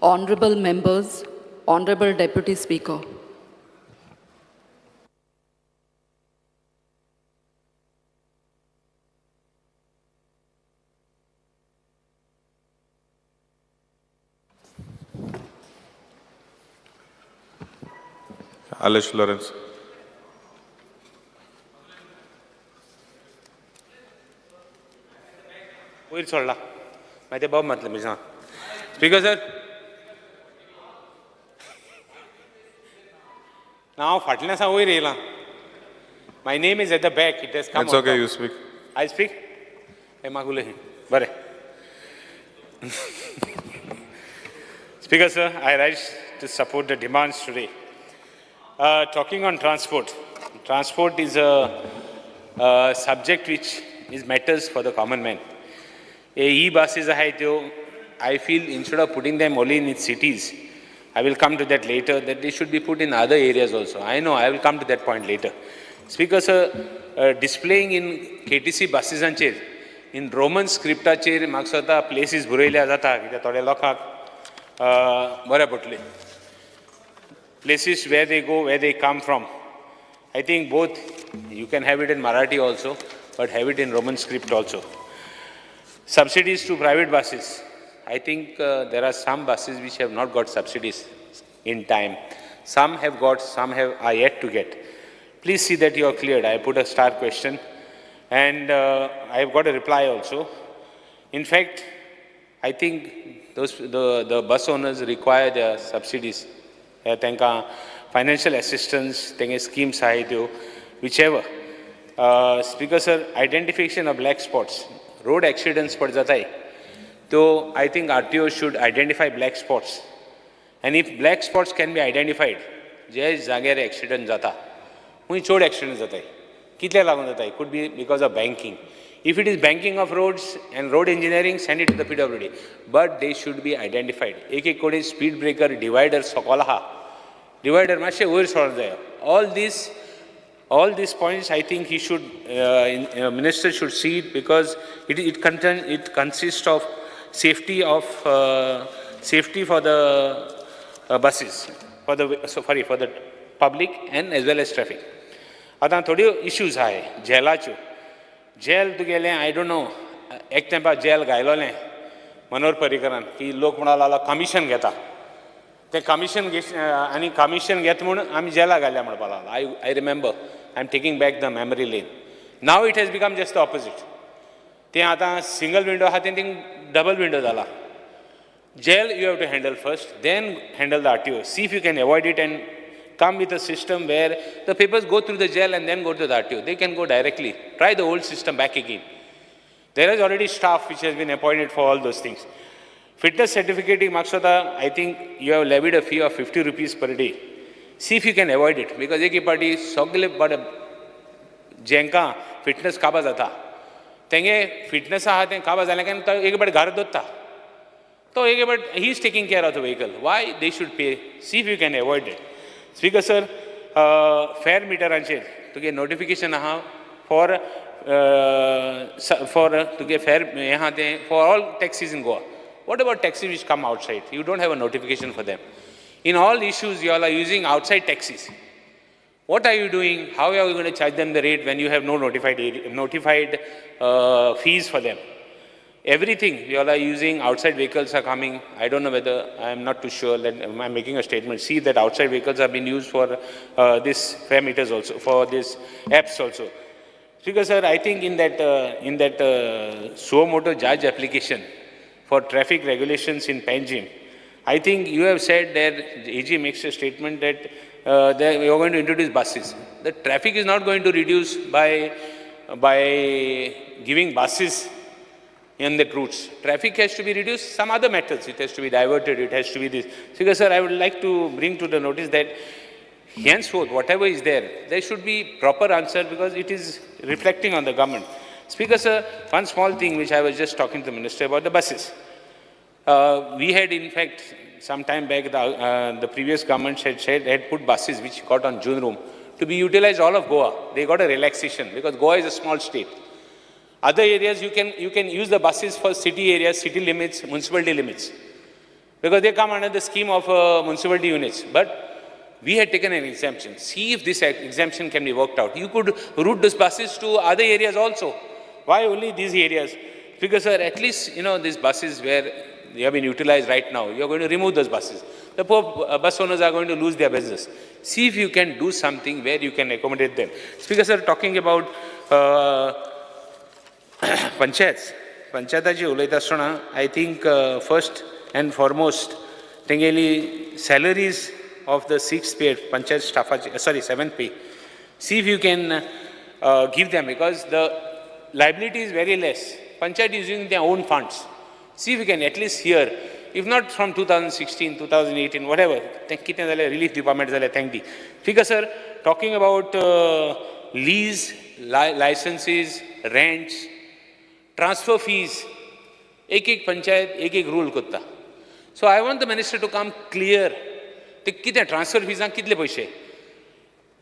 Honorable members, Honorable Deputy Speaker. Alesh Lawrence. वयर सोडला मागीर ते बॉब मारतले मिरसांग. स्पीकर सर, ना हांव फाटल्यान आसा, वयर येयलां. My name is at the back, it has come. It's okay, you speak. I speak. हे म्हाका उलय बरें. Speaker sir, I rise to support the demands today. Talking on transport, transport is a subject which is matters for the common man. E buses आहाय त्यो, I feel instead of putting them only in cities, I will come to that later, that they should be put in other areas also. I know I will come to that point later. Speaker sir, displaying in KTC बसीसांचेर in Roman स्क्रिप्टाचेर म्हाका दिसता places बरयल्या जाता, कित्याक थोड्या लोकांक बरें पडटलें. Places where they go, where they come from. I think both, you can have it in Marathi also, but have it in Roman script also. Subsidies to private buses. I think there are some buses which have not got subsidies in time. Some have got, some have are yet to get. Please see that you are cleared. I put a star question and I have got a reply also. In fact, I think the bus owners require their subsidies. तांकां financial assistance, तेंगे schemes आहाय त्यो, whichever. Speaker sir, identification of black spots, road accidents पड जाताय त्यो, I think RTO should identify black spots, and if black spots can be identified, जे जाग्यार accident जाता, खूंय चड एक्सिडंट जाताय, कितले लागून जाताय, could be because of banking. If it is banking of roads and road engineering, send it to the PWD, but they should be identified. एक एक कडेन स्पीड ब्रेकर, डिवायडर सकल आहा, डिवायडर मातशें वयर सरोंक जाय. All these points, I think he should, minister should see it, because it consists of safety for the buses, for the, so, sorry, for the public and as well as traffic. आतां थोड्यो issues आहाय जेलाच्यो. Gel तुगेलें, I don't know, एक तेंपार gel घायलोलें Manohar पर्रीकरान की लोक म्हणा लागलो कमिशन घेता, तें कमिशन आनी कमिशन घेत म्हूण आमी जेला घाल्या म्हणपा लागलो. I remember, I am taking back the memory lane. Now it has become just the opposite. तें आतां सिंगल विंडो आहा तें थिंग डबल विंडो जाला. Jail you have to handle first, then handle the RTO. See if you can avoid it and come with a system where the papers go through the jail and then go to the RTO. They can go directly. Try the old system back again. There is already staff which has been appointed for all those things. Fitness certificate, Maksada, I think you have levied a fee of 50 rupees per day. See if you can avoid it, because एक पाटी सगळे but जेंकां fitness काबा जाता, तेंगे fitness आहा तें काबा जालें काय तो एक पाटी घर दवरता, तो एक but he is taking care of the vehicle. Why they should pay? See if you can avoid it. Speaker sir, fare मिटरांचेर तुगे नोटिफिकेशन आहा फॉर तुगे फेर हें आहा तें for all taxis in Goa. What about taxis which come outside? You don't have a notification for them. In all issues, you all are using outside taxis. What are you doing? How are you going to charge them the rate when you have no notified fees for them? Everything you all are using, outside vehicles are coming. I don't know whether, I am not too sure, that I am making a statement. See that outside vehicles have been used for this fare meters also, for this apps also. Because sir, I think in that suo motu judge application for traffic regulations in Panjim, I think you have said that AG makes a statement that you are going to introduce buses. The traffic is not going to reduce by giving buses in that routes. Traffic has to be reduced, some other methods. It has to be diverted, it has to be this. Because sir, I would like to bring to the notice that henceforth, whatever is there, there should be proper answer, because it is reflecting on the government. Speaker sir, one small thing which I was just talking to the minister about the buses. We had in fact, some time back, the previous government had said, had put buses which got on June room to be utilized all of Goa. They got a relaxation because Goa is a small state. Other areas, you can use the buses for city areas, city limits, municipality limits. Because they come under the scheme of municipality units. But we had taken an exemption. See if this exemption can be worked out. You could route these buses to other areas also. Why only these areas? Because, sir, at least, you know, these buses where they have been utilized right now, you are going to remove those buses. The poor bus owners are going to lose their business. See if you can do something where you can accommodate them. Speaker, sir, talking about panchayats, पंचायताची उलयता आसतना I think first and foremost तेंगेली salaries of the sixth pay panchayat स्टाफाची, sorry, seventh pay, see if you can give them, because the liability is very less. Panchayat is using their own funds. See if you can at least here, if not from 2016, 2018, whatever, तें कितें जाल्यार relief दिवपा मेळटा जाल्यार thank the. Speaker sir, talking about lease, licenses, rents, transfer fees, एक एक पंचायत एक एक रूल करता. So I want the minister to come clear, ते कितें ट्रान्सफर फिजांक कितले पयशे,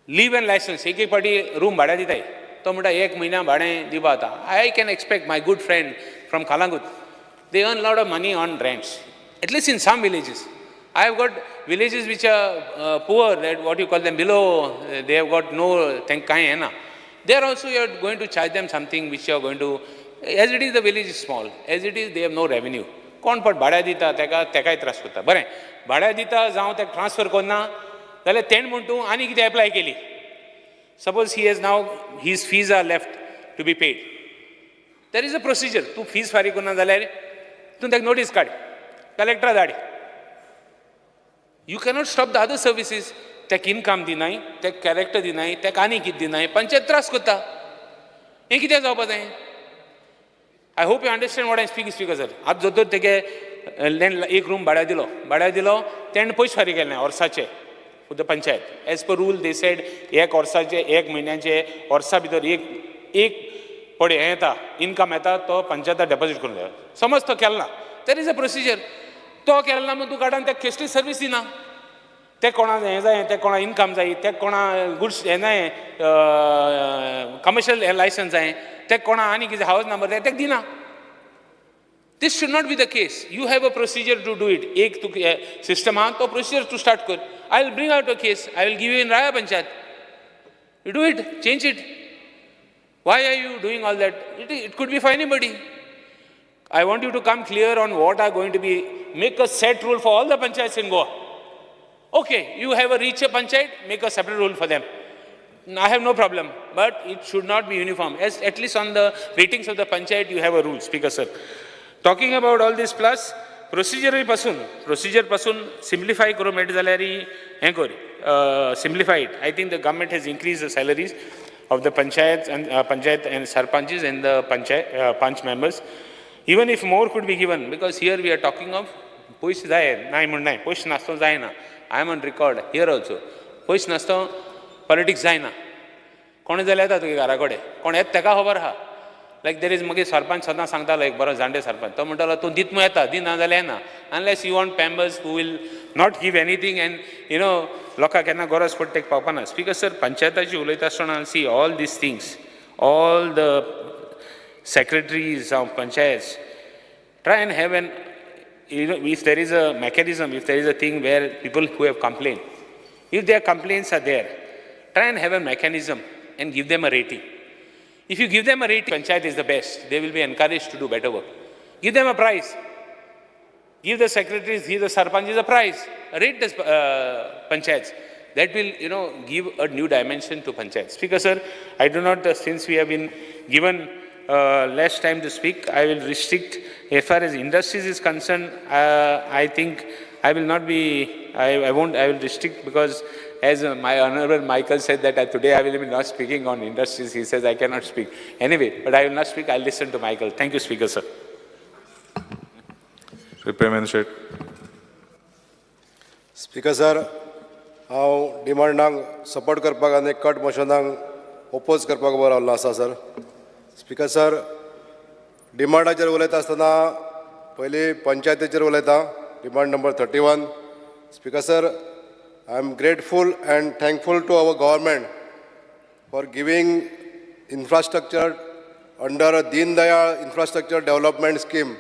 लीव एंड लायसन्स, एक एक फावटी रूम भाड्या दिताय, तो म्हणटा एक म्हयन्या भाडें दिवपा जाता. I can expect my good friend from Calangute, they earn lot of money on rents, at least in some villages. I have got villages which are poor, that what you call them below, they have got no, तांकां कांय हें ना. There also you are going to charge them something which you are going to, as it is the village is small, as it is they have no revenue. कोण पट भाड्या दिता तेका, तेकाय त्रास करता. बरें, भाड्या दिता जावं तेका ट्रान्सफर करना जाल्यार तेणें म्हण तूं आनी कितें एप्लाय केली. Suppose he has now, his fees are left to be paid. There is a procedure. तूं फीज फारीक करना जाल्यार तूं ताका नोटीस काड, कलेक्टरा धाड. You cannot stop the other services. ताका इनकम दिनाय, ताका कॅरेक्टर दिनाय, ताका आनी कितें दिनाय, पंचायत त्रास करता. हें कितें जावपा जाय? I hope you understand what I speak, speaker sir. आतां जर तर तेगे लँड एक रूम भाड्या दिलो, भाड्या दिलो, तेणें पयशे फारीक केले ना वर्साचे the panchayat. As per rule they said एक वर्साचे, एक म्हयन्याचे, वर्सा भितर एक एक पळय हें येता, इनकम येता, तो पंचायता डेपोजीट करून जाय. समज तो केलो ना, there is a procedure. तो केलो ना म्हण तूं काडून ताका कसली सर्वीस दिना. ते कोणा हें जाय, ते कोणा इनकम जाय, ते कोणा गुड्स हें जाय, कमर्शियल हें लायसन्स जाय, ते कोणा आनी कितें हावस नंबर जाय, तेका दिना. This should not be the case. You have a procedure to do it. एक तुका सिस्टम आहा, तो प्रोसिजर तूं स्टार्ट कर. I will bring out a case, I will give you in Raia panchayat. You do it, change it. Why are you doing all that? It could be for anybody. I want you to come clear on what are going to be, make a set rule for all the panchayats in Goa. Okay, you have a richer panchayat, make a separate rule for them. I have no problem, but it should not be uniform. As at least on the ratings of the panchayat, you have a rule, Speaker sir. Talking about all this plus, procedure पासून, procedure पासून simplify करूं मेळटा जाल्यार हें कर, simplify it. I think the government has increased the salaries of the panchayats and panchayat and sarpanches and the panchayat panch members. Even if more could be given, because here we are talking of पयशे जाय, नाय म्हण नाय, पयशे नासतना जायना. I am on record here also. पयशे नासतना पॉलिटिक्स जायना. कोण जाल्यार येता तुगे घरा कडेन, कोण येता तेका खबर आहा. लायक there is, मागीर सरपंच सदां सांगतालो, एक बरो जाणटे सरपंच, तो म्हणटालो तूं दित म्हूण येता, दिना जाल्यार येना. Unless you want members who will not give anything and you know लोकांक केन्ना गरज पडटा तेका पावपा ना. स्पीकर सर, पंचायताची उलयता आसतना see all these things, all the secretaries of panchayats, try and have an, you know, if there is a mechanism, if there is a thing where people who have complained, if their complaints are there, try and have a mechanism and give them a rating. If you give them a rating, panchayat is the best, they will be encouraged to do better work. Give them a prize. Give the secretaries, give the sarpanches a prize. Rate the panchayats. That will, you know, give a new dimension to panchayats. Speaker sir, I do not, since we have been given less time to speak, I will restrict. As far as industries is concerned, I think I will not be, I won't, I will restrict, because as my Honorable Michael said that today I will be not speaking on industries. He says I cannot speak. Anyway, but I will not speak, I will listen to Michael. Thank you, Speaker sir. Shri Premendra Shet. Speaker sir, हांव डिमांडांक support करपाक आनी cut मोशनाक oppose करपाक उबो रावल्लो आसा sir. Speaker sir, डिमांडाचेर उलयता आसतना पयलीं पंचायतीचेर उलयता. Demand number 31. Speaker sir, I am grateful and thankful to our government for giving infrastructure under Deen Dayal infrastructure development scheme.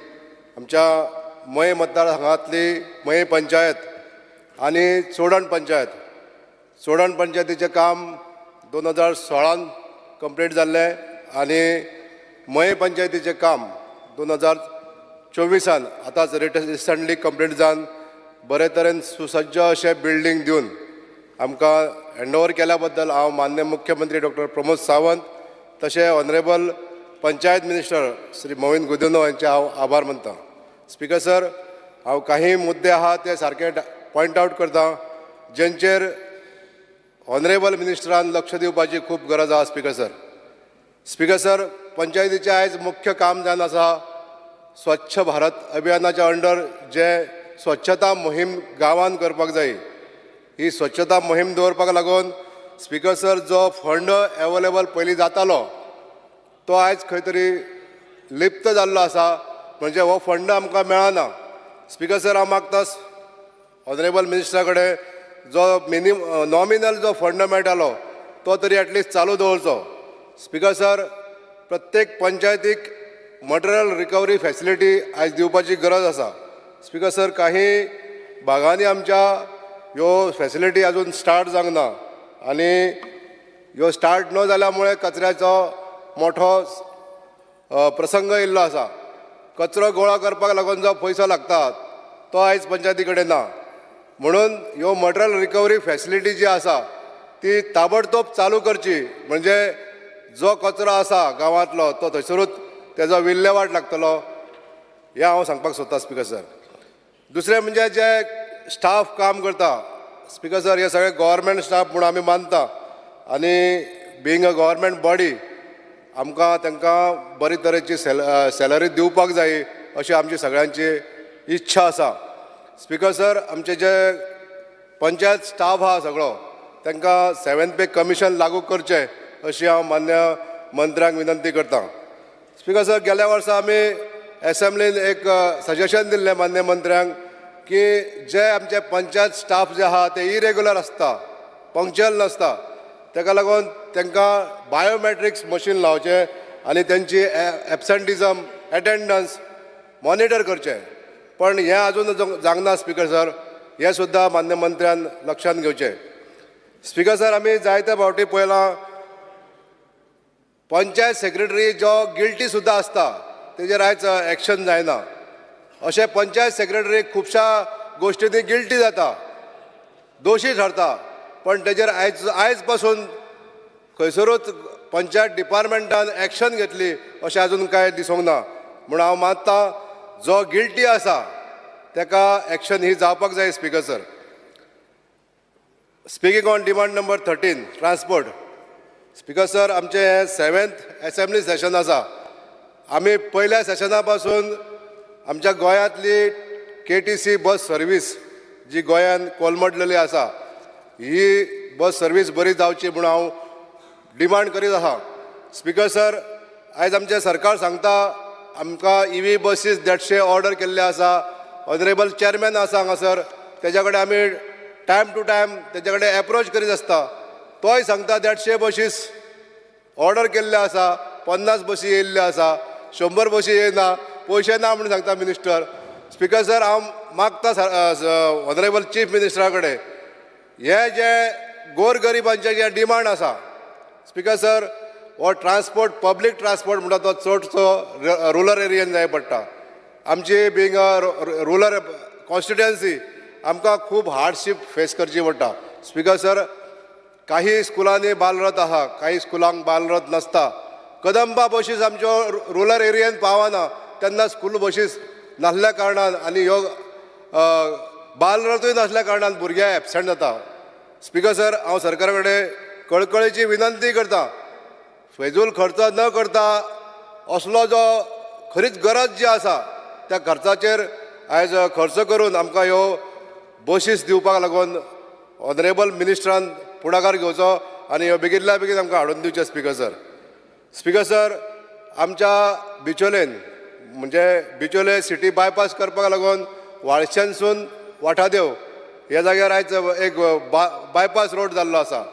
आमच्या मये मतदारसंघातली मये पंचायत आनी चोडण पंचायत. चोडण पंचायतीचें काम 2016 कंप्लीट जाल्लें आनी मये पंचायतीचें काम 2024 आतांच रिसंटली कंप्लीट जावन बरे तरेन सुसज्ज अशें बिल्डींग दिवन आमकां हँडओवर केल्या बद्दल हांव मान्य मुख्यमंत्री डॉक्टर प्रमोद सावंत तशें ऑनरेबल पंचायत मिनिस्टर श्री मोविन गुदिन्हो हांचे हांव आभार मानता. स्पिकर सर, हांव काही मुद्दे आहा ते सारके पॉयंट आवट करता जेंचेर ऑनरेबल मिनिस्टरान लक्ष दिवपाची खूब गरज आहा. स्पिकर सर, स्पिकर सर, पंचायतीचें आयज मुख्य काम जावन आसा स्वच्छ भारत अभियानाच्या अंडर जे स्वच्छता मोहीम गांवांत करपाक जाय. ही स्वच्छता मोहीम दवरपाक लागून स्पिकर सर, जो फंड एवेलेबल पयलीं जातालो तो आयज खंय तरी लिप्त जाल्लो आसा, म्हणजे हो फंड आमकां मेळना. स्पिकर सर, हांव मागता ऑनरेबल मिनिस्टरा कडेन जो नॉमिनल जो फंड मेळटालो तो तरी एटलिस्ट चालू दवरचो. स्पिकर सर, प्रत्येक पंचायतीक मटेरियल रिकवरी फॅसिलिटी आयज दिवपाची गरज आसा. स्पिकर सर, काही भागांनी आमच्या ह्यो फॅसिलिटी अजून स्टार्ट जावंक ना आनी ह्यो स्टार्ट न जाल्या मुळे कचऱ्याचो मोठो प्रसंग येयल्लो आसा. कचरो गोळा करपाक लागून जो पयसो लागता तो आयज पंचायती कडेन ना, म्हणून ह्यो मटेरियल रिकवरी फॅसिलिटी जी आसा ती ताबडतोब चालू करची, म्हणजे जो कचरो आसा गांवांतलो तो थंयसरूच तेजो विल्लेवाट लागतलो, हें हांव सांगपाक सोदतां. स्पिकर सर, दुसरें म्हणजे जे स्टाफ काम करता, स्पिकर सर, हे सगळे गव्हर्मेंट स्टाफ म्हूण आमी मानता आनी बिंग अ गव्हर्मेंट बॉडी आमकां तांकां बरी तरेची सॅलरी दिवपाक जाय अशी आमची सगळ्यांची इच्छा आसा. स्पिकर सर, आमचे जे पंचायत स्टाफ आहा सगळो तांकां सेवन पे कमिशन लागू करचें अशी हांव मान्य मंत्र्यांक विनंती करता. स्पिकर सर, गेल्या वर्सा आमी एसेंब्लीन एक सजेशन दिल्लें मान्य मंत्र्यांक की जे आमचे पंचायत स्टाफ जे आहा ते इरेगुलर आसता, पंक्च्युअल नासता, ताका लागून तांकां बायोमॅट्रिक्स मशीन लावचें आनी तेंची एबसंटिजम, एटेंडन्स मॉनिटर करचें, पण हें अजून जावंक ना. स्पिकर सर, हें सुद्दां मान्य मंत्र्यान लक्षांत घेवचें. स्पिकर सर, आमी जायते फावटी पळयलां, पंचायत सेक्रेटरी जो गिल्टी सुद्दां आसता तेजेर आयज एक्शन जायना. अशें पंचायत सेक्रेटरी खुबश्या गोश्टींनी गिल्टी जाता, दोशी ठरता, पण तेजेर आयज पासून खंयसरूच पंचायत डिपार्टमेंटान एक्शन घेतली अशें अजून कांय दिसूंक ना. म्हूण हांव मानता जो गिल्टी आसा तेका एक्शन ही जावपाक जाय. Speaker sir, speaking on demand number 13, transport. Speaker sir, आमचें हें सेवेंथ एसेंब्ली सेशन आसा. आमी पयल्या सेशना पासून आमच्या गोंयांतली केटीसी बस सर्वीस जी गोंयान कोलमडलेली आसा, ही बस सर्वीस बरी जावची म्हूण हांव डिमांड करीत आसा. स्पिकर सर, आयज आमचें सरकार सांगता आमकां इवी बसीस 150 ऑर्डर केल्ले आसा. ऑनरेबल चेअरमॅन आसा हांगासर, तेज्या कडेन आमी टायम टू टायम तेज्या कडेन एप्रोच करीत आसता. तोय सांगता 150 बशीस ऑर्डर केल्ले आसा, 50 बसी येयल्ल्यो आसा, 100 बसी येयना, पयशे ना म्हूण सांगता मिनिस्टर. स्पिकर सर, हांव मागता ऑनरेबल चीफ मिनिस्टरा कडेन, हे जे गोर गरिबांचे जे डिमांड आसा, स्पिकर सर, हो ट्रान्सपोर्ट, पब्लीक ट्रान्सपोर्ट म्हणटा तो चडसो रुरल एरियन जाय पडटा. आमची बिंग अ रुरल कॉन्स्टिट्युएन्सी आमकां खूब हार्डशीप फेस करची पडटा. स्पिकर सर, काही स्कुलांनी बालरथ आहा, काही स्कुलांक बालरथ नासता. कदंबा बशीस आमच्यो रुरल एरियेन पावना, तेन्ना स्कूल बशीस नासल्या कारणान आनी ह्यो बालरथूय नासल्या कारणान भुरगे एबसेंट जाता. स्पिकर सर, हांव सरकारा कडेन कळकळेची विनंती करता, फेजूल खर्च न करता असलो जो खरीच गरज जी आसा त्या खर्चाचेर आयज खर्च करून आमकां ह्यो बशीस दिवपाक लागून ऑनरेबल मिनिस्टरान फुडाकार घेवचो आनी ह्यो बेगितल्या बेगीन आमकां हाडून दिवच्यो. स्पिकर सर, स्पिकर सर, आमच्या बिचोलेन, म्हणजे बिचोले सिटी बायपास करपाक लागून वाळशेनसून वाठादेव ह्या जाग्यार आयज एक बायपास रोड जाल्लो आसा.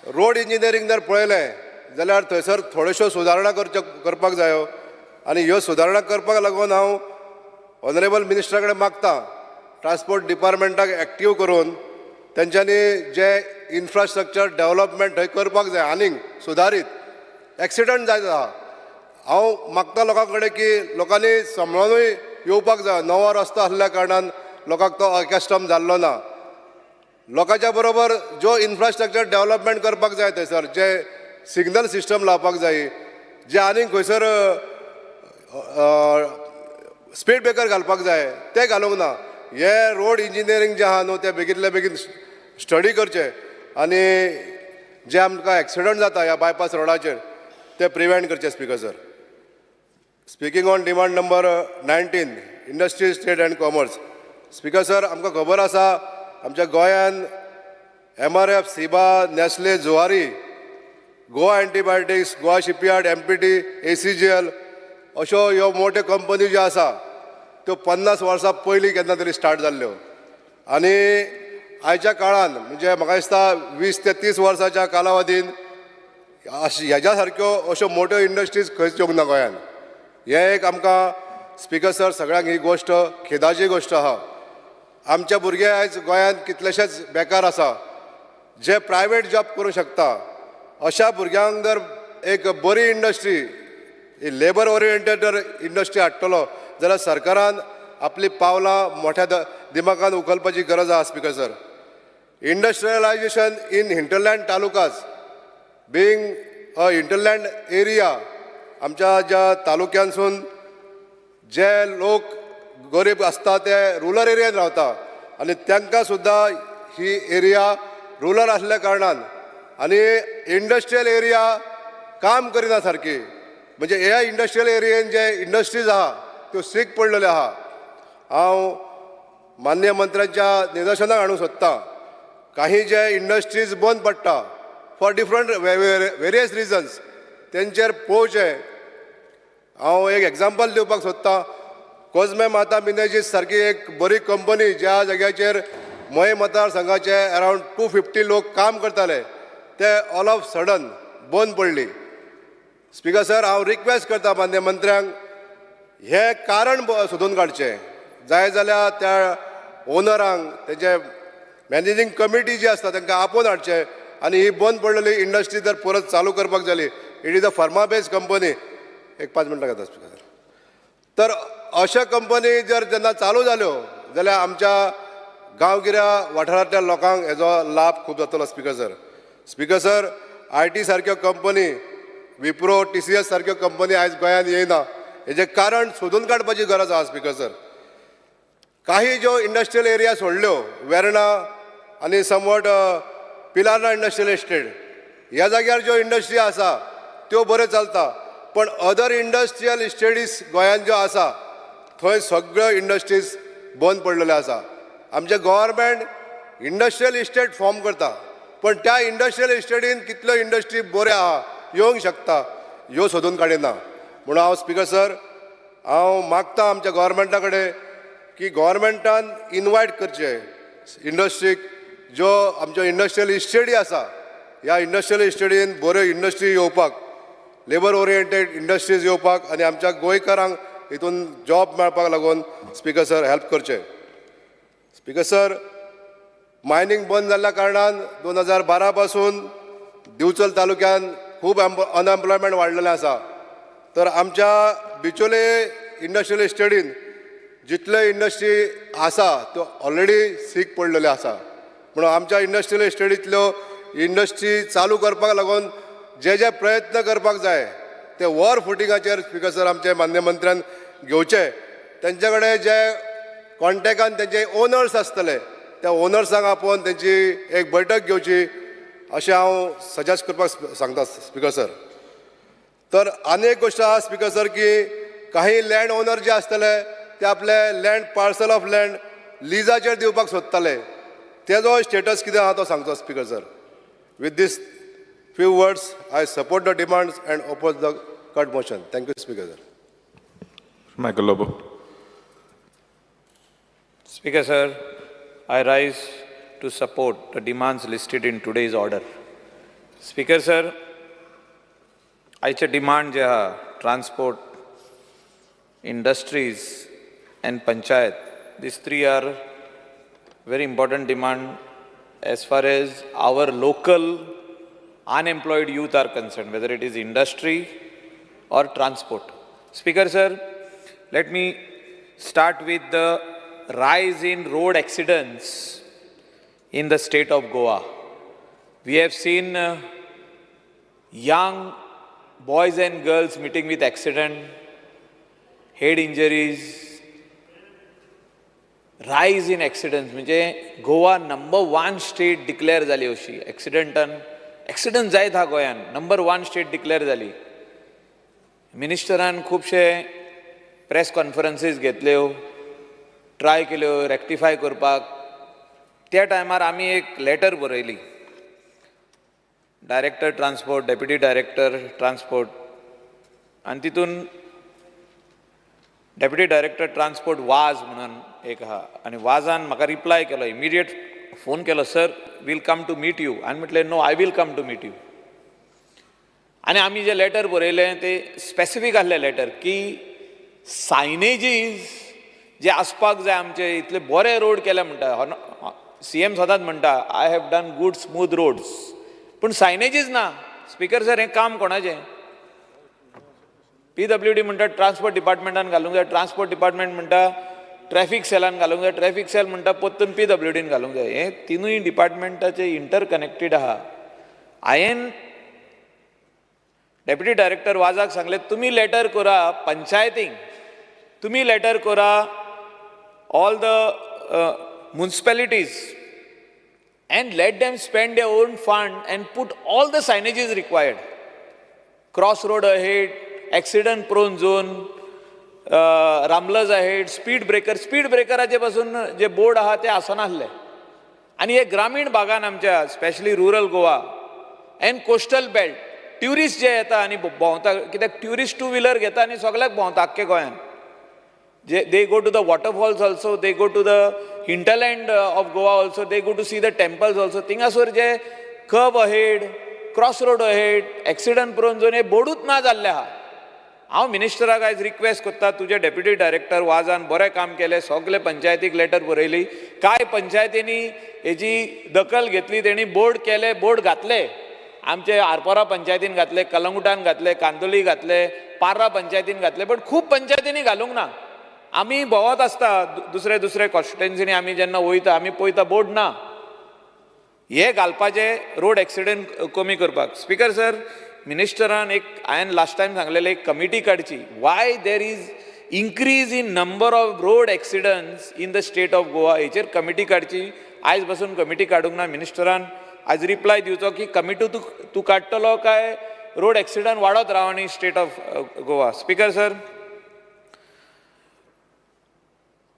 रोड इंजिनियरींग जर पळयलें जाल्यार थंयसर थोड्योश्यो सुदारणा करपाक जायो आनी ह्यो सुदारणा करपाक लागून हांव ऑनरेबल मिनिस्टरा कडेन मागता, ट्रान्सपोर्ट डिपार्टमेंटाक एक्टीव करून तेंच्यांनी जे इन्फ्रास्ट्रक्चर डेवलपमेंट थंय करपाक जाय आनीक सुदारीत. एक्सिडंट जायत आहा. हांव मागता लोकां कडेन की लोकांनी सांबाळुनूय येवपाक जाय. नवो रस्तो आसल्या कारणान लोकांक तो अकस्टम जाल्लो ना. लोकांच्या बरोबर ज्यो इन्फ्रास्ट्रक्चर डेवलपमेंट करपाक जाय थंयसर, जे सिग्नल सिस्टम लावपाक जाय, जे आनीक खंयसर स्पीड ब्रेकर घालपाक जाय, ते घालूंक ना. हे रोड इंजिनियरींग जे आहा न्हू, ते बेगीतले बेगीन स्टडी करचे आनी जे आमकां एक्सिडंट जाता ह्या बायपास रोडाचेर ते प्रिवेंट करचे. Speaker sir, speaking on demand number 19, industries, trade and commerce. Speaker sir, आमकां खबर आसा, आमच्या गोंयान MRF, Ciba, Nestle, Zuari, Goa antibiotics, Goa shipyard, MPT, ACGL अश्यो ह्यो मोट्यो कंपनी ज्यो आसा त्यो 50 वर्सां पयलीं केन्ना तरी स्टार्ट जाल्ल्यो आनी आयच्या काळान, म्हणजे म्हाका दिसता 20 ते 30 वर्साच्या कालावधीन ह्याच्या सारक्यो अश्यो मोट्यो इंडस्ट्रीज खंयच येवंक ना गोंयान. हें एक आमकां, स्पिकर सर, सगळ्यांक ही गोश्ट खेदाची गोश्ट आहा. आमचे भुरगे आयज गोंयांत कितलेशेच बेकार आसा. जे प्रायवेट जॉब करूंक शकता अशा भुरग्यांक जर एक बरी इंडस्ट्री, लेबर ओरिएंटेड जर इंडस्ट्री हाडटलो जाल्यार सरकारान आपली पावलां मोठ्या दिमागान उखलपाची गरज आहा. Speaker sir, industrialization in hinterland talukas, being a hinterland area, आमच्या ज्या तालुक्यांसून जे लोक गरीब आसता ते रुरल एरियान रावता आनी तांकां सुद्दां ही एरिया रुरल आसल्या कारणान आनी इंडस्ट्रियल एरिया काम करिना सारकी. म्हणजे ह्या इंडस्ट्रियल एरियेन जे इंडस्ट्रीज आहा त्यो सीक पडलेल्यो आहा. हांव मान्य मंत्र्यांच्या निदर्शनाक हाडूंक सोदतां, काही जे इंडस्ट्रीज बंद पडटा फॉर डिफरंट वेरियस रिजन्स, तेंचेर पळोवचें. हांव एक एग्जाम्पल दिवपाक सोदतां. कोजमे माता मिनेजीस सारकी एक बरी कंपनी, ज्या जाग्याचेर मये मतदारसंघाचे अरावंड 250 लोक काम करताले, ते ऑल ऑफ सडन बंद पडली. स्पिकर सर, हांव रिक्वेस्ट करता मान्य मंत्र्यांक, हें कारण सोदून काडचें. जाय जाल्यार त्या ओनरांक, तेजे मॅनेजींग कमिटी जी आसता तांकां आपोवन हाडचें आनी ही बंद पडलेली इंडस्ट्री जर परत चालू करपाक जाली, it is a pharma based company. एक 5 मिनटां घेता स्पिकर सर. तर अशा कंपनी जर जेन्ना चालू जाल्यो जाल्यार आमच्या गांवगिऱ्या वाठारांतल्या लोकांक हेजो लाभ खूब जातलो. Speaker sir, speaker sir, IT सारक्यो कंपनी, विप्रो, टीसीएस सारक्यो कंपनी आयज गोंयांत येयना, हेजें कारण सोदून काडपाची गरज आसा. स्पिकर सर, काही ज्यो इंडस्ट्रियल एरिया सोडल्यो, वेर्णा आनी समवट पिलार्ना इंडस्ट्रियल इस्टेट, ह्या जाग्यार ज्यो इंडस्ट्री आसा त्यो बऱ्यो चलता, पण अदर इंडस्ट्रियल इस्टेटीस गोंयांत ज्यो आसा थंय सगळ्यो इंडस्ट्रीज बंद पडलेल्यो आसा. आमचें गव्हर्मेंट इंडस्ट्रियल इस्टेट फॉर्म करता, पण त्या इंडस्ट्रियल इस्टेटीन कितल्यो इंडस्ट्री बऱ्यो आहा, येवंक शकता, ह्यो सोदून काडिना. म्हणून हांव, स्पिकर सर, हांव मागता आमच्या गव्हर्मेंटा कडेन की गव्हर्मेंटान इनवायट करचें इंडस्ट्रीक. ज्यो आमच्यो इंडस्ट्रियल इस्टेटी आसा, ह्या इंडस्ट्रियल इस्टेटीन बऱ्यो इंडस्ट्री येवपाक, लेबर ओरिएंटेड इंडस्ट्रीज येवपाक आनी आमच्या गोंयकारांक हितून जॉब मेळपाक लागून, स्पिकर सर, हेल्प करचें. स्पिकर सर, मायनींग बंद जाल्ल्या कारणान 2012 पासून दिवचल तालुक्यान खूब अनएम्प्लॉयमेंट वाडलेलें आसा. तर आमच्या बिचोले इंडस्ट्रियल इस्टेटीन जितले इंडस्ट्री आसा त्यो ऑलरेडी सीक पडलेल्यो आसा. म्हणून आमच्या इंडस्ट्रियल इस्टेटींतल्यो इंडस्ट्री चालू करपाक लागून जे जे प्रयत्न करपाक जाय ते वॉर फुटिंगाचेर, स्पिकर सर, आमचे मान्य मंत्र्यान घेवचे. तेंचे कडेन जे कॉन्टेक्टान तेंचे ओनर्स आसतले, त्या ओनर्सांक आपोवन तेंची एक बैठक घेवची अशें हांव सजेस्ट करपाक सांगता, स्पिकर सर. तर आनी एक गोश्ट आहा, स्पिकर सर, की काही लँड ओनर जे आसतले ते आपले लँड, पार्सल ऑफ लँड लिजाचेर दिवपाक सोदताले. तेजो स्टेटस कितें आहा तो सांगचो, speaker sir. With this few words, I support the demands and oppose the cut motion. Thank you, Speaker sir. Michael Lobo. Speaker, sir, I rise to support the demands listed in today's order. Speaker, sir, आयचे demand जे आहा, transport, industries. and panchayat. These three are very important demand as far as our local unemployed youth are concerned, whether it is industry or transport. Speaker sir, let me start with the rise in road accidents in the state of Goa. We have seen young boys and girls meeting with accident, head injuries, rise in accidents. म्हणजे Goa number one state declare जाली अशी एक्सिडंटान, accident जायत आहा गोंयान, number one state declare जाली. मिनिस्टरान खुबशे press कॉन्फरन्सीस घेतल्यो, try केल्यो रेक्टिफाय करपाक. त्या टायमार आमी एक लेटर बरयली director transport, deputy director transport, आनी तितून डेप्युटी डायरेक्टर ट्रान्सपोर्ट वाज म्हणून एक आहा, आनी वाजान म्हाका रिप्लाय केलो, इमिडिएट फोन केलो, sir we'll come to meet you. आनी म्हटलें no, I will come to meet you. आनी आमी जें लेटर बरयलें तें स्पेसिफीक आसलें लेटर की सायनेजीस जे आसपाक जाय आमचे, इतले बरे रोड केले म्हणटा सी एम, सदांच म्हणटा I have done good smooth roads, पूण सायनेजीस ना. स्पिकर सर, हें काम कोणाचें? पीडब्ल्यूडी म्हणटा ट्रान्सपोर्ट डिपार्टमेंटान घालूंक जाय, ट्रान्सपोर्ट डिपार्टमेंट म्हणटा ट्रॅफीक सेलान घालूंक जाय, ट्रॅफीक सेल म्हणटा परतून पीडब्ल्यूडीन घालूंक जाय. हें तिनूय डिपार्टमेंटाचे इंटरकनेक्टेड आहा. हांवें डेप्युटी डायरेक्टर वाजाक सांगलें, तुमी लेटर करा पंचायतींक, तुमी लेटर करा all the municipalities and let them spend their own fund and put all the signages required. Cross road ahead, accident prone zone, ramblers ahead, speed breaker. Speed ब्रेकराचे पासून जे board आहा ते आसनासले. आनी हे ग्रामीण भागान आमच्या, specially rural Goa and coastal belt, tourist जे येता आनी भोंवता, कित्याक ट्युरिस्ट टू व्हिलर घेता आनी सगल्याक भोंवता आख्खे गोंयान. जे they go to the waterfalls also, they go to the hinterland of Goa also, they go to see the temples also. थिंगासर J curve ahead, cross road ahead, accident prone zone हे बोर्डूच ना जाल्ले आहा. हांव मिनिस्टराक आयज रिक्वेस्ट करता, तुजे deputy director वाजान बरें काम केलें, सगले पंचायतीक लेटर बरयली, कांय पंचायतींनी हेजी दखल घेतली, तेणी बोर्ड केले, बोर्ड घातले. आमचे आरपोरा पंचायतीन घातले, कलंगुटान घातले, कांदोली घातले, पार्रा पंचायतीन घातले, बट खूब पंचायतींनी घालूंक ना. आमी भोंवत आसता दुसरे दुसरे कॉन्स्टिट्युएन्सीनी, आमी जेन्ना वयता आमी पळयता बोर्ड ना. हे घालपाचे रोड एक्सिडंट कमी करपाक. स्पिकर सर, मिनिस्टरान एक हांवें लास्ट टायम सांगलेलें, एक कमिटी काडची, why there is increase in number of road accidents in the state of Goa, हेचेर कमिटी काडची. आयज पासून कमिटी काडूंक ना. मिनिस्टरान आयज रिप्लाय दिवचो की कमिटी तूं तूं काडटलो काय रोड एक्सिडंट वाडत राव आनी state of Goa. Speaker sir,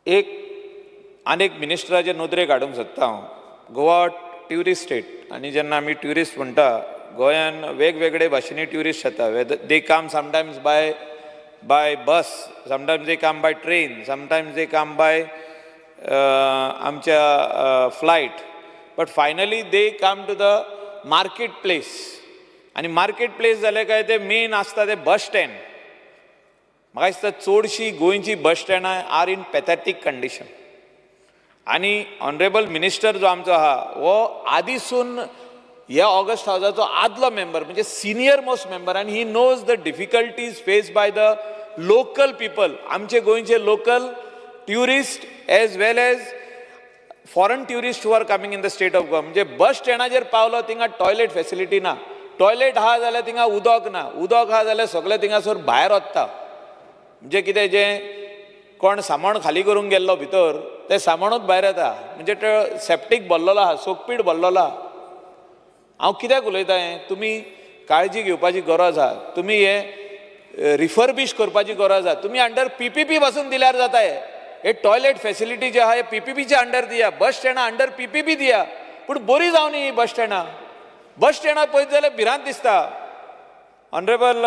एक आनी एक मिनिस्टराचे नदरेक हाडूंक सोदता हांव. गोवा ट्युरिस्ट स्टेट, आनी जेन्ना आमी ट्युरिस्ट म्हणटा, गोंयान वेगवेगळे भाशेनी ट्युरिस्ट येता. Whether they come sometimes by bus, sometimes they come by train, sometimes they come by आमच्या flight, but finally they come to the market place. आनी मार्केट प्लेस जालें काय ते मेन आसता ते बस स्टँड. म्हाका दिसता चडशीं गोंयची बस स्टँडां are in pathetic condition. आनी ऑनरेबल मिनिस्टर जो आमचो आहा हो आदीसून ह्या ऑगस्ट हावजाचो आदलो मेंबर, म्हणजे सिनियर मोस्ट मेंबर, आनी he knows the difficulties face by the local people. आमचे गोंयचे local tourist as well as foreign tourist who are coming in the state of Goa. म्हणजे बस स्टँडाचेर पावलो थिंगा टॉयलेट फेसिलिटी ना, toilet आहा जाल्यार थिंगा उदक ना, उदक आहा जाल्यार सगळें थिंगासर भायर वता. म्हणजे कितें, जें कोण सामान खाली करूंक गेल्लो भितर तें सामानूच भायर येता. म्हणजे तो सेप्टीक भरलेलो आहा, सोकपीट भरलेलो आहा. हांव कित्याक उलयता हें, तुमी काळजी घेवपाची गरज आहा, तुमी हें रिफर्बीश करपाची गरज आहा. तुमी अंडर पीपीपी पासून दिल्यार जाता. हे टॉयलेट फेसिलिटी जे आहा हे पीपीपीच्या अंडर दिया, बस स्टँडा अंडर पीपीपी दिया, पूण बरी जावनी ही बस स्टँडां. बस स्टँडां पळयत जाल्यार भिरांत दिसता. ऑनरेबल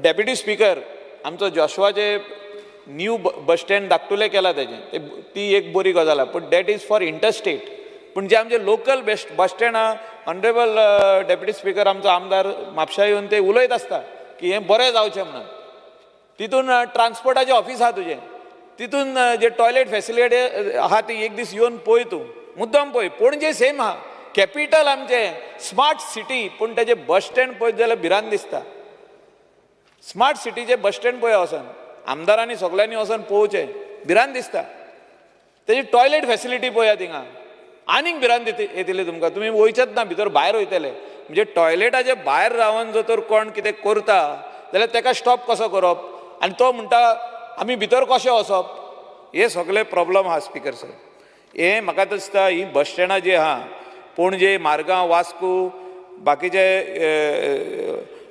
डेप्युटी स्पीकर, आमचो जोशवाचे न्यू बस स्टँड धाकटुलें केलां तेजें, ती एक बरी गजाल आहा, पूण that is for interstate. पूण जे आमचे लोकल बेस्ट बस स्टँड आहा, ऑनरेबल डेप्युटी स्पीकर, आमचो आमदार म्हापशा येवन ते उलयत आसता की हें बरें जावचें म्हणून. तितून ट्रान्सपोर्टाचें ऑफीस आहा तुजें, तितून जे टॉयलेट फेसिलिटी आहा ती एक दीस येवन पळय तूं, मुद्दम पळय. पणजे सेम आहा, कॅपिटल आमचें, स्मार्ट सिटी, पूण तेजें बस स्टँड पळयत जाल्यार भिरांत दिसता. स्मार्ट सिटीचें बस स्टँड पळय वचोन, आमदारांनी सगल्यांनी वचोन पळोवचें, भिरांत दिसता. तेजी टॉयलेट फेसिलिटी पळया थिंगा, आनीक भिरांत येतली तुमकां, तुमी वयचेच ना भितर, भायर वयतले. म्हणजे टॉयलेटाचे भायर रावन जर तर कोण कितें करता जाल्यार तेका स्टॉप कसो करप, आनी तो म्हणटा आमी भितर कशें वचप. हे सगळे प्रॉब्लम आहा स्पिकर सर. हे म्हाका दिसता ही बस स्टँडां जी आहा पणजे, मारगांव, वास्को, बाकीचे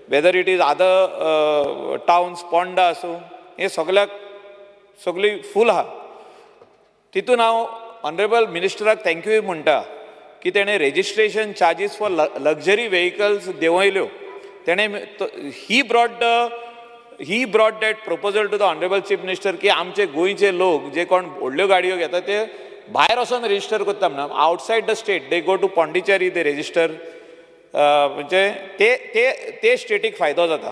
whether it is other towns, Ponda आसूं, हे सगळ्याक सगळी फूल आहा. तितून हांव ऑनरेबल मिनिस्टराक थँक्यूय म्हणटा की तेणें registration charges for luxury vehicles देंवयल्यो. तेणें he brought that proposal to the honourable chief minister की आमचे गोंयचे लोक जे कोण व्हडल्यो गाडयो घेता ते भायर वचोन रेजिस्टर करता म्हणून, outside the state they go to Pondicherry, they register, म्हणजे ते ते ते स्टेटीक फायदो जाता.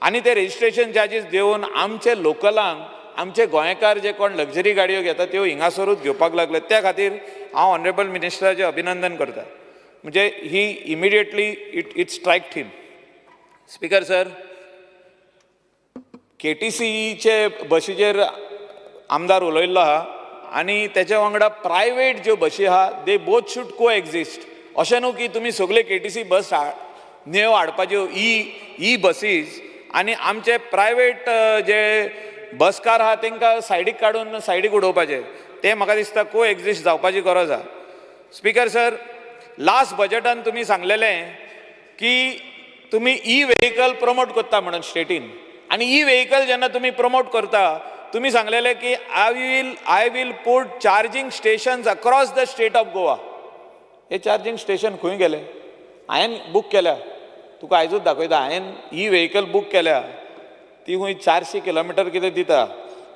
आनी ते रेजिस्ट्रेशन चार्जीस देवन आमचे लोकलांक, आमचे गोंयकार जे कोण लक्झरी गाडयो घेता त्यो हिंगासरूच घेवपाक लागले. त्या खातीर हांव ऑनरेबल मिनिस्टराचें अभिनंदन करता. म्हणजे he immediately it strike him. Speaker sir, केटीसीचे बशीचेर आमदार उलयल्लो आहा आनी तेच्या वांगडा प्रायवेट ज्यो बशी आहा, they both should coexist. अशें न्हू की तुमी सगळे केटीसी बस नेव हाडपाच्यो, ई बसीस, आनी आमचे प्रायवेट जे बसकार आहा तांकां सायडीक काडून सायडीक उडोवपाचे. ते म्हाका दिसता को एक्झिस्ट जावपाची गरज आहा. स्पिकर सर, लास्ट बजटान तुमी सांगलेलें की तुमी ई व्हेकल प्रमोट करता म्हणून स्टेटीन, आनी ई व्हेकल जेन्ना तुमी प्रमोट करता, तुमी सांगलेले की I will put charging stations across the state of Goa. हे चार्जींग स्टेशन खंय गेले? हांवें बूक केल्या, तुका आयजूच दाखयता. हांवें ई व्हेकल बूक केल्या, ती खंय 400 किलोमिटर कितें दिता,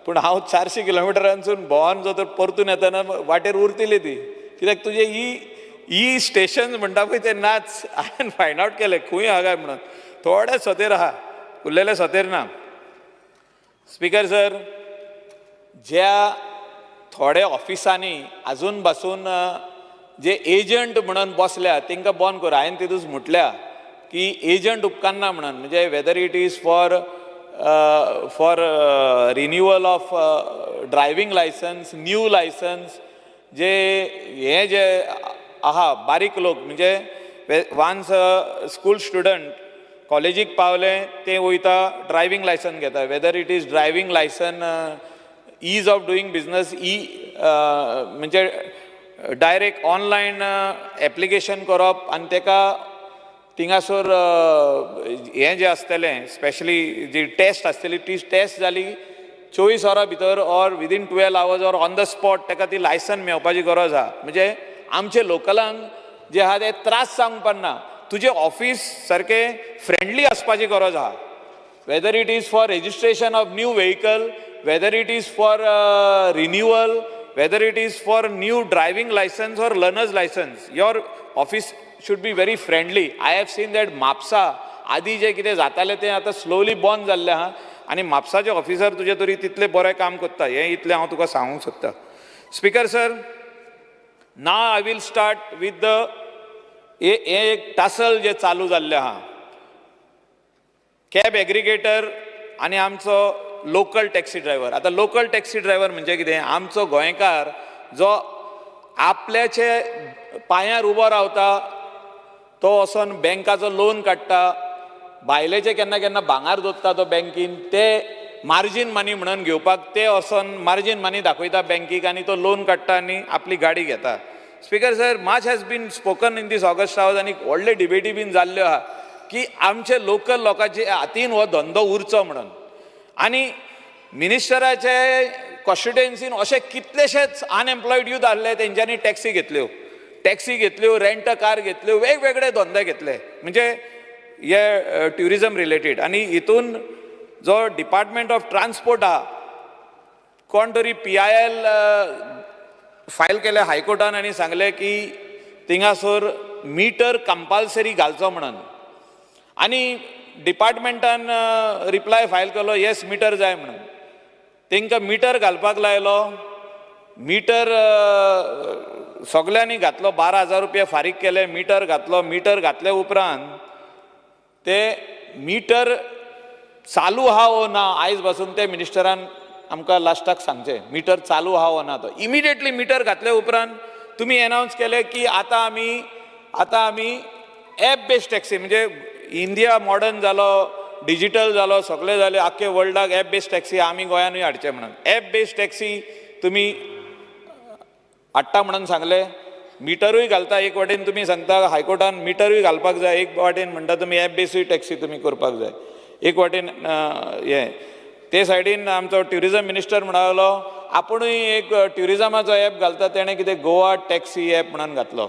पूण हांव 400 किलोमिटरांसून भोंवन जो तर परतून येतना वाटेर उरतली ती, कित्याक तुजें ई ई स्टेशन म्हणटा पळय ते नाच. हांवें फायंड आवट केलें खंय आहा काय म्हणून, थोडे सोतेर आहा, उरलेले सोतेर ना. स्पिकर सर, ज्या थोड्या ऑफिसांनी अजून बसून जे एजंट म्हणून बसल्या तांकां बंद कर. हांवें तितूच म्हटल्या की एजंट उपकारना म्हणून, म्हणजे whether it is for renewal of driving licence, new licence, जे हे जे आहा बारीक लोक, म्हणजे वन्स स्कूल स्टुडंट कॉलेजीक पावले ते वयता ड्रायवींग लायसन्स घेता, whether it is driving licence, ease of doing business, e म्हणजे डायरेक्ट ऑनलायन एप्लिकेशन करप आनी तेका थिंगासर हें जें आसतलें, स्पेशली जी टेस्ट आसतली, ती टेस्ट जाली 24 वरां भितर or within 12 hours or on the spot तेका ती लायसन मेळपाची गरज आहा. म्हणजे आमचे लोकलांक जे आहा ते त्रास जावंक पडना. तुजें ऑफीस सारकें फ्रेंडली आसपाची गरज आहा, whether it is for registration of new vehicle, whether it is for renewal, whether it is for new driving license or learner's license, your office should be very friendly. I have seen that Mapusa आदी जे कितें जातालें तें आतां slowly बंद जाल्लें आहा आनी म्हापसाचे officer तुजे तरी तितलें बरें काम करता, हें इतलें हांव तुका सांगूंक सोदतां. Speaker sir, now I will start with the हे एक टसल जे चालू जाल्लें आहा, कॅब एग्रिगेटर आनी आमचो लोकल टॅक्सी ड्रायव्हर. आतां लोकल टॅक्सी ड्रायव्हर म्हणजे कितें? आमचो गोंयकार जो आपल्याचे पांयार उबो रावता, तो वचोन बँकाचो लोन काडटा, बायलेचें केन्ना केन्ना भांगार दवरता तो बँकीन, ते मार्जीन मनी म्हणून घेवपाक, ते वचोन मार्जीन मनी दाखयता बँकीक आनी तो लोन काडटा आनी आपली गाडी घेता. Speaker sir, much has been spoken in this august house आनी व्हडले डिबेटी बीन जाल्ल्यो आहा की आमचे लोकल लोकांचे हातीन हो धंदो उरचो म्हणून. आनी मिनिस्टराचे कॉन्स्टिट्युएन्सीन अशे कितलेशेच अनएम्प्लॉयड यूथ आहले, तेंच्यांनी टॅक्सी घेतल्यो, टॅक्सी घेतल्यो, रेंट कार घेतल्यो, वेगवेगळे धंदे घेतले, म्हणजे हे ट्युरिजम रिलेटेड. आनी हितून जो डिपार्टमेंट ऑफ ट्रान्सपोर्ट आहा, कोण तरी पीआयएल फायल केले हायकोर्टान आनी सांगलें की थिंगासर मिटर कंपल्सरी घालचो म्हणून. आनी डिपार्टमेंटान रिप्लाय फायल केलो, येस, मिटर जाय म्हणून. तांकां मिटर घालपाक लायलो. मिटर सगल्यांनी घातलो. 12,000 रुपया फारीक केले, मिटर घातलो. मिटर घातले उपरांत ते मिटर चालू आहा वो ना, आयज पासून ते मिनिस्टरान आमकां लास्टाक सांगचें, मिटर चालू आहा वो ना तो. इमिडिएटली मिटर घातले उपरांत तुमी एनावन्स केले की आतां आमी एप बेस्ड टॅक्सी. म्हणजे इंडिया मॉडर्न जालो, डिजिटल जालो, सगळे जाले, आख्खे वर्ल्डाक एप बेस्ड टॅक्सी आमी गोंयानूय हाडचे म्हणून. एप बेस्ड टॅक्सी तुमी हाडटा म्हणून सांगले, मिटरूय घालता. एक वाटेन तुमी सांगता हायकोर्टान मिटरूय घालपाक जाय, एक वाटेन म्हणटा तुमी एप बेसूय टॅक्सी तुमी करपाक जाय. एक वाटेन हें, ते सायडीन आमचो ट्युरिजम मिनिस्टर म्हणलो आपुणूय एक ट्युरिजमाचो एप घालता. तेणें कितें गोवा टॅक्सी एप म्हणून घातलो.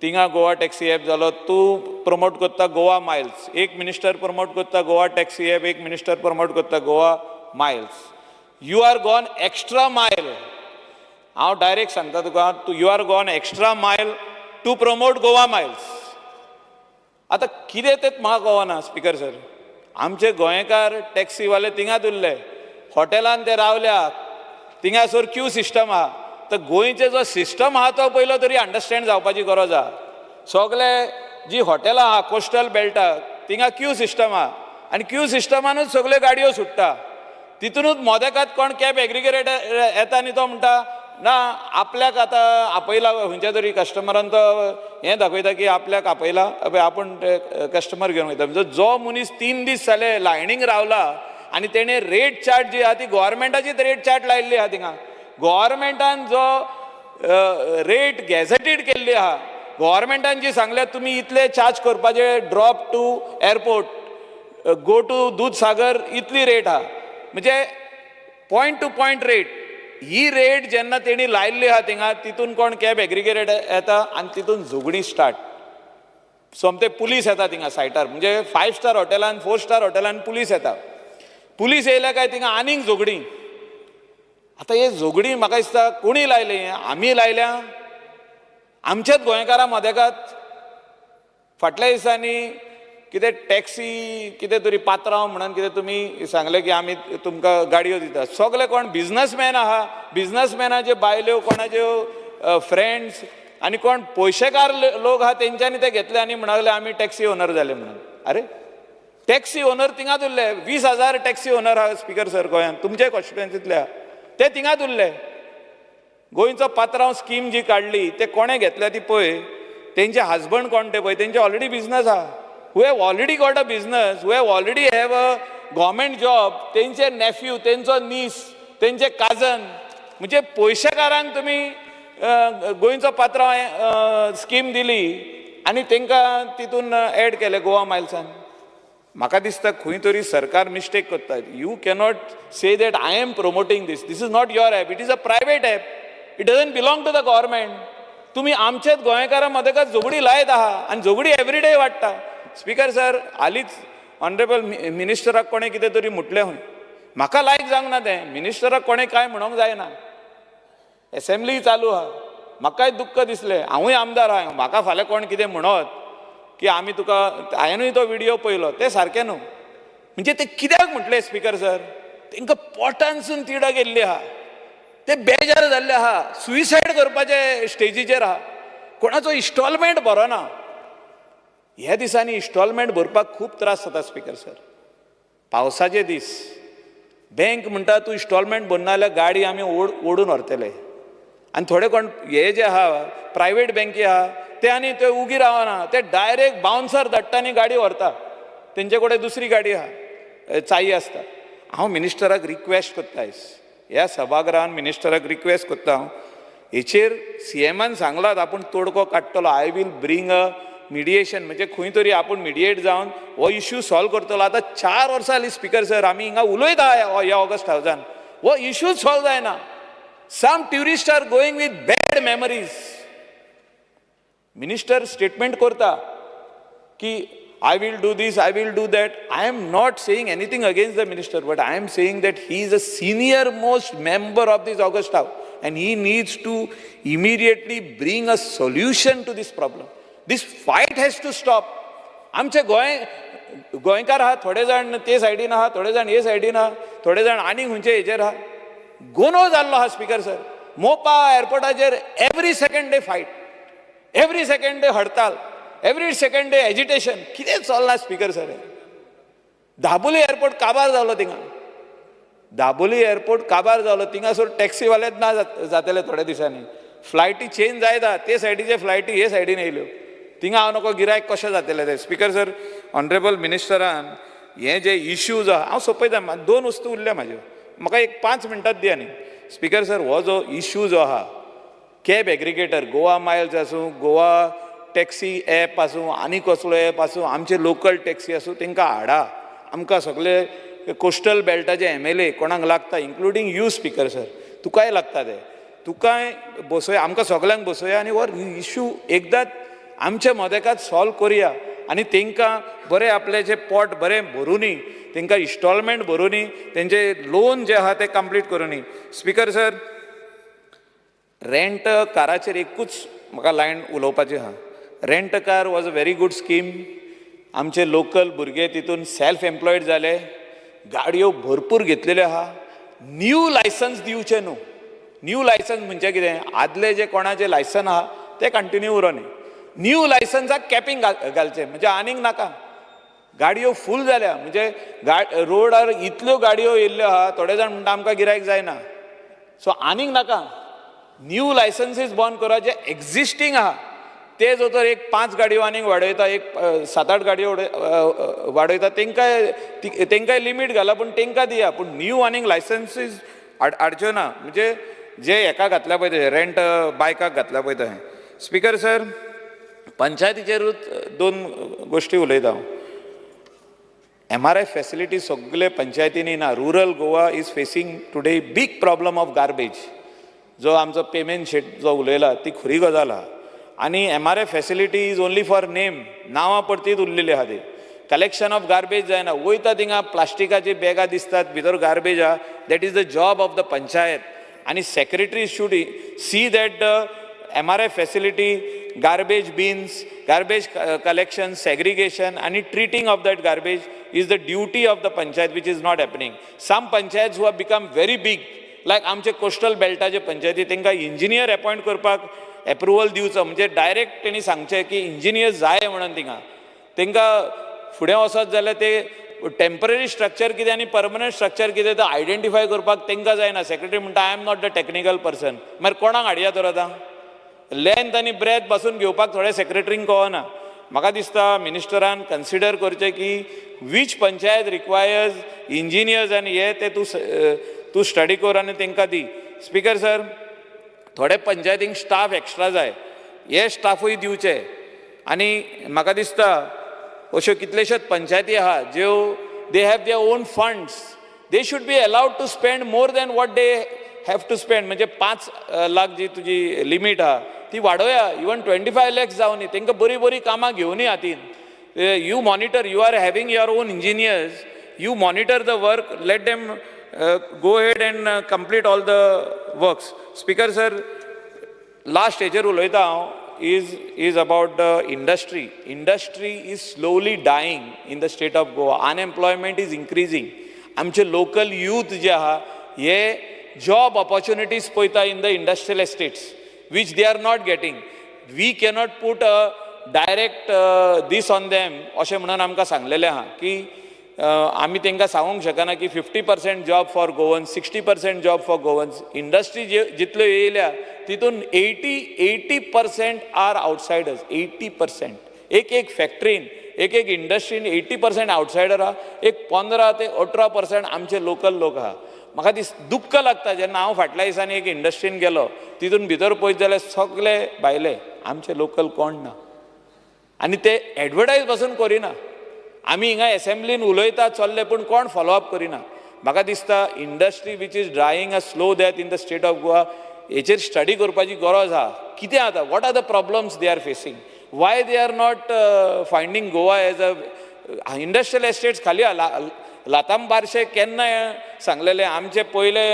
थिंगा गोवा टॅक्सी एप जालो. तूं प्रमोट करता गोवा मायल्स. एक मिनिस्टर प्रमोट करता गोवा टॅक्सी एप, एक मिनिस्टर प्रमोट करता Goa miles. You are gone extra mile. हांव डायरेक्ट सांगता तुका, तूं, you are gone extra mile to promote Goa Miles. आतां कितें तें म्हाका कळना. स्पिकर सर, आमचे गोंयकार टॅक्सीवाले थिंगात उरले, हॉटेलान ते रावल्या. थिंगासर क्यू सिस्टम आहा. तर गोंयचे जो सिस्टम आहा तो पयलो तरी अंडरस्टँड जावपाची गरज आहा. सगळे जी हॉटेलां आहा कोस्टल बेल्टाक, थिंगा क्यू सिस्टम आहा आनी क्यू सिस्टमानूच सगळ्यो गाडयो सुट्टा. तितूनच मोदेकात कोण कॅब एग्रिगेटर येता आनी तो म्हणटा ना आपल्याक आतां आपयला. खंयच्या तरी कस्टमरान तो हें दाखयता की आपल्याक आपयला, पळय आपूण ते कस्टमर घेवन वयता. म्हणजे जो मनीस 3 दीस जाले लायनीक रावला आनी तेणें रेट चार्ट जी आहा ती गोवोरमेंटाचीच रेट चार्ट लायिल्ली आहा. थिंगा गोवोरमेंटान जो रेट गॅझेटेड केल्ली आहा, गोवोरमेंटान जी सांगल्या तुमी इतले चार्ज करपाचे, drop to airport, go to Dudhsagar इतली रेट आहा, म्हणजे पॉयंट टू पॉयंट रेट. ही रेट जेन्ना तेणी लायिल्ली आहा थिंगा, तितून कोण कॅब एग्रिगेटर येता आनी तितून झगडीं स्टार्ट. सोमते पुलीस येता थिंगा सायटार. म्हणजे फायव स्टार हॉटेलान, फोर स्टार हॉटेलान पुलीस येता. पुलीस येयल्या काय थिंगा आनीक झगडीं. आतां हे झगडीं म्हाका दिसता कोणी लायली? आमी लायल्या, आमच्याच गोंयकारां मदेकात. फाटल्या दिसांनी कितें टॅक्सी कितें तरी पात्रांव म्हणून कितें तुमी सांगलें की आमी तुमकां गाडयो दितात. सगळे कोण बिजनसमॅन आहा, बिजनसमॅनाच्यो बायल्यो, कोणाच्यो फ्रेंड्स आनी कोण पयशेकार लोक आहा, तेंच्यांनी ते घेतले आनी म्हणले आमी टॅक्सी ओनर जाले म्हणून. अरे, टॅक्सी ओनर थिंगात उरले. 20,000 टॅक्सी ओनर आहा, स्पिकर सर, गोंयांत, तुमचे कॉन्स्टिट्युएन्सीतले आहा, ते थिंगात उरले. गोंयचो पात्रांव स्कीम जी काडली ते कोणें घेतल्या ती पळय. तेंचे हजबंड कोण ते पळय. तेंचे ऑलरेडी बिजनस आहा, who have already got a business, who have already have a government job, तेंचे नेफ्यू, तेंचो नीस, तेंचे काजन. म्हणजे पयशेकारांक तुमी गोंयचो पात्रांव स्कीम दिली आनी तांकां तितून एड केले गोवा मायल्सान. म्हाका दिसता खंय तरी सरकार मिस्टेक करता. You cannot say that I am promoting this. This is not your app. It is a private app. It doesn't belong to the government. तुमी आमचेच गोंयकारां मदेकात झगडी लायत आहा आनी झगडी एवरीडे वाडटा. स्पिकर सर, हालींच ऑनरेबल मिनिस्टराक कोणें कितें तरी म्हटलें खंय. म्हाका लायक जावंक ना तें. मिनिस्टराक कोणें कांय म्हणोंक जायना. एसेंब्ली चालू आहा. म्हाकाय दुख्ख दिसलें. हांवूय आमदार आहा. म्हाका फाल्यां कोण कितें म्हणत की आमी तुका, हांवेनूय तो व्हिडियो पळयलो, तें सारकें न्हू. म्हणजे ते कित्याक म्हटलें, स्पिकर सर, तांकां पोटानसून तिडक येयल्ली आहा, ते बेजार जाल्ले आहा, सुयसायड करपाचे स्टेजीचेर आहा. कोणाचो इन्स्टॉलमेंट भरना. ह्या दिसांनी इन्स्टॉलमेंट भरपाक खूब त्रास जाता, स्पिकर सर. पावसाचे दीस, बँक म्हणटा तूं इन्स्टॉलमेंट भरना जाल्यार गाडी आमी ओड ओडून व्हरतले. आनी थोडे कोण हे जे आहा, प्रायवेट बँकी आहा, ते आनी ते उगी रावना, ते डायरेक्ट बाउन्सर धाडटा आनी गाडी व्हरता. तेंचे कडेन दुसरी गाडी आहा, चाई आसता. हांव मिनिस्टराक रिक्वेस्ट करता आयज ह्या सभागृहान, मिनिस्टराक रिक्वेस्ट करता हांव हेचेर. सीएमान सांगलात आपूण तोडको काडटलो, I will bring a mediation, म्हणजे खंय तरी आपूण मिडिएट जावन हो इश्यू सॉल्व करतलो. आतां 4 वर्सां जालीं, स्पिकर सर, आमी हिंगा उलयता ह्या ऑगस्ट हावजान, हो इश्यूच सॉल्व जायना. Some tourist are going with bad memories. Minister statement करता की I will do this, I will do that. I am not saying anything against the minister, but I am saying that he is a senior most member of this august house and he needs to immediately bring a solution to this problem. This fight has to stop. आमचे गोंय गोंयकार आहा थोडे जाण ते सायडीन आहा, थोडे जाण हे सायडीन आहा, थोडे जाण आनी खंयचे हेजेर आहा. गोनो जाल्लो आहा स्पीकर सर. मोपा एअरपोर्टाचेर every second day fight, every second day हडताल, एवरी सेकंड डे एजिटेशन. कितें चल्लां स्पीकर सर? दाबोली एअरपोर्ट काबार जालो थिंगा, दाबोली एअरपोर्ट काबार जालो थिंगासर. टॅक्सीवालेच ना जातले थोड्या दिसांनी. फ्लायटी चेंज जायत, ते सायडीचे फ्लायटी हे सायडीन येयल्यो. थिंगा हांव नको गिरायक कशें जातलें तें. स्पीकर सर, ऑनरेबल मिनिस्टरान हे जे इश्यूज आहा, हांव सोंपयता. दोन वस्तू उरल्या म्हाज्यो, म्हाका एक 5 मिनटात दी. आनी स्पीकर सर, हो जो इश्यू जो आहा, कॅब एग्रिगेटर, गोवा मायल्स आसूं, गोवा टॅक्सी एप आसूं, आनी कसलो एप आसूं, आमचे लोकल टॅक्सी आसूं, तांकां हाडा. आमकां सगळे कोस्टल बेल्टाचे एमएलए कोणाक लागता, इन्क्लुडींग you speaker sir, तुकाय लागता ते, तुकाय बसोया, आमकां सगल्यांक बसोया आनी हो इश्यू एकदांच आमच्या मदेकात सॉल्व करुया आनी तांकां बरें आपलें पोट बरें भरुनी, तांकां इन्स्टॉलमेंट भरुनी, तेंचे लोन जे आहा ते कंप्लीट करुनी. स्पीकर सर, रेंट काराचेर एकूच म्हाका लायन उलोवपाची आहा. Rent car was a very good scheme. आमचे लोकल भुरगे तितून सेल्फ एम्प्लॉयड जाले, गाडयो भरपूर घेतलेल्यो आहा. न्यू लायसन्स दिवचें न्हू. न्यू लायसन्स म्हणजे कितें, आदले जे कोणाचे लायसन आहा ते कंटिन्यू उरोनी. न्यू लायसन्साक कॅपिंग घालचें, म्हणजे आनीक नाका. गाडयो फूल जाल्या, म्हणजे रोडार इतल्यो गाडयो येयल्ल्यो आहा, थोडे जाण म्हणटा आमकां गिरायक जायना. सो आनीक नाका, न्यू लायसन्सीस बंद करा. जे एक्झिस्टींग आहा ते जो तर एक पांच गाडयो आनीक वाडयता, एक सात आठ गाडयो वाडयता, तेंकांय लिमीट घाला, पूण तेंकां दिया. पूण न्यू आनीक लायसन्सीस हाडच्यो ना. म्हणजे जे हेका घातल्या पळय ते रेंट बायकाक घातल्या पळय तशें. स्पीकर सर, पंचायतीचेरूच दोन गोश्टी उलयता हांव. एमआरएफ फॅसिलिटी सगळे पंचायतींनी ना. Rural Goa is facing today big problem of garbage. जो आमचो पेमेंट शेट जो उलयला ती खरी गजाल आहा. आनी MRF facility is only for name, नांवां परतीत उरलेली आहा ती. कलेक्शन ऑफ गार्बेज जायना. वयता थिंगा प्लास्टिकाची बॅगां दिसतात, भितर गार्बेज आहा. That is the job of the panchayat आनी secretary should see that the MRF facility, garbage bins, garbage collection, segregation and treating of that garbage is the duty of the panchayat, which is not happening. Some panchayats who have become very big, like आमचे coastal बेल्टाचे पंचायती, तांकां engineer appoint करपाक approval दिवचो. म्हणजे direct तेणी सांगचें की engineer जाय म्हणून थिंगा. तांकां फुडें वचत जाल्यार ते टेम्पररी स्ट्रक्चर कितें आनी परमनंट स्ट्रक्चर कितें तें आयडेंटिफाय करपाक तांकां जायना. सेक्रेटरी म्हणटा, "I am not the technical person." मागीर कोणाक हाडया तर आतां? लेंथ आनी ब्रेथ पासून घेवपाक थोडे सेक्रेटरींक कळना. म्हाका दिसता मिनिस्टरान कन्सिडर करचें की वीच पंचायत रिक्वायर्स इंजिनियर्स आनी हे ते तूं तूं स्टडी कर आनी तांकां दी. स्पीकर सर, थोडे पंचायतींक स्टाफ एक्स्ट्रा जाय, हे स्टाफूय दिवचे. आनी म्हाका दिसता अश्यो कितलेश्योच पंचायती आहा ज्यो they have their own funds, they should be allowed to spend more than what they have to spend. म्हणजे 5 लाख जी तुजी लिमीट आहा ती वाडोवया, इवन 25 लॅक्स जावनी. तांकां बरीं बरीं कामां घेवनी हातीन. You monitor, you are having your own engineers, you monitor the work, let them go ahead and complete all the works. Speaker sir, last हेजेर उलयता हांव is about the industry. Industry is slowly dying in the state of Goa. Unemployment is increasing. आमचे local youth जे आहा हे job opportunities पळयता in the industrial estates, which they are not getting. We cannot put a direct these on them. अशें म्हणून आमकां सांगलेलें आहा की आमी तांकां सांगूंक शकना की 50% job for Goan, 60% job for Goans. Industry जे जितल्यो येयल्या तितून 80% are outsiders, 80%. एक एक फॅक्टरीन, एक एक इंडस्ट्रीन 80% आउटसायडर आहा, एक 15 ते 18% आमचे लोकल लोक आहा. म्हाका दीस दुख्ख लागता जेन्ना हांव फाटल्या दिसांनी एक इंडस्ट्रीन गेलो, तितून भितर पळयत जाल्यार सगळे भायले, आमचे लोकल कोण ना. आनी ते एडवर्टायज पासून करिना. आमी हिंगा एसेंब्लीन उलयता चल्ले, पूण कोण फॉलोअप करिना. म्हाका दिसता industry which is dying a slow death in the state of Goa, हेचेर स्टडी करपाची गरज आहा. कितें जाता, what are the problems they are facing, why they are not finding Goa as a industrial estates? खाली लाताम बारशे केन्ना सांगलेले आमचे पयले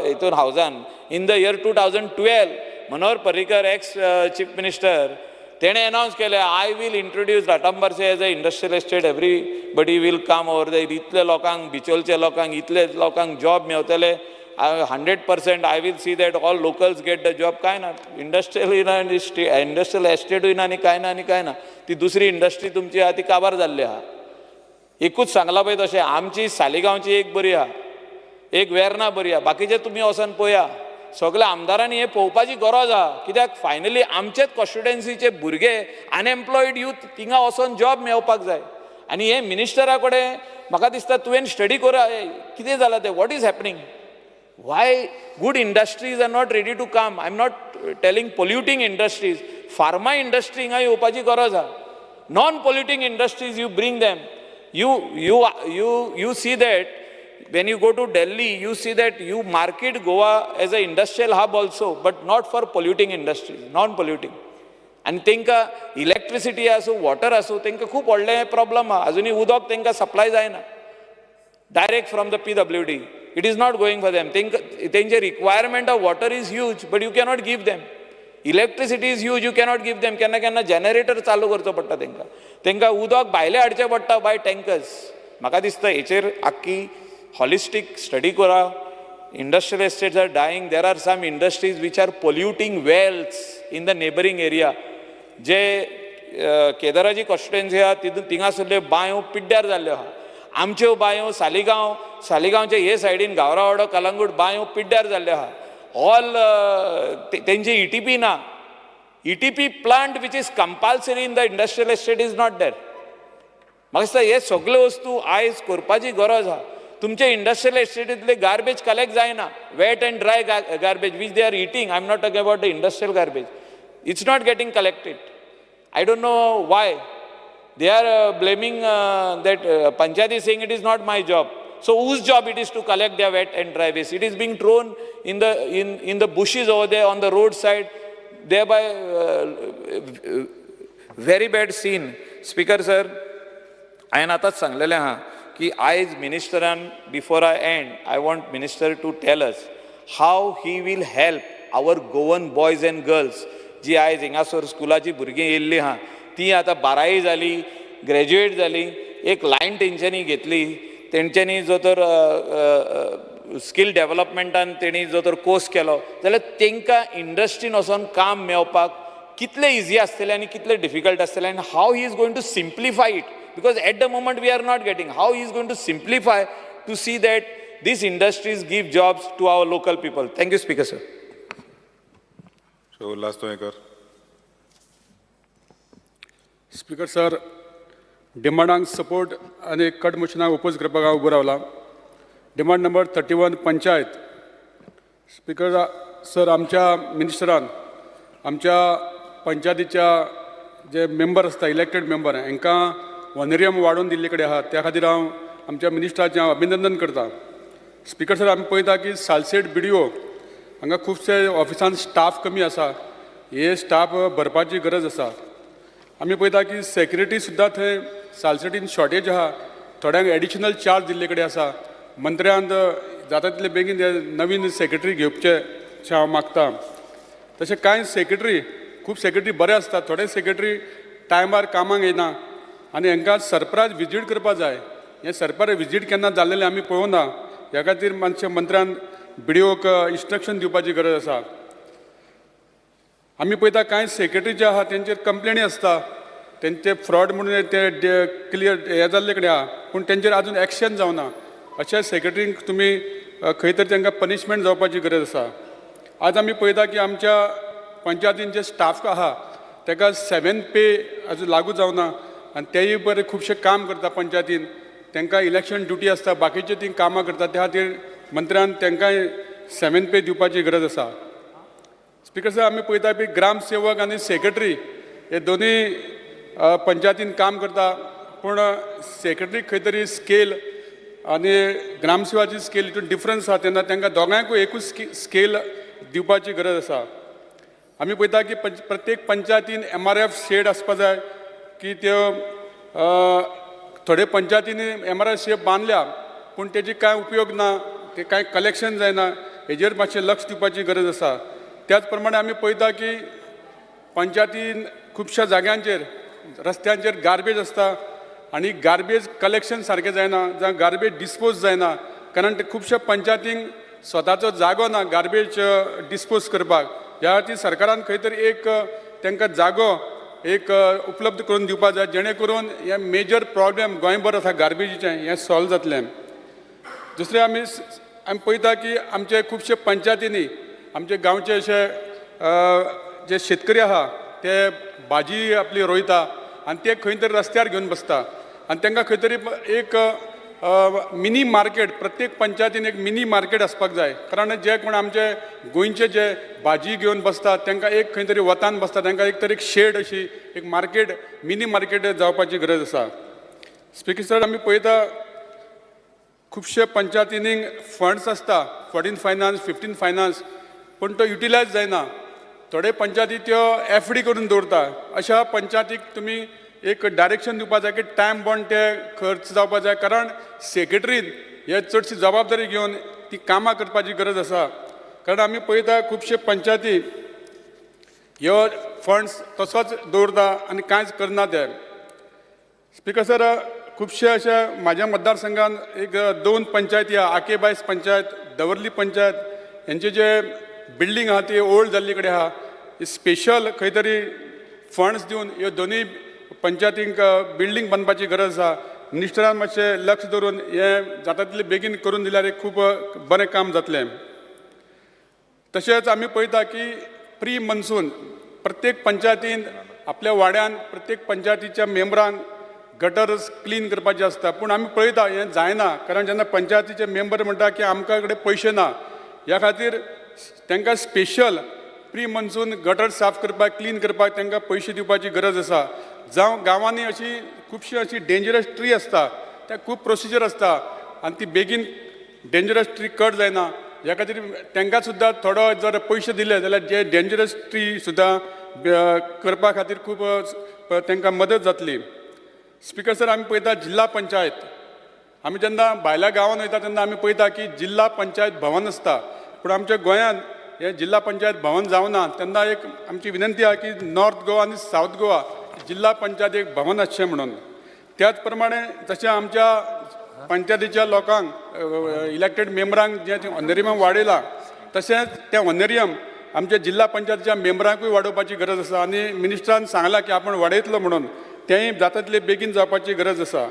हितून हावजान, in the year 2012, Manohar Parrikar, ex chief minister. तेणें एनावन्स केलें, I will introduce Ratambarsem as a industrial estate, everybody will come over there. इतले लोकांक, बिचोलच्या लोकांक, इतले लोकांक job मेवतले, 100% I will see that all locals get the job. काय ना, इंडस्ट्रियलूय ना आनी इंडस्ट्रियल एस्टेटूय ना आनी काय ना आनी काय ना. ती दुसरी इंडस्ट्री तुमची आहा ती काबार जाल्ली आहा. एकूच सांगलां पळय तशें, आमची सालिगांवची एक बरी आहा, एक वेर्ना बरी आहा, बाकीचे तुमी वचोन पळया. सगल्या आमदारांनी हें पळोवपाची गरज आहा, कित्याक फायनली आमचेच कॉन्स्टिट्युएन्सीचे भुरगे अनएम्प्लॉयड यूथ थिंगा वचोन जॉब मेळोवपाक जाय. आनी हे मिनिस्टरा कडेन म्हाका दिसता तुवें स्टडी करा, कितें जालां तें, what is happening, why good industries are not ready to come. I am not telling polluting industries, pharma industry हिंगा येवपाची गरज आहा. Non polluting industries you bring them. You see that when you go to Delhi, you see that you market Goa as a industrial hub also, but not for polluting industries, non polluting. आनी तांकां electricity आसूं, water आसूं, तांकां खूब व्हडलें problem आहा. अजुनूय उदक तांकां सप्लाय जायना direct from the PWD. It is not going for them. तेंचे requirement of water is huge, but you cannot give them. Electricity is huge, you cannot give them. केन्ना केन्ना जनरेटर चालू करचो पडटा तांकां. तांकां उदक भायलें हाडचें पडटा बाय टँकर्स. म्हाका दिसता हेचेर आख्खी हॉलिस्टीक स्टडी करा. Industrial estates are dying. There are some industries which are polluting wells in the neighbouring area. जे केदाराची कॉन्स्टिट्युएन्सी आहा तितून थिंगासरल्यो बांयो पिड्ड्यार जाल्ल्यो आहा. आमच्यो बांयो सालिगांव, सालिगांवचे हे सायडीन गावरावाडो, कलंगूट बांयो पिड्ड्यार जाल्ल्यो आहा. ऑल तेंचे ईटीपी ना. ETP plant which is compulsory in the industrial estate is not there. म्हाका दिसता हे सगल्यो वस्तू आयज करपाची गरज आहा. तुमचे इंडस्ट्रियल एस्टेटींतले गार्बेज कलेक्ट जायना. Wet and dry garbage which they are eating, I am not talking about the industrial garbage, it's not getting collected. I don't know why. They are blaming that panchayat is saying it is not my job. So whose job it is to collect their wet and dry waste? It is being thrown in the bushes over there on the roadside, thereby very bad scene. Speaker sir, हांवें आतांच सांगलेलें आहा की आयज मिनिस्टरान, before I end, I want minister to tell us how he will help our Goan boys and girls. जी आयज हिंगासर स्कुलाची भुरगीं येयल्लीं आहा ती आतां बारावी जाली, ग्रॅज्युएट जाली, एक लायन तेंच्यांनी घेतली, तेंच्यांनी जो तर स्कील डेवलपमेंटान तेणी जो तर कोर्स केलो जाल्यार तेंकां इंडस्ट्रीन वचोन काम मेळपाक कितलें इजी आसतलें आनी कितलें डिफिकल्ट आसतलें, आनी how he is going to simplify it, because at the moment we are not getting, how he is going to simplify to see that these industries give jobs to our local people. Thank you, Speaker sir. Shri Ulhas Tuyenkar. Speaker sir, डिमांडांक support आनी cut मोशनाक oppose करपाक हांव उबो रावला. Demand number 31, panchayat. Speaker sir, आमच्या मिनिस्टरान आमच्या पंचायतीच्या जे member आसता, elected member, हांकां ऑनरेरियम वाडोवन दिल्ले कडेन आहा. त्या खातीर हांव आमच्या मिनिस्टराचें हांव अभिनंदन करता. स्पीकर सर, आमी पळयता की सालसेट बीडीओ हांगा खुबशे ऑफिसान स्टाफ कमी आसा. हे स्टाफ भरपाची गरज आसा. आमी पळयता की सेक्युरिटी सुद्दां थंय सालसेटीन शॉर्टेज आहा. थोड्यांक एडिशनल चार्ज दिल्ले कडेन आसा. मंत्र्यान जाता तितले बेगीन हे नवीन सेक्रेटरी घेवचे अशें हांव मागता. तशें कांय सेक्रेटरी, खूब सेक्रेटरी बरे आसतात, थोडे सेक्रेटरी टायमार कामाक येना आनी हांकां सरप्रायज विजीट करपा जाय. हें सरप्रायज विजीट केन्ना जाल्लेलें आमी पळोवना. ह्या खातीर मातशें मंत्र्यान बीडीओक इन्स्ट्रक्शन दिवपाची गरज आसा. आमी पळयता कांय सेक्रेटरी जे आहा तेंचेर कंप्लेनी आसता, तेंचे फ्रॉड म्हणून ते क्लियर हे जाल्ले कडेन आहा, पूण तेंचेर आजून एक्शन जावना. अशा सेक्रेटरींक तुमी खंय तरी तांकां पनिशमेंट जावपाची गरज आसा. आज आमी पळयता की आमच्या पंचायतीन जे स्टाफ आहा ताका सेवन पे आजून लागू जावना आनी तेय बरें खुबशें काम करता पंचायतीन. तांकां इलेक्शन ड्युटी आसता, बाकीचे ती कामां करता. त्या खातीर मंत्र्यान तांकांय सेवन पे दिवपाची गरज आसा. स्पीकर साहेब, आमी पळयता की ग्रामसेवक आनी सेक्रेटरी हे दोनूय पंचायतीन काम करता, पूण सेक्रेटरी खंय तरी स्केल आनी ग्रामसेवाची स्केल हितून डिफरन्स आसा. तेन्ना तांकां दोगांयकूय एकूच स्केल दिवपाची गरज आसा. आमी पळयता की प्रत्येक पंचायतीन एमआरएफ शेड आसपा जाय की त्यो थोडे पंचायतींनी एमआरएफ शेड बांदल्या, पूण तेजी कांय उपयोग ना, ते कांय कलेक्शन जायना. हेजेर मातशें लक्ष दिवपाची गरज आसा. त्याच प्रमाणे आमी पळयता की पंचायतीन खुबश्या जाग्यांचेर रस्त्यांचेर गार्बेज आसता आनी गार्बेज कलेक्शन सारकें जायना जावं गार्बेज डिस्पोज जायना, कारण ते खुबश्या पंचायतींक स्वताचो जागो ना गार्बेज डिस्पोज करपाक. ह्या खातीर सरकारान खंय तरी एक तांकां जागो एक उपलब्ध करून दिवपाक जाय, जेणे करून हे मेजर प्रॉब्लेम गोंयभर आसा गार्बेजीचें हें सॉल्व जातलें. दुसरें आमी आमी पळयता की आमचे खुबशे पंचायतींनी आमचे गांवचे अशे जे शेतकरी आहा ते भाजी आपली रोयता आनी ते खंय तरी रस्त्यार घेवन बसता आनी तांकां खंय तरी एक मिनी मार्केट, प्रत्येक पंचायतीन एक मिनी मार्केट आसपाक जाय, कारण जे कोण आमचे गोंयचे जे भाजी घेवन बसतात तांकां एक खंय तरी वतान बसता, तांकां एक तरी एक शेड अशी एक मार्केट, मिनी मार्केट जावपाची गरज आसा. स्पिकर सर, आमी पळयता खुबशे पंचायतींनी फंड्स आसता, 14 फायनान्स, 15 फायनान्स, पूण तो युटिलायज जायना. थोडे पंचायती त्यो एफडी करून दवरता. अशा पंचायतीक तुमी एक डायरेक्शन दिवपा जाय की टायम बॉन्ड ते खर्च जावपा जाय, कारण सेक्रेटरीन हे चडशी जबाबदारी घेवन ती कामां करपाची गरज आसा. कारण आमी पळयता खुबशे पंचायती ह्यो फंड्स तसोच दवरता आनी कांयच करना ते. स्पिकर सर, खुबशे अशे म्हाज्या मतदारसंघान एक दोन पंचायती आहा, आके बायस पंचायत, दवर्ली पंचायत, हेंचे जे बिल्डींग आहा ती ओल्ड जाल्ली कडेन आहा. स्पेशल खंय तरी फंड्स दिवन ह्यो दोनूय पंचायतींक बिल्डींग बांदपाची गरज आसा. मिनिस्टरान मातशें लक्ष दवरून हें जाता तितलें बेगीन करून दिल्यार एक खूब बरें काम जातलें. तशेंच आमी पळयता की प्री मन्सून प्रत्येक पंचायतीन आपल्या वाड्यान प्रत्येक पंचायतीच्या मेंबरांक गटर्स क्लीन करपाचे आसता, पूण आमी पळयता हें जायना, कारण जेन्ना पंचायतीचे मेंबर म्हणटा की आमकां कडेन पयशे ना, ह्या खातीर तांकां स्पेशल प्री मन्सून गटर साफ करपाक, क्लीन करपाक तांकां पयशे दिवपाची गरज आसा. जावं गांवांनी अशी खुबशी अशी डेंजरस ट्री आसता, त्या खूब प्रोसिजर आसता आनी ती बेगीन डेंजरस ट्री कट जायना. ह्या खातीर तांकां सुद्दां थोडो जर पयशे दिले जाल्यार जे डेंजरस ट्री सुद्दां करपा खातीर खूब तांकां मदत जातली. स्पिकर सर, आमी पळयता जिल्हा पंचायत, आमी जेन्ना भायल्या गांवांत वयता तेन्ना आमी पळयता की जिल्हा पंचायत भवन आसता, पूण आमच्या गोंयांत हें जिल्हा पंचायत भवन जावना. तेन्ना एक आमची विनंती आहा की नॉर्थ गोवा आनी सावथ गोवा जिल्हा पंचायत एक भवन आसचें म्हणून. त्याच प्रमाणे जशें आमच्या पंचायतीच्या लोकांक इलेक्टेड मेंबरांक जें ऑनरियम वाडयलां, तशेंच तें ऑनरियम आमच्या जिल्हा पंचायतीच्या मेंबरांकूय वाडोवपाची गरज आसा आनी मिनिस्टरान सांगलां की आपूण वाडयतलो म्हणून, तेंय जाता तितलें बेगीन जावपाची गरज आसा.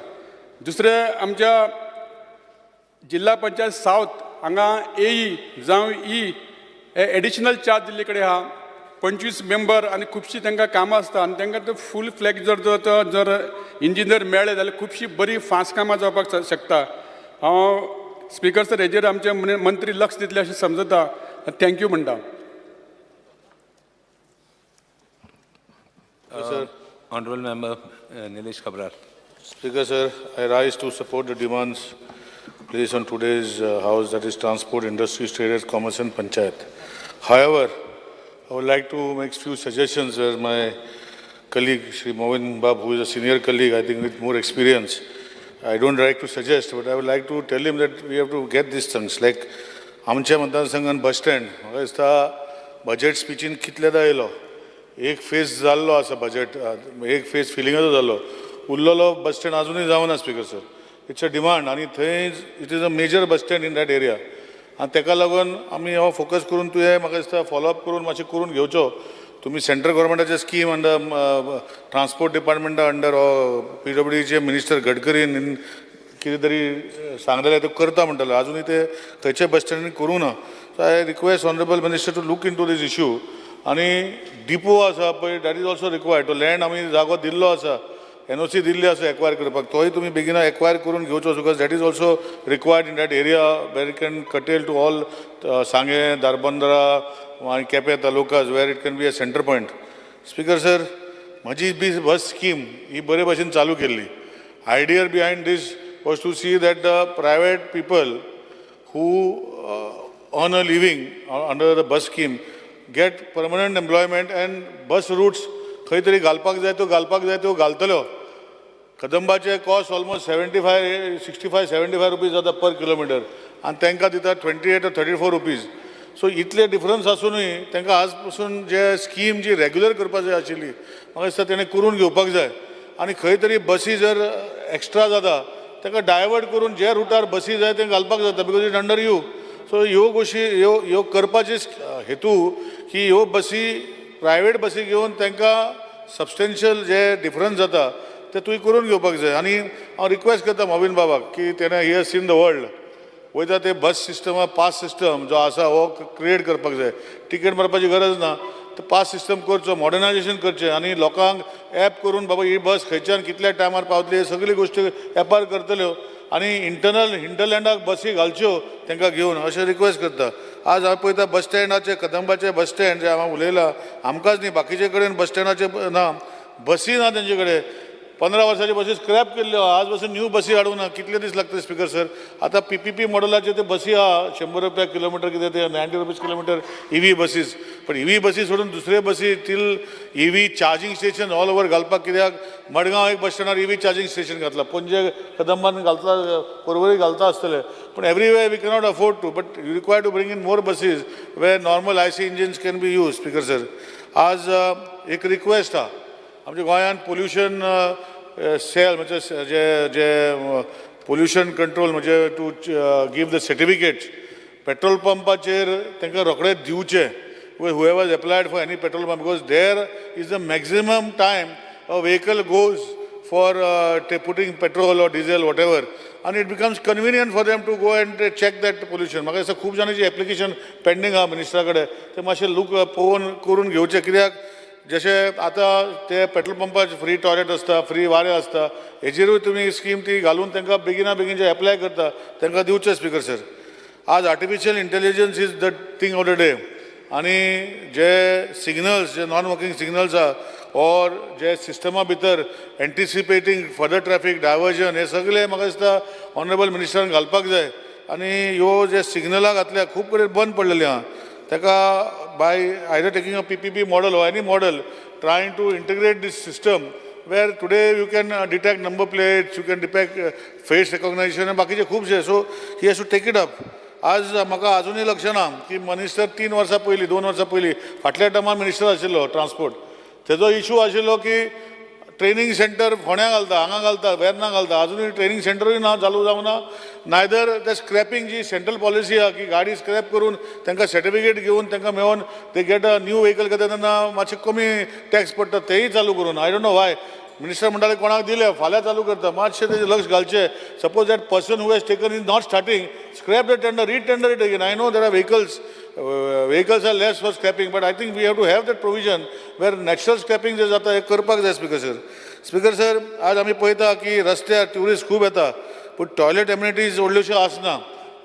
दुसरें, आमच्या जिल्हा पंचायत सावथ हांगा एई जावं ई हे एडिशनल चार्ज दिल्ले कडेन आहा. 25 मेंबर आनी खुबशीं तांकां कामां आसता आनी तांकां तो फूल फ्लॅग जर जर इंजिनियर मेळ्ळे जाल्यार खुबशीं बरीं फास्ट कामां जावपाक शकता. हांव स्पिकर सर हेजेर आमचे मंत्री लक्ष दितले अशें समजता. Thank you म्हणटा. Sir. Honorable Member Nilesh Cabral. Speaker, sir, I rise to support the demands placed on today's House, that is Transport, Industries, Trade, Commerce and Panchayat. However, I would like to make few suggestions where my colleague, Shri Movin Bab, who is a senior colleague, I think with more experience, I don't like to suggest, but I would like to tell him that we have to get these things. Like, आमच्या मतदारसंघान bus stand, म्हाका दिसता budget स्पिचीन कितलेदा येयलो, एक phase जाल्लो आसा budget, एक phase फिलिंगाचो जाल्लो, उरलेलो bus stand अजुनूय जावना. Speaker sir, it's a demand आनी थंय it is a major bus stand in that area आनी तेका लागून आमी हो फोकस करून तुवें म्हाका दिसता फॉलोअप करून मातशें करून घेवचो. तुमी सेंट्रल गव्हर्मेंटाचे स्कीम अंडर ट्रान्सपोर्ट डिपार्टमेंटा अंडर हो पीडब्ल्यूडीचे मिनिस्टर गडकरीन कितें तरी सांगलेलें तें करता म्हणटाले, अजुनूय ते खंयच्या बस स्टँडांनी करूं ना. So I request honourable minister to look into this issue. आनी डिपो आसा पळय, that is also required. तो लँड आमी जागो दिल्लो आसा, एनओसी दिल्ली आसा एक्वायर करपाक, तोय तुमी बेगीन एक्वायर करून घेवचो, because that is also required in that area where it can curtail to all Sanguem, Dharbandora आनी Quepem talukas where it can be a centre point. Speaker sir, म्हजी बी बस स्कीम ही बरे भशेन चालू केल्ली. Idea behind this was to see that the private people who earn a living under the bus scheme get permanent employment and bus routes खंय तरी घालपाक जाय त्यो घालपाक जाय त्यो घालतल्यो. कदंबाचे cost almost 75, 65, 75 rupees जाता पर किलोमिटर आनी तांकां दिता 28 or 34 rupees. सो इतले डिफरन्स आसुनूय तांकां आज पसून जे स्कीम जी रेगुलर करपा जाय आशिल्ली, म्हाका दिसता तेणें करून घेवपाक जाय. आनी खंय तरी बसी जर एक्स्ट्रा जाता, ताका डायवर्ट करून जे रुटार बसी जाय ते घालपाक जाता, because it under you. So ह्यो गोश्टी ह्यो करपाचे हेतू की ह्यो बसी, प्रायवेट बसी घेवन तांकां सबस्टेन्शियल जे डिफरन्स जाता ते तुवें करून घेवपाक जाय. आनी हांव रिक्वेस्ट करता मोविन बाबाक की तेणें, he has seen the world, वयता ते बस सिस्टम, पास सिस्टम जो आसा हो क्रिएट करपाक जाय. टिकेट मारपाची गरज ना, तो पास सिस्टम करचो, मॉडर्नायजेशन करचें आनी लोकांक एप करून बाबा ही बस खंयच्यान कितल्या टायमार पावतली, हे सगळी गोश्टी एपार करतल्यो आनी इंटरनल हिंटरलँडाक बसी घालच्यो तांकां घेवन, अशें रिक्वेस्ट करता. आज हांव पळयता बस स्टँडाचे, कदंबाचे बस स्टँड जे हांव उलयलां, आमकांच न्ही, बाकीचे कडेन बस स्टँडाचे ना, बसी ना तेंचे कडेन. 15 वर्साची बसी स्क्रॅप केल्ल्यो, आज पासून न्यू बसी हाडूंक ना. कितले दीस लागतले, स्पिकर सर? आतां पीपीपी मॉडलाचे ते बसी आहा, 100 रुपया किलोमिटर कितें ते, ₹90 kilometer EV buses. पण इव्ही बसी सोडून दुसरे बसी till EV charging station all over घालपाक. कित्याक मडगांव एक बस स्टँडार इव्ही चार्जींग स्टेशन घातला, पणजे कदंबान घालता, पर्वरी घालता आसतले, पूण everywhere we cannot afford to, but you require to bring in more buses way normal IC engines can be use. Speaker sir, आज एक रिक्वेस्ट आहा. आमच्या गोंयांत पोल्युशन सेल म्हणजे जे जे पोल्युशन कंट्रोल म्हणजे to give the certificates, petrol पंपाचेर तांकां रोखडेच दिवचे, whoever applied for any petrol pump, because there is the maximum time a vehicle goes for putting petrol or diesel, whatever, and it becomes convenient for them to go and check that pollution. म्हाका दिसता खूब जाणांची application pending आहा मिनिस्टरा कडेन, ते मातशें look पळोवन करून घेवचें. कित्याक जशें आतां ते पेट्रोल पंपार फ्री टॉयलेट आसता, फ्री वारें आसता, हेजेरूय तुमी स्कीम ती घालून तांकां बेगिना बेगीन जे एप्लाय करता तांकां दिवचें. स्पिकर सर, आज artificial intelligence is the thing of the day आनी जे सिग्नल्स, जे नॉन वर्किंग सिग्नल्स आहा ऑर जे सिस्टमा भितर एन्टिसिपेटींग फर्दर ट्रॅफिक डायवर्जन, हे सगळे म्हाका दिसता ऑनरेबल मिनिस्टरान घालपाक जाय. आनी ह्यो जे सिग्नलां घातल्या, खूब कडेन बंद पडलेली आहा, ताका by either taking a PPP model or any model, trying to integrate this system where today you can detect number plates, you can detect face recognition आनी बाकीचे खुबशे. So he has to take it up. आज म्हाका अजुनूय लक्ष ना की minister 3 वर्सां पयलीं, 2 वर्सां पयलीं, फाटल्या टर्मार मिनिस्टर आशिल्लो ट्रान्सपोर्ट, तेजो इशू आशिल्लो की ट्रेनींग सेंटर फोंड्या घालता, हांगा घालता, वेर्ना घालता, अजुनूय ट्रेनींग सेंटरूय ना चालू जावना. नायदर ते स्क्रॅपिंग जी सेंट्रल पॉलिसी आहा की गाडी स्क्रॅप करून तांकां सर्टिफिकेट घेवन तांकां मेळोवन they get a new vehicle करता तेन्ना मातशें कमी टॅक्स पडटा, तेय चालू करून. I don't know why minister म्हणटाले कोणाक दिले, फाल्यां चालू करता. मातशें तेजें लक्ष घालचें. Suppose that person who has taken is not starting, scrap the tender, re-tender it again. I know there are vehicles are less for scrapping, but I think we have to have that provision where natural scrapping जे जाता हें करपाक जाय. Speaker sir, speaker sir, आज आमी पळयता की रस्त्यार tourist खूब येता, पूण टॉयलेट एमिनिटीज व्हडल्योश्यो आसना.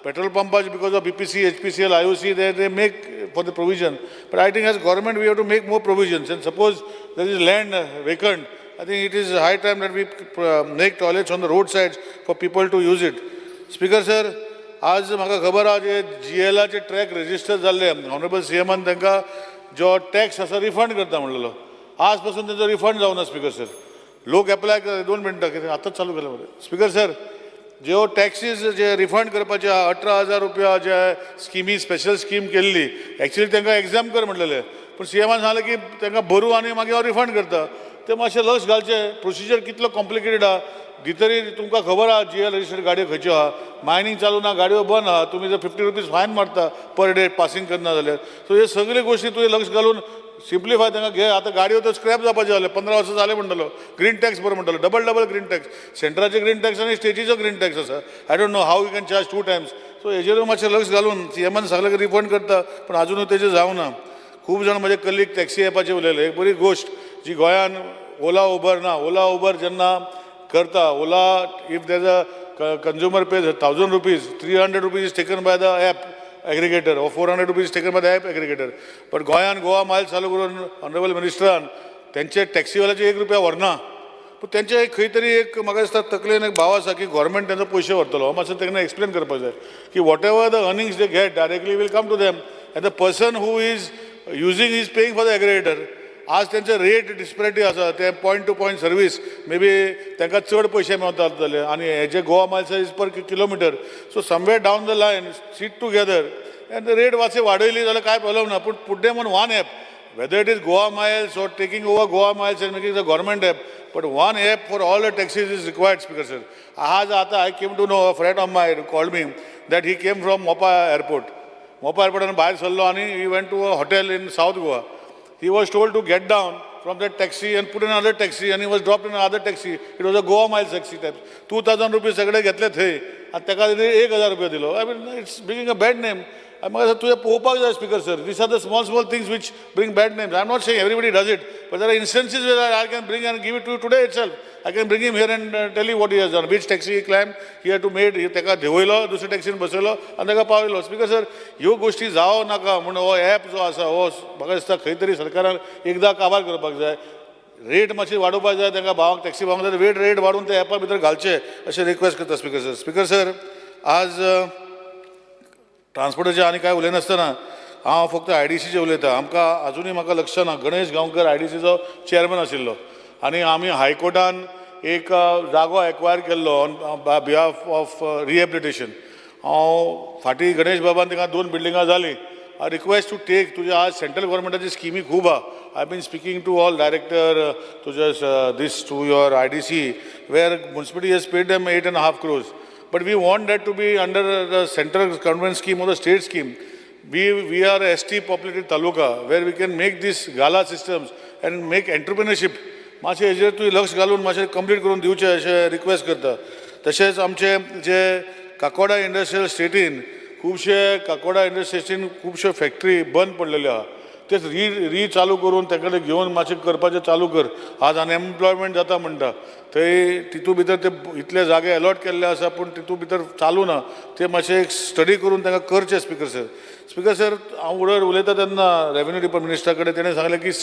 पेट्रोल पंपाचे because of BPC, HPCL, IOC, they make for the provision, but I think as government we have to make more provisions, and suppose there is land vacant, I think it is high time that we make toilets on the roadsides for people to use it. Speaker sir, आज म्हाका खबर आहा, जे जीएलाचे track register जाल्ले, honourable सीएमान तांकां जो tax आसा refund करता म्हणलेलो, आज पासून तेंचो रिफंड जावना. स्पीकर सर, लोक एप्लाय कर, 2 मिनटां, कितें आतांच चालू केलें मरे. स्पीकर सर, ज्यो टॅक्सीज जे रिफंड करपाचे 18,000 रुपया जे स्किमी, स्पेशल स्कीम केल्ली, एक्चुअली तांकां एग्जाम कर म्हणलेले, पूण सीएमान सांगलें की तांकां भरूं आनी मागीर हांव रिफंड करता. ते मातशें लक्ष घालचें. प्रोसिजर कितलो कॉम्प्लिकेटेड आहा भितरी तुमकां खबर आहा. जीएल रजिस्टर्ड गाडयो खंयच्यो आहा, मायनींग चालू ना, गाडयो बंद आहा, तुमी जर ₹50 फायन मारता पर डे पासींग करना जाल्यार. सो हे सगळे गोश्टी तुवें लक्ष घालून सिम्प्लिफाय तांकां घे. आतां गाडयो तर स्क्रॅप जावपाच्यो जाल्यो, 15 वर्सां जालें म्हणटलो. ग्रीन टॅक्स बरो म्हणटलो, डबल डबल ग्रीन टॅक्स, सेंट्राचे ग्रीन टॅक्स आनी स्टेटीचो ग्रीन टॅक्स आसा. I don't know how you can charge two times. So हेजेरूय मातशें लक्ष घालून, सीएमान सांगलें की रिफंड करता, पूण अजुनूय तेजें जावना. खूब जाण म्हजे कलीग टॅक्सी एपाचेर उलयले. एक बरी गोश्ट जी गोंयान ओला उबर ना. ओला उबर जेन्ना करता, Ola, if there a consumer pays ₹1000, ₹300 is taken by the app aggregator or ₹400 taken by the app aggregator. But गोंयान गोवा मायल चालू करून ऑनरेबल मिनिस्टरान तेंचे टॅक्सीवाल्याचे 1 रुपया व्हरना, पूण तेंचे एक खंय तरी एक म्हाका दिसता तकलेन एक भाव आसा की गव्हर्मेंट तेंचो पयशे व्हरतलो. हो मातसो तांकां एक्सप्लेन करपाक जाय की whatever the earnings they get directly will come to them, and the person who is using is paying for the aggregator. आज तेंचे रेट डिस्पॅरिटी आसा, ते point to point service maybe तांकां चड पयशे मेवता जातले आनी हेजे Goa miles is per kilometer. So somewhere down the line, sit together. And rate मातशे वाडयली जाल्यार कांय प्रॉब्लम ना, पूण put them on one app, whether it is Goa Miles or taking over Goa Miles and making the government app, but one app for all the taxis is required, Speaker sir. आज आतां I came to know, a friend of mine called me that he came from Mopa airport. Mopa एअरपोर्टान भायर सरलो आनी he went to a hotel in South Goa. He was told to get down from that taxi and put in another taxi, and he was dropped in another taxi. It was a Goa Miles taxi type. ₹2000 सगळे घेतले थंय आनी ताका 1000 रुपया दिलो. I mean, it's bringing a bad name. आनी म्हाका तुजें पळोवपाक जाय, Speaker sir. These are the small small things which bring bad names. I am not saying everybody does it, but there are instances where I can bring and give it to today itself. I can bring him here and tell you what he has done, which taxi he climbed, he had to made, ताका देंवयलो, दुसऱ्या टॅक्सीन बसयलो आनी ताका पावयलो. Speaker sir, ह्यो गोश्टी जावं नाका म्हूण हो एप जो आसा हो म्हाका दिसता खंय तरी सरकारान एकदां काबार करपाक जाय. रेट मातशी वाडोवपाक जाय तांकां भावांक, टॅक्सी भावांक जाय वेट रेट वाडोवन ते एपा भितर घालचे अशें रिक्वेस्ट करता, स्पीकर सर. स्पीकर सर, आज ट्रान्सपोर्टाचें आनी कांय उलयनासतना हांव फक्त आयडीसीचें उलयतां. आमकां आजुनूय म्हाका लक्ष ना, गणेश गांवकर आयडीसीचो चेअरमॅन आशिल्लो आनी आमी हायकोर्टान एक जागो एक्वायर केल्लो ऑन बिहाफ ऑफ रिहेबिलिटेशन. हांव फाटीं गणेश बाबान तिंगा दोन बिल्डिंगां जालीं. I request to take तुजे आज सेंट्रल गव्हर्मेंटाची स्किमी खूब आहा. I been speaking to all director तुजे this to your IDC, where municipality has paid them 8.5 crores. But we want that to be under the central government scheme or the state scheme. We are a ST populated taluka where we can make these gala systems and make entrepreneurship. मातशें हेजेर तुवें लक्ष घालून मातशें complete करून दिवचें अशें request करता. तशेंच आमचे जे काकोडा इंडस्ट्रियल स्टेटीन खुबशे, काकोडा इंडस्ट्रियल स्टेटीन खुबश्यो फॅक्टरी बंद पडलेल्यो आहा, तेच री री चालू करून तेकडे घेवन मातशें करपाचें चालू कर. आज अनएम्प्लॉयमेंट जाता म्हणटा थंय, तितू भितर ते इतले जागे अलॉट केल्ले आसा, पूण तितू भितर चालू ना. ते मातशें एक स्टडी करून तांकां करचें, स्पीकर सर. स्पीकर सर, हांव उडर उलयता तेन्ना रेवेन्यू डिपार्टमेंट मिनिस्टरा कडेन तेणें सांगलें की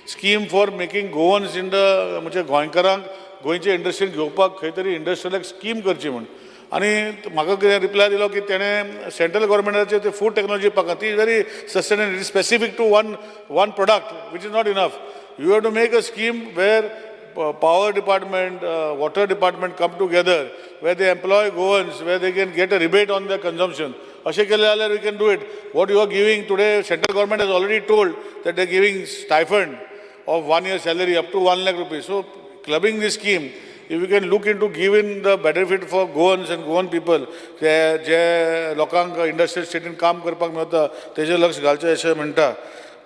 scheme for making Goans in the, म्हणजे गोंयकारांक गोंयचे इंडस्ट्रीन घेवपाक खंय तरी इंडस्ट्रियल स्कीम करची म्हूण. आनी म्हाका कितें रिप्लाय दिलो की तेणें सेंट्रल गव्हर्मेंटाचे ते फूड टॅक्नॉलॉजी पार्क, ती very sustain, specific to one product, which is not enough. You have to make a scheme where power department, water department come together, where they employ Goans, where they can get a rebate on their consumption. अशें केलें जाल्यार we can do it. What you are giving today, central government has already told that they giving stipend of one year salary up to ₹1 lakh. So clubbing this scheme, if you can look into giving the benefit for Goans and Goan people, जे जे लोकांक industrial स्टेटीन काम करपाक मेळटा तेजेर लक्ष घालचें अशें म्हणटा.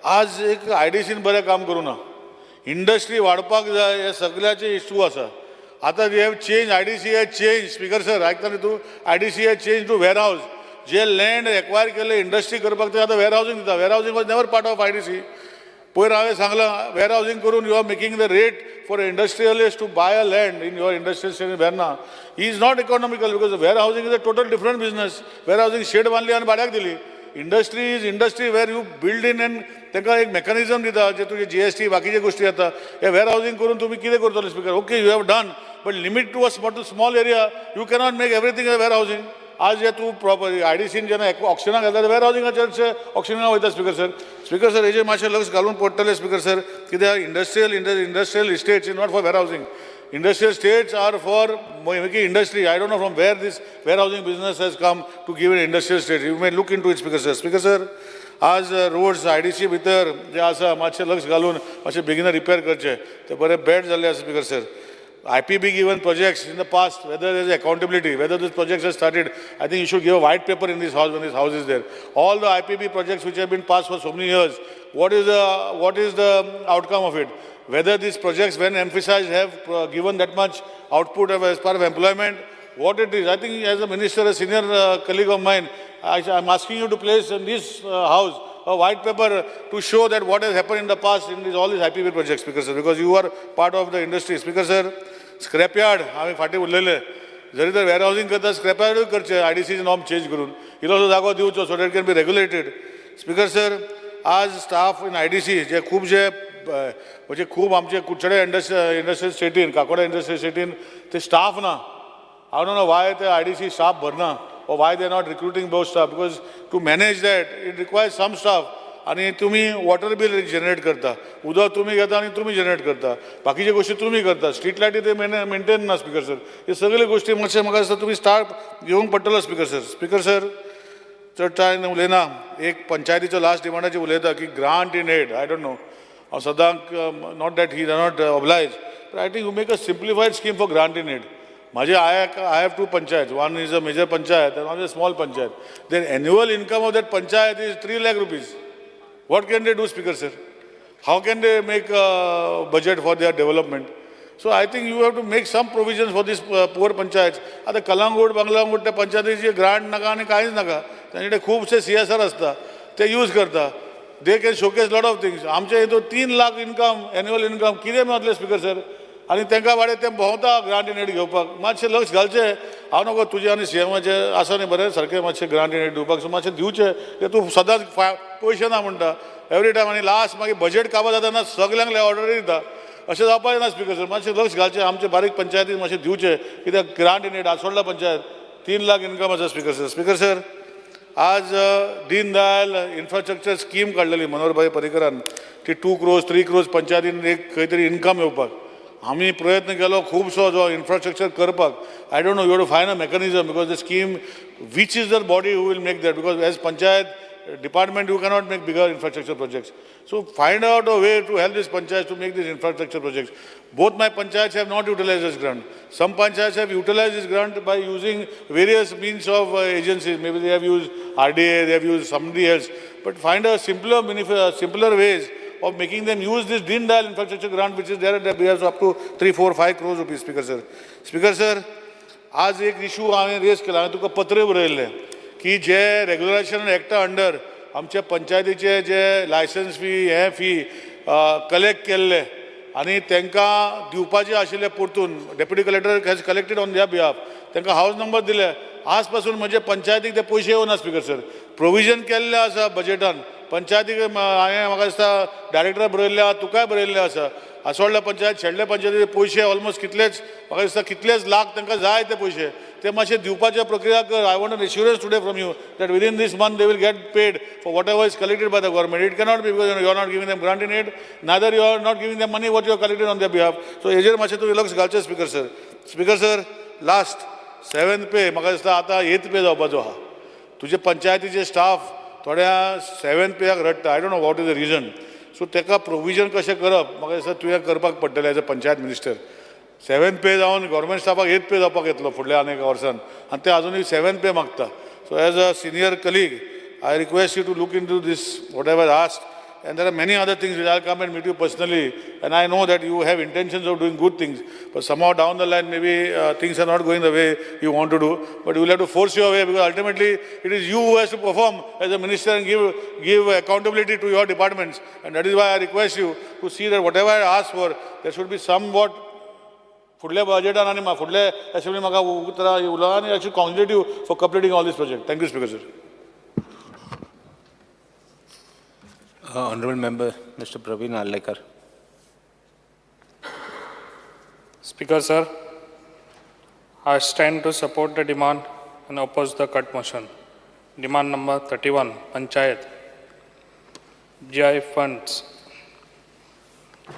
आज एक आयडीसीन बरें काम करूं ना. इंडस्ट्री वाडपाक जाय हे सगळ्याचे इशू आसा. आतां they have change, IDC has change, Speaker sir, आयकता न्ही तूं? IDC has change to warehouse. J land acquire केल्ले इंडस्ट्री करपाक ते आतां वेर हावजींग दिता. Warehousing was never part of IDC. पयर हांवें सांगलां, वेर हावजींग करून you are making the rate for industrialist to buy a land in your industrial state Verna is not economical, because warehousing is a total different business. Warehousing shed बांदली आनी भाड्याक दिली. Industry is industry, where you build in and तांकां एक mechanism दिता, जे तुजे GST बाकीचे गोश्टी जाता. हे वेर हावजींग करून तुमी कितें करतले, Speaker? Okay, you have done, but limit to a small small area. You cannot make everything a where housing. आज जे तूं प्रॉपर आयडीसीन जेन्ना ऑक्शनाक घालता, वेर हावजिंगाचे चडशे ऑक्शनाक वयता, स्पीकर सर. स्पीकर सर, हेजेर मातशें लक्ष घालून पडटलें, स्पीकर सर, कित्याक industrial estates is not for warehousing. Industrial estates are for making industry. I don't know from where this warehousing business has come to give an industrial estate. You may look into it, Speaker sir. Speaker sir, आज roads IDC भितर जे आसा मातशें लक्ष घालून मातशें बेगीन repair करचे, ते बरे बॅड जाल्ले आसा, Speaker sir. IPB given projects in the past, whether there is accountability, whether those projects have started, I think you should give a white paper in this house when this house is there. All the IPB projects which have been passed for so many years, what is the outcome of it? Whether these projects, when emphasized, have given that much output of, as part of employment, what it is. I think as a minister, a senior colleague of mine, I am asking you to place in this house a white paper to show that what has happened in the past in all these IPB projects, Speaker sir, because you are part of the industry. Speaker sir, scrapyard, हांवें फाटीं उलयलें, जरी तर wear housing करता, स्क्रॅपयार्डूय करचें आयडीसीचे norm change करून इल्लोसो जागो दिवचो, so that can be regulated. Speaker sir, आज स्टाफ इन आयडीसी जे खुबशे, म्हणजे खूब आमचे कुडचडे इंडस्ट्रियल स्टेटीन, काकोडा इंडस्ट्रियल स्टेटीन ते स्टाफ ना. I don't know why the IDC staff भरना or why they are not recruiting more staff, because to manage that it requires some staff. आणि तुम्ही वॉटर बिल जनरेट करता, उदक तुमी घेता आनी तुमी जनरेट करता, बाकीच्यो गोश्टी तुमी करता, स्ट्रीट लायटी ते मेंटेन ना. स्पीकर सर, हे सगळे गोश्टी मातशें म्हाका दिसता तुमी स्टाफ घेवंक पडटलो, स्पीकर सर. Speaker sir, चड टायम उलयना. एक पंचायतीचो लास्ट डिमांडाची उलयता की grant in aid. I don't know, हांव सदांक, not that he not oblige, but I think you make a simplified scheme for grant in aid. माझे I have two panchayat. One is a major panchayat and one is a small panchayat. Then annual income of that panchayat is 3 lakh rupees. What can they do, Speaker sir? How can they make a budget for their development? So I think you have to make some provisions for these poor panchayats. आता कलांगूट बंगलांगूट त्या पंचायतीचे grant नाका आनी कांयच नाका. तांचे कडेन खुबशे सीएसआर आसता, ते यूज करता. They can showcase lot of things. आमचे हितून 3 लाख इन्कम, एन्युअल इन्कम, कितें मेळटलें, स्पीकर सर? आनी तांकां बाडे ते भोंवता ग्रांट इन एड घेवपाक. मातशें लक्ष घालचें. हांव नको तुजें आनी सीएमाचें आसा न्ही बरें सारकें, मातशें ग्रांट इन एड दिवपाक. सो मातशें दिवचें, कित्याक तूं सदांच पयशे ना म्हणटा एवरी टायम आनी लास्ट मागीर बजेट काबार जाता, सगल्यांक ऑर्डरी दिता. अशें जावपाक ना, स्पीकर सर. मातशें लक्ष घालचें, आमचे बारीक पंचायतीन मातशें दिवचें, कित्याक ग्रांट इन एड आसोडला पंचायत 3 लाख इन्कम आसा, स्पीकर सर. स्पीकर सर, आज दीनदयाल इन्फ्रास्ट्रक्चर स्कीम काडलेली मनोहरभाई पर्रीकरान की 2 क्रोर्स, 3 क्रोर्स पंचायतीन एक खंय तरी इन्कम येवपाक. आमी प्रयत्न केलो खुबसो जो इन्फ्रास्ट्रक्चर करपाक. I don't know, you to find a mechanism, because the scheme, which is the body who will make that? Because as panchayat department you cannot make bigger infrastructure projects. So find out a way to help this panchayats to make these infrastructure projects. Both my panchayats have not utilized this grant. Some panchayats have utilized this grant by using various means of agencies. Maybe they have used RDA, they have used somebody else. But find a simpler ways of making them use this Deen Dayal infrastructure grant, which is there at the behalf up to 3, 4, 5 crores rupees, Speaker sir. Speaker sir, आज एक issue हांवें rays केला. हांवें तुका पत्र बरयल्लें की जे regularisation एक्टा under आमच्या पंचायतीचे जे लायसन्स फी, हे फी कलेक्ट केल्ले आनी तांकां दिवपाचे आशिल्ले परतून, deputy collector has collected on their behalf, तांकां हावस नंबर दिले. आज पासून म्हणजे पंचायतीक ते पयशे येवना. स्पीकर सर, प्रोविजन केल्लें आसा बजेटान पंचायतीक. हांवें म्हाका दिसता डायरेक्टर बरयल्लें आसा, तुकाय बरयल्लें आसा. आसोडल्या पंचायत, शेडल्या पंचायतीचे पयशे ऑलमोस्ट कितलेच, म्हाका दिसता कितलेच लाख तांकां जाय. ते पयशे ते मातशे दिवपाचे प्रक्रिया कर. I want an assurance today from you that within this month they will get paid for whatever is collected by the government. It cannot be because you are not giving them grant in aid, neither you are not giving them money what you are collected on the behalf. So हेजेर मातशें तुवें लक्ष घालचें, Speaker sir. Speaker sir, last seventh pay, म्हाका दिसता आतां एथ pay जावपाचो आहा. तुजे पंचायतीचे स्टाफ थोड्या सेवेंथ पेयाक रडटा. I don't know what is the reason. So ताका प्रोविजन कशें करप, म्हाका दिसता तुवें करपाक पडटलें as a panchayat minister. Seventh pay जावन गव्हर्मेंट स्टाफाक एथ पे जावपाक येतलो फुडल्या आनी एका वर्सान आनी ते अजुनूय सेवेंथ पे मागता. So as a senior colleague, I request you to look into this, whatever asked, and there are many other things which I'll come and meet you personally. And I know that you have intentions of doing good things, but somehow down the line, maybe things are not going the way you want to do. But you will have to force your way because ultimately it is you who has to perform as a minister and give accountability to your departments. And that is why I request you to see that whatever I ask for, there should be somewhat फुडल्या बजेटान आनी फुडल्या assembly म्हाका उतरां उलोवं आनी I should congratulate you for completing all this project. Thank you, Speaker sir. Honorable Member, Mr. Praveen Arlekar. Speaker, sir, I stand to support the demand and oppose the cut motion. Demand number 31, Panchayat, GI funds.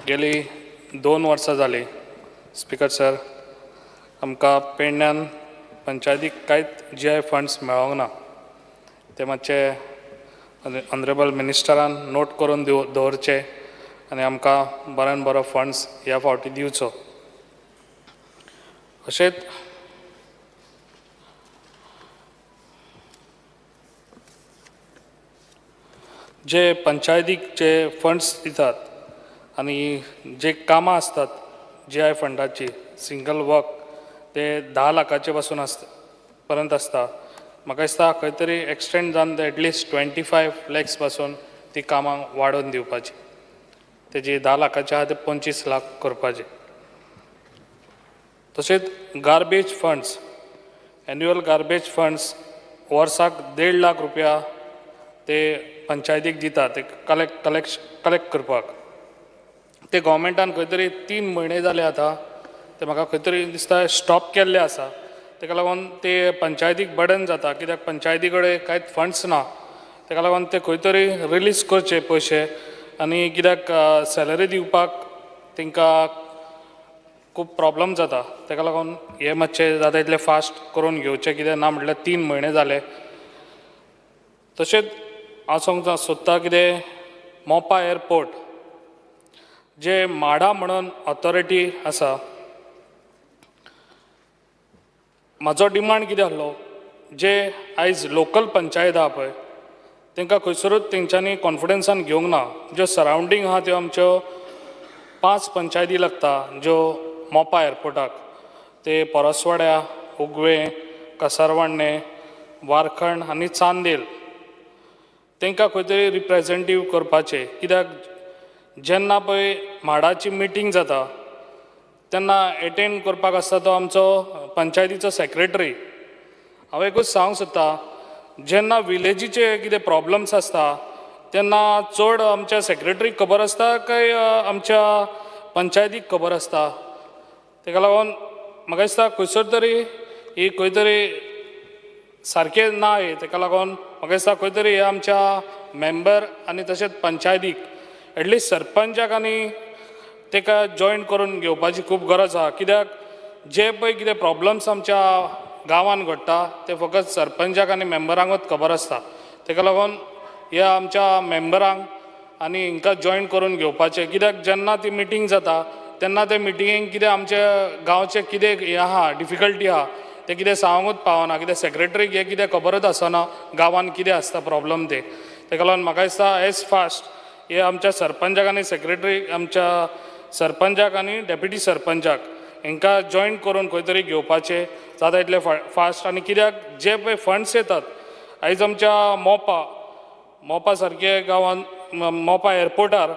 गेली 2 वर्सां जालीं, speaker sir, आमकां पेडण्यान पंचायतीक कांयच GI funds मेळोंक ना. ते मातशे ऑनरेबल मिनिस्टरान नोट करून दवरचे आनी आमकां बऱ्यान बरो फंड्स ह्या फावटी दिवचो. अशेंच जे पंचायतीक जे फंड्स दितात आनी जे कामां आसतात जीआय फंडाची, सिंगल वर्क ते 10 लाखाचे पासून आसता पर्यंत आसता. म्हाका दिसता खंय तरी एक्सटेंड जावन ते एटलिस्ट 25 लॅक्स पासून ती कामां वाडोवन दिवपाची. तेजी 10 लाखाचे आहा ते 25 लाख करपाचे. तशेंच garbage funds, annual garbage funds वर्साक 1.5 लाख रुपया ते पंचायतीक दिता ते कलेक्ट करपाक. ते गोवोरमेंटान खंय तरी 3 म्हयने जाले आतां ते म्हाका खंय तरी दिसता स्टॉप केल्ले आसा. तेका लागून ते पंचायतीक बर्डन जाता, कित्याक पंचायती कडेन कांयच फंड्स ना. तेका लागून ते खंय तरी रिलीज करचे पयशे आनी कित्याक सॅलरी दिवपाक तांकां खूब प्रॉब्लम जाता. तेका लागून हे मातशें जाता इतलें फास्ट करून घेवचें, कित्याक ना म्हटल्यार 3 म्हयने जाले. तशेंच हांव सांगता सोदता कितें, मोपा एअरपोर्ट जे माडा म्हणून ऑथॉरिटी आसा, म्हाजो डिमांड कितें आसलो, जे आयज लोकल पंचायत आहा पळय तांकां खंयसरूच तेंच्यांनी कॉन्फिडन्सान घेवंक ना. ज्यो सरावंडींग आहा त्यो आमच्यो 5 पंचायती लागता ज्यो मोपा एअरपोर्टाक, ते परसवाड्या, उगवें, कसरवाडणें, वारखंड आनी चांदेल, तांकां खंय तरी रिप्रेजेंटीव करपाचें. कित्याक जेन्ना पळय म्हाडाची मिटींग जाता तेन्ना एटेंड करपाक आसता तो आमचो पंचायतीचो सेक्रेटरी. हांव एकूच सांगूंक सोदता, जेन्ना विलेजीचे कितें प्रॉब्लम्स आसता तेन्ना चड आमच्या सेक्रेटरीक खबर आसता काय आमच्या पंचायतीक खबर आसता. तेका लागून म्हाका दिसता खंयसर तरी ही खंय तरी सारकें ना हें. तेका लागून म्हाका दिसता खंय तरी हे आमच्या मेंबर आनी तशेंच पंचायतीक एटलिस्ट सरपंचाक आनी तेका जॉयन करून घेवपाची खूब गरज आहा. कित्याक जे पळय कितें प्रॉब्लम्स आमच्या गांवान घडटा ते फकत सरपंचाक आनी मेंबरांकूच खबर आसता. तेका लागून ह्या आमच्या मेंबरांक आनी हिंकां जॉयन करून घेवपाचें. कित्याक जेन्ना ती मिटींग जाता तेन्ना ते मिटिंगेक कितें आमच्या गांवचें कितें हें आहा, डिफिकल्टी आहा तें कितें सांगूंकच पावना. कित्याक सेक्रेटरीक हें कितें खबरच आसना गांवान कितें आसता प्रॉब्लम ते. तेका लागून म्हाका दिसता एज फास्ट हे आमच्या सरपंचाक आनी सेक्रेटरी, आमच्या सरपंचाक आनी डेप्युटी सरपंचाक हांकां जॉयन करून खंय तरी घेवपाचें जाता इतलें फास्ट. आनी कित्याक जे पळय फंड्स येतात आयज आमच्या मोपा, मोपा सारके गांवांत मोपा एअरपोर्टार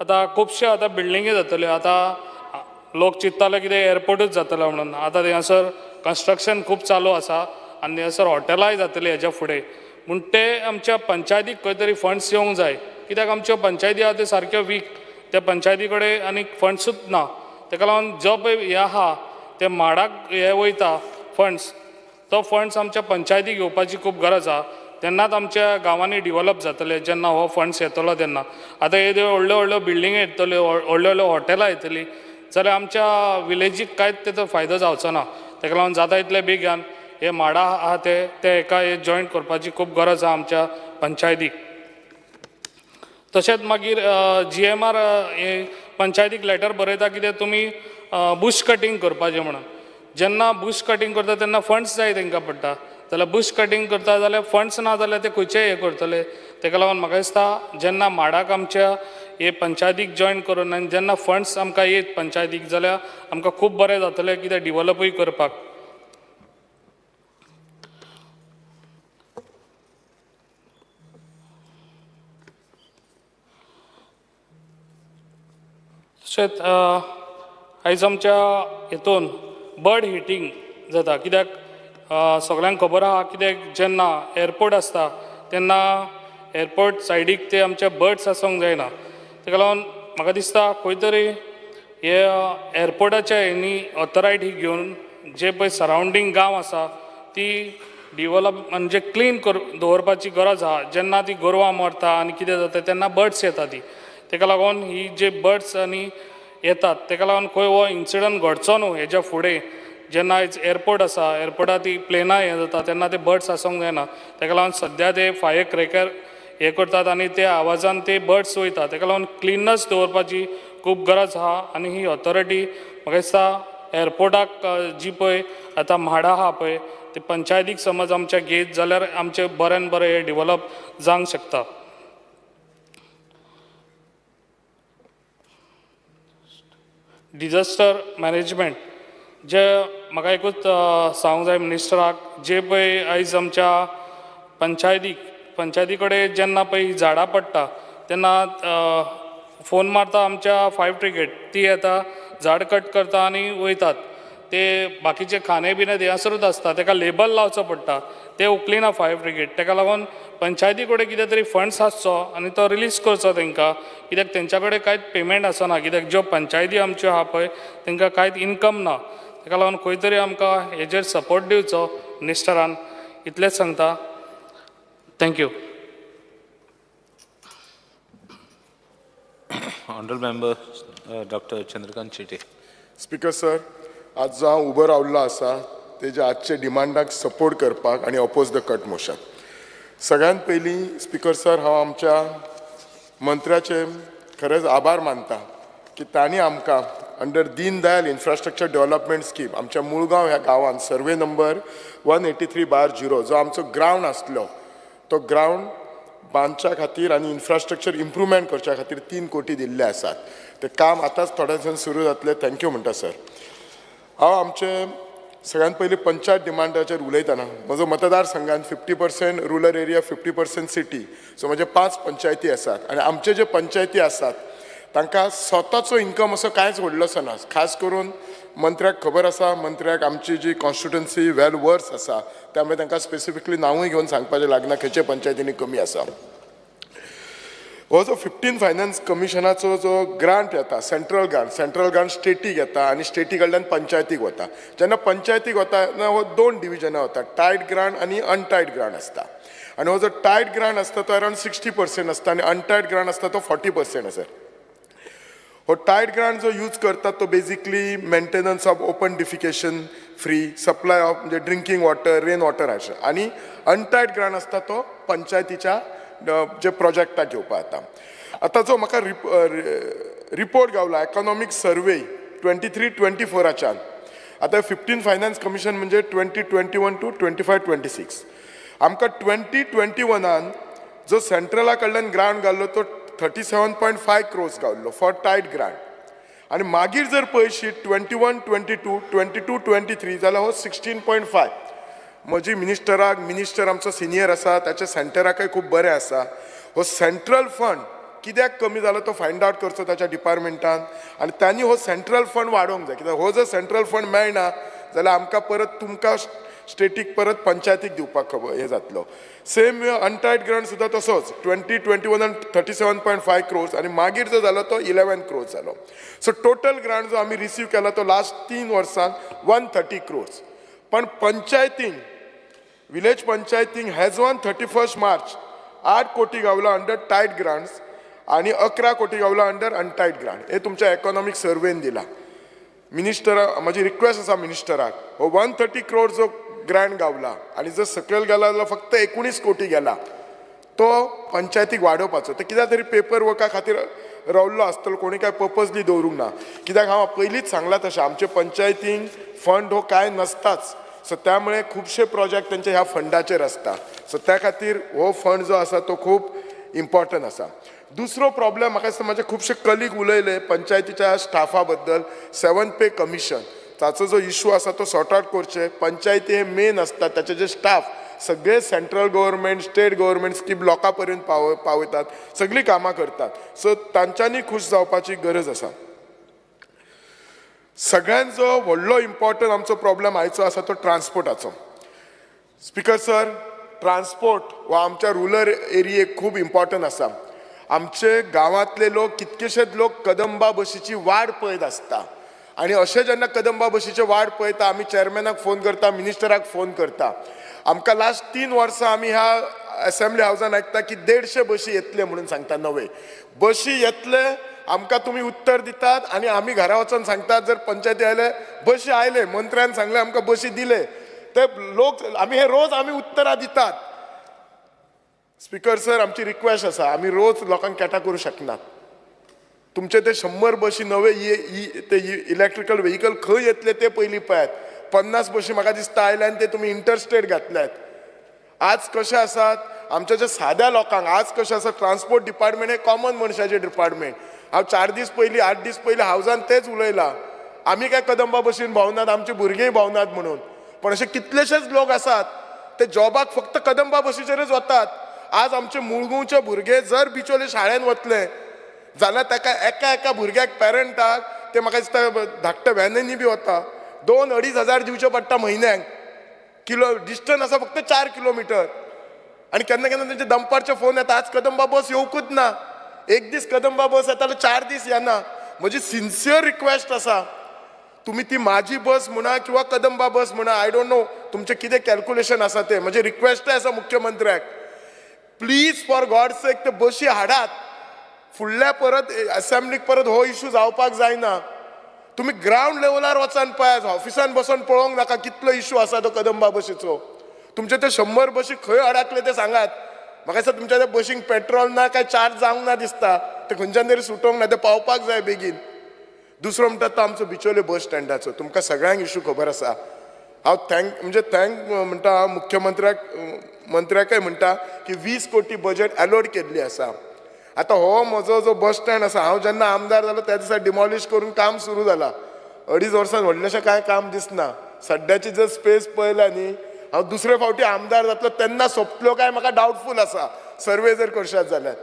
आतां खुबशे आतां बिल्डिंगी जातल्यो. आतां लोक चिंत्ताले कितें एअरपोर्टूच जातलो म्हणून, आतां थंयसर कन्स्ट्रक्शन खूब चालू आसा आनी थंयसर हॉटेलांय जातलीं हेज्या फुडें. म्हूण ते आमच्या पंचायतीक खंय तरी फंड्स येवंक जाय. कित्याक आमच्यो पंचायती आहा त्यो सारक्यो वीक, त्या पंचायती कडेन आनी फंड्सूच ना. तेका लागून जो पळय हें आहा ते माडाक हे वयता फंड्स, तो फंड्स आमच्या पंचायतीक येवपाची खूब गरज आहा. तेन्नाच आमच्या गांवांनी डिवॅलप जातले जेन्ना हो फंड्स येतलो तेन्ना. आतां येद्यो व्हडल्यो व्हडल्यो बिल्डिंगी येतल्यो, व्हडल्यो व्हडल्यो हॉटेलां येतलीं जाल्यार आमच्या विलेजीक कांयच तेचो फायदो जावचो ना. तेका लागून जाता इतले बेगान हे माडा आहा ते हेका हे जॉयन करपाची खूब गरज आहा आमच्या पंचायतीक. तशेंच मागीर GMR हे पंचायतीक लेटर बरयता कितें तुमी बुश कटींग करपाचें म्हणून. जेन्ना बुश कटींग करता तेन्ना फंड्स जाय तेंकां पडटा, जाल्यार बुश कटींग करता जाल्यार फंड्स ना जाल्यार ते खंयचे हें करतले. तेका लागून म्हाका दिसता जेन्ना माडाक आमच्या हे पंचायतीक जॉयन करून आनी जेन्ना फंड्स आमकां येत पंचायतीक जाल्यार आमकां खूब बरें जातलें कितें डिवॅलपूय करपाक. तशेंच आयज आमच्या हितून बर्ड हिटींग जाता. कित्याक सगल्यांक खबर आहा कित्याक जेन्ना एअरपोर्ट आसता तेन्ना एअरपोर्ट सायडीक ते आमचे बर्ड्स आसूंक जायना. तेका लागून म्हाका दिसता खंय तरी हे एअरपोर्टाच्या हेंनी ऑथोरिटी घेवन जे पळय सरावंडींग गांव आसा ती डिवॅलप म्हणजे क्लीन दवरपाची गरज आहा. जेन्ना ती गोरवां मरता आनी कितें जाता तेन्ना बर्ड्स येता ती, तेका लागून ही जे बर्ड्स आनी येतात तेका लागून खंय हो इन्सिडंट घडचो न्हू हेज्या फुडें. जेन्ना आयज एअरपोर्ट आसा, एअरपोर्टार ती प्लेनां हें जाता तेन्ना ते बर्ड्स आसूंक जायना. तेका लागून सद्या ते फायर क्रॅकर हें करतात आनी त्या आवाजान ते बर्ड्स वयता. तेका लागून क्लिननेस दवरपाची खूब गरज आहा. आनी ही ऑथॉरिटी म्हाका दिसता एअरपोर्टाक जी पळय आतां म्हाडा आहा पळय ते पंचायतीक समज आमच्या घेत जाल्यार आमचें बऱ्यान बरें हें डिवॅलप जावंक शकता. डिजास्टर मॅनेजमेंट जे म्हाका एकूच सांगूंक जाय मिनिस्टराक, जे पळय आयज आमच्या पंचायती कडेन जेन्ना पळय झाडां पडटा तेन्ना फोन मारता आमच्या फायर ब्रिगेड, ती येता झाड कट करता आनी वयतात. ते बाकीचे खाने बिने थंयसरूच आसता, तेका लेबल लावचो पडटा, ते उखलिना फायर ब्रिगेड. तेका लागून पंचायती कडेन कितें तरी फंड्स आसचो आनी तो रिलीज करचो तेंकां. कित्याक तेंच्या कडेन कांयच पेमेंट आसना. कित्याक ज्यो पंचायती आमच्यो आहा पळय तेंकां कांयच इनकम ना. तेका लागून खंय तरी आमकां हेजेर सपोर्ट दिवचो मिनिस्टरान, इतलेंच सांगता. Thank you. Honourable member doctor Chandrakant Shetye. Speaker sir, आज जो हांव उबो रावल्लो आसा तेज्या आजच्या डिमांडाक सपोर्ट करपाक आनी oppose the cut motion. सगळ्यांत पयलीं स्पिकर सर, हांव आमच्या मंत्र्याचे खरेंच आभार मानता की तांणी आमकां under Deen Dayal infrastructure development scheme आमच्या मुळगांव ह्या गांवांत सर्वे नंबर 183/0 जो आमचो ग्रावंड आसलो तो ग्रावंड बांदच्या खातीर आनी इन्फ्रास्ट्रक्चर इम्प्रुवमेंट करच्या खातीर 3 कोटी दिल्ले आसात. तें काम आतांच थोड्या दिसान सुरू जातलें. Thank you म्हणटा सर. हांव आमचे सगळ्यांत पयलीं पंचायत डिमांडाचेर उलयतना म्हजो मतदारसंघान 50% रुरल एरिया, 50% सिटी, सो म्हजे 5 पंचायती आसात आनी आमचे जे पंचायती आसात तांकां स्वताचो इन्कम असो कांयच व्हडलोसो ना. खास करून मंत्र्याक खबर आसा, मंत्र्याक आमची जी कॉन्स्टिट्युएन्सी वेल वर्स आसा त्यामुळे तांकां स्पेसिफिकली नांवूय घेवन सांगपाचें लागना खंयच्या पंचायतींनी कमी आसा. हो जो 15 फायनान्स कमिशनाचो जो ग्रांट येता, central grant, central grant static येता आनी स्टेटी कडल्यान पंचायतीक वता. जेन्ना पंचायतीक वता तेन्ना हो 2 डिविजनां वता, टायड ग्रांट आनी अनटायड ग्रांट आसता. आनी हो जो टायड ग्रांट आसता तो अरावंड 60% आसता आनी अनटायड ग्रांट आसता तो 40% आसा. हो टायड ग्रांट जो यूज करतात तो basically maintenance of open defecation free, supply of म्हणजे ड्रिंकींग वॉटर, रेन वॉटर अशें. आनी अनटायड ग्रांट आसता तो पंचायतीच्या जे प्रोजेक्टाक घेवपा जाता. आतां जो म्हाका रिपोर्ट गावला इकॉनॉमीक सर्वे 23-24च्यान, आतां 15 फायनान्स कमिशन म्हणजे 2021 टू 25-26, आमकां 2021 जो सेंट्रला कडल्यान ग्रांट घाल्लो तो 37.5 क्रोर्स गावल्लो फॉर टायड ग्रांट. आनी मागीर जर पळयशी 21-22, 22-23 जाल्यार हो 16.5. म्हजी मिनिस्टराक, मिनिस्टर आमचो सिनियर आसा, ताच्या सेंटराकय खूब बरें आसा. हो सेंट्रल फंड कित्याक कमी जालो तो फायंड आवट करचो ताच्या डिपार्टमेंटान आनी तांणी हो सेंट्रल फंड वाडोवंक जाय. कित्याक हो जर सेंट्रल फंड मेळना जाल्यार आमकां परत तुमकां स्टेटीक परत पंचायतीक दिवपाक खबर हें जातलो. सेम अनटायड ग्रांट सुद्दां तसोच 2021 37.5 क्रोर्स आनी मागीर जो जालो तो 11 क्रोर्स जालो. सो टोटल ग्रांट जो आमी रिसीव केला तो लास्ट 3 वर्सांत 130 क्रोर्स. पण पंचायतींक, विलेज पंचायतींक हॅज ऑन 31 मार्च 8 कोटी गावला अंडर टायड ग्रांट्स आनी 11 कोटी गावला अंडर अनटायड ग्रांट. हे तुमच्या इकॉनॉमीक सर्वेन दिला. मिनिस्टरा म्हजी रिक्वेस्ट आसा मिनिस्टराक, हो 130 क्रोर जो ग्रांट गावला आनी जर सकयल गेला जाल्यार फक्त 19 कोटी गेला तो पंचायतीक वाडोवपाचो. ते कित्याक तरी पेपर वर्का खातीर रावल्लो आसतलो, कोणी काय पर्पजली दवरूंक ना. कित्याक हांव पयलींच सांगलां तशें आमचे पंचायतींक फंड हो कांय नसताच. सो त्यामुळे खुबशे प्रोजेक्ट तेंचे ह्या फंडाचेर आसता. सो त्या खातीर हो फंड जो आसा तो खूब इम्पॉर्टंट आसा. दुसरो प्रॉब्लेम म्हाका दिसता म्हाजे खुबशे कलीग उलयले पंचायतीच्या स्टाफा बद्दल, 7 पे कमिशन ताचो जो इशू आसा तो सॉर्ट आवट करचे. पंचायती हे मेन आसता, ताचे जे स्टाफ सगळे central government, state government scheme लोकां पर्यंत पावयतात, सगळीं कामां करतात. सो तांच्यांनी खूश जावपाची गरज आसा. सगळ्यांत जो व्हडलो इम्पॉर्टंट आमचो प्रॉब्लेम आयचो आसा तो ट्रान्सपोर्टाचो. स्पिकर सर, ट्रान्सपोर्ट हो आमच्या रुरल एरियेक खूब इम्पॉर्टंट आसा. आमचे गांवांतले लोक, कितकेशेच लोक कदंबा बशीची वाट पळयत आसता आनी अशें जेन्ना कदंबा बशीची वाट पळयता आमी चेअरमॅनाक फोन करता, मिनिस्टराक फोन करता. आमकां लास्ट 3 वर्सां आमी ह्या असेंब्ली हावजान आयकता की 150 बशी येतले म्हणून सांगता. नवे बशी येतले आमकां तुमी उत्तर दितात आनी आमी घरा वचोन सांगतात जर पंचायती आयले बशी आयले, मंत्र्यान सांगले आमकां बशी दिले, ते लोक आमी हे रोज आमी उत्तरां दितात. स्पिकर सर, आमची रिक्वेस्ट आसा, आमी रोज लोकांक केटा करूं शकनात. तुमचे ते 100 बशी नवे ते इलेक्ट्रिकल व्हेकल खंय येतले ते पयलीं पळयात. 50 बशी म्हाका दिसता आयले आनी ते तुमी इंटरस्टेट घातल्यात. आज कशें आसात आमच्या ज्या साद्या लोकांक, आज कशें आसा ट्रान्सपोर्ट डिपार्टमेंट हें कॉमन मनशाचें डिपार्टमेंट. हांव 4 दीस पयलीं, 8 दीस पयलीं हावजान तेच उलयलां, आमी काय कदंबा बशीन भोंवनात, आमची भुरगींय भोंवनात म्हणून. पण अशे कितलेशेच लोक आसात ते जॉबाक फक्त कदंबा बशीचेरच वतात. आज आमचे मुळगांवचे भुरगे जर बिचोले शाळेन वतले जाल्यार ताका एका एका भुरग्याक पेरंटाक ते म्हाका दिसता धाकट्या व्हॅनांनी बी वता, 2-2.5 हजार दिवचे पडटा म्हयन्याक. किलो डिस्टन्स आसा फक्त 4 किलोमिटर. आनी केन्ना केन्ना तेंचे दनपारचे फोन येता, आज कदंबा बस येवकूच ना, एक दीस कदंबा बस येता जाल्यार 4 दीस येना. म्हजी सिन्सियर रिक्वेस्ट आसा, तुमी ती म्हाजी बस म्हणा किंवा कदंबा बस म्हणा, I don't know तुमचें कितें कॅल्कुलेशन आसा तें. म्हजें रिक्वेस्टय आसा मुख्यमंत्र्याक, प्लीज फॉर गॉड सेक ते बशी हाडात. फुडल्या परत असेंब्लीक परत हो इशू जावपाक जायना. तुमी ग्रावंड लेवलार वचान पळयात, ऑफिसान बसोन पळोवंक नाका कितलो इशू आसा तो कदंबा बशीचो. तुमचे ते 100 बशी खंय अडकले ते सांगात. म्हाका दिसता तुमच्या त्या बशींक पेट्रोल ना काय चार्ज जावंक ना दिसता, ते खंयच्यान तरी सुटोवंक ना, ते पावपाक जाय बेगीन. दुसरो म्हणटा तो आमचो बिचोले बस स्टँडाचो, तुमकां सगळ्यांक इशू खबर आसा. हांव thank म्हणजे thank म्हणटा हांव मुख्यमंत्र्याक, मंत्र्याकय म्हणटा की 20 कोटी बजेट एलोट केल्ली आसा. आतां हो म्हजो जो बस स्टँड आसा, हांव जेन्ना आमदार जालो त्या दिसा डिमॉलिश करून काम सुरू जाला. 2.5 वर्सां व्हडलेशें कांय काम दिसना. सद्याची जर स्पेस पळयल्या न्ही, हांव दुसरे फावटी आमदार जातलो तेन्ना सोंपतलो काय म्हाका डावटफूल आसा. सर्वे जर करशात जाल्यार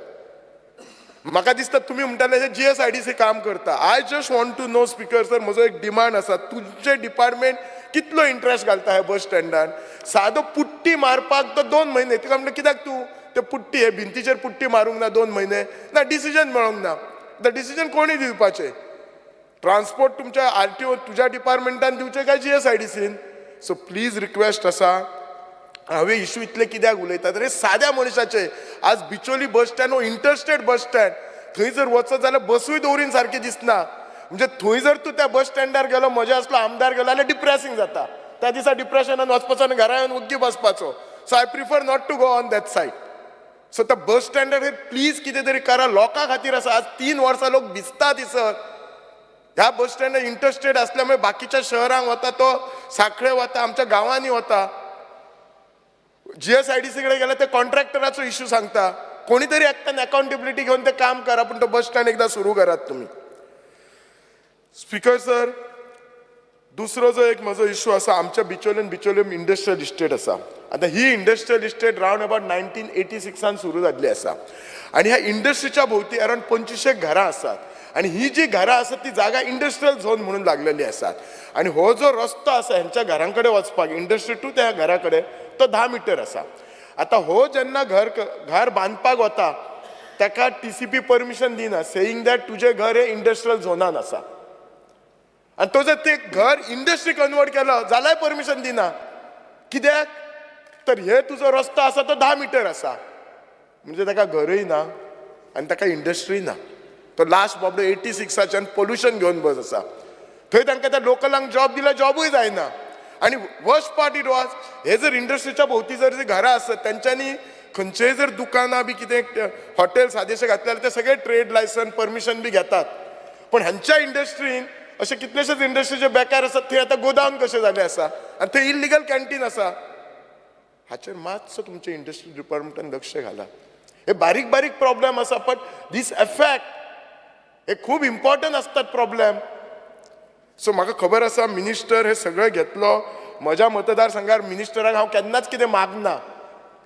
म्हाका दिसता तुमी म्हणटाले हे GSIDC काम करता. I just want to know speaker sir, म्हजो एक डिमांड आसा, तुमचे डिपार्टमेंट कितलो इंट्रस्ट घालता ह्या बस स्टँडान? सादो पुट्टी मारपाक तो 2 म्हयने, तुका म्हणटा कित्याक तूं ते पुट्टी हे भिंतीचेर पुट्टी मारूंक ना 2 म्हयने ना, डिसिजन मेळोंक ना. आतां डिसिजन कोणी दिवपाचें? ट्रान्सपोर्ट तुमच्या RTO तुज्या डिपार्टमेंटान दिवचें काय GSIDCन? सो प्लीज रिक्वेस्ट आसा, हांवें इशू इतले कित्याक उलयतात रे साद्या मनशाचे. आज बिचोली बस स्टँड हो इंटरस्टेट बस स्टँड, थंय जर वचत जाल्यार बसूय दवरीन सारकी दिसना. म्हणजे थंय जर तूं त्या बस स्टँडार गेलो, म्हज्या असलो आमदार गेलो जाल्यार डिप्रेसींग जाता. त्या दिसा डिप्रेशनान वचपाचो आनी घरा येवन वग्गी बसपाचो. So I prefer not to go on that side. So त्या बस स्टँडार हे प्लीज कितें तरी करा, लोकां खातीर आसा. आज 3 वर्सां लोक भिजता दिसत. ह्या बस स्टँडार इंटरस्टेट आसल्या बाकीच्या शहरांक वता, तो सांखळे वता, आमच्या गांवांनी वता. GSIDC कडेन गेल्यार ते कॉन्ट्रॅक्टराचो इशू सांगता. कोणी तरी एकट्यान अकाउंटेबिलिटी घेवन ते काम करा, पूण तो बस स्टँड एकदां सुरू करात तुमी. स्पीकर सर, दुसरो जो एक म्हजो इशू आसा, आमच्या बिचोलेन बिचोलेम इंडस्ट्रियल इस्टेट आसा. आतां ही इंडस्ट्रियल इस्टेट रावंड अबाउट 1986 सुरू जाल्ली आसा आनी ह्या इंडस्ट्रीच्या भोवती अरावंड 25 घरां आसात आनी ही जी घरां आसात ती जागा इंडस्ट्रियल झोन म्हणून लागलेली आसात. आनी हो जो रस्तो आसा हेंच्या घरां कडेन वचपाक, इंडस्ट्री टू त्या घरा कडेन, तो 10 मिटर आसा. आतां हो जेन्ना घर बांदपाक वता ताका TCP permission दिना, सेईंग that तुजें घर हें इंडस्ट्रियल झोनान आसा. आनी तो जर ते घर इंडस्ट्री कन्वर्ट केलो जाल्यार परमिशन दिना. कित्याक तर हे तुजो रस्तो आसा तो 10 मिटर आसा, म्हणजे ताका घरय ना आनी ताका इंडस्ट्री ना. तो लास्ट बाबडो 86 पोल्युशन घेवन बस आसा. थंय तांकां त्या लोकलांक जॉब दिल्यार जॉबूय जायना. आनी वर्स्ट पार्ट it was, हे जर इंडस्ट्रीच्या भोंवती जर जी घरां आसत तेंच्यांनी खंयचेय जर दुकानां बी कितें हॉटेल सादेशे घातले जाल्यार ते सगळे ट्रेड लायसन परमिशन बी घेतात. पूण हांच्या इंडस्ट्रीन अशे कितलेशेच इंडस्ट्री जे बेकार आसात थंय आतां गोदाम कशें जालें आसा आनी थंय इल्लिगल कॅन्टीन आसा. हाचेर मातसो तुमच्या इंडस्ट्री डिपार्टमेंटान लक्ष घाला. हे बारीक बारीक प्रॉब्लेम आसा, बट these effect हे खूब इम्पॉर्टंट आसतात प्रॉब्लेम. सो म्हाका खबर आसा मिनिस्टर हे सगळें घेतलो. म्हज्या मतदारसंघार मिनिस्टराक हांव केन्नाच कितें मागना,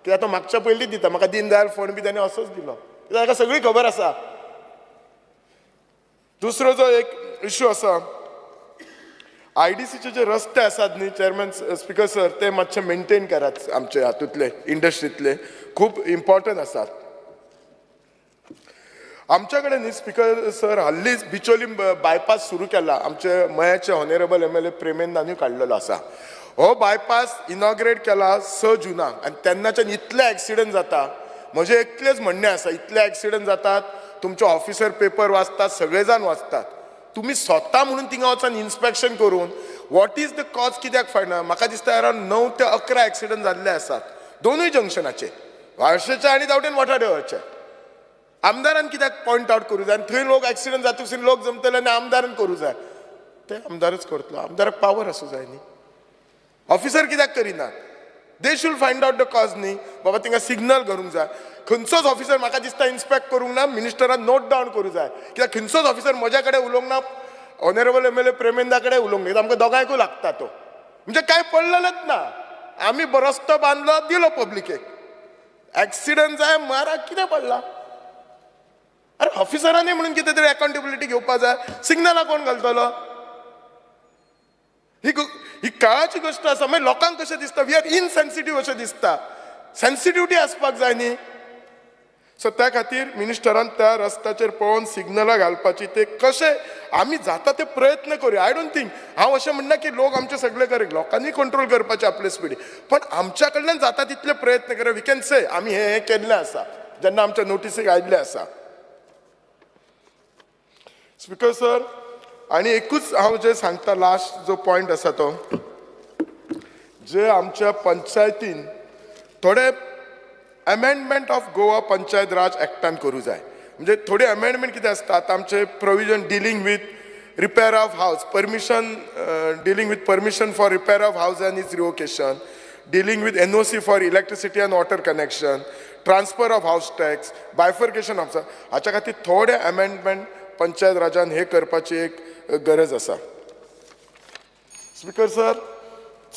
कित्याक तो मागच्या पयलींच दिता. म्हाका दीनदयाल फंड बी ताणें असोच दिलो, कित्याक ताका सगळी खबर आसा. दुसरो जो एक इशू आसा, IDCचे जे रस्ते आसात न्ही चेअरमॅन स्पिकर सर, ते मातशे मेनटेन करात. आमचे हातूंतले इंडस्ट्रींतले खूब इम्पॉर्टंट आसात आमच्या कडेन न्ही स्पिकर सर. हाल्लीच बिचोली बायपास सुरू केला, आमचे मयाचे ऑनरेबल MLA प्रेमेंदानूय काडलेलो आसा. हो बायपास इनॉग्रेट केला 6 जुनाक आनी तेन्नाच्यान इतले एक्सिडंट जाता. म्हजें एकलेच म्हणणें आसा, इतले एक्सिडंट जातात, तुमचे ऑफिसर पेपर वाचतात, सगळे जाण वाचतात, तुमी स्वता म्हणून थिंगा वचून इन्स्पेक्शन करून what is the cause कित्याक फायंड. म्हाका दिसता अरावंड 9 ते 11 एक्सिडंट जाल्ले आसात दोनूय जंक्शनाचेर, वाळशेचे आनी तावटेन वठाडेवरचे. आमदारान कित्याक पॉयंट आवट करूं जाय आनी थंय लोक एक्सिडंट जातकच लोक जमतले आनी आमदारान करूं जाय, ते आमदारच करतलो. आमदाराक पावर आसूं जाय न्ही. ऑफिसर कित्याक करिनात? They should find out the cause न्ही. बाबा थिंगा सिग्नल करूंक जाय. खंयचोच ऑफिसर म्हाका दिसता इन्स्पेक्ट करूंक ना, मिनिस्टरान नोट डावन करूं जाय. कित्याक खंयचोच ऑफिसर म्हज्या कडेन उलोवंक ना, ऑनरेबल MLA प्रेमेंदा कडेन उलोवंक ना, आमकां दोगांयकूय लागता तो. म्हणजे कांय पडलेलेच ना. आमी रस्तो बांदलो दिलो पब्लिकेक, एक्सिडंट जाय मारा कितें पडला? अरे ऑफिसरांनी म्हणून कितें तरी अकाउंटेबिलिटी घेवपा जाय. सिग्नलां कोण घालतलो? ही काळाची गोश्ट आसा. मागीर लोकांक कशें दिसता, we are insensitive अशें दिसता. सेन्सिटिविटी आसपाक जाय न्ही. सो त्या खातीर मिनिस्टरान त्या रस्त्याचेर पळोवन सिग्नलां घालपाची ते कशें आमी जाता ते प्रयत्न करूया. I don't think, हांव अशें म्हणना की लोक आमचे सगळे करेक्ट, लोकांनी कंट्रोल करपाचे आपले स्पिडी, पण आमच्या कडल्यान जाता तितले प्रयत्न करूया. We can से आमी हें केल्लें आसा जेन्ना आमच्या नोटीसीक आयिल्लें आसा. स्पिकर सर, आनी एकूच हांव जे सांगता लास्ट जो पॉयंट आसा तो, जे आमच्या पंचायतीन थोडे Amendment of Goa Panchayat Raj एक्टान करूं जाय. म्हणजे थोडी अमेंडमेंट कितें आसता, आतां आमचे provision dealing with repair of house permission, dealing with permission for repair of house and its revocation, dealing with NOC for electricity and water connection, transfer of house tax, bifurcation of, हाच्या खातीर थोडे amendment panchayat राजान हे करपाची एक गरज आसा. Speaker sir,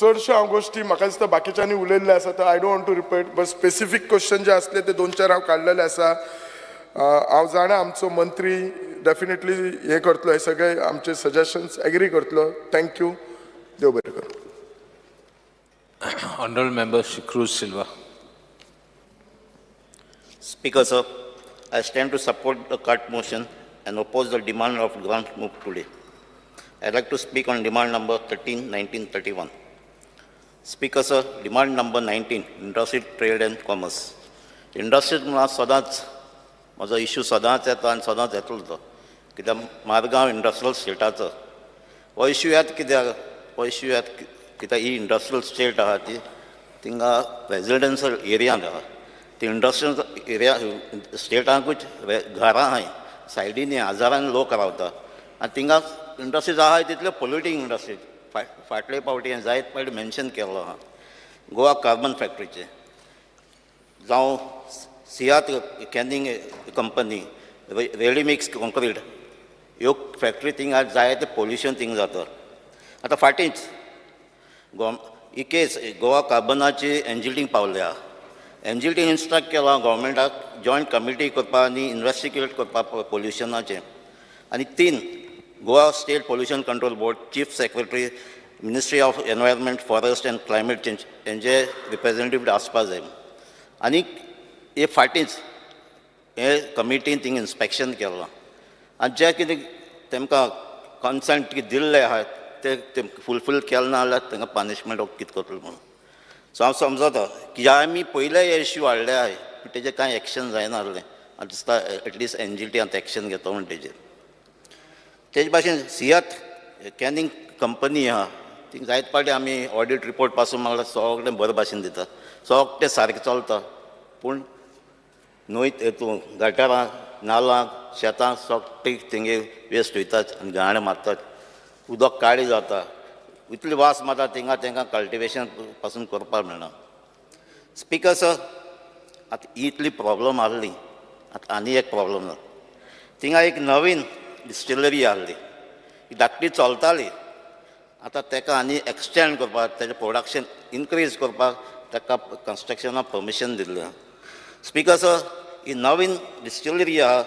चडश्यो हांव गोश्टी म्हाका दिसता बाकीच्यांनी उलयल्ले आसा, तर I don't want to repeat, but specific question जे आसले ते दोन चार हांव काडलेले आसा. हांव जाणा आमचो मंत्री डेफिनेटली हे करतलो, हे सगळे आमचे सजेशन्स एग्री करतलो. Thank you, देव बरें करूं. Honorable Member Shri Cruz Silva. Speaker, sir, I stand to support the cut motion and oppose the demand of grant moved today. I'd like to speak on demand number 13, 19, 31. Speaker, sir, demand number 19, Industry, Trade and Commerce. Industry म्हणल्यार सदांच म्हजो issue सदांच येता आनी सदांच येतलो तो, कित्याक मारगांव इंडस्ट्रियल स्टेटाचो हो इश्यू येता. कित्याक हो इश्यू येता? कित्याक ही इंडस्ट्रियल स्टेट आहा ती थिंगा रेजिडेन्शियल एरियांत आहा. ती इंडस्ट्रियल एरिया स्टेटांकूच घरां आहाय, सायडीनी हजारांनी लोक रावता आनी थिंगा इंडस्ट्रीज आहाय तितल्यो पोल्युटींग इंडस्ट्रीज. फाटले फावटी हांवें जायत फावटी मेन्शन केल्लो आहा, गोवा कार्बन फॅक्टरीचें जावं सियात कॅनिंग कंपनी, रेडीमिक्स कॉन्क्रीट ह्यो फॅक्टरी, थिंगा जायते पोल्युशन थिंग जाता. आतां फाटींच ही केस गोवा कार्बनाची एनजीटीक पावल्या. एनजीटीन इन्स्ट्रक्ट केलां गव्हर्मेंटाक जॉयंट कमिटी करपाक आनी इन्वेस्टिगेट करपाक पोल्युशनाचें. आनी तीन Goa State Pollution Control Board, Chief Secretary, Ministry of Environment, Forest and Climate Change हेंचे रिप्रेझेंटेटिव्ह आसपा जाय. आनी हे फाटींच हे कमिटीन थिंग इन्स्पेक्शन केलां आनी जें कितें तेमकां कन्संट कितें दिल्लें आहा ते फुलफील केलें ना जाल्यार तांकां पनिशमेंट कितें करतलो म्हणून. सो हांव समजता की आमी पयले हे इश्यू हाडले आहाय, पूण तेजेर कांय एक्शन जायना आसलें. आनी दिसता एटलिस्ट एनजीटी आतां एक्शन घेतो म्हण तेजेर. तेजे भाशेन सियात कॅनिंग कंपनी आहा, थिंग जायते फावटी आमी ऑडीट रिपोर्ट पासून मागल्यार सगळें बरे भाशेन दिता, सगळें सारकें चलता, पूण न्हंय हितून गटारां, नालां, शेतां सगळीं तेंगे वेस्ट वयतात आनी घाण मारतात, उदक काळें जाता, इतली वास मारता थिंगा, तेंकां कल्टिवेशन पासून करपाक मेळना. स्पिकर सर, आतां इतली प्रॉब्लम आहली, आतां आनी एक प्रॉब्लम जाता. थिंगा एक नवीन डिस्टिलरी आहली, ही धाकटी चलताली, आतां तेका आनी एक्सटेंड करपाक, तेजें प्रोडक्शन इनक्रीज करपाक ताका कन्स्ट्रक्शनाक परमिशन दिल्लें आहा. स्पिकर सर, ही नवीन डिस्टिलरी आहा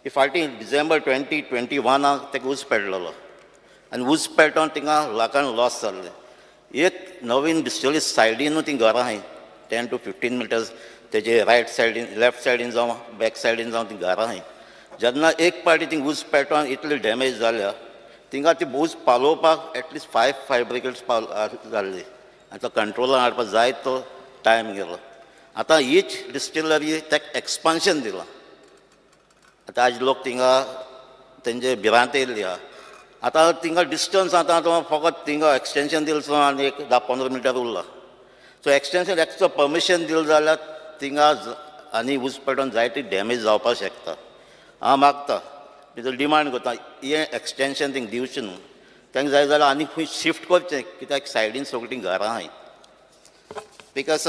ही फाटीं डिसेंबर 2021 ताका उज पेटलेलो आनी उज पेटोन थिंगा लाखान लॉस जाल्लें. एक नवीन डिस्टिलरी सायडीनू ती घरां आहाय, 10 टू 15 मिटर्स तेजे रायट सायडीन, लेफ्ट सायडीन जावं बॅक सायडीन जावं ती घरां आहाय. जेन्ना एक पावटी थिंग उज पेटोन इतली डॅमेज जाल्या, थिंगा ती उज पालोवपाक एटलिस्ट फायव फायर ब्रिगेड्स पाव जाल्ली आनी तो कंट्रोलान हाडपाक जाय तो टायम गेलो. आतां हीच डिस्टिलरी ताका एक्सपान्शन दिलां. आतां आज लोक थिंगा तेंचे भिरांत येयल्ली आहा. आतां थिंगा डिस्टन्स आतां तो फकत थिंगा एक्सटेंशन दिलें आनी एक 10-15 मिटर उरला. सो एक्सटेंशन एक्स्ट्रा परमिशन दिलें जाल्यार थिंगा आनी उज पेटोन जायती डॅमेज जावपाक शकता. हांव मागता, भितर डिमांड करता, हें एक्सटेंशन थिंग दिवचें न्हू. तांकां जाय जाल्यार आनी खंय शिफ्ट करचें, कित्याक सायडीन सगळीं घरां आहाय. Because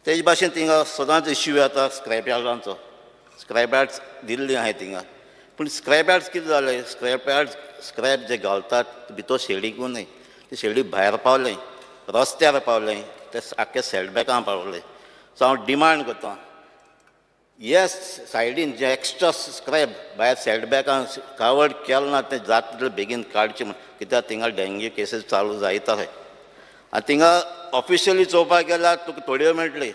तेज भाशेन थिंगा सदांच इश्यू येता स्क्रॅप यार्डांचो. स्क्रॅप यार्ड्स दिल्ली आहाय थिंगा, पूण स्क्रॅप यार्ड्स कितें जालें, स्क्रॅप यार्ड्स स्क्रॅप जे घालतात भितर शेडीकू न्हय, ते शेडी भायर पावलें, रस्त्यार पावलें, ते आख्खे सेटबॅकां पावले. सो हांव डिमांड करता, हे सायडीन जे एक्स्ट्रा स्क्रॅप भायर सेटबॅकां कवर्ड केलें ना तें जाता तितले बेगीन काडचें म्हण, कित्याक थिंगा डेंग्यू केसीस चालू जायत आहाय. आनी थिंगा ऑफिशियली चोवपाक गेल्यार तुका थोड्यो मेळटली,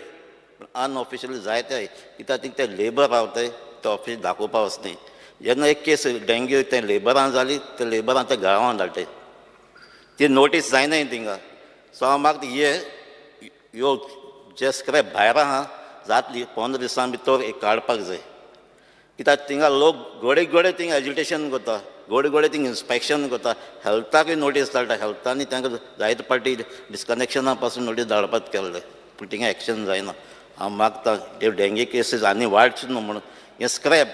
पूण अनऑफिशियली जायते, कित्याक थिंग ते लेबर रावताय, ते ऑफिस दाखोवपा वचनाय. जेन्ना एक केस डेंग्यू ते लेबरां जाली, ते लेबरां ते गांवान धाडटाय, ती नोटीस जायनाय थिंगा. सो हांव मागता, हे ह्यो जे स्क्रॅप भायर आहा जातली 15 दिसां भितर एक काडपाक जाय, कित्याक थिंगा लोक घडये घडये थिंग एजिटेशन करता, घडये घडये थिंग इन्स्पेक्शन करता, हेल्थाकूय नोटीस धाडटा. हेल्थांनी तांकां जायते पाटी डिस्कनेक्शना पासून नोटीस धाडपाक केल्ले, पूण थिंगा एक्शन जायना. हांव मागता ते डेंगी केसीस आनी वाडचे न्हू म्हणून हें स्क्रॅप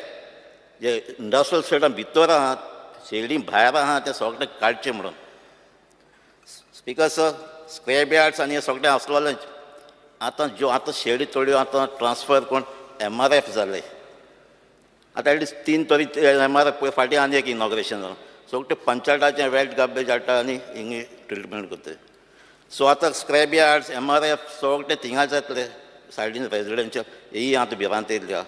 जे इंडस्ट्रियल स्टेटां भितर आहात, शेडी भायर आहा, तें सगळें काडचें म्हणून. स्पिकर सर, स्क्रॅप यार्ड्स आनी हें सगळें आसलोलेंच. आतां ज्यो आतां शेडी थोड्यो आतां ट्रान्सफर कोण एमआरएफ जाले. आतां एटलिस्ट 3 तरी एमआरएफ. फाटीं आनी एक इनॉग्रेशन जालां. सगळे पंचायताचें वेट गार्बेज हाडटा आनी हिंगा ट्रिटमेंट करता. सो आतां स्क्रॅप यार्ड्स, एमआरएफ सगळे थिंगा जातले. सायडीन रेजिडेन्शियल ही आतां भिरांत येयल्ली आहा.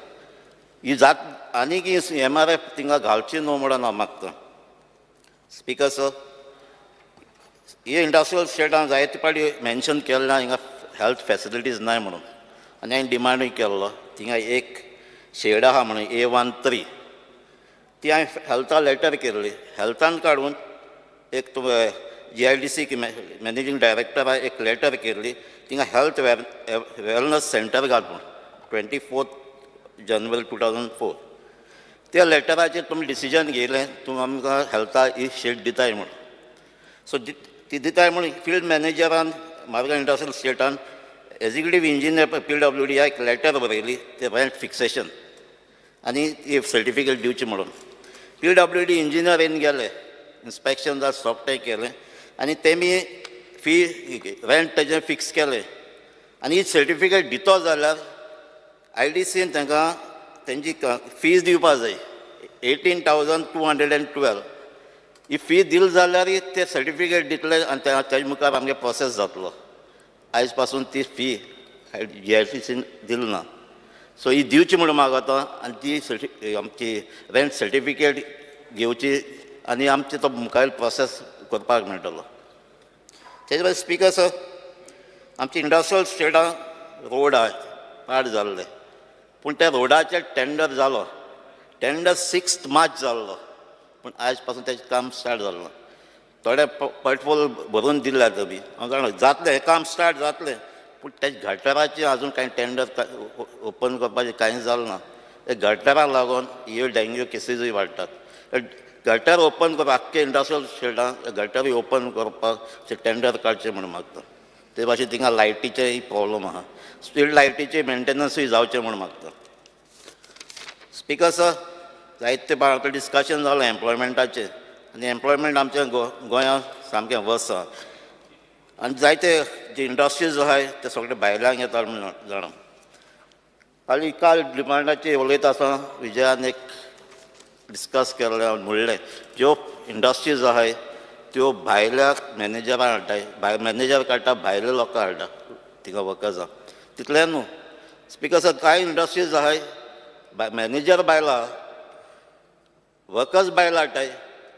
ही जात आनीक एमआरएफ थिंगा घालची न्हू म्हणून हांव मागता. स्पिकर सर, ही इंडस्ट्रियल स्टेटान जायते फावटी मेन्शन केल्लें हिंगा हेल्थ फेसिलिटीज नाय म्हणून, आनी हांवें डिमांडूय केल्लो थिंगा एक शेड आहा म्हणून A13, ती हांवें हेल्था लेटर केल्ली. हेल्थान काडून एक जीआयडीसी मॅनेजींग डायरेक्टरा एक लेटर केल्ली, थिंगा हेल्थ वेलनस सेंटर घाल म्हूण, 24 January 2004. त्या लेटराचेर तुमी डिसिजन घेयलें, तुमी आमकां हेल्था ही शीट दिताय म्हूण. सो ती दिताय म्हूण फिल्ड मॅनेजरान मारगांव इंडस्ट्रियल स्टेटान एग्जिक्युटीव इंजिनियर पीडब्ल्यूडी एक लेटर बरयली, ते रेंट फिक्सेशन आनी ती सर्टिफिकेट दिवची म्हणून. पीडब्ल्यूडी इंजिनियर येवन गेले, इन्स्पेक्शन जावन सगळें केलें आनी तेमी फी रेंट तेजें फिक्स केलें. आनी ही सर्टिफिकेट दितो जाल्यार आयडीसीन तांकां तेंची फीज दिवपा जाय, 18,212. ही फी दिली जाल्यार ते सर्टिफिकेट दितले आनी तेजे मुखार आमगे प्रोसेस जातलो. आयज पासून ती फी जीआयडीसीन दिली ना. सो ही दिवची म्हणून मागता आनी ती आमची रेंट सर्टिफिकेट घेवची आनी आमचे तो मुखार प्रोसेस करपाक मेळटलो. तेजे भायर स्पिकर सर, आमची इंडस्ट्रियल स्टेटां रोड आहा पाड जाल्ले, पूण त्या रोडाचेर टेंडर जालो. टेंडर 6 मार्च जाल्लो, पूण आयज पासून तेजें काम स्टार्ट जालें ना. थोडे पटफोल भरून दिल्या बी हांव जाणा जातलें, हें काम स्टार्ट जातलें, पूण ते गटराचें अजून कांय टेंडर ओपन करपाचें कांय जालें ना. ते गटराक लागून ह्यो डेंग्यू केसीजूय वाडटात. गटर ओपन करपाक आख्खे इंडस्ट्रियल स्टेटां गटरूय ओपन करपाक टेंडर काडचें म्हूण मागता. ते भाशेन थिंगा लायटीचेय प्रॉब्लम आहा. स्ट्रीट लायटीचे मेंटेनन्सूय जावचें म्हूण मागता. स्पिकर सर, जायते आतां डिस्कशन जालें एम्प्लॉयमेंटाचेर आनी एम्प्लॉयमेंट आमच्या गोंयांत सामकें वर्स आहा आनी जायते जे इंडस्ट्रीज आहाय ते सगळे भायल्यान येता म्हूण जाणा. आनी काल डिमांडाचेर उलयता आसतना विजयान एक डिस्कस केल्लें, म्हणलें ज्यो इंडस्ट्रीज आहाय त्यो भायल्या मॅनेजरां हाडटाय, भायर मॅनेजर काडटा, भायले लोकां हाडटा थिंगा वर्कर्सां. तितलें न्हू स्पिकर सर, कांय इंडस्ट्रीज आहाय मॅनेजर बायलां, वर्कर्स बायलां हाडटाय,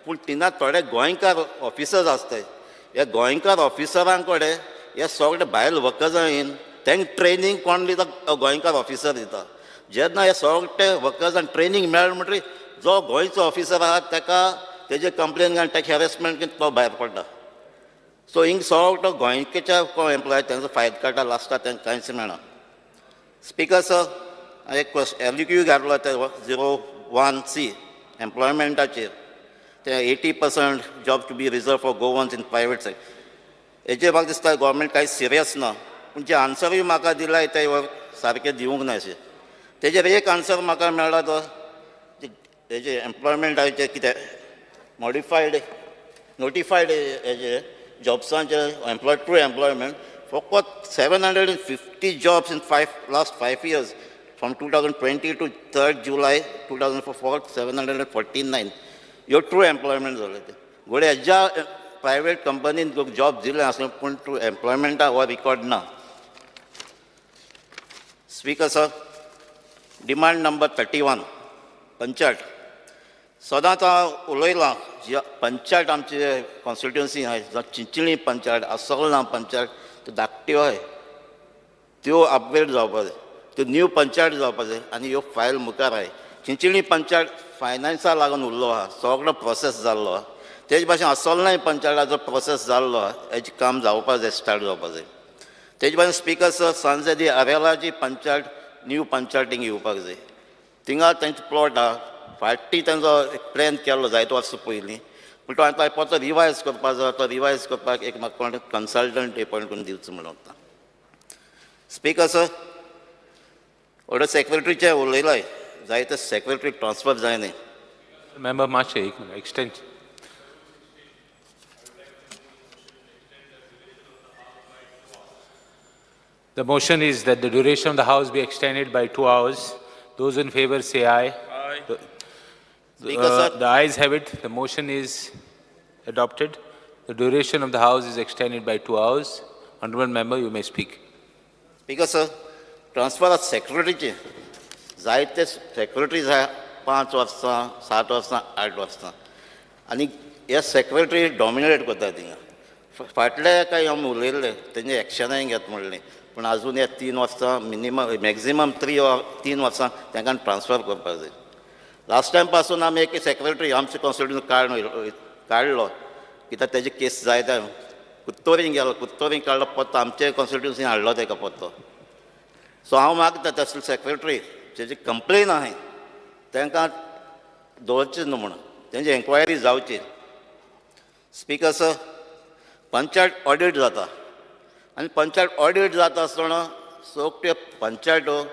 पूण थिंगा थोडे गोंयकार ऑफिसर्स आसताय. ह्या गोंयकार ऑफिसरां कडेन हे सगळे भायल वर्कर्सां येवन तांकां ट्रेनींग कोण दिता? गोंयकार ऑफिसर दिता. जेन्ना हे सगळे वर्कर्सांक ट्रेनींग मेळ्ळें म्हणटकीर जो गोंयचो ऑफिसर आहा ताका तेजे कंप्लेन आनी ताका हॅरेसमेंट, तो भायर पडटा. सो हिंग सगळो गोंयच्या कोण एम्प्लॉय तेंचो फायदो काडटा, लास्टाक तांकां कांयच मेळना. स्पिकर सर, एक एलक्यू घातलो ते 01C एम्प्लॉयमेंटाचेर, ते 80% job to be reserve for Goans in private sector. हेजेर म्हाका दिसता गोवोरमेंट कांय सिरियस ना, पूण जे आन्सरूय म्हाका दिलाय ते सारके दिवंक ना अशें. तेजेर एक आन्सर म्हाका मेळ्ळा, तो हेजे एम्प्लॉयमेंटाचे कितें मॉडिफायड नोटिफायड हेजे जॉब्सांचे एम्प्लॉय ट्रू एम्प्लॉयमेंट फकत 750 jobs in five last 5 years from 2020 to 3 July 2004, 749 ह्यो ट्रू एम्प्लॉयमेंट जाले. ते घोडे हेज्या प्रायवेट कंपनीन जॉब दिले आसले, पूण ट्रू एम्प्लॉयमेंटा हो रिकॉर्ड ना. Speaker sir, demand number 31, panchayat. सदांच हांव उलयलां, जी पंचायत आमची कॉन्स्टिट्युन्सी आहाय, जावं चिंचणी पंचायत, आसोलना पंचायत, त्यो धाकट्यो आहाय, त्यो अपग्रेड जावपा जाय, त्यो न्यू पंचायत जावपा जाय. आनी ह्यो फायल मुखार आहाय. चिंचणी पंचायत फायनान्सा लागून उरलो आहा, सगळो प्रोसेस जाल्लो आहा. तेज भाशेन आसोलनाय पंचायताचो प्रोसेस जाल्लो आहा, हेजें काम जावपा जाय, स्टार्ट जावपा जाय. तेज भाशेन स्पिकर सर, सांजेदी आरेलाची पंचायत न्यू पंचायतींक येवपाक जाय. थिंगा तेंचो प्लॉट आहा. फाटीं तेंचो एक प्लॅन केल्लो जायते वर्सां पयलीं, पूण तो आतां परतो रिवायज करपा जाय. तो रिवायज करपाक एक म्हाका कोण कन्सल्टंट एपॉयंट करून दिवचो म्हणून वता. Speaker sir, ऑर्डर सेक्रेटरीचे उलयलाय जायते सेक्रेटरी ट्रान्सफर जायना. मेंबर मातशें एक minute extension. The motion is that the duration of the House be extended by 2 hours. Those in favor say aye. Aye. Speaker, sir. The ayes have it. The motion is adopted. The duration of the House is extended by 2 hours. Honorable member, you may speak. Speaker sir, transfer of सेक्रेटरीचे जायते secretary जाय 5 वर्सां 7 वर्सां 8 वर्सां आनी हे secretary dominate करता थिंगा. फाटले कांय आमी उलयल्ले तेंचे एक्शनाय घेत म्हणलें, पूण आजून ह्या 3 वर्सां मिनिमम मॅक्झिमम 3 वर्सां तांकां ट्रान्सफर करपाक जाय. लास्ट टायम पासून आमी एक सेक्रेटरी आमचे कॉन्स्टिट्युशन काडलो कित्याक तेजी केस जायते कुत्तोरीन गेलो, कुत्तोरीन काडलो पत्तो आमचे कॉन्स्टिट्युन्सी हाडलो तेका पत्तो. सो हांव मागता तसले सेक्रेटरी तेजी कंप्लेन आहाय तांकां दवरचें न्हू म्हणून तेंची एन्क्वायरी जावची. स्पिकर सर, पंचायत ऑडिट जाता आनी पंचायत ऑडिट जाता आसतना सगळे पंचायतो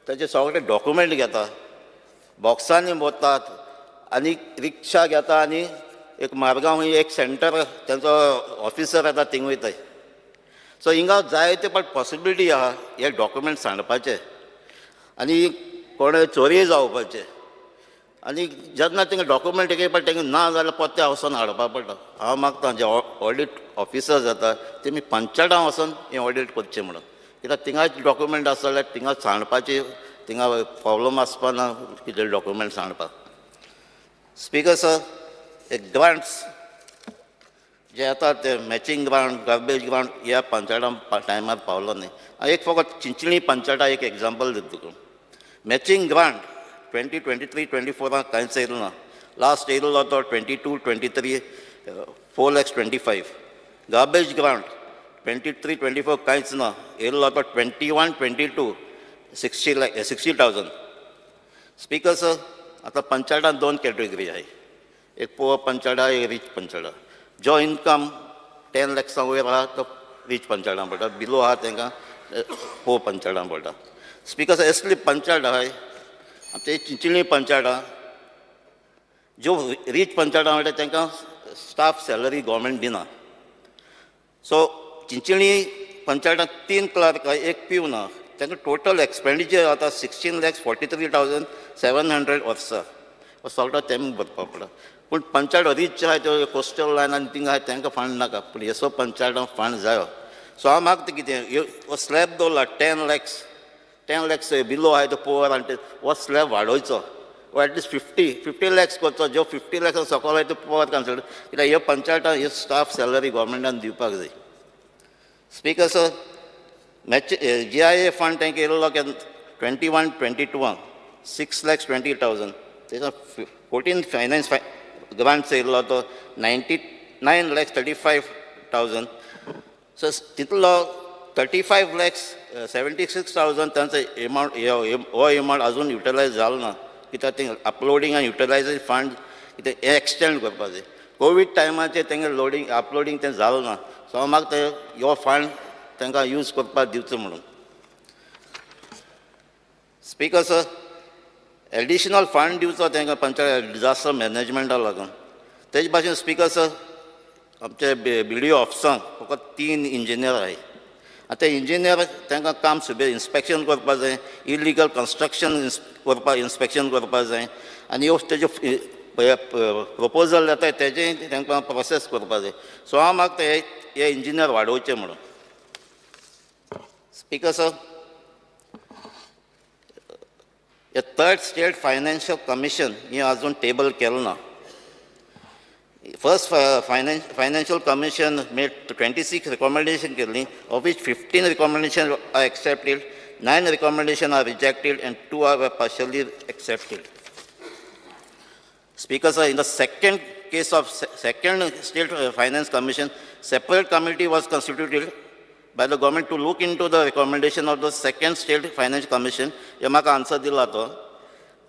तेजे सगळे डॉक्युमेंट घेता, बॉक्सांनी वतात आनी रिक्षा घेता आनी एक मार्गांव एक सेंटर तेंचो ऑफिसर येता थिंग वयताय. सो हिंगा जायते पण पॉसिबिलिटी आहा हे डॉक्युमेंट सांडपाचे आनी कोण चोरय जावपाचे आनी जेन्ना तेंगे डॉक्युमेंट एक पडटा तेंगे ना जाल्यार परते वचोन हाडपा पडटा. हांव मागता जे ऑडिट ऑफिसर जाता तेमी पंचायतां वचोन हें ऑडिट करचें म्हणून, कित्याक थिंगाच डॉक्युमेंट आसा जाल्यार थिंगा सांडपाची थिंगा प्रॉब्लम आसपा ना कितें डॉक्युमेंट सांडपाक. स्पिकर सर, एक ग्रांट्स जे येता ते मॅचिंग ग्रांट, गार्बेज ग्रांट ह्या पंचायतां टायमार पावलो न्ही. एक फकत चिंचणी पंचायता एक एग्जाम्पल दिता तुका. मॅचिंग ग्रांट 2023-24 कांयच येयलो ना. लास्ट येयल्लो तो 22-23 4,25,000. गार्बेज ग्रांट 23-24 कांयच ना, येयल्लो तो 21-22 60,000. स्पिकर सर, आतां पंचायतान 2 कॅटेगरी आहाय, एक पुअर पंचायत, एक रीच पंचायत. जो इनकम 10 लॅक्सां वयर आहा तो रीच पंचायतान पडटा, बिलो आहा तांकां पुअर पंचायतान पडटा. स्पिकर सर, असली पंचायत आहाय आमचे चिंचणी पंचायत आहा, ज्यो रीच पंचायत म्हणटा तांकां स्टाफ सॅलरी गव्हर्मेंट दिना. सो चिंचणी पंचायतान 3 क्लर्क आहा, एक पिवन आहा, तांकां टोटल एक्सपेंडिचर जाता 16,43,700 वर्सा हो सगळो तेम भरपाक पडटा. पूण पंचायत रीच आहाय त्यो कोस्टल लायन आनी थिंगा आहाय तांकां फंड नाका, पूण हेसो पंचायतांक फंड जायो. सो हांव मागता कितें, हो स्लॅब दवरला 10 लॅक्स, 10 लॅक्स बिलो आहाय तो पुअर आनी हो स्लॅब वाडोवचो, हो एटलिस्ट 50 लॅक्स करचो. ज्यो 50 लॅक्स सकयल आहाय त्यो पुअर कन्सिडर, कित्याक ह्यो पंचायतां ह्यो स्टाफ सॅलरी गव्हर्मेंटान दिवपाक जाय. Speaker sir, match GIA fund तांकां येयल्लो 21-22 6,20,000. तेजो 14 फायनान्स ग्रांट्स येयल्लो तो 99,35,000. सो तितलो 35,76,000 तांचो एमावंट हो एमावंट अजून युटिलायज जालो ना, कित्याक ते अपलोडींग आनी युटिलायजेशन फंड कितें हें एक्सटेंड करपाक जाय. कोवीड टायमाचेर तेंगे लोडींग अपलोडींग तें जालो ना. सो हांव मागता हो फंड तांकां यूज करपाक दिवचो म्हणून. स्पिकर सर, एडिशनल फंड दिवचो तांकां पंचायत डिजास्टर मॅनेजमेंटा लागून. तेजे भाशेन स्पिकर सर, आमचे बी डी ओ ऑफिसांक फकत 3 इंजिनियर आहाय. आतां ते इंजिनियर तांकां काम सुबे इन्स्पेक्शन करपाक जाय, इलिगल कन्स्ट्रक्शन करपाक इन्स्पेक्शन करपाक जाय आनी ह्यो तेज्यो प्रपोजल येता तेजें तांकां प्रोसेस करपाक जाय. सो हांव मागता हे इंजिनियर वाडोवचे म्हणून. स्पिकर सर, हे थर्ड स्टेट फायनान्शियल कमिशन हें अजून टेबल केलें ना. First financial commission made 26 recommendation केल्ली, of which 15 recommendation are accepted, 9 recommendation are rejected and 2 are partially accepted. Speaker sir, in the second case of second state finance commission, separate committee was constituted by the government to look into the recommendation of the second state finance commission. हे म्हाका answer दिला तो.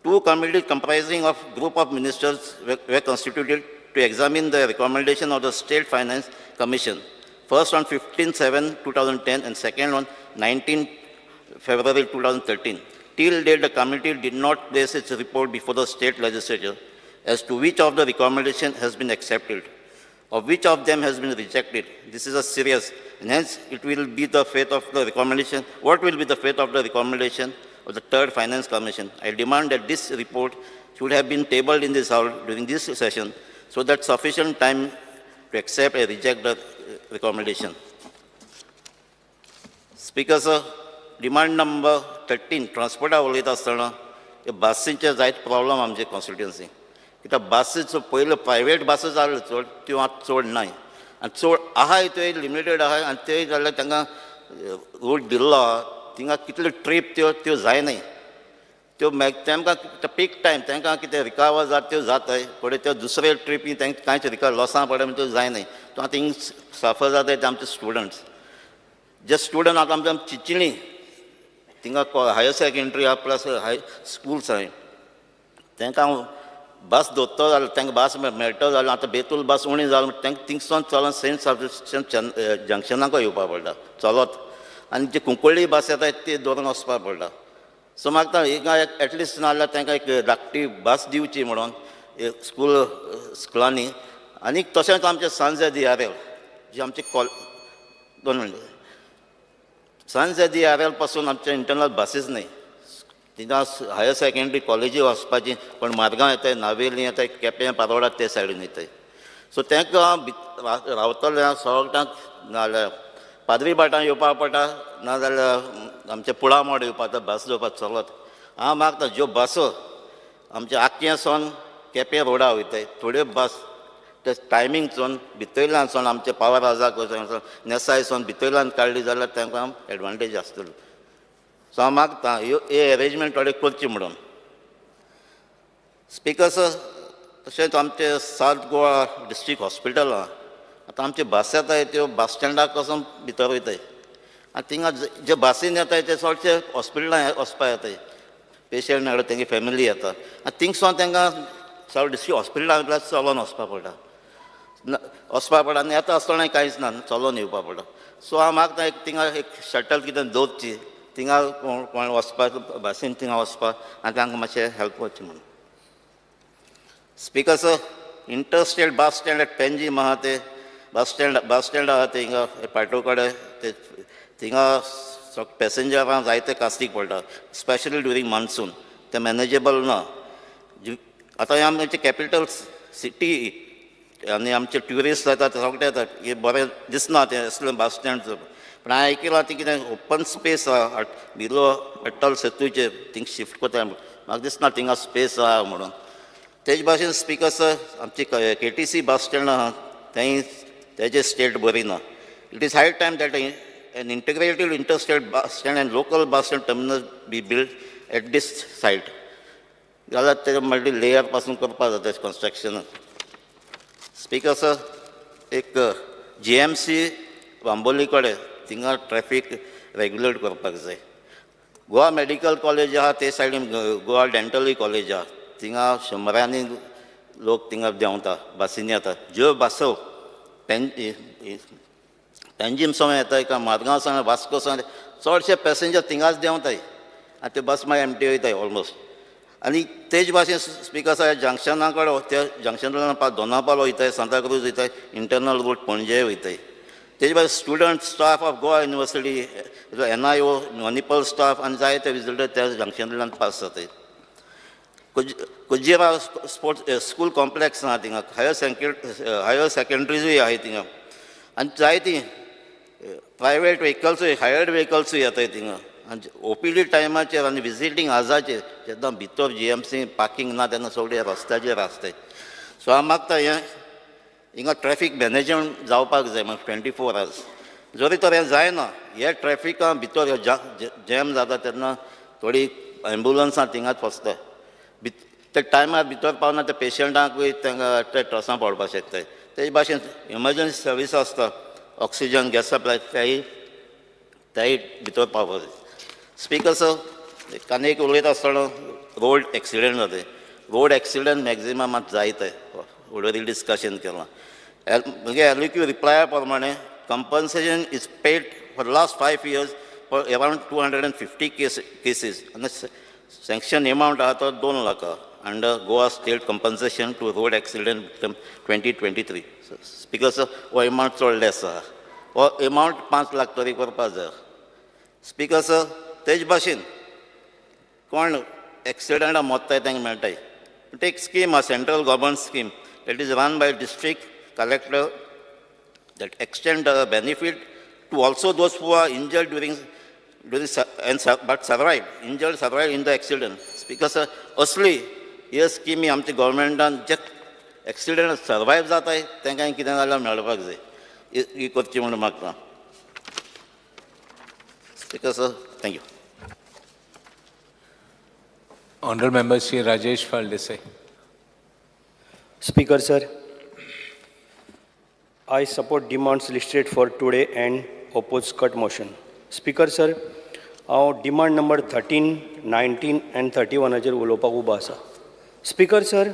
2 committees comprising of group of ministers were constituted to examine the recommendation of the State Finance Commission. First on 15/7/2010 and second on 19 February 2013. Till date, the committee did not place its report before the state legislature as to which of the recommendation has been accepted or which of them has been rejected. This is a serious, and hence it will be the fate of the recommendation. What will be the fate of the recommendation of the third Finance Commission? I demand that this report should have been tabled in this house during this session so that sufficient time to accept or reject the recommendation. Speaker sir, demand number 13, ट्रान्सपोर्टा उलयता आसतना हे बसींचे जायत problem आमचे constituency. कित्याक बसीचो पयल्यो private बसी जाल्यो चड, त्यो आतां चड नाय आनी चड आहाय त्यो लिमिटेड आहाय आनी त्यो जाल्यार तांकां रूट दिल्लो आहा थिंगा कितल्यो ट्रीप त्यो त्यो जायनाय. त्यो तेमकां पीक टायम तांकां कितें रिकवर जाता त्यो जाताय, फुडें त्यो दुसरे ट्रिपी तांकां कांयच रिकवर लॉसां पडटा त्यो जायनाय. तो आतां थिंग सफर जाताय ते आमचे स्टुडंट्स, जे स्टुडंट आतां आमच्या चिंचणी थिंगा हायर सेकेंडरी आहा प्लस हाय स्कुल्स आहाय, तांकां बस दोत्तो जाल्यार तांकां बस मेळटलो जाल्यार आतां बेतूल बस उणी जाल म्हणटा तांकां थिंगसून चलोन सेंट सेबास्टियन जंक्शनाकूय येवपा पडटा चलत, आनी जे कुंकळ्ळी बस येता ती दवरून वचपा पडटा. सो म्हाका हिंगा एटलिस्ट ना जाल्यार तांकां एक धाकटी बस दिवची म्हणून स्कूल स्कुलांनी. आनी तशेंच आमचें सांज दी आर एल जी आमची कॉल 2 मिनटां सांज दी आर एल पासून आमचे इंटरनल बसीस न्हय, थिंगा हायर सेकेंडरी कॉलेजी वचपाची पण मार्गां येताय, नावेली येताय, केपें पारोडा ते सायडीन वयताय. सो तांकां रावतले सगळ्यांक नाजाल्यार पाद्री भाटां येवपा पडटा, नाजाल्यार आमचे पुळामोड येवपा बस घेवपाक चलत. हांव मागता ज्यो बसो आमच्या आक्यां सावन केपें रोडा वयताय थोड्यो बस ते टायमींग चोवन भितरल्यान सावन आमचे पावर हावजाक वचोन नेसाय सावन भितरल्यान काडली जाल्यार तांकां एडवांटेज आसतली. सो हांव मागता ह्यो हे एरेंजमेंट थोडे करची म्हणून. स्पिकर सर, तशेंच आमचे सावथ गोवा डिस्ट्रिक्ट हॉस्पिटल आहा, आतां आमचे बस येताय त्यो बस स्टँडाक वचून भितर वयताय आनी थिंगा जे बसीन येताय ते चडशे हॉस्पिटलां वचपा येताय, पेशंट हाडून तेंगे फॅमिली येता आनी थिंगसून तांकां सावथ डिस्ट्रिक्ट हॉस्पिटलां चलोन वचपा पडटा, वचपा पडटा आनी येता आसतना कांयच ना, चलोन येवपा पडटा. सो हांव मागता एक थिंगा एक शटल कितें दवरची थिंगा कोण वचपाक बसीन थिंगा वचपाक आनी तांकां मातशें हेल्प करचें म्हणून. Speaker sir, interstate bus stand at Panjim आहा ते बस स्टँड आहा ते हिंगा पाटो कडेन ते थिंगा पॅसेंजरांक जायते कास्तीक पडटा, स्पेशली ड्युरींग मान्सून, ते मॅनेजेबल ना. आतां आमचे कॅपिटल सिटी आनी आमचे ट्युरिस्ट येतात सगळे येतात, हे बरें दिसना तें असलें बस स्टँड. पूण हांवें आयकलां ती कितें ओपन स्पेस आहा बिलो अटल सेतूचेर थिंग शिफ्ट करता, म्हाका दिसना थिंगा स्पेस आहा म्हणून. तेज भाशेन स्पिकर सर, आमची KTC bus stand आहा तेंय तेजे स्टेट बरी ना. It is high time that an integrated interstate bus stand and local bus stand terminal be built at this site. जाल्यार तेजें मल्टी लेयर पासून करपाक जाता कन्स्ट्रक्शन. स्पिकर सर, एक GMC Bambolim कडेन थिंगा ट्रॅफीक रेगुलेट करपाक जाय. गोवा मेडिकल कॉलेज आहा ते सायडीन गोवा डेंटलूय कॉलेज आहा, थिंगा शंबरांनी लोक थिंगा देंवता बसींनी येता. ज्यो बसो पेंजीम सावन येताय काय मारगांव सावन वास्को सावन चडशे पॅसेंजर थिंगाच देंवताय आनी ते बस मागीर एमटी वयताय ऑलमोस्ट. आनी तेज भाशेन स्पिकर साहेब जंक्शना कडेन त्या जंक्शनांतल्यान दोनापाल वयताय, सांताक्रूज वयताय, इंटरनल रूट पणजे वयताय. तेज भाशेन student staff of Goa university, NIO, Manipal staff आनी जायते विजिटर त्या जंक्शनांतल्यान पास जाताय. कुजिरा स्पोर्ट्स स्कूल कॉम्प्लेक्स आहा थिंगा, हायर सेकेंडरीजूय आहाय थिंगा आनी जायतीं प्रायवेट व्हेकल्सूय हायर्ड व्हेकल्सूय येताय थिंगा. आनी OPD टायमाचेर आनी विजिटींग आर्जाचेर जेन्ना भितर GMC parking ना तेन्ना सगळे रस्त्याचेर आसताय. सो हांव मागता हें हिंगा ट्रॅफीक मॅनेजमेंट जावपाक जाय मागीर 24 आवर्स. जरी तर हें जायना हे ट्रॅफिका भितर जॅम जाता तेन्ना थोडी एम्बुलन्सां थिंगाच फसता, ते टायमार भितर पावना ते पेशंटांकूय तांकां ते ट्रसां पडपाक शकताय. तेज भाशेन इमर्जन्सी सर्वीस आसता, ऑक्सिजन गॅस सप्लाय तेय भितर पावपाक जाय. स्पिकर सर, आनी एक उलयता आसतना रोड एक्सिडंट जाता, रोड एक्सिडंट मॅक्झिमम आतां जायत ऑलरेडी डिस्कशन केलां. म्हगे LEQ रिप्लाया प्रमाणे compensation is paid for last 5 years Around 250 cases आनी सँक्शन एमावंट आहा तो 2 लाखा under Goa State Compensation to Road Accident Victim 2023. Speaker sir, हो एमावंट चड लेस आहा. हो एमावंट 5 लाख तरी करपा जाय. स्पीकर सर, तेज भाशेन कोण एक्सिडंटा मोत्ताय तांकां मेळटाय. ते एक स्कीम आहा, central government scheme that is run by district collector, that extend the benefit to also those who are injured during and but survive, injured, survive in the accident. Because असली हे स्किमी आमच्या गव्हर्मेंटान जे एक्सिडंट सर्वायव जाताय तांकां कितें जाल्यार मेळपाक जाय. ही ही करची म्हणून मागता, Speaker sir. Thank you. Honorable Member Shri Rajesh Faldesai. Speaker sir, I support demands listed for today and oppose cut motion. Speaker sir, हांव demand number 13, 19 and 31 हाचेर उलोवपाक उबो आसा. स्पीकर सर,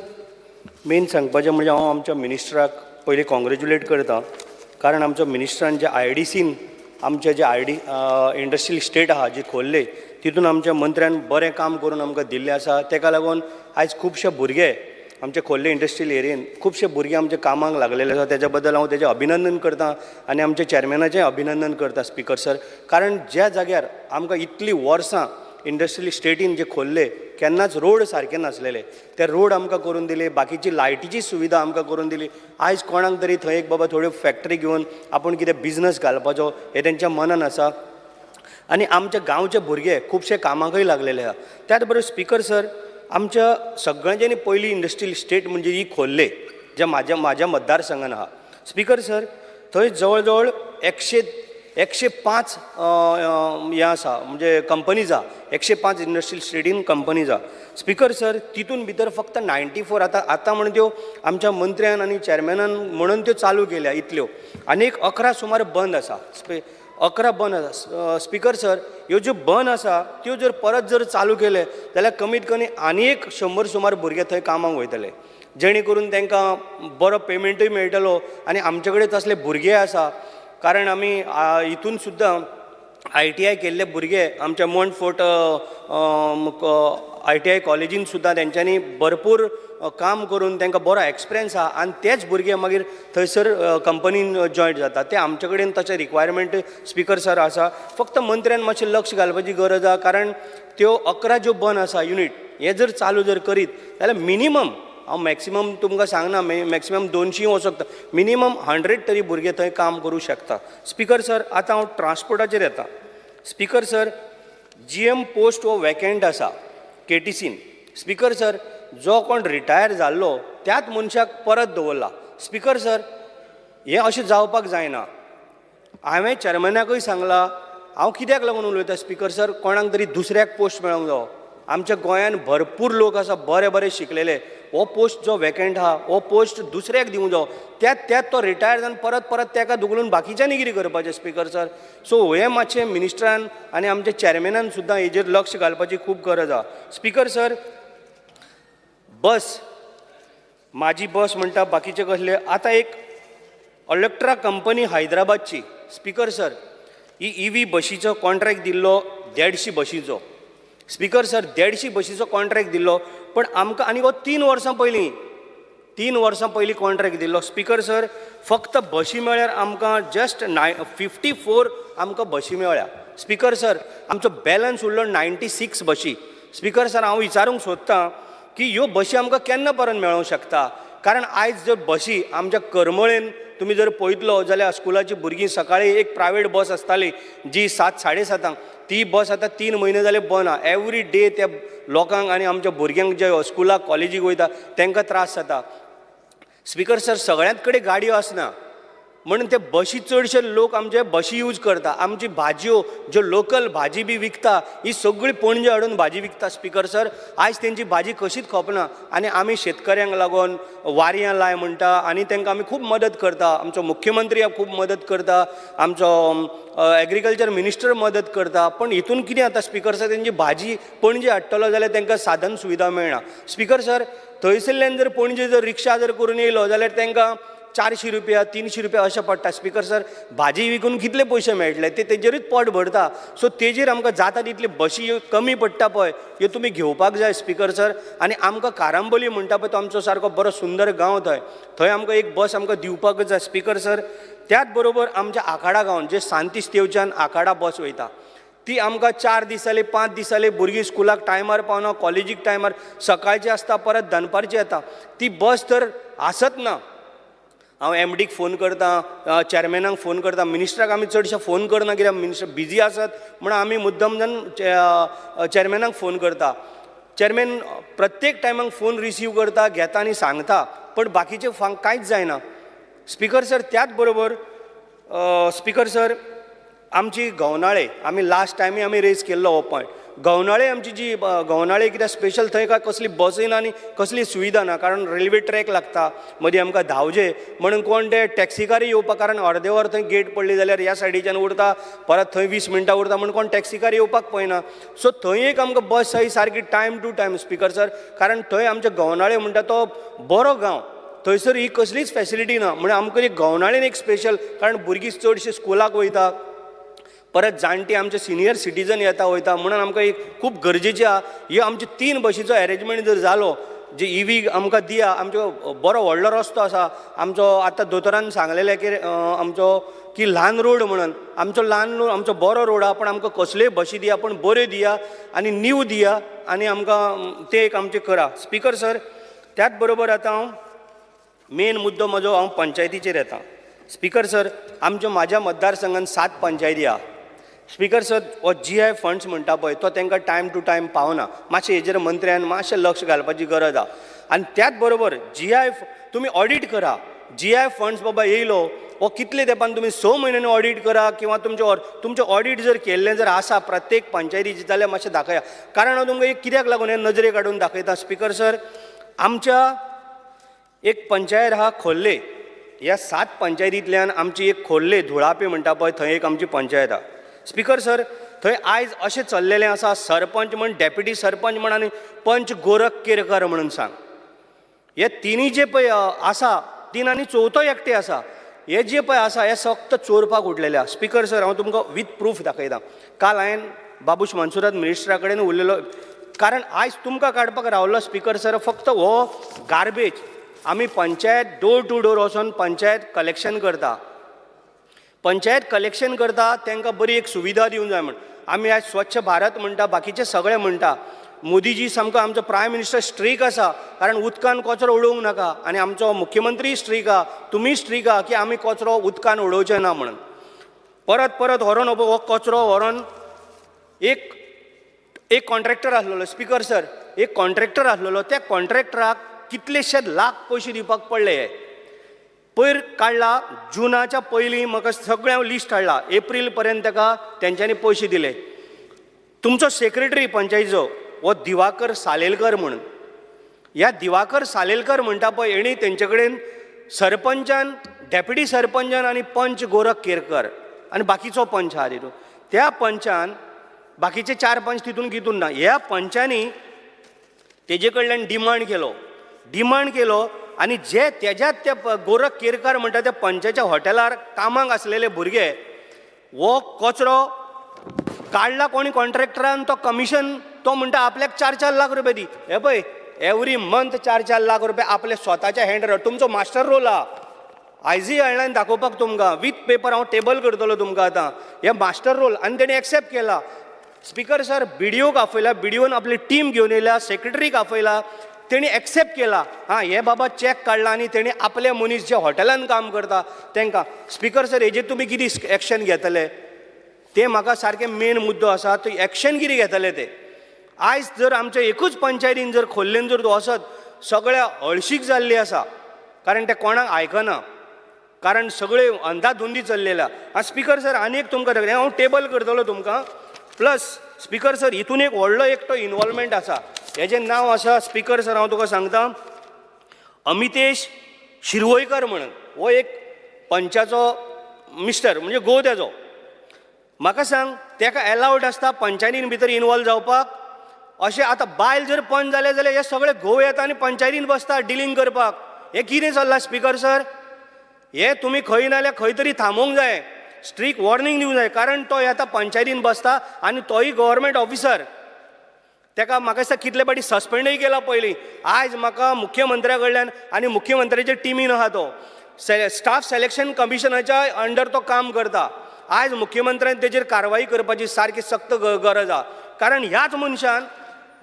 मेन सांगपाचें म्हणजे हांव आमच्या मिनिस्टराक पयलीं कॉंग्रेच्युलेट करता, कारण आमचो मिनिस्टरान जे आयडीसीन आमचे जे आयडी इंडस्ट्रियल इस्टेट आहा जी खोल्ले, तितून आमच्या मंत्र्यान बरें काम करून आमकां दिल्लें आसा. तेका लागून आयज खुबशे भुरगे आमचे खोल्ले इंडस्ट्रियल एरियेन खुबशे भुरगे आमचे कामाक लागलेले आसा. तेज्या बद्दल हांव तेजें अभिनंदन करता आनी आमच्या चॅरमॅनाचें अभिनंदन करता, स्पीकर सर, कारण ज्या जाग्यार आमकां इतलीं वर्सां इंडस्ट्रियल इस्टेटीन जे खोल्ले केन्नाच रोड सारके नासलेले, ते रोड आमकां करून दिले, बाकीची लायटीची सुविधा आमकां करून दिली. आयज कोणाक तरी थंय एक बाबा थोड्यो फॅक्टरी घेवन आपूण कितें बिजनस घालपाचो हें तेंच्या मनान आसा आनी आमच्या गांवचे भुरगे खुबशे कामाकय लागलेले आहा. त्याच बरोबर स्पीकर सर, आमच्या सगळ्यांच्यानी पयली इंडस्ट्रियल इस्टेट म्हणजे ही खोल्ले, जे म्हाज्या मतदारसंघान आहा. स्पीकर सर, थंय जवळ जवळ 105 हें आसा, म्हणजे कंपनीज आहा. 105 इंडस्ट्रियल इस्टेटीन कंपनीज आहा. स्पीकर सर, तितून भितर फक्त 94 आतां आतां म्हणून त्यो आमच्या मंत्र्यान आनी चॅरमॅनान म्हणून त्यो चालू केल्या इतल्यो आनी एक 11 सुमार बंद आसा. 11 बंद आसा. स्पीकर सर, ह्यो ज्यो बंद आसा त्यो जर परत जर चालू केले जाल्यार कमीत कमी आनी एक 100 सुमार भुरगे थंय कामाक वयतले, जेणे करून तांकां बरो पेमेंटूय मेळटलो. आनी आमचे कडेन तसले भुरगे आसा, कारण आमी हितून सुद्दां आयटीआय केल्ले भुरगे आमच्या मोंटफोर्ट आयटीआय कॉलेजीन सुद्दां तेंच्यांनी भरपूर काम करून तांकां बरो एक्सपिरियन्स आहा आनी तेच भुरगे मागीर थंयसर कंपनीन जॉयंट जाता. ते आमचे कडेन तशें रिक्वायरमेंट, स्पीकर सर, आसा. फक्त मंत्र्यान मातशें लक्ष घालपाची गरज आहा, कारण त्यो 11 ज्यो बंद आसा युनीट, हे जर चालू जर करीत जाल्यार मिनिमम, हांव मॅक्सिमम तुमकां सांगना, मॅक्सिमम 200 वचोंक शकता, मिनिमम 100 तरी भुरगे थंय काम करूं शकता. स्पीकर सर, आतां हांव ट्रान्सपोर्टाचेर येता. स्पीकर सर, जीएम पोस्ट हो वेकेंट आसा केटीसीन. स्पीकर सर, जो कोण रिटायर जाल्लो त्याच मनशाक परत दवरला. स्पीकर सर, हें अशें जावपाक जायना. हांवें चॅरमॅनाकूय सांगलां. हांव कित्याक लागून उलयता, स्पीकर सर? कोणाक तरी दुसऱ्याक पोस्ट मेळोंक जावो. आमच्या गोंयान भरपूर लोक आसा बरे बरे शिकलेले. हो पोस्ट जो वेकेंट आहा, हो पोस्ट दुसऱ्याक दिवंक जावो. त्यात त्यात तो रिटायर जावन परत परत तेका धुकलून बाकीच्यांनी कितें करपाचें, स्पीकर सर? सो हें मातशें मिनिस्टरान आनी आमच्या चॅरमॅनान सुद्दां हेजेर लक्ष घालपाची खूब गरज आहा. स्पीकर सर, बस, माझी बस म्हणटा, बाकीचे कसले. आतां एक इलेक्ट्रा कंपनी हैदराबादची, स्पीकर सर, ही इवी बशीचो कॉन्ट्रॅक्ट दिल्लो 150 बशीचो. स्पीकर सर, 150 बशीचो कॉन्ट्रॅक्ट दिल्लो, पण आमकां आनी हो 3 वर्सां पयलीं, 3 वर्सां पयलीं कॉन्ट्रॅक्ट दिल्लो. स्पीकर सर, फक्त बशी मेळ्ळ्यार आमकां जस्ट 54 आमकां बशी मेळ्ळ्या. स्पीकर सर, आमचो बॅलन्स उरलो 96 बशी. स्पीकर सर, हांव विचारूंक सोदतां की ह्यो बशी आमकां केन्ना परत मेळोंक शकता? कारण आयज जर बशी आमच्या करमळेन तुमी जर पळयतलो जाल्यार स्कुलाची भुरगीं सकाळी एक प्रायवेट बस आसताली जी 7 साडे 7 ती बस आतां 3 म्हयने जाले बंद आहा. एवरी डे त्या लोकांक आनी आमच्या भुरग्यांक जे स्कुलाक कॉलेजीक वयता तांकां त्रास जाता. स्पीकर सर, सगळ्यांत कडेन गाडयो आसना म्हणून ते बशी चडशे लोक आमचे बशी यूज करता. आमची भाजयो ज्यो लोकल भाजी बी विकता, ही सगळी पणजे हाडून भाजी विकता. स्पीकर सर, आयज तेंची भाजी कशीच खपना आनी आमी शेतकऱ्यांक लागून वारयां लाय म्हणटा आनी तांकां आमी खूब मदत करता. आमचो मुख्यमंत्री खूब मदत करता, आमचो एग्रीकल्चर मिनिस्टर मदत करता, पण हितून कितें जाता, स्पीकर सर, तेंची भाजी पणजे हाडटलो जाल्यार तांकां साधन सुविधा मेळना. स्पीकर सर, थंयसरल्यान जर पणजे जर रिक्षा जर करून येयलो जाल्यार तांकां 400 रुपया, 300 रुपया अशें पडटा. स्पीकर सर, भाजी विकून कितले पयशे मेळटले, ते तेजेरूच पोट भरता. सो तेजेर आमकां जाता तितली बशी कमी पडटा पळय, ह्यो तुमी घेवपाक जाय स्पीकर सर. आनी आमकां कारांबोली म्हणटा पळय, तो आमचो सारको बरो सुंदर गांव, थंय थंय आमकां एक बस आमकां दिवपाकच जाय स्पीकर सर. त्याच बरोबर आमच्या आखाडा गांवान जे सांतिस्तेवच्यान आखाडा बस वयता, ती आमकां 4 दीस जाले, 5 दीस जाले, भुरगीं स्कुलाक टायमार पावना, कॉलेजीक टायमार, सकाळची आसता परत दनपारची येता, ती बस तर आसत ना. हांव एमडीक फोन करता, चेअरमॅनाक फोन करता, मिनिस्टराक आमी चडशे फोन करना कित्याक मिनिस्टर बिजी आसत म्हूण आमी मुद्दम जावन चेअरमॅनाक फोन करता. चेअरमॅन प्रत्येक टायमाक फोन रिसीव करता, घेता आनी सांगता, पण बाकीचे कांयच जायना स्पीकर सर. त्याच बरोबर स्पीकर सर, आमची गवनाळे, आमी लास्ट टायमी आमी रेज केल्लो हो पॉयंट, गवनाळे आमची जी गवनाळे कित्याक स्पेशल थंय काय कसली बसय ना आनी कसली सुविधा ना, कारण रेल्वे ट्रॅक लागता मदीं आमकां धांवचे म्हणून कोण ते टॅक्सीकारय येवपाक, कारण अर्दे वर थंय गेट पडली जाल्यार ह्या सायडीच्यान उरता, परत थंय 20 मिनटां उरता, म्हूण कोण टॅक्सीकार येवपाक पळयना. सो थंय एक आमकां बस जाय सारकी time to time speaker sir, कारण थंय आमच्या गवनाळे म्हणटा तो बरो गांव, थंयसर ही कसलीच फॅसिलिटी ना, म्हणून आमकां एक गवनाळेन एक स्पेशल, कारण भुरगीं चडशीं स्कुलाक वयता, परत जाणटी आमचे सिनियर सिटीजन येता वयता, म्हणून आमकां एक खूब गरजेची आहा. ही आमची 3 बशीचो एरेंजमेंट जर जालो, जे इवी आमकां दिया, आमचो बरो व्हडलो रस्तो आसा आमचो, आतां दोतोरान सांगलेलें की आमचो की ल्हान रोड म्हणून, आमचो ल्हान रोड आमचो बरो रोड आहा, पण आमकां कसल्योय बशी दिया, पूण बऱ्यो दिया आनी नीव दिया, आनी आमकां तें एक आमचें करा स्पीकर सर. त्याच बरोबर आतां हांव मेन मुद्दो म्हजो हांव पंचायतीचेर येता स्पीकर सर. आमच्या म्हाज्या मतदारसंघान 7 पंचायती आहा स्पीकर सर. हो जी I funds म्हणटा पळय, तो तांकां टायम टू टायम पावना, मातशें हेजेर मंत्र्यान मातशें लक्ष घालपाची गरज आहा. आनी त्याच बरोबर जी I तुमी ऑडीट करा, जी I funds बाबा येयलो हो कितले तेंपान तुमी 6 म्हयन्यांनी ऑडीट करा, किंवा तुमचें ऑडीट जर केल्लें जर आसा प्रत्येक पंचायतीचें जाल्यार मातशें दाखया. कारण हांव तुमकां एक कित्याक लागून हें नजरे काडून दाखयता स्पीकर सर, आमच्या एक पंचायत आहा खोर्ले, ह्या 7 पंचायतींतल्यान आमची एक खोर्ले धुळापे म्हणटा पळय, थंय एक आमची पंचायत आहा स्पीकर सर. थंय आयज अशें चल्लेलें आसा, सरपंच म्हण, डेप्युटी सरपंच म्हण आनी पंच गोरख केरकर म्हणून सांग, हे तिनूय जे पळय आसा, 3 आनी चवथो एकटे आसा, हे जे पळय आसा हे फक्त चोरपाक उठलेले आसा स्पीकर सर. हांव तुमकां विथ प्रूफ दाखयता. काल हांवें बाबूश मनसुरात मिनिस्टरा कडेन उलयलो, कारण आयज तुमकां काडपाक रावलो स्पीकर सर फक्त हो गार्बेज. आमी पंचायत डोर टू डोर वचोन पंचायत कलेक्शन करता, पंचायत कलेक्शन करता, तांकां बरी एक सुविधा दिवंक जाय म्हण. आमी आयज स्वच्छ भारत म्हणटा, बाकीचे सगळे म्हणटा, मोदीजी सामको आमचो प्रायम मिनिस्टर स्ट्रीक आसा, कारण उदकान कचरो उडोवंक नाका, आनी आमचो मुख्यमंत्री स्ट्रीक आहा, तुमी स्ट्रीक आहा की आमी कचरो उदकान उडोवचे ना म्हणून. परत परत व्हरोन हो कचरो व्हरोन एक एक कॉन्ट्रॅक्टर आसलेलो स्पीकर सर, एक कॉन्ट्रॅक्टर आसलेलो, त्या कॉन्ट्रॅक्टराक कितलेशे लाख पयशे दिवपाक पडले. हे पयर काडला जुनाच्या पयलीं, म्हाका सगळें हांव लिस्ट हाडला, एप्रील पर्यंत ताका तेंच्यांनी पयशे दिले. तुमचो सेक्रेटरी पंचायतीचो हो दिवाकर सालेलकर म्हणून, ह्या दिवाकर सालेलकर म्हणटा पळय, हेणी तेंचे कडेन सरपंचान, डेप्युटी सरपंचान आनी पंच गोरख केरकर आनी बाकीचो पंच आहा तितून, त्या पंचान बाकीचे 4 पंच तितून कितून ना, ह्या पंचांनी तेजे कडल्यान डिमांड केलो, डिमांड केलो आनी जे तेज्यात त्या गोरख केरकर म्हणटा त्या पंचाच्या हॉटेलार कामाक आसलेले भुरगे हो कचरो काडला कोणी कॉन्ट्रॅक्टरान, तो कमिशन तो म्हणटा आपल्याक 4-4 लाख रुपये दी. हे पळय एवरी मंथ 4-4 लाख रुपये आपले स्वताच्या हँड, तुमचो मास्टर रोल आहा, आयजूय हाडला दाखोवपाक तुमकां वीथ पेपर, हांव टेबल करतलो तुमकां आतां हे मास्टर रोल, आनी तेणी एक्सेप्ट केला. स्पीकर सर, बीडीओक आपयला, बीडीओन आपली टीम घेवन येयल्या, सेक्रेटरीक आपयला, तेणी एक्सेप्ट केला, हां हे बाबा चॅक काडला आनी तेणी आपले मनीस जे हॉटेलान काम करता तांकां. स्पीकर सर, हेजेर तुमी कितें एक्शन घेतले ते म्हाका सारकें मेन मुद्दो आसा, तो एक्शन कितें घेतले ते. आयज जर आमच्या एकूच पंचायतीन जर खोल्लेन जर वचत, सगळ्या हळशीक जाल्ली आसा, कारण ते कोणाक आयकना, कारण सगळे अंधाधुंदी चल्लेल्या. आं स्पीकर सर, आनी एक तुमकां दाखयता, हांव टेबल करतलो तुमकां. प्लस स्पीकर सर, हितून एक व्हडलो एकटो इनवॉल्वमेंट आसा, हेजें नांव आसा स्पीकर सर, हांव तुका सांगता, अमितेश शिरवयकर म्हणून, हो एक पंचाचो मिस्टर म्हणजे घोव तेजो. म्हाका सांग, तेका एलावड आसता पंचायतीन भितर इनवॉल्व जावपाक? अशें आतां बायल जर पंच जालें जाल्यार हे सगळे घोव येता आनी पंचायतीन बसता डिलींग करपाक. हें कितें चल्लां स्पीकर सर? हे तुमी खंय ना जाल्यार खंय तरी थांबोवंक जाय, स्ट्रीक वॉर्निंग दिवंक जाय, कारण तो येता पंचायतीन बसता आनी तोय गव्हर्मेंट ऑफिसर. तेका म्हाका दिसता कितले फावटी सस्पेंडूय केला पयलीं. आयज म्हाका मुख्यमंत्र्या कडल्यान आनी मुख्यमंत्र्याच्या टिमीन आहा तो, स्टाफ सिलेक्शन कमिशनाच्या अंडर तो काम करता. आयज मुख्यमंत्र्यान तेजेर कारवाई करपाची सारकी सक्त गरज आहा, कारण ह्याच मनशान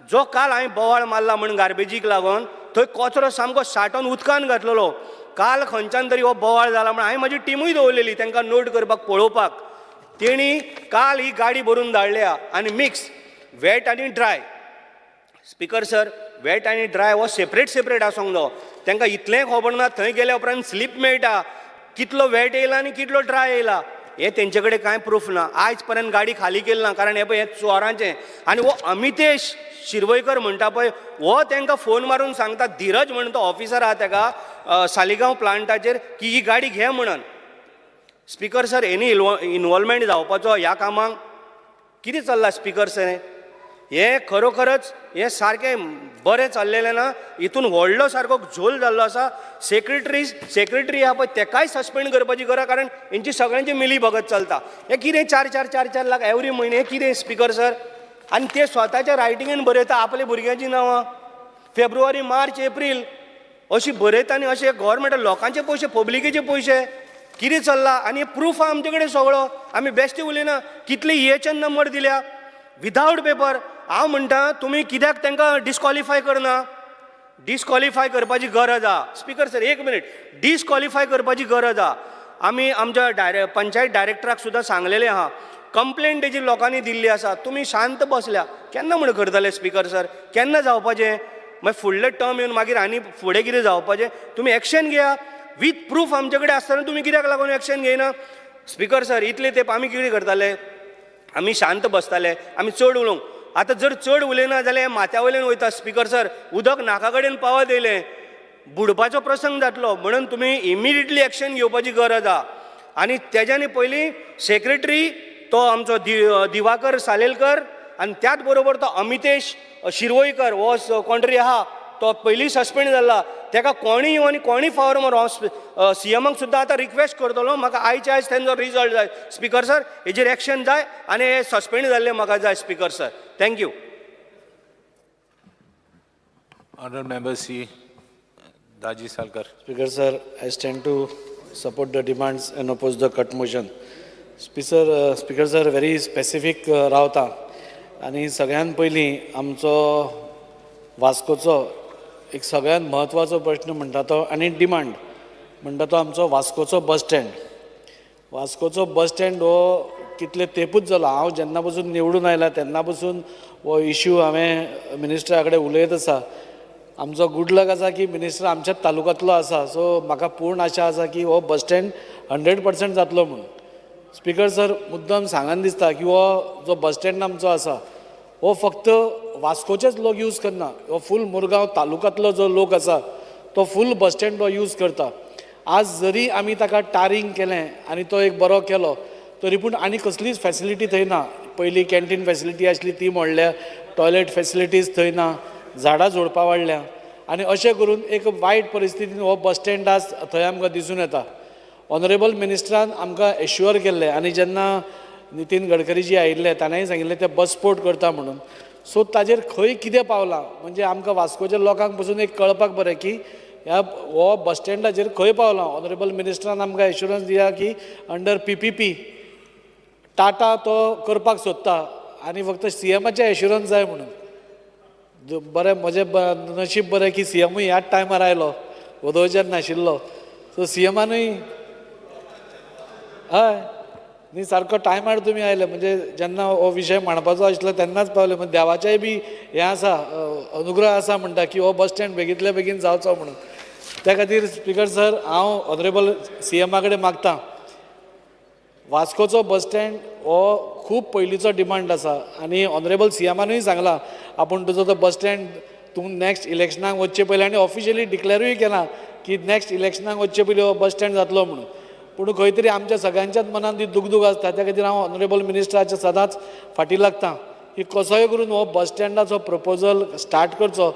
जो काल हांवें बोवाळ मारला म्हण गार्बेजीक लागून थंय कचरो सामको साठोवन उदकान घातलेलो. काल खंयच्यान तरी हो बोवाळ जाला म्हण हांवें म्हजी टिमूय दवरलेली तांकां नोट करपाक पळोवपाक. तेणी काल ही गाडी भरून धाडल्या आनी मिक्स वेट आनी ड्राय. स्पीकर सर, वेट आनी ड्राय हो सेपरेट सेपरेट आसूंक जायो. तांकां इतलेंय खबर ना थंय गेल्या उपरांत स्लीप मेळटा कितलो वेट येयला आनी कितलो ड्राय येयला हें तेंचे कडेन कांय प्रूफ ना. आयज पर्यंत गाडी खाली केली ना, कारण हें पळय हें चोरांचें. आनी हो अमितेश शिरवयकर म्हणटा पळय हो तांकां फोन मारून सांगता, धीरज म्हण तो ऑफिसर आहा तेका सालिगांव प्लांटाचेर, की ही गाडी घे म्हणून. स्पीकर सर, हेणी इनवॉल्वमेंट जावपाचो ह्या कामाक कितें चल्लां स्पीकर सर? हें खरोखरच हें सारकें बरें चल्लेलें ना. हितून व्हडलो सारको झोल जाल्लो आसा. सेक्रेटरी आहा पळय तेकाय सस्पेंड करपाची गरज, कारण हेंची सगळ्यांची मिली भगत चलता. हें कितें 4 4 4 4 लाख एवरी म्हयने, हें कितें स्पीकर सर? आनी ते स्वताच्या रायटिंगेन बरयता आपल्या भुरग्यांची नांवां, फेब्रुवारी मार्च एप्रील अशी बरयता. आनी अशें गव्हर्मेंट लोकांचे पयशे, पब्लिकेचे पयशे कितें चल्लां? आनी प्रूफ आहा आमचे कडेन सगळो, आमी बेश्टे उलयना. कितले EHN number दिल्या विदावट पेपर. हांव म्हणटा तुमी कित्याक तांकां डिस्कॉलिफाय करना? डिस्कॉलिफाय करपाची गरज आहा. स्पीकर सर एक मिनीट, डिस्कॉलिफाय करपाची गरज आहा. आमी आमच्या पंचायत डायरेक्टराक सुद्दां सांगलेलें आहा, कंप्लेन तेजी लोकांनी दिल्ली आसा. तुमी शांत बसल्या केन्ना म्हण करतले स्पीकर सर? केन्ना जावपाचें? मागीर फुडले टर्म येवन मागीर आनी फुडें कितें जावपाचें? तुमी एक्शन घेया वीथ प्रूफ आमचे कडेन आसतना तुमी कित्याक लागून एक्शन घेयना? स्पीकर सर, इतले तेंप आमी कितें करताले? आमी शांत बसताले, आमी चड उलोवंक. आतां जर चड उलयना जाल्यार माथ्या वयल्यान वयता स्पीकर सर. उदक नाका कडेन पावत येयलें, बुडपाचो प्रसंग जातलो. म्हणून तुमी इमिडिएटली एक्शन घेवपाची गरज आहा. आनी तेज्यानी पयलीं सेक्रेटरी तो आमचो दिवाकर सालेलकर आनी त्याच बरोबर तो अमितेश शिरवयकर हो कोण तरी आहा तो पयलीं सस्पेंड जाला. तेका कोणी येवन आनी कोणी फावर मारू. हांव सीएमाक सुद्दां आतां रिक्वेस्ट करतलो, म्हाका आयचे आयज तेंचो रिजल्ट जाय स्पीकर सर. हेजेर एक्शन जाय आनी हे सस्पेंड जाल्ले म्हाका जाय speaker sir. Thank you. Honourable member C Daji Salkar. Speaker sir, I stand to support the demands and oppose the cut motion. Speaker sir, very specific रावता आनी सगळ्यान पयलीं आमचो वास्कोचो एक सगळ्यान म्हत्वाचो प्रश्न म्हणटा तो आनी डिमांड म्हणटा तो आमचो वास्कोचो बस स्टँड. वास्कोचो बस स्टँड हो कितले तेंपूच जालो. हांव जेन्ना पसून निवडून आयला तेन्ना पसून हो इश्यू हांवें मिनिस्टरा कडेन उलयत आसा. आमचो गुड लक आसा की मिनिस्टर आमच्याच तालुक्यांतलो आसा, सो म्हाका पूर्ण आशा आसा की हो बस स्टँड 100% जातलो म्हणून. स्पीकर सर, मुद्दम सांगन दिसता की हो जो बस स्टँड आमचो आसा हो फक्त वास्कोचेच लोक यूज करना, हो फूल मुरगांव तालुक्यांतलो जो लोक आसा तो फूल बस स्टँड हो यूज करता. आज जरी आमी ताका टारींग केलें आनी तो एक बरो केलो तरी पूण आनी कसलीच फॅसिलिटी थंय ना. पयलीं कॅन्टीन फॅसिलिटी आसली ती मोडल्या, टॉयलेट फॅसिलिटीज थंय ना, झाडां झोडपां वाडल्या आनी अशें करून एक वायट परिस्थितीन हो बस स्टँड आज थंय आमकां दिसून येता. ऑनरेबल मिनिस्टरान आमकां एश्युअर केल्लें आनी जेन्ना नितीन गडकरी जी आयिल्ले ताणेंय सांगिल्लें ते बस पोर्ट करता म्हणून. सो ताजेर खंय कितें पावलां म्हणजे आमकां वास्कोच्या लोकांक पसून एक कळपाक बरें की ह्या हो बस स्टँडाचेर खंय पावलां. ऑनरेबल मिनिस्टरान आमकां एश्युरन्स दिया की अंडर PPP Tata तो करपाक सोदता आनी फक्त सीएमाचें एश्युरन्स जाय म्हणून. बरें म्हजें नशीब बरें की सीएमूय ह्याच टायमार आयलो, वदोवच्यान नाशिल्लो. सो सीएमानूय हय न्ही सारको टायमार तुमी आयले, म्हणजे जेन्ना हो विशय मांडपाचो आशिल्लो तेन्नाच पावले. म्हणजे देवाचेय बी हें आसा, अनुग्रह आसा म्हणटा की हो बस स्टँड बेगींतल्या बेगीन जावचो म्हणून. त्या खातीर स्पीकर सर, हांव ऑनरेबल सीएमा कडेन मागता, वास्कोचो बस स्टँड हो खूब पयलींचो डिमांड आसा आनी ऑनरेबल सीएमानूय सांगलां आपूण तुजो तो बस स्टँड तूं नॅक्स्ट इलेक्शनाक वचचे पयलीं, आनी ऑफिशियली डिक्लेरूय केलां की नॅक्स्ट इलेक्शनाक वचचे पयलीं हो बस स्टँड जातलो म्हणून. पूण खंय तरी आमच्या सगळ्यांच्याच मनान ती दुगदूग आसता. त्या खातीर हांव ऑनरेबल मिनिस्टराच्या सदांच फाटीं लागता की कसोय करून हो बस स्टँडाचो प्रपोजल स्टार्ट करचो,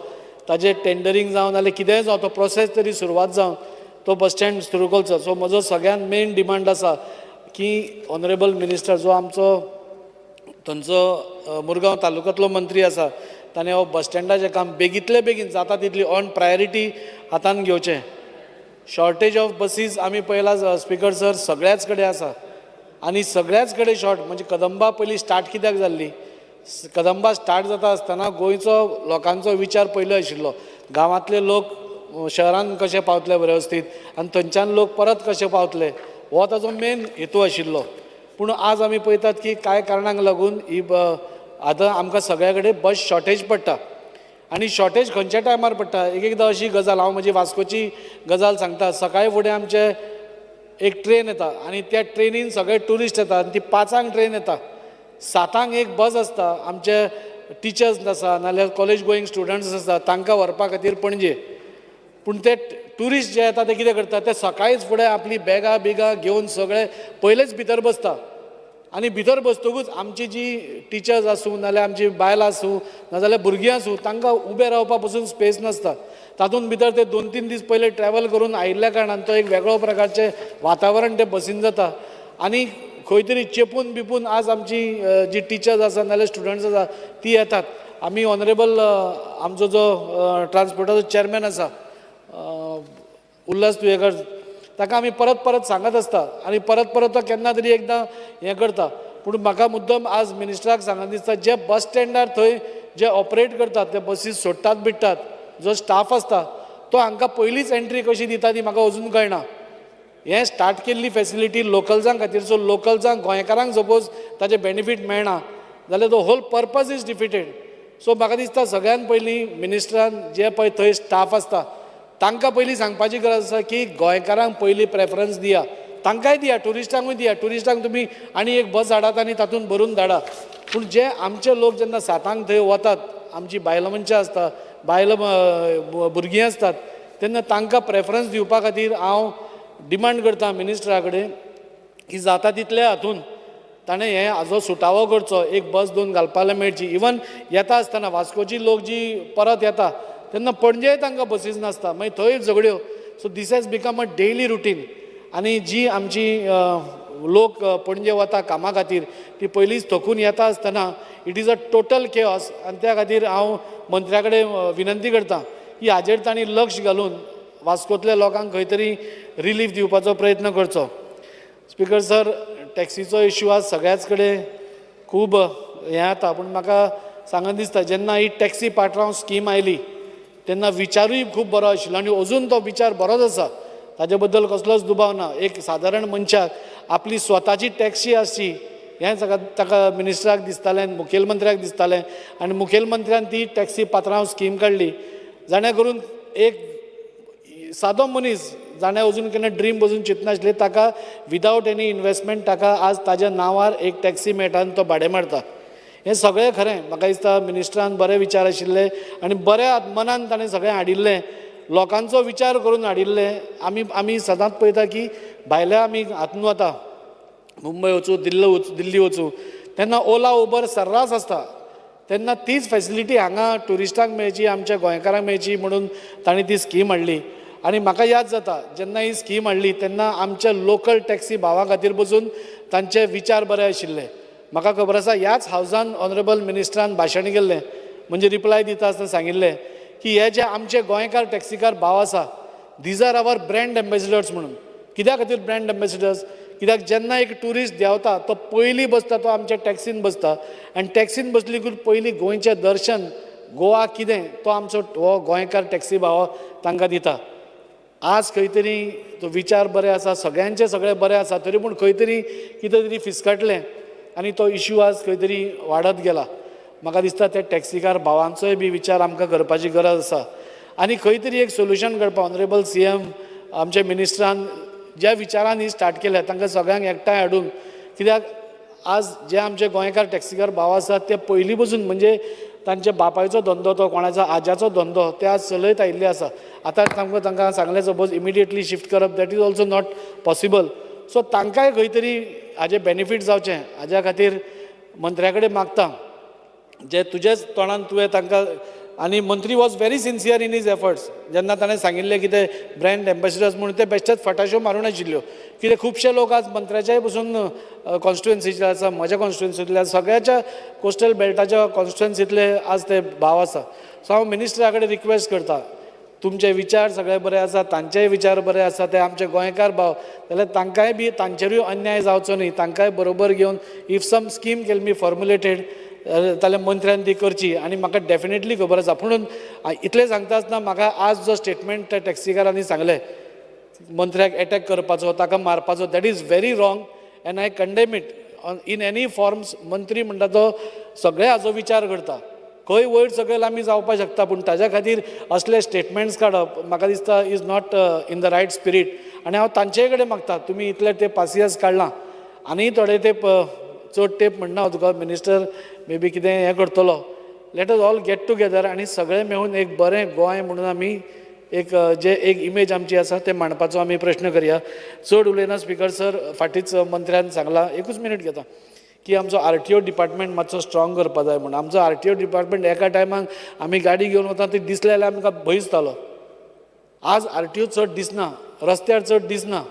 ताजें टेंडरींग जावं नाल्यार कितेंय जावं तो प्रोसेस तरी सुरवात जावन तो बस स्टँड सुरू करचो. सो म्हजो सगळ्यान मेन डिमांड आसा की ऑनरेबल मिनिस्टर जो आमचो थंयचो मुरगांव तालुक्यांतलो मंत्री आसा ताणें हो बस स्टँडाचें काम बेगींतले बेगीन जाता तितली ऑन प्रायोरिटी हातान घेवचें. शॉर्टेज ऑफ बसीस आमी पळयला स्पिकर सर, सगळ्याच कडेन आसा आनी सगळ्याच कडेन शॉर्ट. म्हणजे कदंबा पयलीं स्टार्ट कित्याक जाल्ली, कदंबा स्टार्ट जाता आसतना गोंयचो लोकांचो विचार पयलो आशिल्लो, गांवांतले लोक शहरान कशे पावतले वेवस्थीत आनी थंयच्यान लोक परत कशे पावतले, हो ताजो मेन हेतू आशिल्लो. पूण आज आमी पळयतात की कांय कारणांक लागून ही आतां आमकां सगळ्या कडेन बस शॉर्टेज पडटा. आनी शॉर्टेज खंयच्या टायमार पडटा, एक एकदां अशी गजाल हांव म्हजी वास्कोची गजाल सांगता. सकाळी फुडें आमचे एक ट्रेन येता आनी त्या ट्रेनीन सगळे ट्युरिस्ट येता आनी ती 5 ट्रेन येता, 7 एक बस आसता. आमचे टिचर्स आसा नाल्यार कॉलेज गोईंग स्टुडंट्स आसा तांकां व्हरपा खातीर पणजे. पूण ते ट्युरिस्ट जे येता ते कितें करता, ते सकाळीच फुडें आपली बॅगां बिगां घेवन सगळे पयलेच भितर बसता आनी भितर बसतकूच आमची जी टिचर्स आसूं नाल्यार आमची बायलां आसूं नाजाल्यार भुरगीं आसूं तांकां उबें रावपा पसून स्पेस नासता. तातूंत भितर ते 2-3 दीस पयले ट्रॅवल करून आयिल्ल्या कारणान तो एक वेगळो प्रकारचें वातावरण ते बसीन जाता आनी खंय तरी चेपून बिपून आज आमची जी टिचर्स आसा नाल्यार स्टुडंट्स आसा ती येतात. आमी ऑनरेबल आमचो जो ट्रान्सपोर्टाचो चॅरमॅन आसा उल्हास तुयेकर ताका आमी परत परत सांगत आसता आनी परत परत तो केन्ना तरी एकदां हें करता. पूण म्हाका मुद्दम आज मिनिस्टराक सांगन दिसता, जे बस स्टँडार थंय जे ऑपरेट करतात ते बसीस सोडटात बिडटात जो स्टाफ आसता तो हांकां पयलींच एंट्री कशी दिता ती म्हाका अजून कळना. हें स्टार्ट केल्ली फॅसिलिटी लोकल्सां खातीर, सो लोकल्सांक गोंयकारांक सपोज ताजें बेनिफीट मेळना जाल्यार the whole purpose is defeated. So म्हाका दिसता सगळ्यान पयलीं मिनिस्टरान जे पळय थंय स्टाफ आसता तांकां पयलीं सांगपाची गरज आसा की गोंयकारांक पयलीं प्रेफरन्स दिया, तांकांय दिया, ट्युरिस्टांकूय दिया. ट्युरिस्टांक तुमी आनी एक बस हाडात आनी तातूंत भरून धाडा. पूण जे आमचे लोक जेन्ना 7 थंय वतात, आमची बायलां मनशां आसता, बायलां भुरगीं आसतात, तेन्ना तांकां प्रेफरन्स दिवपा खातीर हांव डिमांड करता मिनिस्टरा कडेन की जाता तितले हातून ताणें हें हाजो सुटावो करचो, एक बस 2 घालपाक मेळची. इवन येता आसतना वास्कोची लोक जी परत येता तेन्ना पणजेय तांकां बसीस नासता, मागीर थंय झगड्यो. So this has become a daily routine. आनी जी आमची लोक पणजे वता कामा खातीर ती पयलींच थकून येता आसतना it is a total chaos. आनी त्या खातीर हांव मंत्र्या कडेन विनंती करता की हाजेर तांणी लक्ष घालून वास्कोतल्या लोकांक खंय तरी रिलीफ दिवपाचो प्रयत्न करचो. स्पिकर सर, टॅक्सीचो इश्यू आज सगळ्याच कडेन खूब हें जाता. पूण म्हाका सांगन दिसता जेन्ना ही टॅक्सी पात्रांव स्कीम आयली तेन्ना विचारूय खूब बरो आशिल्लो आनी अजून तो विचार बरोच आसा, ताजे बद्दल कसलोच दुबाव ना. एक सादारण मनशाक आपली स्वताची टॅक्सी आसची हें ताका मिनिस्टराक दिसतालें, मुखेलमंत्र्याक दिसतालें आनी मुखेलमंत्र्यान ती टॅक्सी पात्रांव स्कीम काडली जाणें करून एक सादो मनीस जाणें अजून केन्ना ड्रीम बसून चिंतनाशिल्लें ताका विदावट एनी इनवेस्टमेंट ताका आज ताज्या नांवार एक टॅक्सी मेळटा आनी तो भाडें मारता. हें सगळें खरें, म्हाका दिसता मिनिस्टरान बरे विचार आशिल्ले आनी बऱ्या मनान ताणें सगळें हाडिल्लें, लोकांचो विचार करून हाडिल्लें. आमी सदांच पळयता की भायल्या आमी हातून वता, मुंबय वचूं, दिल्ली वचूं, तेन्ना ओला उबर सर्रास आसता. तेन्ना तीच फॅसिलिटी हांगा ट्युरिस्टांक मेळची, आमच्या गोंयकारांक मेळची म्हणून ताणें ती स्कीम हाडली. आनी म्हाका याद जाता जेन्ना ही स्कीम हाडली तेन्ना आमच्या लोकल टॅक्सी भावां खातीर बसून तांचे विचार बरे आशिल्ले. म्हाका खबर आसा ह्याच हावजान ऑनरेबल मिनिस्टरान भाशण केल्लें, म्हणजे रिप्लाय दिता आसतना सांगिल्लें की हे जे आमचे गोंयकार टॅक्सीकार भाव आसा these are our brand ambassadors म्हणून. कित्या खातीर ब्रँड एम्बेसिडर्स? कित्याक जेन्ना एक ट्युरिस्ट देंवता तो पयलीं बसता तो आमच्या टॅक्सीन बसता आनी टॅक्सीन बसली की पयलीं गोंयचें दर्शन, गोवा कितें तो आमचो हो गोंयकार टॅक्सी भाव तांकां दिता. आज खंय तरी तो विचार बरे आसा, सगळ्यांचे सगळे बरे आसा, तरी पूण खंय तरी कितें तरी फिसकटलें आनी तो इश्यू आज खंय तरी वाडत गेला. म्हाका दिसता त्या टॅक्सीकार भावांचोय बी विचार आमकां करपाची गरज आसा आनी खंय तरी एक सोल्युशन करपाक ऑनरेबल CM आमच्या मिनिस्टरान ज्या विचारान ही स्टार्ट केल्या तांकां सगळ्यांक एकठांय हाडून, कित्याक आज जे आमचे गोंयकार टॅक्सीकार भाव आसात ते पयलीं पसून म्हणजे तांच्या बापायचो धंदो तो कोणाचो आज्याचो धंदो ते आज चलयत आयिल्ले आसा. आतां तांकां सांगलें सपोज इमिडिएटली शिफ्ट करप that is also not possible. So तांकांय खंय तरी हाजें बेनिफीट जावचें हाज्या खातीर मंत्र्या कडेन मागता, जे तुजेच तोंडान तुवें तांकां आनी मंत्री was very sincere in his efforts. जेन्ना ताणें सांगिल्लें की ते ब्रँड एम्बेसिडर्स म्हणून ते बेश्टेच फटाश्यो मारूंक नाशिल्ल्यो, कित्याक खुबशे लोक आज मंत्र्याच्याय पसून कॉन्स्टिट्युएन्सीचे आसा, म्हज्या कॉन्स्टिट्युएन्सींतल्या सगळ्याच्या कोस्टल बेल्टाच्या कॉन्स्टिट्युएन्सींतले आज ते भाव आसा. सो हांव मिनिस्टरा कडेन रिक्वेस्ट करता, तुमचे विचार सगळे बरे आसा, तांचेय विचार बरे आसा, ते आमचे गोंयकार भाव जाल्यार तांकांय बी तांचेरूय अन्याय जावचो न्ही, तांकांय बरोबर घेवन if some scheme can be formulated जाल्यार मंत्र्यान ती करची. आनी म्हाका डेफिनेटली खबर आसा, पुणून इतलें सांगता आसतना म्हाका आज जो स्टेटमेंट त्या टॅक्सीकारांनी सांगलें मंत्र्याक एटॅक करपाचो, ताका मारपाचो, that is very wrong and I condemn it in any forms. मंत्री म्हणटा तो सगळे हाजो विचार करता, खंय वयर सकयल आमी जावपाक शकता, पूण ताज्या खातीर असले स्टेटमेंट्स काडप म्हाका दिसता is not in the right spirit. आनी हांव तांचेय कडेन मागता, तुमी इतले तेंप पासियेंस काडलां आनी थोडे तेंप, चड तेंप म्हणना हांव तुका, मिनिस्टर मे बी कितें हें करतलो, let us all get together आनी सगळे मेळून एक बरें गोंय म्हणून आमी एक जे एक इमेज आमची आसा तें मांडपाचो आमी प्रश्न करया. चड उलयना स्पिकर सर, फाटींच मंत्र्यान सांगलां, एकूच मिनीट घेता, की आमचो आरटीओ डिपार्टमेंट मातसो स्ट्रॉंग करपा जाय म्हूण. आमचो आरटीओ डिपार्टमेंट एका टायमाक आमी गाडी घेवन वता ती दिसले जाल्यार आमकां भंय दिसतालो. आज आरटीओ चड दिसना, रस्त्यार चड दिसना,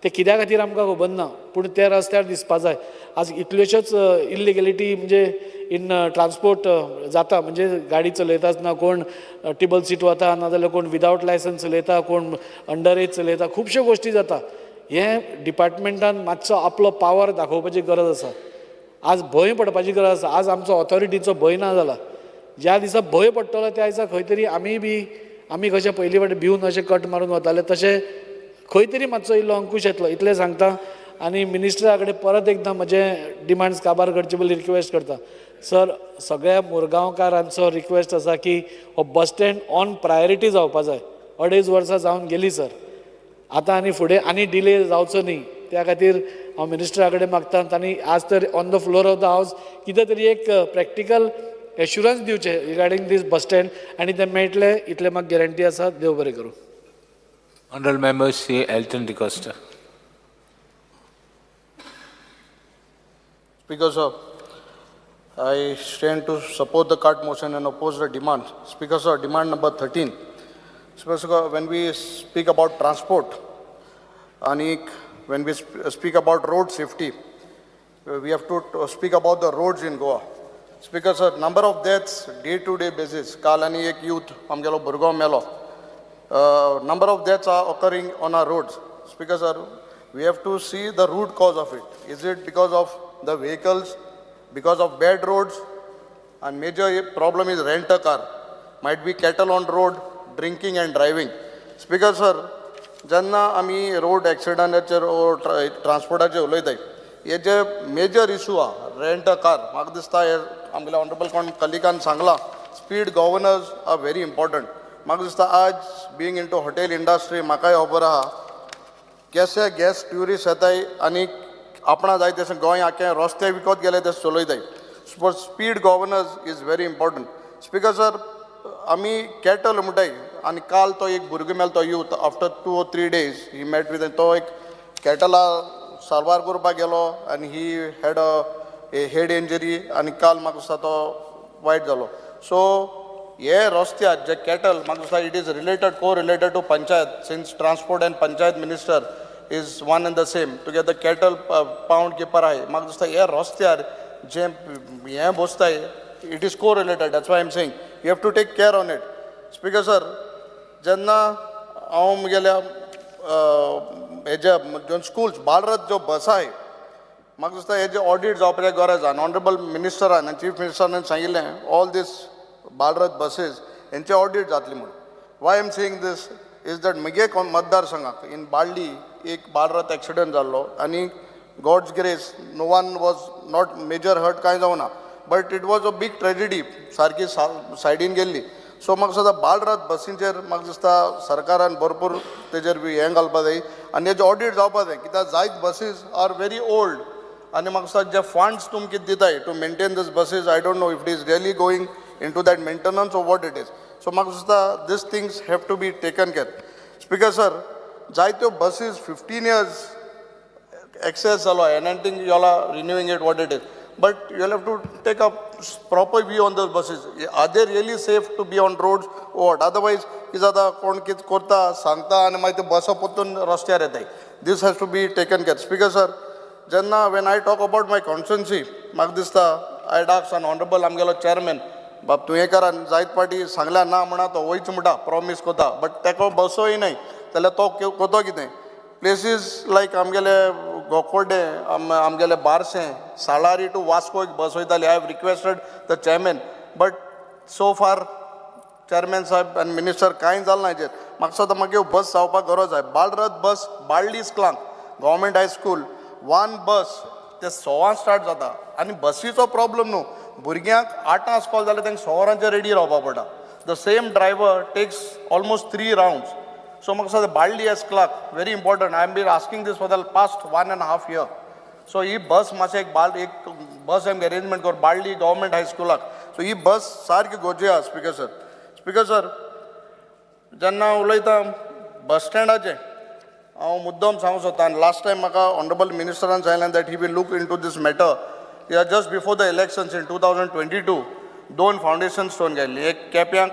ते कित्या खातीर आमकां खबर ना, पूण ते रस्त्यार दिसपा जाय. आज इतल्योश्योच इल्लिगेलिटी म्हणजे इन ट्रान्सपोर्ट जाता, म्हणजे गाडी चलयता आसतना कोण टिबल सीट वता, नाजाल्यार कोण विदावट लायसन्स चलयता, कोण अंडर एज चलयता, खुबश्यो गोश्टी जाता. हें डिपार्टमेंटान मातसो आपलो पावर दाखोवपाची गरज आसा. आज भंय पडपाची गरज आसा. आज आमचो ऑथॉरिटीचो भंय ना जाला. ज्या दिसा भंय पडटलो त्या दिसा खंय तरी आमी बी आमी कशें पयलीं फावटी भिवन अशें कट मारून वताले तशें खंय तरी मातसो इल्लो अंकूश येतलो, इतलें सांगता. आनी मिनिस्टरा कडेन परत एकदां म्हजे डिमांड्स काबार करचे पयलीं रिक्वेस्ट करता, सर सगळ्या मुरगांवकारांचो रिक्वेस्ट आसा की हो बस स्टँड ऑन प्रायोरिटी जावपा जाय. 2.5 वर्सां जावन गेलीं सर, आतां आनी फुडें आनी डिले जावचो न्ही, त्या खातीर हांव मिनिस्टरा कडेन मागता तांणी आज तर on the floor of the house कितें तरी एक प्रॅक्टिकल एश्युरन्स दिवचें रिगार्डींग दीस बस स्टँड, आनी तें मेळटलें इतलें म्हाका गॅरंटी आसा. देव बरें करूं. Honorable Member Sri Elton D'Costa. Speaker sir, I stand to support the cart motion and oppose the demand. Speaker sir, demand number 13. Speaker sir, when we speak about transport, and when we speak about road safety, we have to speak about the roads in Goa. Speaker sir, number of deaths day-to-day basis. काल आनी एक youth आमगेलो भुरगो मेलो. Number of deaths are occurring on our roads. Speaker sir, we have to see the root cause of it. Is it because of the vehicles, because of bad roads? And major problem is rent a car. Might be cattle on road, drinking and driving. Speaker sir, जेन्ना आमी road एक्सिडंटाचेर ट्रान्सपोर्टाचेर उलयताय, हे जे major issue आहा rent a car, म्हाका दिसता हे आमगेल्या honourable कोण कलिकान सांगलां, speed governors are very important. म्हाका दिसता आज being into hotel industry म्हाकाय खबर आहा केसे गॅस्ट ट्युरिस्ट येताय आनी आपणा जाय तशें गोंय आख्खें रस्ते विकत गेले तशें चलयताय. Speed governors is very important. Speaker sir, आमी कॅटल म्हणटाय आनी काल तो एक भुरगो मेलो, तो youth after 2 or 3 days he met with, तो एक कॅटला सारवार करपाक गेलो आनी he had a head injury आनी काल म्हाका दिसता तो वायट जालो. सो हे रस्त्यार जे कॅटल म्हाका दिसता it is related co related to panchayat, since transport and panchayat minister is one and the same. तुगे the cattle pound keeper आहाय, म्हाका दिसता हे रस्त्यार जे हें बसताय it is co related. That's why am saying you have to take care on it. Speaker sir, जेन्ना हांव म्हगेल्या हेज्या स्कुल्स बालरथ ज्यो बस आहाय, म्हाका दिसता हेजें ऑडीट जावपाचें गरज आहा. ऑनरेबल मिनिस्टरान आनी चीफ मिनिस्टरान सांगिल्लें ऑल these Balrath buses हेंचे ऑडीट जातली म्हूण. Why am saying this is that म्हगे मतदारसंघाक इन बाळ्ळी एक बालरथ एक्सिडंट जाल्लो आनी God's grace no one was not major hurt कांय जावना, but it was a big tragedy, सारकी सायडीन गेल्ली. सो म्हाका दिसता बालरथ बसींचेर म्हाका दिसता सरकारान भरपूर तेजेर हें घालपा जाय आनी हेजें ऑडीट जावपा जाय, कित्याक जायत buses are very old आनी म्हाका दिसता जे फंड्स तुमकां दिताय to maintain these buses, I don't know if it is really going into that maintenance or what it is. So म्हाका दिसता these things have to be taken care. Speaker sir, जायत्यो बसीस 15 years access जालो and I think you all are renewing it what it is, but you have to take up proper view on those buses. Are they really safe to be on roads or what? Otherwise, कितें जाता, कोण कितें करता सांगता आनी मागीर ते बसो परतून रस्त्यार येताय. This has to be taken care. Speaker sir, जेन्ना when I talk about my constituency, म्हाका दिसता I ask an honourable आमगेलो चॅरमॅन बाब तुयेंकारान जायत पाटी सांगल्या ना म्हणा, तो वयच म्हणटा, प्रॉमीस करता, बट ताका बसोय नाय जाल्यार तो करतो कितें? प्लेसीस लायक आमगेले गोकोडे, आमगेले बारशें, साळारी टू वास्को एक बस वयताली. I have requested the chairman, but so far chairman साहेब आनी मिनिस्टर कांय जालें ना हेजेर. म्हाका दिसता मागीर बस जावपाक गरज आसा. बालरथ बस Balli स्कुलांक, government high school, one bus ते सवां स्टार्ट जाता. आनी बसीचो प्रॉब्लम न्हू, भुरग्यांक आठां स्कॉल जाल्यार तांकां स वरांचेर रेडी रावपा पडटा. The same driver takes almost three rounds. So म्हाका दिसता बाळ्ळी स्कुलाक very important. I am been asking this for the past 1.5 year. So ही बस मातशें एक बस आमकां अरेंजमेंट कर बाळ्ळी गव्हर्मेंट हायस्कुलाक. सो ही बस सारकी गरजे आसा. स्पिकर सर, स्पिकर सर, जेन्ना उलयता बस स्टँडाचें हांव मुद्दम सांगूंक सोदता, आनी लास्ट टायम म्हाका ऑनरेबल मिनिस्टरान सांगलें that he will look into this matter. कित्याक just before the elections in 2022 दोन फावंडेशन स्टोन घायल्ली, एक केप्यांक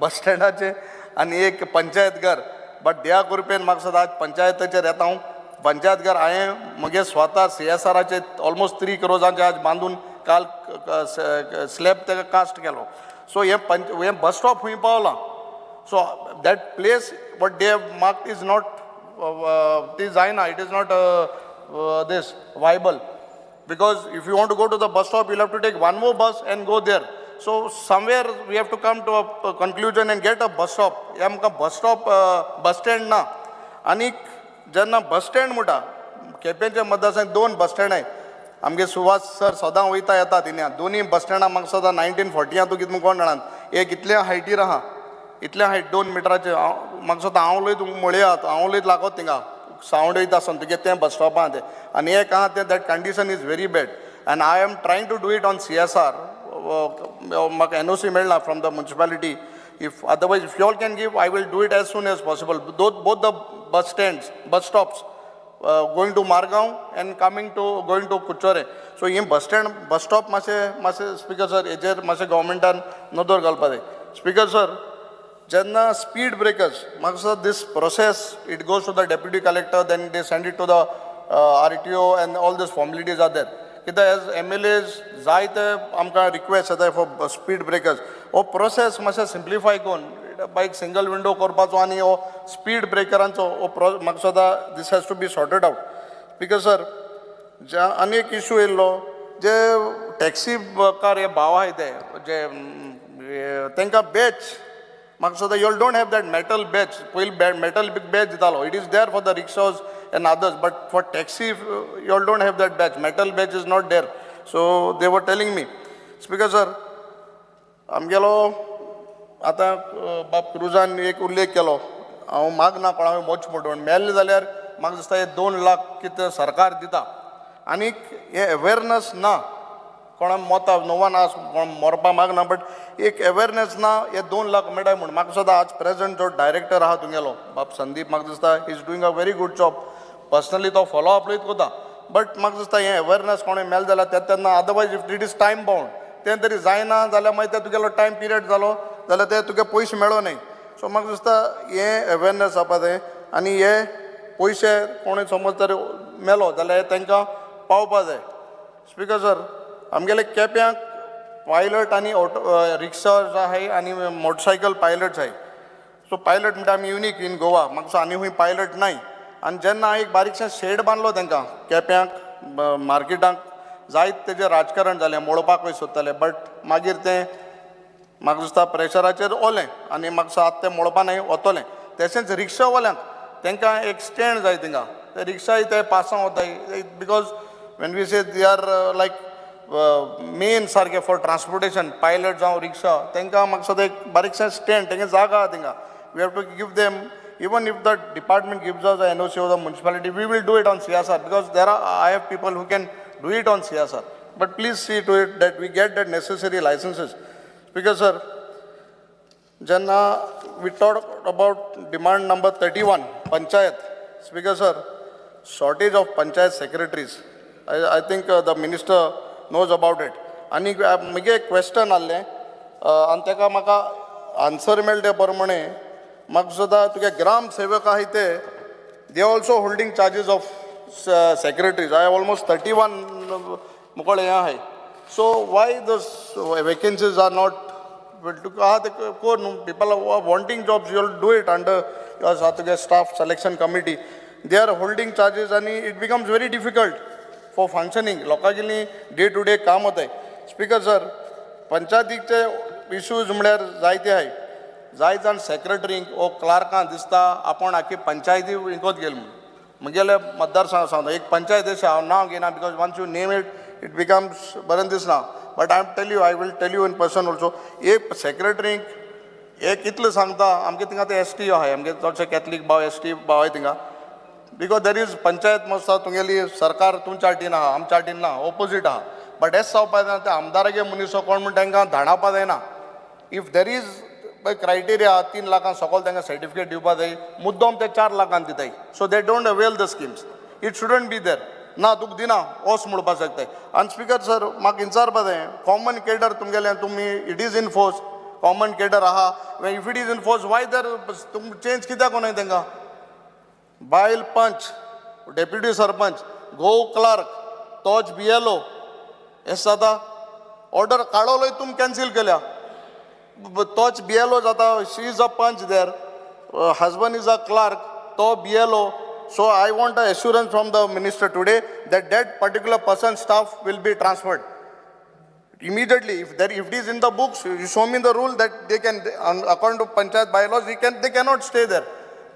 बस स्टँडाचें आनी एक पंचायत घर. बट देवा कृपेन म्हाका दिसता आज पंचायतीचेर येता हांव. पंचायत घर हांवें म्हगे स्वता सीएसआराचे ऑलमोस्ट 3 क्रोजांचे आज बांदून काल स्लॅब ताका कास्ट केलो. सो हें पंच हें बस स्टॉप खंय पावलां? So that place what they have mark is not ती जायना, it is not this viable, because if you want to go to the bus stop, you have to take one more bus and go there. So somewhere we have to come to a conclusion and get a bus stop. हे आमकां bus stop, bus stand ना. आनीक जेन्ना bus stand म्हणटा, केपेंच्या मतदारसंघात दोन bus stand आहाय. आमगे सुवास सर सदां वयता येता थिंगा. दोनूय बस स्टँडां म्हाका सदां 1940 तूं कितें कोण जाणात, एक इतलें हायटीर आहा, इतलें हायट 2 मिटराचें. हांव म्हाका दिसता हांव लय मळयात, हांव लय लागत थिंगा सावंड वयता आसतना तुगे तें बस स्टॉपां तें. आनी एक आहा तें, that condition is very bad and I am trying to do it on CSR. म्हाका एनओसी मेळना from the municipality. If otherwise, if you all can give, I will do it as soon as possible, both the bus stands, bus stops, going to Margao and coming to going to Curchorem. So hey bus stand, bus stop मातशें मातशें, speaker sir, हेजेर मातशें गव्हर्मेंटान नदर घालपा जाय. Speaker sir, जेन्ना speed breakers, म्हाका दिसता this process, it goes to the deputy collector, then they send it to the RTO and all these formalities are there. कित्याक एज एमएलएज जायते आमकां रिक्वेस्ट येता फॉर स्पीड ब्रेकर्स. हो process मातशें simplify करून बायक single window करपाचो आनी हो स्पीड ब्रेकरांचो हो प्रो, म्हाका दिसता this has to be sorted out. Because sir, ज्या आनी एक इशू येयल्लो, जे टॅक्सी कार हे भाव आहाय ते जे तांकां बॅच, म्हाका दिसता you don't have that metal badge. पयलीं मेटल बॅच दितालो. It is there for the rickshaws and others, but for taxi you all don't have that badge. Metal badge is not there, so they were telling me. Speaker sir, आमगेलो आतां बाब क्रुजान एक उल्लेख केलो. हांव मागना कोणा मोच म्हणून, मेल्ले जाल्यार म्हाका दिसता हे 2 लाख कितें सरकार दिता. आनीक हे अवेरनस ना कोणा मोता, नो वन आस, कोण मरपा मागना, बट एक अवेरनस ना हे 2 लाख मेळटाय म्हूण. म्हाका दिसता आज प्रेझेंट जो डायरेक्टर आहा तुगेलो बाब संदीप, म्हाका दिसता is doing a very good job. Personally तो फॉलो अप करता, बट म्हाका दिसता हें अवेरनस कोणें मेल जाल्यार ते तेन्ना, otherwise if it is time bound, तें तरी जायना जाल्यार मागीर ते तुगेलो टायम पिरियड जालो जाल्यार ते तुगे पयशे मेळो न्हय. सो म्हाका दिसता हें अवेरनस जावपा जाय आनी हे पयशे कोणूय समज तर मेलो जाल्यार तांकां पावपा जाय. स्पिकर सर, आमगेले केप्यांक पायलट आनी ऑटो रिक्षा आहाय आनी मोटरसायकल पायलट्स आहाय. सो पायलट म्हणटा आमी युनीक इन गोवा. म्हाका दिसता आनी खंय पायलट नाय. आनी जेन्ना एक बारीकशें शेड बांदलो तांकां केप्यांक मार्केटाक, जायत तेजें राजकारण जालें, मोडपाकूय सोदताले, बट मागीर तें म्हाका दिसता प्रेशराचेर ओलें आनी म्हाका दिसता आतां तें मोडपा न्हय, वतलें. तशेंच रिक्षावाल्यांक तांकां एक स्टँड जाय थिंगा. ते रिक्षाय ते पासां वताय, because when we say they are like main सारके फॉर ट्रान्सपोर्टेशन, पायलट जावं रिक्षा, तांकां म्हाका दिसता एक बारीकशें स्टँड, तेंगे जागा आहा थिंगा. We have to give them. Even if the department gives us NOC of the municipality, we will do it on CSR, because there are I have people who can do it on CSR. But please see to it that we get that necessary licenses. Because sir, जेन्ना we talk about demand number 31, panchayat, speaker sir, shortage of panchayat secretaries. I think the minister knows about it. आनी म्हगे एक question आहलें आनी ताका म्हाका answer मेळ्ळा ते प्रमाणे म्हाका सुद्दां तुगे ग्राम सेवक आहाय ते they also holding charges of secretaries. I almost 31 मुकोळ हें आहाय. So why the vacancies are not आहा ते कोर न्हू. People are wanting jobs, you do it under your तुगे staff selection committee. They are holding charges आनी it becomes very difficult for functioning. लोकांगेली day to day काम वताय. Speaker sir, पंचायतीचे issues म्हळ्यार जायते आहाय. जाय जाण सेक्रेटरींक ओ क्लार्कां दिसता आपूण आख्खी पंचायती विकत गेली म्हूण. म्हगेले मतदारसंघ सांगता एक पंचायत अशें हांव नांव घेयना, because once you name it, it becomes बरें दिसना, but I tell you, I will tell you in person also. एक सेक्रेटरींक एक इतलें सांगता, आमगे थिंगा ते एस टी आहाय, आमगे चडशे कॅथलीक भाव एस टी भाव आहाय थिंगा, because there is panchayat मस्त तुगेली सरकार तुमच्या हाटीन आहा, आमच्या हाटीन ना, ओपोजीट आहा. बट एस जावपा जायना, ते आमदारागे मनीस कोण म्हण तांकां धाडावपा जायना. If there is criteria 3 लाखां सकयल तांकां सर्टिफिकेट दिवपा जाय, मुद्दम ते 4 लाखान दिताय, so they don't avail the schemes. It shouldn't be there. ना तुका दिना ओस म्हणपाक शकताय. आनी स्पीकर सर, म्हाका विचारपा जाय, कॉमन केडर तुमगेलें तुमी, it is in force, common cadre आहा. If it is in force, why there तुमी चेंज कित्याक कोनाय तांकां? बायल पंच, डेप्युटी सरपंच, घोव क्लार्क, तोच बीएलओ, हें जाता. ऑर्डर काडलोय तुमी कॅन्सील केल्या. तोच बीएलओ जाता. She is a panch there, husband is a clerk, तो BLO. So I want a assurance from the minister today that that particular person staff will be transferred immediately. If it is in the books, you show me the rule that they can, according to panchayat bylaws, they cannot stay there.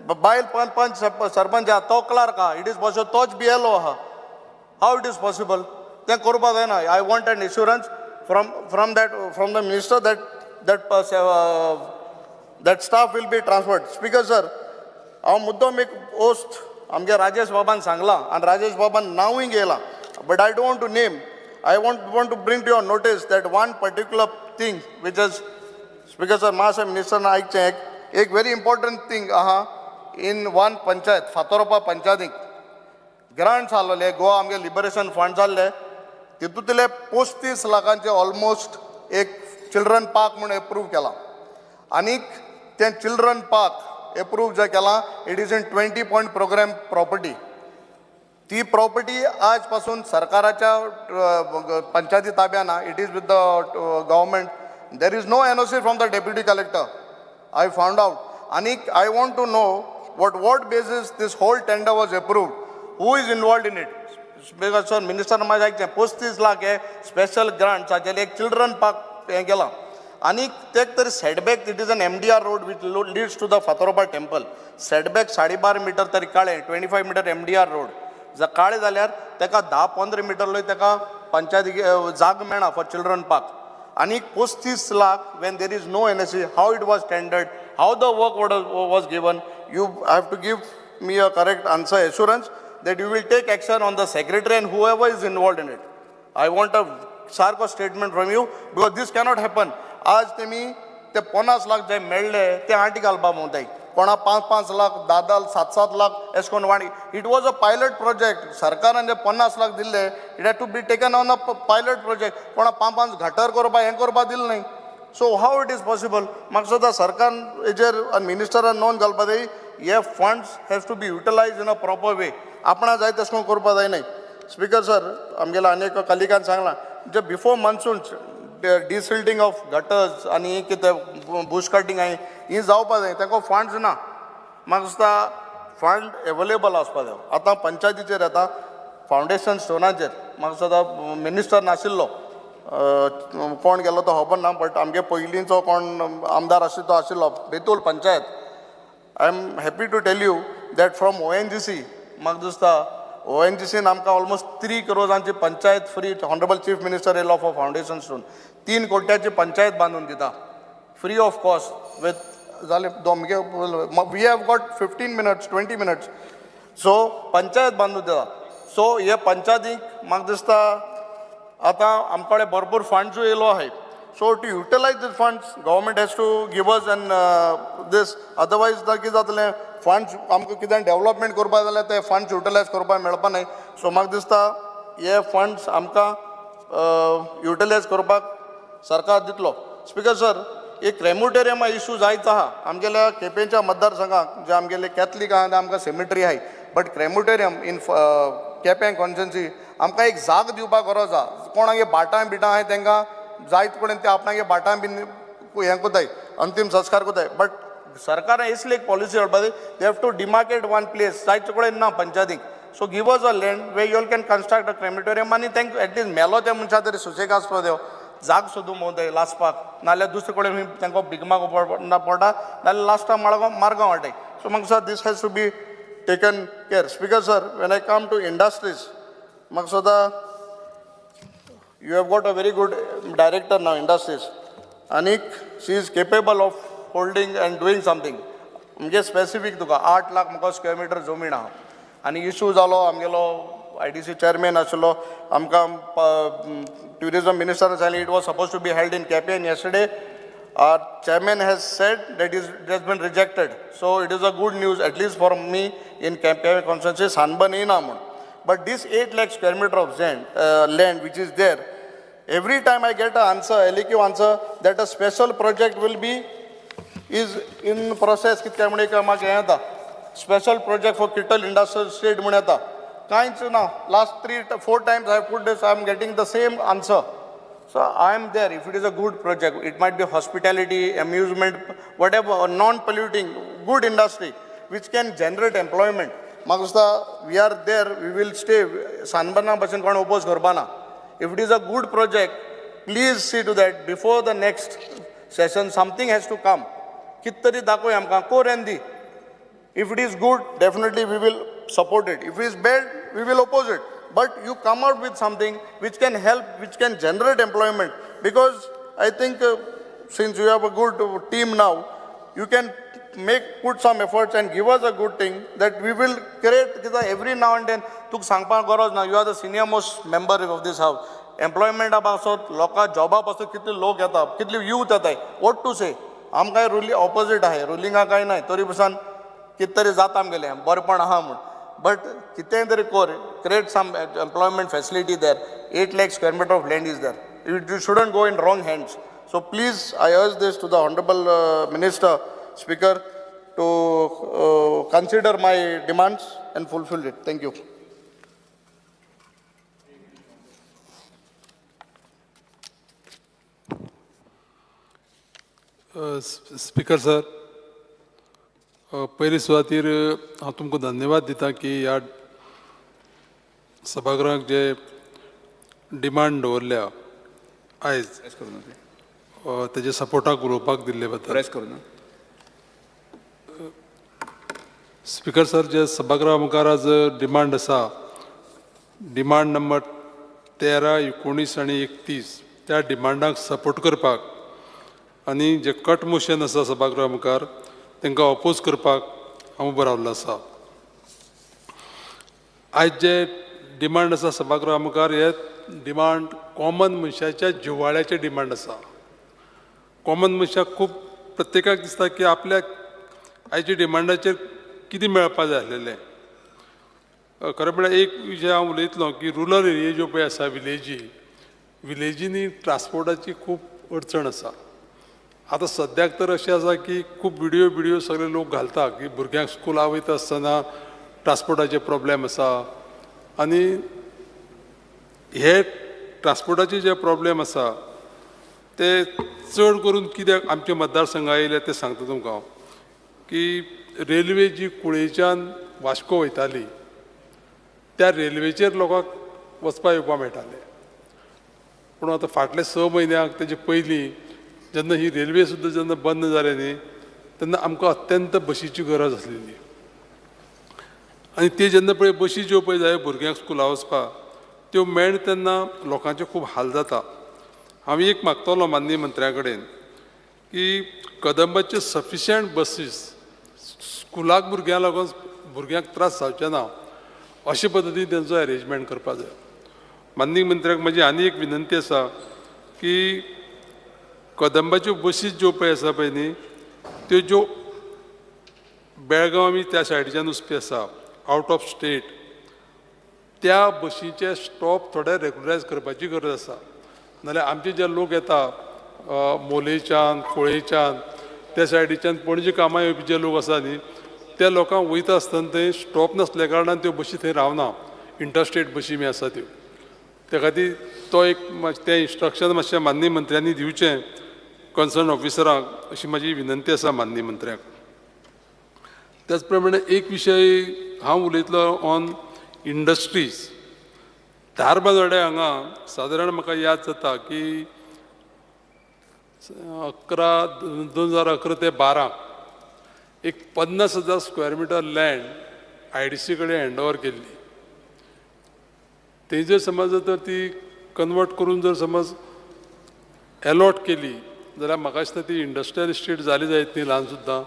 बायल पंच पंच सरपंच आहा, तो clerk आहा, it is possible? तोच BLO आहा, how it is possible? तें करपा जायना. I want an assurance from the minister that that staff will be transferred. Speaker sir, हांव मुद्दम एक वस्त आमगे राजेश बाबान सांगलां आनी राजेश बाबान नांवूय घेयलां, but I don't want to name. I want to bring to your notice that one particular thing which is, speaker sir, मातशें मिनिस्टरान आयकचें. एक एक व्हेरी इम्पॉर्टंट थींग आहा. इन वन पंचायत, फातोरपा पंचायतीक ग्रांट्स आसलेले, गोवा आमगे लिबरेशन फंड जाल्ले, तितूंतले 35 लाखांचे ऑलमोस्ट एक चिल्ड्रन पार्क म्हूण एप्रूव केला. आनीक तें चिल्ड्रन पार्क एप्रूव जें केलां, it is in 20 point program property. ती प्रॉपर्टी आज पासून सरकाराच्या पंचायती ताब्यात ना. It is with the government. There is no NOC from the deputy collector, I found out. आनीक I want to know what basis this whole tender was approved, who is involved in it. Because sir, minister म्हाजें आयकचें, 35 लाख हे special grants हाचेर एक children park हें केलां. आनीक ते तरी setback, it is an MDR road which leads to the Fatorpa temple. Setback 12.5 meter तरी काळें, 25 meter MDR road जर काळें जाल्यार ताका 10-15 मिटरलय ताका पंचायती जाग मेळना फॉर चिल्ड्रन पार्क. आनीक 35 lakh, when there is no NOC, how it was tendered, how the work was given? You have to give me a correct answer, assurance that you will take action on the secretary and whoever is involved in it. I want a सारको statement from you because this cannot happen. आज तेमी ते 50 लाख जे मेळ्ळे ते aunty घालपा म्हणताय. कोणा 5-5 लाख, 10-10, 7-7 लाख एश कोन वाणी. It was a pilot project. सरकारान जे 50 लाख दिल्ले, it had to be taken on a pilot project. कोणा पांच पांच गटर करपा हें करपा दिलें न्हय. So how it is possible? म्हाका सुद्दां सरकारान हेजेर आनी मिनिस्टरान नोंद घालपा जाय, हे funds has to be utilize in a proper way. आपणा जाय तशें करून करपा जाय न्हय. स्पीकर सर, आमगेल्या आनी एक कलिगान सांगलां, जे before monsoon desilting of gutters आनी कितें बुश कटींग आनी ही जावपा जाय. ताका फंड्स ना. म्हाका दिसता फंड एवेलेबल आसपा जाय. आतां पंचायतीचेर येता, फावंडेशन स्टोनाचेर म्हाका दिसता मिनिस्टर नाशिल्लो, कोण गेलो तो खबर ना, बट आमगे पयलींचो कोण आमदार आशिल्लो तो आशिल्लो. Betul panchayat, I am happy to tell you that from ONGC, म्हाका दिसता ओएनजीसीन आमकां ऑलमोस्ट 3 क्रोजांची panchayat free, honourable chief minister येयलो फॉर फावंडेशन स्टोन, 3 कोट्याची पंचायत बांदून दिता फ्री ऑफ कॉस्ट विथ जाले. दोमगे, we have got 15 minutes, 20 minutes, so panchayat बांदून दिता. सो हे पंचायतीक म्हाका दिसता आतां आमचे कडेन भरपूर फंड्सूय येयलो आहाय. So to utilize this funds, government has to give us an this, otherwise कितें जातलें? फंड्स आमकां कितें डेवलपमेंट करपा जाल्यार ते फंड्स युटिलायज करपाक मेळपा न्हय. सो म्हाका दिसता हे फंड्स आमकां युटिलायज करपाक सरकार दितलो. स्पिकर सर, एक क्रेमोटेरियमा इशू जायत आहा आमगेल्या केपेंच्या मतदारसंघाक, जे आमगेले कॅथलीक आहा आमकां सेमिटरी आहाय, बट क्रेमोटेरियम इन केपें कॉन्स्टिट्युएन्सी आमकां एक जाग दिवपाक गरज आहा. कोणागे भाटां बिटां आहाय तेंकां जायत कडेन ते आपणागे भाटां बीन हें कोताय, अंतीम संस्कार कोताय, बट सरकारान इसली एक पॉलिसी हाडपा जाय, they have to demarcate one place, जायते कडेन ना पंचायतीक. So give us a land where you all can construct a crematorium आनी तांकां एटलीस्ट मेलो त्या मनशा तरी सुसेग आसपा जायो, जाग सोदूंक भोंवताय लासपाक, नाल्यार दुसरे कडेन तांकां बिगमाक पडटा, नाल्यार लास्टाक मडगांव मारगांव हाडटाय. सो म्हाका दिसता this has to be taken care. Speaker sir, when I come to industries, म्हाका दिसता you have got a very good director now, industries, आनीक she is capable of holding and doing something. म्हणजे specific तुका 8 लाख म्हाका square metre जमीन आहा आनी issue जालो आमगेलो IDC chairman आशिल्लो, आमकां ट्युरिजम मिनिस्टरान सांगलें it was suppose to be held in Quepem yesterday. Our chairman has said that is it has been rejected. So it is a good news at least for me in Quepem constituency, sunburn येयना म्हूण. But this 8 lakh square meter of land which is there, every time I get an answer, LAQ answer, that a special project will be is in process. कितक्या म्हण एक म्हाका हें येता, special project for Kirtol industrial state म्हूण येता, कांयच ना. Last 3-4 times I put this, I am getting the same answer. So I am there. If it is a good project, it might be hospitality, amusement, whatever, non-polluting, good industry, which can generate employment. म्हाका दिसता we are there, we will stay. सानबर्ना भशेन कोण oppose करपा ना. If it is a good project, please see to that before the next session something has to come. कित तरी दाखय आमकां, कोर आनी दी. If it is good, definitely we will support it. If it is bad, we will oppose it. But you come out with something which can help, which can generate employment. Because I think since you have a good team now, you can put some efforts and give us a good thing that we will create. Every now and then, तुका सांगपाक गरज ना, you are the senior most member of this house. Employment पासत, लोकां जॉबा पासत कितले लोक येता, कितले यूथ येताय, what to say. आमकां रुली ऑपोजीट आहाय, रुलिंगा कांय नाय, तरी पसून कितें तरी जाता आमगेलें, बरेपण आहा म्हूण. बट कितेंय तरी कर, create some employment facility there. 8 lakh square meter of land is there. It shouldn't go in wrong hands. So please, I urge this to the honourable minister, speaker, to consider my demands and fulfil it. Thank you. Speaker sir, पयली सुवातीर हांव तुमकां धन्यवाद दिता की ह्या सभागृहाक जे demand दवरल्या आयज तेजे सपोर्टाक उलोवपाक दिल्ले बद्दल. स्पीकर सर, जे सभागृहा मुखार आज डिमांड आसा, डिमांड नंबर 13, 19 आनी 31, त्या डिमांडाक सपोर्ट करपाक आनी जे कट मोशन आसा सभागृहा मुखार तांकां ऑपोज करपाक हांव उबो रावल्लो आसा. आयज जे डिमांड आसा सभागृहा मुखार, हे डिमांड कॉमन मनशाच्या जिवाळ्याचे डिमांड आसा. कॉमन मनशाक खूब प्रत्येकाक दिसता की आपल्याक आयच्या डिमांडाचेर कितें मेळपा जाय आसलेलें. खरें म्हळ्यार एक विशय हांव उलयतलो की रुरल एरिया ज्यो पळय आसा विलेजी, विलेजींनी ट्रान्सपोर्टाची खूब अडचण आसा. आतां सद्याक तर अशें आसा की खूब विडियो सगळे लोक घालता की भुरग्यांक स्कुला वयता आसतना ट्रान्सपोर्टाचे प्रॉब्लेम आसा आनी हे ट्रान्सपोर्टाचे जे प्रॉब्लेम आसा ते चड करून कित्याक आमच्या मतदारसंघा येयले ते सांगता तुमकां हांव की रेल्वे जी कुळेच्यान वास्को वयताली त्या रेल्वेचेर लोकांक वचपा येवपाक मेळटालें. पूण आतां फाटले 6 म्हयन्याक तेजे पयलीं जेन्ना ही रेल्वे सुद्दां जेन्ना बंद जाली न्ही तेन्ना आमकां अत्यंत बशीची गरज आसलेली आनी ते जेन्ना पळय बशी ज्यो पळय जाय भुरग्यांक स्कुला वचपाक त्यो मेळ तेन्ना लोकांचे खूब हाल जाता. हांव एक मागतलो माननीय मंत्र्या कडेन की कदंबाचे सफिशियंट बसीस स्कुलाक भुरग्यांक लागून भुरग्यांक त्रास जावचे ना अशे पद्दतीन तेंचो एरेंजमेंट करपाक जाय. माननीय मंत्र्याक म्हजी आनी एक विनंती आसा की कदंबाच्यो बसीस ज्यो पळय आसा पळय न्ही त्यो ज्यो बेळगांव आमी त्या सायडीच्यान वचपी आसा आवट ऑफ स्टेट त्या बशींचे स्टॉप थोडे रेगुलरायज करपाची गरज आसा. नाल्यार आमचे जे लोक येता मोलेच्यान, कोळेच्यान, त्या सायडीच्यान पणजे कामां येवपी जे लोक आसा न्ही, त्या लोकांक वयता आसतना थंय स्टॉप नासल्या कारणान त्यो बशी थंय रावना, इंटरस्टेट बशी बी आसा त्यो. त्या खातीर तो एक तें इन्स्ट्रक्शन मातशें माननीय मंत्र्यांनी दिवचें कन्सर्न ऑफिसरांक, अशी म्हाजी विनंती आसा माननीय मंत्र्यांक. त्याच प्रमाणे एक विशय हांव उलयतलो ऑन इंडस्ट्रीज. धारबांदोड्या हांगा सादारण म्हाका याद जाता की 2011 ते 12 एक 50,000 स्क्वेअर मिटर लँड IDC कडेन हँड ओवर केल्ली. थंय जर समज जर ती कन्वर्ट करून जर समज एलॉट केली जाल्यार म्हाका दिसता ती इंडस्ट्रियल इस्टेट जाली जायत न्ही ल्हान सुद्दां,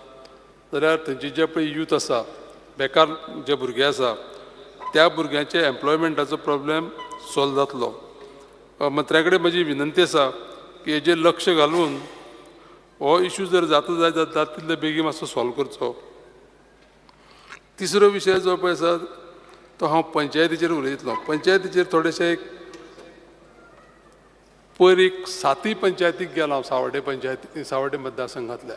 जाल्यार थंयचे जे पळय यूथ आसा, बेकार जे भुरगे आसा, त्या भुरग्यांचे एम्प्लॉयमेंटाचो प्रॉब्लेम सॉल्व जातलो. मंत्र्या कडेन म्हजी विनंती आसा की हेजेर लक्ष घालून हो इशू जर जाता जायत जाता तितले बेगीन मातसो सॉल्व करचो. तिसरो विशय जो पळय आसा तो हांव पंचायतीचेर उलयतलो. पंचायतीचेर थोडेशें एक पयर एक सातय पंचायतीक गेलो हांव, सावड्डे पंचायती, सावड्डे मतदारसंघांतल्या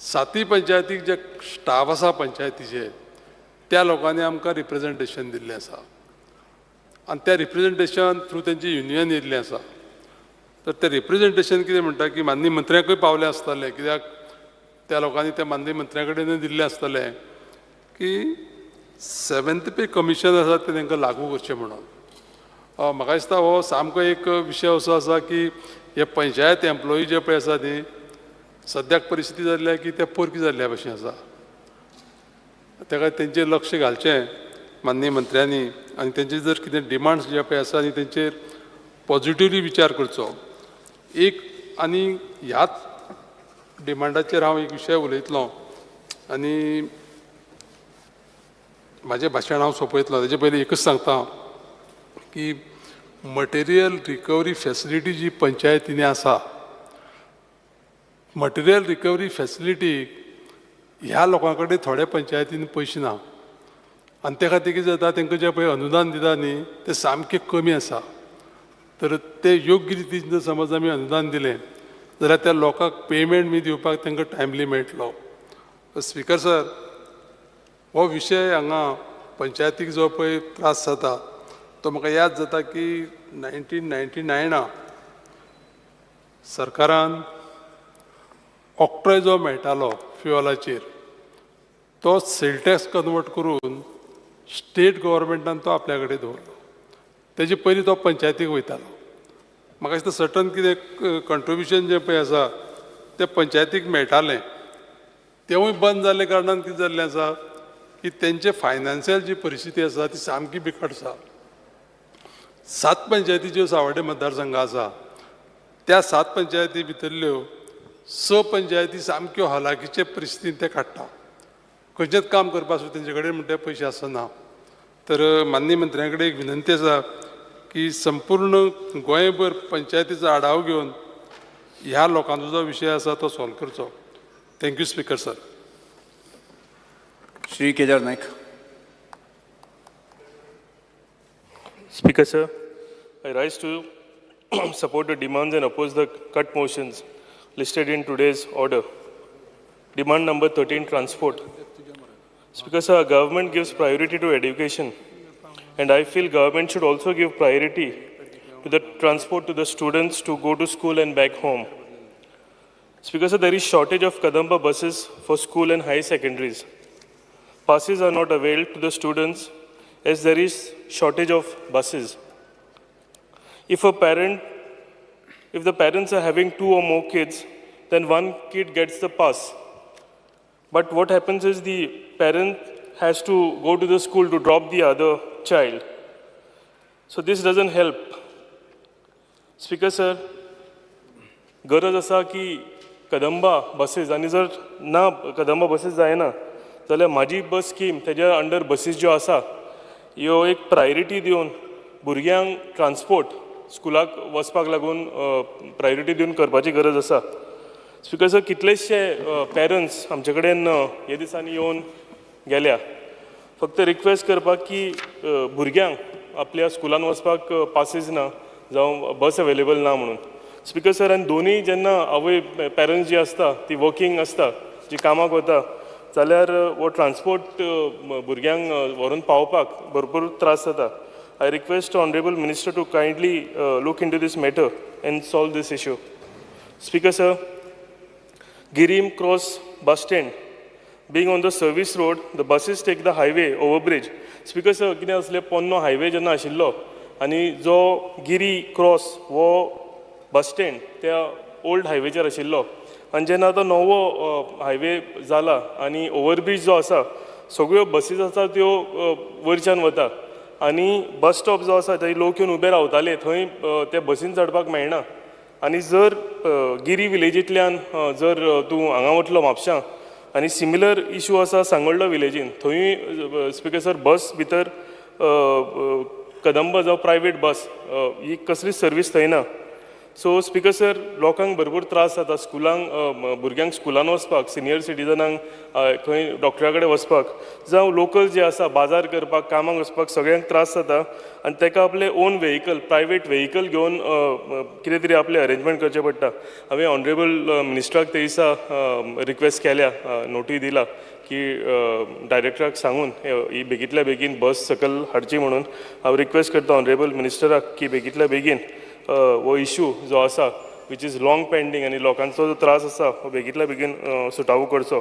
सातय पंचायतीक जे स्टाफ आसा पंचायतीचे, त्या लोकांनी आमकां रिप्रेजेंटेशन दिल्लें आसा आनी त्या रिप्रेजेंटेशन थ्रू तेंची युनियन येयल्लें आसा. तर तें रिप्रेजेंटेशन कितें म्हणटा की माननीय मंत्र्यांकूय पावलें आसतलें, कित्याक त्या लोकांनी त्या माननीय मंत्र्यां कडेनूय दिल्लें आसतलें की 7th पे कमिशन आसा तें तांकां लागू करचें म्हणून. म्हाका दिसता हो सामको एक विशय असो आसा की हे पंचायत एम्प्लॉई जे पळय आसा न्ही, सद्याक परिस्थिती जाल्ली की ते पोरकी जाल्ल्या भशेन आसा. ताका तेंचेर लक्ष घालचें माननीय मंत्र्यांनी आनी तेंचे जर कितें डिमांड्स जे पळय आसा न्ही तेंचेर पॉजिटिवली विचार करचो. एक आनी ह्याच डिमांडाचेर हांव एक विशय उलयतलो आनी म्हाजें भाशण हांव सोंपयतलो. तेजे पयलीं एकूच सांगता की मटेरियल रिकवरी फॅसिलिटी जी पंचायतींनी आसा, मटेरियल रिकवरी फॅसिलिटी ह्या लोकां कडेन थोड्या पंचायतींनी पयशे ना आनी त्या खातीर कितें जाता, तांकां जें पळय अनुदान दिता न्ही तें सामकें कमी आसा. तर तें योग्य रितीन जर समज आमी अनुदान दिलें जाल्यार त्या लोकांक पेमेंट बी दिवपाक तांकां टायमली मेळटलो. स्पिकर सर, हो विशय हांगा पंचायतीक जो पळय त्रास जाता तो म्हाका याद जाता की 1999 सरकारान ऑक्ट्रॉय जो मेळटालो फ्युअलाचेर तो सेल टॅक्स कन्वर्ट करून स्टेट गव्हर्मेंटान तो आपल्या कडेन दवरलो. तेजे पयलीं तो पंचायतीक वयतालो. म्हाका दिसता सर्टन कितें कंट्रिब्युशन जें पळय आसा तें पंचायतीक मेळटालें, तेंवूय बंद जाल्ले कारणान कितें जाल्लें आसा की तेंचे फायनान्शियल जी परिस्थिती आसा ती सामकी बिकट आसा. 7 पंचायती ज्यो सावड्डे मतदारसंघ आसा त्या 7 पंचायती भितरल्यो 6 पंचायती सामक्यो हलाखीचे परिस्थितीन ते काडटा, खंयचेंच काम करपा सुद्दां तेंचे कडेन म्हणटा पयशे आसना. तर माननीय मंत्र्यां कडेन एक विनंती आसा की संपूर्ण गोंयभर पंचायतीचो आढावो घेवन ह्या लोकांचो जो विशय आसा तो सॉल्व करचो. Thank you speaker sir. Shri Kedar Naik. Speaker sir, I rise to support the demands and oppose the cut motions listed in today's order. Demand number 13, transport. Speaker sir, our government gives priority to education, and I feel government should also give priority to the transport to the students to go to school and back home. Speaker sir, there is shortage of Kadamba buses for school and high secondaries. Passes are not availed to the students as there is shortage of buses. If the parents are having 2 or more kids, then one kid gets the pass. But what happens is the parent has to go to the school to drop the other child. So this doesn't help. Speaker sir, गरज आसा की Kadamba buses आनी जर ना Kadamba buses जायना जाल्यार म्हाजी बस scheme तेज्या अंडर बसीस ज्यो आसा ह्यो एक प्रायोरिटी दिवन भुरग्यांक ट्रान्सपोर्ट स्कुलाक वचपाक लागून प्रायोरिटी दिवन करपाची गरज आसा. स्पीकर सर, कितलेशे पेरंट्स आमचे कडेन हे दिसांनी येवन गेल्या, फक्त रिक्वेस्ट करपाक की भुरग्यांक आपल्या स्कुलान वचपाक पासीस ना जावं बस अवेलेबल ना म्हणून. स्पिकर सर, आनी दोनूय जेन्ना आवय पेरंट्स जी आसता ती वर्कींग आसता, जी कामाक वता, जाल्यार हो ट्रान्सपोर्ट भुरग्यांक व्हरून पावोवपाक भरपूर त्रास जाता. I request honourable minister to kindly look into this matter and solve this issue. Speaker sir, Guirim cross bus stand being on the service road, the buses take the highway overbridge. Speaker sir, कितें आसलें, पोन्नो highway जेन्ना आशिल्लो आनी जो Giri cross हो bus stand त्या old हायवेचेर आशिल्लो आनी जेन्ना आतां नवो हायवे जाला आनी ओवरब्रीज जो आसा, सगळ्यो बसीस आसा त्यो वयरच्यान वता आनी बस स्टॉप जो आसा थंय लोक येवन उबे रावताले, थंय ते बसीन चडपाक मेळना. आनी जर गिरी विलेजींतल्यान जर तूं हांगा वतलो म्हापशां, आनी सिमिलर इशू आसा सांगोल्डा विलेजीन, थंयूय स्पिकर सर बस भितर कदंबा जावं प्रायवेट बस ही कसलीच सर्वीस थंय ना. सो स्पिकर सर, लोकांक भरपूर त्रास जाता, स्कुलांक भुरग्यांक स्कुलान वचपाक, सिनियर सिटीजनांक खंय डॉक्टरा कडेन वचपाक, जावं लोकल जे आसा बाजार करपाक, कामाक वचपाक, सगळ्यांक त्रास जाता आनी ताका आपलें ओन व्हेकल, प्रायवेट व्हेकल घेवन कितें तरी आपलें अरेंजमेंट करचें पडटा. हांवें ऑनरेबल मिनिस्टराक ते दिसा रिक्वेस्ट केल्या, नोटी दिला की डायरेक्टराक सांगून ही बेगींतल्या बेगीन बस सकयल हाडची म्हणून. हांव रिक्वेस्ट करता ऑनरेबल मिनिस्टराक की बेगींतल्या बेगीन हो इशू जो आसा, which is long pending, आनी लोकांचो जो त्रास आसा हो बेगींतल्या बेगीन सुटावो करचो.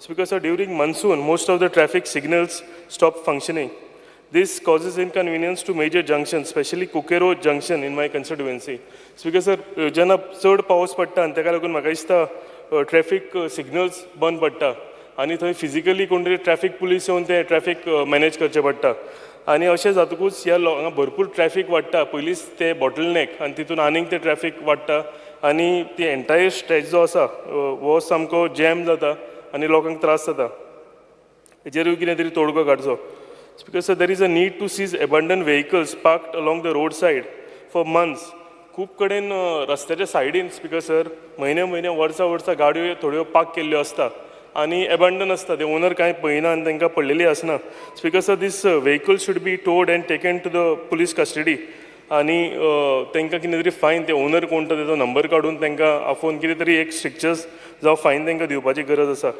Speaker sir, during monsoon, most of the traffic signals stop functioning. This causes inconvenience to major junctions, especially Cunqueiro junction in my constituency. Speaker sir, जेन्ना चड पावस पडटा आनी ताका लागून म्हाका दिसता ट्रॅफीक सिग्नल्स बंद पडटा आनी थंय फिजिकली कोण तरी ट्रॅफीक पुलीस येवन ते ट्रॅफीक मॅनेज करचें पडटा आनी अशें जातकूच ह्या हांगा भरपूर ट्रॅफीक वाडटा. पयलींच ते बॉटल नॅक आनी तितून आनीक ते ट्रॅफीक वाडटा आनी ती एंटायर स्ट्रेच जो आसा हो सामको जॅम जाता आनी लोकांक त्रास जाता. हेजेरूय कितें तरी तोडगो काडचो. Speaker sir, there is a need to seize abandoned vehicles parked along the roadside for months. खूब कडेन रस्त्याच्या सायडीन, स्पिकर सर, म्हयने म्हयने, वर्सां वर्सां गाडयो थोड्यो पार्क केल्ल्यो आसता आनी एबंडन आसता. ते ओनर कांय पळयना आनी तांकां पडलेली आसना. Speaker sir, this vehicle should be towed and taken to the police custody आनी तांकां कितें तरी फायन, ते ओनर कोण तो तेजो नंबर काडून तांकां आफोवन कितें तरी एक स्ट्रिक्चर्स जावं फायन तांकां दिवपाची गरज आसा.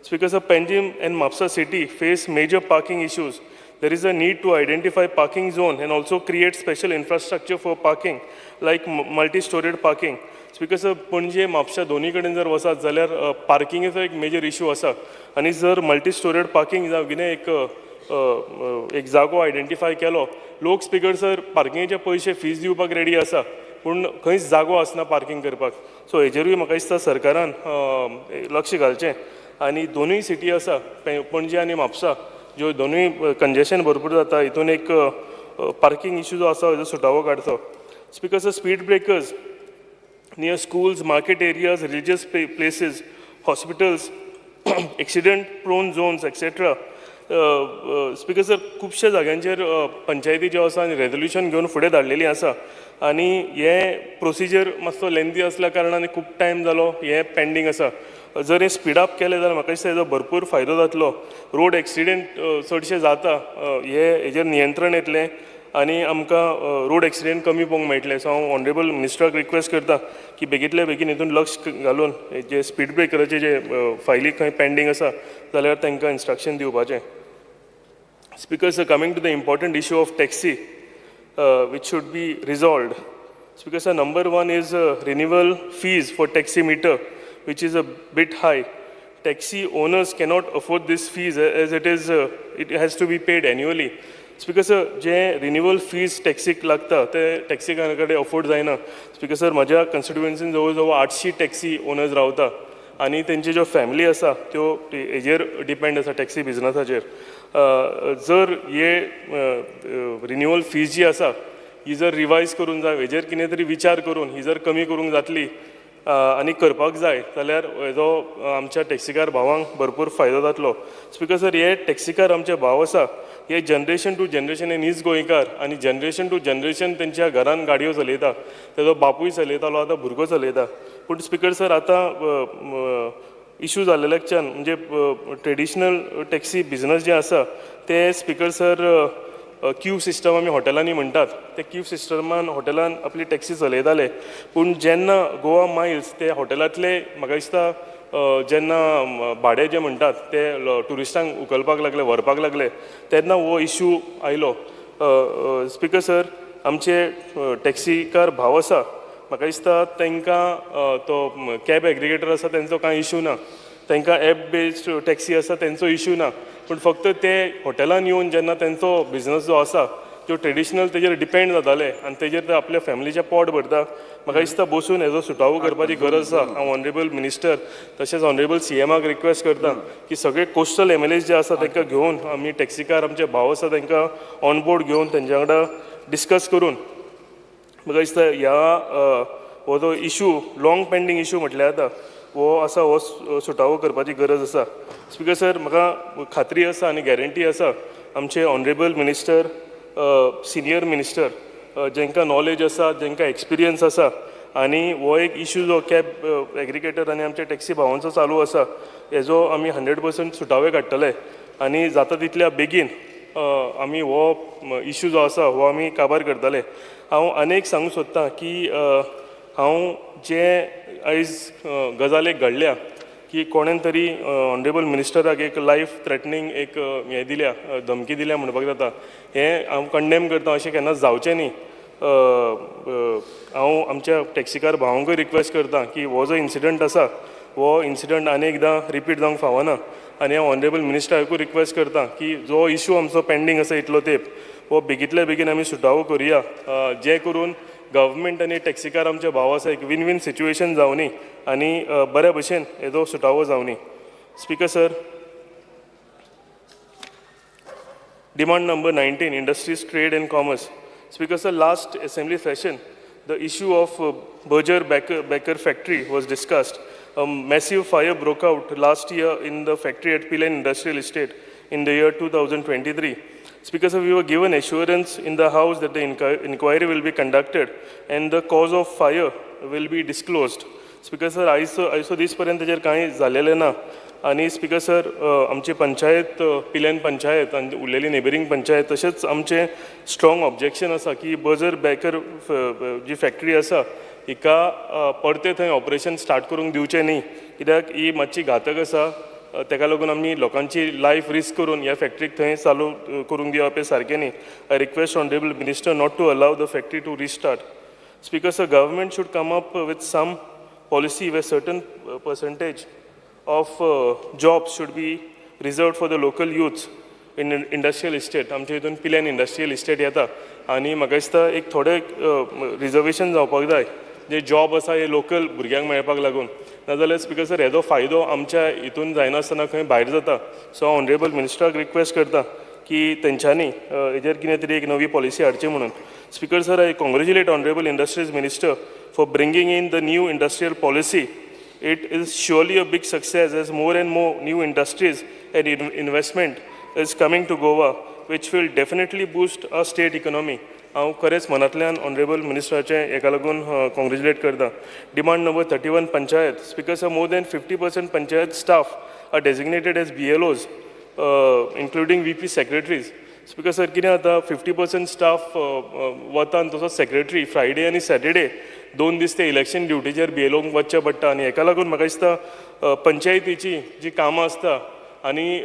Speaker sir, Panjim and Mapsa city face major parking issues. There is a need to identify parking zone and also create special infrastructure for parking, like multi-storied parking. Speaker sir, Panaji, Mapusa दोन्ही कडेन जर वचत जाल्यार पार्किंगेचो एक major issue आसा आनी जर multi storeyed parking जावं कितें एक एक जागो आयडेंटिफाय केलो, लोक, स्पिकर सर, पार्किंगेचे पयशे फीज दिवपाक रेडी आसा, पूण खंयच जागो आसना पार्किंग करपाक. सो हेजेरूय म्हाका दिसता सरकारान लक्ष घालचें आनी दोनूय सिटी आसा, पणजे आनी म्हापसा, ज्यो दोनूय कंजेशन भरपूर जाता, हितून एक पार्किंग इशू जो आसा हेजो सुटावो काडचो. Speaker sir, speed breakers near schools, market areas, religious places, hospitals, accident prone zones, etc. Speaker sir, खुबश्या जाग्यांचेर पंचायती ज्यो आसा आनी रेजोल्युशन घेवन फुडें धाडलेली आसा आनी हे प्रोसिजर मातसो लेंदी आसल्या कारणान खूब टायम जालो हें पेंडींग आसा. जर हें स्पीड अप केलें जाल्यार म्हाका दिसता हेजो भरपूर फायदो जातलो. रोड एक्सिडेंट चडशे जाता, हे हेजेर नियंत्रण येतलें आनी आमकां रोड एक्सिडेंट कमी पळोवंक मेळटले. सो हांव ऑनरेबल मिनिस्टराक रिक्वेस्ट करता की बेगींतल्या बेगीन हितून लक्ष घालून जे स्पीड ब्रेकराचे जे फायली खंय पेंडींग आसा जाल्यार तांकां इन्स्ट्रक्शन दिवपाचें. Speaker sir, coming to the important issue of taxi, which should be resolved. Speaker sir, number one is renewal fees for taxi meter, which is a bit high. Taxi owners cannot afford this fees as it has to be paid annually. Speaker sir, J renewal fees टॅक्सीक लागता ते टॅक्सीकारा कडेन afford जायना. Speaker sir, म्हज्या कॉन्स्टिट्युएन्सीन जवळ जवळ 800 taxi owners रावता आनी तेंची ज्यो फॅमिली आसा त्यो हेजेर डिपेंड आसा, टॅक्सी बिजनसाचेर. जर हे रिन्युअल फीज जी आसा ही जर रिवायज करून जाय, हेजेर कितें तरी विचार करून ही जर कमी करूंक जातली आनी करपाक जाय जाल्यार हेजो आमच्या टॅक्सीकार भावांक भरपूर फायदो जातलो. स्पिकर सर, हे टॅक्सीकार आमचे भाव आसा, हे जनरेशन टू जनरेशन हे नीज गोंयकार आनी जनरेशन टू जनरेशन तेंच्या घरान गाडयो चलयता. तेजो बापूय चलयतालो, आतां भुरगो चलयता. पूण स्पिकर सर, आतां इशू जाल्ल्याच्यान म्हणजे ट्रेडिशनल टॅक्सी बिजनस जे आसा ते, स्पिकर सर, क्यू सिस्टम आमी हॉटेलांनी म्हणटात, ते क्यू सिस्टमान हॉटेलान आपली टॅक्सी चलयताले. पूण जेन्ना गोवा मायल्स ते हॉटेलांतले म्हाका दिसता जेन्ना भाडें जें म्हणटात ते ट्युरिस्टांक उखलपाक लागले, व्हरपाक लागले, तेन्ना हो इशू आयलो. स्पिकर सर, आमचे टॅक्सीकार भाव आसा, म्हाका दिसता तांकां तो कॅब एग्रिगेटर आसा तेंचो कांय इशू ना, तांकां एप बेज्ड टॅक्सी आसा तेंचो इशू ना, पूण फक्त ते हॉटेलान येवन जेन्ना तेंचो बिजनस जो आसा त्यो ट्रेडिशनल तेजेर डिपेंड जाताले आनी तेजेर ते आपल्या फॅमिलीचें पोट भरता. म्हाका दिसता बसून हेजो सुटावो करपाची गरज आसा. हांव ऑनरेबल मिनिस्टर तशेंच ऑनरेबल सीएमाक रिक्वेस्ट करता की सगळे कोस्टल एमएलएज जे आसा तांकां घेवन आमी टॅक्सीकार आमचे भाव आसा तांकां ऑन बोर्ड घेवन तेंच्या वांगडा डिस्कस करून म्हाका दिसता ह्या हो जो इशू लाँग पेंडींग इशू म्हटल्यार जाता हो आसा, हो सुटावो करपाची गरज आसा. स्पिकर सर, म्हाका खात्री आसा आनी गॅरंटी आसा आमचे ऑनरेबल मिनिस्टर, सिनियर मिनिस्टर, जांकां नॉलेज आसा, जांकां एक्सपिरियन्स आसा, आनी हो एक इशू जो कॅब एग्रिगेटर आनी आमच्या टॅक्सी भावांचो चालू आसा हेजो आमी 100% सुटावे काडटले आनी जाता तितल्या बेगीन आमी हो इशू जो आसा हो आमी काबार करतले. हांव आनी एक सांगूंक सोदतां की हांव जे आयज गजाल एक घडल्या की कोणेन तरी ऑनरेबल मिनिस्टराक एक लायफ थ्रेटनींग एक हें दिल्या, धमकी दिल्या म्हणपाक जाता, हें हांव कंडेम करता. अशें केन्ना जावचें न्ही. हांव आमच्या टॅक्सीकार भावांकूय रिक्वेस्ट करता की हो जो इन्सिडंट आसा हो इन्सिडंट आनी एकदां रिपीट जावंक फावना. आनी हांव ऑनरेबल मिनिस्टराकूय रिक्वेस्ट करता की जो इशू आमचो पेंडींग आसा इतलो तेंप हो बेगींतल्या बेगीन आमी सुटावो करुया, जे करून गव्हर्मेंट आनी टॅक्सीकार आमचे भाव आसा एक वीन वीन सिच्युएशन जावनी आनी बऱ्या भशेन हेजो सुटावो जावनी. Speaker sir, demand number 19, industries, trade and commerce. Speaker sir, last assembly session the issue of Berger Becker factory was discussed. A massive fire broke out last year in the factory at Pilerne Industrial Estate in the year 2023. Speaker sir, we were given assurance in the house that the inquiry will be conducted and the cause of fire will be disclosed. Speaker sir, आयसो दीस पर्यंत तेजेर कांय जालेलें ना. आनी speaker sir, आमची पंचायत, पिलेन पंचायत आनी उरलेली neighbouring panchayat तशेंच आमचें स्ट्रॉंग ऑब्जेक्शन आसा की बर्जर बेकर जी फॅक्टरी आसा हिका परतें थंय ऑपरेशन स्टार्ट करूंक दिवचें न्ही, कित्याक ही मातशी घातक आसा. तेका लागून आमी लोकांची लायफ रिस्क करून ह्या फॅक्टरीक थंय चालू करूंक दिवप हें सारकें न्ही. I request honourable minister not to allow the factory to restart. Speaker sir, government should come up with some policy where certain percentage of jobs should be reserved for the local youths in industrial estate. आमच्या हितून पिल्यान industrial estate येता आनी म्हाका दिसता एक थोडे reservation जावपाक जाय जे जॉब आसा हे लोकल भुरग्यांक मेळपाक लागून. नाजाल्यार स्पिकर सर, हेजो फायदो आमच्या हितून जायनासतना खंय भायर जाता. सो हांव ऑनरेबल मिनिस्टराक रिक्वेस्ट करता की तेंच्यांनी हेजेर कितें तरी एक नवी पॉलिसी हाडची म्हणून. Speaker sir, I congratulate honourable industries minister for bringing in the new industrial policy. It is surely a big success as more and more new industries and investment is coming to Goa, which will definitely boost our state economy. हांव खरेंच मनांतल्यान honourable मिनिस्टराचें हेका लागून congratulate करता. Demand number 31, panchayat. Speaker sir, more than 50% panchayat staff are designated as BLOs, including VP secretaries. Speaker sir, कितें जाता, 50% staff वता आनी तसोच सेक्रेटरी फ्रायडे आनी सॅटर्डे 2 दीस ते इलेक्शन ड्युटीचेर बीएलओंक वचचें पडटा. आनी हेका लागून म्हाका दिसता पंचायतीची जी कामां आसता आनी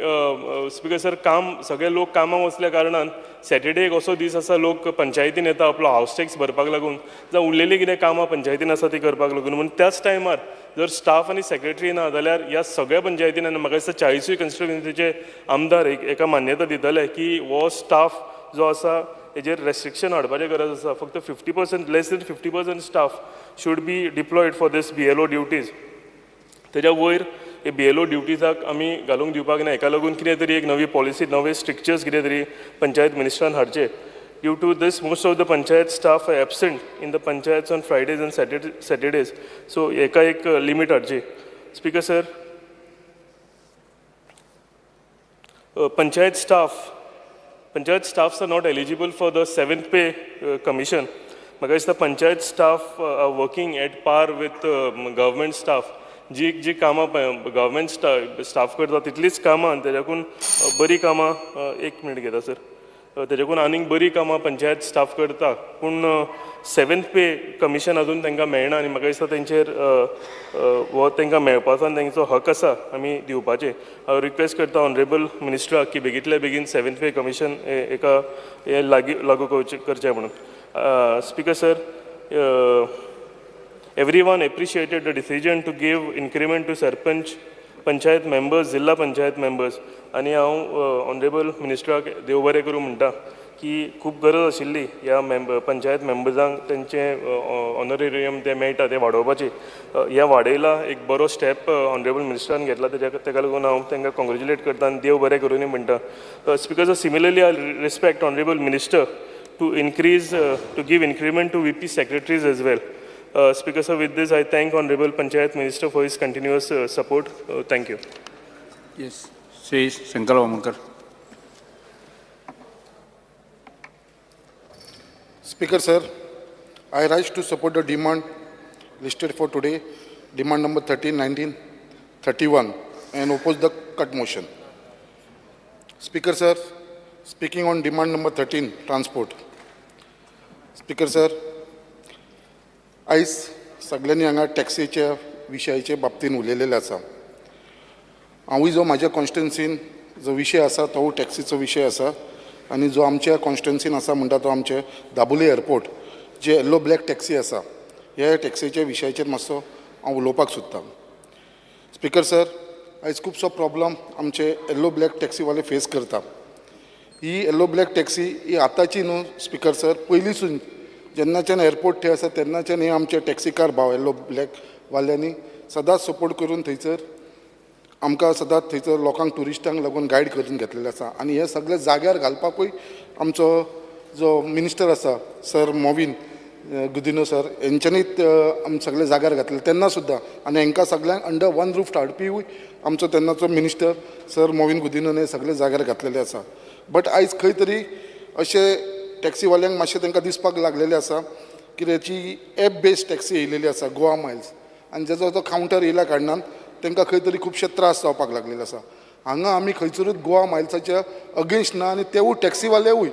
स्पिकर सर, काम सगळे लोक कामाक वचल्या कारणान सॅटर्डे एक असो दीस आसा लोक पंचायतीन येता आपलो हावस टॅक्स भरपाक लागून, जावं उरलेली कितें कामां पंचायतीन आसा ती करपाक लागून. म्हणून त्याच टायमार जर स्टाफ आनी सेक्रेटरी ना जाल्यार ह्या सगळ्या पंचायतीन, आनी म्हाका दिसता 40 कॉन्स्टिट्युएन्सीचे आमदार एका मान्यता दितले की हो स्टाफ जो आसा हेजेर रेस्ट्रिक्शन हाडपाची गरज आसा. फक्त 50%, less than 50% staff should be deployed for this BLO duties. तेज्या वयर हे बीएलओ ड्युटीजाक आमी घालूंक दिवपाक ना. हेका लागून कितें तरी एक नवी पॉलिसी, नवे स्ट्रिक्चर्स कितें तरी panchayat मिनिस्टरान हाडचे. Due to this, most of the panchayat staff are absent in the panchayats on Fridays and Saturdays. So हेका एक limit हाडची. Speaker sir, panchayat staffs are not eligible for the 7th pay commission. म्हाका दिसता panchayat staff are working at par with government staff. जी जी कामां government staff करता तितलीच कामां आनी तेज्याकून बरीं कामां, एक मिनट घेता सर, तेजेकून आनीक बरी कामां पंचायत स्टाफ करता, पूण 7th पे कमिशन अजून तांकां मेळना आनी म्हाका दिसता तेंचेर हो तांकां मेळपाचो आनी तेंचो हक आसा आमी दिवपाचें. हांव रिक्वेस्ट करता ऑनरेबल मिनिस्टराक की बेगींतल्या बेगीन 7th पे कमिशन एका हें लागू करचें म्हणून. Speaker sir, everyone appreciated the decision to give increment to sarpanch, panchayat members, zilla panchayat members. आनी हांव ऑनरेबल मिनिस्टराक देव बरें करूं म्हणटा की खूब गरज आशिल्ली ह्या पंचायत मेंबर्सांक तेंचें ऑनरेरियम तें मेळटा तें वाडोवपाचें. हें वाडयलां, एक बरो स्टेप ऑनरेबल मिनिस्टरान घेतला, तेका लागून हांव तांकां कॉंग्रेच्युलेट करता आनी देव बरें करूनय म्हणटा. Speaker sir, similarly I respect honourable minister to increase, to give increment to VP secretaries as well. Speaker sir, with this I thank Honorable Panchayat Minister for his continuous support. Thank you. Yes, Shri Shankar Vamanakar. Speaker sir, I rise to support the demand listed for today, demand number 13, 19, 31, and oppose the cut motion. Speaker sir, speaking on demand number 13, transport. Speaker sir, आयज सगल्यांनी हांगा टॅक्सीच्या विशयाचे बाबतीन उलयलेलें आसा. हांवूय जो म्हाज्या कॉन्स्टिट्युन्सीन जो विशय आसा तो टॅक्सीचो विशय आसा आनी जो आमच्या कॉन्स्टिट्युन्सीन आसा म्हणटा तो आमचे दाबोली एअरपोर्ट जे येल्लो ब्लॅक टॅक्सी आसा, ह्या टॅक्सीच्या विशयाचेर मातसो हांव उलोवपाक सोदतां. स्पीकर सर, आयज खुबसो प्रॉब्लम आमचे येल्लो ब्लॅक टॅक्सीवाले फेस करता. ही येल्लो ब्लॅक टॅक्सी ही आतांची न्हू स्पीकर सर, पयलींसून जेन्नाच्यान एअरपोर्ट थंय आसा तेन्नाच्यान हे आमचे टॅक्सीकार भाव येल्लो ब्लॅक वाल्यांनी सदांच सपोर्ट करून थंयसर आमकां सदांच थंयसर लोकांक ट्युरिस्टांक लागून गायड करून घेतलेलें आसा. आनी हे सगळे जाग्यार घालपाकूय आमचो जो मिनिस्टर आसा सर मोविन गुदिन्हो सर हेंच्यांनीच आमी सगळे जाग्यार घातले तेन्ना सुद्दां. आनी हेंकां सगळ्यांक अंडर वन रूफ हाडपीवूय आमचो तेन्नाचो मिनिस्टर सर मोविन गुदिन्होन हे सगळे जाग्यार घातलेले आसा. बट आयज खंय तरी अशें टॅक्सीवाल्यांक मातशें तांकां दिसपाक लागलेलें आसा कित्याक जी एप बेस्ड टॅक्सी येयलेली आसा गोवा मायल्स, आनी जेजो तो कावंटर येयल्या कारणान तांकां खंय तरी खुबशे त्रास जावपाक लागलेले आसा. हांगा आमी खंयसरूच गोवा मायल्साच्या अगेन्स्ट ना आनी तेवूय टॅक्सीवालेवूय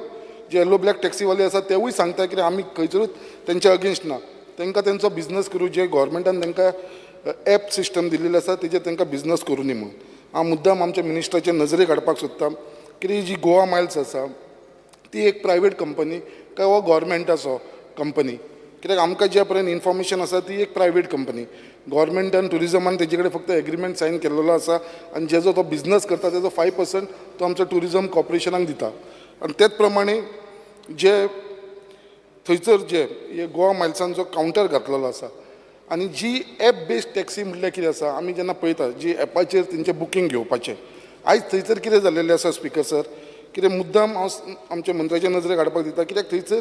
जे येल्लो ब्लॅक टॅक्सीवाले आसा तेवूय सांगता की आमी खंयसरूच तेंच्या अगेन्स्ट ना, तांकां तेंचो बिजनस करूं, जे गोवोरमेंटान तांकां एप सिस्टम दिल्लेली आसा तेजेर तांकां बिजनस करूं न्ही म्हणून. हांव मुद्दाम आमच्या मिनिस्टराचे नजरेक हाडपाक सोदता की जी गोवा मायल्स आसा ती एक प्रायवेट कंपनी काय हो गोवोरमेंटाचो कंपनी, कित्याक आमकां ज्या पर्यंत इन्फॉर्मेशन आसा ती एक प्रायवेट कंपनी. गोवोरमेंटान ट्युरिजमान तेजे कडेन फक्त एग्रीमेंट सायन केल्लो आसा आनी जेजो तो बिजनस करता तेजो 5% तो आमचो ट्युरिजम कॉर्पोरेशनाक दिता. आनी तेच प्रमाणे जे थंयसर जे हे गोवा मायल्सान जो कावंटर घातलेलो आसा आनी जी एप बेस्ड टॅक्सी म्हटल्यार कितें आसा, आमी जेन्ना पळयता जी एपाचेर तेंचें बुकींग घेवपाचें, आयज थंयसर कितें जाल्लेलें आसा स्पीकर सर, कितें मुद्दाम हांव आमच्या मंत्र्याच्या नजरेक हाडपाक दिता, कित्याक थंयसर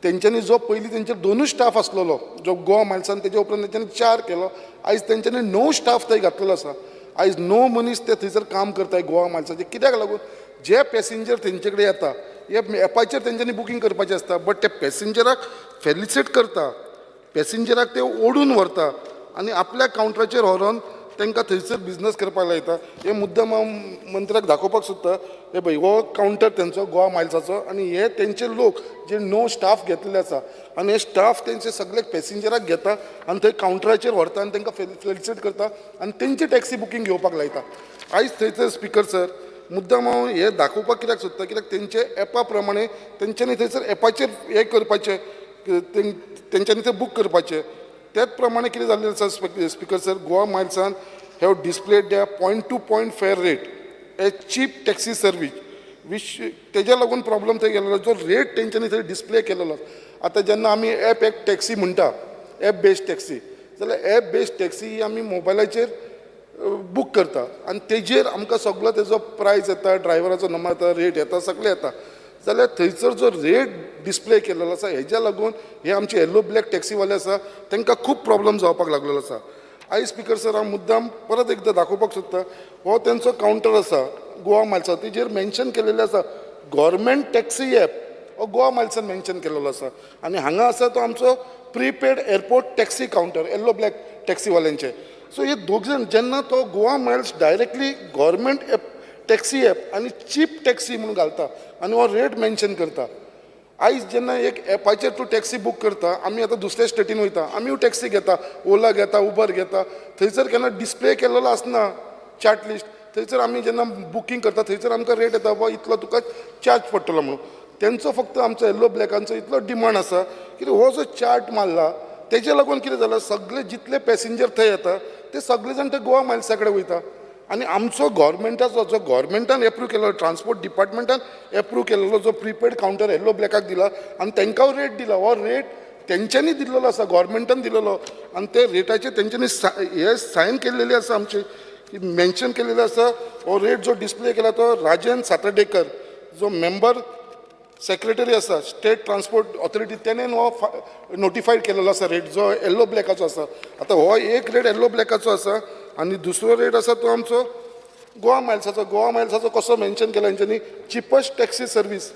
तेंच्यांनी जो पयलीं तेंचेर 2 स्टाफ आसलेलो जो गोवा मायल्सान, तेजे उपरांत तेंच्यांनी 4 केलो, आयज तेंच्यांनी 9 स्टाफ थंय घातलेलो आसा. आयज 9 मनीस ते थंयसर काम करताय गोवा मायल्साचे. कित्याक लागून जे पॅसेंजर तेंचे कडेन येता हे एपाचेर तेंच्यांनी बुकींग करपाचें आसता, बट ते पॅसेंजराक फेलिसिट करता, पॅसेंजराक ते ओडून व्हरता आनी आपल्या कावंटराचेर व्हरोन तांकां थंयसर बिजनस करपाक लायता. हे मुद्दाम हांव मंत्र्याक दाखोवपाक सोदता, हे पळय हो कावंटर तेंचो गोवा मायल्साचो आनी हे तेंचे लोक जे 9 स्टाफ घेतलेले आसा आनी हे स्टाफ तेंचे सगळे पॅसेंजराक घेता आनी थंय कावंटराचेर व्हरता आनी तांकां फेलिसिट करता आनी तेंची टॅक्सी बुकींग घेवपाक लायता. आयज थंयसर स्पीकर सर मुद्दाम हांव हे दाखोवपाक कित्याक सोदता, कित्याक तेंचे एपा प्रमाणे तेंच्यांनी थंयसर एपाचेर हें करपाचें, तेंच्यांनी थंय बूक करपाचें. त्याच प्रमाणे कितें जाल्लें आसा स्पीकर सर, गोवा मायल्सान have displayed the point to point fare rate a cheap taxi service which तेज्या लागून प्रॉब्लम थंय गेलेलो, जो रेट तेंच्यांनी थंय डिस्प्ले केलेलो. आतां जेन्ना आमी एप एक टॅक्सी म्हणटा, एप बेस्ड टॅक्सी, जाल्यार एप बेस्ड टॅक्सी ही आमी मोबायलाचेर बूक करता आनी तेजेर आमकां सगलो तेजो प्रायस येता, ड्रायव्हराचो नंबर येता, रेट येता, सगळें येता. जाल्यार थंयसर जो रेट डिस्प्ले केलेलो आसा हेज्या लागून हे आमचे येल्लो ब्लॅक टॅक्सीवाले आसा तांकां खूब प्रॉब्लम जावपाक लागलेलो आसा. आयज स्पीकर सर हांव मुद्दाम परत एकदां दाखोवपाक सोदता, हो तेंचो कावंटर आसा गोवा मायल्सा, तेजेर मेन्शन केलेलें आसा गव्हर्मेंट टॅक्सी एप, हो गोवा मायल्सान मेन्शन केलेलो आसा आनी हांगा आसा तो आमचो prepaid airport taxi counter yellow black टॅक्सीवाल्यांचे. सो हे दोग जाण जेन्ना तो Goa miles directly government app taxi app आनी चीप टॅक्सी म्हणून घालता आनी हो रेट मेन्शन करता. आयज जेन्ना एक एपाचेर तूं टॅक्सी बूक करता, आमी आतां दुसऱ्या स्टेटीन वयता, आमीय टॅक्सी घेता, ओला घेता, उबर घेता, थंयसर केन्ना डिस्प्ले केल्लो आसना चार्ट लिस्ट. थंयसर आमी जेन्ना बुकींग करता थंयसर आमकां रेट येता, बाबा इतलो तुका चार्ज पडटलो म्हणून. तेंचो फक्त आमचो येल्लो ब्लॅकांचो इतलो डिमांड आसा की हो जो चार्ट मारला तेजे लागून कितें जालां, सगळे जितले पॅसेंजर थंय येता ते सगळे जाण ते गोवा मायल्सा कडेन वयता. आनी आमचो गोवोरमेंटाचो जो गोवोरमेंटान एप्रूव केल्लो, ट्रान्सपोर्ट डिपार्टमेंटान एप्रूव केल्लो जो प्रिपेड कावंटर येल्लो ब्लॅकाक दिला आनी तांकां रेट दिला, हो रेट तेंच्यांनी दिल्लो आसा, गोवोरमेंटान दिल्लो आनी ते रेटाचेर तेंच्यांनी हे सायन केल्लेले आसा, आमचे मेन्शन केलेले आसा. हो रेट जो डिस्प्ले केला तो राजन सातर्डेकर जो मेंबर सेक्रेटरी आसा स्टेट ट्रान्सपोर्ट ऑथॉरिटी, तेणेन हो नोटिफायड केलेलो आसा रेट जो येल्लो ब्लॅकाचो आसा. आतां हो एक रेट येल्लो ब्लॅकाचो आसा आनी दुसरो रेट आसा तो आमचो गोवा मायल्साचो. गोवा मायल्साचो कसो मेन्शन केला हेंच्यांनी, चिपस्ट टॅक्सी सर्वीस.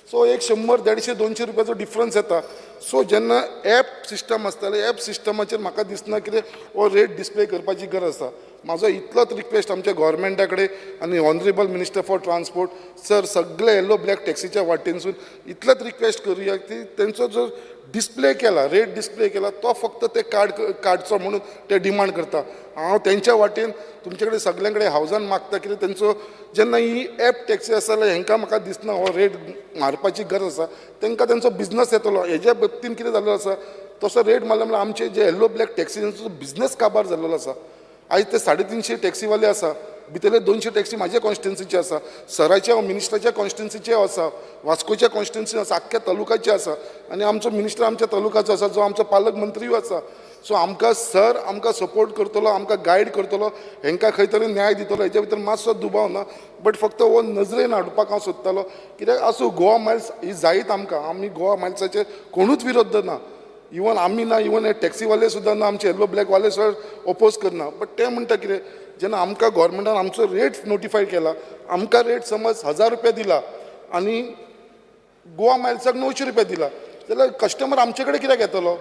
सो एक 100, 150, 200 रुपयाचो डिफरन्स येता. सो जेन्ना एप सिस्टम आसताले, एप सिस्टमाचेर म्हाका दिसना कितें हो रेट डिस्प्ले करपाची गरज आसा. म्हाजो इतलोच रिक्वेस्ट आमच्या गोवोरमेंटा कडेन आनी honourable minister for transport sir, सगळे येल्लो ब्लॅक टॅक्सीच्या वाटेनसून इतलेच रिक्वेस्ट करुया की तेंचो जो डिस्प्ले केला, रेट डिस्प्ले केला तो फक्त ते काडचो म्हणून ते डिमांड करता. हांव तेंच्या वाटेन तुमचे कडेन सगल्यां कडेन हावजान मागता कितें तेंचो जेन्ना ही एप टॅक्सी आसा जाल्यार हेंकां म्हाका दिसना हो रेट मारपाची गरज आसा. तेंकां तेंचो बिजनस येतलो. हेज्या बाबतीन कितें जाल्लो आसा, तसो रेट मारलो म्हणल्यार आमचे जे येल्लो ब्लॅक टॅक्सींचो बिजनस काबार जाल्लो आसा. आयज ते 350 टॅक्सीवाले आसा, भितरले 200 टॅक्सी म्हाज्या कॉन्स्टिट्युन्सीचे आसा, सराच्या मिनिस्टराच्या कॉन्स्टिट्युन्सीचे आसा, वास्कोच्या कॉन्स्टिट्युन्सी आसा, आख्ख्या तालुकाचे आसा आनी आमचो मिनिस्टर आमच्या तालुकाचो आसा जो आमचो पालक मंत्रीय आसा. सो आमकां सर आमकां सपोर्ट करतलो, आमकां गायड करतलो, हेंकां खंय तरी न्याय दितलो हेच्या भितर मातसो दुबाव ना. बट फक्त हो नजरेन हाडपाक हांव सोदतालो कित्याक आसूं, गोवा मायल्स ही जायत आमकां, आमी गोवा मायल्साचेर कोणूच विरोध ना, इवन आमी ना, इवन हे टॅक्सीवाले सुद्दां ना, आमचे येल्लो ब्लॅकवाले सुद्दां ओपोज करना. बट ते म्हणटा कितें, जेन्ना आमकां गोवोरमेंटान आमचो रेट नोटिफाय केला, आमकां रेट समज 1000 रुपया दिला आनी गोवा मायल्साक 900 रुपया दिला जाल्यार कस्टमर आमचे कडेन कित्याक येतलो?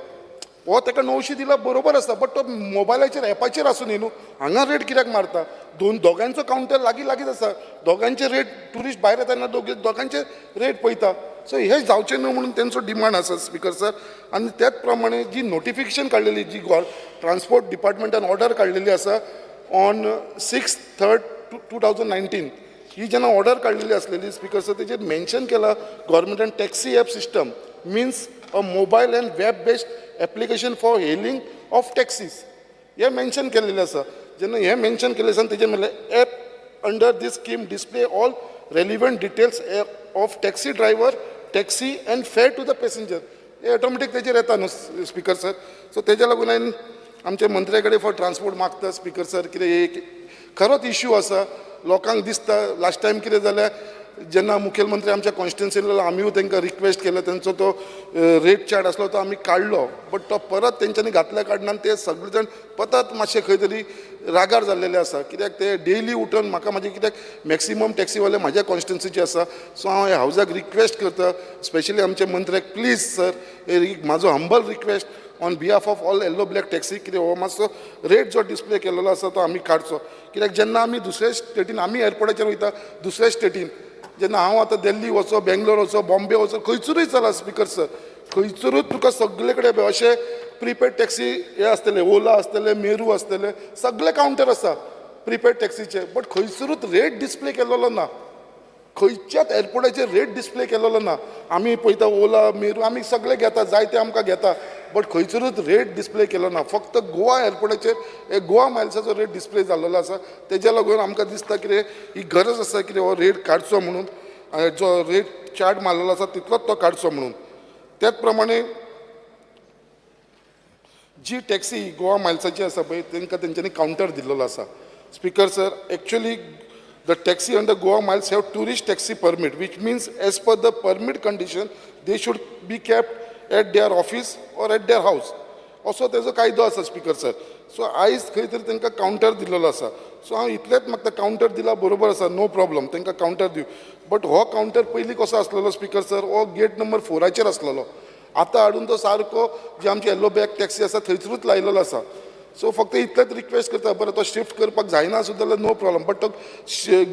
हो ताका 900 दिला बरोबर आसा, बट तो मोबायलाचेर एपाचेर आसूं न्ही न्हू, हांगा रेट कित्याक मारता? दोगांचो कावंटर लागीं लागींच आसा, दोगांचे रेट ट्युरिस्ट भायर येता तेन्ना दोगांचे रेट पळयता. सो हें जावचें न्हू म्हणून तेंचो डिमांड आसा स्पिकर सर. आनी त्याच प्रमाणे जी नोटिफिकेशन काडलेली, जी ट्रान्सपोर्ट डिपार्टमेंटान ऑर्डर काडलेली आसा ऑन 6/3/2019, ही जेन्ना ऑर्डर काडलेली आसलेली स्पिकर सर, तेजेर मेन्शन केला गव्हर्मेंटान taxi app system means a mobile and web based application for hailing of taxis, हें मेन्शन केल्लेलें आसा. जेन्ना हें मेन्शन केल्लें आसा तेजेर म्हणलें app under this scheme display all relevant details of taxi driver, taxi and fare to the passenger, hey automatic तेजेर येता न्हू स्पिकर सर. सो तेज्या लागून हांवें आमच्या मंत्र्या कडेन फॉर ट्रान्सपोर्ट मागता स्पिकर सर, कितें एक खरोच इश्यू आसा, लोकांक दिसता. लास्ट टायम कितें जालें, जेन्ना मुखेलमंत्री आमच्या कॉन्स्टिट्युन्सीन आमीय तांकां रिक्वेस्ट केलें, तेंचो तो रेट चार्ट आसलो तो आमी काडलो, बट तो परत तेंच्यांनी घातल्या कारणान ते सगळे जाण परत मातशे खंय तरी रागार जाल्लेले आसा. कित्याक ते डेली उठून म्हाका म्हाजे, कित्याक मॅक्सिमम टॅक्सीवाले म्हाज्या कॉन्स्टिट्युन्सीचे आसा. सो हांव ह्या हावजाक रिक्वेस्ट करता, स्पेशली आमच्या मंत्र्याक, प्लीज सर, म्हाजो humble request on behalf of all yellow black taxi, कितें हो मातसो रेट जो डिस्प्ले केल्लो आसा तो आमी काडचो. कित्याक जेन्ना आमी दुसऱ्या स्टेटीन आमी एअरपोर्टाचेर वयता, दुसऱ्या स्टेटीन जेन्ना हांव आतां दिल्ली वचो, बेंगलोर वचो, बॉम्बे वचो, खंयसरूय चला स्पिकर सर, खंयसरूच तुका सगळे कडेन अशे प्रिपेड टॅक्सी हे आसतले, ओला आसतले, मेरू आसतले, सगळे कावंटर आसा प्रिपेड टॅक्सीचे, बट खंयसरूच रेट डिस्प्ले केल्लो ना, खंयच्याच एअरपोर्टाचेर रेट डिस्प्ले केल्लो ना. आमी पळयता ओला, मेरू, आमी सगळे घेता, जायते आमकां घेता, बट खंयसरूच रेट डिस्प्ले केलो ना. फक्त गोवा एअरपोर्टाचेर एक गोवा मायल्साचो रेट डिस्प्ले जाल्लो आसा. तेज्या लागून आमकां दिसता कितें ही गरज आसा कितें हो रेट काडचो म्हणून, जो रेट चार्ट मारलेलो आसा तितलोच तो काडचो म्हणून. त्याच प्रमाणे जी टॅक्सी गोवा मायल्साची आसा पळय, तांकां तेंच्यांनी कावंटर दिल्लो आसा. Speaker sir, actually the taxi under Goa Miles have tourist taxi permit, which means as per the permit condition they should be kept at their office or at their house, असो तेजो कायदो आसा speaker sir. So आयज खंय तरी तांकां counter दिल्लो आसा. सो हांव इतलेंच मागता, कावंटर दिला बरोबर आसा, नो प्रॉब्लम, तांकां कावंटर दिवं, बट हो कावंटर पयलीं कसो आसलेलो स्पिकर सर, हो गेट नंबर 4 आसलेलो, आतां हाडून तो सारको जी आमची येल्लो बॅग टॅक्सी आसा थंयसरूच लायलेलो आसा. सो फक्त इतलेंच रिक्वेस्ट करता, बरें तो शिफ्ट करपाक जायना सुद्दां जाल्यार नो प्रॉब्लम, बट तो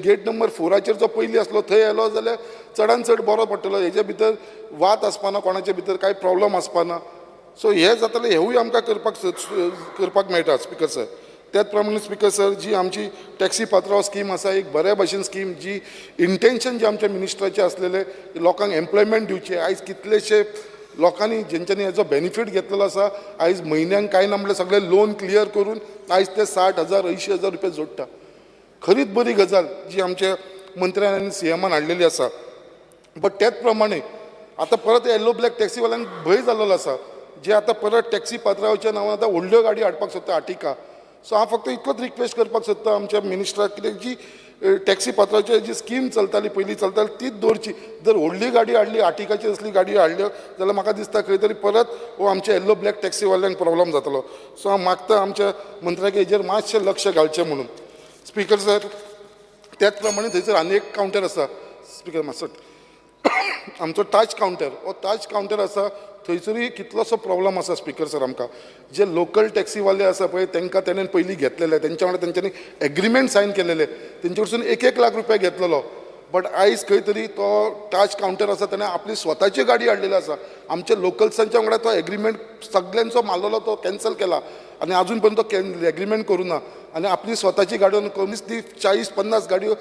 गेट नंबर 4 जो पयलीं आसलो थंय येयलो जाल्यार चडान चड बरो पडटलो. हेजे भितर वाद आसपाना, कोणाचे भितर कांय प्रॉब्लम आसपाना. सो हें जातलें, हेवूय आमकां करपाक मेळटा स्पिकर सर. त्याच प्रमाणे स्पिकर सर जी आमची टॅक्सी पात्रांव स्कीम आसा, एक बऱ्या भशेन स्कीम, जी इंटेन्शन जे आमच्या मिनिस्टराचें आसलेलें लोकांक एम्प्लॉयमेंट दिवचें. आयज कितलेशे लोकांनी जेंच्यांनी हेजो बेनिफीट घेतलेलो आसा, आयज म्हयन्यांक कांय ना म्हणल्यार सगळें लोन क्लियर करून आयज ते 60,000 80,000 रुपया जोडटा. खरीच बरी गजाल जी आमच्या मंत्र्यान आनी सीएमान हाडलेली आसा. बट त्याच प्रमाणे आतां परत येल्लो ब्लॅक टॅक्सीवाल्यांक भंय जाल्लो आसा, जे आतां परत टॅक्सी पात्रांवच्या नांवान आतां व्हडल्यो गाडी हाडपाक सोदता आर्टिका. सो हांव फक्त इतलोच रिक्वेस्ट करपाक सोदता आमच्या मिनिस्टराक, कित्याक जी टॅक्सी पात्राची जी स्कीम चलताली पयलीं चलताली तीच दवरची. जर व्हडली गाडी हाडली, आर्टिकाची असली गाडी हाडल्यो जाल्यार म्हाका दिसता खंय तरी परत हो आमच्या येल्लो ब्लॅक टॅक्सीवाल्यांक प्रॉब्लम जातलो. सो हांव मागता आमच्या मंत्र्याक हेजेर मातशें लक्ष घालचें म्हणून. स्पिकर सर त्याच प्रमाणे थंयसर आनी एक कावंटर आसा स्पिकर मातसो आमचो ताज कावंटर, हो ताज कावंटर आसा थंयसरूय कितलोसो प्रॉब्लम आसा स्पिकर सर. आमकां जे लोकल टॅक्सीवाले आसा पळय तांकां तेणेन पयलीं घेतलेले, तेंच्या वांगडा तेंच्यांनी एग्रीमेंट सायन केलेले, तेंचे कडसून 1-1 लाख रुपया घेतलेलो. बट आयज खंय तरी तो ताज कावंटर आसा तेणें आपली स्वताची गाडी हाडलेली आसा. आमच्या लोकल्सांच्या वांगडा तो एग्रीमेंट सगल्यांचो मारलेलो तो कॅन्सल केला आनी आजून पर्यंत तो एग्रीमेंट करूं ना आनी आपली स्वताची गाडी कमीच ती 40-50 गाडयो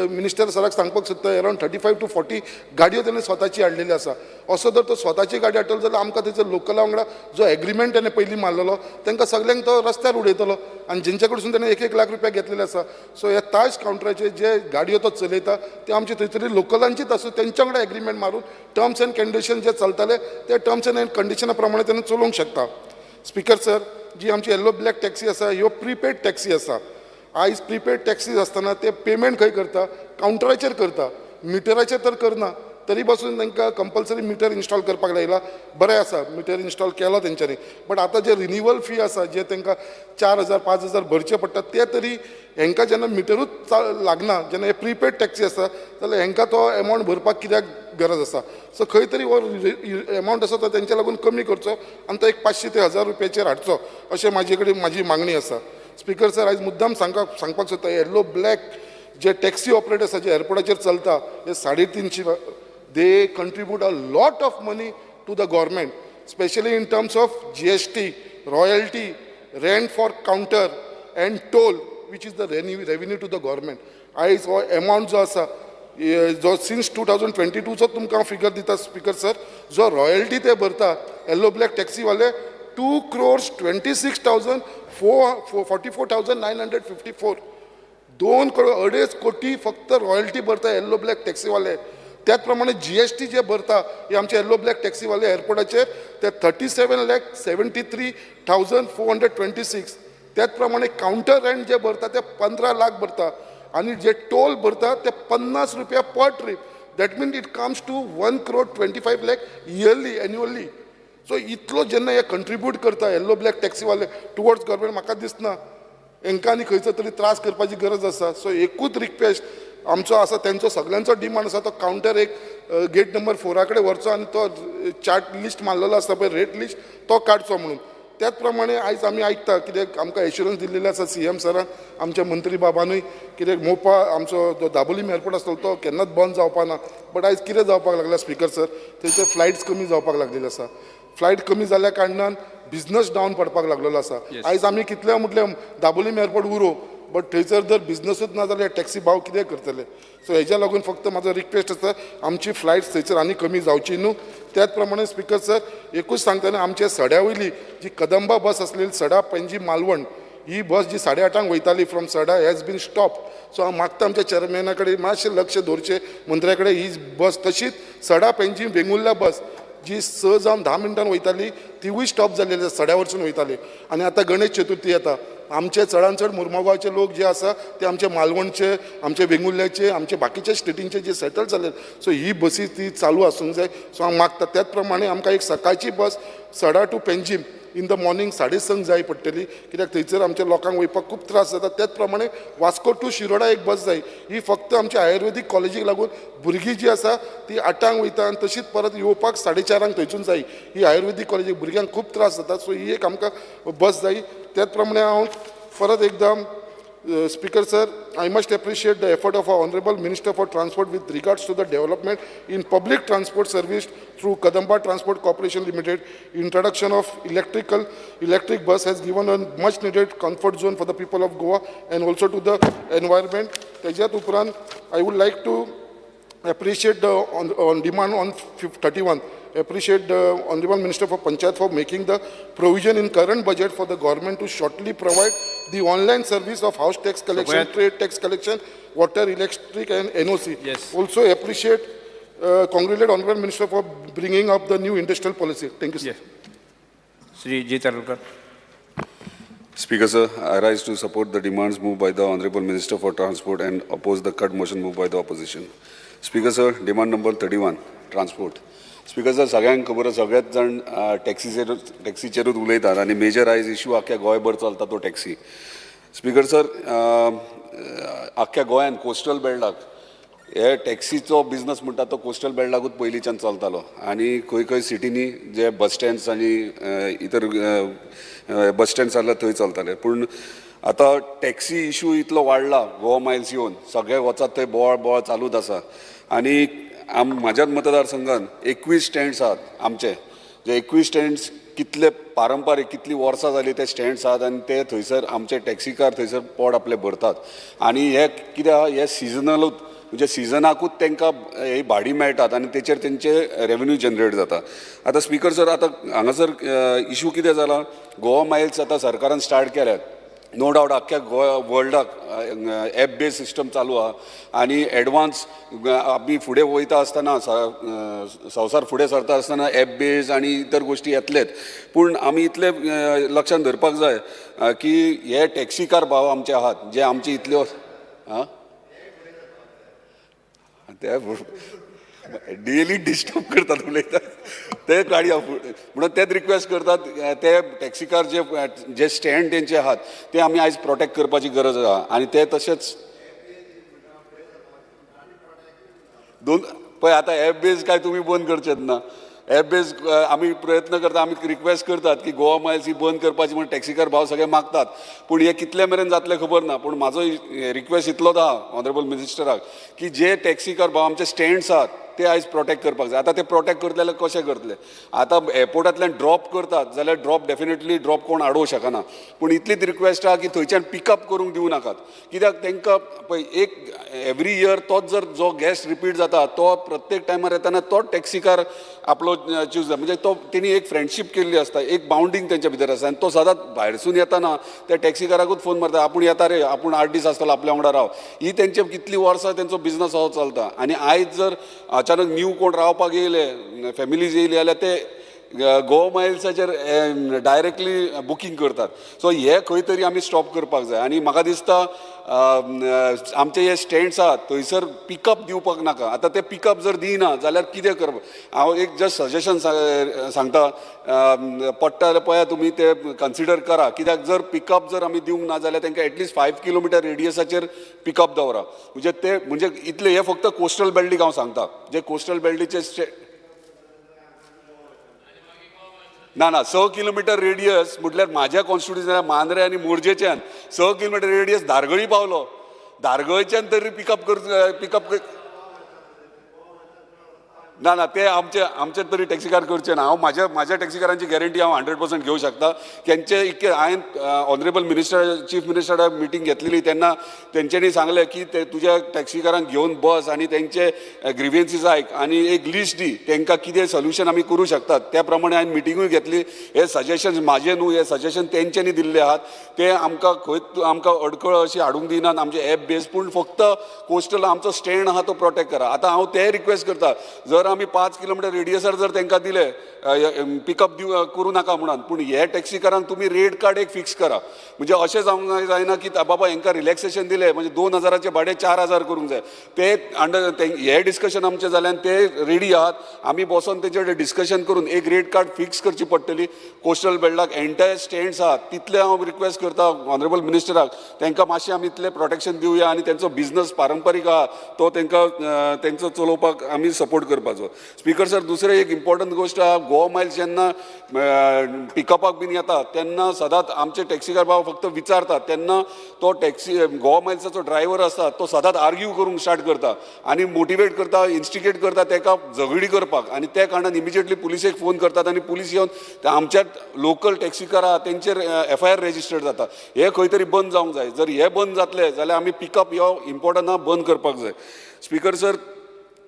मिनिस्टर सराक सांगपाक सोदता अरावंड 35 to 40 गाडयो तेणें स्वताची हाडलेली आसा. असो जर तो स्वताची गाडी हाडटलो जाल्यार आमकां थंयसर लोकला वांगडा जो एग्रीमेंट तेणें पयलीं मारलेलो तांकां सगल्यांक तो रस्त्यार उडयतलो आनी जेंच्या कडसून तेणें 1-1 लाख रुपया घेतलेले आसा. सो ह्या ताज कावंटराचेर जे गाडयो तो चलयता ते आमचे थंयसर लोकलांचीच आसूं, तेंच्या वांगडा एग्रीमेंट मारून टर्म्स एंड कंडिशन जे चलताले ते टर्म्स एंड कंडिशना प्रमाणे तेणें चलोवंक शकता. स्पिकर सर जी आमची येल्लो ब्लॅक टॅक्सी आसा ह्यो प्रिपेड टॅक्सी आसा. आयज प्रिपेड टॅक्सीज आसतना ते पेमेंट खंय करता, कावंटराचेर करता, मिटराचेर तर करना. तरी पासून तांकां कंपल्सरी मिटर इन्स्टॉल करपाक लायला, बरें आसा मिटर इन्स्टॉल केलो तेंच्यांनी. बट आतां जे रिन्युअल फी आसा जे तांकां 4,000 5,000 भरचे पडटा ते तरी हेंकां जेन्ना मिटरूच लागना, जेन्ना हे प्रिपेड टॅक्सी आसा जाल्यार हेंकां तो एमावंट भरपाक कित्याक गरज आसा. सो खंय तरी हो एमावंट आसा तो तेंच्या लागून कमी करचो आनी तो एक 500 ते 1000 रुपयाचेर हाडचो अशें म्हाजे कडेन म्हाजी मागणी आसा. स्पिकर सर आयज मुद्दाम सांगपाक सोदता येल्लो ब्लॅक जे टॅक्सी ऑपरेटर्स जे एअरपोर्टाचेर चलता हे 350 they contribute a lot of money to the government, specially in terms of GST, royalty, rent for counter and toll, which is the revenue to the government. आयज हो amount जो आसा जो since 2022चो तुमकां हांव figure दिता स्पिकर सर, जो royalty ते भरता येल्लो ब्लॅक टॅक्सीवाले 2,26,044,954, 2 करोड 2.5 कोटी फक्त रॉयल्टी भरता येल्लो ब्लॅक टॅक्सीवाले. त्याच प्रमाणे GST जे भरता हे आमचे येल्लो ब्लॅक टॅक्सीवाले एअरपोर्टाचेर ते 37,73,426. त्याच प्रमाणे कावंटर रेंट जे भरता ते 15 लाख भरता आनी जे टोल भरता ते 50 रुपया per trip. That mean it comes to 1,25,00,000 yearly annually. So इतलो जेन्ना हे कंट्रिब्यूट करता येल्लो ब्लॅक टॅक्सीवाले टुवर्ड्स गव्हर्मेंट, म्हाका दिसना हेंकां आनी खंयचो तरी त्रास करपाची गरज आसा. सो एकूच रिक्वेस्ट आमचो आसा, तेंचो सगल्यांचो डिमांड आसा तो कावंटर एक गेट नंबर 4 कडेन व्हरचो आनी तो चार्ट लिस्ट मारलेलो आसता पळय रेट लिस्ट तो काडचो म्हणून. त्याच प्रमाणे आयज आमी आयकता कित्याक आमकां एश्युरन्स दिल्लेले आसा सीएम सरान, आमच्या मंत्री बाबानूय, कित्याक मोपा आमचो जो दाबोलीम एअरपोर्ट आसलो तो केन्नाच बंद जावपा ना. बट आयज कितें जावपाक लागला स्पिकर सर, थंयसर फ्लायट्स कमी जावपाक लागलेले आसा. फ्लायट कमी जाल्ल्या कारणान बिजनस डावन पडपाक लागलेलो आसा. आयज आमी कितले म्हटलें दाबोलीम एअरपोर्ट उरो, बट थंयसर जर बिजनसूच ना जाल्यार टॅक्सी भाव कितें करतले. सो हेज्या लागून फक्त म्हाजो रिक्वेस्ट आसा आमची फ्लायट्स थंयसर आनी कमी जावची न्हू. त्याच प्रमाणे स्पिकर सर एकूच सांगतना आमच्या सड्या वयली जी कदंबा बस आसलेली सडा पणजी मालवण ही बस जी 8:30 वयताली from Sada has been stop. So हांव मागता आमच्या चेअरमॅना कडेन मातशें लक्ष दवरचें, मंत्र्या कडेन ही बस तशीच सडा पणजी वेंगुर्ला बस जी 6 जावन 10 मिनटान वयताली तिवूय स्टॉप जाल्लेली आसा, सड्या वरसून वयताली. आनी आतां गणेश चतुर्थी येता, आमचे चडान चड मुर्मगांवचे लोक जे आसा ते आमचे मालवणचे, आमचे वेंगुर्ल्याचे, आमचे बाकीचे स्टेटींचे जे सेटल जाले. सो ही बसी ती चालू आसूंक जाय. सो हांव मागता त्याच प्रमाणे आमकां एक सकाळची बस Sada to Panjim in the morning 6:30 जाय पडटली, कित्याक थंयसर आमच्या लोकांक वयपाक खूब त्रास जाता. त्याच प्रमाणे वास्को टू शिरोडा एक बस जाय, ही फक्त आमच्या आयुर्वेदीक कॉलेजीक लागून भुरगीं जी आसा ती 8 वयता आनी तशीच परत येवपाक 4:30 थंयसून जाय. ही आयुर्वेदीक कॉलेजीक भुरग्यांक खूब त्रास जाता. सो ही एक आमकां बस जाय. त्याच प्रमाणे हांव परत एकदां Speaker sir, I must appreciate the effort of our Honorable Minister for Transport with regards to the development in public transport service through Kadamba Transport Corporation Limited. Introduction of electric bus has given a much needed comfort zone for the people of Goa and also to the environment. तेज्यात उपरांत I would like to appreciate the on demand on 31, appreciate the Honorable Minister for Panchayat for making the provision in current budget for the government to shortly provide the online service of house tax collection, trade tax collection, water, electric and NOC. Yes. Also appreciate, congratulate Honorable Minister for bringing up the new industrial policy. Thank you, sir. Yes. Shri G. Tarlekar. Speaker, sir, I rise to support the demands moved by the Honorable Minister for Transport and oppose the cut motion moved by the opposition. Speaker, sir, demand number 31, transport. Speaker sir, सगळ्यांक खबर आसा, सगळेच जाण टॅक्सीचेरूच उलयतात आनी major आयज issue आख्ख्या गोंयभर चलता तो टॅक्सी. स्पीकर सर, आख्ख्या गोंयांत कोस्टल बेल्टाक हे टॅक्सीचो बिजनस म्हणटा तो कोस्टल बेल्टाकूच पयलींच्यान चलतालो आनी खंय खंय सिटींनी जे बस स्टँड्स आनी इतर बस स्टँड्स आसले थंय चलताले. पूण आतां टॅक्सी इशू इतलो वाडला, गोवा मायल्स येवन सगळे वचात थंय बोवाळ बोवाळ चालूच आसा. आनी म्हाज्याच मतदारसंघात 21 स्टँड्स आहात आमचे, जे 21 स्टँड्स कितले पारंपारीक, कितलीं वर्सां जालीं ते स्टँड्स आहात आनी ते थंयसर आमचे टॅक्सीकार थंयसर पोट आपलें भरतात. आनी हे कितें आहा, हे सिजनलूच, म्हणजे सिजनाकूच तांकां ही भाडीं मेळटात आनी तेचेर तेंचे रेवेन्यू जनरेट जाता. आतां स्पीकर सर, आतां हांगासर इशू कितें जाला, गोवा मायल्स आतां सरकारान स्टार्ट केल्यात. नो डावट आख्ख्या गोवा वर्ल्डाक एप बेज सिस्टम चालू आहा आनी एडवान्स आमी फुडें वयता आसतना, संवसार फुडें सरता आसतना एप बेज आनी इतर गोश्टी येतलेच. पूण आमी इतले लक्षांत धरपाक जाय की हे टॅक्सीकार भाव आमचे आहात जे आमचे इतल्यो आं ते डेली डिस्टर्ब करतात उलयतात ते गाडी, म्हणून तेच रिक्वेस्ट करतात ते टॅक्सीकार जे जे स्टँड तेंचे आहात ते आमी आयज प्रोटेक्ट करपाची गरज आहा. आनी ते तशेंच दोन पळय आतां एप बेज काय तुमी बंद करचेत ना, एप बेज आमी प्रयत्न करता, आमी रिक्वेस्ट करतात की गोवा मायल्स ही बंद करपाची म्हण टॅक्सीकार भाव सगळे मागतात. पूण हे कितले मेरेन जातलें खबर ना. पूण म्हाजो रिक्वेस्ट इतलोच आहा ऑनरेबल मिनिस्टराक की जे टॅक्सीकार भाव आमचे स्टँड्स आहात ते आयज प्रोटेक्ट करपाक जाय. आतां ते प्रोटेक्ट करतले जाल्यार कशें करतले? आतां एअरपोर्टांतल्यान ड्रॉप करतात जाल्यार ड्रॉप डेफिनेटली ड्रॉप कोण आडोवंक शकना. पूण इतलीच रिक्वेस्ट आहा की थंयच्यान पिकअप करूंक दिवं नाकात, कित्याक तांकां पळय एक एवरी इयर तोच जर जो गॅस्ट रिपीट जाता तो प्रत्येक टायमार येताना तोच टॅक्सीकार आपलो चूज जाता, म्हणजे तो तेणी एक फ्रेंडशीप केल्ली आसता, एक बाउंडींग तेंच्या भितर आसता आनी तो सदांच भायरसून येताना त्या टॅक्सीकाराकूच फोन मारता, आपूण येता रे, आपूण 8 दीस आसतलो आपल्या वांगडा राव. ही तेंचे कितलीं वर्सां तेंचो बिजनस असो चलता. आनी आयज जर अचानक न्यू कोण रावपाक येयले, फॅमिलीज येयली जाल्यार ते गोवा मायल्साचेर डायरेक्टली बुकींग करतात. सो हे खंय तरी आमी स्टॉप करपाक जाय. आनी म्हाका दिसता आमचे हे स्टँड्स आहात थंयसर पिकअप दिवपाक नाका. आतां ते पिकअप जर दिना जाल्यार कितें करप, हांव एक जस्ट सजेशन सांगता, पडटा जाल्यार पळया तुमी ते कन्सिडर करा, कित्याक जर पिकअप जर आमी दिवंक ना जाल्यार तांकां एटलिस्ट 5 किलोमिटर रेडियसाचेर पिकअप दवरा. म्हणजे ते म्हणजे इतले हे फक्त कोस्टल बेल्टीक हांव सांगता, जे कोस्टल बेल्टीचे ना ना 6 किलोमिटर रेडियस म्हटल्यार म्हाज्या कॉन्स्टिट्युन्सीन मांद्रे आनी मोरजेच्यान 6 किलोमिटर रेडियस धारगळी पावलो, धारगळच्यान तरी पिकअप पिकअप ना ना ते आमचे आमचे तरी टॅक्सीकार करचे ना. हांव म्हाज्या म्हाज्या टॅक्सीकारांची गॅरंटी हांव 100% घेवंक शकता. तेंचे इतके हांवें ऑनरेबल मिनिस्टर चीफ मिनिस्टरा मिटींग घेतलेली तेन्ना तेंच्यांनी सांगलें की ते तुज्या टॅक्सीकारांक घेवन बस आनी तेंचे ग्रिवियन्सीस आयक आनी एक लिस्ट दी तेंकां कितें सोल्युशन आमी करूं शकतात. त्या प्रमाणे हांवें मिटिंगूय घेतली. हे सजेशन म्हाजे न्हू, हे सजेशन तेंच्यांनी दिल्ले आहात, ते आमकां खंय आमकां अडखळ अशी हाडूंक दिनात आमचे एप बेज. पूण फक्त कोस्टल आमचो स्टँड आहा तो प्रोटेक्ट करा. आतां हांव ते रिक्वेस्ट करता, जर आमी 5 किलोमिटर रेडियसार जर तांकां दिले पिकअप दिव करूं नाका म्हणून, पूण हे टॅक्सीकारांक तुमी रेट कार्ड एक फिक्स करा. म्हणजे अशें जावंक जायना की बाबा हेंकां रिलॅक्सेशन दिलें म्हणजे 2000 भाडें 4000 करूंक जाय. ते अंडर हे डिस्कशन आमचें जालें आनी ते रेडी आहात. आमी बसोन तेंचे कडेन डिस्कशन करून एक रेट कार्ड फिक्स करची पडटली. कोस्टल बेल्टाक एंटायर स्टँड्स आहात तितले हांव रिक्वेस्ट करता ऑनरेबल मिनिस्टराक, तांकां मातशें आमी इतलें प्रोटेक्शन दिवया आनी तेंचो बिजनस पारंपारीक आहा तो तांकां तेंचो चलोवपाक आमी सपोर्ट करपाक जाय. करपाचो. स्पीकर सर, दुसरें एक इम्पॉर्टंट गोश्ट आहा, गोवा मायल्स जेन्ना पिकअपाक बीन येता तेन्ना सदांच आमचे टॅक्सीकार बाबा फक्त विचारतात, तेन्ना तो टॅक्सी गोवा मायल्साचो ड्रायव्हर आसता तो सदांच आर्ग्यू करूंक स्टार्ट करता आनी मोटिवेट करता, इन्स्टिगेट करता ताका झगडी करपाक, आनी त्या कारणान इमिजिएटली पुलिसेक फोन करतात आनी पुलीस येवन आमच्या लोकल टॅक्सीकार आहा तेंचेर एफआयआर रेजिस्टर्ड जाता. हे खंय तरी बंद जावंक जाय. जर हे बंद जातले जाल्यार आमी पिकअप ह्यो इम्पॉर्टंट आहा बंद करपाक जाय. स्पीकर सर,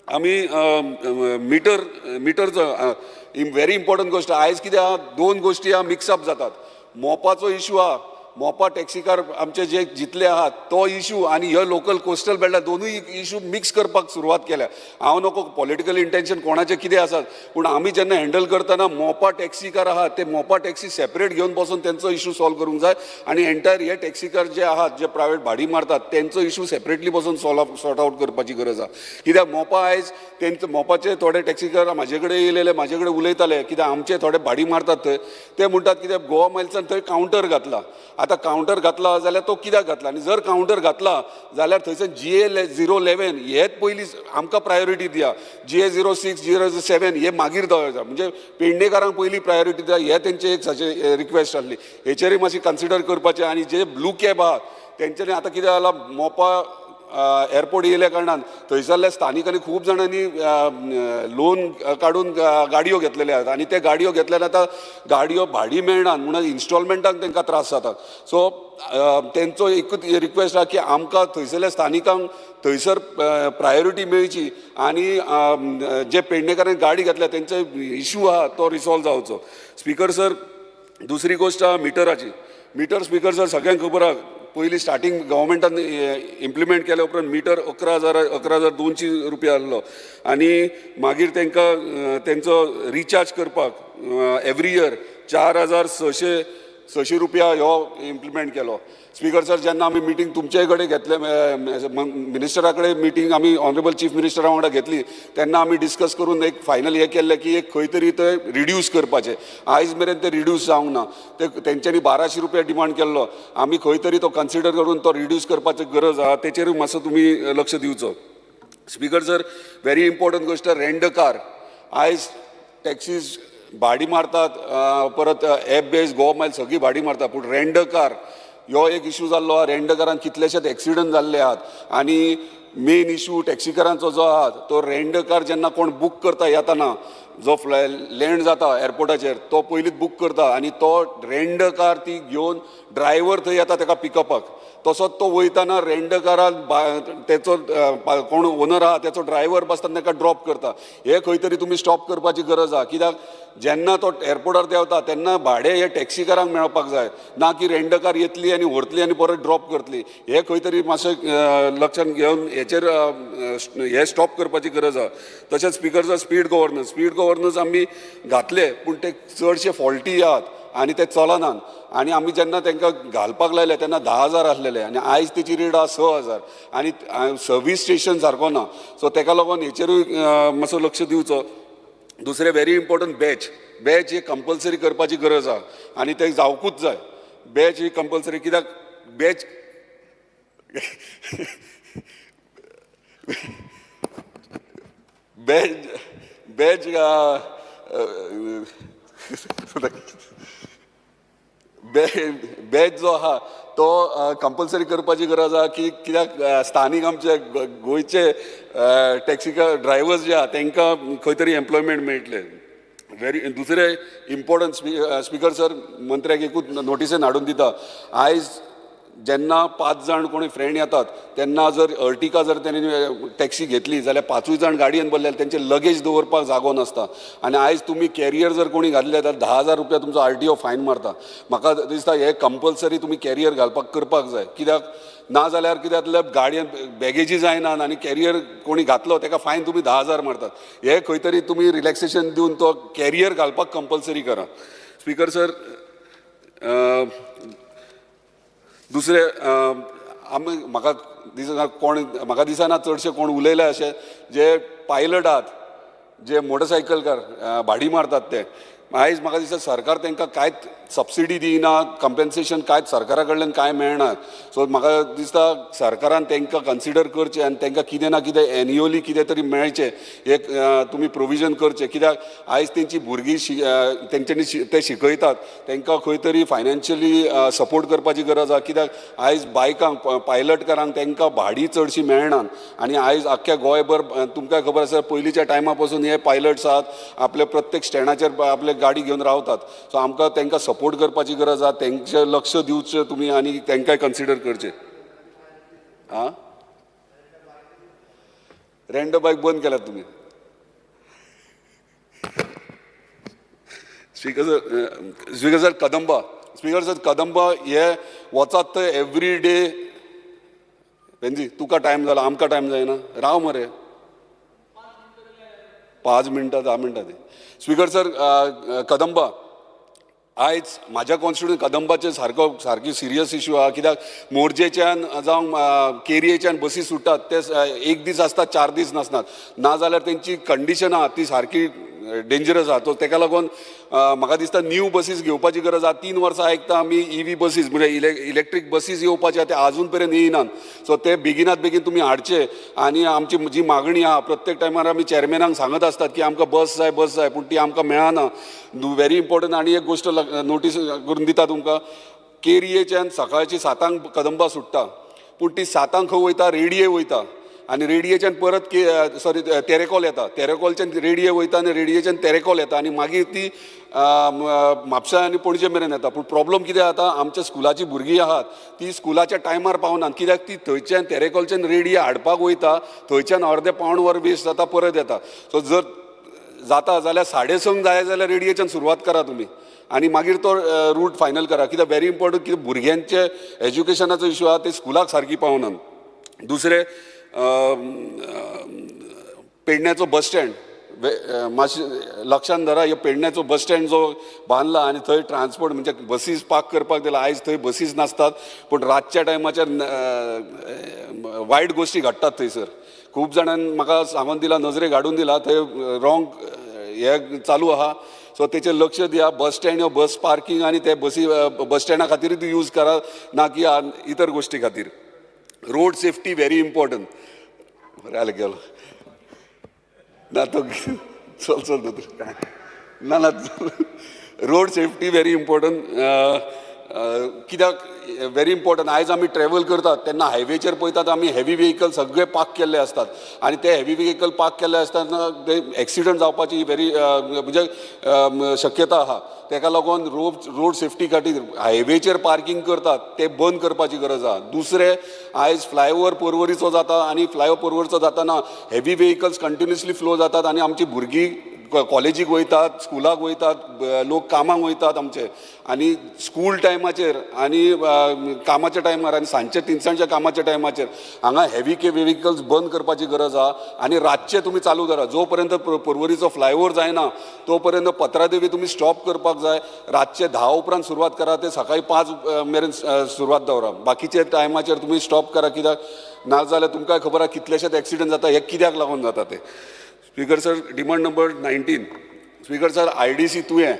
आमी मिटरचो व्हेरी इम्पॉर्टंट गोश्ट. आयज कितें आहा, दोन गोश्टी आहा मिक्सअप जातात. मोपाचो इशू आहा, मोपा टॅक्सीकार आमचे जे जितले आहात तो इशू आनी ह्यो लोकल कोस्टल बेल्टा दोनूय इशू मिक्स करपाक सुरवात केल्या. हांव नको पॉलिटिकल इंटेन्शन कोणाचें कितें आसात, पूण आमी जेन्ना हँडल करतना मोपा टॅक्सीकार आहात ते मोपा टॅक्सी सेपरेट घेवन बसून तेंचो इशू सॉल्व करूंक जाय आनी एंटायर हे टॅक्सीकार जे आहात जे प्रायवेट भाडी मारतात तेंचो इशू सेपरेटली बसून सॉर्ट आवट करपाची गरज आहा. कित्याक मोपा आयज तेंचो मोपाचे थोडे टॅक्सीकार म्हाजे कडेन येयलेले, म्हाजे कडेन उलयताले, कित्याक आमचे थोडे भाडी मारतात थंय, ते म्हणटात कित्याक गोवा मायल्सान थंय कावंटर घातला. आतां कावंटर घातला जाल्यार तो कित्याक घातला, आनी जर कावंटर घातला जाल्यार थंयसर जीए 011 हेच पयलीं आमकां प्रायोरिटी दिया, जीए 06 07 हे मागीर दवरता, म्हणजे पेडणेकारांक पयलीं प्रायोरिटी दिया, हे तेंचे एक सजे रिक्वेस्ट आसली. हेचेरूय मातशी कन्सिडर करपाचें. आनी जे ब्लू कॅब आहा तेंच्यांनी आतां कितें जालां, मोपा एअरपोर्ट येयल्या कारणान थंयसरल्या स्थानिकांनी खूब जाणांनी लोन काडून गाडयो घेतलेले आहात आनी ते गाडयो घेतल्यार आतां गाडयो भाडी मेळना म्हणून इन्स्टॉलमेंटाक तांकां त्रास जातात. सो तेंचो एकूच रिक्वेस्ट आहा की आमकां थंयसरल्या स्थानिकांक थंयसर प्रायोरिटी मेळची आनी जे पेडणेकारांनी गाडी घेतल्या तेंचो इशू आहा तो रिसॉल्व जावचो. स्पीकर सर, दुसरी गोश्ट आहा मिटराची. मिटर स्पीकर सर सगळ्यांक खबर आहा, पयलीं स्टार्टींग गव्हर्मेंटान इम्प्लिमेंट केल्या उपरांत मिटर 11,200 रुपया आहलो आनी मागीर तांकां तेंचो रिचार्ज करपाक एवरी इयर 4,600 रुपया ह्यो इम्प्लिमेंट केलो. स्पीकर सर, जेन्ना आमी मिटींग तुमचे कडेन घेतले, मिनिस्टरा कडेन मिटींग आमी ऑनरेबल चीफ मिनिस्टरा वांगडा घेतली तेन्ना आमी डिस्कस करून एक फायनल हें केल्लें की एक खंय तरी ते रिड्यूस करपाचें. आयज मेरेन ते रिड्यूस जावंक ना. ते तेंच्यांनी 1,200 रुपया डिमांड केल्लो, आमी खंय तरी तो कन्सिडर करून तो रिड्यूस करपाची गरज आहा, तेचेरूय मातसो तुमी लक्ष दिवचो. स्पीकर सर, व्हेरी इम्पॉर्टंट गोश्ट रेंट कार. आयज टॅक्सीज भाडी मारतात, परत एप बेज गोवा मायल सगळी भाडी मारतात, पूण रेंट कार ह्यो एक इशू जाल्लो आहा. रेंट कारान कितलेशेच एक्सिडंट जाल्ले आहात आनी मेन इशू टॅक्सीकारांचो जो आहा तो रेंट कार जेन्ना कोण बूक करता येताना जो लँड जाता एअरपोर्टाचेर तो पयलींच बूक करता आनी तो रेंट कार ती घेवन ड्रायव्हर थंय येता ताका पिकअपाक, तसोच तो वयताना रेंट कारान तेचो कोण ओनर आहा तेचो ड्रायव्हर बसता ताका ड्रॉप करता. हे खंय तरी तुमी स्टॉप करपाची गरज आहा, कित्याक जेन्ना तो एअरपोर्टार देंवता तेन्ना भाडें हे टॅक्सीकारांक मेळपाक जाय, ना की रेंट कार येतली आनी व्हरतली आनी परत ड्रॉप करतली. हे खंय तरी मातशें लक्षांत घेवन हेचेर हे स्टॉप करपाची गरज आहा. तशेंच speaker sir, speed governance, speed governance आमी घातले पूण ते चडशे फॉल्टी आहात आनी ते चलनात आनी आमी जेन्ना तांकां घालपाक लायले तेन्ना 10,000 आसलेले आनी आयज तेची रेट आहा 6,000 आनी सर्वीस स्टेशन सारको ना. सो ताका लागून हेचेरूय मातसो लक्ष दिवचो. दुसरें व्हेरी इम्पॉर्टंट बॅच, बॅच ही कंपल्सरी करपाची गरज आहा आनी ते जावकूच जाय. बॅच ही कंपल्सरी कित्याक बॅच बॅच बॅच बॅच जो आहा तो कंपल्सरी करपाची गरज आहा की कित्याक स्थानीक आमचे गोंयचे टॅक्सी ड्रायव्हर्स जे आहा तांकां खंय तरी एम्प्लॉयमेंट मेळटलें. व्हेरी दुसरें इम्पॉर्टंट स्पीकर सर, मंत्र्याक एकूच नोटिसेन हाडून दिता, आयज जेन्ना 5 जाण कोणी फ्रेंड येतात तेन्ना जर अर्टिका जर तेणी टॅक्सी घेतली जाल्यार 5 जाण गाडयेन बसले जाल्यार तेंचे लगेज दवरपाक जागो नासता आनी आयज तुमी कॅरियर जर कोणी घातले जाल्यार 10,000 रुपया तुमचो आरटीओ फायन मारता. म्हाका दिसता हे कंपल्सरी तुमी कॅरियर घालपाक करपाक जाय, कित्याक ना जाल्यार कितें जातलें, गाडयेन बॅगेजी जायना आनी कॅरियर कोणी घातलो तेका फायन तुमी 10,000 मारतात. हे खंय तरी तुमी रिलॅक्सेशन दिवन तो कॅरियर घालपाक कंपल्सरी करा. स्पीकर सर, दुसरें आमी म्हाका दिसना कोण, म्हाका दिसना चडशे कोण उलयले अशें जे पायलट आहात, जे मोटरसायकलकार भाडी मारतात ते आयज म्हाका दिसता सरकार तांकां कांयच सबसिडी दिना, कंपेन्सेशन कांयच सरकारा कडल्यान कांय मेळना. सो म्हाका दिसता सरकारान तांकां कन्सिडर करचें आनी तांकां कितें ना कितें एन्युअली कितें तरी मेळचें, एक तुमी प्रोविजन करचें. कित्याक आयज तेंची भुरगीं तेंच्यांनी ते शिकयतात, तांकां खंय तरी फायनान्शियली सपोर्ट करपाची गरज आसा. कित्याक आयज बायकांक पायलटकारांक तांकां भाडी चडशी मेळना आनी आयज आख्ख्या गोंयभर तुमकां खबर आसा पयलींच्या टायमा पसून हे पायलट्स आहात आपल्या प्रत्येक स्टँडाचेर आपले गाडी घेवन रावतात. सो आमकां तांकां सपोर्ट करपाची गरज आसा, तेंचें लक्ष दिवचें तुमी आनी तांकांय कन्सिडर करचें. आं, रेंट बायक बंद केल्यात तुमी. Speaker sir Kadamba, speaker sir Kadamba हे वचात थंय एवरी डे. पेंजी तुका टायम जाला, आमकां टायम जायना, राव मरे 5 मिनटां 10 मिनटां ती. स्पीकर सर कदंबा आयज म्हाज्या कॉन्स्टिट्युएन्सी कदंबाचे सारको सारकी सिरियस इश्यू आहा. कित्याक मोरजेच्यान जावं केरयेच्यान बसी सुट्टात ते एक दीस आसतात, 4 दीस नासतात, नाजाल्यार तेंची कंडिशन आहा ती सारकी डेंजरस आहा. सो तेका लागून म्हाका दिसता न्यू बसीस घेवपाची गरज आहा. 3 वर्सां आयकता आमी ईव्ही बसीस म्हणजे इलेक्ट्रीक बसीस येवपाचे आहा, ते आजून पर्यंत येयनात. सो ते बेगिनात बेगीन तुमी हाडचे. आनी आमची जी मागणी आहा प्रत्येक टायमार आमी चेअरमॅनाक सांगत आसतात की आमकां बस जाय बस जाय, पूण ती आमकां मेळना. Very important. आनी एक गोश्ट नोटीस करून दिता तुमकां, केरयेच्यान सकाळची 7 कदंबा सुट्टा, पूण ती 7 खंय वयता, रेडिये वयता आनी रेडियेच्यान परत सॉरी तेरेकोल येता, तेरेकोलच्यान रेडिये वयता आनी रेडियेच्यान तेरेकोल येता आनी मागीर ती म्हापसा आनी पणजे मेरेन येता. पूण प्रॉब्लम कितें जाता, आमच्या स्कुलाचीं भुरगीं आहात ती स्कुलाच्या टायमार पावनात, कित्याक ती थंयच्यान तेरेकोलच्यान रेडिये हाडपाक वयता, थंयच्यान अर्दें पावण वर वेस्ट जाता, परत येता. सो जर जाता जाल्यार 6:30 जाय जाल्यार रेडियेच्यान सुरवात करा तुमी आनी मागीर तो रूट फायनल करा. कित्याक व्हेरी इम्पॉर्टंट, कित्याक भुरग्यांचे एज्युकेशनाचो इशू आहा, ते स्कुलाक सारकी पावनात. दुसरें पेडण्याचो बस स्टँड मातशें लक्षान धरा, ह्यो पेडण्याचो बस स्टँड जो बांदला आनी थंय ट्रान्सपोर्ट म्हणजे बसीस पार्क करपाक दिला, आयज थंय बसीस नासतात, पूण रातच्या टायमाचेर वायट गोश्टी घडटात थंयसर. खूब जाणांनी म्हाका सांगून दिला, नजरेक हाडून दिला, थंय रॉंग हे चालू आहा. सो तेचेर लक्ष दिया. बस स्टँड ह्यो बस पार्कींग आनी ते बसी बस स्टँडा खातीरूच यूज करा, ना की इतर गोश्टी खातीर. Road safety very important. बरें गेलो ना तो चल चल दोतोर ना ना. रोड सेफ्टी व्हेरी इम्पॉर्टंट कित्याक व्हेरी इम्पॉर्टंट, आयज आमी ट्रॅवल करतात तेन्ना हायवेचेर पळयतात आमी हेवी व्हेकल सगळे पार्क केल्ले आसतात आनी ते हेवी व्हेकल पार्क केल्ले आसतना ते एक्सिडंट जावपाची व्हेरी म्हणजे शक्यता आहा. तेका लागून रोड सेफ्टी खातीर हायवेचेर पार्कींग करतात ते बंद करपाची गरज आहा. दुसरें, आयज फ्लायओवर पर्वरीचो जाता आनी फ्लायओवर पर्वरीचो जाताना हेवी व्हेकल्स कंटिन्युअसली फ्लो जातात आनी आमची भुरगीं कॉलेजीक वयतात, स्कुलाक वयतात, लोक कामाक वयतात आमचे, आनी स्कूल टायमाचेर आनी कामाच्या टायमार आनी सांजच्या तिनसांजच्या कामाच्या टायमाचेर हांगा हेवी व्हेकल्स बंद करपाची गरज आहा. आनी रातचे तुमी चालू दवरा, जो पर्यंत पर्वरीचो फ्लायओवर जायना तो पर्यंत पत्रादेवी तुमी स्टॉप करपाक जाय. रातचे 10 उपरांत सुरवात करा, ते सकाळी 5 मेरेन सुरवात दवरा, बाकीचे टायमाचेर तुमी स्टॉप करा. कित्याक ना जाल्यार तुमकां खबर आहा कितलेशेच एक्सिडंट जाता, हे कित्याक लागून जाता ते. Speaker sir, demand number 19. Speaker sir, IDC तुयें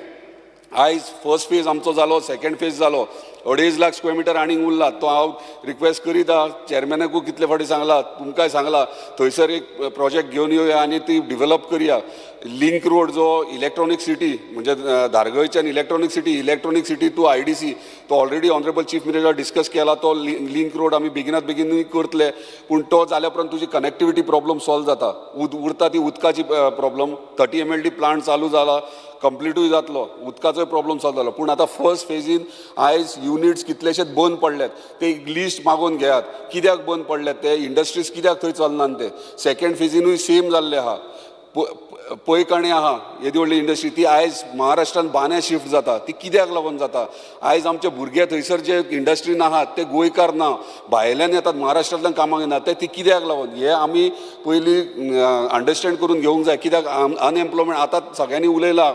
आयज फर्स्ट फेज आमचो जालो, सेकंड फेज जालो, 2.5 लाख स्क्वेअर मिटर आनीक उरला. तो हांव रिक्वेस्ट करीत आहा, चेअरमॅनाकूय कितले फावटी सांगला, तुमकांय सांगला, थंयसर एक प्रोजेक्ट घेवन येवया आनी ती डिवेलप करया. लिंक रोड जो इलेक्ट्रॉनीक सिटी म्हणजे धारगळच्यान इलेक्ट्रॉनीक सिटी टू IDC तो already honourable chief minister discuss केला. तो लिंक रोड आमी बेगिनात बेगीनूय करतले, पूण तो जाल्या उपरांत तुजी कनेक्टिविटी प्रॉब्लम सॉल्व जाता. उरता ती उदकाची प्रॉब्लम. 30 MLD plant चालू जाला, कंप्लिटूय जातलो, उदकाचोय प्रॉब्लम सॉल्व जालो. पूण आतां फर्स्ट फेजीन आयज युनिट्स कितलेशेच बंद पडल्यात, ते एक लिस्ट मागोवन घेयात कित्याक बंद पडल्यात ते, इंडस्ट्रीज कित्याक थंय चलनात ते. सेकंड फेजीनूय सेम जाल्लें आहा. पयकाणी आहा येदी व्हडली इंडस्ट्री, ती आयज महाराष्ट्रान बान्या शिफ्ट जाता, ती कित्याक लागून जाता? आयज आमचे भुरगे थंयसर जे इंडस्ट्रीन आहात ते गोंयकार ना, भायल्यान येतात, महाराष्ट्रांतल्यान कामाक येना, ते ती कित्याक लागून? हे आमी पयलीं अंडरस्टँड करून घेवंक जाय. कित्याक अनएम्प्लॉयमेंट आतां सगळ्यांनी उलयला,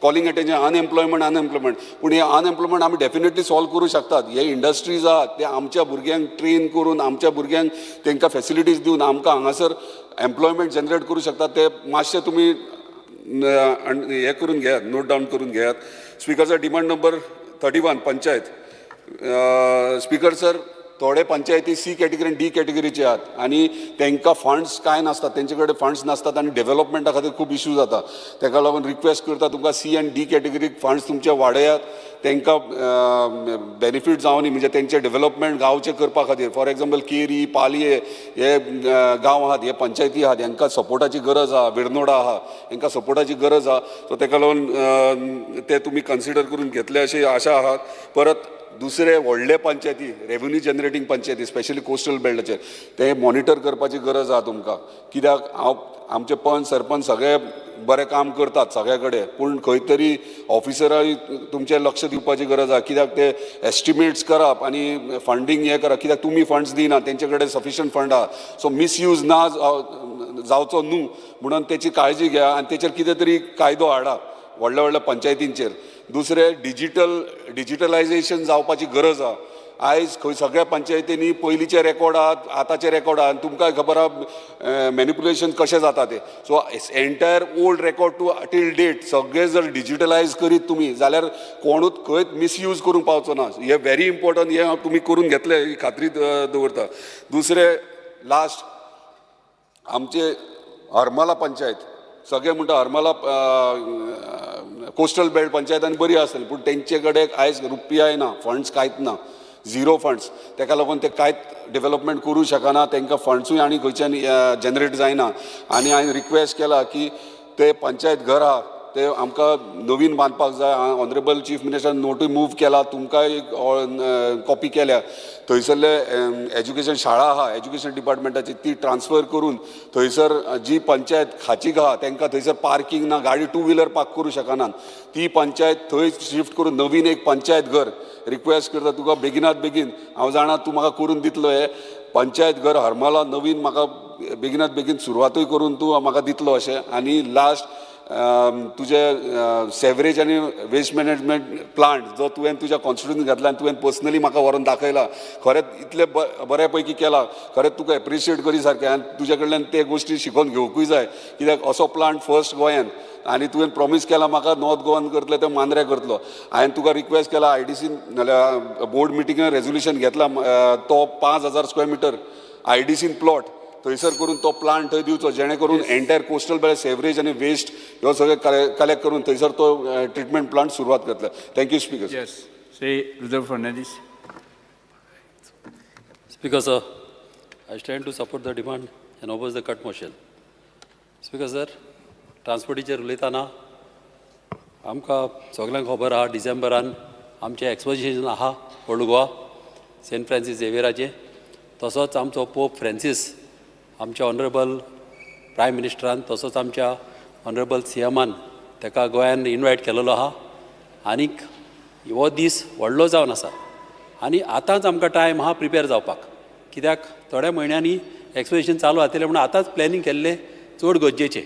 कॉलिंग अटेन्शन अनएम्प्लॉयमेंट, पूण हे अनएम्प्लॉयमेंट आमी डेफिनेटली सॉल्व करूं शकतात. हे इंडस्ट्रीज आहात ते आमच्या भुरग्यांक ट्रेन करून, आमच्या भुरग्यांक तांकां फेसिलिटीज दिवन आमकां हांगासर एम्प्लॉयमेंट जनरेट करूं शकतात. ते मातशें तुमी हें करून घेयात, नोट डावन करून घेयात. Speaker sir, demand number 31 panchayat. Speaker sir, थोडे पंचायती सी कॅटेगरी आनी डी कॅटेगरीचे आहात आनी तांकां फंड्स कांय नासतात, तेंचे कडेन फंड्स नासतात आनी डेव्हलपमेंटा खातीर खूब इश्यू जाता. ताका लागून रिक्वेस्ट करता तुमकां सी आनी डी कॅटेगरीक फंड्स तुमचे वाडयात, तांकां बेनिफीट जावनी, म्हणजे तेंचे डेव्हलपमेंट गांवचें करपा खातीर. फॉर एग्जाम्पल केरी, पालये हे गांव आहात, हे पंचायती आहात, हांकां सपोर्टाची गरज आहा. विर्नोडा आहा, हांकां सपोर्टाची गरज आहा. सो ताका लागून ते तुमी कन्सिडर करून घेतले अशी आशा आहात. परत दुसरे व्हडले पंचायती, रेवेन्यू जनरेटींग पंचायती, स्पेशली कोस्टल बेल्टाचेर ते मॉनिटर करपाची गरज आहा तुमकां. कित्याक हांव आमचे पंच सरपंच सगळे बरें काम करतात सगळे कडेन, पूण खंय तरी ऑफिसराय तुमचें लक्ष दिवपाची गरज आहा. कित्याक ते एस्टिमेट्स करप आनी फंडींग हें करप, कित्याक तुमी फंड्स दिना, तेंचे कडेन सफिशंट फंड आहा. सो मिसयूज ना जावचो न्हू म्हणून तेची काळजी घ्या आनी तेचेर कितें तरी कायदो हाडा व्हडल्या व्हडल्या पंचायतींचेर. दुसरें डिजिटलायजेशन जावपाची गरज आहा. आयज खंय सगळ्या पंचायतींनी पयलींचे रेकॉर्ड आहात, आतांचे रेकॉर्ड आहात, आनी तुमकां खबर आहा मॅनिपुलेशन कशें जाता तें. So entire old record to till date सगळें जर डिजिटलायज करीत तुमी जाल्यार कोणूच खंयच मिसयूज करूंक पावचो ना. हें व्हेरी इम्पोर्टंट, हें तुमी करून घेतलें ही खात्री दवरता. दुसरें लास्ट आमचे हरमला पंचायत, सगळे म्हणटा हरमला कोस्टल बेल्ट पंचायत आनी बरी आसतली, पूण तेंचे कडेन आयज रुपयाय ना, फंड्स कांयच ना, झिरो फंड्स. तेका लागून ते कांयच डेव्हलपमेंट करूं शकना, तांकां फंड्सूय आनी खंयच्यान जनरेट जायना. आनी हांवें रिक्वेस्ट केला की ते पंचायत घर आहा ते आमकां नवीन बांदपाक जाय. ऑनरेबल चीफ मिनिस्टरान नोटूय मूव केला, तुमकांय कॉपी केल्या. थंयसरले एज्युकेशन शाळा आहा एज्युकेशन डिपार्टमेंटाची, ती ट्रान्सफर करून थंयसर जी पंचायत खाचीक आहा तांकां थंयसर पार्कींग ना, गाडी टू व्हिलर पार्क करूं शकनात, ती पंचायत थंय शिफ्ट करून नवीन एक पंचायत घर रिक्वेस्ट करता तुका बेगिनात बेगीन. हांव जाणा तूं म्हाका करून दितलो हें पंचायत घर हरमला नवीन, म्हाका बेगिनात बेगीन सुरवातूय करून तूं म्हाका दितलो अशें. आनी लास्ट तुजे सेवरेज आनी वेस्ट मॅनेजमेंट प्लांट जो तुवें तुज्या कॉन्स्टिट्युन्सीन घातला आनी तुवें पर्सनली म्हाका व्हरोन दाखयला, खरेंच इतलें बऱ्या पैकी केला, खरेंच तुका एप्रिशिएट करी सारकें. आनी तुज्या कडल्यान ते गोश्टी शिकोवन घेवकूय जाय, कित्याक असो प्लांट फर्स्ट गोंयान. आनी तुवें प्रॉमीस केला म्हाका नॉर्थ गोवान करतले ते मांद्र्या करतलो. हांवें तुका रिक्वेस्ट केला आयडीसीन नाल्यार बोर्ड मिटिंगेन रेजोल्युशन घेतला तो 5000 स्क्वेअर मिटर आयडीसीन प्लॉट थंयसर करून तो प्लांट थंय दिवचो, जेणे करून एंटायर कोस्टल बेल्ट सेवरेज आनी वेस्ट ह्यो सगळे कलेक्ट करून थंयसर तो ट्रिटमेंट प्लांट सुरवात करतले. Thank you speaker. Yes, Shri Rudra Fernandes. Speaker sir, I stand to support the demand and oppose the cut motion. Speaker sir, ट्रान्सपोर्टीचेर उलयतना आमकां सगल्यांक खबर आहा, डिसेंबरान आमचें एक्सपोजिशन आहा ओल्ड गोवा सेंट फ्रांसीस झेवियराचें. तसोच आमचो पोप फ्रांसीस आमच्या ऑनरेबल प्रायम मिनिस्टरान तसोच आमच्या ऑनरेबल सी एमान ताका गोंयान इनवायट केलेलो आहा. आनीक हो दीस व्हडलो जावन आसा आनी आतांच आमकां टायम आहा प्रिपेर जावपाक, कित्याक थोड्या म्हयन्यांनी एक्सपोजिशन चालू जातलें म्हणून आतांच प्लॅनिंग केल्लें चड गरजेचें.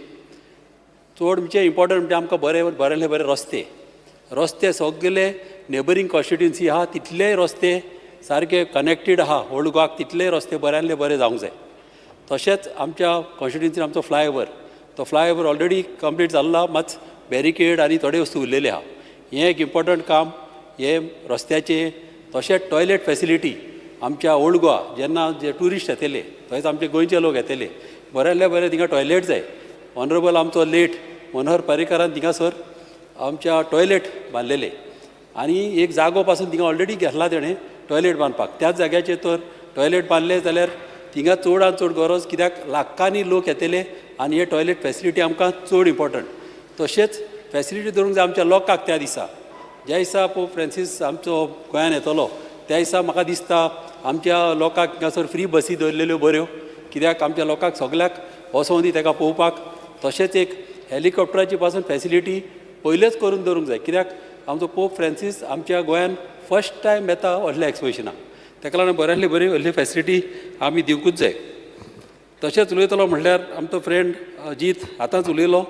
चड म्हणजे इम्पॉर्टंट म्हणजे आमकां बरे बरेले बरे रस्ते, रस्ते सगळे नेबरींग कॉन्स्टिट्युन्सी आहा तितलेय रस्ते सारके कनेक्टेड आहा ओल्ड गोवाक, तितलेय रस्ते बऱ्यांतले बरे जावंक जाय. तशेंच आमच्या कॉन्स्टिट्युन्सीन आमचो फ्लायओवर, तो फ्लायओवर ऑलरेडी कंप्लीट जाल्लो, मात बॅरिकेड आनी थोडे वस्तू उरलेले आहा. हें एक इम्पॉर्टंट काम हें रस्त्याचें. तशेंच टॉयलेट फॅसिलिटी आमच्या ओल्ड गोवा जेन्ना जे ट्युरिस्ट येतले, तशेंच आमचे गोंयचे लोक येतले, बऱ्यांतले बरें थिंगा टॉयलेट जाय. ऑनरेबल आमचो लेट मनोहर पर्रीकारान थिंगासर आमच्या टॉयलेट बांदलेले आनी एक जागो पासून थिंगा ऑलरेडी घेतला तेणें टॉयलेट बांदपाक. त्याच जाग्याचेर तर टॉयलेट बांदले जाल्यार थिंगा चडान चड गरज, कित्याक लाखांनी लोक येतले आनी हे टॉयलेट फॅसिलिटी आमकां चड इम्पॉर्टंट. तशेंच फॅसिलिटी दवरूंक जाय आमच्या लोकांक. त्या दिसा ज्या दिसा पोप फ्रांसीस आमचो गोंयान येतलो त्या दिसा म्हाका दिसता आमच्या लोकांक थिंगासर फ्री बसी दवरलेल्यो बऱ्यो, कित्याक आमच्या लोकांक सगल्याक वचों दी ताका पळोवपाक. तशेंच एक हेलिकॉप्टराची पासून फॅसिलिटी पयलेच करून दवरूंक जाय, कित्याक आमचो पोप फ्रांसीस आमच्या गोंयान फर्स्ट टायम येता व्हडल्या एक्सपोजिशनाक, ताका लागून बऱ्यांतली बरी व्हडली फॅसिलिटी आमी दिवंकूच जाय. तशेंच उलयतलो म्हणल्यार आमचो फ्रेंड जीत आतांच उलयलो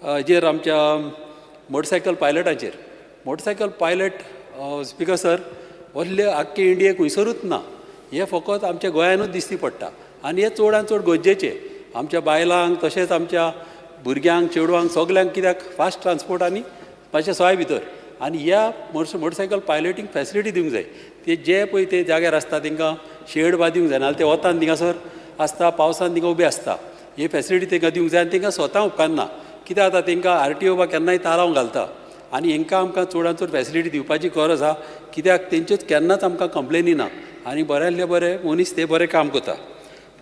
हेजेर आमच्या मोटरसायकल पायलटाचेर. मोटरसायकल पायलट स्पिकर सर व्हडले आख्खे इंडियेक खंयसरूच ना, हें फकत आमच्या गोंयानूच दिश्टी पडटा आनी हें चडान चड गरजेचें आमच्या बायलांक तशेंच आमच्या भुरग्यांक चेडवांक सगल्यांक कित्याक फास्ट ट्रान्सपोर्ट आनी मातशें सोय भितर आनी ह्या मोटरसायकल पायलटींग फॅसिलिटी दिवंक जाय. ते जे पळय ते जाग्यार आसता तांकां शेड बा दिवंक जाय, नाजाल्यार ते वतान थिंगासर आसता, पावसान थिंगा उबे आसता. ही फॅसिलिटी तांकां दिवंक जाय आनी तांकां स्वता उपकारना. कित्याक आतां तांकां आरटीओ बा केन्नाय तालांव घालता आनी हांकां आमकां चडांत चड फॅसिलिटी दिवपाची गरज आसा, कित्याक तेंच्योच केन्नाच आमकां कंप्लेनी ना आनी बऱ्यांतले बरे मनीस ते बरें काम करता.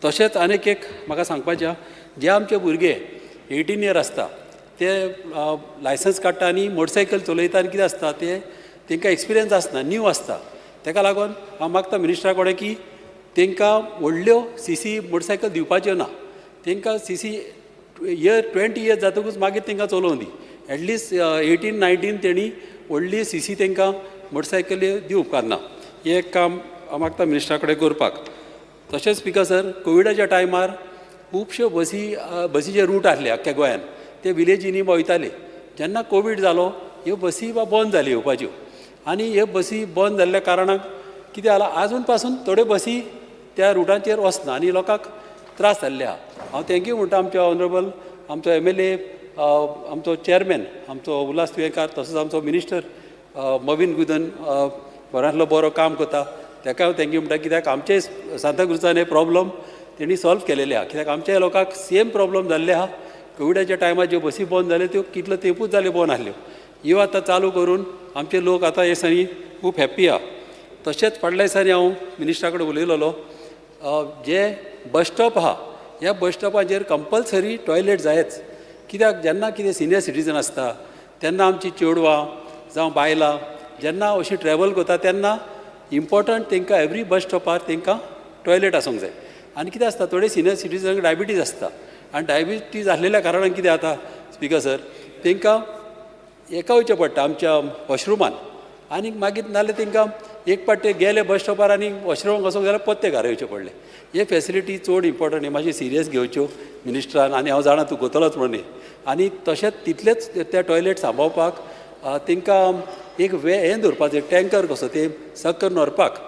तशेंच आनीक एक म्हाका सांगपाचें आसा, जे आमचे भुरगे 18 इयर आसता ते लायसन्स काडटा आनी मोटरसायकल चलयता आनी कितें आसता ते तांकां एक्सपिरियन्स आसना, न्यू आसता. ताका लागून हांव मागता मिनिस्टरा कडेन की तांकां व्हडल्यो सीसी मोटरसायकल दिवपाच्यो ना, तांकां सीसी इयर 20 इयर्स जातकूच मागीर तांकां चलोवं दी. एटलिस्ट 18 19 तेणी व्हडली सीसी तांकां मोटरसायकली दिवंक उपकारना. हें एक काम हांव मागता मिनिस्टरा कडेन करपाक. तशेंच स्पिकर सर, कोविडाच्या टायमार खुबश्यो बसी बसीचे रूट आसले आख्ख्या गोंयान, ते विलेजींनी वयताले. जेन्ना कोवीड जालो ह्यो बसी बा बंद जाल्यो येवपाच्यो आनी ह्यो बसी बंद जाल्ल्या कारणाक कितें जालां, आजून पासून थोड्यो बसी त्या रुटांचेर वचना आनी लोकांक त्रास जाल्ले आसा. हांव thank you म्हणटा आमच्या ऑनरेबल आमचो MLA, आमचो चेअरमॅन आमचो उल्हास तुयेंकार, तसोच आमचो मिनिस्टर मॉवीन गुदिन्हो बऱ्यांतलो बरो काम करता, ताका हांव thank you म्हणटा. कित्याक आमचे सांताक्रुजान हे प्रॉब्लम तेणी सॉल्व केलेले आसा, कित्याक आमच्या लोकांक सेम प्रॉब्लम जाल्ले आसा. कोविडाच्या टायमार ज्यो बसी बंद जाल्यो त्यो कितलो तेंपूच जाल्यो बंद आसल्यो, ह्यो आतां चालू करून आमचे लोक आतां हे दिसांनी खूब हॅप्पी आसा. तशेंच फाटल्या दिसांनी हांव मिनिस्टरा कडेन उलयलेलो, जे बस स्टॉप आसा ह्या बस स्टॉपाचेर कंपल्सरी टॉयलेट जायच. कित्याक जेन्ना कितें सिनियर सिटीजन आसता तेन्ना आमची चेडवां जावं बायलां जेन्ना अशी ट्रॅवल करता तेन्ना इम्पॉर्टंट तांकां एवरी बस स्टॉपार तांकां टॉयलेट आसूंक जाय. आनी कितें आसता, थोडे सिनियर सिटीजनांक डायबिटीज आसता आनी डायबिटीज आसलेल्या कारणान कितें जाता स्पिकर सर, तांकां हेका वयचें पडटा आमच्या वॉशरुमान आनी मागीर नाजाल्यार तांकां एक पाट ते गेले बस स्टॉपार आनी वॉशरुमाक वचोंक जाल्यार परते घरा येवचें पडलें. हे फॅसिलिटी चड इम्पॉर्टंट, हे मातशें सिरियस घेवच्यो मिनिस्टरान आनी हांव जाणा तूं घेतलोच म्हणून. आनी तशेंच तितलेंच त्या टॉयलेट सांबाळपाक तांकां एक हें दवरपाचें, टँकर कसो ते सक करून व्हरपाक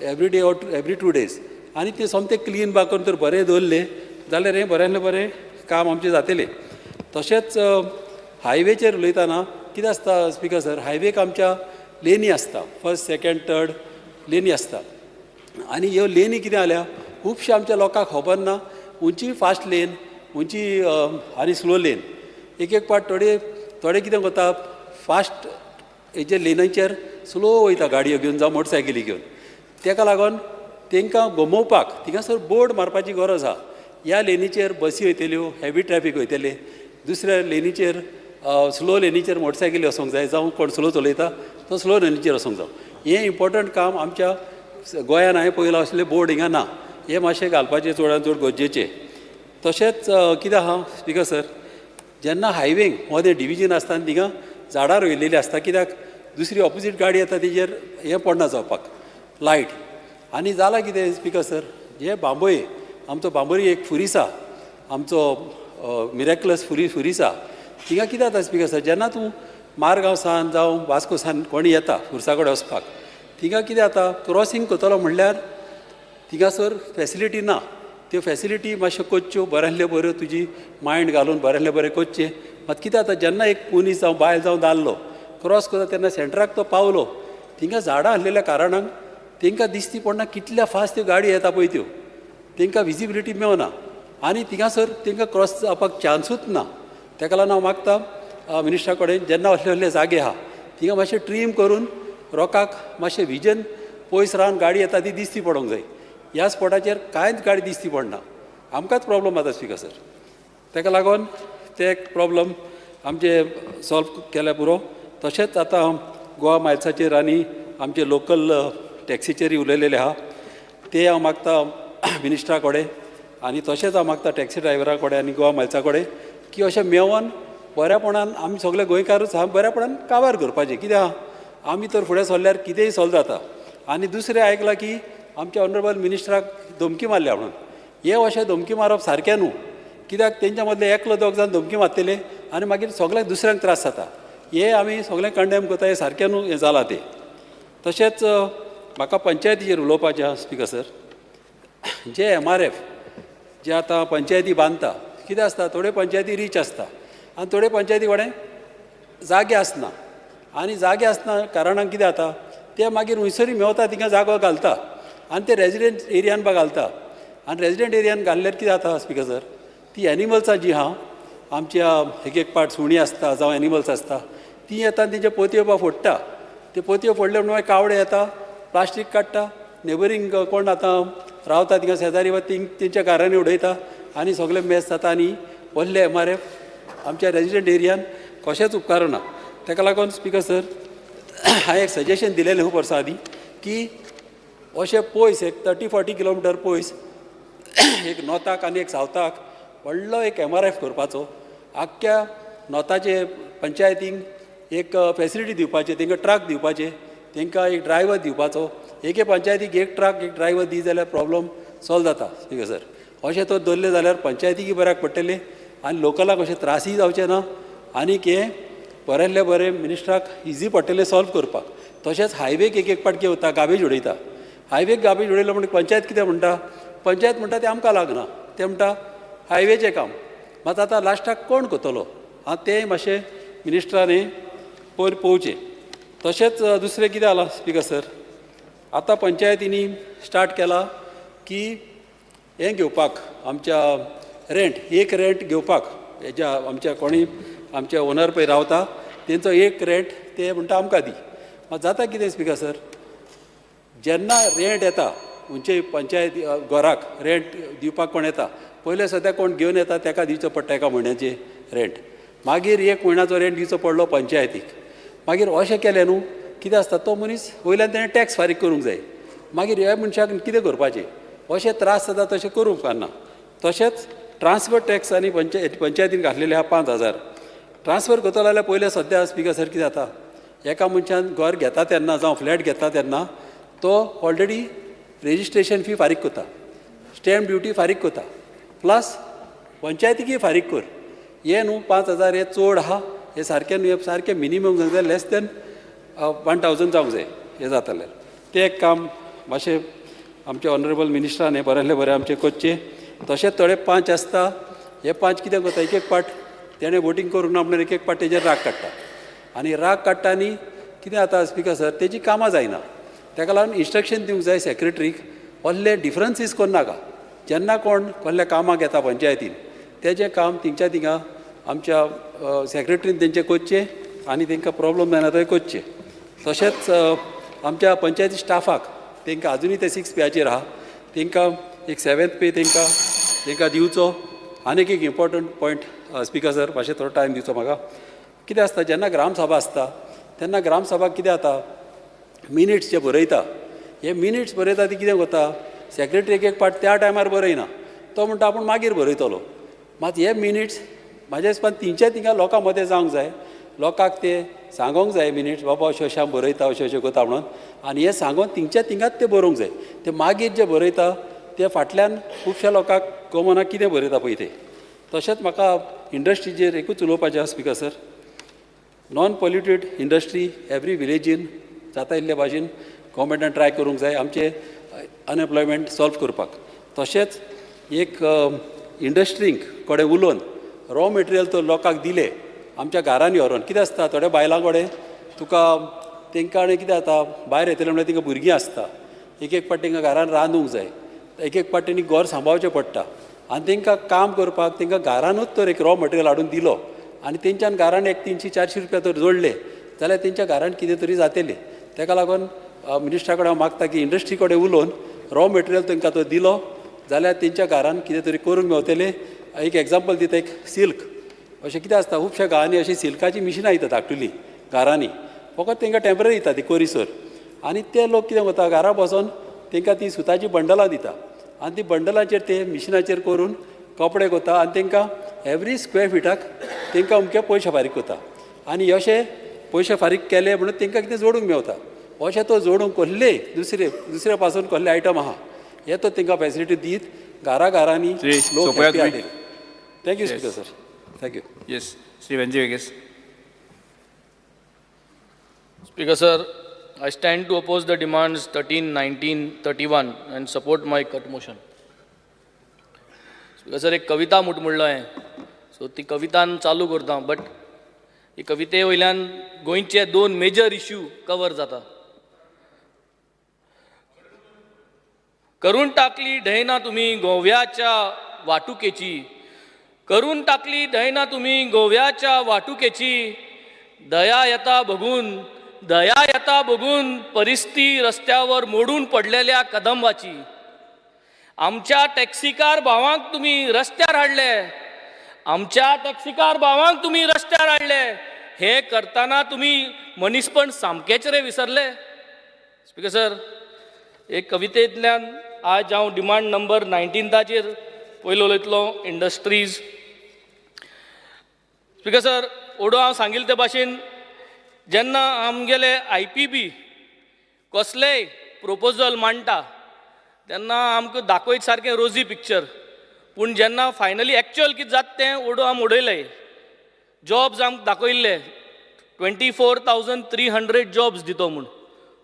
every day or every 2 days आनी ते सोमतें क्लीन बा करून तर बरें दवरलें जाल्यार हें बऱ्यांतलें बरें काम आमचें जातलें. तशेंच हायवेचेर उलयतना कितें आसता स्पिकर सर, हायवेक आमच्या लेनी आसता, फर्स्ट सेकेंड थर्ड लेनी आसता आनी ह्यो लेनी कितें जाल्या खुबश्या आमच्या लोकांक खबर ना, उंची फास्ट लेन उंची आनी स्लो लेन. एक एक पाट थोडे थोडे कितें करता फास्ट हेजे लेनीचेर स्लो वयता गाडयो घेवन जावं मोटरसायकली घेवन, ताका लागून तांकां गमोवपाक थिंगासर बोर्ड मारपाची गरज आसा. ह्या लेनीचेर बसी वयतल्यो, हेवी ट्रॅफीक वयतले, दुसऱ्या लेनीचेर स्लो लेनीचेर मोटरसायकली वचोंक जाय, जावं कोण स्लो चलयता तो स्लो लेनीचेर वचोंक जाय. हें इम्पॉर्टंट काम आमच्या गोंयान हांवें पळयलां असले बोर्ड हिंगा ना, हें मातशें घालपाचें चडांत चड गरजेचें. तशेंच कितें आसा स्पिकर सर, जेन्ना हायवेक मदें डिविजन आसता आनी थिंगा झाडां रोयलेलीं आसता, कित्याक दुसरी ऑपोजीट गाडी येता तेजेर हें पडना जावपाक लायट. आनी जालां कितें स्पिकर सर, जे बांबोळे आमचो बांबोळी एक फुरीस आसा, आमचो मिरेकलस फुरीस आसा, थिंगा कितें जाता स्पिकर सर, जेन्ना तूं मारगांव सान जावं वास्को सान कोणी येता फुरसा कडेन वचपाक, थिंगा कितें जाता क्रॉसींग करतलो म्हणल्यार थिंगासर फॅसिलिटी ना. त्यो फॅसिलिटी मातश्यो करच्यो बऱ्यांतल्यो बऱ्यो, तुजी मायंड घालून बऱ्यांतलें बरें करचें. मात कितें जाता जेन्ना एक मनीस जावं बायल जावं दादलो क्रॉस करता तेन्ना सेंटराक तो पावलो, थिंगा झाडां आसलेल्या कारणान तांकां दिसती पडना कितल्या फास्ट त्यो गाडी येता पळय त्यो, तांकां विजिबिलिटी मेवना आनी थिंगासर तांकां क्रॉस जावपाक चान्सूच ना. ताका लागून हांव मागता मिनिस्टरा कडेन जेन्ना असले असले जागे आसा थिंगा मातशें ट्रीम करून लोकांक मातशें विजन पयस रावन गाडी येता ती दिसती पडोंक जाय. ह्या स्पॉटाचेर कांयच गाडी दिसती पडना, आमकांच प्रॉब्लम जाता स्पिकर सर. ताका लागून ते एक प्रॉब्लम आमचे सॉल्व केल्यार पुरो. तशेंच आतां गोवा मायल्साचेर आनी आमचे लोकल टॅक्सीचेरूय उलयलेले आसा, ते हांव मागता मिनिस्टरा कडेन आनी तशेंच हांव मागता टॅक्सी ड्रायव्हरा कडेन आनी गोवा मायल्सा कडेन की अशें मेवोन बऱ्यापणान आमी सगळे गोंयकारूच आहा, बऱ्यापणान काबार करपाचें. कित्याक आहा आमी तर फुडें सरल्यार कितेंय सॉल्व जाता. आनी दुसरें आयकलां की आमच्या ऑनरेबल मिनिस्टराक धमकी मारल्या म्हणून, हें अशें धमकी मारप सारकें न्हू, कित्याक तेंच्या मदले एकलो दोग जाण धमकी मारतले आनी मागीर सगळ्यांक दुसऱ्यांक त्रास जाता. हें आमी सगळें कंडेम करता, हें सारकें न्हू हें जालां तें. तशेंच म्हाका पंचायतीचेर उलोवपाचें आसा स्पिकर सर, जे MRF जे आतां पंचायती बांदता कितें आसता, थोड्यो पंचायती रीच आसता आनी थोड्यो पंचायती कडेन जागे आसना आनी जागे आसना कारणान कितें जाता, ते मागीर हुंयसरूय मेवता तिंगा जागो घालता आनी ते रेजिडेंट एरियान बा घालता आनी रेजिडेंट एरियान घाल्ल्यार कितें जाता स्पीकर सर, ती एनिमल्सां जीं आहा आमच्या एक एक पाट सुणीं आसता जावं एनिमल्स आसता, ती येता आनी तेंच्यो पोतयो बा फोडटा. त्यो पोतयो फोडले म्हणून मागीर कावडे येता, प्लास्टीक काडटा, नेबरींग कोण आतां रावता थिंगा शेजारी वा तेंच्या घरांनी उडयता आनी सगळें मेस जाता आनी व्हडले MRF आमच्या रेजिडंट एरियान कशेंच उपकारना. ताका लागून स्पीकर सर हांवें एक सजेशन दिलेलें खूब वर्सां आदीं की अशें पयस एक 30-40 किलोमिटर पयस एक नॉर्थाक आनी एक सावथाक व्हडलो एक MRF करपाचो, आख्ख्या नॉर्थाचे पंचायतींक एक फेसिलिटी दिवपाची, तांकां ट्रक दिवपाचे, तांकां एक ड्रायवर दिवपाचो, एके पंचायतीक एक ट्रक एक ड्रायवर दी जाल्यार प्रॉब्लम सॉल्व जाता स्पीकर सर. अशें तो दवरलें जाल्यार पंचायतीकय बऱ्याक पडटलें आनी लोकलाक अशें त्रासूय जावचे ना आनीक हें बरेंतलें बरें मिनिस्ट्राक इजी पडटलें सॉल्व करपाक. तशेंच हायवेक एक एक पाट कितें वता, गार्बेज उडयता, हायवेक गार्बेज उडयलो म्हणून पंचायत कितें म्हणटा, पंचायत म्हणटा तें आमकां लागना, तें म्हणटा हायवेचें काम. मात आतां लास्टाक कोण करतलो आं, तें मातशें मिनिस्ट्रान पयर पळोवचें. तशेंच दुसरें कितें जालां स्पीकर सर, आतां पंचायतींनी स्टार्ट केलां की हें घेवपाक आमच्या रेंट, एक रेंट घेवपाक हेज्या आमच्या कोणी आमच्या ओनर पळय रावता तेंचो एक रेंट ते म्हणटा आमकां दी. मात जाता कितें स्पीकर सर, जेन्ना रेंट येता खंयचे पंचायत घराक रेंट दिवपाक कोण येता, पयलें सद्या कोण घेवन येता ताका दिवचो पडटा एका म्हयन्याचें रेंट, मागीर एक म्हयन्याचो रेंट दिवचो पडलो पंचायतीक. मागीर अशें केलें न्हू कितें आसता, तो मनीस वयल्यान तेणें टॅक्स फारीक करूंक जाय, मागीर ह्या मनशाक कितें करपाचें, अशें त्रास जाता तशें करूंक उपकारना. तशेंच ट्रान्सफर टॅक्स आनी पंचायतीन घातलेले आहा 5,000 ट्रान्सफर करतलो जाल्यार पयलें सद्या स्पीकर सर कितें जाता, एका मनशान घर घेता तेन्ना जावं फ्लॅट घेता तेन्ना तो ऑलरेडी रजिस्ट्रेशन फी फारीक करता, स्टॅम्प ड्युटी फारीक करता, प्लस पंचायतीकय फारीक कर. हें न्हू 5,000 हें चड आहा, हें सारकें न्हू, हें सारकें मिनिमम जावंक जाय, लेस देन 1,000 जावंक जाय हें जातलें. तें एक काम मातशें आमच्या ऑनरेबल मिनिस्टरान हें बरें बरें आमचें करचें. तशेंच थोडे 5 आसता, हे 5 कितें करता, एक एक पाट तेणें वोटींग करूंक ना म्हणून एक एक पाट तेजेर राग काडटा आनी राग काडटा आनी कितें जाता स्पीकर सर, तेजी कामां जायना. ताका लागून इन्स्ट्रक्शन दिवंक जाय सेक्रेटरीक, व्हडले डिफरन्सीस करनाका, जेन्ना कोण कसल्या कामाक येता पंचायतीन तेजें काम थिंगच्या थिंगा आमच्या सेक्रेटरीन तेंचें करचें आनी तांकां प्रॉब्लम जायना थंय करचें. तशेंच आमच्या पंचायती स्टाफाक तांकां आजुनूय ते 6 पेयाचेर आहा, तांकां एक 7th पे तांकां दिवचो. आनीक एक इम्पॉर्टंट पॉयंट स्पीकर सर, मातशें थोडो टायम दिवचो म्हाका. कितें आसता जेन्ना ग्रामसभा आसता तेन्ना ग्रामसभा कितें जाता, मिनिट्स जे बरयता, हे मिनिट्स बरयता ती कितें करता, सेक्रेटरी एक एक पाट त्या टायमार बरयना, तो म्हणटा आपूण मागीर बरयतलो. मात हे मिनिट्स म्हाज्या हिसपान तिंच्या थिंगा लोकां मदें जावंक जाय, लोकांक ते सांगोंक जाय मिनिट्स, बाबा अशें अशें आमी बरयता, अशें अशें करता म्हणून, आनी हें सांगोन थिंगच्या थिंगाच ते बरोवंक जाय. ते मागीर जे बरयता ते फाटल्यान खुबश्या लोकांक कमना कितें बरयता पळय ते. तशेंच म्हाका इंडस्ट्रीचेर एकूच उलोवपाचें आसा speaker sir, non polluted industry every विलेजीन जाता इल्ले भाशेन गव्हर्मेंटान ट्राय करूंक जाय आमचें अनएम्प्लॉयमेंट सॉल्व करपाक. तशेंच एक इंडस्ट्रींक कडेन उलोवन रॉ मटेरियल तर लोकांक दिलें आमच्या घरांनी व्हरोन, कितें आसता थोड्या बायलां कडेन तुका तांकां आनी कितें जाता, भायर येतलें म्हणल्यार तांकां भुरगीं आसता, एक एक पाट तांकां घरान रांदूंक जाय, एक एक पाट तेणी घर सांबाळचें पडटा आनी तांकां काम करपाक तांकां घरानूच तर एक रॉ मटेरियल हाडून दिलो आनी तेंच्यान घरान एक 300-400 रुपया तर जोडले जाल्यार तेंच्या घरान कितें तरी जातलें. ताका लागून मिनिस्टरा कडेन हांव मागता की इंडस्ट्री कडेन उलोवन रॉ मटेरियल तांकां तो दिलो जाल्यार तेंच्या घरान कितें तरी करूंक मेवतलें. एक एग्जाम्पल दिता, एक सिल्क अशें कितें आसता, खुबश्या गांवांनी अशीं सिल्काचीं मिशिनां दिता धाकटुलीं घरांनी, फकत तांकां टेंपररी दिता ती कोरीसर, आनी ते लोक कितें करता घरा बसोन तांकां ती सुताचीं बंडलां दिता आनी ती बंडलांचेर ते मिशिनाचेर करून कपडे करता आनी तांकां एवरी स्क्वेर फिटाक तांकां अमके पयशे फारीक करता आनी अशे पयशे फारीक केले म्हणून तांकां कितें जोडूंक मेवता. अशें तो जोडूंक कसले दुसरे दुसऱ्या पासून कसले आयटम आहा हे तो तांकां फेसिलिटी दीत घरा घरांनी लोक happy जातले. Thank you speaker sir. Thank you. Yes, Shri Venzy Viegas. Speaker sir, I stand to oppose the demands 13, 19, 31 and support my cut motion. Speaker sir, एक कविता म्हूट म्हणलो हांवें, सो ती कवितान चालू करता, बट ही कविते वयल्यान गोंयचे दोन मेजर इश्यू कवर जाता. करून टाकली दैना तुमी गोव्याच्या वाटुकेची, करून टाकली दैना तुमी गोव्याच्या वाटुकेची, दया येता बघून, दया येता बघून परिस्थिती रस्त्यावर मोडून पडलेल्या कदंबाची. आमच्या टॅक्सीकार भावांक तुमी रस्त्यार हाडले, आमच्या टॅक्सीकार भावांक तुमी रस्त्यार हाडले, हें करतना तुमी मनीसपण सामकेंच रे विसरले. स्पीकर सर, एक कवितेंतल्यान आज हांव डिमांड नंबर 19ताचेर पयलो उलयतलो, इंडस्ट्रीज. स्पीकर सर, ओडो हांव सांगिल्ले ते भाशेन जेन्ना आमगेले IPB कसलेय प्रोपोजल मांडटा तेन्ना आमकां दाखयत सारकें रोजी पिक्चर, पूण जेन्ना फायनली एक्चुअल कितें जाता तें ओडो आमी उडयलें. जॉब्स आमकां दाखयल्ले 24,300 जॉब्स दितो म्हूण,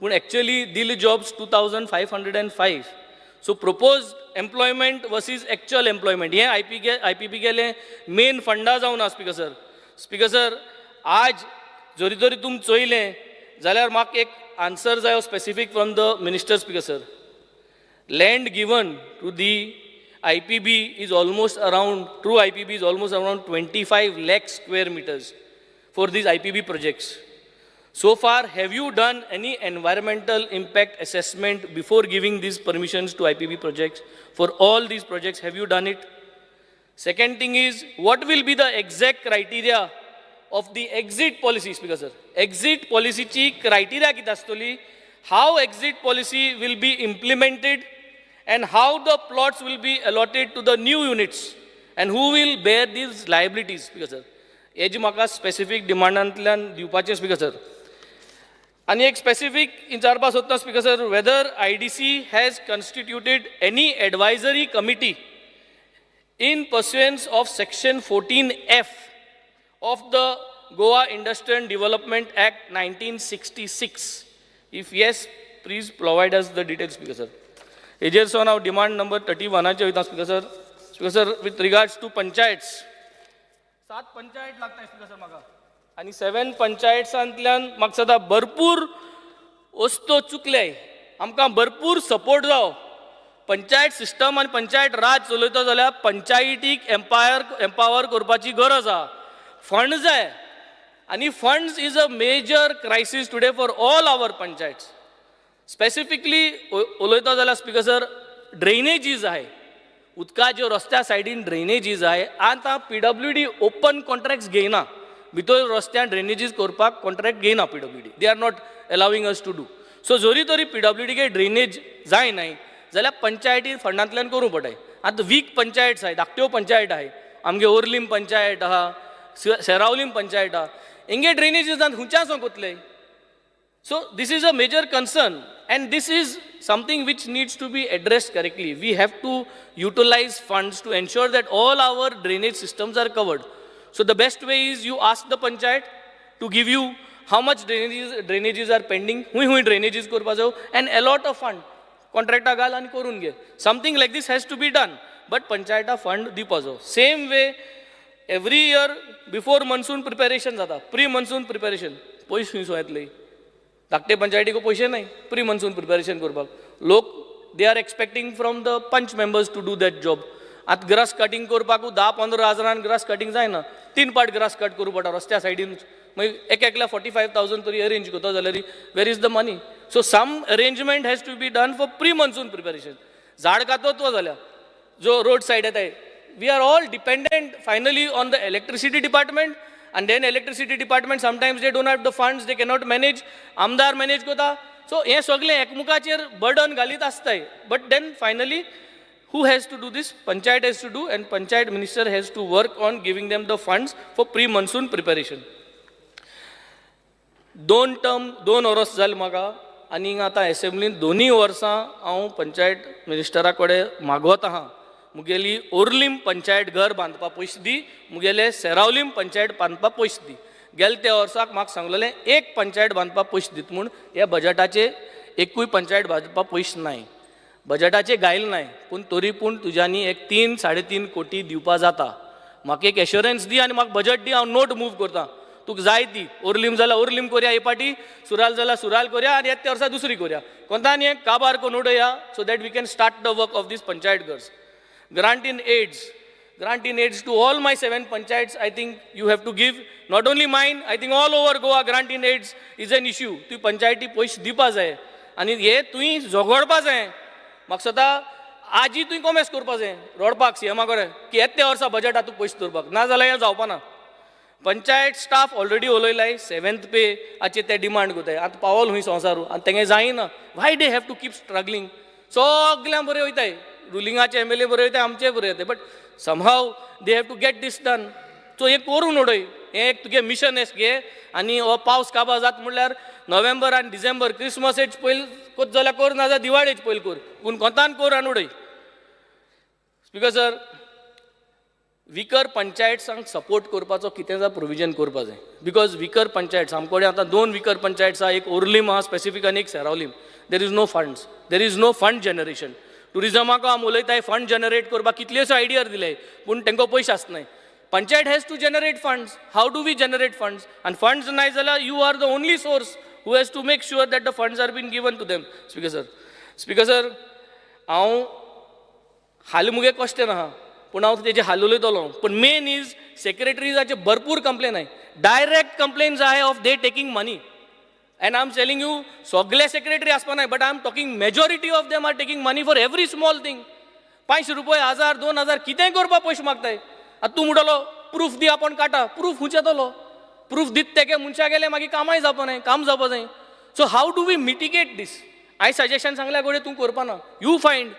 पूण एक्चुअली दिले jobs 2,505. So propose employment versus actual employment हें IPB गेलें मेन फंडा जावन आसा. स्पीकर सर, स्पीकर सर, आज जरी जरी तुमी चोयलें जाल्यार म्हाका एक आन्सर जायो specific from the minister. Speaker sir, land given to the IPB is almost around, true IPB is almost around 25 lakh square meters for these IPB projects. So far, have you done any environmental impact assessment before giving these permissions to IPB projects? For all these projects, have you done it? Second thing is, what will be the exact criteria of the exit policy, Speaker sir? Exit policy chi criteria kit astoli, how exit policy will be implemented and how the plots will be allotted to the new units and who will bear these liabilities, Speaker sir. हेजी म्हाका specific डिमांडांतल्यान दिवपाचें speaker sir. आनी एक specific विचारपा सोदता speaker sir, whether IDC has constituted any advisory committee in pursuance of section 14F of the Goa Industrial Development Act 1966. If yes, please provide us the details, Speaker sir. हेजेर सावन हांव demand number 31 वयता speaker sir. Speaker sir, with regards to panchayats, 7 panchayat लागता speaker sir म्हाका, आनी 7 पंचायट्सांतल्यान म्हाका सदां भरपूर वस्तू चुकले, आमकां भरपूर सपोर्ट जावो. पंचायत सिस्टम आनी पंचायत राज चलयतो जाल्यार पंचायतीक एम्पावर करपाची गरज आहा. फंड जाय आनी funds is a major crisis today for all our panchayats. Specifically उलयता जाल्यार स्पीकर सर, ड्रेनेजीज आहाय, उदकाच्यो रस्त्या सायडीन ड्रेनेजीज आहाय. आतां PWD open contracts घेयना, भितर रस्त्यान ड्रेनेजीज करपाक कॉन्ट्रॅक्ट घेयना PWD, they are not allowing us to do so. जरी तरी PWD drainage जाय न्हय जाल्यार पंचायती फंडांतल्यान करूंक पडटाय. आतां वीक पंचायट्स आहाय, धाकट्यो पंचायत आहाय, आमगे ओर्लीम पंचायत आहा, सेरावलीम पंचायत आहा, हेंगे ड्रेनेजीस खंयच्यान सावन कोतले? So this is a major concern and this is something which needs to be addressed correctly. We have to utilize funds to ensure that all our drainage systems are covered. So the best way is you ask the panchayat to give you how much drainages are pending, हुंय हुंय drainages करपा जायो, and allot a fund. Contractor घाल आनी करून घे. Something like this has to be done, but पंचायता fund दिवपा जायो. Same way, every year before monsoon preparation जाता, pre monsoon preparation, पयस खंय येतले? धाकटे पंचायतीक पयशे नाय प्री मनसून प्रिपेरेशन करपाक. लोक they are expecting from the panch members to do that job. आतां ग्रास कटिंग करपाकू 10-15 हजारान ग्रास कटिंग जायना, 3 पाट ग्रास कट करूं पडटा रस्त्या सायडीन. मागीर एक एकल्या 45,000 तरी अरेंज करता जाल्यार where is the money? So some arrangement has to be done for pre monsoon preparation. झाड कातत्व जाल्या जो रोड सायड येताय, we are all dependent finally on the electricity department, and then electricity department sometimes they don't have the funds, they cannot manage, आमदार manage करता. So हें सगळें एकमुखाचेर burden घालीत आसताय. But then finally who has to do this? Panchayat has to do, and panchayat minister has to work on giving them the funds for pre monsoon preparation. 2 term 2 वर्स जालें म्हाका, आनी आतां एसेंब्लीन 2 वर्सां हांव पंचायत मिनिस्टरा कडेन मागवत आहा, मुगेली ओर्लीम पंचायत घर बांदपा पयशे दी, मुगेले सेरावलीम पंचायत बांदपा पयशे दी. गेले त्या वर्साक म्हाका सांगलेलें एक पंचायत बांदपा पयशे दित म्हूण, ह्या बजटाचे एकूय पंचायत बांदपा पयशे नाय. बजटाचे गायल नाय, पूण तरी पूण तुज्यांनी एक 3 3.5 कोटी दिवपा जाता. म्हाका एक एश्योरन्स दी आनी म्हाका बजट दी, हांव नोट मूव करता. तुका जाय ती ओर्लीम जाल्यार ओर्लीम कोरया, हे पाटी सुराल जाल्यार सुराल कोरया आनी येता त्या वर्सा दुसरी कोरया. कोंतान हें काबार करून उडया so that we can start the work of these panchayat ghars. Grant in aids, grant in aids to all my 7 panchayats, I think you have to give, not only mine, I think all over Goa grant in aids is an issue. तुवें पंचायती पयशे दिवपा जाय आनी हे तुवें झगडपा जाय. म्हाका दिसता आजी तुवें कोमेस करपा जाय रडपाक सीएमा कडेन की येता त्या वर्सा बजटा तूं पयशे दवरपाक, ना जाल्यार हें जावपा ना. पंचायत स्टाफ ऑलरेडी उलयलाय 7th पे आचे ते डिमांड करताय. आतां पावल हुंय संवसारू आनी तेंगे जायना. Why they have to keep struggling? सगळ्यां बरें वयताय, रुलिंगाचे एम एल ए बरें वयताय, आमचे बरें वयताय, but somehow they have to get this done. So हें करून उडय, हें एक तुगे मिशन एस घे. आनी हो पावस काबार जाता म्हणल्यार नोव्हेंबर आनी डिसेंबर क्रिसमसेच पयलीं कोत जाल्यार कर, ना जाल्यार दिवाळेच पयलीं कर, पूण कोंतान कर आनी उडय. स्पिकर सर, विकर पंचायट्सांक सपोर्ट करपाचो कितें जाय प्रोविजन करपा जाय, because विकर पंचायट्स आमचे कडेन आतां 2 विकर पंचायट्स आहा, एक ओर्लीम आहा स्पेसिफीक आनी एक Seraulim. There is no funds, there is no fund generation. टुरिजमाक आमी उलयताय फंड जनरेट करपाक कितल्योश्यो आयडिया दिले पूण तांकां पयशे आसनाय. Panchayat has to generate funds. How do we generate funds? आनी फंड्स नाय जाल्यार you are the only source who has to make sure that the funds are been given to them. Speaker sir, speaker sir, हांव हालीं मुगे question आहा पूण हांव तेजे हाल उलयतलो. पूण मेन is सेक्रेटरीजाचे भरपूर कंप्लेन आहाय, डायरेक्ट कंप्लेन्स आहाय of they taking money. And I am telling you सगळे सेक्रेटरी आसपा नाय, but I am talking majority of them are taking money for every small thing. 500 रुपये, 1000, 2000 कितेंय करपाक पयशे मागताय. आतां तूं म्हणटलो प्रूफ दी, आपूण काडटा प्रूफ खंयचे येतलो? प्रूफ दित तेगे मनशा गेले मागीर कामाय जावपा नाय, काम जावपा जाय. So how do we mitigate this? हांवें सजेशन सांगल्या घडये तूं करपा ना, you find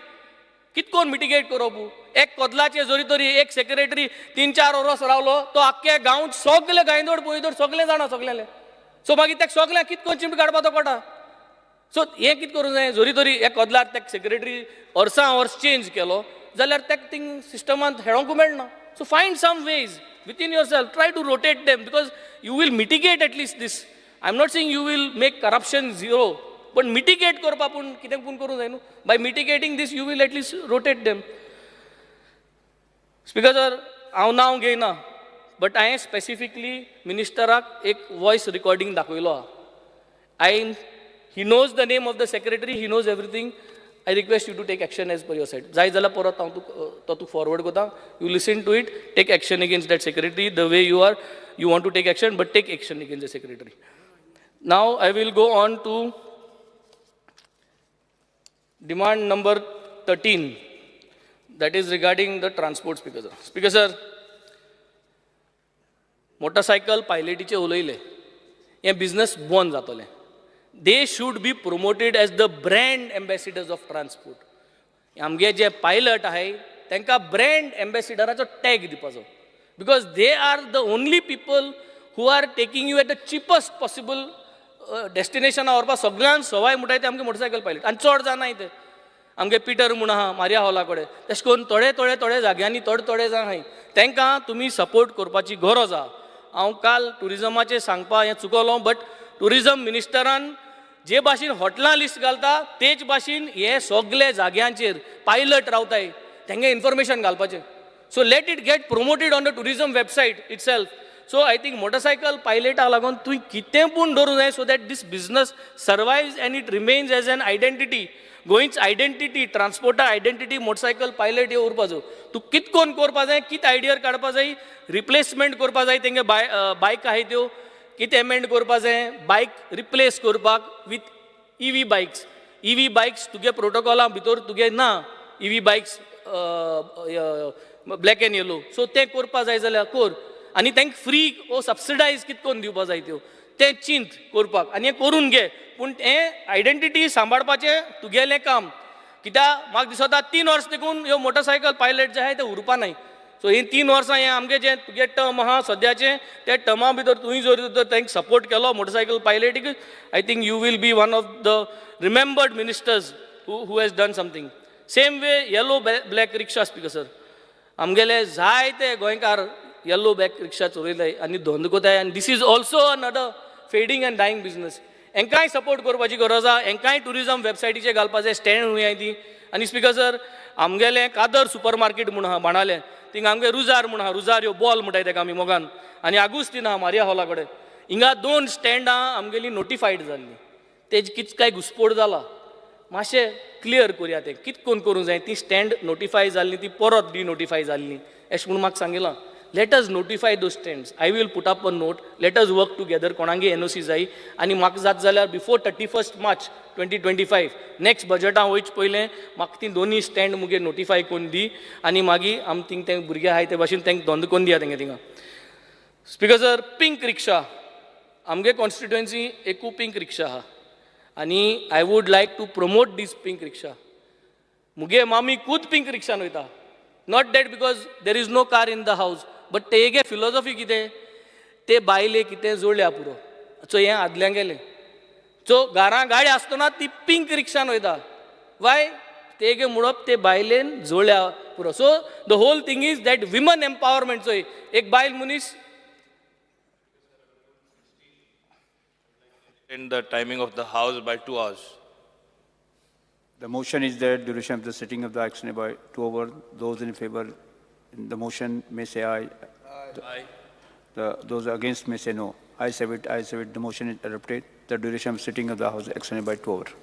कित कोन मिटिगेट करप. एक कोदलाचे जरी तरी एक सेक्रेटरी 3-4 वरोस रावलो तो आख्खे गांव सगळे गांयदोड पोयदोड सगळे जाणा सगळेले. सो मागीर तेका सगळ्यांक कित कोन चिमट काडपा तो कोटा. सो हें कित करूंक जाय, जरी तरी एक कोदलार तेका सेक्रेटरी वर्सां वर्स चेंज केलो जाल्यार तेका थिंग सिस्टमांत हेळोंकू मेळना. So find some ways within yourself, try to rotate them because you will mitigate at least this. I am not saying you will make corruption zero, पण मिटिगेट करपा पूण कितें पूण करूंक जाय न्हू. By mitigating this you will at least rotate them. Speaker sir, हांव नांव घेयना बट हांवें स्पेसिफिकली मिनिस्टराक एक वॉयस रिकॉर्डिंग दाखयलो आहा. I he knows the name of the secretary, he knows everything. I request you to take action as per your side. जाय जाल्यार परत हांव तुका तो तुका फॉरवर्ड करता, you listen to it, take action against that secretary the way you are you want to take action, but take action against the secretary. Now I will go on to demand number 13, that is regarding the transport. Speaker sir, speaker sir, motorcycle पायलटीचे उलयले, हें business बंद जातलें. They should be promoted as the brand ambassadors of transport. आमगे जे pilot आहाय तांकां brand एम्बेसिडराचो tag दिवपाचो, because they are the only people who are taking you at the cheapest possible डेस्टिनेशना व्हरपाक सगळ्यांत सवाय म्हणटाय ते आमगे मोटरसायकल पायलट. आनी चड जाणाय ते आमगे पिटर म्हूण आहा मारिया हॉला कडेन, तशें करून थोडे थोडे थोडे जाग्यांनी थोडे थोडे जाण आहाय, तांकां तुमी सपोर्ट करपाची गरज आहा. हांव काल ट्युरिजमाचेर सांगपा हें चुकलो, बट ट्युरिजम मिनिस्टरान जे भाशेन हॉटेलां लिस्ट घालता तेच भाशेन हे सगळे जाग्यांचेर पायलट रावताय तेंगे इन्फॉर्मेशन घालपाचें. So let it get promoted on the tourism website itself. So I think motorcycle पायलटाक लागून तुवें कितें पूण दवरूंक जाय so that this business survives and it remains as an identity. गोंयच आयडेंटिटी, ट्रांसपोर्टा आयडेंटिटी मोटरसायकल पायलट हे उरपा जाय. तूं कित कोन करपा जाय, कित आयडिया काडपा जाय, रिप्लेसमेंट करपा जाय तेंगे बायक आहाय त्यो कितें एमेंड करपा जाय, बायक रिप्लेस करपाक with EV bikes. EV bikes तुगे प्रोटोकॉला भितर तुगे ना EV bikes black and yellow, so तें करपा जाय जाल्यार कर आनी तांकां फ्री ओ सबसिडायज कित कोन दिवपा जाय त्यो तें चिंत करपाक आनी हें करून घे. पूण हें आयडेंटिटी सांबाळपाचें तुगेलें काम, कित्याक म्हाका दिसता 3 वर्स देखून ह्यो मोटरसायकल पायलट जे आहाय ते उरपा नाय. सो ही 3 वर्सां हें आमगें जें तुगे टर्म आहा सद्याचें त्या टर्मा भितर तुवें जर तांकां सपोर्ट केलो motorcycle पायलटीक, I think you will be one of the remembered ministers who has done something. Same way yellow black rickshaw. Speaker sir, आमगेले जायते गोंयकार येल्लो ब्लॅक रिक्षा चोरयताय आनी धंदो कोताय, आनी this is also another fading and dying business. हेंकांय support करपाची गरज आहा. हेंकांय ट्युरिजम वेबसायटीचेर घालपाचें स्टँड हुंय आहाय ती. आनी स्पीकर सर, आमगेलें कादर सुपर मार्केट म्हूण आहा बाणाले, थिंगा आमगे रुजार म्हूण आहा, रुजार्यो बॉल म्हणटाय तेका आमी मोगान, आनी आगुस्तीन आहा मारिया हॉला कडेन. हिंगा 2 स्टँडां आमगेलीं नोटिफायड जाल्लीं, तेज कित काय घुसपोड जाला, मातशें क्लियर करुया तें कित कोन करूंक जाय. ती स्टँड नोटिफाय जाल्ली ती परत डिनोटिफाय जाल्ली अशें म्हूण म्हाका सांगिलां. Let us notify those stands. I will put up a note. Let us work together. कोणागे NOC जाय आनी म्हाका जात जाल्यार before 31 March 2025 next बजटां वयचे पयलें म्हाका ती दोनूय स्टँड मुगे नोटिफाय करून दी आनी मागीर आम थिंग ते भुरगे आहाय ते भाशेन तांकां धंदो करून दिया तेंगे थिंगा. स्पीकर सर, पिंक रिक्षा आमगे कॉन्स्टिट्युएन्सी एकू पिंक रिक्षा आहा आनी I would like to promote this pink rickshaw. मुगे मामी खूद पिंक रिक्षान वयता, not that because there is no car in the house, but तेगे फिलॉसॉफी कितें, ते बायले कितें जोडल्या पुरो. सो हें आदल्यां गेलें. सो घरां गाडी आसतना ती पिंक रिक्षान वयता, वाय तेगे म्हणप ते बायलेन जोडल्या पुरो. So the whole thing is that women empowerment. चोय एक बायल मनीस In the timing of the house by 2 hours. The motion is that duration of the sitting of the action by 2 hours. Those in favor in the motion may say aye. Aye. Those against may say no. I say it. I say it. The motion is adopted. The duration of sitting of the house extended by 2 hours.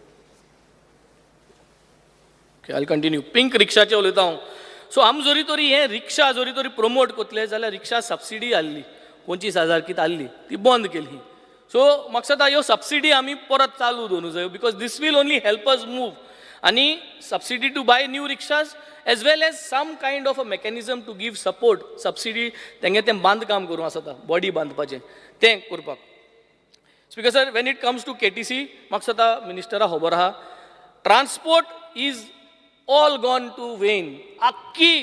Okay, I'll continue. Pink रिक्षाचे उलयता हांव. So आम जरी तरी हें रिक्षा जरी तरी promote करतले जाल्यार रिक्षा सबसिडी आहली 25,000 कितें आहली ती बंद केली. सो म्हाका दिसता ह्यो सबसिडी आमी परत चालू दवरूंक जायो because this will only help us move. आनी subsidy to buy new rickshaws as well as some kind of a mechanism to give support subsidy तेंगे तें बांदकाम करूं आसता बॉडी बांदपाचें तें करपाक. Speaker sir, when it comes to KTC म्हाका दिसता मिनिस्टरा खबर आहा, transport is all gone to vain. आख्खी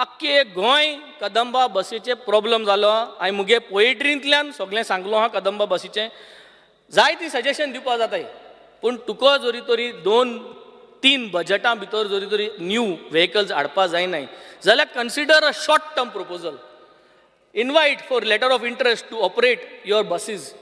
आख्खे गोंय कदंबा बसीचे प्रॉब्लम जालो. हांवें मुगे पोएट्रींतल्यान सगळें सांगलो आहा कदंबा बसीचें, जायती सजेशन दिवपा जाताय, पूण तुका जरी तरी 2-3 बजटां भितर जरी तरी न्यू व्हेकल्स हाडपा जायनाय जाल्यार consider a short term proposal, invite for letter of interest to operate your buses,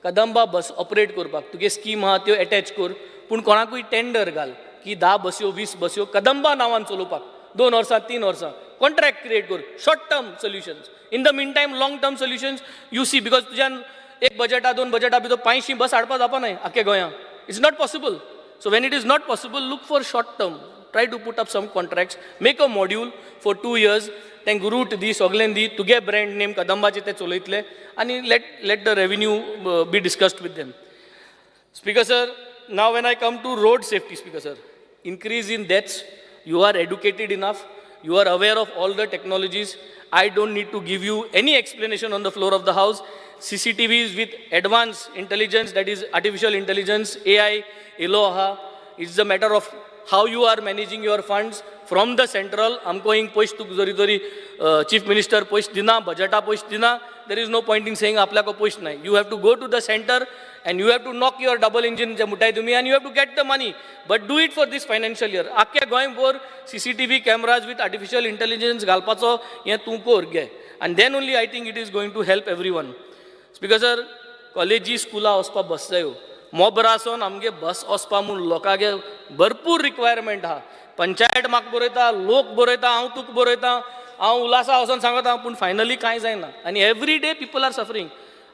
Kadamba bus operate करपाक तुगे स्कीम आहा त्यो एटॅच कर, पूण कोणाकूय टेंडर घाल की 10 बस्यो 20 बस्यो कदंबा नांवान चलोवपाक 2 वर्सां 3 वर्सां कॉन्ट्रॅक्ट क्रिएट कर, short term solutions. In the mean time long term solutions you see, because तुज्यान एक बजटा 2 बजटा भितर 500 बस हाडपा जावपा नाय आख्खे गोंयांत, it's not possible. So when it is not possible, look for short term, try to put up some contracts, make a module for 2 years, तांकां route दी सगळें दी, तुगे ब्रँड नेम कदंबाचे ते चलयतले आनी let the revenue be discussed with them. Speaker sir, now when I come to road safety, speaker sir, increase in deaths, you are educated enough, you are aware of all the technologies. I don't need to give you any explanation on the floor of the house. CCTVs with advanced intelligence, that is artificial intelligence, AI, Eloha. It's a matter of how you are managing your funds from the central. I'm going push to zori zori chief minister push dina, budgeta push dina. There is no point in saying aapla ko push nahi. You have to go to the center and you have to knock your double engine je mutai tumi and you have to get the money. But do it for this financial year. Akke going for CCTV cameras with artificial intelligence galpacho ye tu kor ge. And then only I think it is going to help everyone. Speaker sir, कॉलेजी स्कुलां वचपा बस जायो, मोबरासोन आमगे बस वचपा म्हूण लोकांगे भरपूर requirement आहा. पंचायत म्हाका बरयता, लोक बरयता, हांव तुका बरयता, हांव उल्हासा वचोन सांगता, पूण फायनली कांय जायना आनी every day people are suffering.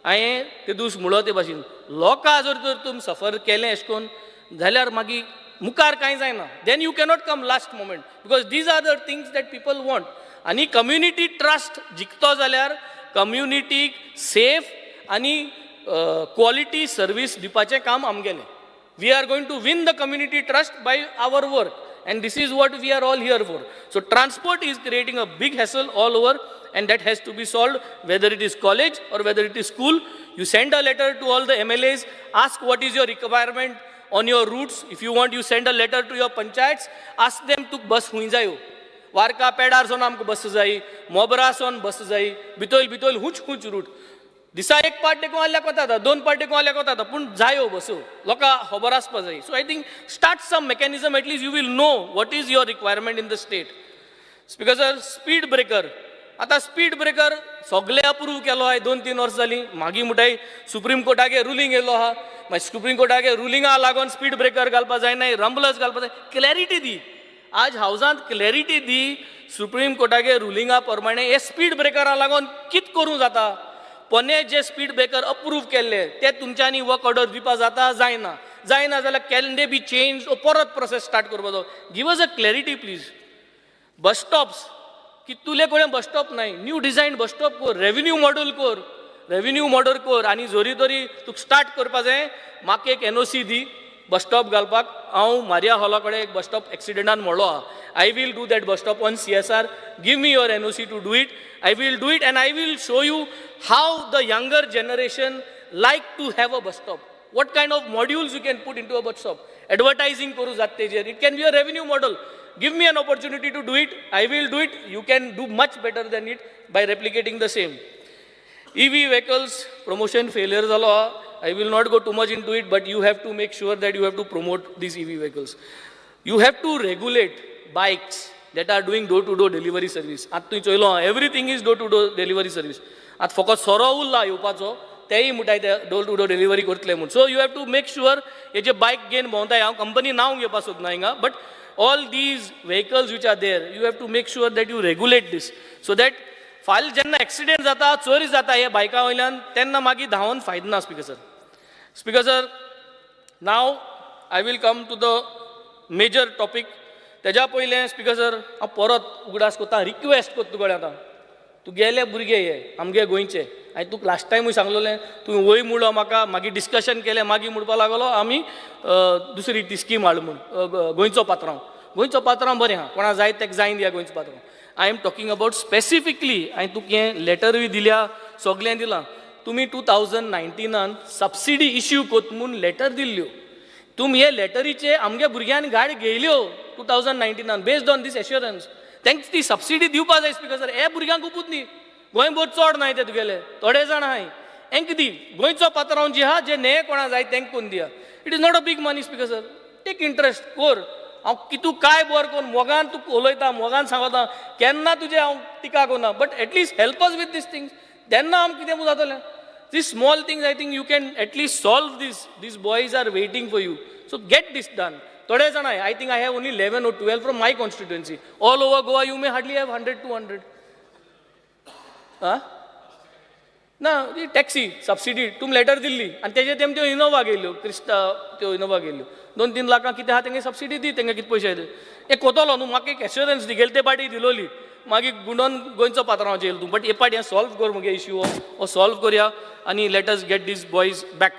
हांवें ते दीस म्हणलो ते भाशेन लोकां जर तर तुमी सफर केलें अशें करून जाल्यार मागीर मुखार कांय जायना. Then you cannot come last moment because these are the things that people want. आनी कम्युनिटी ट्रस्ट जिखतो जाल्यार कम्युनिटीक सेफ आनी क्वॉलिटी सर्वीस दिवपाचें काम आमगेलें. We are going to win the community trust by our work and this is what we are all here for. So transport is creating a big hassle all over and that has to be solved, whether it is college or whether it is school. You send a letter to all the MLAs, ask what is your requirement on your routes. If you want, you send a letter to your panchayats, ask them to bus हुंय जायो. वारका पेडार सोन आमकां बस जाय, मोबरा सोन बस जाय, बितोयल बितोयल हुंच हुंच route. दिसा एक part देखून आल्याक वता, 2 part देखून आल्याक वता, पूण जायो बसो लोकां खबर आसपा जाय. So I think start some mechanism, at least you will know what is your requirement in the state. Speaker sir, speed breaker आतां स्पीड ब्रेकर सगळे अप्रूव केलो आहाय, 2-3 वर्सां जालीं. मागीर म्हणटाय सुप्रीम कोर्टागे रुलींग येयलो आहा. मागीर सुप्रीम कोर्टागे रुलिंगा लागून स्पीड ब्रेकर घालपा जायना, रंबलर्स घालपा जाय. क्लॅरिटी दी आज हावजांत, क्लॅरिटी दी. सुप्रीम कोर्टागे रुलिंगा प्रमाणे हे स्पीड ब्रेकरा लागून कित करूं जाता? पोने जे स्पीड ब्रेकर अप्रूव केल्ले ते तुमच्यांनी वर्क ऑर्डर दिवपा जाता, जायना? जायना जाल्यार can they be change? परत प्रोसेस स्टार्ट करपाचो. Give us a clarity, please. Bus stops, कितुले कडेन बस स्टॉप नाय. न्यू डिजायन बस स्टॉप कर, रेवेन्यू मॉडल कर, रेवेन्यू मॉडल कर. आनी जरी तरी तुका स्टार्ट करपा जाय, म्हाका एक एनओसी दी बस स्टॉप घालपाक. हांव मारिया हॉला कडेन एक बस स्टॉप एक्सिडेंटान मोडलो आहा. I will do that bus stop on CSR. Give me your NOC to do it. I will do it and I will show you how the younger generation like to have a bus stop, what kind of modules you can put into a bus stop. Advertising करूं जाता तेजेर. It can be a revenue model. Give me an opportunity to do it. I will do it. You can do much better than it by replicating the same. EV vehicles promotion failure जालो. I will not go too much into it, but you have to make sure that you have to promote these EV vehicles. You have to regulate bikes that are doing door to door delivery service. आतां तुवें चोयलो, everything is door to door delivery service. आतां फकत सोरो उरला येवपाचो, तेय म्हणटाय ते डोर टू डोर डिलिव्हरी करतले म्हूण. So you have to make sure हे जे बायक घेवन भोंवताय, हांव कंपनी नांव घेवपाक सोदना हिंगा, but all these vehicles which are there, you have to make sure that you regulate this, so that फाल्यां जेन्ना एक्सिडेंट जाता, चोरी जाता हे बायका वयल्यान, तेन्ना मागीर धांवोन फायदो ना. Speaker sir, speaker sir, now I will come to the major topic. तेज्या पयलें, स्पिकर सर, हांव परत उगडास करता, रिक्वेस्ट करता तुगेले. आतां तुगेले भुरगे हे आमगे गोंयचे. हांवें तुका लास्ट टायमूय सांगलोलें, तुवें वय म्हणलो म्हाका, मागीर डिस्कशन केलें, मागीर म्हणपाक लागलो आमी दुसरी ती स्कीम हाड म्हूण, गोंयचो पात्रांव. गोंयचो पात्रांव बरें आहा, कोणा जाय तेका जायन दिया गोंयचो पात्रांव. I am talking about specifically, हांवें तुका हें लेटरूय दिल्या, सगळें दिलां. तुमी 2019नान सबसिडी इश्यू कोत म्हूण लेटर दिल्ल्यो. तुमी हे लेटरीचे आमगे भुरग्यांनी गाडी घेयल्यो 2019नान बेस्ड ऑन these assurance. तांकां ती सबसिडी दिवपा जाय, स्पिकर सर. हे भुरग्यांक उपूत न्ही, गोंयभर चड नाय ते तुगेले, थोडे जाण आहाय. हेंक दी गोंयचो पात्रांव जी आहा, जे न्हय कोणा जाय तेंक कोन्न दिया. It is not a big money, speaker sir. Take interest कोर. हांव कितू काय बरें करून मोगान तुका उलयता, मोगान सांगता, केन्ना तुजें हांव टिका करना, but at least help us with these things. तेन्ना आमकां कितें जातलें. These small things, I think you can at least solve this. These boys are waiting for you. So get this done. थोडे जाण, I think I have only 11 or 12 from my constituency. All over Goa you may hardly have 100, 200. हा ना, ती taxi subsidy तुमी letter दिल्ली आनी तेजे तेम त्यो इनोवा घेयल्यो, क्रिस्टा त्यो इनोवा घेयल्यो 2-3 लाखां. कितें आहा तेंगे सबसिडी दी, तेंगे कितें पयशे ते हे कोतलो न्हू. म्हाका एक एश्योरन्स दी. गेले ते पाटी दिलोली, मागीर गुंडोन गोंयचो पात्रांवाचेर येयलो तूं. बट हे पाटी हें सॉल्व कर मुगे इश्यू हो सॉल्व करया आनी let us get these boys back.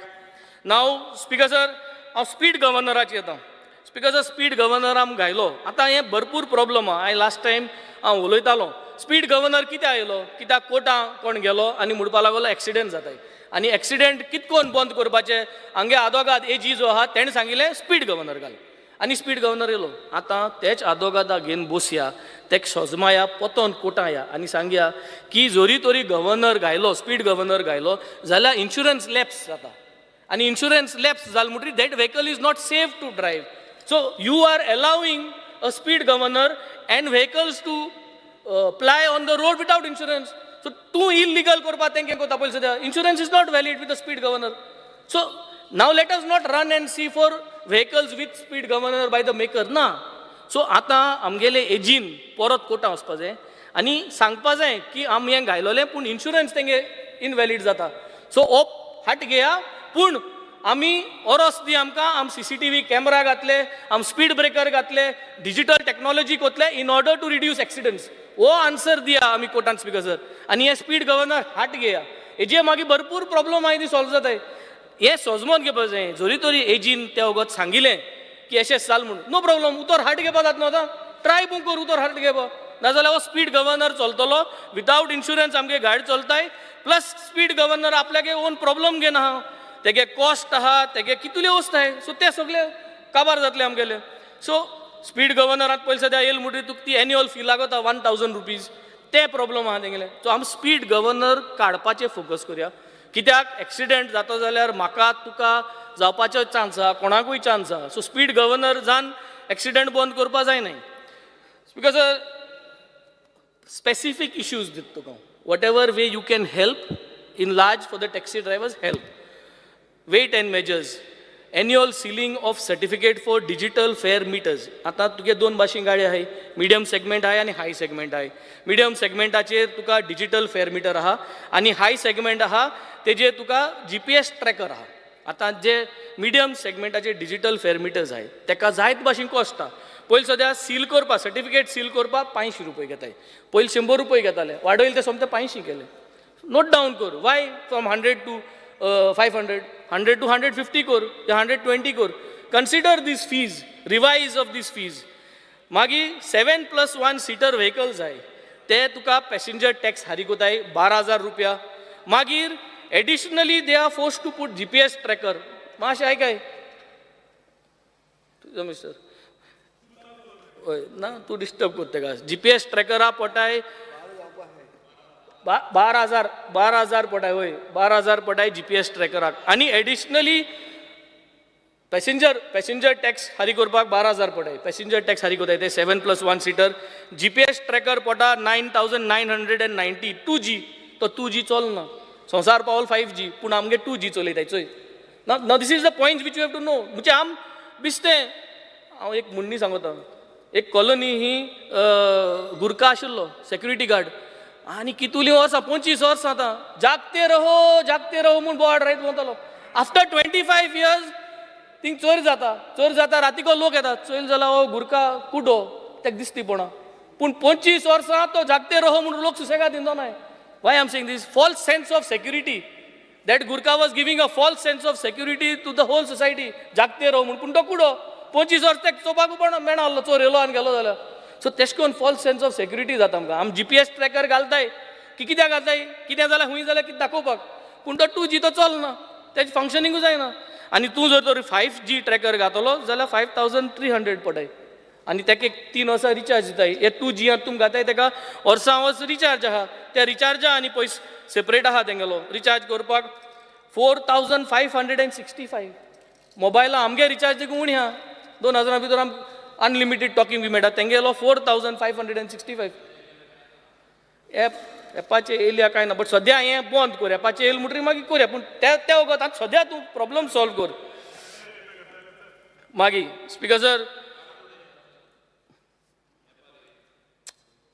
Now, speaker sir, हांव स्पीड गव्हर्नराचेर येता. स्पिकर सर, स्पीड गव्हर्नर आम घायलो. आतां हें भरपूर प्रॉब्लम आहा. हांवें लास्ट टायम हांव उलयतालो, स्पीड गव्हर्नर कित्याक आयलो? कित्याक कोर्टां कोण गेलो आनी म्हणपाक लागलो एक्सिडेंट जाताय आनी एक्सिडेंट कितकोन बंद करपाचें. हांगे आदोगाद एजी जो आहा तेणें सांगिल्लें स्पीड गव्हर्नर घाल आनी स्पीड गव्हर्नर येयलो. आतां तेच आदोगादा घेवन बसया, तेक सोजमाया, पोतोन कोर्टां या आनी सांगया की जरी तरी गव्हर्नर घायलो, स्पीड गव्हर्नर घायलो जाल्यार इन्शुरन्स लॅप्स जाता आनी इन्शुरन्स लॅप्स जाल म्हणटकीर that vehicle is not safe to drive. So you are allowing a speed governor and vehicles to ply on the road without insurance. So तूं illegal करपा तेंके कोता. पयलीं सद्या insurance is not valid with a speed governor. So now let us not run and see for vehicles with speed governor by the maker ना. So आतां आमगेले एजीन परत कोर्टां वचपा जाय आनी सांगपा जाय की आमी हें घायलोलें, पूण इन्शुरन्स तेंगे इनवॅलीड जाता. सो हो हाट घेया, पूण आमी ओरोस दी आमकां. आम सीसीटीव्ही कॅमेरा घातले, आम स्पीड ब्रेकर घातले, डिजिटल टॅक्नॉलॉजी कोतले in order to reduce accidents. हो आन्सर दिया आमी कोर्टान, स्पिकर सर. आनी हे स्पीड गव्हर्नर हाट घेया. हेजे मागीर भरपूर प्रॉब्लम आहाय, ती सॉल्व जाताय. हें सोजमोन घेवपा जाय. जरी तरी एजीन त्या वगत सांगिलें की अशें जाल म्हूण, नो प्रॉब्लम, उतर हाट घेवपा जाता न्हू. आतां ट्राय बूं कर उतर हाट घेवपा, नाजाल्यार हो स्पीड गव्हर्नर चलतलो विदावट इन्शुरन्स, आमगे गाडी चलताय, प्लस स्पीड गव्हर्नर आपल्यागे ओन प्रॉब्लम घेवन आहा. तेगे कॉस्ट आहा, तेगे कितल्यो वस्त आहाय, सो ते सगळे काबार जातले आमगेले. सो स्पीड गव्हर्नरात पयलीं सद्या येयल म्हणटकीर तुका ती एन्युअल फी लागता 1000 रुपीज. ते प्रॉब्लम आहा तेंगेले. सो आमी स्पीड गव्हर्नर काडपाचेर फोकस करया, कित्याक एक्सिडेंट जाता जाल्यार म्हाका तुका जावपाचो चान्स आहा, कोणाकूय चान्स आहा. सो स्पीड गव्हर्नर जावन एक्सिडेंट बंद करपा जायनाय. Because Specific issues दिता तुका. Whatever way you can help in large for the taxi drivers, help. Weight and measures, annual sealing of certificate for digital fare meters. आतां तुगे दोन भाशेन गाडी आहाय, मिडियम सेगमेंट आहाय आनी हाय सेगमेंट आहाय. मिडियम सेगमेंटाचेर तुका डिजीटल फेअर मिटर आहा आनी हाय सेगमेंट आहा तेजेर तुका जीपीएस ट्रॅकर आहा. आतां जे मिडियम सेगमेंटाचे डिजीटल फेअर मिटर्स आहाय तेका जायत भाशेन कॉस्ट आहा. पयलीं सद्या सील करपाक, सर्टिफिकेट सील करपाक 500 रुपये घेताय, पयलीं 100 रुपये घेताले, वाडयले ते सोमते 500 केले. नोट डावन कर, why from 100 to 500, 100 to 150 कर, 120 कर. Consider this fees, revise of this fees. मागीर 7+1 सीटर व्हेकल्स जाय ते तुका पॅसेंजर टॅक्स फारीक कोताय 12,000 रुपया. मागीर additionally they are force to put GPS tracker. मातशें आयकाय तुजो मिस्टर, हय ना तूं डिस्टर्ब कोत्ता तेका. जीपीएस ट्रॅकरा पोटाय 12,000, 12,000 पडाय, वय 12,000 पडाय जीपीएस ट्रॅकराक. आनी एडिशनली पॅसेंजर टॅक्स फारीक करपाक 12,000 पडाय, पॅसेंजर टॅक्स फारीक कोताय ते 7+1 सीटर. जीपीएस ट्रॅकर पोटा 9,990. 2G, तो 2G चलना, संवसार पावल 5G, पूण आमगे 2G चलयताय चोय ना. ना this is the point which you have to know. म्हणजे आम बिस्तें हांव एक म्हणणी सांगता, एक कॉलनी ही गुरखा आशिल्लो सेक्युरिटी गार्ड आनी कितुलीं वर्सां, 25 वर्सां आतां जागते रहो जागते रहो म्हूण बोवाळ रायत भोंवतालो. आफ्टर 25 इयर्स थिंग चोर जाता, चोर जाता, रातीको लोक येता, चोयल जाल्यार हो गुरखा कुडो तेका दिसती पडना. पूण 25 वर्सां तो जागते रहो म्हूण लोक सुसेगाद दिंदो नाय. Why am saying this? False sense of security. That Gurkha was giving a false sense of security to the whole society. जागते रहो म्हूण, पूण तो कुडो 25 वर्स तेका चोवपाक पडना, मेणा आहलो चोर येयलो आनी गेलो जाल्यार. सो तेश कोन फॉल्स सेन्स ऑफ सेक्युरिटी जाता आमकां. आमी जीपीएस ट्रॅकर घालताय की कित्याक घालताय, कितें जाल्यार खूंय जाल्यार कितें दाखोवपाक, पूण तो 2G तो चलना, तेजें फंक्शनिंगूय जायना. आनी तूं जर तर 5G tracker घातलो जाल्यार 5,300 पडटाय आनी तेका एक 3 वर्सां रिचार्ज दिताय. हे 2G तुम घाताय तेका वर्सां वर्स रिचार्ज आहा, त्या रिचार्जा आनी पयस सेपरेट आहा तेंगेलो रिचार्ज करपाक 4,565. मोबायला आमगे रिचार्ज देखून उणी आहा, 2,000 भितर आम अनलिमिटेड टॉकिंग बी मेळटा, तेंगेलो 4,565. एप एपाचे येयल्या कांय ना, बट सद्या हें बंद कर, एपाचे येयलें म्हणटकीर मागीर करया, पूण त्या वखत आतां सद्या तूं प्रॉब्लम सॉल्व कर. मागीर स्पिकर सर,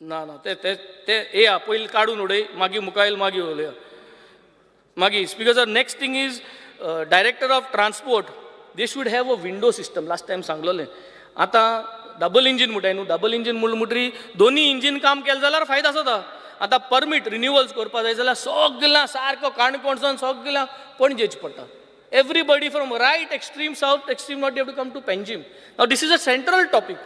ना ना ते ते ते येया पयलीं काडून उडय, मागीर मुखायल मागीर उलया. मागीर speaker sir, next thing is director of transport, they should have a window system. Last time सांगलोलें, आतां डबल इंजीन म्हणटाय न्हू, डबल इंजीन म्हणलें म्हणटरी दोनी इंजीन काम केलें जाल्यार फायदो आसता. आतां परमीट रिन्युअल्स करपा जाय जाल्यार सगळ्यां सारको काणकोणसान सगळ्यां पणजेच पडटा. Everybody from right extreme south, extreme north, you have to come to Panjim. Now this is a central topic,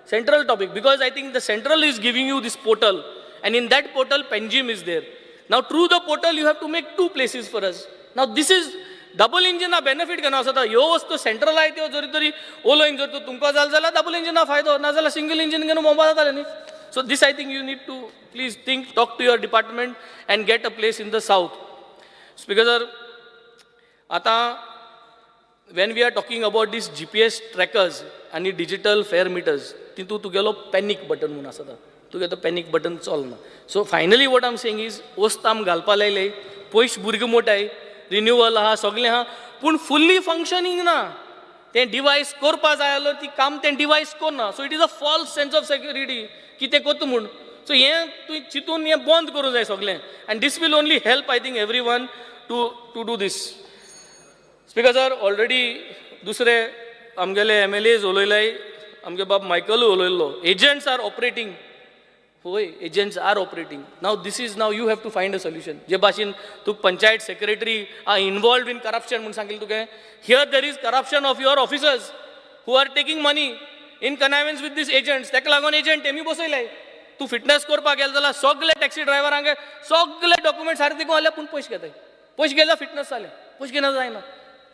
central topic, because I think the central is giving you this portal, and in that portal Panjim is there. Now through the portal you have to make 2 places for us. Now this is double engine a benefit केन्ना आसता, ह्यो वस्तू central I त्यो जरी तरी ओलोइन जर तूं तुमकां जालें जाल्यार डबल इंजिना फायदो, ना जाल्यार सिंगल इंजीन घेवन भोंवपा जातालें न्ही. So this I think you need to please think, talk to your department and get a place in the south. Speaker sir, आतां when we are talking about this GPS trackers आनी digital fair metres, तितूंत तुगेलो panic button म्हूण आसता, तुगे तो panic button चलना. So finally what am saying is, वस्त आम घालपा लायले, पयश भुरगे मोटाय, रिन्युअल आहा, सगळें आहा, पूण फुल्ली फंक्शनींग ना. तें डिवायस करपा जाय जाल्यार ती काम तें डिवायस करना. So it is a false sense of security की तें करता म्हूण. सो हें तुवें चिंतून हें बंद करूंक जाय सगळें, and this will only help I think every one to do this. Speaker sir, already दुसरे आमगेले MLAs उलयले, आमगे बाब मायकलूय उलयल्लो, एजंट्स are operating. होय, agents are operating. Now this is, now you have to find a solution. जे भाशेन तूं panchayat secretary are involved in corruption म्हूण सांगिल्लें तुवें, here there is corruption of your officers who are taking money in connivance with these agents. ताका लागून agent तेमी बसयले. तूं फिटनेस करपाक गेलो जाल्यार सगळे टॅक्सी ड्रायव्हरांक सगळे डॉक्युमेंट सारके दिवंक जाल्यार पूण पयशे घेताय, पयशे गेल्यार फिटनेस जालें, पयशे घेना जायना.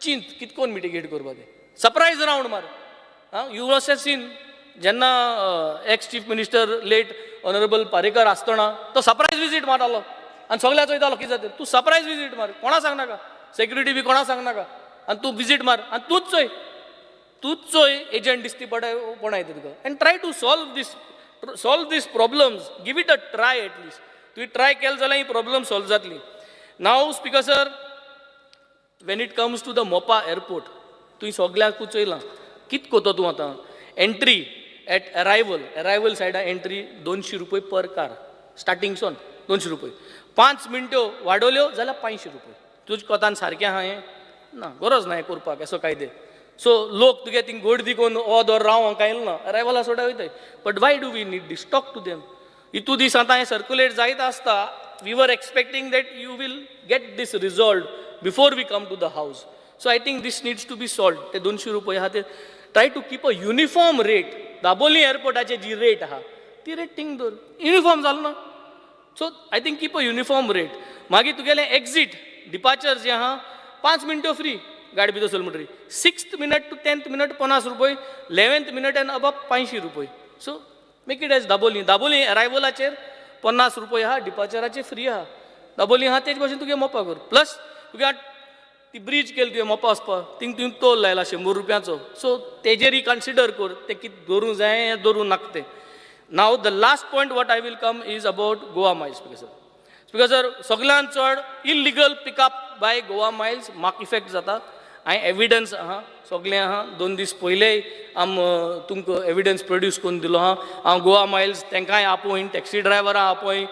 चिंत कितकोन मिटिगेट करपा तें, सरप्रायज रावंड मार. आं, you must have seen जेन्ना ex chief minister late honourable Parrikar आसतना तो सरप्रायज विजीट मारतालो आनी सगळ्या चोयतालो कितें जाता. तूं सरप्रायज विजीट मार, कोणा सांगनाका, सेक्युरिटी बी कोणा सांगनाका, आनी तूं विजीट मार आनी तूंच चोय, तूंच चोय एजंट दिसती पडाय कोणाय तुका, and try to solve this Solve these problems, give it a try at least. तुवें ट्राय केलें जाल्यार ही प्रॉब्लम सॉल्व जातली. Now speaker sir, when it comes to the Mopa airport, तुवें सगळ्याकूच चोयलां कित कोतो तूं आतां. एंट्री एट अरायवल, अरायवल सायडा एंट्री 200 रुपये पर कार, स्टार्टिंगसून 200 रुपये. 5 मिनट्यो वाडोवल्यो जाल्यार 500 रुपये. तुज कोतान सारकें आहा हें ना, गरज ना हें करपाक असो कायदे. सो लोक तुगे थिंग गर्दी करून ओ दर राव हांकां येयलो ना, अरायवला सोडा वयताय. But why do we need this? Talk to them. इतू दीस आतां हें सर्कुलेट जायत आसता. We were expecting that you will get this resolved before we come to the house. So I think this needs to be solved. ते 200 रुपये आहा ते try to keep a uniform rate. Dabolim एअरपोर्टाचे ji rate आहा ती rate thing दवर, uniform जालो ना. So I think keep a uniform rate. मागीर तुगेलें एक्झीट डिपार्चर जें आहा 5 मिनट्यो फ्री गाडी भितर सरली म्हणटरी, 6th minute to 10th minute 50 रुपये, 11th minute and above 500 रुपये. So make it as Dabolim. Dabolim अरायवलाचेर 50 रुपये आहा, डिपार्चराचेर फ्री आहा. दाबोली आहा तेच भाशेन तुगे मोपा कर. प्लस तुगे ती ब्रीज केली तुवें मोपा वचपाक, थिंग तुवें टोल लायला 100 रुपयांचो. सो तेजेरय कन्सिडर कर, तें कितें दवरूंक जाय दवरूंक नाका तें. Now the last point what I will come is about Goa Miles. Speaker sir, speaker sir, सगळ्यान चड illegal pickup by Goa Miles म्हाका इफेक्ट जाता. हांवें एविडन्स आहा, सगळें आहा. 2 दीस पयलेय आम तुमकां एविडन्स प्रोड्यूस करून दिलो आहा. हांव गोवा मायल्स तांकांय आपोवन, टॅक्सी ड्रायव्हरां आपोवन,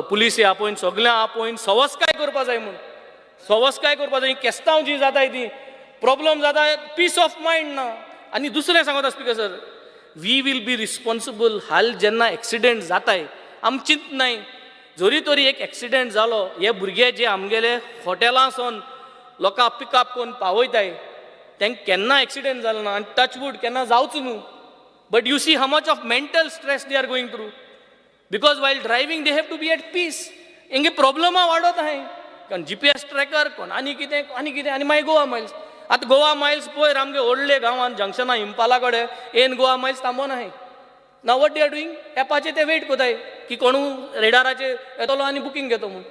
पुलिसी आपोवन, सगळ्यांक आपोवन सवस्काय करपा जाय म्हूण, सवस्काय करपा जाय. केस्तांव जी जाताय ती प्रॉब्लम जाता, पीस ऑफ मायंड ना. आनी दुसरें सांगता speaker sir, we will be responsible. हाल जेन्ना एक्सिडेंट जाताय आम चिंतनाय, जरी तरी एक एक्सिडेंट जालो, हे भुरगे जे आमगेले हॉटेलांसून लोकांक पिकअप करून पावयताय तांकां केन्ना एक्सिडेंट जालो ना, आनी टचवूड केन्ना जावचो न्हू. But you see how much of mental stress they are going through, because while driving they have to be at peace. हेंगे प्रॉब्लमां वाडत आहाय, कारण GPS tracker कोण आनी कितें आनी कितें, आनी मागीर गोवा मायल्स. आतां गोवा मायल्स पयर आमगे व्हडले गांवांत जंक्शना इम्पाला कडेन येन गोवा मायल्स थांबोन आहाय. Now what they are doing, एपाचेर ते वेट कोताय की कोणू रेडाराचेर येतलो आनी बुकींग घेतो म्हूण.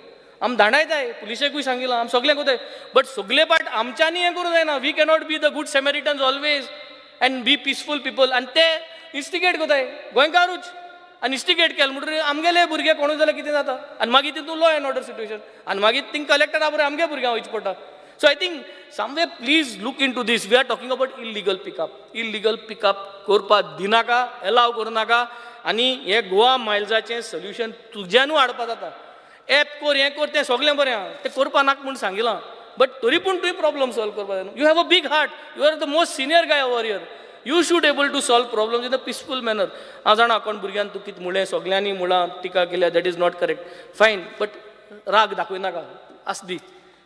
आम धांडायताय, पुलिशेकूय सांगिलां, आम सगळें कोताय, बट सगळे पाट आमच्यांनी हें करूंक जायना. We cannot be the good Samaritans always and be peaceful people. आनी ते इन्स्टिगेट कोताय गोंयकारूच, आनी इन्स्टिगेट केलें म्हणटकीर आमगेले भुरगे कोणूय जाल्यार कितें जाता, आनी मागीर तितून लॉ एंड ऑर्डर सिट्युएशन, आनी मागीर थिंग कलेक्टरा बरोबर आमगे भुरग्यांक वयचें पडटा. So I think someway please look into this. We are talking about illegal pickup. Illegal pickup करपाक दिनाका, एलाव करूं नाका. आनी हे गोवा मायल्साचें सोल्युशन तुज्यानूय हाडपा जाता. एप कर, हें कर, तें सगळें बरें आहा, तें करपा नाका म्हूण सांगिलां, बट तरी पूण तुवें प्रॉब्लम सॉल्व करपा जाय. You have a big heart, you are the most senior guy over here, you should able to solve problems in a peaceful manner. हांव जाणा कोण भुरग्यान तूं कितें म्हणलें, सगळ्यांनी म्हळां, टिका केल्या, that is not correct, fine, but राग दाखयनाका, आसदी.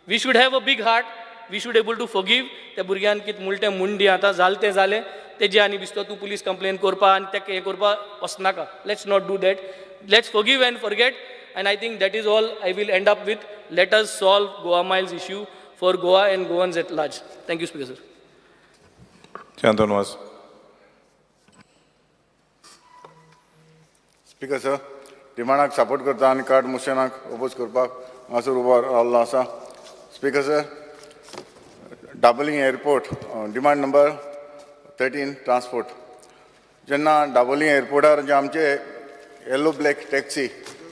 We should have a big heart, we should able to forgive. त्या भुरग्यान कितें म्हणलें तें म्हूण दी, आतां जालें तें जालें, तेजें आनी बिस्तो तूं पुलीस कंप्लेन करपा आनी तेका हें करपा वचनाका. Let's not do that, let's forgive and forget. And I think that is all I will end up with. Let us solve Goa Miles issue for Goa and Goans at large. Thank you, Speaker sir. Anton Vaz. Speaker sir, डिमांडाक support करता आनी card मोशनाक oppose करपाक हांगासर उबो रावल्लो आसा. Speaker sir, Dabolim airport demand number 13 transport. जेन्ना दाबोलिंग एअरपोर्टार जे आमचे येलो ब्लॅक टॅक्सी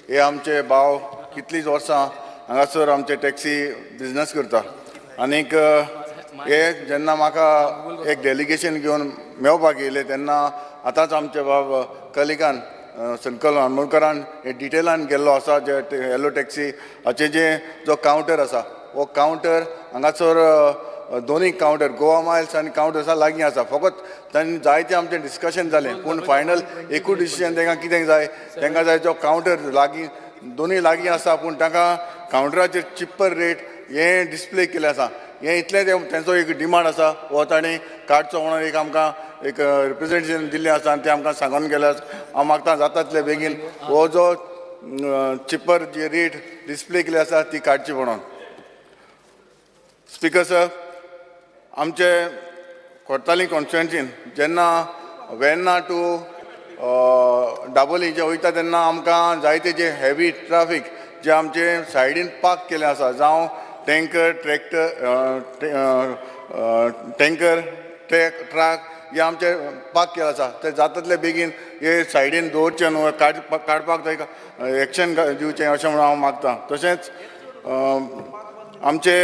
हे आमचे भाव कितलींच वर्सां हांगासर आमचे टॅक्सी बिजनस करता, आनीक हे जेन्ना म्हाका एक डेलिगेशन घेवन मेळपाक येयले तेन्ना आतांच आमचे बाब कलिकान संकल आमोणकरान हे डिटेलान गेल्लो आसा. जे येलो टॅक्सी हाचे जे जो कावंटर आसा हो कावंटर हांगासर दोनूय कावंटर गोवा मायल्स आनी कावंटर आसा लागीं आसा. फकत तांणी जायते आमचें डिस्कशन जालें पूण फायनल एकूच डिसिजन तांकां कितें जाय, तांकां जाय जो कावंटर लागीं दोनूय लागीं आसा पूण तांकां कावंटराचेर चिप्पर रेट हें डिस्प्ले केल्लें आसा. हें इतलें तेंचो एक डिमांड आसा हो तांणी काडचो म्हणून एक आमकां एक रिप्रेजेंटेशन दिल्लें आसा आनी तें आमकां सांगून गेलें आसा. हांव मागता जाता तितले बेगीन हो जो चिप्पर जी रेट डिस्प्ले केल्ली आसा ती काडची म्हणून. स्पीकर सर, आमचे कोर्ताली कॉन्स्टिट्युएन्सीन जेन्ना वेर्ना टू दाबोली जे वयता तेन्ना आमकां जायते जे हेवी ट्राफीक जे आमचे सायडीन पार्क केल्लें आसा, जावं tanker tractor tanker track truck हें आमचें पार्क केलें आसा तें जाता तितले बेगीन हे सायडीन दवरचें न्हू, काडपाक ताका एक्शन दिवचें अशें म्हणून हांव मागता. तशेंच आमचे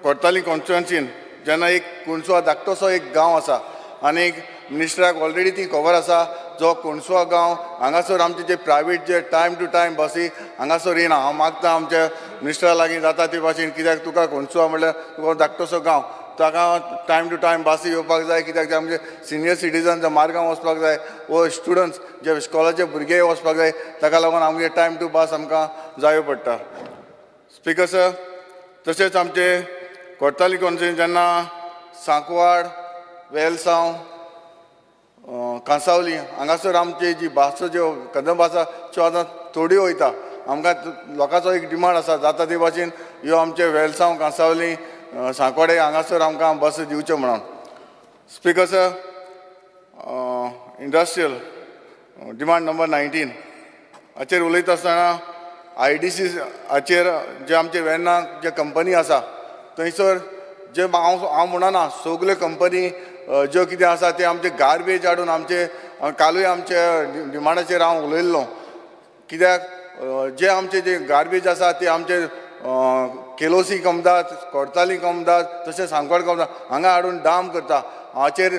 कोर्ताली कॉन्स्टिट्युएन्सीन जेन्ना एक कोणसुआ धाकटोसो एक गांव आसा आनी मिनिस्टराक ऑलरेडी ती खबर आसा, जो कोणसुआ गांव हांगासर आमचे जे प्रायवेट जे टायम टू टायम बसी हांगासर येना. हांव मागता आमच्या मिनिस्टरा लागीं जाता ते भाशेन, कित्याक तुका कोणसुआ म्हणल्यार तुका धाकटोसो गांव, ताका टायम टू टायम बसी येवपाक जाय, कित्याक ते आमचे सिनियर सिटीजन जे मार्गां वचपाक जाय वो स्टुडंट्स जे इस्कॉलाचे भुरगे वचपाक जाय, ताका लागून आमगे टायम टू बस आमकां जायो पडटा. स्पिकर सर, तशेंच आमचे कोर्ताली कॉन्स्टिट्युएन्सी जेन्ना सांकवाड, वेलसांव, कांसावली हांगासर आमची जी भास ज्यो कदंब आसा त्यो आतां थोड्यो वयता. आमकां लोकांचो एक डिमांड आसा जाता ते भाशेन ह्यो आमचे वेलसांव, कांसावली, सांकवाडे हांगासर आमकां बस दिवच्यो म्हणून. Speaker sir, industrial demand number 19 हाचेर उलयता आसतना IDC हाचेर जे आमचे वेर्ना जे कंपनी आसा थंयसर जे हांव म्हणना सगल्यो कंपनी ज्यो कितें आसा ते आमचे गार्बेज हाडून आमचे कालूय आमचे डिमांडाचेर हांव उलयल्लो, कित्याक जे आमचे जे गार्बेज आसा ते आमचे केलोसी कमदात, कोडताली कमदात, तशें सांकवाड कमदात हांगा हाडून डाम करता. हाचेर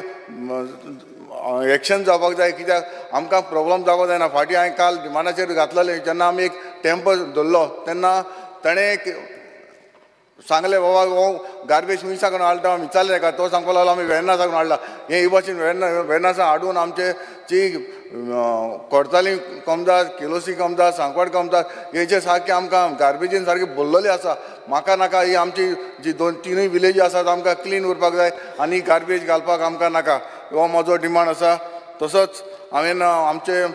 एक्शन जावपाक जाय, कित्याक आमकां प्रॉब्लम जावपाक जायना. फाटीं हांवें काल डिमांडाचेर घातलेलें, जेन्ना आमी एक टेम्पो धरलो तेन्ना ताणें एक सांगलें, बाबा हो गार्बेज खंय साकून हाडटा विचारलें ताका, तो सांगपाक लागलो आमी वेर्ना साकून हाडला. हे ही भाशेन वेर्ना सावन हाडून आमचे जी कोडताली कमदार, केलोसी कमदार, सांकवाड कमदार हेचे सारके आमकां गार्बेजीन सारके भरलेले आसा. म्हाका नाका ही आमची जी 2-3 विलेजी आसात आमकां क्लीन उरपाक जाय आनी गार्बेज घालपाक आमकां नाका, हो म्हजो डिमांड आसा. तसोच हांवें आमचे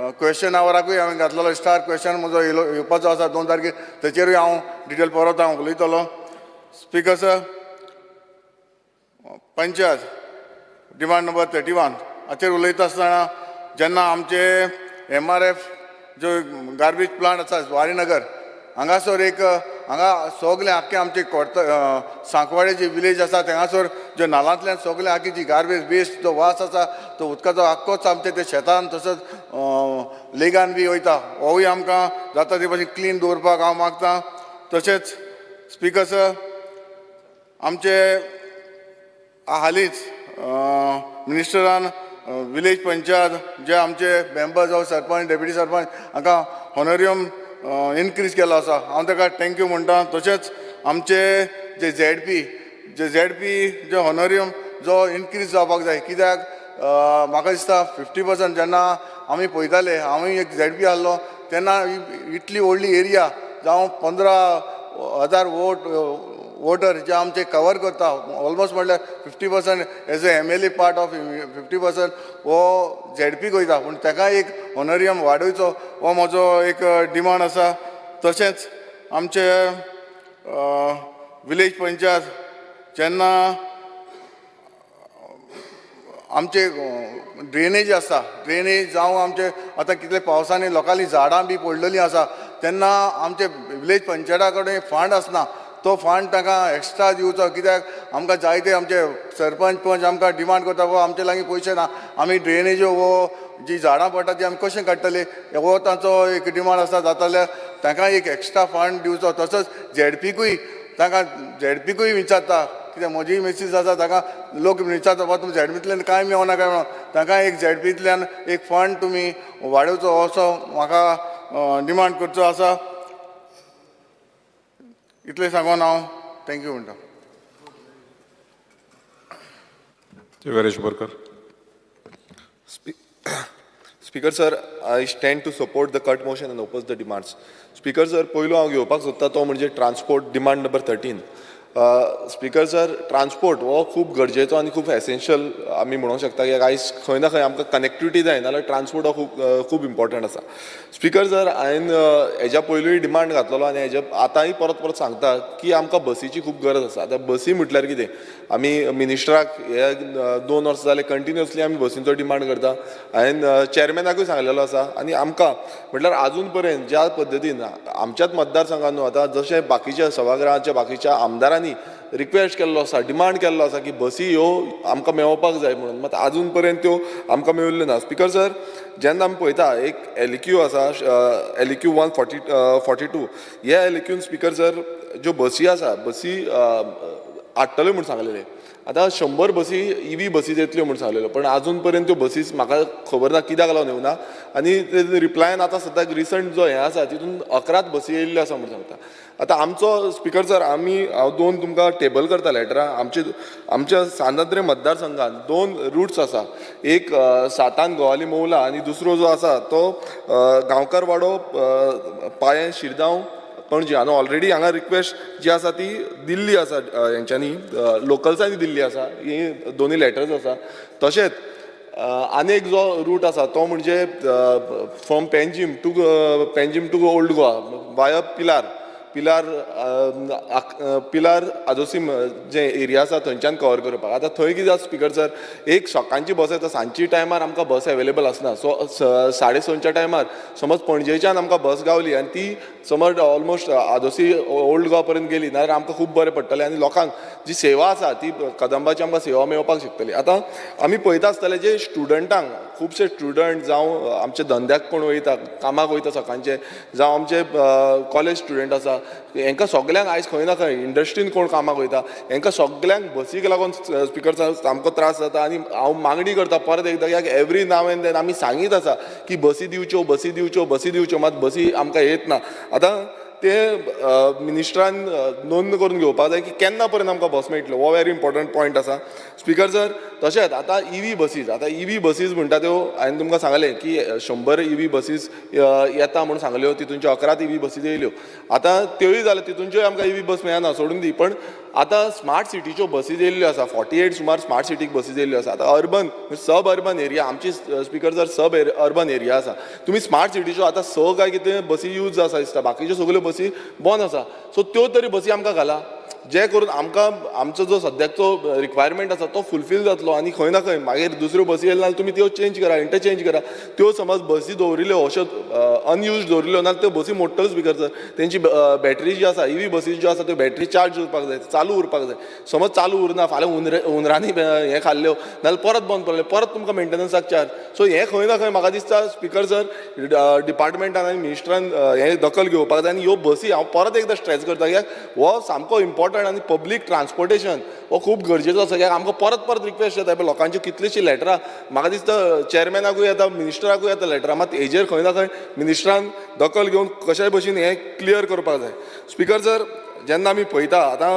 क्वेश्चन आवराकूय हांवें घातलेलो स्टार क्वेश्चन म्हजो येवपाचो आसा 2 तारखेर, तेचेरूय हांव डिटेल परत हांव उलयतलो. Speaker sir, panchayat demand number 31 हाचेर उलयता आसतना जेन्ना आमचे MRF जो गार्बेज प्लांट आसा जुवारीनगर हांगासर एक हांगा सगळे आख्खे आमचे सांकवाडे जे विलेज आसा थंगासर जे नालांतल्यान सगळे आख्खी जी गार्बेज वेस्ट जो वास आसा तो उदकाचो आख्खोच आमचे ते शेतान तसोच लेगान बी वयता, होवूय आमकां जाता ते भाशेन क्लीन दवरपाक हांव मागता. तशेंच स्पिकर सर, आमचे हालींच मिनिस्टरान विलेज पंचायत जे आमचे मेंबर जावं सरपंच, डेप्युटी सरपंच हांकां हॉनोरियम इनक्रीज केलो आसा, हांव ताका thank you म्हणटा. तशेंच आमचे जे झेडपी जे हॉनोरियम जो इनक्रीज जावपाक जाय, कित्याक म्हाका दिसता 50% जेन्ना आमी पळयताले, हांवूय एक झेडपी आहलो तेन्ना इतली व्हडली एरिया जावं 15,000 वोटर जे आमचे कवर करता, ऑलमोस्ट म्हणल्यार 50% as a MLA part of 50% हो झेडपीक वयता, पूण ताका एक हॉनोरियम वाडोवचो हो म्हजो एक डिमांड आसा. तशेंच आमचे विलेज पंचायत जेन्ना आमचे ड्रेनेज आसा, ड्रेनेज जावं आमचे आतां कितले पावसांनी लोकांनी झाडां बी पडलेलीं आसा तेन्ना आमचे विलेज पंचायता कडेन फंड आसना, तो फंड ताका एक्स्ट्रा दिवचो, कित्याक आमकां जायते आमचे सरपंच पंच आमकां डिमांड करता बाबा आमचे लागीं पयशे ना, आमी ड्रेनेज्यो वो जी झाडां पडटा ती आमी कशें काडटले, हो तांचो एक डिमांड आसा. जाता जाल्यार तांकां एक एक्स्ट्रा फंड दिवचो. तसोच झेडपीकूय तांकां झेडपीकूय विचारता, कित्याक म्हजी मिसीस आसा ताका लोक विचारता बाबा तुमी झेडपींतल्यान कांय मेवना काय म्हणून, तांकां एक झेडपींतल्यान एक फंड तुमी वाडोवचो असो म्हाका डिमांड करचो आसा. इतलें सांगून हांव thank you म्हणटा. Veeresh Borkar. Speaker sir, I stand to support the cut motion and oppose the demands. Speaker sir, पयलो हांव घेवपाक सोदता तो म्हणजे transport demand number 13. Speaker sir, transport हो खूब गरजेचो आनी खूब एसेन्शियल आमी म्हणूंक शकता की आयज खंय ना खंय आमकां कनेक्टिविटी जाय नाल्यार ट्रान्सपोर्ट हो खूब खूब इम्पॉर्टंट आसा. स्पीकर सर, हांवें हेज्या पयलूय डिमांड घातलेलो आनी हेज्या आतांय परत परत सांगता की आमकां बसीची खूब गरज आसा. आतां बसी म्हटल्यार कितें, आमी मिनिस्टराक हे 2 वर्सां जाले कंटिन्युअसली आमी बसींचो डिमांड करता. हांवें चॅरमॅनाकूय सांगलेलो आसा आनी आमकां म्हटल्यार आजून पर्यंत ज्या पद्दतीन आमच्याच मतदारसंघान न्हू आतां जशें बाकीच्या सभागृहाच्या बाकीच्या आमदारांनी रिक्वेस्ट केल्लो आसा, डिमांड केल्लो आसा की बसी ह्यो आमकां मेळोवपाक जाय म्हणून, मात आजून पर्यंत त्यो आमकां मेळिल्ल्यो ना. स्पिकर सर, जेन्ना आमी पळयता एक LEQ आसा, LEQ 142, ह्या LEQन स्पिकर सर ज्यो बसी आसा, बसी हाडटल्यो म्हूण सांगलेले. आतां 100 बसी EV बसीस येतल्यो म्हूण सांगलेल्यो, पण आजून पर्यंत त्यो बसीस म्हाका खबर ना कित्याक लागून येवना. आनी रिप्लायन आतां सद्याक रिसंट जो हें आसा तितून 11 बसी येयल्ल्यो आसा म्हूण सांगता. आतां आमचो स्पिकर सर, आमी हांव 2 तुमकां टेबल करता लेटरां. आमच्या सांत आंद्रे मतदारसंघात 2 रुट्स आसा, एक सातान गोवाली मोवला आनी दुसरो जो आसा तो गांवकारवाडो पायें शिरदांव पणजी. आनी ऑलरेडी हांगा रिक्वेस्ट जी आसा ती दिल्ली आसा, हेंच्यांनी लोकल्सांनी दिल्ली आसा, ही दोनूय लेटर्स आसा. तशेंच आनी एक जो रूट आसा तो म्हणजे from Panjim to old Goa via Pilar, Pilar Pilar Adosim J area आसा थंयच्यान कवर करपाक. आतां थंय कितें जाता स्पिकर सर, एक सकाळची बस येता, सांजची टायमार आमकां बस एवेलेबल आसना. सो 6:30 टायमार समज पणजेच्यान आमकां बस गावली आनी ती समज ऑलमोस्ट आदोसी ओल्ड गोवा पर्यंत गेली नाल्यार आमकां खूब बरें पडटलें आनी लोकांक जी सेवा आसा ती कदंबाची आमकां सेवा मेळपाक शकतली. आतां आमी पळयता आसतले जे स्टुडंटांक, खुबशे स्टुडंट जावं आमच्या धंद्याक कोण वयता, कामाक वयता सकाळचे, जावं आमचे कॉलेज स्टुडंट आसा, हेंकां सगल्यांक आयज खंय ना खंय इंडस्ट्रीन कोण कामाक वयता, हेंकां सगल्यांक बसीक लागून स्पिकर सामको त्रास जाता. आनी हांव मागणी करता परत एकदां कित्याक एवरी नाव एंड then आमी सांगीत आसा की बसी दिवच्यो, बसी दिवच्यो, बसी दिवच्यो, मात बसी आमकां येत ना. आतां ते मिनिस्ट्रान नोंद करून घेवपाक जाय की केन्ना पर्यंत आमकां बस मेळटल्यो, हो व्हेरी इम्पोर्टंट पॉयंट आसा स्पिकर सर. तशेंच आतां EV buses, आतां EV buses म्हणटा त्यो हांवें तुमकां सांगलें की 100 EV buses येता म्हूण सांगल्यो, तितूनच्यो 11 EV buses येयल्यो. आतां त्योय जाल्यो, तितूनच्योय आमकां EV बस मेळना, सोडून दी. पण आतां स्मार्ट सिटीच्यो बसीस येयल्ल्यो आसा, 48 सुमार स्मार्ट सिटीक बसीस येयल्ल्यो आसा. आतां अर्बन सब अर्बन एरिया आमची स्पिकर सर सब अर्बन एरिया आसा, तुमी स्मार्ट सिटीच्यो आतां 6 काय कितें बसी यूज आसा दिसता, बाकीच्यो सगल्यो बसी बंद आसा. सो त्यो तरी बसी आमकां घाला, जे करून आमकां आमचो जो सद्याकचो रिक्वायरमेंट आसा तो फुलफील जातलो. आनी खंय ना खंय मागीर दुसऱ्यो बसी येयले नाल्यार तुमी त्यो चेंज करा, इंटरचेंज करा. त्यो समज बसी दवरिल्ल्यो अश्यो अनयूज दवरिल्ल्यो नाल्यार त्यो बसी मोडटल्यो स्पिकर सर. तेंची बॅटरी जी आसा, EV बसी ज्यो आसा त्यो बॅटरी चार्ज उरपाक जाय, चालू उरपाक जाय. समज चालू उरना, फाल्यां हुंदरांनी हें खाल्ल्यो नाल्यार परत बंद पडल्यो, परत तुमकां मेंटेनन्साक चार्ज. सो हें खंय ना खंय म्हाका दिसता स्पिकर सर डिपार्टमेंटान आनी मिनिस्ट्रान हें दखल घेवपाक जाय. आनी ह्यो बसी हांव परत एकदां स्ट्रेस करता कित्याक हो सामको इम्पोर्टंट आनी पब्लीक ट्रान्सपोर्टेशन हो खूब गरजेचो आसा. कित्याक आमकां परत परत रिक्वेस्ट येता, पळय लोकांच्यो कितलीशीं लेटरां, म्हाका दिसता चेअरमॅनाकूय येता, मिनिस्टराकूय येता लेटरां, मात हेजेर खंय ना खंय मिनिस्टरान दखल घेवन कशाय भशेन हें क्लियर करपाक जाय. स्पिकर सर, जेन्ना आमी पळयता आतां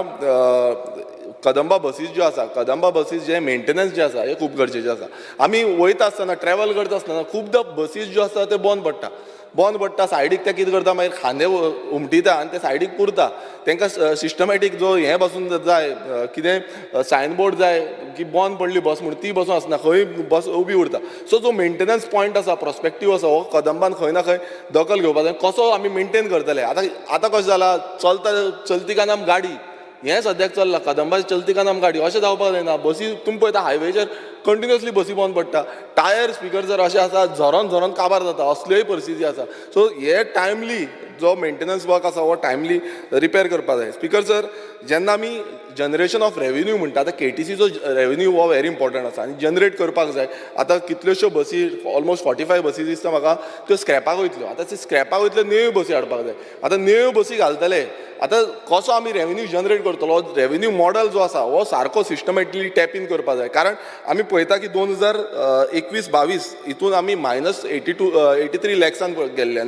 कदंबा बसीस ज्यो आसा, कदंबा बसीस जे मेंटेनन्स जे आसा हें खूब गरजेचें आसा. आमी वयता आसतना, ट्रॅवल करता आसतना खुबदां बसीस ज्यो आसता त्यो बंद पडटा, बंद पडटा सायडीक ते कितें करता मागीर खांदे उमटिता आनी ते सायडीक पुरता. तांकां सिस्टमॅटीक जो हें बसून जाय, कितें सायन बोर्ड जाय की बंद पडली बस म्हूण, ती बसून आसना, खंय बस उबी उरता. सो जो मेंटेनन्स पॉयंट आसा, प्रोस्पेक्टीव आसा, हो कदंबान खंय ना खंय दखल घेवपाक जाय, कसो आमी मेंटेन करतले. आतां आतां कशें जालां, चलता चलती का नाम गाडी हें सद्याक चल्लां, कदंबाची चलती का नाम गाडी, अशें जावपाक जायना. बसी तुमी पळयता हायवेचेर कंटिन्युअसली बसी बंद पडटा, टायर स्पिकर जर अशें आसा झरोन झरोन काबार जाता, असल्योय परिस्थिती आसा. सो हे टायमली जो मेंटेनन्स वर्क आसा हो टायमली रिपेर करपाक जाय. स्पिकर सर, जेन्ना आमी जनरेशन ऑफ रेवेन्यू म्हणटा, आतां KTCचो रेवेन्यू हो व्हेरी इम्पोर्टंट आसा आनी जनरेट करपाक जाय. आतां कितल्योश्यो बसी, ऑलमोस्ट 45 बसी दिसता म्हाका, त्यो स्क्रॅपाक वयतल्यो. आतां ते स्क्रॅपाक वयतल्यो, न्यू बसी हाडपाक जाय. आतां न्यू बसी घालतले, आतां कसो आमी रेवेन्यू जनरेट करतलो, रेवेन्यू मॉडल जो आसा हो सारको सिस्टमॅटिकली टॅप इन करपाक जाय. कारण आमी पळयता की 2021-22 हितून आमी मायनस 83 लॅक्सान गेल्ले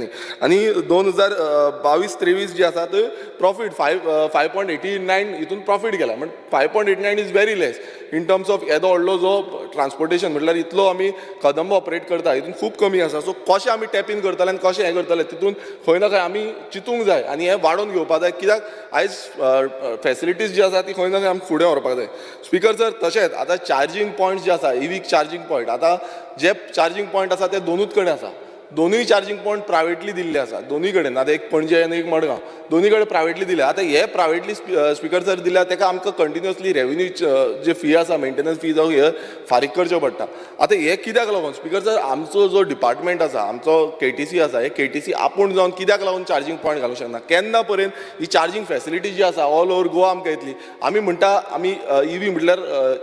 आनी 2022-23 जे आसा ते प्रॉफीट 5.89 हितून प्रॉफीट गेला. म्हण 5.89 is very less in terms of येदो व्हडलो जो ट्रान्सपोर्टेशन, म्हटल्यार इतलो आमी कदंब ऑपरेट करता हितून खूब कमी आसा. सो कशें आमी टॅप इन करतले आनी कशें हें करतले तितून खंय ना खंय आमी चिंतूंक जाय आनी हें वाडोवन घेवपाक जाय. कित्याक आयज फॅसिलिटीज जी आसा ती खंय ना खंय आमी फुडें व्हरपाक जाय. स्पिकर सर, तशेंच आतां चार्जींग पॉयंट जे आसा, EV charging point, आतां जे चार्जींग पॉयंट आसा ते दोनूच कडेन आसा. दोनूय चार्जींग पॉयंट प्रायवेटली दिल्ले आसा दोनूय कडेन. आतां एक पणजे आनी एक मडगांव, दोनूय कडेन प्रायवेटली दिल्या. आतां हे प्रायवेटली स्पिकर सर दिल्या तेका आमकां कंटिन्युअसली रेवेन्यू जे फी आसा, मेंटेनन्स फी जावं हे फारीक करच्यो पडटा. आतां हे कित्याक लागून स्पिकर सर आमचो जो डिपार्टमेंट आसा, आमचो केटीसी आसा, हे केटीसी आपूण जावन कित्याक लागून चार्जींग पॉयंट घालूंक शकना? केन्ना पर्यंत ही चार्जींग फॅसिलिटी जी आसा ऑल ओवर गोवा आमकां येतली? आमी म्हणटा आमी ईव्ही म्हटल्यार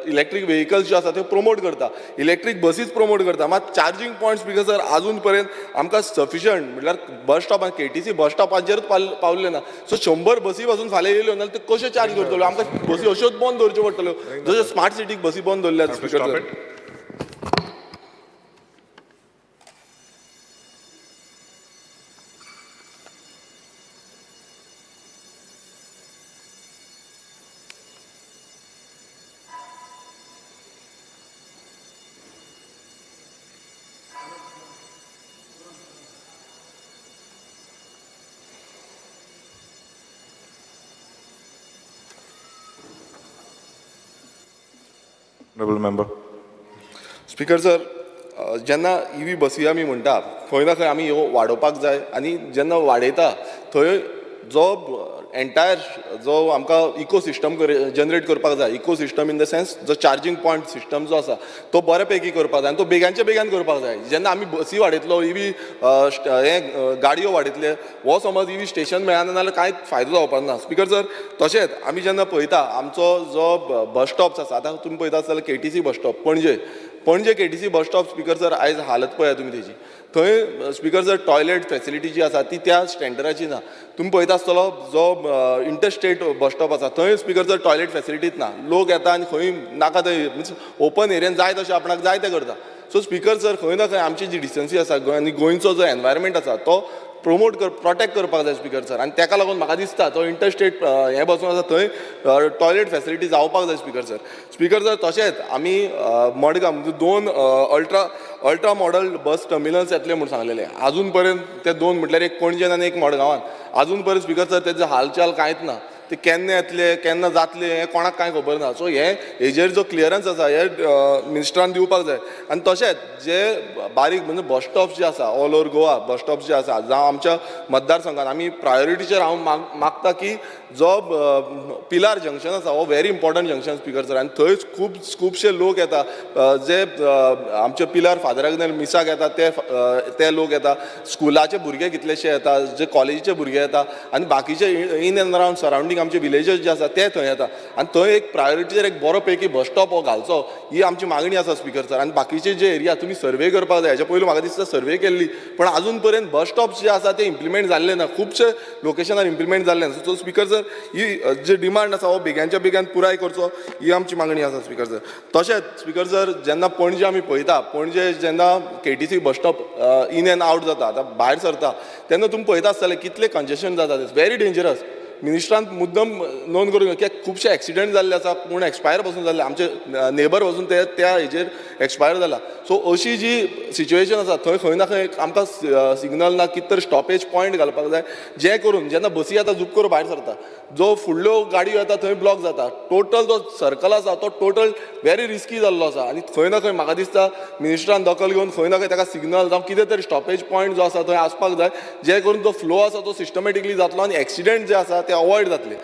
इलेक्ट्रीक व्हेकल्स ज्यो आसा त्यो प्रमोट करता, इलेक्ट्रीक बसीस प्रमोट करता, मात चार्जींग पॉयंट स्पिकर सर आजून पर्यंत आमकां सफिशंट म्हटल्यार बस स्टॉपान केटीसी बस स्टॉपाचेरूच पावले ना. सो 100 बसी पासून फाल्यां येयल्यो नाल्यार त्यो कश्यो चार्ज करतल्यो? आमकां बसी अश्योच बंद दवरच्यो पडटल्यो, जश्यो स्मार्ट सिटीक बसी बंद दवरल्यात speaker sir. Honorable member. Speaker sir, जेन्ना ईव्ही बसी आमी म्हणटा खंय ना खंय आमी ह्यो वाडोवपाक जाय, आनी जेन्ना वाडयता थंय जो एंटायर जो आमकां इको सिस्टम जनरेट करपाक जाय, eco system in the sense जो चार्जींग पॉयंट सिस्टम जो आसा तो बऱ्या पैकी करपाक जाय आनी तो बेगानच्या बेगान करपाक जाय. जेन्ना आमी बसी वाडयतलो, ईव्ही हे गाडयो वाडयतले, हो समज ईव्ही स्टेशन मेळना जाल्यार कांय फायदो जावपाक ना स्पिकर सर. तशेंच आमी जेन्ना पळयता आमचो जो बस स्टॉप्स आसा, आतां तुमी पळयता आसतले KTC bus stop Panaji, Panaji KTC bus stop speaker sir आयज हालत पळया तुमी तेजी. थंय स्पिकर सर टॉयलेट फॅसिलिटी जी आसा ती त्या स्टँडर्डाची ना. तुमी पळयता आसतलो जो इंटरस्टेट बस स्टॉप आसा थंय स्पिकर सर टॉयलेट फॅसिलिटीच ना. लोक येता आनी खंय नाका थंय मिन्स ओपन एरियन जाय तशें आपणाक जाय तें करता. सो स्पिकर सर खंय ना खंय आमची जी डिसन्सी आसा आनी गोंयचो जो एनवायरमेंट आसा तो प्रमोट प्रोटेक्ट करपाक जाय स्पिकर सर. आनी तेका लागून म्हाका दिसता तो इंटरस्टेट हें बसून आसा थंय टॉयलेट फॅसिलिटी जावपाक जाय स्पिकर सर. स्पिकर सर तशेंच आमी मडगांव म्हणजे 2 अल्ट्रा मॉडल बस टर्मिनल्स येतले म्हूण सांगलेले, आजून पर्यंत ते 2 म्हटल्यार एक पणजेन आनी एक मडगांवान, आजून पर्यंत स्पिकर सर तेजो हालचाल कांयच ना. ते केन्ना येतले केन्ना जातले हें कोणाक कांय खबर ना. सो हे हेजेर जो क्लियरन्स आसा हे मिनिस्टरान दिवपाक जाय. आनी तशेंच जे बारीक म्हणजे बस स्टॉप जे आसा all over Goa bus stop जे आसा, जावं आमच्या मतदारसंघात आमी प्रायोरिटीचेर हांव मागता की जो पिलार जंक्शन आसा हो very important junction speaker sir. आनी थंय खूब खुबशे लोक येता जे आमचे पिलार फादर आग्नेल मिसाक येता ते लोक येता, स्कुलाचे भुरगे कितलेशे येता, जे कॉलेजीचे भुरगे येता आनी बाकीचे इन एंड अरावंड सरावंडींग आमचे विलेजस जे आसा ते थंय येता. आनी थंय एक प्रायोरिटीचेर एक बरो पैकी बस स्टॉप हो घालचो ही आमची मागणी आसा स्पिकर सर. आनी बाकीचे जे एरिया तुमी सर्वे करपाक जाय, हेच्या पयलू म्हाका दिसता सर्वे केल्ली पण आजून पर्यंत बस स्टॉप जे आसा ते इम्प्लिमेंट जाल्ले ना, खुबशे लोकेशनार इम्प्लिमेंट जाल्ले ना. सो स्पिकर सर ही जे डिमांड आसा हो बेग्यांच्या बेग्यान पुराय करचो ही आमची मागणी आसा स्पिकर सर. तशेंच स्पिकर सर जेन्ना पणजे आमी पळयता, पणजे जेन्ना KTC bus stop in and out जाता, आतां भायर सरता तेन्ना तुमी पळयता आसतले कितले कंजेशन जाता, it's very dangerous. मिनिस्टरान मुद्दम नोंद करून कित्याक खुबशे एक्सिडंट जाल्ले आसा, कोण एक्सपायर पासून जाल्ले, आमचे नेबर पासून ते त्या हेजेर एक्सपायर जाला. सो अशी जी सिच्युएशन आसा थंय खंय ना खंय आमकां सिग्नल ना कितें तरी स्टॉपेज पॉयंट घालपाक जाय, जे करून जेन्ना बसी आतां झूप करून भायर सरता जो फुडल्यो गाडयो येता थंय ब्लॉक जाता, टोटल जो सर्कल आसा तो टोटल वेरी रिस्की जाल्लो आसा. आनी खंय ना खंय म्हाका दिसता मिनिस्टरान दखल घेवन खंय ना खंय ताका सिग्नल जावं कितें तरी स्टॉपेज पॉयंट जो आसा थंय आसपाक जाय, जे करून जो फ्लो आसा तो सिस्टमॅटिकली जातलो आनी एक्सिडंट जे आसा ते अवॉयड जातले.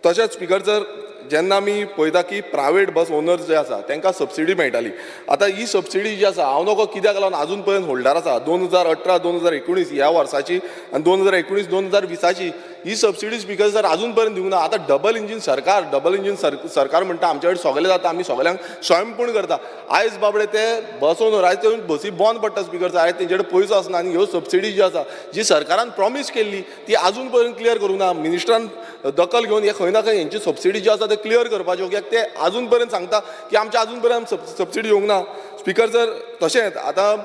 तशेंच स्पिकर सर जेन्ना आमी पळयता की प्रायवेट बस ओनर्स जे आसा तांकां सबसिडी मेळटाली, आतां ही सबसिडी जी आसा हांव नको कित्याक लागून आजून पर्यंत होल्डार आसा. 2018 2019 ह्या वर्साची आनी 2019 2020 ही सबसिडी स्पिकर सर अजून पर्यंत दिवंक ना. आतां डबल इंजीन सरकार, डबल इंजीन सरकार म्हणटा आमचे कडेन सगळें जाता, आमी सगळ्यांक स्वयंपूर्ण करता. आयज बाबडे ते बस ओनर आयज ते बसी बंद पडटा स्पिकर सर, आयज तेंचे कडेन पयसो आसना आनी ह्यो सबसिडी जी आसा जी सरकारान प्रॉमीस केल्ली ती अजून पर्यंत क्लियर करूंक ना. मिनिस्टरान दखल घेवन हे खंय ना खंय हेंची सबसिडी जी आसा ते क्लियर करपाच्यो, कित्याक ते अजून पर्यंत सांगता की आमचे अजून पर्यंत सबसिडी येवंक ना. स्पिकर सर तशेंच आतां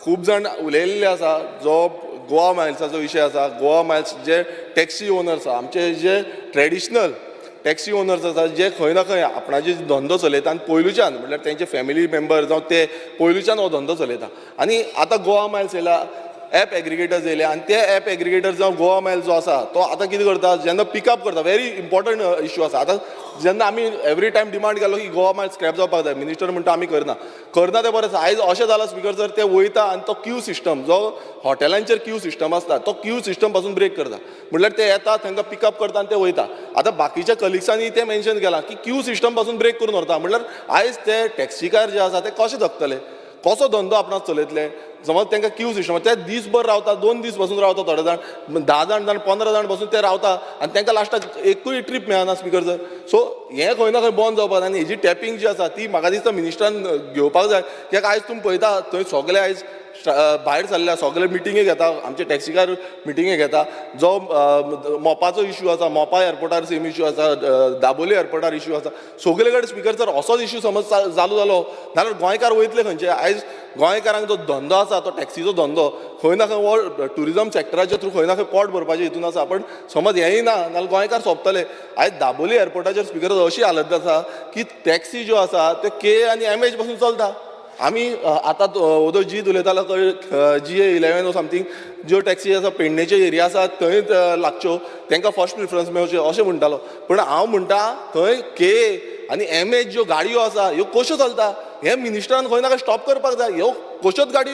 खूब जाण उलयल्ले आसा जो गोवा मायल्साचो विशय आसा, गोवा मायल्स जे टॅक्सी ओनर्स आसा, आमचे जे ट्रेडिशनल टॅक्सी ओनर्स आसा जे खंय ना खंय आपणाचे धंदो चलयता आनी पयलूच्यान म्हटल्यार तेंचे फॅमिली मेंबर जावं ते पयलूच्यान हो धंदो चलयता आनी आतां गोवा मायल्स येयला. एप एग्रिगेटर्स येयले आनी ते एप एग्रिगेटर्स जावं गोवा मायल जो आसा तो आतां कितें करता, जेन्ना पिकअप करता, व्हेरी इम्पॉर्टंट इश्यू आसा. आतां जेन्ना आमी एवरी टायम डिमांड केलो की गोवा मायल स्क्रॅप जावपाक जाय, मिनिस्टर म्हणटा आमी करना, करना तें बरें आसा. आयज अशें जालां स्पिकर सर, ते वयता आनी तो क्यू सिस्टम जो हॉटेलांचेर क्यू सिस्टम आसता तो क्यू सिस्टम पासून ब्रेक करता. म्हणल्यार ते येता, तांकां पिकअप करता आनी ते वयता. आतां बाकीच्या कलिग्सांनी तें मेन्शन केलां की क्यू सिस्टम पासून ब्रेक करून व्हरता. म्हणल्यार आयज ते टॅक्सीकार जे आसा ते कशे जगतले, कसो धंदो आपणाक चलयतले? समज तांकां क्यू सिस्टम, ते दीसभर रावता, 2 दीस बसून रावता, थोडे जाण 10 जाण जाण 15 जाण बसून ते रावता आनी तांकां लास्टाक एकूय ट्रीप मेळना स्पिकर सर. सो हें खंय ना खंय बंद जावपाक जाय आनी हेजी टॅपींग जी आसा ती म्हाका दिसता मिनिस्टरान घेवपाक जाय. कित्याक आयज तुमी पळयता थंय सगळे आयज भायर सरल्या, सगळे मिटिंगे घेता, आमचे टॅक्सीकार मिटिंगे घेता. जो मोपाचो इश्यू आसा, मोपा एअरपोर्टार सेम इश्यू आसा, दाबोली एअरपोर्टार इश्यू आसा, सगळे कडेन स्पिकर सर असोच इश्यू समज चालू जालो नाल्यार गोंयकार वयतले खंयचे? आयज गोंयकारांक जो धंदो आसा तो टॅक्सीचो धंदो खंय ना खंय हो ट्युरिजम सॅक्टराच्या थ्रू खंय ना खंय पोट भरपाचें हितून आसा, पण समज हेंय ना नाल्यार गोंयकार सोंपतले. आयज दाबोली एअरपोर्टाचेर स्पिकर अशी हालत आसा की टॅक्सी ज्यो आसा त्यो के आनी एम एच पासून चलता. आमी आतां ओदो जीत उलयतालो GA 11 or something ज्यो टॅक्सी आसा पेडणेचे एरिया आसा थंय लागच्यो, तांकां फर्स्ट प्रिफरन्स मेळच्यो अशें म्हणटालो. पूण हांव म्हणटा थंय के आनी एम एच ज्यो गाडयो आसा ह्यो कश्यो चलता हें मिनिस्टरान खंय ना खंय स्टॉप करपाक जाय. ह्यो कश्योच गाडी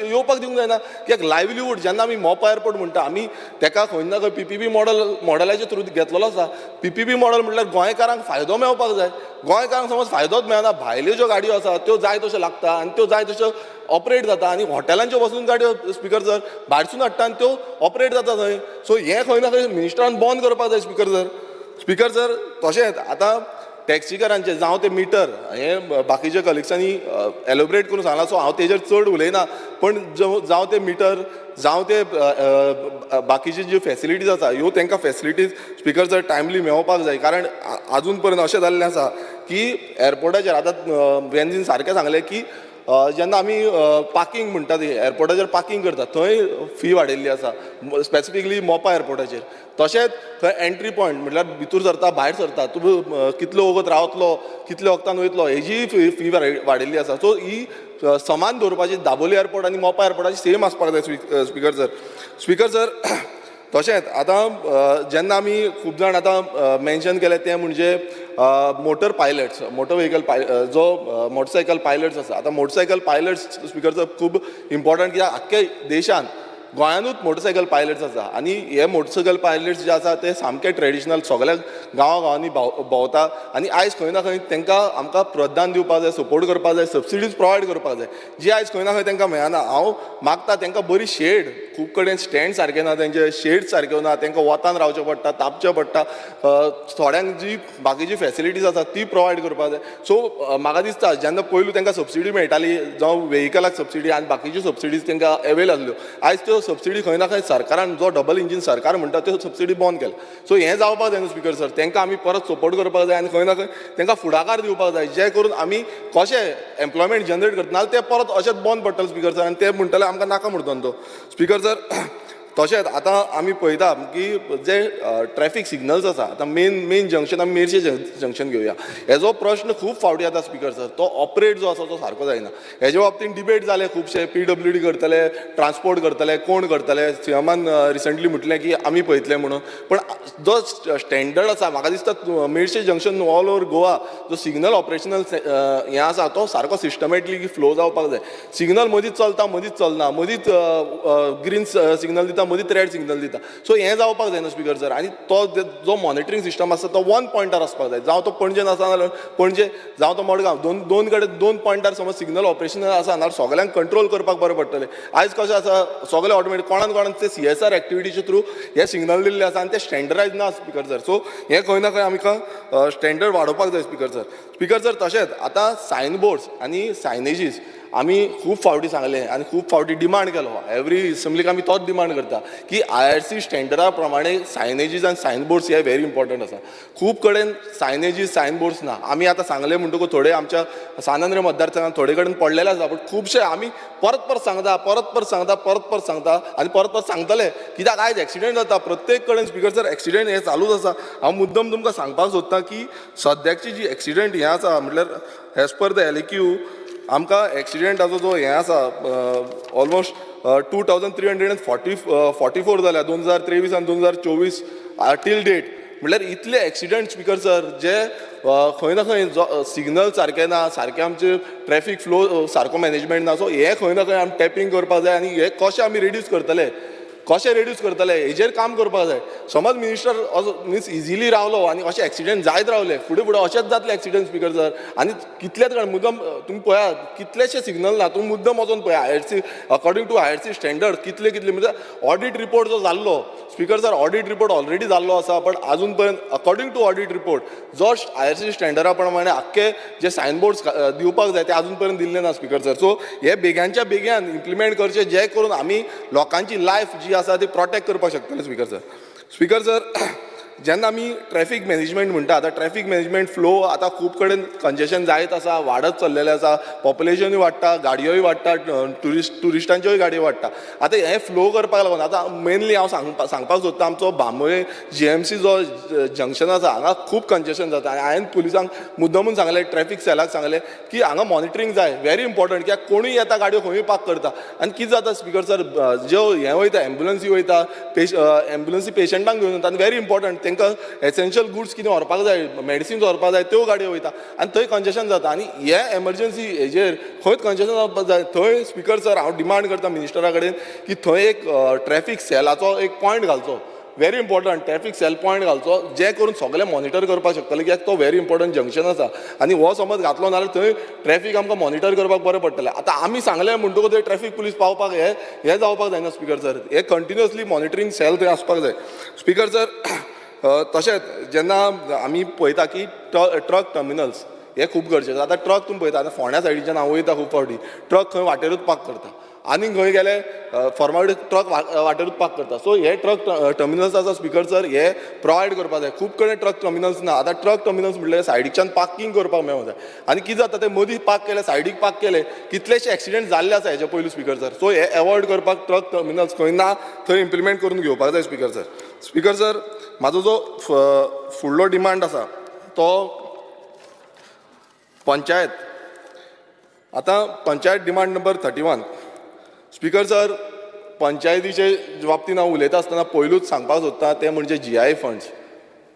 येवपाक दिवंक जायना. कित्याक लायवलीहूड जेन्ना आमी मोपा एअरपोर्ट म्हणटा आमी तेका खंय ना खंय PPP model मॉडलाचे थ्रू घेतलेलो आसा. PPP model म्हटल्यार गोंयकारांक फायदो मेळपाक जाय. गोंयकारांक समज फायदोच मेळना, भायल्यो ज्यो गाडयो आसा त्यो जाय तश्यो लागता आनी त्यो जाय तश्यो ऑपरेट जाता आनी हॉटेलांच्यो बसून गाडयो स्पिकर सर भायरसून हाडटा आनी त्यो ऑपरेट जाता थंय. सो हें खंय ना खंय मिनिस्टरान बंद करपाक जाय स्पिकर सर. स्पिकर सर तशेंच आतां टॅक्सीकारांचे जावं ते मिटर हें बाकीच्या कलिग्सांनी एलोबरेट करून सांगलां, सो हांव तेजेर चड उलयना. पण जावं ते मिटर जावं ते बाकीचे ज्यो फॅसिलिटीज आसा ह्यो तांकां फॅसिलिटीज स्पिकर सर टायमली मेळोवपाक जाय. कारण आजून पर्यंत अशें जाल्लें आसा की एअरपोर्टाचेर आतां वेन्झीन सारकें सांगलें की जेन्ना आमी पार्कींग म्हणटा ती एअरपोर्टाचेर पार्कींग करता थंय फी वाडयल्ली आसा, स्पेसिफिकली मोपा एअरपोर्टाचेर. तशेंच थंय एंट्री पॉयंट म्हटल्यार भितूर सरता भायर सरता तूं कितलो वगत रावतलो कितले वखदान वयतलो हेजी फी वाडयल्ली आसा. सो ही समान दवरपाची दाबोली एअरपोर्ट आनी मोपा एअरपोर्टाची सेम आसपाक जाय स्पिकर सर. स्पिकर सर तशेंच आतां जेन्ना आमी खूब जाण आतां मेन्शन केलें तें म्हणजे मोटर पायलट्स, मोटर व्हेकल जो मोटरसायकल पायलट्स आसा. आतां मोटरसायकल पायलट्स स्पिकर सर खूब इम्पॉर्टंट, कित्याक आख्खे देशान गोंयानूच मोटरसायकल पायलट्स आसा आनी हे मोटरसायकल पायलट्स जे आसा ते सामके ट्रेडिशनल सगळ्या गांवा गांवांनी भोंवता आनी आयज खंय ना खंय तांकां आमकां प्रोत्साहन दिवपाक जाय, सपोर्ट करपाक जाय, सबसिडीज प्रोवायड करपाक जाय जी आयज खंय ना खंय तांकां मेळना. हांव मागता तांकां बरी शेड, खूब कडेन स्टँड सारके ना, तेंचे शेड सारक्यो ना, तांकां वतान रावचें पडटा, तापचें पडटा, थोड्यांक जी बाकीची फॅसिलिटीज आसा ती प्रोवायड करपाक जाय. सो म्हाका दिसता जेन्ना पयलू तांकां सबसिडी मेळटाली जावं व्हेकलाक सबसिडी आनी बाकीच्यो सबसिडीज तांकां एवेल आसल्यो, आयज त्यो सबसिडी खंय ना खंय सरकारान जो डबल इंजीन सरकार म्हणटा त्यो सबसिडी बंद केल्या. सो हें जावपाक जाय न्हू स्पिकर सर, तांकां आमी परत सपोर्ट करपाक जाय आनी खंय ना खंय तांकां फुडाकार दिवपाक जाय जे करून आमी कशें एम्प्लॉयमेंट जनरेट करता, नाजाल्यार ते परत अशेंच बंद पडटले स्पिकर सर आनी ते म्हणटले आमकां नाका म्हूण धंदो. स्पिकर सर तशेंच आतां आमी पळयता की जे ट्रॅफीक सिग्नल्स आसा, आतां मेन जंक्शन आमी मेरशे जंक्शन घेवया, हेजो प्रश्न खूब फावटी येता स्पिकर सर, तो ऑपरेट जो आसा तो सारको जायना. हेजे बाबतीन डिबेट जाले खुबशे, PWD करतले, ट्रान्सपोर्ट करतले, कोण करतले, सीएमान रिसंटली म्हटलें की आमी पळयतले म्हणून, पण जो स्टँडर्ड आसा म्हाका दिसता Merces junction all over Goa जो सिग्नल ऑपरेशनल हें आसा तो सारको सिस्टमॅटिकली फ्लो जावपाक जाय. सिग्नल मदींच चलता, मदींच चलना, मदींच ग्रीन सिग्नल दिता, मदींच रेड सिग्नल दिता. सो हें जावपाक जायना स्पिकर सर. आनी तो जो मॉनिटरींग सिस्टम आसा तो वन पॉयंटार आसपाक जाय, जावं तो पणजेन आसा नाल्यार पणजे, जावं तो मडगांव, दोन कडेन दोन पॉयंटार समज सिग्नल ऑपरेशनल आसा नाल्यार सगळ्यांक कंट्रोल करपाक बरें पडटलें. आयज कशें आसा सगळें ऑटोमॅटीक कोणान कोणान ते CSR एक्टिविटीचे थ्रू हे सिग्नल दिल्ले आसा आनी ते स्टँडर्डायज ना स्पिकर सर. सो हें खंय ना खंय आमकां स्टँडर्ड वाडोवपाक जाय स्पिकर सर. स्पिकर सर तशेंच आतां सायन बोर्ड्स आनी सायनेजीस आमी खूब फावटी सांगलें आनी खूब फावटी डिमांड केलो, एवरी असेंब्लीक आमी तोच डिमांड करता की IRC स्टँडर्डा प्रमाणे सायनेजीस आनी सायन बोर्ड्स हे व्हेरी इम्पॉर्टंट आसा. खूब कडेन सायनेजीस सायन बोर्ड्स ना. आमी आतां सांगलें म्हणटकूच थोडे आमच्या सानंद्रे मतदारसंघात थोडे कडेन पडलेले आसा, पूण खुबशे आमी परत परत सांगता, परत परत सांगता, परत परत सांगता आनी परत परत सांगतले, कित्याक आयज एक्सिडेंट जाता प्रत्येक कडेन स्पिकर सर, एक्सिडेंट हे चालूच आसा. हांव मुद्दम तुमकां सांगपाक सोदता की सद्याची जी एक्सिडेंट हें आसा म्हटल्यार एज पर the LAQ आमकां एक्सिडेंटाचो जो हें आसा almost 2344 जाल्या 2023 आनी 2024 टील डेट. म्हणल्यार इतले एक्सिडंट स्पीकर सर जे खंय ना खंय सिग्नल सारके ना, सारके आमचे ट्रॅफीक फ्लो सारको मॅनेजमेंट ना. सो हे खंय ना खंय आमी टॅपींग करपाक जाय आनी हे कशें आमी रिड्यूस करतले, कशें रिड्यूस करतले हेजेर काम करपाक जाय. समज मिनिस्टर असो मिन्स इजिली रावलो आनी अशें एक्सिडंट जायत रावले फुडें फुडें अशेंच जातले एक्सिडंट स्पीकर सर. आनी कितलेच जाण मुद्दम तुमी पळयात कितलेशे सिग्नल ना, तुमी मुद्दम वचोन पळया IRC according to IRC standard कितले कितले म्हणजे ऑडीट रिपोर्ट जो जाल्लो speaker sir, audit report already जाल्लो आसा, बट आजून पर्यंत अकॉर्डींग टू ऑडीट रिपोर्ट जो IRC स्टँडर्डा प्रमाणे आख्खे जे सायनबोर्ड्स दिवपाक जाय ते आजून पर्यंत दिल्ले ना स्पीकर सर. सो हे बेग्यांच्या बेग्यान इम्प्लिमेंट करचे जे करून आमी लोकांची लायफ जी आसा ती प्रोटेक्ट करपाक शकतले स्पीकर सर. स्पीकर सर जेन्ना आमी ट्रॅफीक मॅनेजमेंट म्हणटा, आतां ट्रॅफीक मॅनेजमेंट फ्लो आतां खूब कडेन कंजेशन जायत आसा, वाडत चल्लेलें आसा, पॉप्युलेशनूय वाडटा, गाडयोय वाडटा, ट्युरिस्टांच्योय गाडयो वाडटा. आतां हें फ्लो करपाक लागून आतां मेनली हांव सांगपाक सोदता आमचो बांबोळे GMC जो जंक्शन आसा हांगा खूब कंजेशन जाता. आनी हांवें पुलिसांक मुद्दमून सांगलें, ट्रॅफीक सेलाक सांगलें की हांगा मॉनिटरींग जाय, व्हेरी इम्पॉर्टंट, कित्याक कोणूय येता गाडयो खंयूय पार्क करता. आनी कितें जाता स्पीकर सर, ज्यो हें वयता एम्बुलन्सी वयता, एम्बुलन्सी पेशंटांक घेवन वता आनी व्हेरी इम्पॉर्टंट तांकां एसेन्शियल गुड्स कितें व्हरपाक जाय, मेडिसिन्स व्हरपाक जाय, त्यो गाडयो वयता आनी थंय कंजेशन जाता. आनी हे एमर्जन्सी हेजेर खंयच कंजेशन जावपाक जाय थंय स्पीकर सर हांव डिमांड करता मिनिस्टरा कडेन की थंय एक ट्रॅफीक सेलाचो एक पॉयंट घालचो, very important traffic cell point घालचो, जे करून सगळें मॉनिटर करपाक शकतले, कित्याक तो व्हेरी इम्पॉर्टंट जंक्शन आसा. आनी हो समज घातलो ना जाल्यार थंय ट्रॅफीक आमकां मॉनिटर करपाक बरें पडटलें. आतां आमी सांगलें म्हणटकूच थंय ट्रॅफीक पुलीस पावपाक हें जावपाक जायना स्पीकर सर, हे कंटिन्युअसली मॉनिटरींग सेल थंय आसपाक जाय स्पीकर सर. तशेंच जेन्ना आमी पळयता की ट्रक टर्मिनल्स हे खूब गरजेचें. आतां ट्रक तुमी पळयता, आतां फोंड्या सायडीच्यान हांव वयता खूब फावटी, ट्रक खंय वाटेरूच पार्क करता आनी खंय गेले फॉर्मालिटी ट्रक वाटेरूच पार्क करता. सो हे ट्रक टर्मिनल्स आसा स्पीकर सर, हे प्रोवायड करपाक जाय. खूब कडेन ट्रक टर्मिनल्स ना. आतां ट्रक टर्मिनल्स म्हणल्यार सायडीच्यान पार्कींग करपाक मेळोंक जाय. आनी कितें जाता ते मदीं पार्क केले, सायडीक पार्क केले, कितलेशे एक्सिडंट जाल्ले आसा हेजे पयलू स्पीकर सर. सो हे एवॉयड करपाक ट्रक टर्मिनल्स खंय ना थंय इम्प्लिमेंट करून घेवपाक जाय स्पीकर सर. स्पीकर सर म्हाजो जो फुडलो डिमांड आसा तो पंचायत. आतां panchayat demand number 31 speaker sir, पंचायतीचे बाबतींत हांव उलयता आसतना पयलूच सांगपाक सोदता तें म्हणजे GI funds.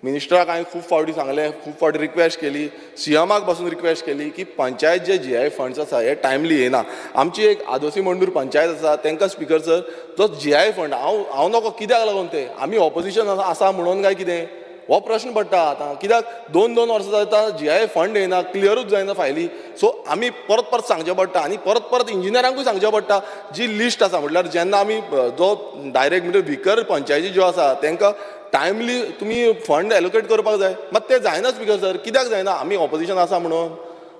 मिनिस्टराक हांवें खूब फावटी सांगलें, खूब फावटी रिक्वेस्ट केली, सीएमाक पासून रिक्वेस्ट केली की पंचायत जे GI funds आसा हे टायमली येना. आमची एक आदोसी मंडूर पंचायत आसा तांकां स्पीकर सर जो GI fund हांव नको कित्याक लागून ते आमी ऑपोजिशन आसा म्हणून काय कितें हो प्रश्न पडटा आतां, कित्याक 2-2 वर्सां जाता GI fund येना, क्लियरूच जायना फायली. सो आमी परत परत सांगचें पडटा आनी परत परत इंजिनियरांकूय सांगचें पडटा. जी लिस्ट आसा म्हटल्यार जेन्ना आमी जो डायरेक्ट म्हणजे विकर पंचायती ज्यो आसा तांकां टायमली तुमी फंड एलोकेट करपाक जाय, मात तें जायना स्पीकर सर. कित्याक जायना? आमी ऑपोजिशन आसा म्हणून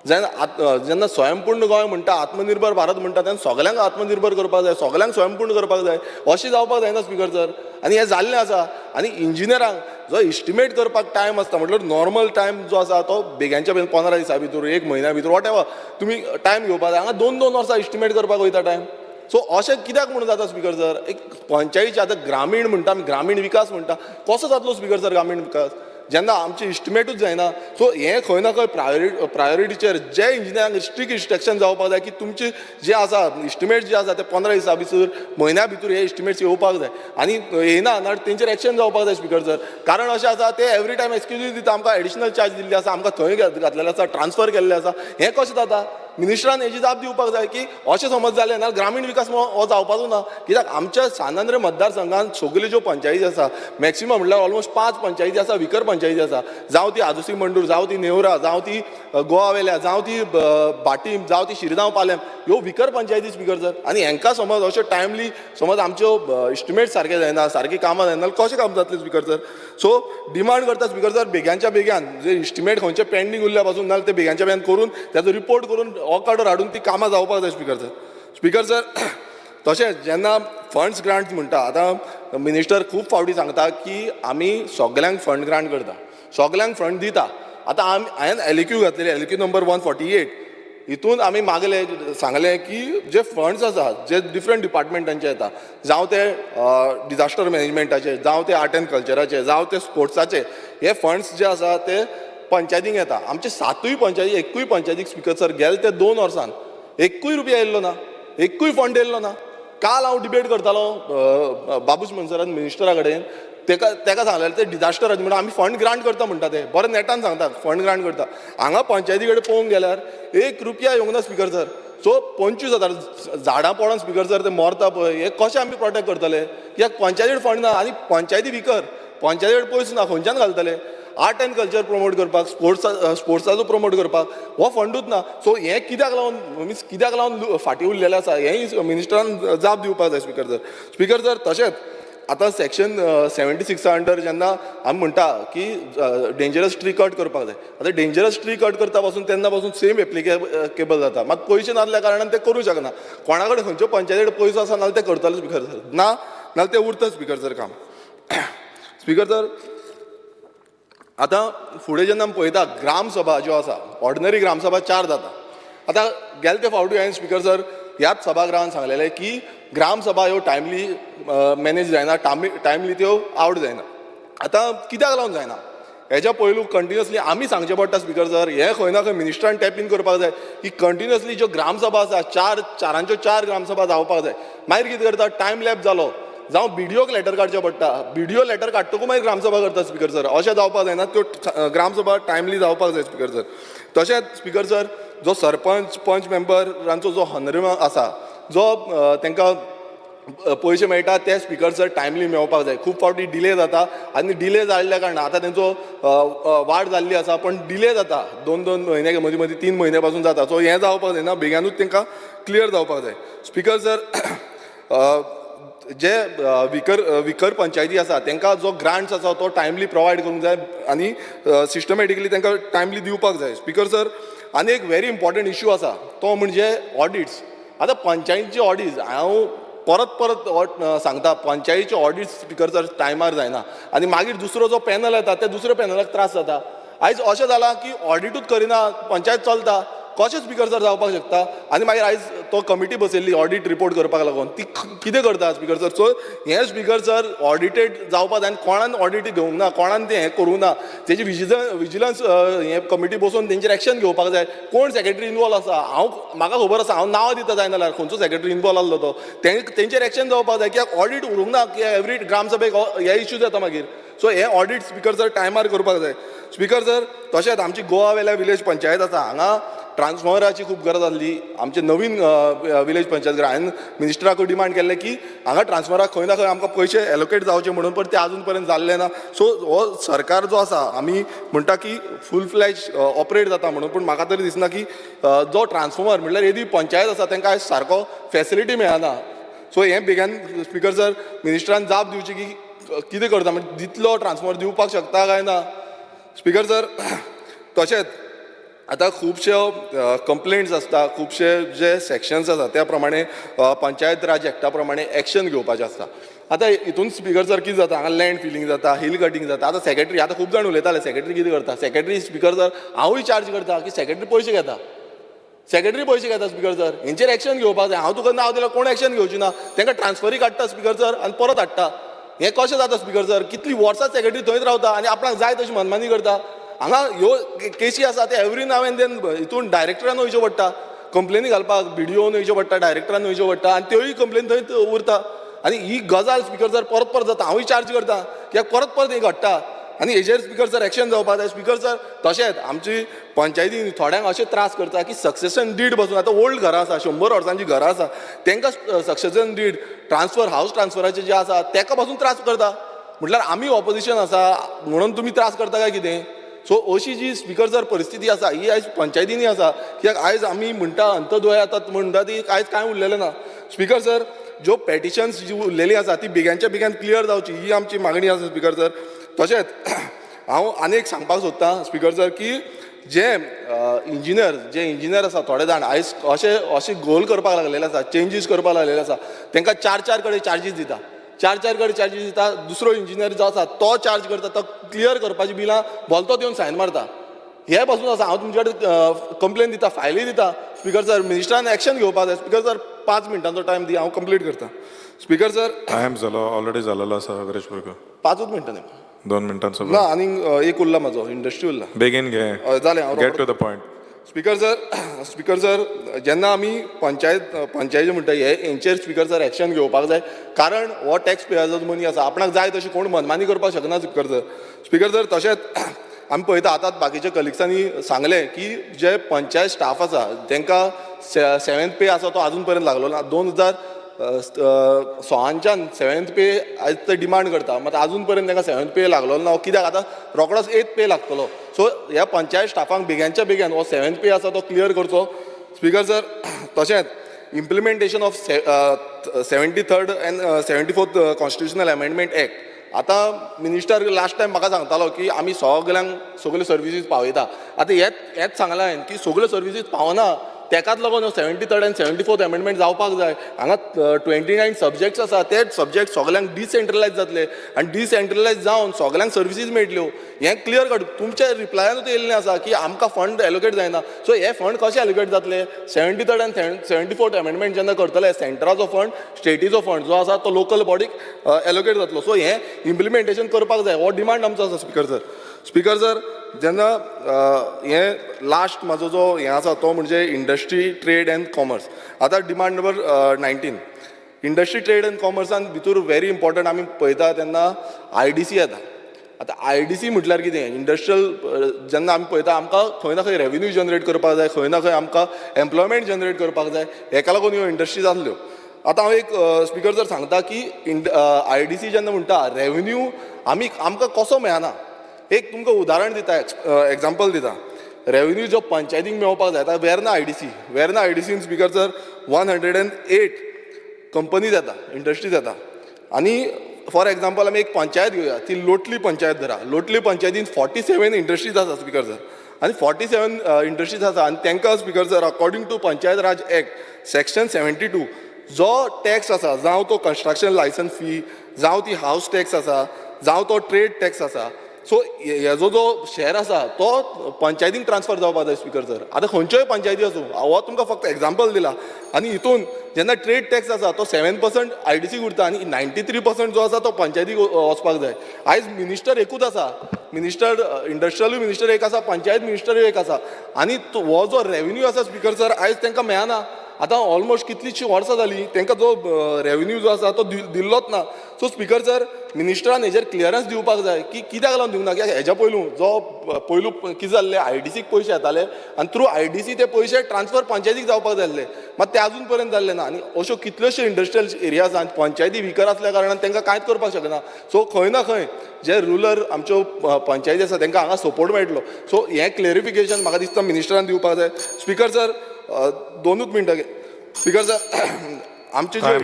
जायना. जेन्ना स्वयंपूर्ण गोंय म्हणटा, आत्मनिर्भर भारत म्हणटा, तेन्ना सगल्यांक आत्मनिर्भर करपाक जाय, सगल्यांक स्वयंपूर्ण करपाक जाय, अशें जावपाक जायना स्पीकर सर. आनी हें जाल्लें आसा. आनी इंजिनियरांक जो इस्टिमेट करपाक टायम आसता म्हटल्यार नॉर्मल टायम जो आसा तो बेग्यांच्या बेगीन 15 दिसां भितर, 1 म्हयन्या भितर, what ever तुमी टायम घेवपाक जाय. हांगा 2-2 वर्सां इस्टिमेट करपाक वयता टायम. सो अशें कित्याक म्हणून जाता स्पीकर सर? एक पंचायतीचे आतां ग्रामीण म्हणटा आमी, ग्रामीण विकास म्हणटा, कसो जातलो स्पीकर सर ग्रामीण विकास जेन्ना आमचे इस्टिमेटूच जायना? सो हें खंय ना खंय प्रायोरिटीचेर जे इंजिनियरांक स्ट्रिक्ट इन्स्ट्रक्शन जावपाक जाय की तुमचे जे आसा इस्टिमेट जे आसा ते 15 दिसां भितर, म्हयन्या भितर हे इस्टिमेट्स येवपाक जाय. आनी येयना ना तेंचेर एक्शन जावपाक जाय स्पीकर सर. कारण अशें आसा ते एवरी टायम एक्सक्यूज दिता, आमकां एडिशनल चार्ज दिल्ली आसा, आमकां थंय घातलेलें आसा, ट्रान्सफर केल्लें आसा. हें कशें जाता? मिनिस्टरान हेजी जाप दिवपाक जाय की अशें समज जालें ना ग्रामीण विकास हो जावपाचो ना. कित्याक आमच्या सांत आंद्रे मतदारसंघात सगल्यो ज्यो पंचायती आसा मॅक्सिमम म्हटल्यार ऑलमोस्ट 5 पंचायती आसा, विकर पंचायती आसा, जावं ती आदोसी मंडूर, जावं ती नेवरा, जावं ती गोवा वेल्या, जावं ती भाटीम, जावं ती शिरगांव पालेम, ह्यो विकर पंचायती स्पीकर सर. आनी हेंकां समज अश्यो टायमली समज आमच्यो इस्टिमेट सारके जायना, सारकी कामां जायना, कशें काम जातलें स्पीकर सर? सो डिमांड करता स्पीकर सर बेग्यांच्या बेग्यान जे इस्टिमेट खंयचे पेंडींग उरल्या पासून ना ते बेग्यांच्या बेग्यान करून ताजो रिपोर्ट करून ऑर्डर हाडून ती कामां जावपाक जाय स्पीकर सर. स्पीकर सर तशेंच जेन्ना फंड्स ग्रांट म्हणटा, आतां मिनिस्टर खूब फावटी सांगता की आमी सगल्यांक फंड ग्रांट करता, सगल्यांक फंड दिता. आतां आमी हांवें LAQ घातलेली, LAQ number 148, हितून आमी मागले सांगलें की जे फंड्स आसा जे डिफरंट डिपार्टमेंटांचे येता, जावं ते डिजास्टर मॅनेजमेंटाचे, जावं ते आर्ट एंड कल्चराचे, जावं ते स्पोर्ट्साचे, हे फंड्स जे आसा ते पंचायतींक येता. आमचे 7 पंचायती, एकूय पंचायतीक स्पीकर सर गेले ते 2 वर्सान एकूय रुपया येयल्लो ना, एकूय फंड येयल्लो ना. काल हांव डिबेट करतालो बाबूश मोन्सेरात मिनिस्टरा कडेन, तेका सांगलेलें ते डिजास्टर म्हणून आमी फंड ग्रांट करता म्हणटा, ते बरें नेटान सांगता फंड ग्रांट करता. हांगा पंचायती कडेन पळोवंक गेल्यार एक रुपया येवंक ना स्पिकर सर. सो 25,000 झाडां पडोन स्पिकर सर ते मरता पळय, हे कशें आमी प्रोटेक्ट करतले? कित्याक पंचायतीक फंड ना आनी पंचायती विकर, पंचायती कडेन पयसो ना, खंयच्यान घालतले? आर्ट एंड कल्चर प्रमोट करपाक, स्पोर्ट्साचो प्रमोट करपाक हो फंडूच ना. सो हें कित्याक लागून मिन्स कित्याक लागून फाटीं उरलेलें आसा हेंय मिनिस्टरान जाप दिवपाक जाय स्पिकर सर. स्पिकर सर तशेंच आतां सेक्शन 76 अंडर जेन्ना आमी म्हणटा की डेंजरस ट्री कट करपाक जाय, आतां डेंजरस ट्री कट करता पासून तेन्ना पासून सेम एप्लिकेबल जाता, मात पयशे नासल्या कारणान ते करूं शकना. कोणा कडेन खंयच्यो पंचायती कडेन पयसो आसा नाल्यार ते करतले स्पिकर सर, ना नाल्यार ते उरता स्पिकर सर काम. स्पिकर सर आतां फुडें जेन्ना आमी पळयता ग्रामसभा ज्यो आसा, ऑर्डिनरी ग्रामसभा 4 जाता. आतां गेले ते फावटी हांवें स्पिकर सर ह्याच सभागृहान सांगलेलें की ग्रामसभा ह्यो टायमली मॅनेज जायना, टायमली त्यो आवट जायना. आतां कित्याक लागून जायना हेज्या पयलू कंटिन्युअसली आमी सांगचें पडटा स्पिकर सर, हें खंय ना खंय मिनिस्टरान टॅप इन करपाक जाय की कंटिन्युअसली ज्यो ग्रामसभा आसा 4 4 ग्रामसभा जावपाक जाय. मागीर कितें करता, टायम लॅप जालो जावं बीडीओक लेटर काडचें पडटा, बीडीओ लेटर काडटकूच मागीर ग्रामसभा करता स्पिकर सर. अशें जावपाक जायना, त्यो ग्रामसभा टायमली जावपाक जाय स्पिकर सर. तशेंच स्पिकर सर जो सरपंच पंच मेंबरांचो जो हनर आसा, जो तांकां पयशे मेळटा ते स्पिकर सर टायमली मेळपाक जाय. खूब फावटी डिले जाता आनी डिले जाल्ल्या कारणान आतां तेंचो वाड जाल्ली आसा, पण डिले जाता 2-2 म्हयने, मदीं मदीं 3 म्हयने पासून जाता. सो हें जावपाक जायना, बेग्यानूच तांकां क्लियर जावपाक जाय. स्पिकर सर जे विकर पंचायती आसा तांकां जो ग्रांट्स आसा तो टायमली प्रोवायड करूंक जाय आनी सिस्टमॅटिकली तांकां टायमली दिवपाक जाय. स्पिकर सर आनी एक व्हेरी इम्पॉर्टंट इश्यू आसा तो म्हणजे ऑडिट्स. आतां पंचायतीचे ऑडिट्स हांव परत परत सांगता, पंचायतीचे ऑडिट्स स्पिकर सर टायमार जायना आनी मागीर दुसरो जो पॅनल येता त्या दुसऱ्या पॅनलाक त्रास जाता. आयज अशें जालां की ऑडिटूच करिना, पंचायत चलता, कशें स्पिकर सर जावपाक शकता? आनी मागीर आयज तो कमिटी बसयल्ली ऑडीट रिपोर्ट करपाक लागून, ती कितें करता स्पिकर सर? सो हें स्पिकर सर ऑडिटेड जावपाक जाय आनी कोणान ऑडीट घेवंक ना, कोणान तें हें करूंक ना, तेजी विजिलन्स हें कमिटी बसोवन तेंचेर एक्शन घेवपाक जाय. कोण सेक्रेटरी इनवॉल्व आसा हांव म्हाका खबर आसा, हांव नांव दिता जायना जाल्यार खंयचो सेक्रेटरी इनवॉल्व आसलो तो, तेंचेर एक्शन जावपाक जाय. कित्याक ऑडीट उरूंक ना की एवरी ग्रामसभेक हे इश्यूज येता मागीर. सो हे ऑडीट स्पिकर सर टायमार करपाक जाय. स्पिकर सर तशेंच आमची गोवा वेल्या विलेज पंचायत आसा, हांगा ट्रान्सफॉर्मराची खूब गरज आसली. आमचे नवीन विलेज पंचायत हांवें मिनिस्टराकूय डिमांड केल्लें की हांगा ट्रान्सफॉर्मराक खंय ना खंय आमकां पयशे एलोकेट जावचे म्हणून, पण ते आजून पर्यंत जाल्ले ना. सो हो सरकार जो आसा आमी म्हणटा की फूल फ्लॅज ऑपरेट जाता म्हणून, पूण म्हाका तरी दिसना की जो ट्रान्सफॉर्मर म्हणल्यार येदी पंचायत आसा तांकां आयज सारको फेसिलिटी मेळना. सो हें बेगीन स्पिकर सर मिनिस्टरान जाप दिवची की कितें करता, म्हणजे दितलो ट्रान्सफॉर्मर दिवपाक शकता काय ना. स्पिकर सर तशेंच आतां खुबश्यो कंप्लेंट्स आसता, खुबशे जे सेक्शन्स आसा त्या प्रमाणे पंचायत राज एक्टा प्रमाणे एक्शन घेवपाचें आसता. आतां हितून स्पिकर सर कितें जाता, हांगा लँड फिलींग जाता, हिल कटींग जाता. आतां सेक्रेटरी, आतां खूब जाण उलयताले सेक्रेटरी कितें करता, सेक्रेटरी स्पिकर सर हांवूय चार्ज करता की सेक्रेटरी पयशे घेता, सेक्रेटरी पयशे घेता स्पिकर सर, हेंचेर एक्शन घेवपाक जाय. हांव तुका नांव दिल्यार कोण एक्शन घेवची ना, तांकां ट्रान्सफरी काडटा स्पिकर सर आनी परत हाडटा. हें कशें जाता स्पिकर सर? कितलीं वर्सां सेक्रेटरी थंयच रावता आनी आपणाक जाय तशी मनमानी करता. हांगा ह्यो केशी आसा ते एवरी नाव एंड then हितून डायरेक्टरान वयचें पडटा कंप्लेनी घालपाक, बीडीओन वयचें पडटा, डायरेक्टरान वयचें पडटा आनी त्योय कंप्लेन थंयच उरता. आनी ही गजाल स्पिकर सर परत परत जाता. हांवूय चार्ज करता कित्याक परत परत हें घडटा आनी हेजेर स्पिकर सर एक्शन जावपाक जाय. स्पिकर सर तशेंच आमची पंचायतीन थोड्यांक अशें त्रास करता की सक्सेशन did बसून, आतां ओल्ड घरां आसा, 100 वर्सांची घरां आसा, तांकां सक्सेशन did transfer house ट्रान्सफराचे जे आसा ताका पासून त्रास करता. म्हटल्यार आमी ऑपोजिशन आसा म्हणून तुमी त्रास करता काय कितें? सो अशी जी स्पिकर सर परिस्थिती आसा ही आयज पंचायतींनी आसा. कित्याक आयज आमी म्हणटा अंतदोय आतां म्हणटा ती आयज कांय उरलेलें ना. स्पिकर सर ज्यो पेटिशन्स जी उरलेली आसा ती बेग्यानच्या बेग्यान क्लियर जावची ही आमची मागणी आसा स्पिकर सर. तशेंच हांव आनी एक सांगपाक सोदतां स्पिकर सर की जे इंजिनियर आसा थोडे जाण आयज अशे अशे गोल करपाक लागलेले आसा, चेंजीस करपाक लागलेले आसा, तांकां 4-4 कडेन चार्जीस दिता, 4-4 कडेन चार्जीस दिता. दुसरो इंजिनियर जो आसा तो चार्ज करता, तो क्लियर करपाची बिलां भलतोच येवन सायन मारता. हे पासून आसा हांव तुमचे कडेन कंप्लेन दिता, फायली दिता. स्पिकर सर मिनिस्टरान एक्शन घेवपाक जाय. स्पिकर सर 5 मिनटांचो टायम दी, हांव कंप्लीट करता. स्पिकर सर टायम जालो, ऑलरेडी जालेलो आसा विरेश बोरकर. 5 मिनटां न्ही, 2 मिनटांचो ना आनीक एक उरला म्हाजो, इंडस्ट्री उरला. बेगीन घे, जालें, हांव get to the point. Speaker sir, speaker sir, जेन्ना आमी पंचायती म्हणटा, हे हेंचेर स्पीकर सर एक्शन घेवपाक जाय, कारण हो टॅक्स पेयर्साचो मनी आसा, आपणाक जाय तशी कोण मनमानी करपाक शकना स्पीकर सर. स्पीकर सर, तशेंच आमी पळयता, आतां बाकीच्या कलिग्सांनी सांगलें की जे पंचायत स्टाफ आसा तांकां सेवेंथ पे आसा तो आजून पर्यंत लागलो ना. 2016च्यान सेवेंथ पे आयज ते डिमांड करता, मात आजून पर्यंत तांकां सेवेंथ पे लागलो ना. कित्याक आतां रोखडोच एथ पे लागतलो. सो ह्या पंचायत स्टाफांक बेग्यानच्या बेग्यान हो सेवेंथ पे आसा तो क्लियर करचो स्पीकर सर. तशेंच implementation of 73rd and 74th Constitutional Amendment Act. आतां मिनिस्टर लास्ट टायम म्हाका सांगतालो की आमी सगल्यांक सगल्यो सर्विसीस पावयता. आतां हेच हेच सांगलां हांवें की सगल्यो सर्विसीस पावना, तेकाच लागून 73rd and 74th amendment जावपाक जाय. हांगा 29 सब्जेक्ट्स आसा, ते सब्जेक्ट सगल्यांक डिसेंट्रलायज जातले आनी डिसेंट्रलायज जावन सगल्यांक सर्विसीस मेळटल्यो. हें क्लियर कट तुमच्या रिप्लायानूच येयल्लें आसा की आमकां फंड एलोकेट जायना. सो हे फंड कशे एलोकेट जातले? 73rd and 74th amendment जेन्ना करतले, सेंटराचो फंड, स्टेटीचो फंड जो आसा तो लोकल बॉडीक एलोकेट जातलो. सो हें इम्प्लिमेंटेशन करपाक जाय, हो डिमांड आमचो आसा स्पीकर सर. स्पीकर सर, जेन्ना हें लास्ट म्हाजो जो हें आसा तो म्हणजे इंडस्ट्री, ट्रेड एंड कॉमर्स. आतां demand number 19, industry, trade and कॉमर्सान भितर व्हेरी इम्पॉर्टंट आमी पळयता तेन्ना आयडीसी येता. आतां आयडीसी म्हटल्यार कितें? इंडस्ट्रियल जेन्ना आमी पळयता, आमकां खंय ना खंय रेवेन्यू जनरेट करपाक जाय, खंय ना खंय आमकां एम्प्लॉयमेंट जनरेट करपाक जाय, हेका लागून ह्यो इंडस्ट्रीज आसल्यो. आतां हांव एक स्पीकर सर सांगता की आयडीसी जेन्ना म्हणटा, रेवेन्यू आमी आमकां कसो मेळना, एक तुमकां उदाहरण दिता, एग्जाम्पल दिता. रेवेन्यू जो पंचायतीक मेळपाक जाय, आतां वेर्ना आयडीसी, वेर्ना आयडीसीन स्पीकर सर 108 कंपनीज येता, इंडस्ट्रीज येता. आनी फॉर एग्जाम्पल आमी एक पंचायत घेवया, ती लोटली पंचायत धरा. लोटली पंचायतीन 47 इंडस्ट्रीज आसा स्पीकर सर, आनी 47 इंडस्ट्रीज आसा आनी तांकां speaker sir, according to Panchayat Raj Act section 72, जो टॅक्स आसा, जावं तो कन्स्ट्रक्शन लायसन्स फी, जावं ती हावस टॅक्स आसा, जावं तो ट्रेड टॅक्स आसा, सो हेजो जो शेर आसा तो पंचायतीक ट्रान्सफर जावपाक जाय स्पीकर सर. आतां खंयच्योय पंचायती आसूं, हो तुमकां फक्त एग्जाम्पल दिला. आनी हितून जेन्ना ट्रेड टॅक्स आसा तो 7% आयडीसीक उरता आनी 93% जो आसा तो पंचायतीक वचपाक जाय. आयज मिनिस्टर एकूच आसा, मिनिस्टर इंडस्ट्रियलूय मिनिस्टर एक आसा, पंचायत मिनिस्टरूय एक आसा, आनी हो जो रेवेन्यू आसा स्पीकर सर, आयज तांकां मेळना. आतां ऑलमोस्ट कितलींशीं वर्सां जालीं, तांकां जो रेवेन्यू जो आसा तो दिल्लोच ना. सो स्पीकर सर, मिनिस्टरान हेजेर क्लियरन्स दिवपाक जाय की कित्याक लागून दिवंक ना. कित्याक हेज्या पयलू जो पयलू कितें जाल्लें, आयडीसीक पयशे येताले आनी थ्रू आयडीसी ते पयशे ट्रान्सफर पंचायतीक जावपाक जाय आसले, मात ते आजून पर्यंत जाल्ले ना. आनी अश्यो कितल्योश्यो इंडस्ट्रियल एरिया आसा आनी पंचायती विकर आसल्या कारणान तांकां कांयच करपाक शकना. सो खंय ना खंय जे रुरल आमच्यो पंचायती आसा तांकां हांगा सपोर्ट मेळटलो. सो हें क्लेरिफिकेशन म्हाका दिसता मिनिस्टरान दिवपाक जाय. स्पीकर सर, दोनूच मिनटां. स्पीकर सर, आमचे जे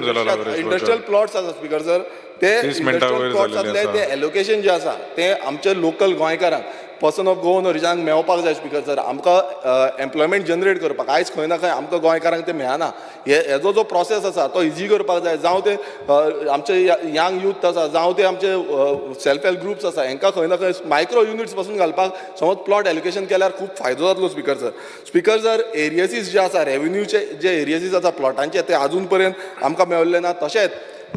इंडस्ट्रियल प्लॉट्स आसा स्पीकर सर, ते इंडस्ट्रियल प्लॉट्स आसले ते एलोकेशन जे आसा ते आमचे लोकल गोंयकारांक, पर्सन ऑफ गोवन ओरिजनाक मेळपाक जाय स्पीकर सर. आमकां एम्प्लॉयमेंट जनरेट करपाक आयज खंय ना खंय आमकां गोंयकारांक ते मेळना. हे हेजो जो प्रोसेस आसा तो इजी करपाक जाय. जावं ते आमचे यंग यूथ आसा, जावं ते आमचे सेल्फ हेल्प ग्रुप्स आसा, हांकां खंय ना खंय मायक्रो युनिट्स पासून घालपाक समज प्लॉट एलोकेशन केल्यार खूब फायदो जातलो स्पीकर सर. स्पीकर सर, एरियसीस जे आसा, रेवेन्यूचे जे एरियसीस आसा प्लॉटांचे, ते आजून पर्यंत आमकां मेळिल्ले ना. तशेंच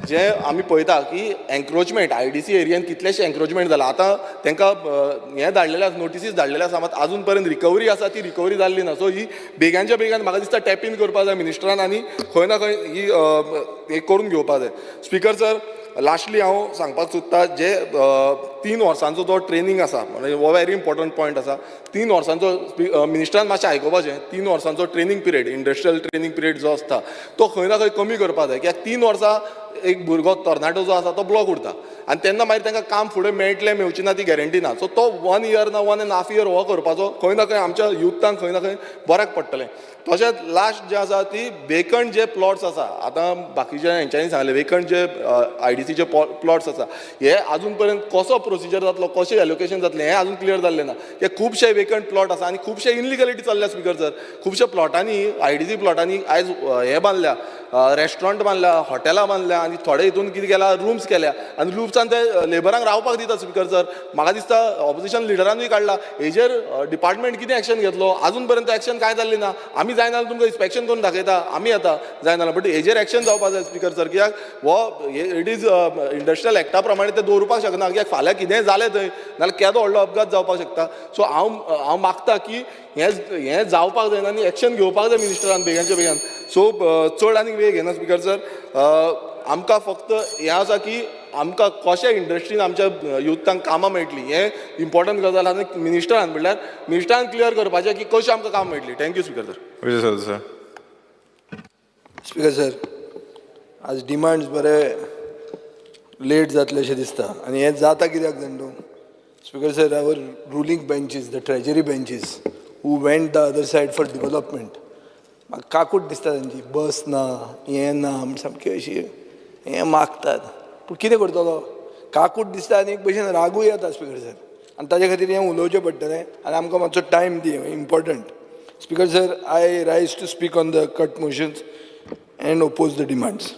जे आमी पळयता की एन्क्रोचमेंट, आयडीसी एरियन कितलेशे एन्क्रोचमेंट जाला. आतां तांकां हें धाडलेलें आसा, नोटिसीस धाडलेले आसा, मात आजून पर्यंत रिकवरी आसा ती रिकवरी जाल्ली ना. सो ही बेग्यानच्या बेगान म्हाका दिसता टॅप इन करपाक जाय मिनिस्टरान आनी खंय ना खंय ही हें करून घेवपाक जाय. स्पीकर सर, लास्टली हांव सांगपाक सोदता, जे 3 वर्सांचो जो ट्रेनींग आसा, म्हणजे हो व्हेरी इम्पॉर्टंट पॉयंट आसा. 3 वर्सांचो, मिनिस्टरान मातशें आयकुपाचें, 3 वर्सांचो training period, industrial training period जो आसता तो खंय ना खंय कमी करपाक जाय. कित्याक 3 वर्सां एक भुरगो तरणाटो जो आसा तो ब्लॉक उरता आनी तेन्ना मागीर तांकां काम फुडें मेळटलें मेळचें ना ती गॅरंटी ना. सो तो वन इयर ना वन एंड हाफ इयर हो करपाचो खंय ना खंय आमच्या युथांक खंय ना खंय बऱ्याक पडटलें. तशेंच लास्ट जे आसा ती वेकंट जे प्लॉट्स आसा, आतां बाकीच्या हेंच्यांनी सांगलें, वेकंट जे आयडीसीचे प्लॉट्स आसा, हे आजून पर्यंत कसो प्रोसिजर जातलो, कशें एलोकेशन जातलें, हें आजून क्लियर जाल्लें ना. हे खुबशे वेकंट प्लॉट आसा आनी खुबशे इनलिगलिटी चल्ल्या स्पीकर सर. खुबशे प्लॉटांनी, आयडीसी प्लॉटांनी आयज हें बांदल्या, रेस्टॉरंट बांदल्या, हॉटेलां बांदल्या आनी थोडे हितून कितें केलां, रुम्स केल्या आनी रुम्सान ते लेबरांक रावपाक दिता स्पीकर सर. म्हाका दिसता ऑपोजिशन लिडरानूय काडला हेजेर, डिपार्टमेंट कितें एक्शन घेतलो? आजून पर्यंत एक्शन कांय जाल्लें ना. आमी जायना जाल्यार तुमकां इन्स्पेक्शन करून दाखयता, आमी येता जायना जाल्यार, बट हेजेर एक्शन जावपाक जाय स्पीकर सर, कित्याक हो it is इंडस्ट्रियल एक्टा प्रमाणे ते दवरुपाक शकना, कित्याक फाल्यां कितेंय जालें थंय नाल्यार केदो व्हडलो अपघात जावपाक शकता. सो हांव हांव मागता की हें हें जावपाक जायना आनी एक्शन घेवपाक जाय मिनिस्टरान बेगानच्या बेगान. सो चड आनीक वेळ घेना स्पिकर सर. आमकां फक्त हें आसा की आमकां कशें इंडस्ट्रीन आमच्या युथांक कामां मेळटलीं हें इम्पॉर्टंट गजाल आसा आनी मिनिस्टरान म्हणल्यार मिनिस्टरान क्लियर करपाचें की कशें आमकां काम मेळटलीं. Thank you speaker sir. Vijay Sardesai. Speaker sir, आज डिमांड्स बरे लेट जातले अशें दिसता आनी हें जाता कित्याक जाण तूं speaker sir, our ruling benches, the treasury benches who went the other side for development, म्हाका काकूट दिसता तांची. बस ना, हें ना म्हण सामकी अशी हें मागतात, पूण कितें करतलो, काकूट दिसता आनी एक भशेन रागूय येता स्पीकर सर. आनी ताजे खातीर हें उलोवचें पडटलें आनी आमकां मातसो time the, important. Speaker sir, I rise to speak on the cut motions and oppose the demands.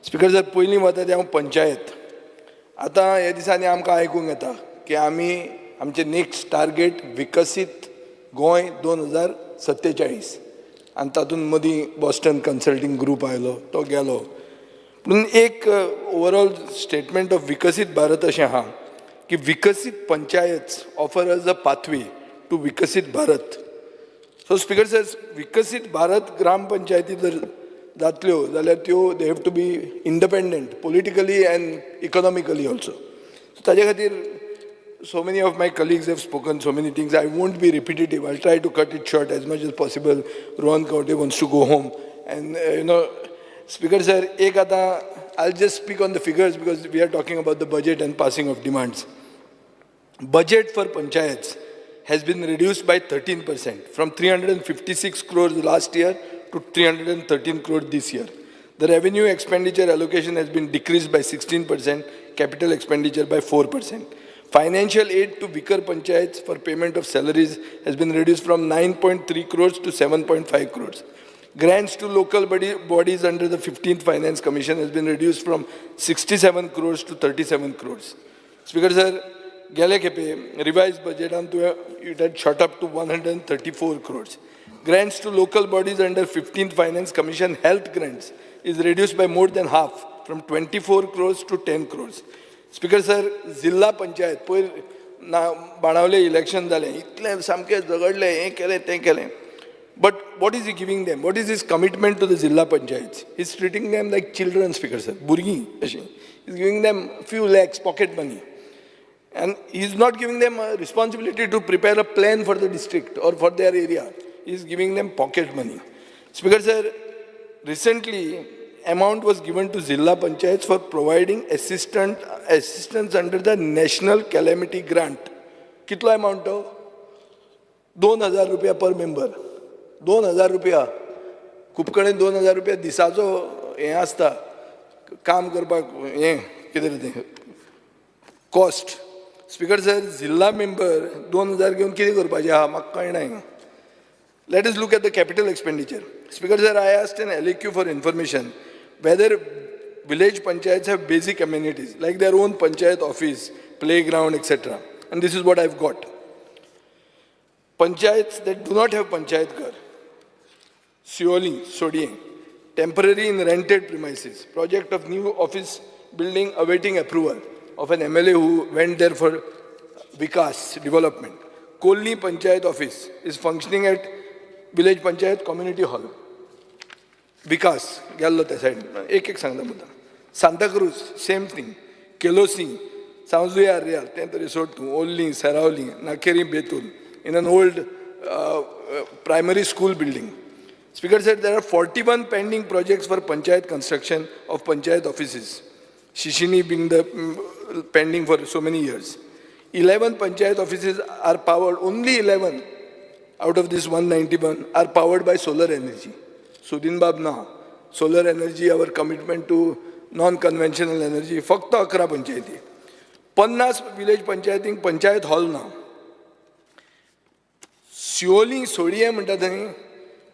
Speaker sir, पयलीं वता तें हांव पंचायत. आतां हे दिसांनी आमकां आयकूंक येता की आमी आमचें नेक्स्ट टार्गेट विकसीत गोंय 2047 आनी तातूंत मदीं बॉस्टन कन्सल्टींग ग्रूप आयलो, तो गेलो. पूण एक ओवरऑल स्टेटमेंट ऑफ विकसीत भारत अशें आहा की विकसीत panchayat offer us a pathway to Viksit Bharat. So speaker sir, Viksit Bharat gram पंचायती जर जातल्यो जाल्यार त्यो they have to be independent politically and economically also. So ताजे खातीर so many of my colleagues have spoken so many things. I won't be repetitive. I'll try to cut it short as much as possible. Rohan Khaunte wants to go home. And you know, Speaker sir, ek ata, I'll just speak on the figures because we are talking about the budget and passing of demands. Budget for panchayats has been reduced by 13% from 356 crores last year to 313 crores this year. The revenue expenditure allocation has been decreased by 16%, capital expenditure by 4%. Financial aid to weaker panchayats for payment of salaries has been reduced from 9.3 crores to 7.5 crores. Grants to local bodies under the 15th Finance Commission has been reduced from 67 crores to 37 crores. Speaker sir, गेले खेपे revised budget it had shot up to 134 crores. Grants to local bodies under 15th Finance Commission health grants is reduced by more than half, from 24 crores to 10 crores. Speaker sir, Zilla Panchayat, पयर ना Benaulim election जालें, इतलें सामकें झगडलें, हें केलें तें केलें. But what is he giving them? What is his commitment to the Zilla Panchayats? He's treating them like children, Speaker sir, भुरगीं अशीं. He's giving them few lakhs pocket money. And he's not giving them a responsibility to prepare a plan for the district or for their area. He's giving them pocket money. Speaker sir, recently amount was given to Zilla Panchayats for providing assistance under the National Calamity Grant. Kitlo amount to? 2,000 रुपया per member. 2,000 रुपया. खूब कडेन 2,000 रुपया दिसाचो हें आसता, काम करपाक हें कितें तें cost. Speaker sir, Zilla member 2,000 घेवन कितें करपाचें आहा म्हाका कळना. Let us look at the capital expenditure. Speaker sir, I asked an LAQ for information whether village panchayats have basic amenities like their own panchayat office, playground, etc. And this is what I've got. Panchayats that do not have panchayat ghar, Sioli, Sodiem, temporary in rented premises, project of new office building awaiting approval of an MLA who went there for Vikas development. Kolni Panchayat office is functioning at village panchayat community hall. Vikas, गेल्लो त्या सायडीन, एक एक सांगता मुद्दाम. Santacruz, same thing. Quelossim, São José Real, तें तरी सोड तूं, ओल्ली, Seraulim, Nacari, Betul, in an old primary school building. Speaker said there are 41 pending projects for panchayat construction of panchayat offices. Shishini being the pending for so many years. 11 panchayat offices are powered, only 11 out of this 191 are powered by solar energy. Sudin Bab na, solar energy, our commitment to non-conventional energy, फक्त 11 पंचायती. 50 village पंचायतींक panchayat hall ना. सिओली सोडये म्हणटा थंय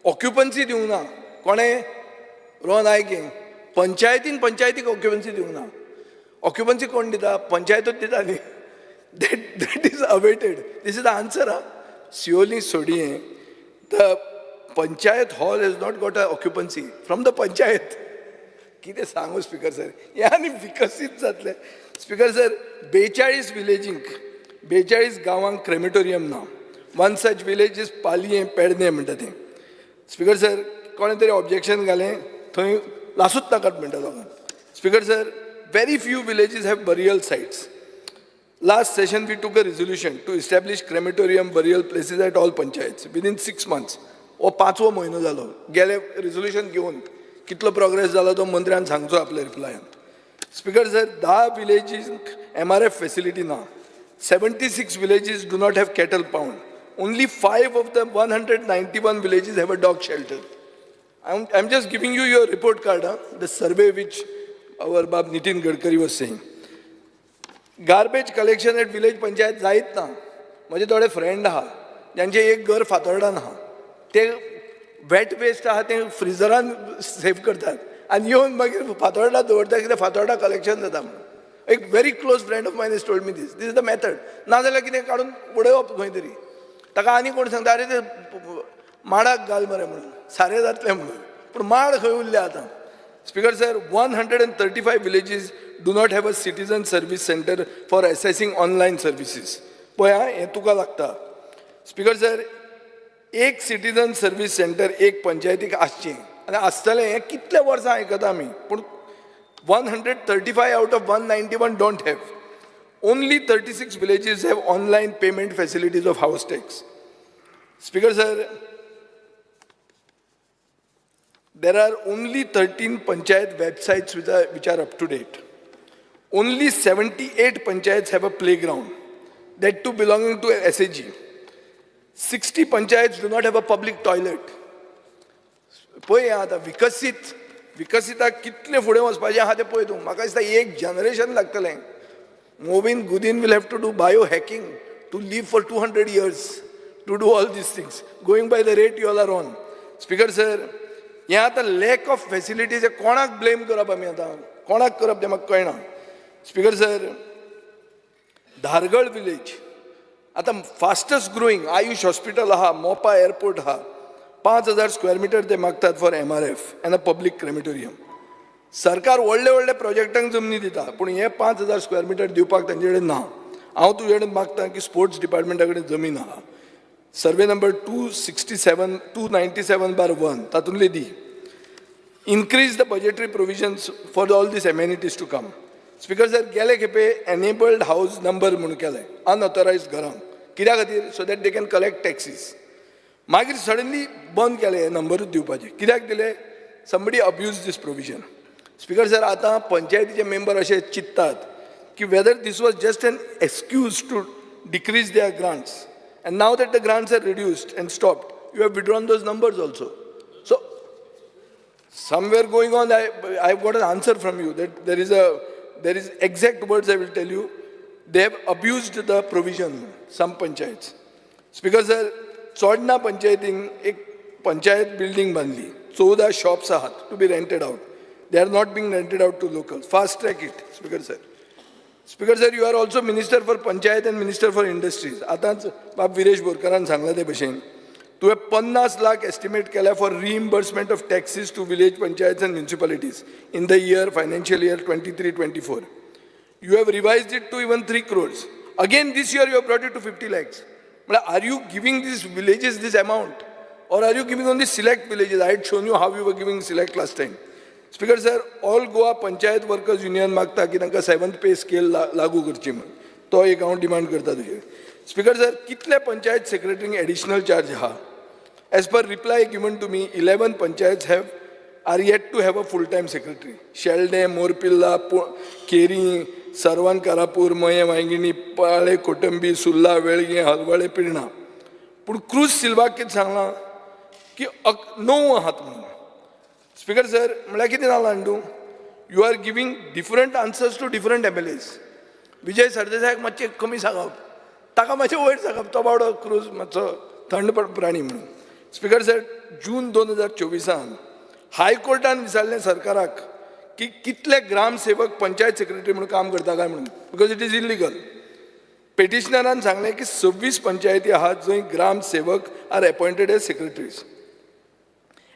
occupancy दिवंक ना. कोणें? रोहन नायक. पंचायतीन पंचायतीक ऑक्युपन्सी दिवंक ना. ऑक्युपन्सी कोण दिता? पंचायतूच दिता न्ही. That is awaited. This is the answer. हा. Siolim Sodiem, the panchayat hall has not got a occupancy from the panchayat. कितें सांगू स्पीकर सर, हें आनी विकसीत जातलें. स्पीकर सर, 42 विलेजींक, 42 गांवांक क्रेमेटोरियम ना. One such village is Palayem, Pernem म्हणटा तें. स्पीकर सर, कोणें तरी ऑब्जेक्शन घालें, थंय लासूच नाकात म्हणटा लोकांक. Speaker sir, very few villages have burial sites. Last session we took a resolution to establish crematorium burial places at all panchayats within 6 months. हो पांचवो म्हयनो जालो गेले रेजोल्युशन घेवन. कितलो प्रोग्रेस जाला तो मंत्र्यान सांगचो आपल्या रिप्लायान. स्पीकर सर, 10 विलेजींक एमआरएफ फेसिलिटी ना. 76 villages do not have cattle pound. Only 5 of the 191 villages have a dog shelter. I'm just giving you your report card, huh? The survey which our Bab Nitin Gadkari was saying. Garbage collection at village panchayat जायत ना. म्हजे थोडे friend आहा जांचे एक घर फातोर्डान आहा, ते वेट वेस्ट आहा ते फ्रिजरान सेव करतात आनी येवन मागीर फातोर्डा दवरता, कित्याक फातोर्डा कलेक्शन जाता म्हणून. एक very close friend of mine has told me this. This is the method. नाजाल्यार कितें काडून उडोवप खंय तरी. ताका आनी कोण सांगता, अरे ते माडाक घाल मरे म्हणून, सारें जातलें म्हणून. पूण माड खंय उरल्या आतां? Speaker sir, 135 villages do not have a citizen service center for accessing online services. पळय आं, हें तुका लागता. स्पीकर सर, एक सिटीजन सर्वीस सेंटर एक पंचायतीक आसचें आनी आसतलें हें कितले वर्सां आयकता आमी, पूण 135 out of 191 don't have. Only 36 villages have online payment facilities of house tax. Speaker sir, there are only 13 panchayat websites which are up to date. Only 78 panchayats have a playground, that too belonging to SAG. 60 panchayats do not have a public toilet. पळय आतां विकसीत, विकसीताक कितले फुडें वचपाचें आहा तें पळय तूं. म्हाका दिसता एक जनरेशन लागतलें. Mauvin Godinho will have to do bio hacking to live for 200 years to do all these things, going by the rate you all are on. Speaker sir, हें आतां लॅक ऑफ फेसिलिटीज, कोणाक blame करप आमी आतां, कोणाक करप तें म्हाका कळना. स्पीकर सर, धारगळ विलेज आतां फास्टस्ट ग्रोईंग, आयुष हॉस्पिटल आहा, मोपा एअरपोर्ट आहा, 5000 स्क्वेअर मिटर ते मागतात for MRF and a public crematorium. सरकार व्हडले व्हडले प्रोजेक्टांक जमनी दिता, पूण हे 5000 स्क्वेअर मिटर दिवपाक तांचे कडेन ना. हांव तुजे कडेन मागता की स्पोर्ट्स डिपार्टमेंटा कडेन जमीन आहा, survey number 267, 297/1, तातूंतली दी. Increase the budgetary provisions for all these amenities to come. Speaker sir, गेले खेपे एनेबल्ड हावज नंबर म्हणून केले अनऑथरायज घरांक. कित्या खातीर? So that they can collect taxes. मागीर सडनली बंद केले हे नंबरूच दिवपाचे. कित्याक दिले? Somebody abuse this provision. Speaker sir, आतां पंचायतीचे मेंबर अशे चिंततात की whether this was just an excuse to decrease their grants, and now that the grants are reduced and stopped, you have withdrawn those numbers also. So somewhere going on, I've got an answer from you that there is exact words I will tell you. They have abused the provision, some panchayats. Speaker sir, Chodna पंचायतीन एक panchayat building बांदली, 14 shops आहात to be rented out. They are not being rented out to local. Fast track it, Speaker sir. Speaker sir, you are also Minister for Panchayat and Minister for Industries. आतांच बाब विरेश बोरकारान सांगलां ते भशेन तुवें 50 lakh estimate केल्या for reimbursement of taxes to village panchayats and municipalities in the year financial year 23-24. You have revised it to even 3 crores. Again, this year you have brought it to 50 lakhs. म्हळ्यार are you giving these villages this amount or are you giving only select villages? I had shown you how you were giving select last time. Speaker sir, All Goa Panchayat Workers Union मागता की तांकां seventh pay scale लागू करची म्हणून. तो एक हांव demand करता तुजेर. स्पीकर सर, कितले पंचायत सेक्रेटरींक एडिशनल चार्ज आहा? As per reply given to me, 11 panchayats have are yet to have a full time secretary. Sheldem, Morpilla, Keri, Sarwan Karapur, Mayem, Vaingini, Pale, Kotambi, Surla, Velge, Halwale, Pirna. पूण cruise सिल्वाक कितें सांगलां की णव आहात म्हणून. Speaker sir, म्हळ्यार कितें जालां जाणा तूं? You are giving different answers to different MLAs. Vijay सरदेसायाक मातशें कमी सांगप, ताका मातशें वयर सांगप, तो बावडो क्रूज मातसो थंड प्राणी म्हणून. स्पीकर सर, जून 2024आन हायकोर्टान विचारलें सरकाराक की कितले ग्रामसेवक पंचायत सेक्रेटरी म्हणून काम करता काय म्हणून, because it is illegal. पेटिशनरान सांगलें की 26 पंचायती आहात जंय ग्रामसेवक are appointed as secretaries.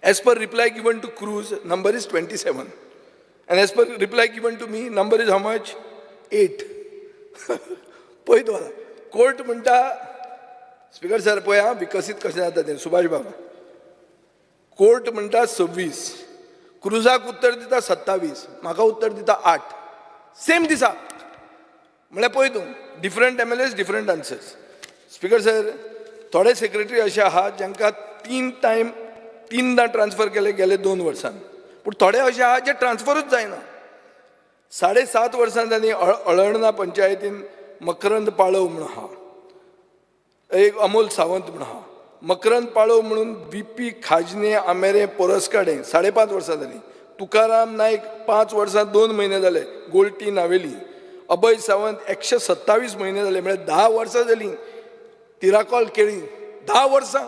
As per reply given to Cruz, number is 27. And as per reply given to me, number is how much? 8. पळय तूं आतां कोर्ट म्हणटा, स्पिकर सर, पळय आं, विकसीत कशें जाता तें. सुभाष बाबा, कोर्ट म्हणटा 26, क्रुजाक उत्तर दिता 27, म्हाका उत्तर दिता 8, सेम दिसा. म्हळ्यार पळय तूं, different MLAs, different answers. Speaker sir, थोडे सेक्रेटरी अशे आहात जांकां तीन टायम, तिनदां ट्रान्सफर केले गेले 2 वर्सान, पूण थोडे अशे आहात जे ट्रान्सफरूच जायना. 7.5 वर्सां जाली. अळर्णा पंचायतीन मकरंद पाळव म्हणून आहा एक, अमोल सावंत म्हणून आहा. मकरंद पाळव म्हणून बीपी खाजने आमेरे पोरसकाडे, 5.5 वर्सां जाली. तुकाराम नायक, 5 वर्सां 2 म्हयने जाले, गोल्टी नावेली. अभय सावंत, 127 म्हयने जाले, म्हळ्यार 10 वर्सां जालीं, तिराकॉल केळी. 10 वर्सां.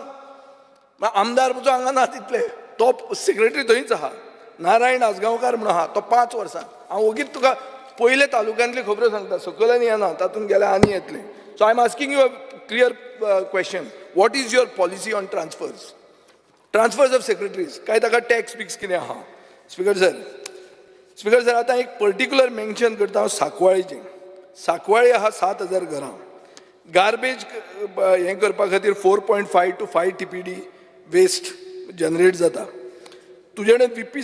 आमदार म्हजो हांगा ना तितले, तो सेक्रेटरी थंयच आहा. नारायण आजगांवकार म्हणून आहा, तो 5 वर्सां. हांव ओगीच तुका पयले तालुक्यांतली खबरो सांगता, सकयल येना, तातूंत गेल्यार आनी येतलें. So I am asking you a clear question: what is your policy on transfers of secretaries? काय ताका टॅक्स बिक्स कितें आहा? स्पिकर सर, स्पिकर सर, आतां एक पर्टिक्युलर मेन्शन करता हांव सांकवाळीचें. सांकवाळी आहा 7,000 घरां. गार्बेज हें करपा खातीर 4.5 to 5 TPD waste generate जाता. तुजे कडेन VP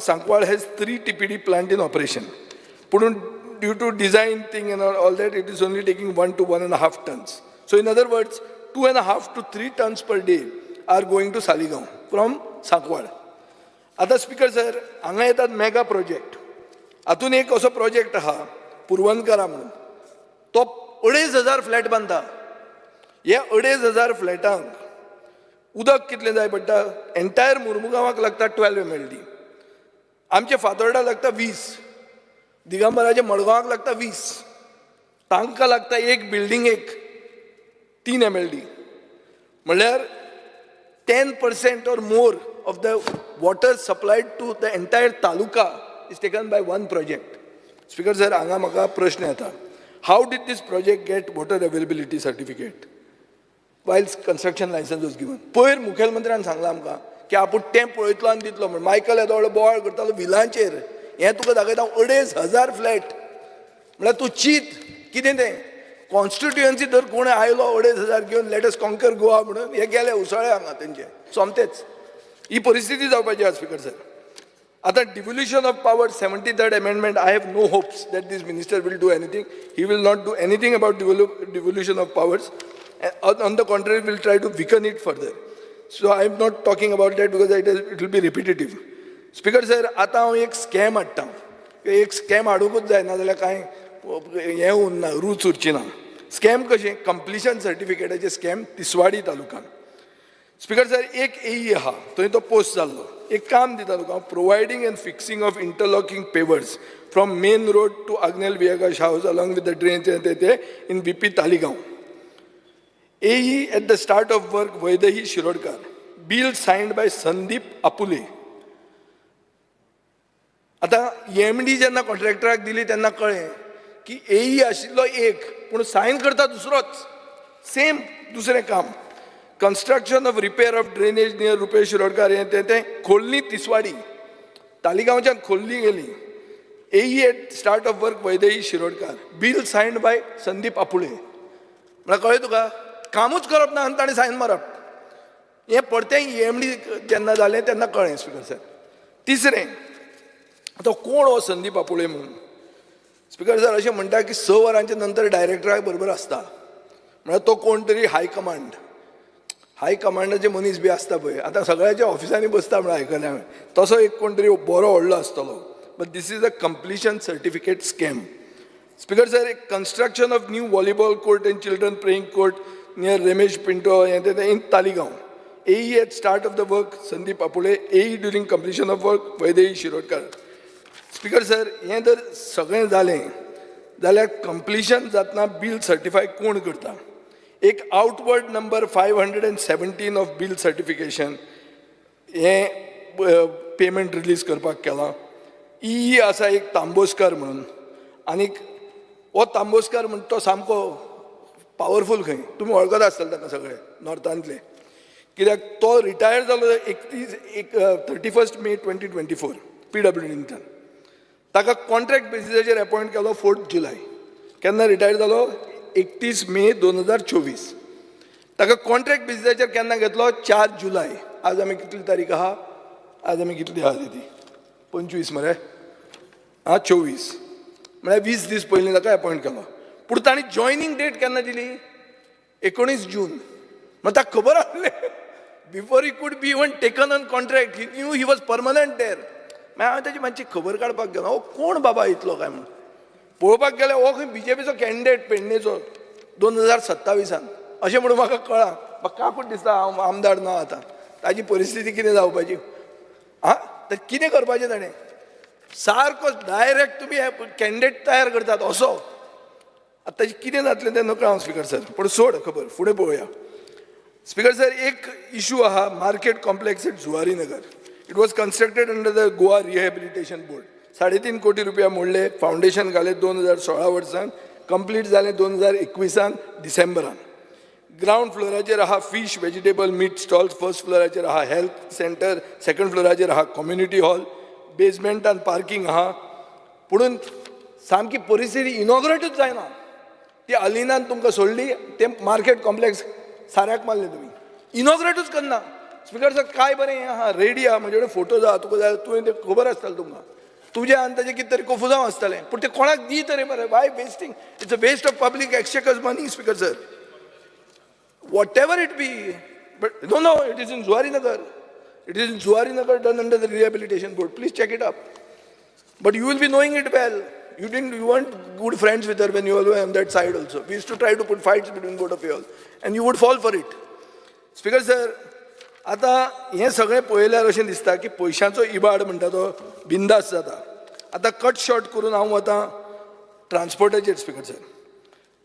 Sancoale has 3 TPD plant in operation, पूण due to design thing and all that, it is only taking 1 to 1.5 tons. So in other words, 2.5 to 3 tons per day are going to Saligao from Sancoale. आतां speaker sir, हांगा येतात mega project. हातून एक असो project आहा पुरवणकरा म्हणून, तो 2500 flat बांदता. हे 2500 फ्लॅटांक उदक कितलें जाय पडटा? एंटायर मुर्मुगांवाक लागता 12 MLD, आमचे फातोर्डा लागता 20, दिगंबराचे मडगांवाक लागता 20, तांकां लागता एक बिल्डिंगेक 3 MLD. म्हणल्यार 10% or more of the water supplied to the entire taluka is taken by one project. Speaker sir, हांगा म्हाका प्रश्न येता, how did this project get water availability certificate while construction license was given? पयर मुखेलमंत्र्यान सांगलां आमकां की आपूण तें पळयतलो आनी दितलो म्हण. मायकल येदो व्हडलो बोवाळ करतालो विलांचेर. हें तुका दाखयता, 2500 फ्लॅट. म्हळ्यार तूं चीत कितें तें. कॉन्स्टिट्युएन्सी जर कोण आयलो 2500 घेवन, "Let us conquer Goa" म्हणून, हे गेले उसळे हांगा तेंचे सोमतेच. ही परिस्थिती जावपाची आसा, स्पिकर सर. आतां devolution of power, 73rd amendment, I have no hopes that this minister will do anything. He will not do anything about devolution of powers. On the contrary, will try to weaken it further. So I am not talking about that because it will be repetitive. Speaker sir, आतां हांव एक scam हाडटा. एक scam हाडुंकूच जाय, नाजाल्यार कांय हें उरना, रूच उरची ना. स्कॅम कशें? कंप्लिशन सर्टिफिकेटाचें स्कॅम तिसवाडी तालुक्यान. स्पिकर सर, एक एई आहा थंय, तो पोस्ट जाल्लो. एक काम दिता तुका, providing and fixing of interlocking pavers from main road to Agnel Viegas house along with the drain ते in VP Taleigao. AE at the start of work Vaidehi Shirodkar. Bill signed by Sandeep Apule. आतां MD जेन्ना कॉन्ट्रॅक्टराक दिली तेन्ना कळ्ळें की एई आशिल्लो एक, पूण सायन करता दुसरोच, सेम दुसरें काम. Construction of repair of drainage near Rupesh Shirodkar हें तें तें खोल्ली तिसवाडी तालिगांवच्यान खोल्ली गेली. AE at start of work Vaidehi Shirodkar. Bill signed by Sandeep Apule. म्हळ्यार कळ्ळें तुका, कामूच करप ना आनी ताणें सायन मारप. हें परतें एमडी जेन्ना जालें तेन्ना कळ्ळें, स्पिकर सर. तिसरें, आतां कोण हो संदीप आपुळे म्हणून? स्पिकर सर, अशें म्हणटा की 6 वरांच्या नंतर डायरेक्टरा बरोबर आसता. म्हळ्यार तो कोण तरी हायकमांड, हायकमांडाचे मनीस बी आसता पळय, आतां सगळ्याच्या ऑफिसांनी बसता म्हणून आयकलें हांवें, तसो एक कोण तरी बरो व्हडलो आसतलो. But this is a completion certificate scam. Speaker sir, एक construction of new volleyball court and children playing court near Ramesh Pinto हें तें in Taleigao. AE at start of the work Sandeep Apule. AE during completion of work Vaidehi Shirodkar. Speaker sir, हें जर सगळें जालें जाल्यार completion जातना bill certify कोण करता? एक outward number 517 of bill certification हें पेमेंट रिलीज करपाक केलां. ई आसा एक तांबोस्कर म्हणून, आनीक हो तांबोस्कर म्हण तो सामको पावरफूल खंय. तुमी वळखत आसतले ताका सगळे नॉर्थांतले, कित्याक तो रिटायर जालो 31 1 31 May 2024 पीडब्ल्यूडींतल्यान. ताका कॉन्ट्रॅक्ट बेसिसाचेर अपॉयंट केलो 4 जुलय. केन्ना रिटायर जालो? 31 मे 2024. ताका कॉन्ट्रॅक्ट बेसिसाचेर केन्ना घेतलो? 4 जुलय. आज आमी कितली तारीख आहा? आज आमी कितली आहा ती 25 मरे, आं 24, म्हळ्यार 20 दीस पयलीं ताका अपॉयंट केलो. पूण तांणी जॉयनींग डेट केन्ना दिली? 19 जून. मागीर ताका खबर आसलें before he could be even taken on contract, he knew he was permanent there. मागीर हांवें ताची मातशी खबर काडपाक गेलो, हो कोण बाबा इतलो काय म्हणून. पळोवपाक गेल्यार हो खंय बीजेपीचो कॅन्डिडेट पेडणेचो 2027 अशें म्हणून म्हाका कळ्ळां. म्हाका काकूट दिसता, हांव आमदार ना आतां, ताजी परिस्थिती कितें जावपाची, आं तर कितें करपाचें ताणें? सारको डायरेक्ट तुमी कॅन्डिडेट तयार करतात असो. आतां ताजें कितें जातलें तें नकळो हांव स्पीकर सर, पूण सोड खबर, फुडें पळोवया. स्पीकर सर, एक इशू आहा market complex at Zuarinagar. It was constructed under the Goa rehabilitation board. 3.5 कोटी रुपया मोडले, फावंडेशन घालें 2016 वर्सान, कंप्लीट जालें 2021 डिसेंबरान. ग्रावंड फ्लोराचेर आहा fish vegetable meat stalls, first फ्लोराचेर आहा हेल्थ सेंटर, सेकंड फ्लोराचेर आहा कम्युनिटी हॉल, बेजमेंटान पार्किंग आहा. पुणून सामकी परिस्थिती इनॉग्रेटूच जायना. ती अलिनान तुमकां सोडली, तें मार्केट कॉम्प्लेक्स साऱ्याक मारलें तुमी, इनॉग्रेटूच करना. स्पीकर सर, काय बरें हें आहा, रेडी आहा, म्हजे कडेन फोटोज आहा, तुका जाय तुवें तें खबर आसतलें तुमकां, तुजें आनी ताजें कितें तरी कोफुजांव आसतलें, पूण तें कोणाक दी तरी मरे. Why wasting? It's a waste of public exchequer's money speaker sir. Whatever it be, but no, no, it is in Zuarinagar. It is in Zuarinagar done under the rehabilitation board. Please check it up. But you will be knowing it well. You weren't good friends with her when you were on that side also. We used to try to put fights between both of you all, and you would fall for it. Speaker sir, आतां हें सगळें पळयल्यार अशें दिसता की पयशांचो इबाड म्हणटा तो बिंदास जाता. आतां कट शॉर्ट करून हांव वतां ट्रान्सपोर्टाचेर. Speaker sir,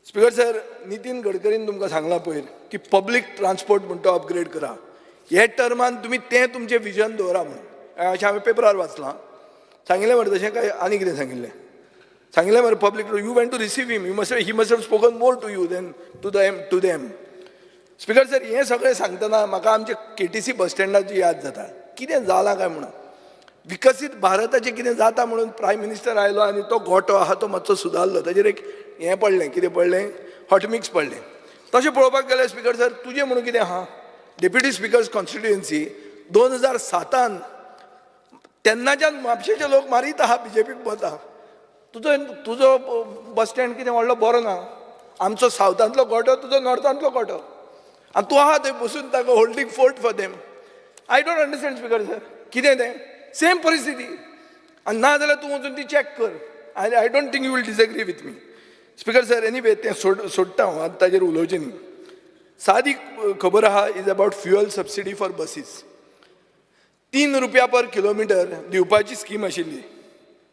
speaker sir, Nitin गडकरीन तुमकां सांगलां पयर की पब्लीक ट्रान्सपोर्ट म्हणटा अपग्रेड करा. हे टर्मान तुमी तें तुमचें विजन दवरा म्हणून अशें हांवें पेपरार वाचलां. सांगिल्लें मरे तशें काय आनी कितें सांगिल्लें? सांगिल्लें मरे public. You went to receive him, you must he must have spoken more to you than to them to them. Speaker sir, हें सगळें सांगतना म्हाका आमचे केटीसी बस स्टँडाची याद जाता. कितें जालां काय म्हणून विकसीत भारताचें कितें जाता म्हणून प्रायम मिनिस्टर आयलो आनी तो गोटो आहा तो मातसो सुदारलो, ताजेर एक हें पडलें, कितें पडलें, हॉटमिक्स पडलें. तशें पळोवपाक गेल्यार स्पीकर सर, तुजें म्हणून कितें आहा, डेप्युटी स्पिकर्स कॉन्स्टिट्युएन्सी 2007 तेन्नाच्यान म्हापशेचे लोक मारीत आहा बीजेपीक वता. तुजो तुजो बस स्टँड कितें व्हडलो बरो ना, आमचो सावथांतलो गोटो, तुजो नॉर्थांतलो गोटो, आनी तूं आहा थंय बसून ताका holding fort for them. I don't understand speaker sir, कितें तें सेम परिस्थिती. आनी ना जाल्यार तूं वचून ती चॅक कर. I don't think you will disagree with me speaker sir. Anyway, तें सोडटा हांव, आतां ताजेर उलोवचें न्ही. सादी खबर आहा is about fuel subsidy for buses. 3 रुपया पर किलोमिटर दिवपाची स्कीम आशिल्ली,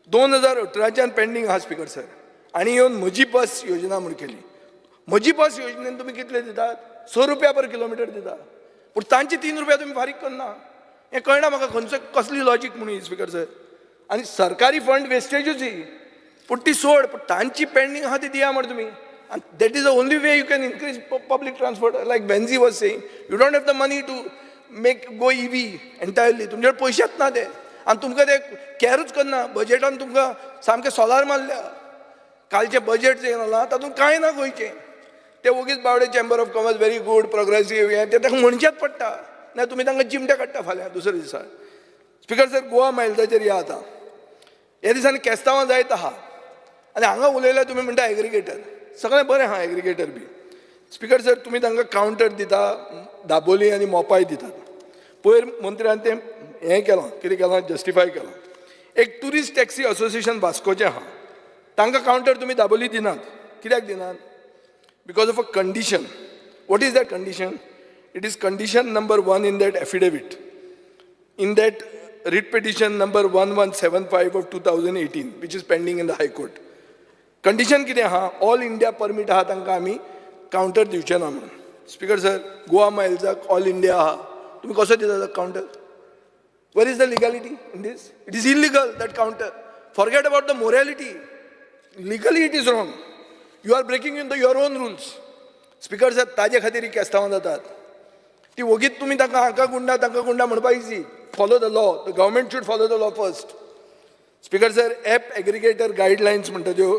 2018च्यान पेंडींग आहा स्पीकर सर. आनी येवन म्हजी बस योजना म्हूण केली. म्हजी बस योजनेन तुमी कितले दितात? 6 रुपया पर किलोमिटर दिता, पूण तांचे 3 रुपया तुमी फारीक करना. हें कळना म्हाका खंयचो कसली लॉजीक म्हणून स्पीकर सर. आनी सरकारी फंड वेस्टेजूच ही, पूण ती सोड, पूण तांची पेंडींग आहा ती दिया मरे तुमी. आनी that is the only way you can increase public transport. Like Venzy was saying, you don't have the money to make go EV entirely. तुमचे कडेन पयशेच ना ते, आनी तुमकां ते कॅरूच करना. बजेटान तुमकां सामकें सोलार मारल्या. कालचें बजेट जें जालां तातूंत कांय ना गोंयचें. ते वोगीच Bawade chamber of commerce very good progressive हें तें तांकां म्हणचेंच पडटा, ना तुमी तांकां चिमटे काडटा फाल्यां दुसऱ्या दिसा. स्पीकर सर, गोवा मायल्साचेर या आतां. ह्या दिसांनी केस्तांवां जायत आहा आनी हांगा उलयल्यार तुमी म्हणटा एग्रिगेटर, सगळें बरें आहा एग्रिगेटर बी. स्पीकर सर, तुमी तांकां कावंटर दिता, दाबोली आनी मोपाय दितात. पयर मंत्र्यान तें हें केलां, कितें केलां, जस्टिफाय केलां. एक ट्युरिस्ट टॅक्सी असोसिएशन वास्कोचें आहा, तांकां कावंटर तुमी दाबोली दिनात. कित्याक दिनात? Because of a condition. What is that condition? It is condition number 1 in that affidavit, in that writ petition number 1175 of 2018, which is pending in the High Court. Condition कितें आहा? All India permit आहा तांकां आमी counter दिवचे ना म्हणून. Speaker sir, Goa मायल्साक all India आहा, तुमी कसो दिता counter? Where is the legality in this? It is illegal, that counter. Forget about the morality, legally it is wrong. You are breaking in the your own rules. Speaker sir, ताजे खातीर ही केस्तांवां जातात. ती वगीत तुमी तांकां हांकां गुंडा तांकां गुंडा म्हणपाक easy. Follow the law, the government should follow the law first. Speaker sir, app aggregator guidelines म्हणटा त्यो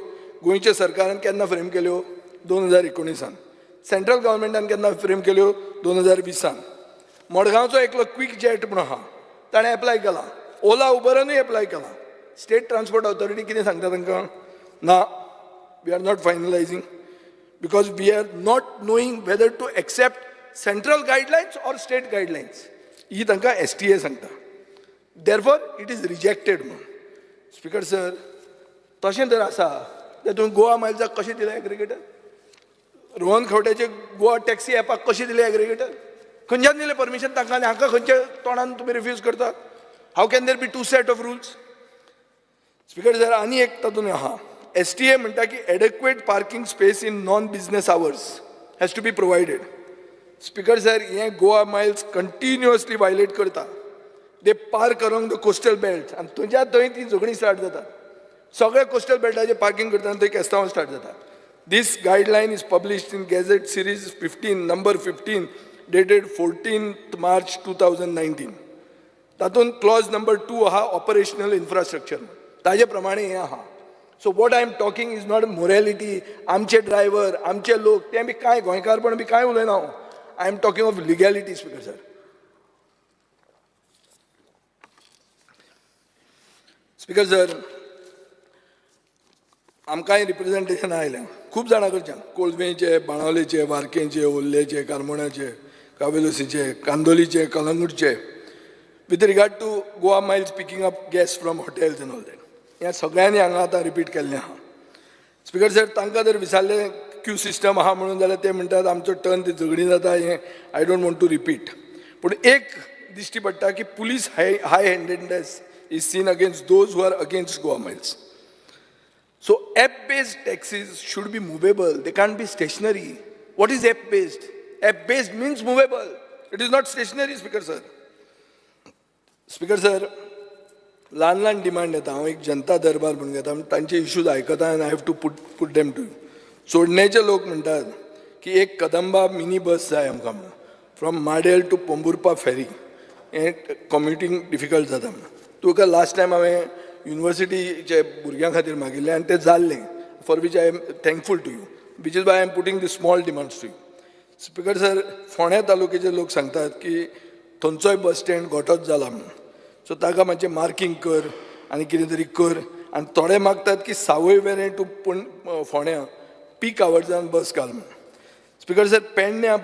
गोंयच्या सरकारान केन्ना फ्रेम केल्यो? 2019. सेंट्रल गव्हर्मेंटान केन्ना फ्रेम केल्यो? 2020. मडगांवचो एकलो क्वीक जेट म्हणून आहा, ताणें एप्लाय केला. ओला उबरानूय एप्लाय केला. स्टेट ट्रान्सपोर्ट ऑथॉरिटी कितें सांगता तांकां? ना, we are not finalizing because we are not knowing whether to accept central guidelines or state guidelines. ही तांकां एसटीए सांगता. Therefore it is rejected म्हणून. स्पीकर सर, तशें जर आसा जाल्यार तुमी गोवा मायल्साक कशें दिलें एग्रिगेटर? रोहन खंवट्याचे गोवा टॅक्सी ॲपाक कशें दिलें एग्रिगेटर? खंयच्यान दिलें परमिशन तांकां आनी हांकां खंयच्या तोंडान तुमी रिफ्यूज करतात? How can there be two set of rules? Speaker sir, आनी एक तातूंत आहा. एसटीए म्हणटा की adequate parking space in non business hours has to be provided. Speaker sir, हें गोवा मायल्स कंटिन्युअसली वायलेट करता. They park around the coastal belt आनी थंयच्या थंय ती झगडीं स्टार्ट जाता. सगळे कोस्टल बेल्टाचेर पार्किंग करता आनी थंय केस्तांवां स्टार्ट जाता. This guideline is published in Gazette series 15, number 15, dated 14 March 2019. तातूंत क्लॉज नंबर 2 आहा, ऑपरेशनल इन्फ्रास्ट्रक्चर. ताजे प्रमाणे हें आहा. So what I am talking is not morality. आमचे ड्रायव्हर, आमचे लोक, ते बी कांय गोंयकारपण बी कांय उलयना हांव. I am talking of legality, Speaker sir. Speaker sir, आमकांय रिप्रेझेंटेशन आयलें खूब जाणां कडच्यान, कोलवेंचे, बाणावलेचे, वार्केंचे, ओल्लेचे, कारमोणाचे, कावेलोसीचे, कांदोलीचे, कलंगूटचे, with regard to Goa Miles picking up guests from hotels and all that. ह्या सगळ्यांनी हांगा आतां रिपीट केल्लें आहा. स्पीकर सर, तांकां जर विचारलें क्यू सिस्टम आहा म्हणून, जाल्यार ते म्हणटात आमचो टर्न, ती झगडीं जाता. हें I don't want to repeat, पूण एक दिश्टी पडटा की police high handedness is seen against those who are against Goa Miles. So app-based taxis should be movable. They can't be stationary. What is app-based? App-based means movable. It is not stationary, Speaker sir. Speaker sir, ल्हान ल्हान demand येता. हांव एक जनता दरबार म्हणून घेता, तांचे issues आयकता आनी I have to put them to. चोडणेचे लोक म्हणटात की एक कदंबा मिनी बस जाय आमकां म्हणून, from Madel to Pomburpa ferry. हें कम्युटींग डिफिकल्ट जाता म्हणून. तुका लास्ट टायम हांवें युनिवर्सिटीचे भुरग्यां खातीर मागिल्लें आनी तें जाल्लें, for which I am thankful to you, which is why I am putting the small demands to you. Speaker sir, फोंड्या तालुक्याचे लोक सांगतात की थंयचोय बस स्टँड गोठोच जाला म्हणून. सो ताका मातशें मार्कींग कर आनी कितें तरी कर. आनी थोडे मागतात की सावय वेरें टू पण फोंड्या पीक आवर्सान बस घाल म्हणून. स्पीकर सर, पेडण्या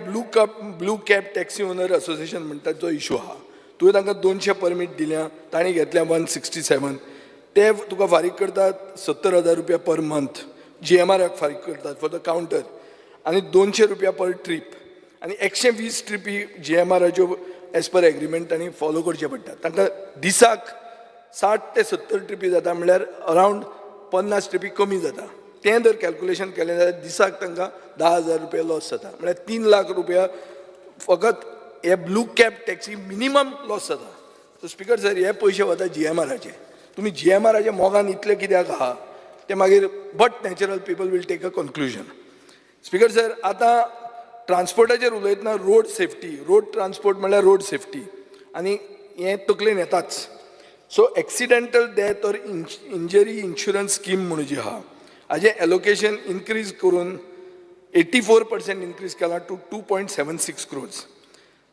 blue cab taxi owner association म्हणटात, जो इशू आहा, तुवें तांकां 200 परमीट दिल्या, तांणी घेतल्या 167. ते तुका फारीक करतात 70,000 रुपया पर मंथ, जीएमआराक फारीक करतात फॉर the counter, आनी 200 रुपया पर ट्रीप, आनी 120 ट्रिपी जीएमआराच्यो एज पर एग्रीमेंट तांणी फॉलो करचे पडटा. तांकां दिसाक 60 ते 70 ट्रिपी जाता, म्हणल्यार अरावंड 50 ट्रिपी कमी जाता. तें जर कॅल्कुलेशन केलें जाल्यार दिसाक तांकां 10,000 रुपया लॉस जाता, म्हणल्यार 3 लाख रुपया फकत हे blue cab taxi minimum loss जाता. सो स्पीकर सर, हे पयशे वता जीएमआराचे. तुमी जीएमआराचे मोगान इतले कित्याक आहा ते मागीर, but natural people will take a conclusion. Speaker sir, आतां ट्रान्सपोर्टाचेर उलयतना रोड सेफ्टी, रोड ट्रान्सपोर्ट म्हणल्यार रोड सेफ्टी आनी हें तकलेन येताच. So accidental death or injury insurance scheme म्हणून जी आहा, हाजें एलोकेशन इनक्रीज करून 84% इनक्रीज केलां to 2.76 crores.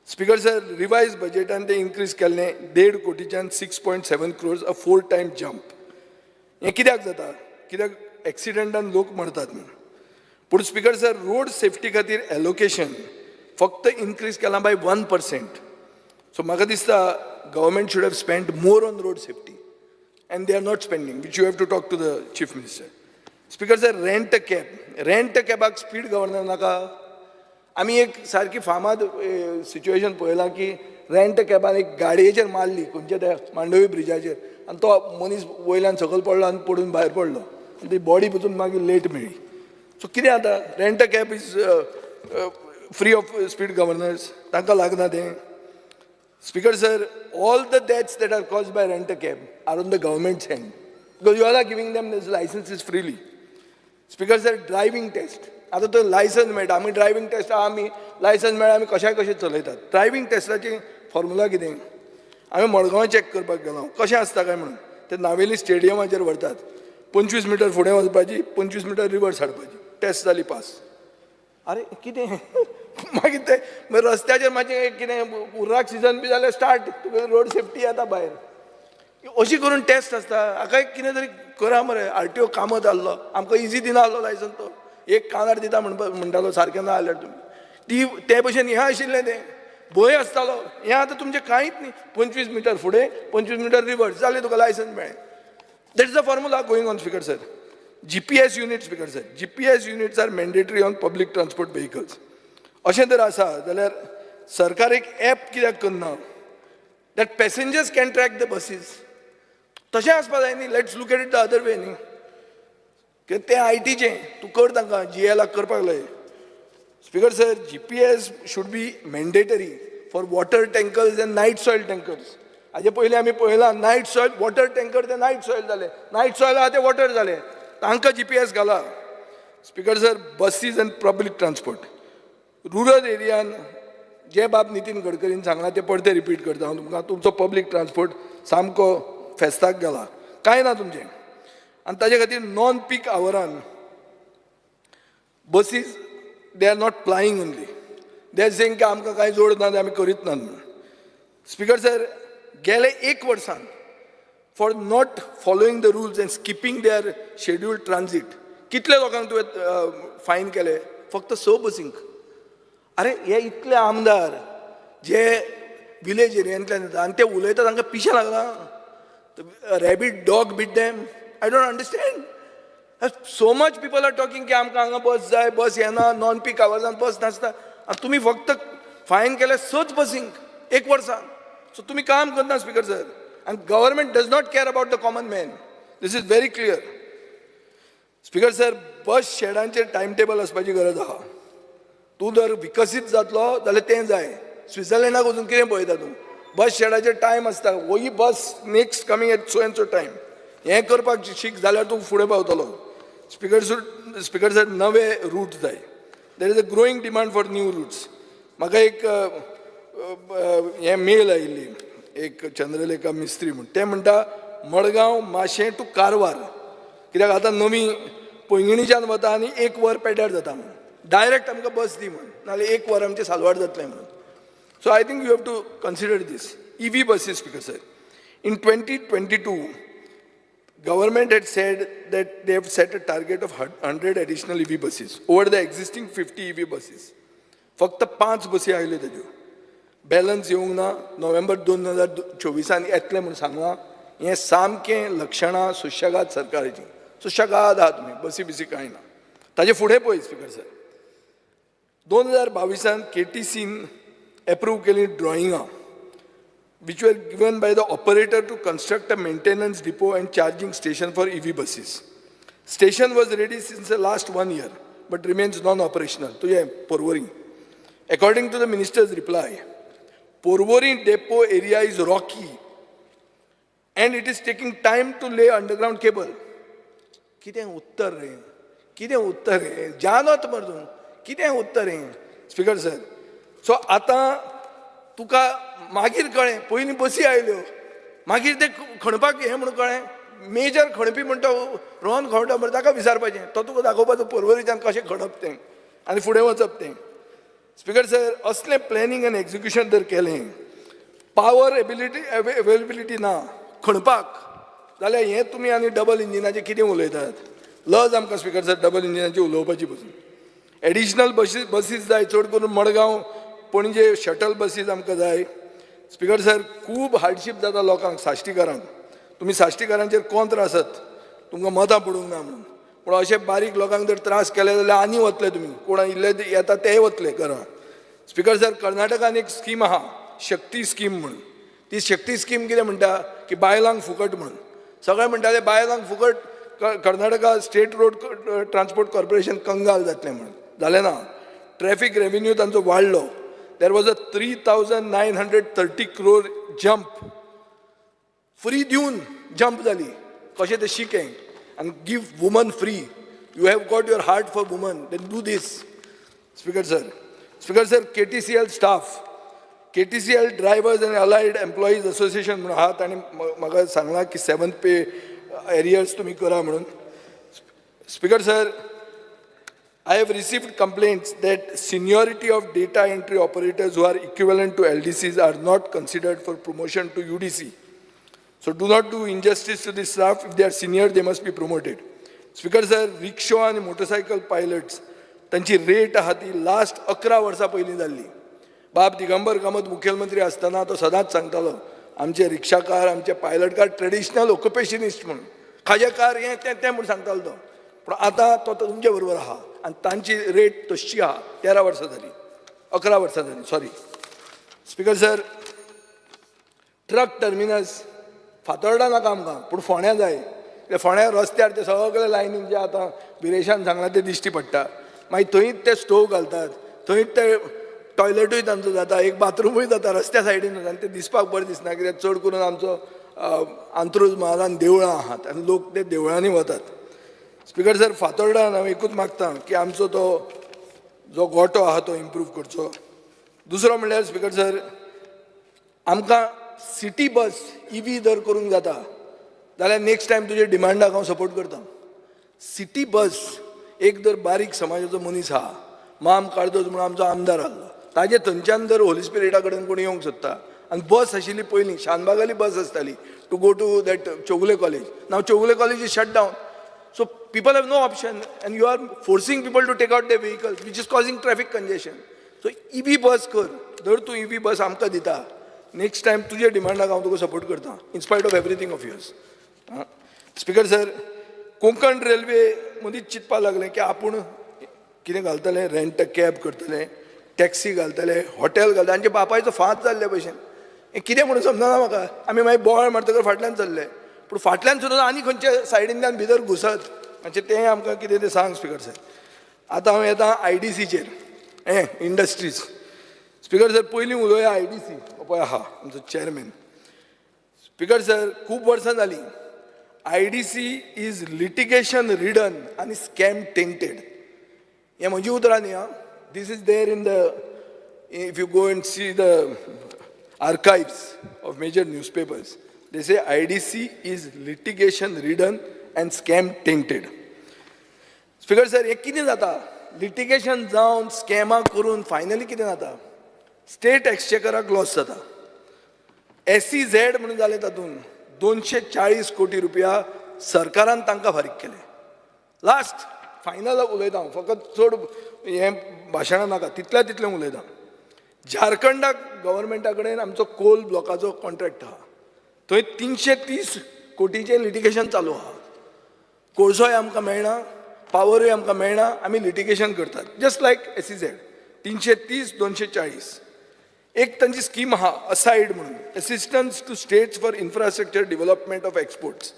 Speaker sir, revise बजेटान तें इनक्रीज केल्लें देड कोटीच्यान 6.7 crores, a four time jump. हें कित्याक जाता? कित्याक एक्सिडंटान लोक मरतात म्हणून. पूण स्पीकर सर, रोड सेफ्टी खातीर एलोकेशन फक्त इनक्रीज केलां बाय 1%. सो म्हाका दिसता government should have spend more on road safety and they are not spending, which you have to talk to the Chief Minister. Speaker sir, rent cab, rent कॅबाक speed governor नाका? आमी एक सारकी फामाद situation पळयलां की rent कॅबान एक गाडयेचेर मारली खंयच्या त्या मांडवी ब्रिजाचेर आनी तो मनीस वयल्यान सकयल पडलो आनी पडून भायर पडलो आनी ती बॉडी पसून मागीर लेट मेळ्ळी. सो कितें जाता, rent cab is free of speed governors, तांकां लागना तें. Speaker sir, all the deaths that are caused by rent a cab are on the government's hand because you all are giving them these licenses freely. Speaker sir, driving test. आतां तो licence मेळटा, आमी driving taste, आमी licence मेळ्ळा, आमी कशाय कशें चलयतात. Driving टेस्टाची formula कितें? हांवें मडगांव चॅक करपाक गेलो कशें आसता काय म्हणून. ते नावेली स्टेडियमाचेर व्हरतात. 25 मिटर फुडें वचपाची, 25 मिटर रिवर्स हाडपाची, टेस्ट जाली पास. अरे कितें? मागीर ते रस्त्याचेर मातशें कितें उर्राक सिजन बी जाल्यार स्टार्ट तुगे रोड सेफ्टी येता भायर. अशी करून टेस्ट आसता. हाका एक कितें तरी करा मरे. आरटीओ कामत आहलो, आमकां इजी दिना आहलो लायसन्स, तो एक कानार दिता म्हणटालो सारकें ना जाल्यार तुमी ती ते भशेन हें आशिल्लें, तें भंय आसतालो. हें आतां तुमचें कांयच न्ही, 25 मिटर फुडें, 25 मिटर रिवर्स, जालें तुका लायसन्स मेळ्ळें. That is the formula going on, Speaker sir. GPS unit, Speaker sir, GPS units are mandatory on public transport vehicles. अशें जर आसा जाल्यार सरकार एक एप कित्याक करना that passengers can track the buses? तशें आसपा जाय न्ही. Let's look at it the other way न्ही. कित्याक तें आयटीचें तूं कर, तांकां जीएलाक करपाक लाय. Speaker sir, GPS should be mandatory for water tankers and night soil tankers. हाजे पयलीं आमी पळयलां, नायट सॉयल वॉटर टँकर ते नायट सॉयल जाले, नायट सॉयल आहा ते वॉटर जाले, तांकां जीपीएस घाला. Speaker sir, buses and public transport rural एरियान, जे बाब नितीन गडकरीन सांगलां तें परतें रिपीट करता हांव तुमकां. तुमचो पब्लीक ट्रान्सपोर्ट सामको फेस्ताक गेला, कांय ना तुमचें. आनी ताजे खातीर नॉन पीक आवरान buses, they are not plying only. They are saying की आमकां कांय जोड ना, ते आमी करीत नात म्हणून. स्पीकर सर, गेले एक वर्सान for not following the rules and skipping their scheduled transit कितले लोकांक तुवें फायन केले? फक्त स बसींक. अरे, हे इतले आमदार जे विलेज एरियांतल्यान येता आनी ते उलयता, तांकां पिशें लागलां? Rabid dog bit them? I don't understand. So much people are talking की आमकां हांगा बस जाय, बस येना, नॉन पीक आवर्सान बस नासता, आनी तुमी फक्त फायन केले सच बसींक एक वर्सान. सो तुमी काम करना, स्पीकर सर, आनी government does not care about the common man. This is very clear. Speaker sir, bus शेडांचेर time table आसपाची गरज आहा. तूं जर विकसीत जातलो जाल्यार तें जाय. स्वित्झर्लंडाक वचून कितें पळयता तूं? बस शेडाचेर टायम आसता, ही bus next coming at so and so time. हें करपाक शीक जाल्यार तूं फुडें पावतलो. स्पीकर सर, नवे रूट जाय. There is a growing demand for new routes. म्हाका एक हें मेल आयिल्ली, एक चंद्रलेखा मिस्त्री म्हूण. ते म्हणटा मडगांव माशें टू कारवार, कित्याक आतां नवी पैंगिणीच्यान वता आनी एक वर पेड्ड्यार जाता म्हणून, डायरेक्ट आमकां बस दी म्हणून, नाल्यार एक वर आमचें सालवार जातलें म्हणून. So I think you have to consider this. EV buses, Speaker sir. In 2022, government had said that they have set a target of 100 additional EV buses over the existing 50 EV buses. फक्त पांच बसी आयल्यो तेज्यो, balance येवंक ना. नोव्हेंबर 2024 येतलें म्हूण सांगलां. हें सामकें लक्षणां सुशेगाद सरकाराचीं. सुशेगाद आहा तुमी, बसी बिसी कांय ना. ताजे फुडें पळय, स्पीकर सर, 2022 केटीसीन एप्रूव केली ड्रॉइंगां which were given by the operator to construct a maintenance depot and charging station for EV buses. Station was ready since the last one year, but remains non-operational. तुझे Porvorim. According to the minister's reply, Porvorim depot area is rocky and it is taking time to lay underground cable. कितें उत्तर रे? कितें उत्तर रे? जानत मर तूं. कितें उत्तर हें, स्पीकर सर? सो आतां तुका मागीर कळ्ळें, पयलीं बसी आयल्यो, मागीर ते खणपाक हें म्हणून कळ्ळें. मेजर खणपी म्हणटा रोहन खंवटा मरे, ताका विचारपाचें. तो तुका दाखोवपाचो पर्वरीच्यान कशें खणप तें आनी फुडें वचप तें. स्पीकर सर, असलें प्लॅनिंग आनी एक्जिक्युशन जर केलें, पावर एबिलिटी अवेलेबिलिटी ना खणपाक, जाल्यार हें तुमी आनी डबल इंजिनाचें कितें उलयतात? लज आमकां, स्पीकर सर, डबल इंजिनाची उलोवपाची पसून. एडिशनल बसीस जाय, चड करून मडगांव पणजे शटल बसीस आमकां जाय. स्पीकर सर, खूब हार्डशीप जाता लोकांक साश्टीकारांक. तुमी साश्टीकारांचेर कोंत्र आसत, तुमकां मतां पडूंक ना म्हणून, पूण अशे बारीक लोकांक जर त्रास केले जाल्यार आनी वतले तुमी. कोण इल्ले येता तेय वतले घरा. स्पीकर सर, कर्नाटकान एक स्कीम आहा, शक्ती स्कीम म्हणून. ती शक्ती स्कीम कितें म्हणटा की बायलांक फुकट म्हणून. सगळे म्हणटाले बायलांक फुकट, Karnataka state road transport corporation कंगाल जातलें म्हणून. जालें ना. ट्रॅफिक रेवेन्यू तांचो वाडलो. There was a 3930 crore jump. Free दिवन जंप जाली. कशें तें शिकें आनी give woman free. You have got your heart for woman, then do this, Speaker sir. Speaker sir, KTCL staff KTCL drivers आनी अलायड एम्प्लॉईज असोसिएशन म्हणून आहा, तांणी म्हाका सांगलां की 7th पे एरियर्स तुमी करा म्हणून. Speaker sir, I have received complaints that seniority of data entry operators who are equivalent to LDCs are not considered for promotion to UDC. So do not do injustice to the staff. If they are senior, they must be promoted. Speaker sir, rickshaw आनी motorcycle pilots तांची rate आहा ती last 11 वर्सां पयलीं जाल्ली. बाब दिगंबर कामत मुखेलमंत्री आसतना तो सदांच सांगतालो, आमचे रिक्षाकार, आमचे पायलटकार ट्रेडिशनल ऑक्युपेशनिस्ट म्हणून, खाजेकार हें तें तें म्हूण सांगतालो तो. पूण आतां तो तुमचे बरोबर आहा आनी तांची रेट तशी आहा. 13 वर्सां जालीं, 11 वर्सां जालीं, sorry. Speaker sir, truck terminus Fatorda नाका आमकां, पूण फोंड्या जाय. कित्याक फोंड्या रस्त्यार ते सगळे लायनीन जे आतां विरेशान सांगलां तें दिश्टी पडटा. मागीर थंयच ते स्टोव घालतात, थंयच ते टॉयलेटूय तांचो जाता, एक बाथरुमूय जाता रस्त्या सायडीन, आनी तें दिसपाक बरें दिसना. कित्याक चड करून आमचो अंत्रुज म्हालान देवळां आहात आनी लोक ते देवळांनी वतात. स्पिकर सर, फातोर्डान हांव एकूच मागता की आमचो तो जो गोटो आहा तो इम्प्रूव करचो. दुसरो म्हणल्यार स्पिकर सर, आमकां सिटी बस इवी जर करूंक जाता जाल्यार नेक्स्ट टायम तुजे डिमांडाक हांव सपोर्ट करता. सिटी बस एक जर बारीक समाजाचो मनीस आहा, माम कार्दोज म्हणून आमचो आमदार आहलो, ताजे थंयच्यान जर होली स्पिरिटा कडेन कोण येवंक सोदता आनी बस आशिल्ली पयलीं शानबागाली बस आसताली to go to that Chowgule College. Now Chowgule College is shut down, so people have no option and you are forcing people to take out the vehicle, which is causing traffic congestion. So EV bus कर. जर तूं इवी बस आमकां दिता, next time तुजे डिमांडाक हांव तुका support करता, in spite of everything of yours. Speaker sir, Konkan railway मदींच चिंतपाक लागलें की आपूण कितें घालतले, रेंट कॅब करतले, टॅक्सी घालतले, हॉटेल घालतले. आमच्या बापायचो फांत जाल्ले भशेन हें कितें म्हणून समजना म्हाका. आमी मागीर बोवाळ मारतकर फाटल्यान चल्ले, पूण फाटल्यान सुद्दां आनी खंयच्या सायडींतल्यान भितर घुसत मातशें तें आमकां कितें तें सांग स्पिकर सर. आतां हांव येता आयडीसीचेर, हें इंडस्ट्रीज. स्पिकर सर, पयलीं उलोवया आयडीसी. पळय आहा आमचो चॅरमॅन. स्पिकर सर, खूब वर्सां जालीं IDC is litigation ridden आनी स्कॅम टेंटेड. हें म्हजी उतरां न्ही आं, this is there in the, if you go and see the archives of major newspapers, they say IDC is litigation ridden and scam tainted. Speaker sir, हें कितें जाता, litigation जावन स्कॅमां करून फायनली कितें जाता, स्टेट एक्सचेकराक लॉस जाता. एसईझेड म्हणून जालें, तातूंत 240 कोटी रुपया सरकारान तांकां फारीक केले. लास्ट फायनल उलयता हांव, फकत चड हें भाशणां नाका, तितल्या तितलें उलयता. झारखंडाक गव्हर्मेंटा कडेन आमचो कोल ब्लॉकाचो कॉन्ट्रॅक्ट आहा, थंय 330 कोटीचें लिटिगेशन चालू आहा. कोळसोय आमकां मेळना, पावरूय आमकां मेळना, आमी लिटिगेशन करतात, जस्ट लायक एसईझेड. 330, 240. एक तांची स्कीम आहा असायड म्हणून, Assistance to States for Infrastructure Development of Exports.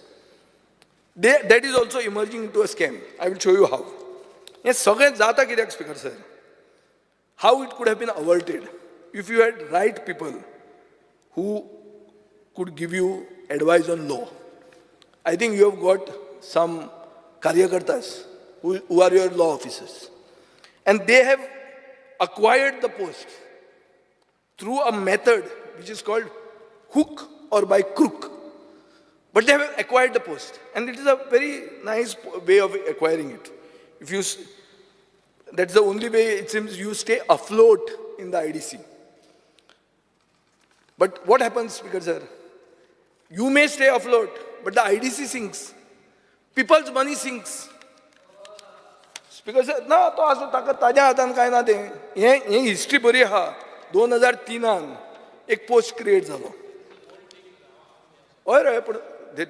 They that is also emerging to a scam. I will show you how. हें सगळें जाता कित्याक speaker sir? How it could have been averted if you had right people who could give you advice on law. I think you have got some कार्यकर्तास who are your law officers. And they have acquired the post through a method which is called hook or by crook. But they have acquired the post. And it is a very nice way of acquiring it. If you, that's the only way it seems you stay afloat in the IDC. But what happens, Speaker sir? You may stay afloat, but the IDC sinks. People's money sinks. Speaker sir, ना तो आसूं, ताका ताज्या हातान कांय ना तें. हें हें हिस्ट्री बरी आहा. 2003न एक पोस्ट क्रिएट जालो. हय रे, पूण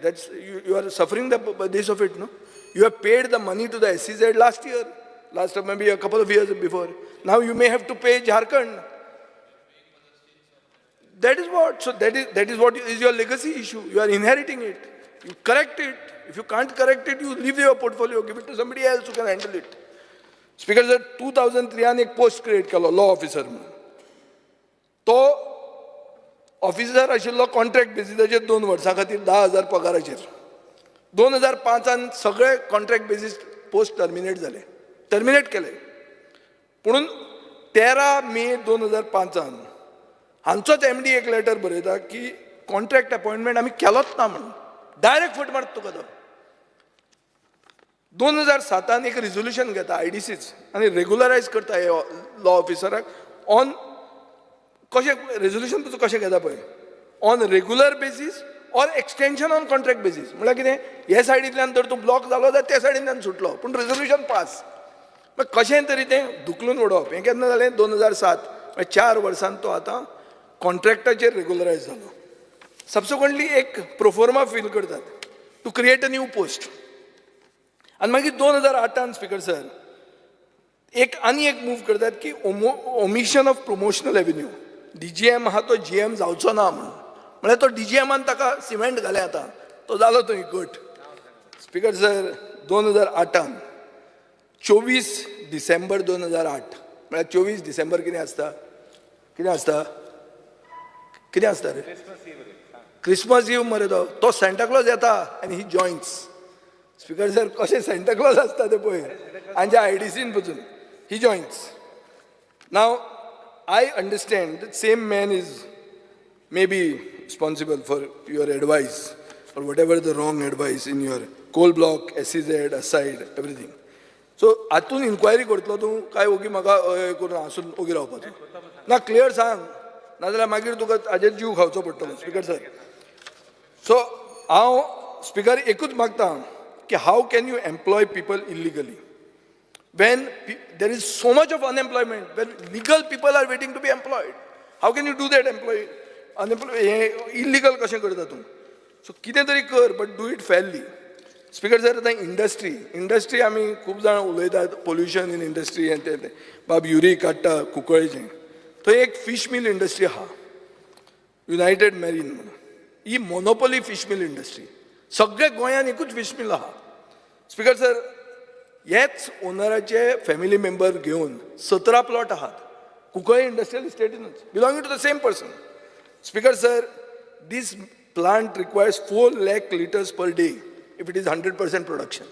that's you are suffering the this of it, no? You have paid the money to the SEZ last year, last maybe a couple of years before. Now you may have to pay Jharkhand. That is what. So that is what is your legacy issue. You are inheriting it. You correct it. If you can't correct it, you leave your portfolio, give it to somebody else who can handle it. Speaker sir, 2003 एक post create केलो law officer म्हणून. तो officer आशिल्लो contract बेसिसाचेर 2 वर्सां खातीर 10,000 पगाराचेर. 2005 सगळे contract basis post terminate जाले, terminate केले. पुणून 13 मे 2005 हांचोच एमडी एक लेटर बरयता की कॉन्ट्रॅक्ट अपॉयंटमेंट आमी केलोच ना म्हणून. डायरेक्ट फट मारता तुका तो. 2007 एक रिजोल्युशन घेता आयडीसीच आनी रेगुलरायज करता हे लॉ ऑफिसराक ऑन कशें रेजोल्युशन तुजो कशें घेता पळय, on regular basis or extension on contract basis. म्हळ्यार कितें, हे सायडींतल्यान जर तूं ब्लॉक जालो जाल्यार त्या सायडींतल्यान सुटलो, पूण रेजोल्युशन पास. मागीर कशें तरी तें धुकलून उडोवप. हें केन्ना जालें, 2007. मागीर 4 वर्सान तो आतां कॉन्ट्रॅक्टाचेर रेगुलरायज जालो. सबसिक्वंटली एक प्रोफोर्मा फील करतात to create a new post. आनी मागीर 2008 स्पीकर सर एक आनी एक मूव करतात की omission of promotional avenue. DGM आहा तो जीएम जावचो ना म्हणून, म्हळ्यार तो डीजीएमान ताका सिमेंट घालें, आतां तो जालो थंय गट. स्पीकर सर 2008 24 डिसेंबर 2008, म्हळ्यार 24 डिसेंबर कितें आसता, कितें आसता, कितें आसता रे, क्रिसमस इव मरे. तो तो सँटाक्लॉज येता आनी ही जॉयन्स. स्पीकर सर कशें सँटाक्लॉज आसता तें पळय, आमच्या आयडीसीन पसून he joins. Now I understand that same man is may be responsible for your advice or whatever the wrong advice in your coal block, SEZ aside, everything. So हातून इन्क्वायरी करतलो तूं काय ओगी म्हाका हय करून हांसून ओगी रावपाचो ना? क्लियर सांग, नाजाल्यार मागीर तुका हाजेर जीव खावचो पडटलो. स्पीकर सर, सो हांव स्पीकर एकूच मागता की how can you employ people illegally when there is so much of unemployment, when legal people are waiting to be employed? How can you do that? Employ unemploy, हें illegal कशें करता तूं? So कितें तरी कर, but do it fairly. Speaker sir, आतां industry आमी खूब जाणां उलयतात, पोल्युशन इन इंडस्ट्री हें तें तें. बाब युरी काडटा कुंकळेचें, थंय एक फीश मिल इंडस्ट्री आहा, युनायटेड मॅरीन म्हणून. ही मोनोपोली फीश मिल इंडस्ट्री. सगळे गोंयांत एकूच फीश मिल आहा. स्पीकर सर, हेच ओनराचे फॅमिली मेंबर घेवन 17 प्लॉट आहात कुंकळ्ळे इंडस्ट्रियल इस्टेटीनूच, belonging to the same person. Speaker sir, this plant requires 4 lakh litres per day if it is 100% production.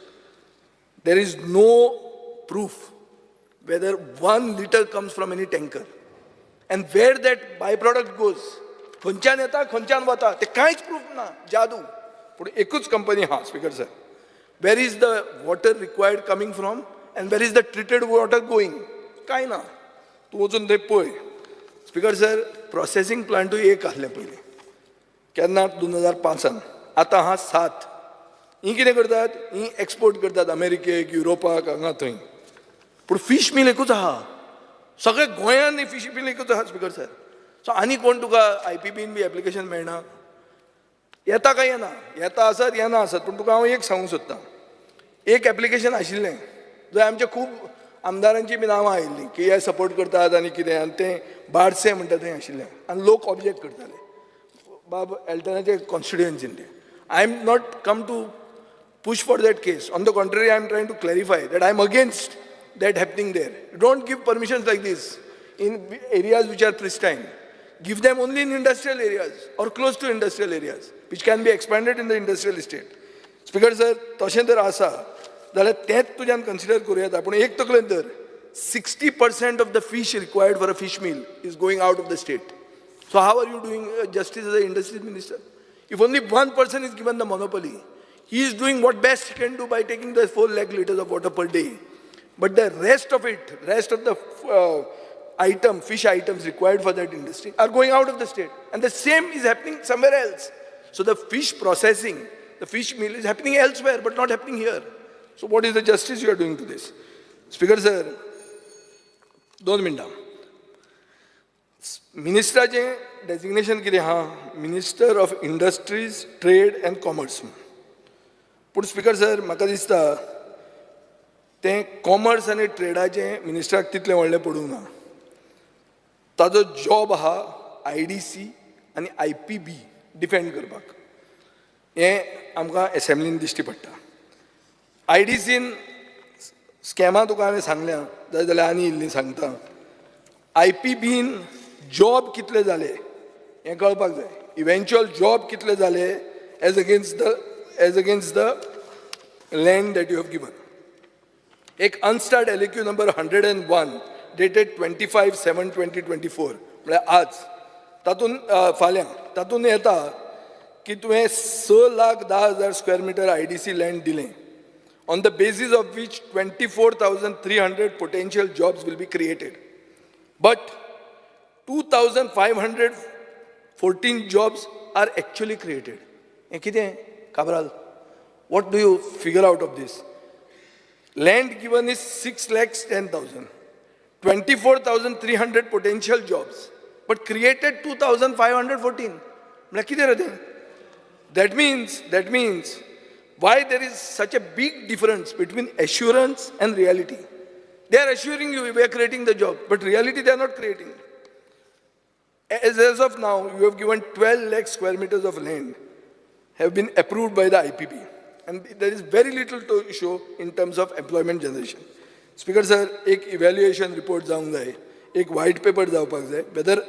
There is no proof whether 1 litre comes from any tanker and where that byproduct goes. खंयच्यान येता, खंयच्यान वता, ते कांयच proof ना. जादू. पूण एकूच कंपनी आहा. Speaker sir, where is the water required coming from and where is the treated water going? कांय ना. तूं वचून थंय पळय. स्पीकर सर, प्रोसेसींग प्लांटूय एक आसलें पयलीं, केन्ना, 2005. आतां आहा सात. ही कितें करतात? ही एक्सपोर्ट करतात अमेरिकेक, युरोपाक, हांगा थंय. पूण फीश मिल एकूच आहा. सगळे गोंयांत फीश मिल एकूच आहा. स्पीकर सर, सो आनी कोण तुका आयपीबीन बी एप्लिकेशन मेळना. येता काय येना, येता आसत, येना आसत, पूण तुका हांव एक सांगूंक सोदतां. एक एप्लिकेशन आशिल्लें जंय आमचे खूब आमदारांची बी नांवां आयिल्लीं की हे सपोर्ट करतात आनी कितें, आनी तें बारसे म्हणटा थंय आशिल्लें आनी लोक ऑब्जेक्ट करताले बाब एल्टनाचे कॉन्स्टिट्युएन्सीन तें. I am not come to push for that case. On the contrary, I am trying to clarify that I am against that happening there. Don't give permissions like this in areas which are pristine. Give them only in industrial areas or close to industrial areas, which can be expanded in the industrial estate. Speaker sir, तशें जर आसा जाल्यार तेंच तुज्यान consider करूं येता. पूण एक तकलेन धर, 60% of the fish required for a fish meal is going out of the state. So how are you doing justice as a industries minister? If only one person is given the monopoly, he is doing what best he can do by taking the 4 lakh liters of water per day. But the rest of it, rest of the item, fish items required for that industry are going out of the state. And the same is happening somewhere else. So the fish processing, the fish meal is happening elsewhere, but not happening here. So what is the justice you are doing to this? Speaker sir, 2 मिनटां. मिनिस्टराचें designation कितें आहा? Minister of Industries, Trade and Commerce. पूण speaker sir, म्हाका दिसता तें commerce आनी ट्रेडाचें मिनिस्टराक तितलें व्हडलें पडूंक ना. ताजो जॉब आहा आयडीसी आनी आयपीबी डिफेंड करपाक. हें आमकां एसेंब्लीन दिश्टी पडटा. आयडीसीन स्कॅमां तुका हांवें सांगल्या, जाय जाल्यार आनी इल्ली सांगता. आयपीबीन जॉब कितले जाले हें कळपाक जाय. इवेंच्युअल जॉब कितले जाले as against the land that you have given. एक unstarred LAQ number 101 dated 25/7/2024, म्हळ्यार आज. तातूंत फाल्यां तातूंत येता की तुवें 6,10,000 square meter IDC land दिलें, on the basis of which 24,300 potential jobs will be created, but 2,514 jobs are actually created. हें कितें Cabral? What do you figure out of this? Land given is 6,10,000, 24,300 potential jobs, but created 2,514. म्हणल्यार कितें रे तें? That means why there is such a big difference between assurance and reality? They are assuring you we are creating the job, but reality they are not creating. As of now, you have given 12 lakh square meters of land have been approved by the IPB. And there is very little to show in terms of employment generation. Speaker sir, एक evaluation report जावंक जाय, एक white paper जावपाक जाय, whether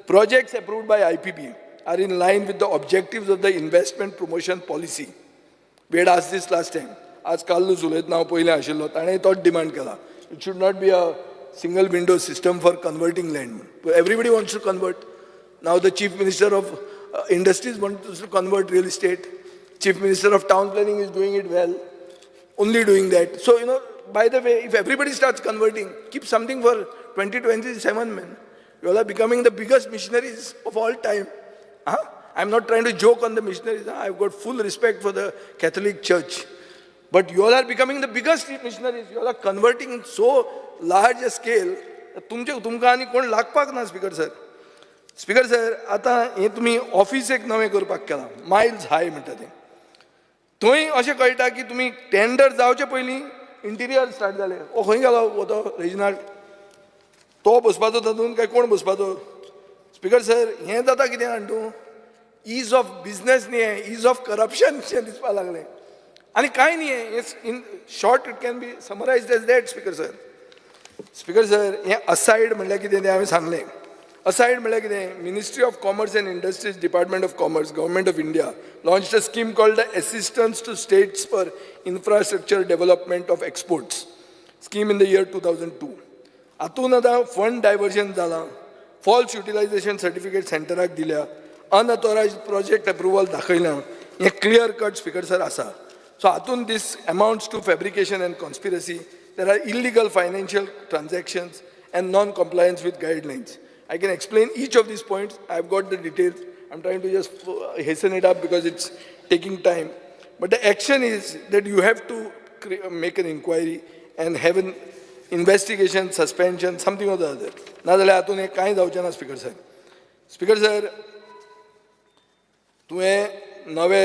projects approved by IPB are in line with the objectives of the investment promotion policy. We had asked this last time. आज कालूच उलयतना हांव पयलें आशिल्लो, ताणें तोच डिमांड केला. It should not be a single window system for converting land. Everybody wants to convert. Now the Chief Minister of Industries wants to convert real estate. Chief Minister of Town Planning is doing it well, only doing that. So, by the way, if everybody starts converting, keep something for 2027, man. You all are becoming the biggest missionaries of all time. Huh? I'm not trying to joke on the missionaries. Huh? I've got full respect for the Catholic Church. But you all are becoming the biggest missionaries. You all are converting in so large a scale. तुमचे तुमकां आनी कोण लागपाक ना. Speaker sir, speaker sir, आतां हें तुमी office एक नवें करपाक केलां, मायल्स हाय म्हणटा तें. थंय अशें कळटा की तुमी टेंडर जावचे पयलीं इंटिरियर स्टार्ट जालें. ओ खंय गेलो हो तो रेजिनाल्ड? तो बसपाचो तातूंत काय कोण बसपाचो? स्पीकर सर, हें जाता कितें जाण तूं, is of business न्ही, हें is of corruption शें दिसपाक लागलें आनी कांय न्ही. In short, it can be summarized as that. Speaker sir, speaker sir, हें असायड म्हणल्यार कितें तें हांवें सांगलें. असायड म्हणल्यार कितें? Ministry of Commerce and Industries, Department of Commerce, Government of India launched a scheme called the Assistance to States for Infrastructure Development of Exports Scheme in the year 2002. हातून आतां फंड डायवर्जन जालां, फॉल्स युटिलायझेशन सर्टिफिकेट सेंटराक दिल्या, अनऑथोरायज project approval दाखयलां. हें clear cut, speaker sir, आसा. So हातून this amounts to fabrication and conspiracy. There are illegal financial transactions and non compliance with guidelines. I can explain each of these points. I've got the details. I'm trying to just hasten it up because it's taking time. But the action is that you have to make an inquiry and have an investigation, suspension, something or the other. नाजाल्यार हातून हें कांय जावचें ना. Speaker sir, speaker sir, तुवें नवे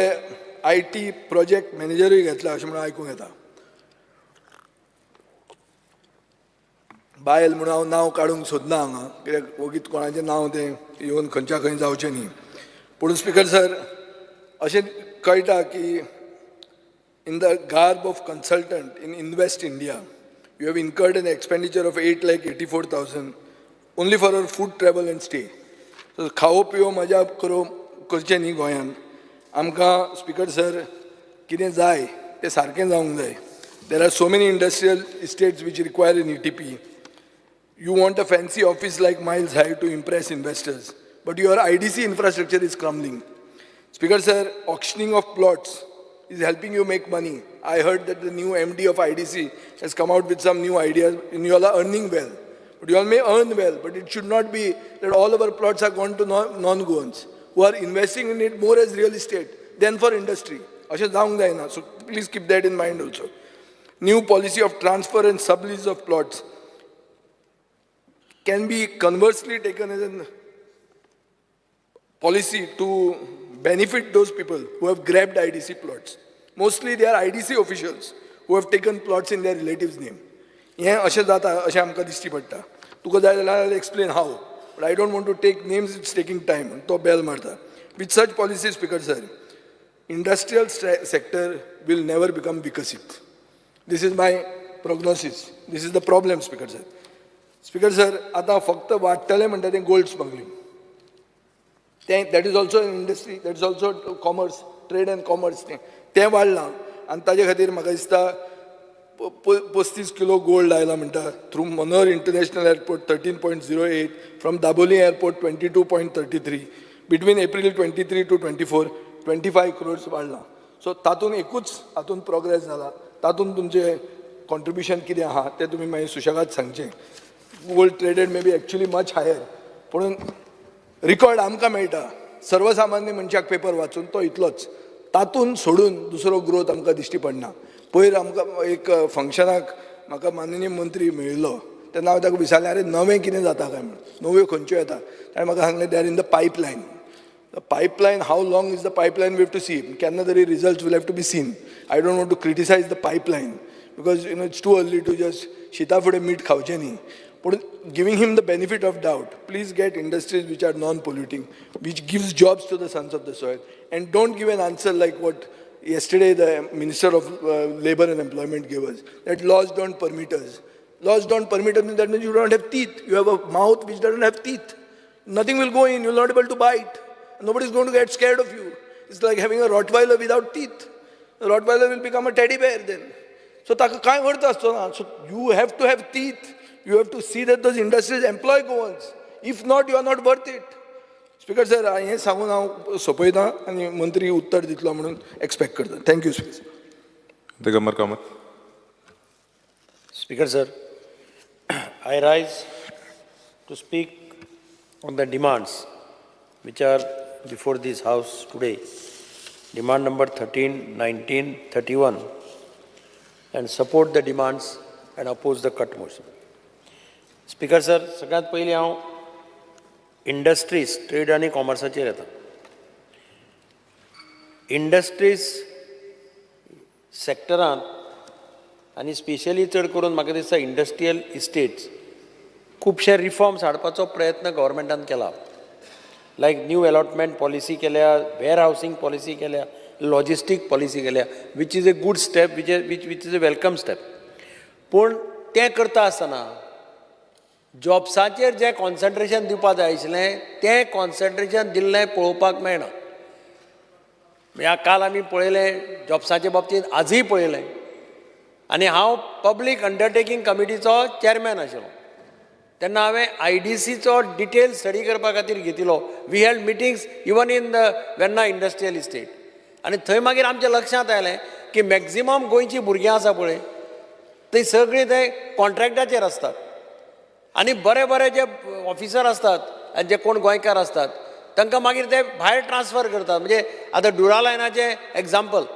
IT project मॅनेजरूय घेतला अशें म्हणून आयकूंक येता. बायल म्हणून हांव नांव काडूंक सोदना हांगा, कित्याक वगीत कोणाचें नांव तें येवन खंयच्या खंय जावचें न्ही. पूण स्पीकर सर, अशें कळटा की in the garb of consultant in Invest India, you have incurred an expenditure of 8,84,000 only for our food, travel and stay. So खाओ पियो मजा करो करचें न्ही गोंयांत. आमकां, स्पीकर सर, कितें जाय तें सारकें जावंक जाय. There are so many industrial estates which require an ETP. You want a fancy office like Miles High to impress investors, but your IDC infrastructure is crumbling. Speaker sir, auctioning of plots is helping you make money. I heard that the new MD of IDC has come out with some new ideas and you all are earning well. But you all may earn well, but it should not be that all our plots are gone to non-Goans who are investing in it more as real estate than for industry. अशें जावंक जायना. So please keep that in mind also. New policy of transfer and sublease of plots can be conversely taken as a policy to benefit those people who have grabbed IDC plots. Mostly they are IDC officials who have taken plots in their relatives' name. हें अशें जाता अशें आमकां दिश्टी पडटा. तुका जाय जाल्यार explain how, but I don't want to take names, it's taking time. तो बेल मारता. With such policy, Speaker sir, industrial sector will never become विकसीत. This is my prognosis. This is the problem, Speaker sir. Speaker sir, आतां फक्त वाडटलें म्हणटा तें gold smuggling तें. That is also an industry, that is also commerce, trade and commerce. तें तें वाडलां आनी ताजे खातीर म्हाका दिसता 35 किलो गोल्ड आयला म्हणटा through Manohar international airport 13.08, from Dabolim airport 22.33, between April 23 to 24 25 crores वाडला. सो तातूंत एकूच हातूंत प्रोग्रेस जाला, तातूंत तुमचें कॉन्ट्रिब्युशन कितें आहा तें तुमी मागीर सुशेगाद सांगचें. Gold traded may be actually much higher, पूण रिकॉर्ड आमकां मेळटा सर्वसामान्य मनशाक पेपर वाचून तो इतलोच. तातूंत सोडून दुसरो ग्रोथ आमकां दिश्टी पडना. पयर आमकां एक फंक्शनाक म्हाका माननीय मंत्री मेळिल्लो तेन्ना हांवें ताका विचारलें, आरे नवें कितें जाता काय म्हणून, नव्यो खंयच्यो येता? ताणें म्हाका सांगलें, they are in the pipeline. The pipeline, how long is the pipeline, we have to see. केन्ना तरी results will have to be seen. I don't want to criticise the pipeline because you know it's too early to just शिता फुडें मीठ खावचें न्ही. पूण giving him the benefit of doubt, please get industries which are non polluting, which gives jobs to the sons of the soil, and don't give an answer like what yesterday the Minister of Labor and Employment gave us, that laws don't permit us. Laws don't permit us, that means you don't have teeth. You have a mouth which doesn't have teeth. Nothing will go in, you're not able to bite. Nobody's going to get scared of you. It's like having a Rottweiler without teeth. The Rottweiler will become a teddy bear then. So ताका कांय अर्थ आसचो ना. So you have to have teeth. You have to see that those industries employ Goans. If not, you are not worth it. Speaker sir, हें सांगून हांव सोंपयता आनी मंत्री उत्तर दितलो म्हणून एक्सपेक्ट करता. Thank you speaker sir. Digambar Kamat. Speaker sir, I rise to speak on the demands which are before this house today. Demand number 13, 19, 31, and support the demands and oppose the cut motion. Speaker sir, सगळ्यांत पयलीं हांव industries, trade आनी कॉमर्साचेर येता. Industries सॅक्टरांत आनी specially चड करून म्हाका दिसता इंडस्ट्रियल इस्टेट्स खुबशे रिफॉर्म्स हाडपाचो प्रयत्न गव्हर्मेंटान केला. लायक न्यू अलॉटमेंट पॉलिसी केल्या, वेअर हावसींग पॉलिसी केल्या, लॉजिस्टीक पॉलिसी केल्या, which is a good step, which is a welcome step. पूण तें करता आसतना जॉब्साचेर जें कॉन्सन्ट्रेशन दिवपा जाय आशिल्लें तें कॉन्सन्ट्रेशन दिल्लें पळोवपाक मेळना. ह्या काल आमी पळयलें जॉब्साचे बाबतींत, आजूय पळयलें. आनी हांव पब्लीक अंडरटेकींग कमिटीचो चॅरमॅन आशिल्लो तेन्ना हांवें आय.डी.सीचो डिटेल स्टडी करपा खातीर घेतिल्लो. We held meetings even in the Verna industrial estate. आनी थंय मागीर आमच्या लक्षांत आयलें की मॅक्झिमम गोंयचीं भुरगीं आसा पळय थंय सगळीं ते कॉन्ट्रॅक्टाचेर आसतात आनी बरे बरे जे ऑफिसर आसतात आनी जे कोण गोंयकार आसतात तांकां मागीर ते भायर ट्रान्सफर करतात. म्हणजे आतां डुरालायनाचें example,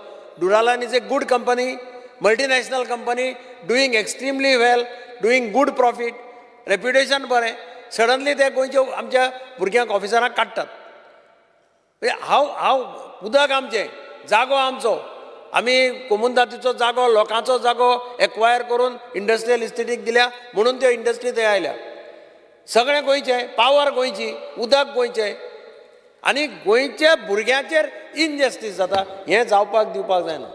Duraline is a good company, multinational company, doing extremely well, doing good profit, reputation बरें. सडनली ते गोंयच्या आमच्या भुरग्यांक ऑफिसरांक काडटात. हांव हांव उदक आमचें, जागो आमचो, आमी कोमुनदादीचो जागो, लोकांचो जागो एक्वायर करून इंडस्ट्रियल इस्टेटीक दिल्या म्हणून त्यो इंडस्ट्री थंय आयल्या. सगळें गोंयचें, पावर गोंयची, उदक गोंयचें, आनी गोंयच्या भुरग्यांचेर इनजस्टीस जाता. हें जावपाक दिवपाक जायना.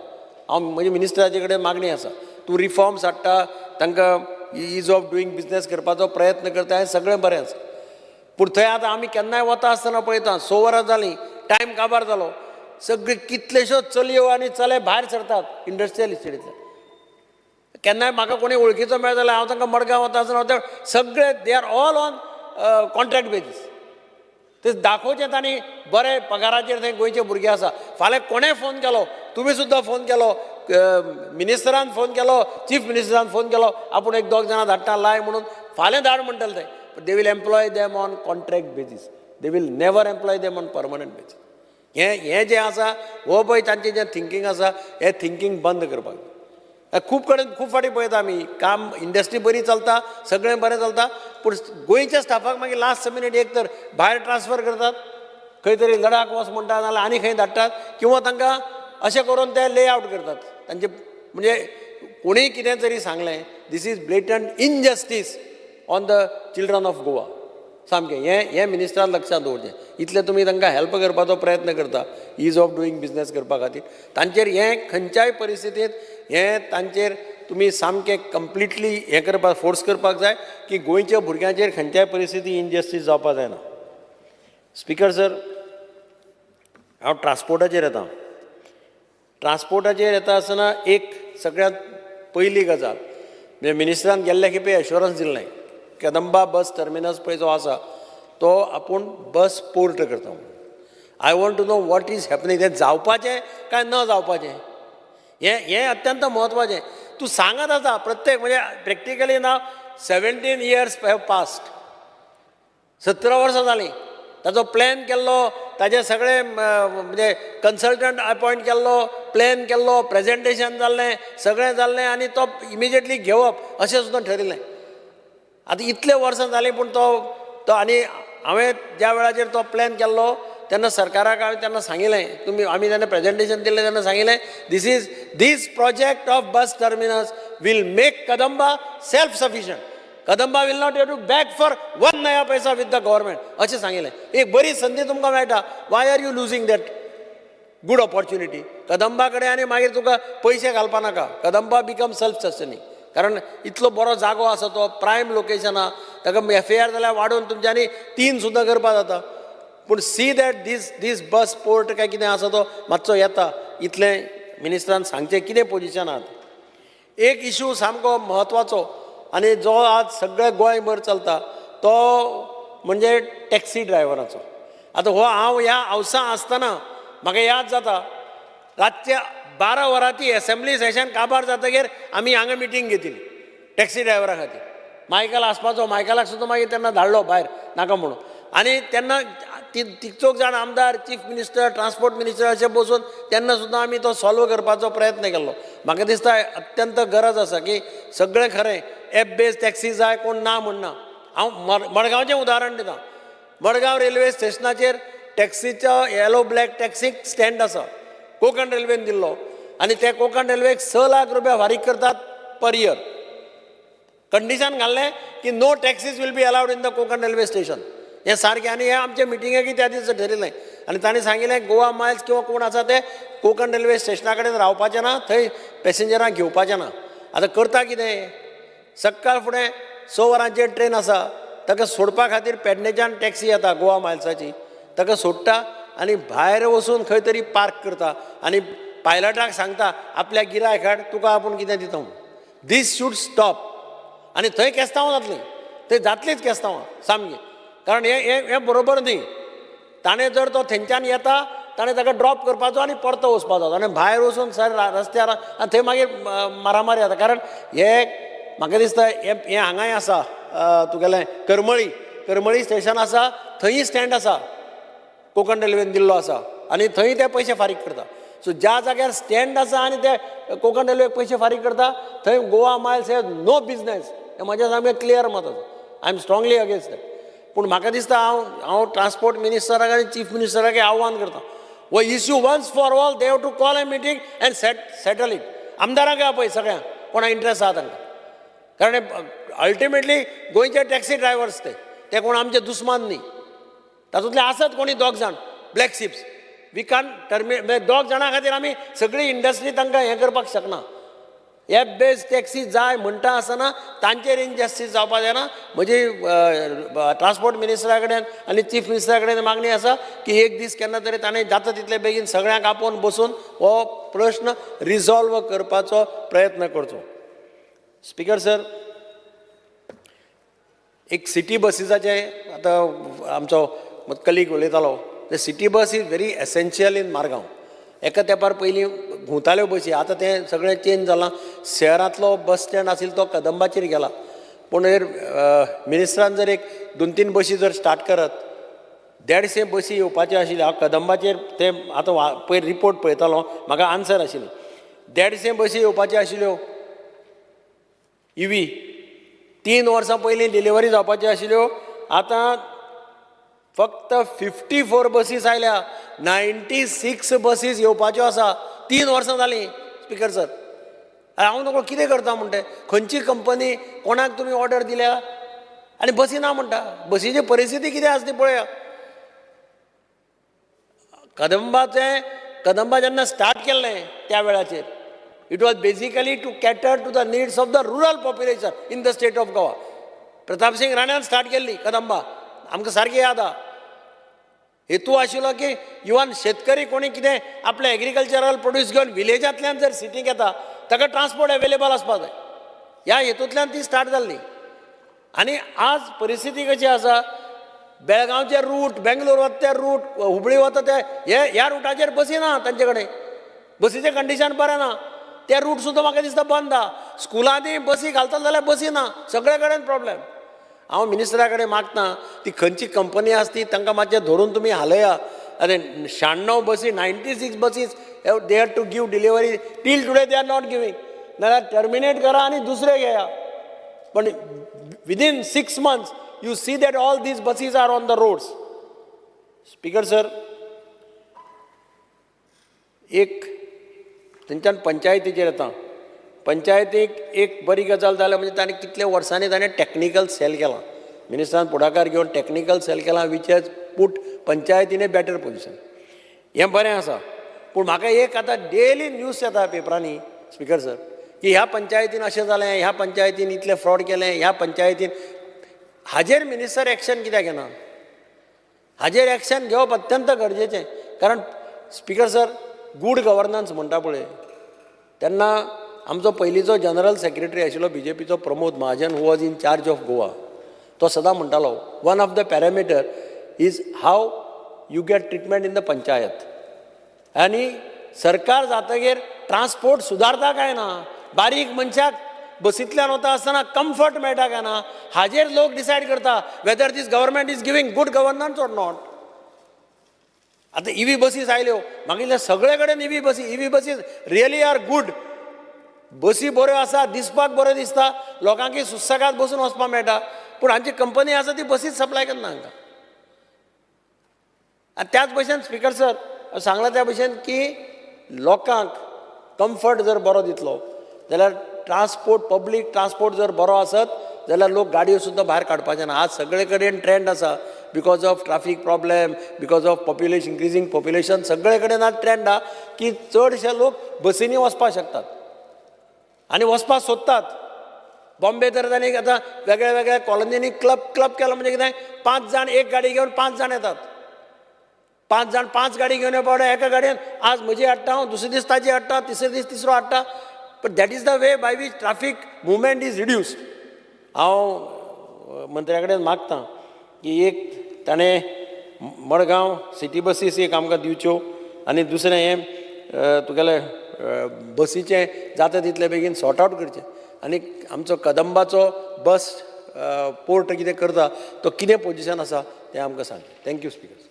हांव म्हजी मिनिस्टराचे कडेन मागणी आसा, तूं रिफॉर्म्स हाडटा, तांकां is of doing business करपाचो प्रयत्न करता, हें सगळें बरें आसा. पूण थंय आतां आमी केन्नाय वता आसतना पळयता, 6 वरां जालीं, टायम काबार जालो, सगळी कितलेश्यो चलयो आनी चले भायर सरतात इंडस्ट्रियल इस्टेटींतल्यान. केन्नाय म्हाका कोणी वळखीचो मेळ्ळो जाल्यार हांव तांकां मडगांव वता आसतना सगळे they are all on contract basis. ते दाखोवचें तांणी बरे पगाराचेर थंय गोंयचे भुरगे आसा. फाल्यां कोणें फोन केलो, तुमी सुद्दां फोन केलो, मिनिस्टरान फोन केलो, चीफ मिनिस्टरान फोन केलो, आपूण एक दोग जाणां धाडटा लाय म्हणून, फाल्यां धाड म्हणटले ते. They will employ them on contract basis, they will never employ them on permanent basis. हें हें जें आसा हो पळय तांचें जें थिंकींग आसा हें थिंकींग बंद करपाक जाय. खूब कडेन खूब फावटी पळयता आमी, काम इंडस्ट्री बरी चलता, सगळें बरें चलता, पूण गोंयच्या स्टाफाक मागीर लास्ट मिनीट एक तर भायर ट्रान्सफर करतात, खंय तरी लडाख वच म्हणटा, नाजाल्यार आनी खंय धाडटात, किंवा तांकां अशें करून ते ले आवट करतात तांचे. म्हणजे कोणीय कितें तरी सांगलें, this is blatant injustice on the children of Goa. सामकें हें हें मिनिस्टरान लक्षांत दवरचें. इतलें तुमी तांकां हेल्प करपाचो प्रयत्न करता is of doing business करपा खातीर, तांचेर हें खंयच्याय परिस्थितींत हें तांचेर तुमी सामकें कंप्लिटली हें करपाक फोर्स करपाक जाय की गोंयच्या भुरग्यांचेर खंयच्याय परिस्थिती इनजस्टीस जावपाक जायना. स्पिकर सर, हांव ट्रान्सपोर्टाचेर येता. ट्रान्सपोर्टाचेर येता आसतना एक सगळ्यांत पयली गजाल म्हणजे मिनिस्टरान गेल्ले खेपे एश्योरन्स दिल्लें, कदंबा बस टर्मिनस पळय जो आसा तो आपूण बस पोर्ट करता म्हणून. I want to know what is happening, तें जावपाचें काय न जावपाचें हें हें अत्यंत म्हत्वाचें. तूं सांगत आसा प्रत्येक म्हणजे प्रॅक्टिकली ना 17 years have past, 17 वर्सां जालीं ताचो प्लॅन केल्लो, ताजे सगळे म्हणजे कन्सल्टंट अपॉयंट केल्लो, प्लॅन केल्लो, प्रेजेंटेशन जाल्लें, सगळें जाल्लें आनी तो इमिजिएटली घेवप अशें सुद्दां ठरिल्लें. आतां इतले वर्सां जालीं पूण तो तो आनी हांवें ज्या वेळाचेर तो प्लॅन केल्लो तेन्ना सरकाराक हांवें तेन्ना सांगिल्लें, तुमी आमी जेन्ना प्रेजेंटेशन दिल्लें तेन्ना सांगिल्लें, this is this project of bus terminus will make Kadamba self sufficient, Kadamba will not have to beg for one naya paisa with the government अशें सांगिल्लें. एक बरी संदी तुमकां मेळटा, why are you losing that good opportunity? Kadamba कडेन आनी मागीर तुका पयशे घालपा नाका, कदंबा बिकम सेल्फ सस्टेनिंग, कारण इतलो बरो जागो आसा तो, प्रायम लोकेशन आहा, ताका एफ ए आर जाल्यार वाडोवन तुमच्यांनी 3 सुद्दां करपा जाता. पूण see that this this bus port काय कितें आसा तो मातसो येता, इतलें मिनिस्टरान सांगचें कितें पोजिशन आहा. एक इशू सामको म्हत्वाचो आनी जो आज सगळे गोंयभर चलता तो म्हणजे टॅक्सी ड्रायव्हराचो. आतां हो हांव ह्या हावसा आसतना म्हाका याद जाता, रातच्या 12 वरांची एसेंब्ली सेशन काबार जातकीर आमी हांगा मिटींग घेतिल्ली टॅक्सी ड्रायव्हरा खातीर. मायकल आसपाचो, मायकलाक सुद्दां मागीर तेन्ना धाडलो भायर नाका म्हणून. आनी तेन्ना तिचोक जाण आमदार, चीफ मिनिस्टर, ट्रान्सपोर्ट मिनिस्टर अशें बसून तेन्ना सुद्दां आमी तो सॉल्व करपाचो प्रयत्न केल्लो. म्हाका दिसता अत्यंत गरज आसा की सगळें खरें एप बेज टॅक्सी जाय, कोण ना म्हणना. हांव मडगांवचें उदाहरण दिता. मडगांव रेल्वे स्टेशनाचेर टॅक्सीचो येलो ब्लॅक टॅक्सीक स्टँड आसा, कोंकण रेल्वेन दिल्लो, आनी ते कोंकण रेल्वेक 6 लाख रुपया फारीक करतात पर इयर. कंडिशन घाल्लें की no taxis will be allowed in the Konkan railway station. हें सारकें आनी हें आमचे मिटिंगेक त्या दिसा ठरिल्लें. आनी तांणी सांगिल्लें गोवा मायल्स किंवा कोण आसा ते कोंकण रेल्वे स्टेशना कडेन रावपाचें ना, थंय पॅसेंजरांक घेवपाचें ना. आतां करता कितें, सकाळ फुडें 6 वरांचेर ट्रेन आसा, ताका सोडपा खातीर पेडणेच्यान टॅक्सी येता गोवा मायल्साची, ताका सोडटा आनी भायर वचून खंय तरी पार्क करता आनी पायलटाक सांगता आपल्या गिरायक हाड, तुका आपूण कितें दिता म्हणून. These should stop. आनी थंय केस्तांवां जातलीं, थंय जातलीच केस्तांवां सामकीं, कारण हें हें बरोबर न्ही. ताणें जर तो थंयच्यान येता ताणें ताका ड्रॉप करपाचो आनी परतो वचपाचो, आनी भायर वचून सर रस्त्यार आनी थंय मागीर मारामारी जाता. कारण हे म्हाका दिसता हें हें हांगाय आसा, तुगेलें करमळी, करमळी स्टेशन आसा थंयी स्टँड आसा कोंकण रेल्वेन दिल्लो आसा आनी थंय ते पयशे फारीक करता. सो ज्या जाग्यार स्टँड आसा आनी ते कोंकण रेल्वेक पयशे फारीक करता थंय Goa Miles has no business, हें म्हजें सामकें क्लियर मत आसा. I am strongly against that. पूण म्हाका दिसता हांव हांव ट्रान्सपोर्ट मिनिस्टराक आनी चीफ मिनिस्टराक आव्हान करता, हो issue once for all they have to call a meeting and settle it. आमदारांक आपय सगळ्यांक कोणा इंट्रस्ट आहा तांकां, कारण अल्टिमेटली गोंयचे टॅक्सी ड्रायव्हर्स ते कोण आमचे दुस्मान न्ही. तातूंतले आसत कोणी 2 जाण ब्लॅक शिप्स, we कान टर्मिनेट. 2 जाणां खातीर आमी सगळी इंडस्ट्री तांकां हें करपाक शकना. एप बेज टॅक्सी जाय म्हणटा आसतना तांचेर इनजस्टीस जावपा जायना. म्हजी ट्रान्सपोर्ट मिनिस्टरा कडेन आनी चीफ मिनिस्टरा कडेन मागणी आसा की एक दीस केन्ना तरी ताणें जाता तितले बेगीन सगळ्यांक आपोवन बसून हो प्रश्न रिजॉल्व करपाचो प्रयत्न करचो. स्पीकर सर, एक सिटी बसीसाचें आतां आमचो कलीग उलयतालो, the city bus is very essential in Margao. एका तेंपार पयलीं घुंवताल्यो बसी, आतां तें सगळें चेंज जालां. शहरांतलो बस स्टँड आशिल्लो तो कदंबाचेर गेला, पूण मिनिस्टरान जर एक 2-3 बसी जर स्टार्ट करत, 150 बसी येवपाच्यो आशिल्ल्यो. हांव कदंबाचेर ते आतां पयर रिपोर्ट पळयतालो, म्हाका आन्सर आशिल्ली 150 बसी येवपाच्यो आशिल्ल्यो इवी, 3 वर्सां पयलीं डिलिव्हरी जावपाच्यो आशिल्ल्यो, आतां फक्त 54 बसीस आयल्या, 96 बसीस येवपाच्यो आसा. 3 वर्सां जालीं स्पीकर सर. हांव नकळो कितें करता म्हणटे, खंयची कंपनी, कोणाक तुमी ऑर्डर दिल्या आनी बसी ना म्हणटा. बसीची परिस्थिती कितें आसा ती पळया. कदंबाचें, कदंबा जेन्ना स्टार्ट केल्लें त्या वेळाचेर it was basically to cater to the needs of the rural population in the state of Goa. Pratapsingh राण्यान start केल्ली कदंबा, आमकां सारकी याद आहा. हेतू आशिल्लो की इवन शेतकरी कोणी कितें आपलें एग्रीकल्चरल प्रोड्यूस घेवन विलेजांतल्यान जर सिटीक येता ताका ट्रान्सपोर्ट एवेलेबल आसपा जाय. ह्या हेतूंतल्यान ती स्टार्ट जाल्ली. आनी आज परिस्थिती कशी आसा, बेळगांवचे रूट, बेंगलोर वता ते रूट, हुबळी वता ते हे ह्या रुटाचेर बसी ना तांचे कडेन, बसीचें कंडिशन बरें ना, ते रूट सुद्दां म्हाका दिसता बंद आहा. स्कुलांनी बसी घालतले जाल्यार बसी ना, सगळे कडेन प्रॉब्लेम. हांव मिनिस्टरा कडेन मागता ती खंयची कंपनी आसा ती तांकां मातशें धरून तुमी हालया. आनी 96 बसी, 96 buses they have to give delivery, till today they are not giving. नाल्यार टर्मिनेट करा आनी दुसरे घेया. पण within 6 months you see that all these buses are on the roads. Speaker sir, एक थंयच्यान पंचायतीचेर येता. पंचायतीक एक बरी गजाल जाल्या म्हणजे ताणें कितल्या वर्सांनी ताणें टॅक्निकल सेल केला, मिनिस्टरान फुडाकार घेवन टॅक्निकल सेल केला, which has put panchayat in a better position. हें बरें आसा. पूण म्हाका एक आतां डेली न्यूज येता पेपरांनी स्पीकर सर की ह्या पंचायतीन अशें जालें, ह्या पंचायतीन इतलें फ्रॉड केलें, ह्या पंचायतीन. हाजेर मिनिस्टर एक्शन कित्याक घेना? हाजेर एक्शन घेवप अत्यंत गरजेचें. कारण स्पीकर सर, गूड गवर्नन्स म्हणटा पळय तेन्ना आमचो पयलींचो जनरल सेक्रेटरी आशिल्लो B J पीचो Pramod Mahajan, who was in charge of Goa, तो सदां म्हणटालो one of the parameter is how you get treatment in the panchayat. आनी सरकार जातगीर ट्रान्सपोर्ट सुदारता काय ना, बारीक मनशाक बसींतल्यान वता आसतना कम्फर्ट मेळटा काय ना, हाजेर लोक डिसायड करता whether this government is giving good governance or not. आतां इवी बसीस आयल्यो, मागीर सगळे कडेन इवी बसी, EV buses really are good. बसी बऱ्यो आसा, दिसपाक बऱ्यो दिसता, लोकांक सुसेगाद बसून वचपाक मेळटा. पूण हांची कंपनी आसा ती बसीच सप्लाय करना हांकां. आनी त्याच भशेन स्पीकर सर सांगलां त्या भशेन की लोकांक कम्फर्ट जर बरो दितलो जाल्यार ट्रान्सपोर्ट, पब्लीक ट्रान्सपोर्ट जर बरो आसत जाल्यार लोक गाडयो सुद्दां भायर काडपाचे ना. आज सगळे कडेन ट्रेंड आसा because of traffic problem, because of population, increasing population, सगळे कडेन आज ट्रेंड आहा की चडशे लोक बसींनी वचपाक शकतात आनी वचपाक सोदतात. बॉम्बे तर तांणी आतां वेगळ्या वेगळ्या कॉलनींनी क्लब क्लब केला म्हणजे कितें, 5 जाण एक गाडी घेवन 5 जाण येतात, 5 जाण 5 गाडी घेवन येवपा एका गाडयेन आज म्हजी हाडटा हांव, दुसरे दीस ताजी हाडटा, तिसरे दीस तिसरो हाडटा. But that is the way by which traffic movement is reduced. हांव मंत्र्या कडेन मागता की एक ताणें मडगांव सिटी बसीस एक आमकां दिवच्यो आनी दुसरें हें तुगेलें बसीचें जाता तितले बेगीन सॉर्ट आवट करचें. आनी आमचो कदंबाचो बस पोर्ट कितें करता तो कितें पोजिशन आसा तें आमकां सांग. Thank you speaker.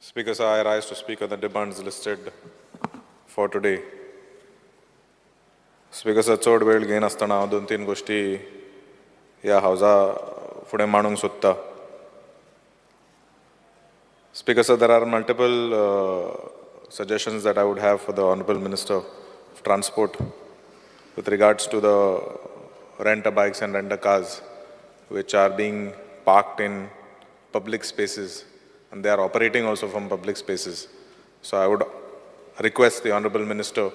Speaker sir, I rise to speak on the demands listed for today. Speaker sir, चड वेळ घेयनासतना हांव 2-3 गोश्टी ह्या हावजा फुडें मांडूंक सोदता. Speaker sir, there are multiple suggestions that I would have for the Honorable Minister of Transport with regards to the rent-a-bikes and rent-a-cars which are being parked in public spaces, and they are operating also from public spaces. So I would request the Honorable Minister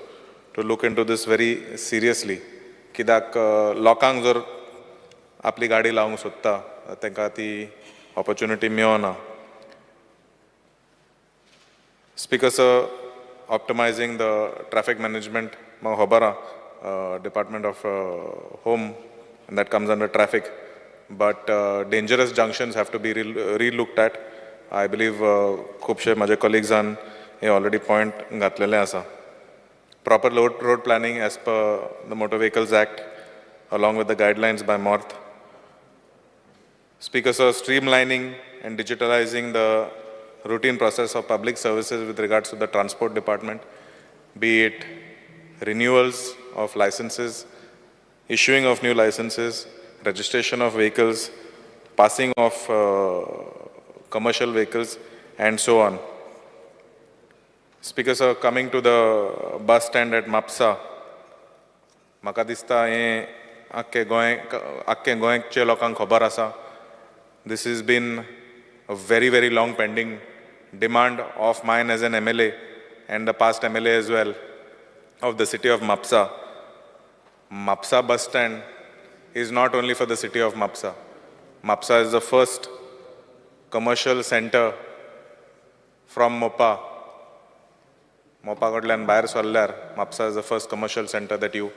to look into this very seriously. कित्याक लोकांक जर आपली गाडी लावंक सोदता तांकां ती opportunity मेळना. Speaker sir, optimizing the traffic management, म्हाका खबर आहा Department of Home, and that comes under traffic, but dangerous junctions have to be re-looked at. I believe खुबशे म्हजे कलिग्सान हे ऑलरेडी पॉयंट घातलेले आसा. Proper road planning as per the Motor Vehicles Act along with the guidelines by MORTH. Speaker sir, streamlining and digitalizing the routine process of public services with regards to the transport department, be it renewals of licenses, issuing of new licenses, registration of vehicles, passing of commercial vehicles, and so on. Speaker sir, coming to the bus stand at Mapsa, म्हाका दिसता हें आख्खे गोंय आख्खे गोंयचे लोकांक खबर आसा. This has been a very, very long pending demand of mine as an MLA and the past MLA as well of the city of Mapsa. Mapsa bus stand is not only for the city of Mapsa. Mapusa is the first commercial centre from Mopa. Mopa कडल्यान भायर सरल्यार Mapusa is the first commercial centre that you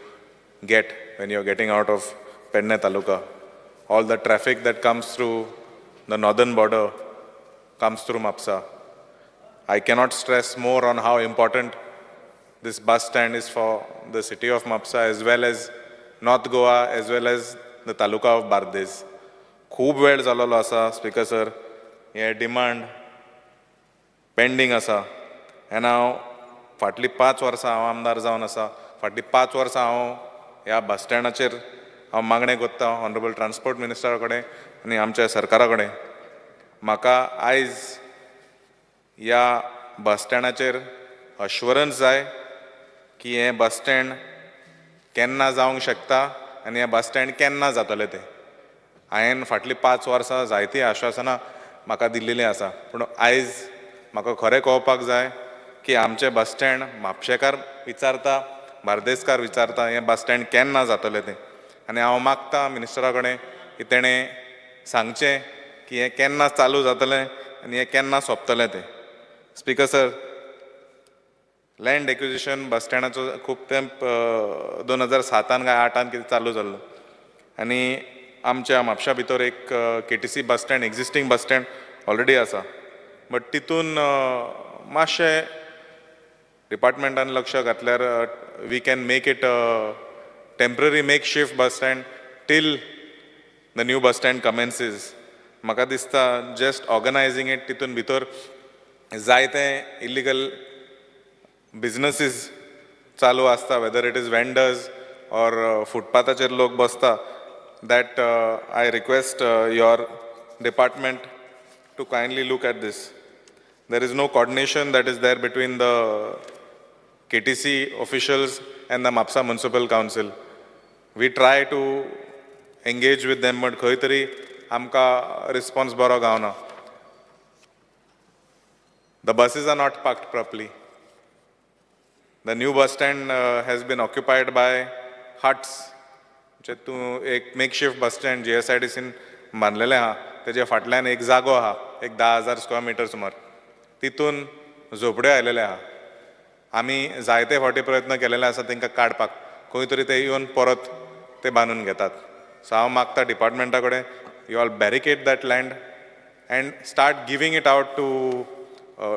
get when you are getting out of Pedne taluka. All the traffic that comes through the northern border comes through Mapusa. I cannot stress more on how important this bus stand is for the city of Mapusa as well as North Goa as well as the taluka of Bardez. खूब वेळ जाल्लो आसा speaker sir, हे demand pending आसा. आनी हांव फाटलीं 5 वर्सां हांव आमदार जावन आसा. फाटलीं 5 वर्सां हांव ह्या बस स्टँडाचेर हांव मागणें करता ऑनरेबल ट्रान्सपोर्ट मिनिस्टरा कडेन आनी आमच्या सरकारा कडेन. म्हाका आयज ह्या बस स्टँडाचेर अश्वरन्स जाय की हें बस स्टँड केन्ना जावंक शकता आनी हें बस स्टँड केन्ना जातलें तें. हांवें फाटलीं 5 वर्सां जायतीं आश्वासनां म्हाका दिल्लेलीं आसा, पूण आयज म्हाका खरें कळपाक जाय की आमचें बस स्टँड म्हापशेकार विचारता, बार्देसकार विचारता, हें बस स्टँड केन्ना जातलें तें. आनी हांव मागता मिनिस्टरा कडेन की तेणें सांगचें की हें केन्ना चालू जातलें आनी हें केन्ना सोंपतलें तें. Speaker sir, land acquisition बस स्टँडाचो खूब तेंप 2007 काय 8 कितें चालू जाल्लो आनी आमच्या म्हापशा भितर एक KTC bus stand, existing bus stand already आसा, बट तितून मातशें डिपार्टमेंटान लक्ष घातल्यार we can make it temporary makeshift bus stand till the new bus stand commences. म्हाका दिसता जस्ट ऑर्गनायजींग it, तितून भितर जायते इलिगल बिजनसीस चालू आसता, whether it is vendors or फुटपाथाचेर लोक बसता. That I request your department to kindly look at this. There is no coordination that is there between the KTC officials and the Mapsa Municipal Council. We try to engage with them, but खंय तरी आमकां response बरो गावना. The buses are not parked properly. The new bus stand has been occupied by huts. म्हणजे तूं एक makeshift bus stand GSIDCन बांदलेलें आहा, तेजे फाटल्यान एक जागो आहा, एक 10,000 स्क्वेअर मिटर सुमार, तितून झोपड्यो आयलेले आहा. आमी जायते फावटी प्रयत्न केलेले आसा तांकां काडपाक, खंय तरी ते येवन परत ते बांदून घेतात. सो हांव मागता डिपार्टमेंटा कडेन, you all barricade that land and start giving it out to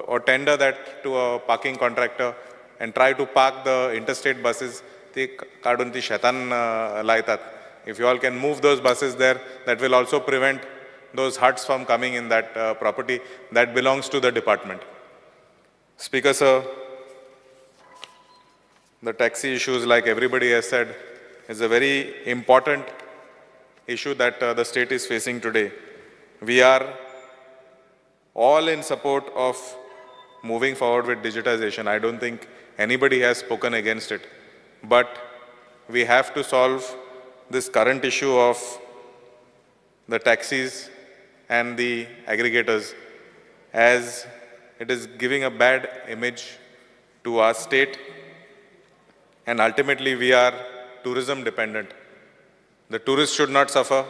or tender that to a parking contractor and try to park the interstate buses. ती काडून ती शेतान लायतात. If you all can move those buses there, that will also prevent those huts from coming in that property that belongs to the department. Speaker sir, the taxi issues, like everybody has said, is a very important issue that the state is facing today. We are all in support of moving forward with digitization. I don't think anybody has spoken against it. But we have to solve this current issue of the taxis and the aggregators, as it is giving a bad image to our state, and ultimately we are tourism dependent. The tourists should not suffer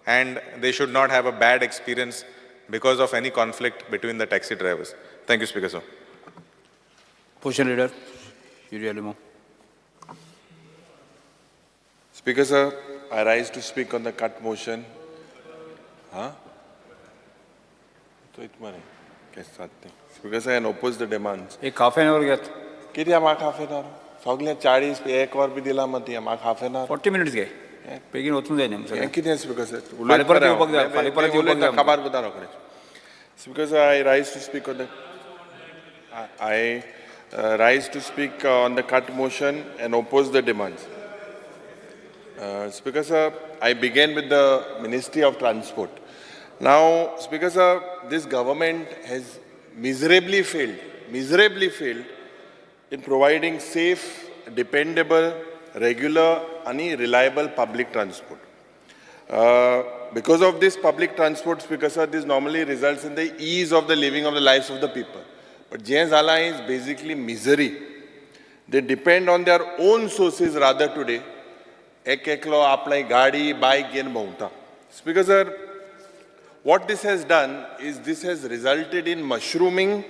and they should not have a bad experience because of any conflict between the taxi drivers. Thank you, Speaker sir. Opposition Leader, Yuri Alemao. Speaker sir, I rise to speak on the cut motion. Huh? तो इतना नहीं, कैसे साथ नहीं. Speaker sir, and oppose the demands. एक half an hour घेत. कित्याक म्हाका हाफ एन आवर? सगळें 40 एक वर बी दिला मग म्हाका हाफ एन आवर. 40 मिनिट्स घे. बेगीन वचूंक जाय न्ही. हें कितें स्पीकर सर? फाल्यां परत येवपाक जाय. फाल्यां परत येवपाक जाय. काबार जाता रोखडें. Speaker sir, I rise to speak on the I rise to speak on the cut motion and oppose the demands. Speaker sir, I began with the Ministry of Transport. Now, Speaker sir, this government has miserably failed in providing safe, dependable, regular and reliable public transport. Because of this public transport, Speaker sir, this normally results in the ease of the living of the lives of the people. But J Zala is basically misery. They depend on their own sources rather today. एक एकलो आपली गाडी बायक घेवन भोंवता. Speaker sir, what this has done is this has resulted in mushrooming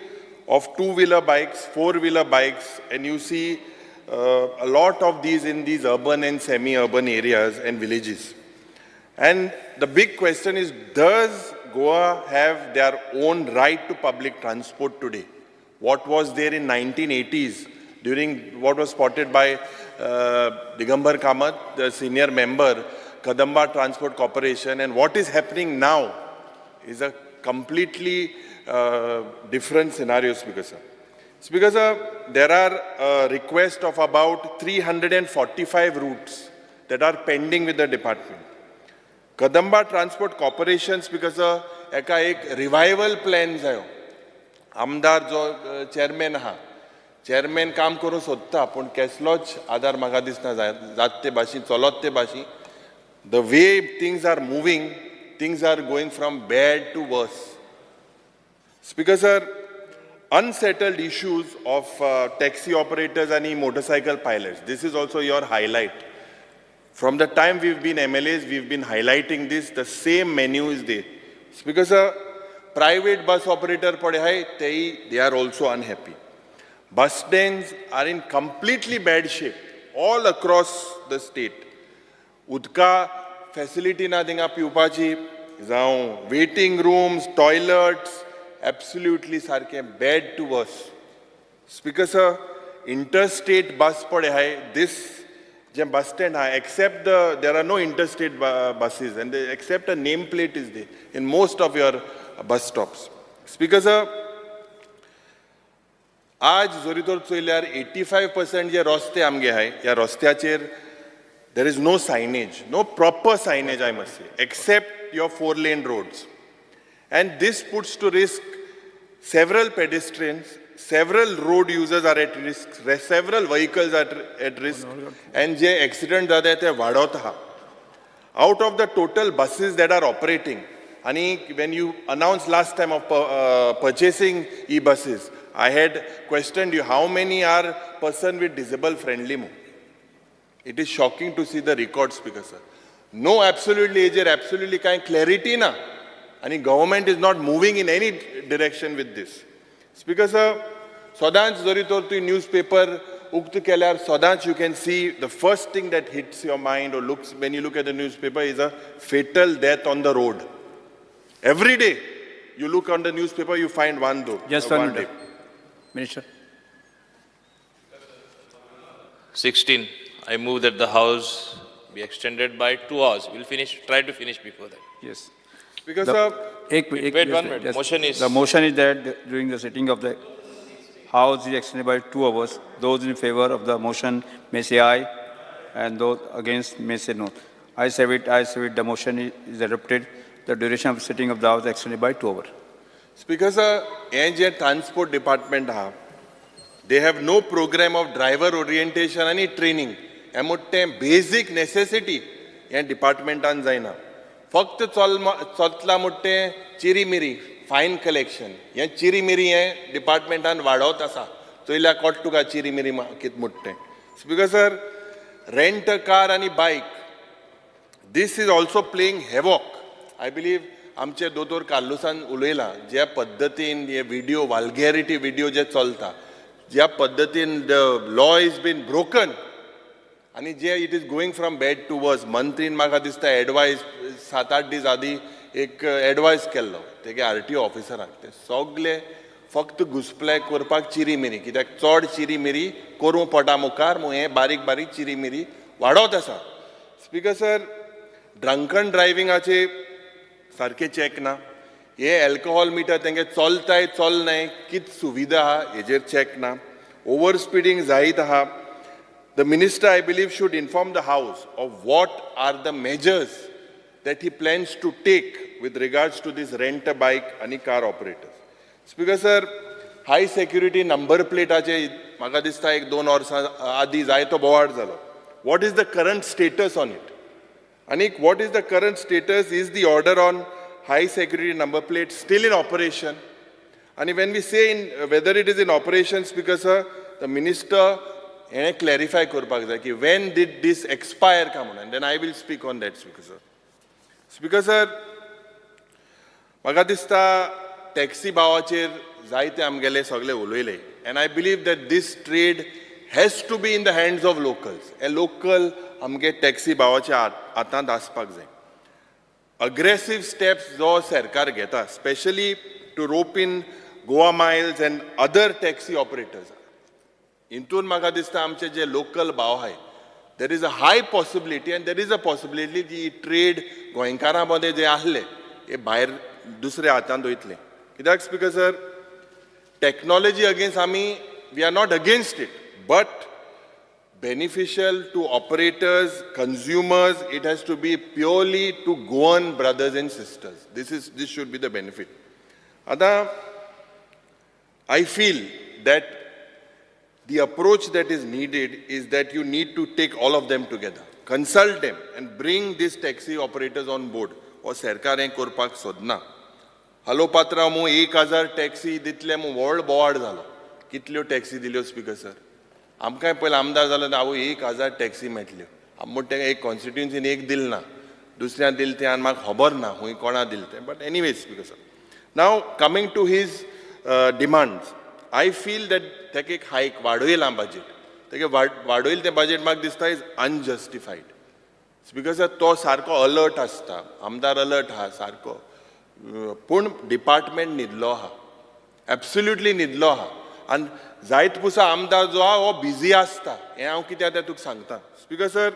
of two-wheeler bikes, four-wheeler bikes, and you see a lot of these in these urban and semi-urban areas and villages. And the big question is, does Goa have their own right to public transport today? What was there in 1980s during what was spotted by Digambar Kamath, the senior member, Kadamba Transport Corporation, and what is happening now is a completely different scenario, Speaker sir. Speaker sir, there are requests of about 345 routes that are pending with the department. Kadamba Transport Corporation, Speaker sir, एका एक revival plan जायो. आमदार जो chairman आहा, chairman काम करूंक सोदता, पूण केसलोच आदार म्हाका दिसना जात ते भाशेन चलत ते भाशेन. The way things are moving, things are going from bad to worse. Speaker sir, unsettled issues of taxi operators and motorcycle pilots. This is also your highlight. From the time we've been MLAs, we've been highlighting this. The same menu is there. Speaker sir, private bus operator पडे हाय, they are also unhappy. Bus stands are in completely bad shape all across the state. उदका facility ना थिंगा पिवपाची, जावं waiting rooms, टॉयलट्स, absolutely सारकें bad to worse. Speaker sir, interstate bus पळय आहाय, दीस जे बस स्टँड आहा, except the there are no interstate buses and except a name plate is there in most of your bus stops. Speaker sir, आज जरी तर चोयल्यार 85% जे रस्ते आमगे आहाय, ह्या रस्त्याचेर there is no signage, no proper signage, I must say, except your 4-lane roads. And this puts to risk several pedestrians, several road users are at risk, several vehicles are at risk, and J accident जाता ते वाडत आहा. Out of the total buses that are operating, आणि when you announced last time of purchasing e-buses, I had questioned you how many are person with disabled friendly move. It is shocking to see the records, Speaker sir. No, absolutely, हेजेर absolutely कांय clarity ना, आनी government is not moving in any direction with this. Speaker sir, सदांच जरी तर तुवें news paper उक्त केल्यार सदांच you can see the first thing that hits your mind or looks when you look at the newspaper is a fatal death on the road. Every day you look on the newspaper, you find one though. Just one minute. Minister. 16. I move that the House be extended by 2 hours. We'll finish, try to finish before that. Yes. Because Wait, 1 minute. Yes. Motion is... The motion is that during the sitting of the House is extended by 2 hours. Those in favor of the motion may say aye, and those against may say no. I say it, I say it. The motion is adopted. The duration of sitting of the House extended by 2 hours. Speaker sir, हे जे transport department आहा, they have no program of driver orientation आनी training. हें मोठें basic necessity हें डिपार्टमेंटान जायना. फक्त चलतला मोठें चिरीमिरी fine collection, हें चिरीमिरी हें डिपार्टमेंटान वाडोवत आसा. चोयल्या कोट तुका चिरीमिरी कितें मोठें. Speaker sir, rent a car आनी bike, this is also playing havoc. I believe आमचे दोतोर कार्लुसान उलयला, ज्या पद्दतीन हे व्हिडिओ, वाल्गेरिटी व्हिडिओ जे चलता, ज्या पद्दतीन the law is been broken आनी जे it is going from bad to worse. मंत्रीन म्हाका दिसता एडवायज 7-8 दीस आदीं एक एडवायज केल्लो तेगे आरटीओ ऑफिसराक, ते सगले फक्त घुसप्ले करपाक चिरीमिरी, कित्याक चड चिरीमिरी करूं पोटा मुखार म्हूण हें बारीक बारीक चिरीमिरी वाडत आसा. स्पीकर सर, ड्रंकन ड्रायव्हिंगाचे सारकें चॅक ना, हे अल्कोहोल मिटर तेंगे चलताय चलनाय कित सुविधा आहा हेजेर चॅक ना, ओवर स्पिडींग जायत आहा. The minister, I believe, should inform the House of what are the measures that he plans to take with regards to this rent a bike and car operators. Speaker sir, high security number plate आचे म्हाका दिसता 1-2 वर्सां आदीं जायतो बोवाळ जालो. What is the current status on it? आनी what is the current status? Is the order on high security number plate still in operation? And when we say in, whether it is in operation, Speaker sir, the minister हेणें clarify करपाक जाय की when did this expire काय म्हणून, and then I will speak on that, Speaker sir. Speaker sir, म्हाका दिसता taxi भावाचेर जायते आमगेले सगळे उलयले and I believe that this trade has to be in the hands of locals. हे लोकल आमगे टॅक्सी भावाच्या हातांत आसपाक जाय. अग्रेसीव स्टेप्स जो सरकार घेता, specially to rope in Goa Miles and other taxi operators, हितून म्हाका दिसता आमचे जे लोकल भाव आहाय, there is a high possibility and there is a possibility जी ट्रेड गोंयकारां मदें जे आहले हे भायर दुसऱ्या हातांत वयतले. कित्याक स्पीकर सर, टॅक्नॉलॉजी अगेन्स्ट आमी, we are not against it, but beneficial to operators, consumers, it has to be purely to Goan brothers and sisters. This should be the benefit. आतां I feel that the approach that is needed is that you need to take all of them together, consult them and bring these taxi operators on board. हो सरकार हें करपाक सोदना. Hello पात्रांव मू 1000 taxi दितले मू व्हड बोवाळ जालो. कितल्यो टॅक्सी दिल्यो स्पीकर सर? आमकांय पयलीं आमदार जालो आवय 1000 टॅक्सी मेळटल्यो. आमी म्हणटा तेका एक कॉन्स्टिट्युन्सीन एक दिल ना, दुसऱ्या दिल तें आनी म्हाका खबर ना खूंय कोणा दिल तें. But anyways speaker sir, now coming to his demands, I feel that ताका एक हायक वाडयलां बजेट, तेगे वाडयल तें बजेट म्हाका दिसता is unjustified. Speaker sir, तो सारको अलर्ट आसता, आमदार अलर्ट आहा सारको, पूण डिपार्टमेंट न्हिदलो आहा, एब्सोल्युटली न्हिदलो आहा. आनी जायत पुसा आमदार जो आहा हो बिजी आसता, हें हांव कित्याक तें तुका सांगता. स्पीकर सर,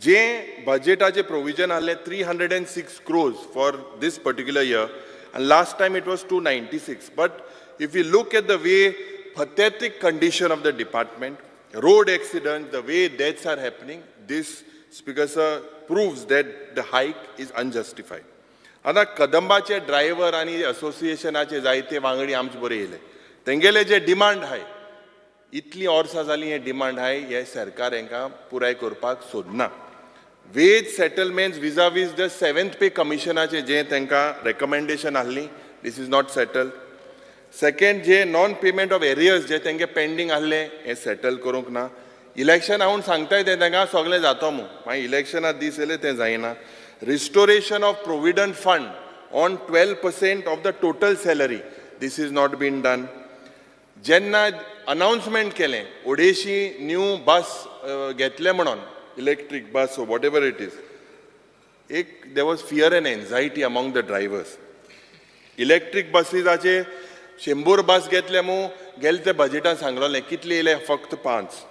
जे बजेटाचें प्रोविजन आहलें 306 crores for this particular year आनी last time it was 296. But if you look at the way pathetic condition of the department, road accidents, the way deaths are happening, this, Speaker sir, proves that the hike is unjustified. आतां कदंबाचे driver आनी असोसिएशनाचे जायते वांगडी आमचे बरे येयले, तेंगेले जे demand आहाय, इतलीं वर्सां जालीं हे डिमांड आहाय, हे सरकार हेंकां पुराय करपाक सोदना. Wage settlements vis-a-vis the seventh pay कमिशनाचे जे तांकां रेकमेंडेशन आहली, this is not settled. Second, J non payment of arrears जे तेंगे पेंडींग आहले हे सेटल करूंक ना. इलेक्शन हांव सांगताय तें तांकां सगळें जातो मू, मागीर इलेक्शना दीस येयले तें जायना. Restoration of provident fund on 12% of the total salary, this is not been done. जेन्ना अनाउन्समेंट केलें ओडेशी न्यू बस घेतले म्हणून, electric bus whatever it is, एक there was fear and anxiety among the drivers. Electric बसीसाचे 100 बस घेतले मू गेले ते बजेटान सांगलोलें, कितले येयले? फक्त 5.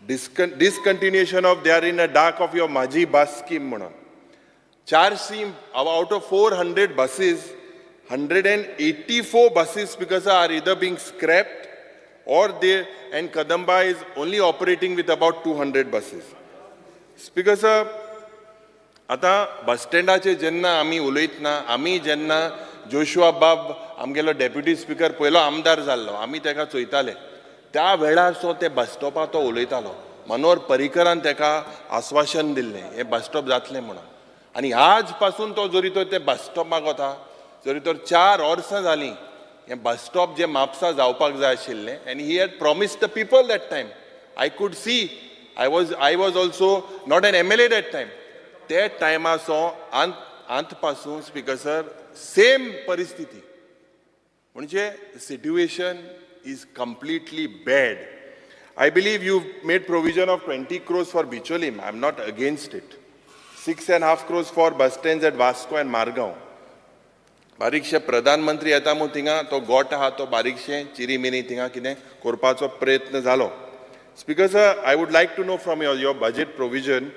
Discontinuation of they are in a dark of your Mhaji bus scheme म्हणून 400 out of 400 buses, 184 buses because are either being scrapped or they, and Kadamba is only operating with about 200 buses. Speaker sir, आतां बस स्टँडाचेर जेन्ना आमी उलयतना, आमी जेन्ना Joshua बाब आमगेलो deputy speaker पयलो आमदार जाल्लो, आमी ताका चोयताले त्या वेळार, सो ते बस स्टॉपार तो उलयतालो. मनोहर पर्रीकरान ताका आस्वासन दिल्लें हें बस स्टॉप जातलें म्हणून, आनी आज पासून तो जरी तर ते बस स्टॉपाक वता, जरी तर 4 वर्सां जालीं हें बस स्टॉप जें म्हापसा जावपाक जाय आशिल्लें, and he had promised the people that time. I could see, I was also not an MLA that time. ते टायमा सो आंत पासून स्पीकर सर सेम परिस्थिती, म्हणजे situation is completely bad. I believe you made provision of 20 crores for Bicholim. I am not against it. 6.5 crores for bus stand at Vasco and Margao. बारीकशे प्रधानमंत्री येता म्हूण थिंगा तो गोट आहा, तो बारीकशे चिरीमिरी थिंगा कितें करपाचो प्रयत्न जालो. Speaker sir, I would like to know from your budget provision,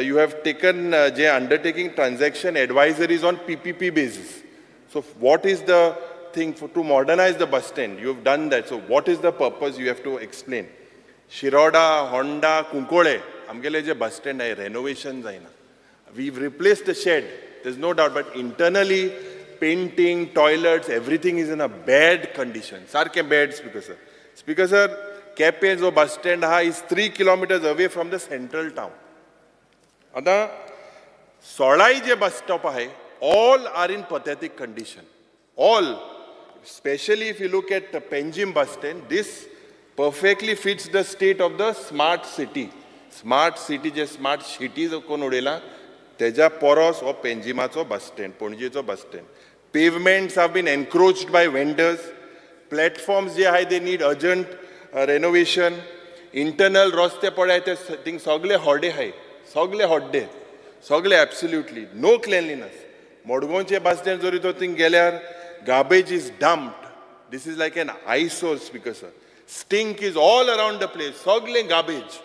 you have taken J undertaking transaction advisories on PPP basis. So what is the thing to modernize the bus stand? You have done that. So what is the purpose, you have to explain. Shiroda, Honda, Cuncolim आमगेले जे bus stand आहे, renovation जायना. We replace the shed, there is no doubt, but internally painting, toilets, everything is in a bad condition, सारकें bad. Speaker sir, speaker sir, Quepem जो bus stand आहा is 3 kilometers away from the central town. आतां 16 जे bus stop आहे, all are in pathetic condition, all. Specially if you look at Panjim bus stand, this perfectly fits the state of the smart city. Smart city J smart city जो कोण उडयला. तेज्या पोरोस हो पेंजिमाचो bus stand, पणजेचो bus stand. Pavements have been encroached by vendors. Platforms जे आहाय, they need urgent renovation. Internal रस्ते पळय, ते थिंग सगळे होडे आहाय, सगळे होड्डे, सगळे, absolutely no cleanliness. मडगांवचे bus stand जरी तो थिंग गेल्यार, garbage is dumped. This is like an eyesore, Speaker sir. Stink is all around the place. सगळे गार्बेज.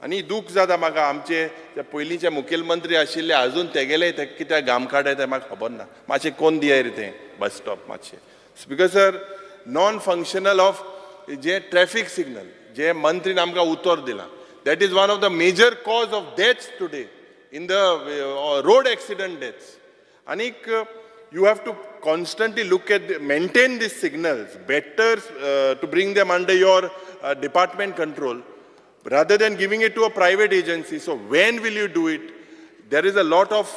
आनी दूख जाता म्हाका, आमचे ते पयलींचे मुखेलमंत्री आशिल्ले, अजून तेगेले ते कित्याक घाम काडटाय तें म्हाका खबर ना. मातशें कोन दियाय रे तें बस स्टॉप मातशें. Speaker sir, non functional of J traffic signal, जे मंत्रीन आमकां उतर दिलां, that is one of the major cause of deaths today in the road accident deaths. आनीक you have to constantly look at, maintain these signals better, to bring them under your department control rather than giving it to a private agency. So when will you do it? There is a lot of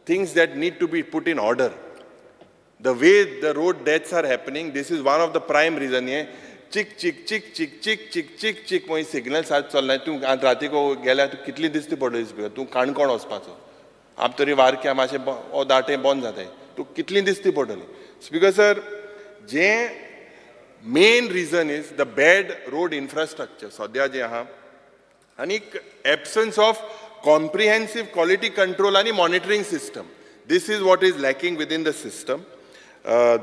things that need to be put in order. The way the road deaths are happening, this is one of the prime reason. हे चिक चिक चिक चिक चिक चिक चिक चिक मागीर सिग्नल सात चल्लाय. तूं आतां रातीको गेल्यार तूं कितली दिसती पडटली? तूं काणकोण वचपाचो, आम तरी वारक्या मातशें ओ दाटें बंद जाताय, तूं कितली दिसती पडटली? स्पीकर सर, जें main reason is the bad road infrastructure सद्या जें आहा, आनीक absence of comprehensive quality control आनी monitoring system. This is what is lacking within the system.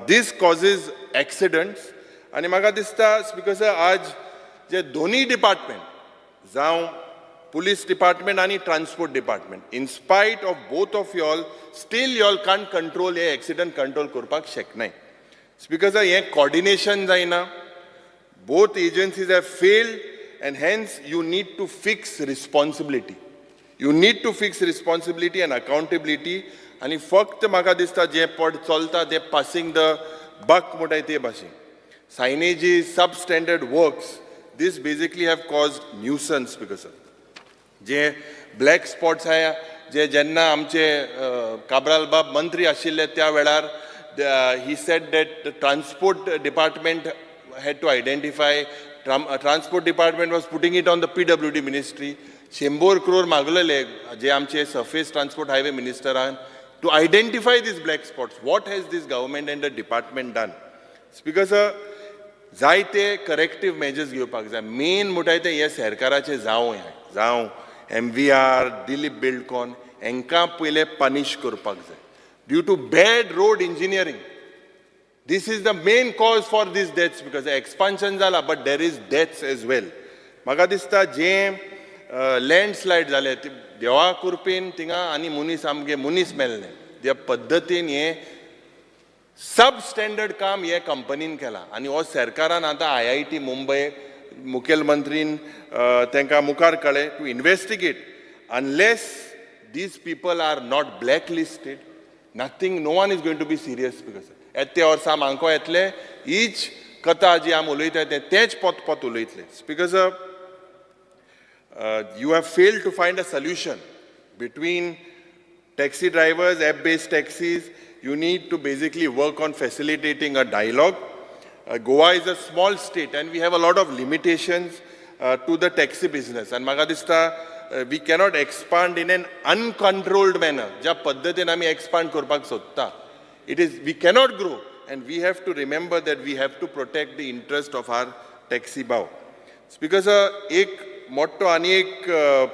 This causes accidents. आनी म्हाका दिसता, स्पीकर सर, आज जे दोनूय डिपार्टमेंट, जावं पुलीस डिपार्टमेंट आनी transport department, in spite of both of y'all, still y'all can't control hey accident control करपाक शकनाय. Speaker sir, हें coordination जायना. Both agencies have failed, and hence you need to fix responsibility. You need to fix responsibility and accountability. आनी फक्त म्हाका दिसता, जें पड चलता तें पासिंग the बक म्हणटाय ते भाशेन, signages, substandard works, this basically have caused nuisance because J black spots आहा, जे जेन्ना आमचे काब्राल बाब मंत्री आशिल्ले, त्या वेळार he said that the transport department had to identify. Transport department was putting it on the PWD ministry. 100 crore मागलेले जे आमचे सर्फेस ट्रान्सपोर्ट हायवे मिनिस्टरान to identify these black spots. What has this government and the department done? Speaker sir, जायते करेक्टीव measures घेवपाक जाय. Main म्हणटाय तें हें सरकाराचें, जावं हें जावं एमवीआर, दिलीप बिल्डकॉन, हांकां पयलें पनिश करपाक जाय due to bad road engineering. This is the main cause for these deaths, because expansion जाला, but there is deaths as well. म्हाका दिसता, जें लँडस्लायड जालें, ती देवा कृपेन थिंगा आनी मनीस, आमगे मनीस मेल्ले. त्या पद्दतीन हें सब स्टँडर्ड काम हे कंपनीन केलां आनी हो सरकारान आतां आयआयटी मुंबय, मुखेलमंत्रीन तांकां मुखार कळ्ळें to investigate. Unless these people are not black listed, nothing, no one is going to be serious, because येते वर्सा मांको येतले, हीच कथा जी आमी उलयता ते तेच पोत पोत उलयतले. Because you have failed to find a solution between taxi drivers, app-based taxis. You need to basically work on facilitating a dialogue. Goa is a small state and we have a lot of limitations to the taxi business. And म्हाका दिसता, we cannot expand in an uncontrolled manner. ज्या पद्दतीन आमी expand करपाक सोदता, it is, we cannot grow, and we have to remember that we have to protect the interest of our taxi भाव. Speaker sir, एक मोठो आनी एक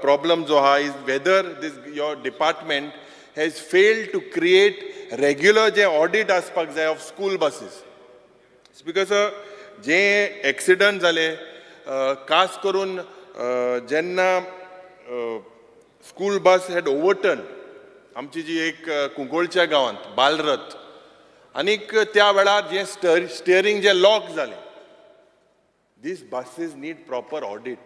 प्रॉब्लम जो आहा is whether this your department has failed to create regular J audit आसपाक जाय of school buses. Speaker sir, J accident जाले, खास करून जेन्ना स्कूल बस हॅड ओवरटर्न, आमची जी एक कुंकळच्या गांवांत बालरथ, आनीक त्या वेळार जें स्टियरींग जें लॉक जालें. These buses need proper audit.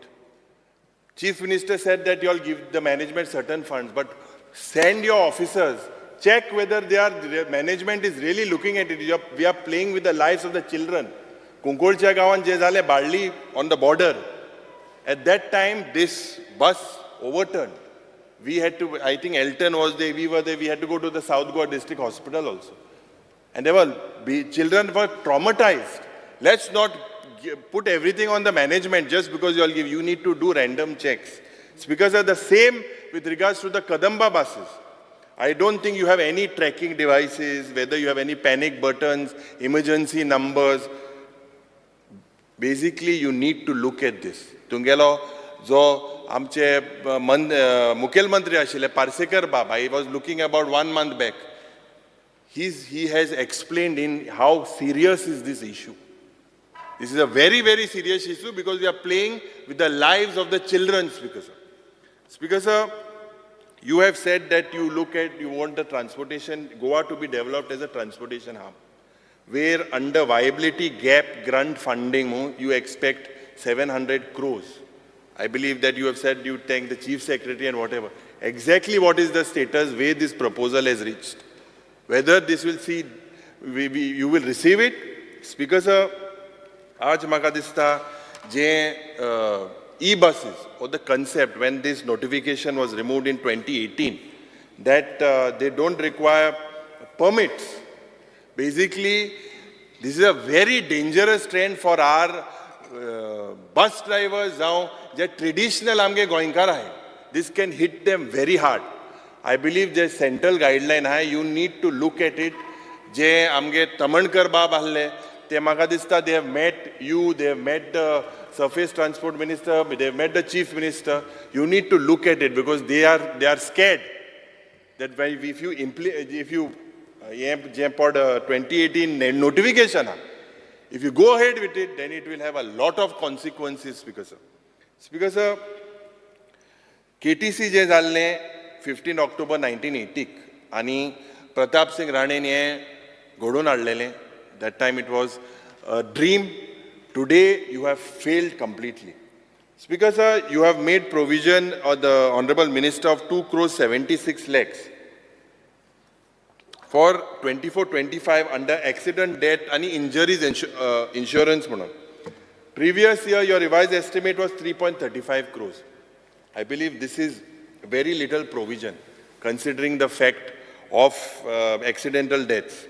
Chief Minister said that you all give the management certain funds, but send your officers, check whether their management is really looking at it. We are playing with the lives of the children. कुंकोळच्या गांवांत जे जालें, Balli on the border, at that time this bus overturned. We had to, I think Elton was there, we were there, we had to go to the South Goa District Hospital also. And children were traumatized. Let's not put everything on the management just because you all give. You need to do random checks. It's because of the same with regards to the Kadamba buses. I don't think you have any tracking devices, whether you have any panic buttons, emergency numbers. Basically, you need to look at this. तुमगेलो जो आमचे मुखेलमंत्री आशिल्ले पार्सेकर बाब, I was looking about 1 month back. He has explained in how serious is this issue. This is a very, very serious issue because we are playing with the lives of the children, Speaker sir. Speaker sir, you have said that you want the transportation, Goa to be developed as a transportation hub, where under viability gap grant funding, you expect 700 crores. I believe that you have said you thank the Chief Secretary and whatever. Exactly what is the status where this proposal has reached? Whether this will see, you will receive it? Speaker sir, आज म्हाका दिसता जे e-buses or the concept when this notification was removed in 2018 that they don't require permits. Basically, this is a very dangerous trend for our bus drivers जावं जे traditional आमगे गोंयकार आहाय. This can hit them very hard. I believe the central guideline आहाय, you need to look at it. जे आमगे तमणकर बाब आहले ते म्हाका दिसता they have met you, they have met the surface transport minister, they have met the chief minister. You need to look at it because they are scared that if you हें पड 2018 notification आहा, if you go ahead with it, then it will have a lot of consequences, Speaker sir. Speaker sir, KTC जें जाल्लें 15 October 1980 आनी प्रताप सिंग राणेन हें घडोवन हाडलेलें. That time it was a dream. Today you have failed completely. Speaker sir, you have made provision of the Honorable Minister of 2 crores 76 lakhs for 24-25 under accident, death and injuries insurance. Previous year, your revised estimate was 3.35 crores. I believe this is very little provision considering the fact of accidental deaths.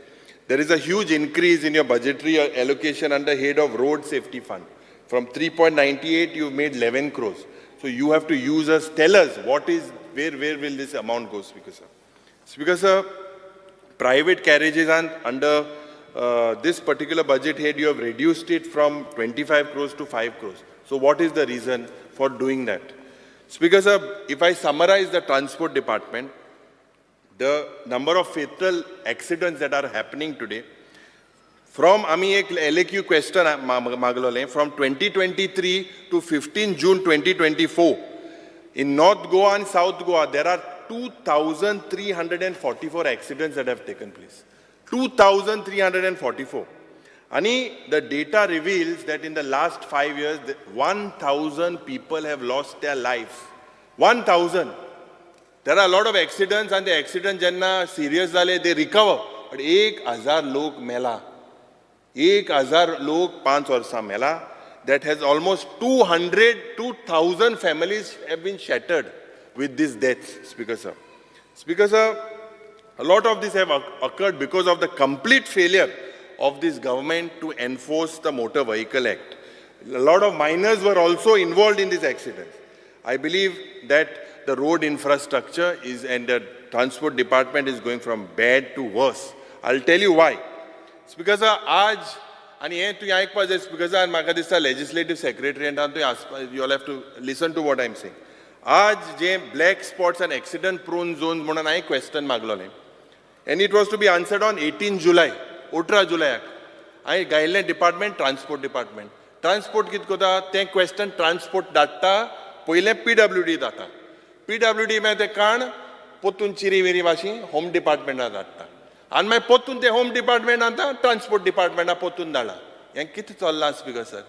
There is a huge increase in your budgetary allocation under head of road safety fund. From 3.98, you've made 11 crores. So you have to use us, tell us what is, where will this amount go, Speaker sir. Speaker sir, private carriages and under this particular budget head, you have reduced it from 25 crores to 5 crores. So what is the reason for doing that? Speaker sir, if I summarize the transport department, the number of fatal accidents that are happening today, from आमी एक LAQ question मागलोलें, from 2023 to 15 June 2024, in North Goa and South Goa, there are 2,344 accidents that have taken place. 2,344. Ani the data reveals that in the last 5 years, 1,000 people have lost their lives. 1,000. There are a lot of accidents and the accidents jenna serious jale, they recover. But 1,000 lok mela. 1,000 lok 5 varsa mela. That has almost 2,000 families have been shattered with these deaths, Speaker sir. Speaker sir, a lot of this have occurred because of the complete failure of this government to enforce the Motor Vehicle Act. A lot of minors were also involved in these accidents. I believe that the road infrastructure is and the transport department is going from bad to worse. I'll tell you why. Speaker sir, aaj, ani हें तुवें आयकपा जाय Speaker sir, आनी म्हाका दिसता legislative secretary and तुवें you all have to listen to what I'm saying. आज जे black spots and accident prone zones म्हणून हांवें question मागलोलें and it was to be answered on 18 July, 18 जुलयाक हांवें गायिल्लें डिपार्टमेंट ट्रान्सपोर्ट डिपार्टमेंट. ट्रान्सपोर्ट कितें करता तें क्वेश्चन ट्रान्सपोर्ट धाडटा, पयलें PWD जाता, PWD मागीर तें काण पोतून चिरी विरी मातशी होम डिपार्टमेंटाक धाडटा आनी मागीर पोतून तें होम डिपार्टमेंटान ट्रान्सपोर्ट डिपार्टमेंटाक पोतून धाडला. हें कितें चल्लां स्पीकर सर?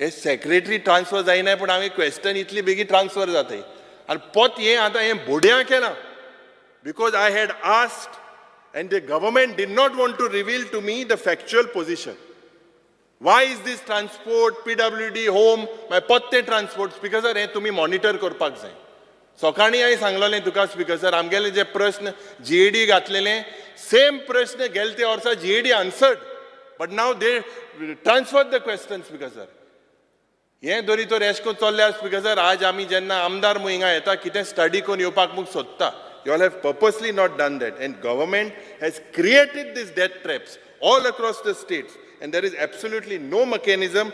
हे सेक्रेटरी ट्रान्सफर जायना पूण हांवें क्वेश्चन इतली बेगीन ट्रान्सफर जाताय आनी पोत हें आतां हें बोड्यां केलां because I had asked and the government did not want to reveal to me the factual position. Why is this transport, PWD, home, मागीर पोत्ते ट्रान्सपोर्ट? स्पीकर सर, हें तुमी मॉनिटर करपाक जाय. सकाळीं हांवें सांगलोलें तुका स्पीकर सर, आमगेले जे प्रश्न GAD घातलेले सेम प्रश्न गेले ते वर्सा GAD answered, but now they transfer the question. Speaker sir, हें दरी तर एश कोन चल्ल्या स्पीकर सर. आज आमी जेन्ना आमदार म्हूण हिंगा येता कितें स्टडी करून येवपाक म्हूण सोदता. You all have purposely not done that and government has created this death traps all across the states and there is absolutely no mechanism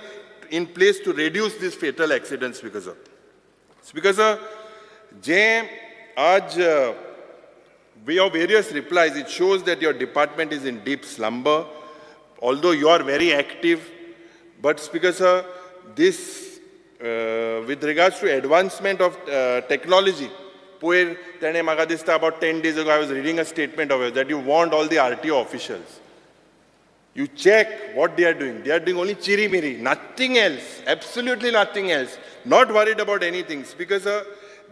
in place to reduce this fatal accidents. Speaker sir, speaker sir, जें आज your various replies, it shows that your department is in deep slumber, although you are very active. But Speaker sir, this with regards to advancement of technology, पयर तेणें म्हाका दिसता about 10 days ago I was reading a statement of yours that you warned all the RTO officials. You check what they are doing. They are doing only chiri miri, nothing else, absolutely nothing else. Not worried about anything. Because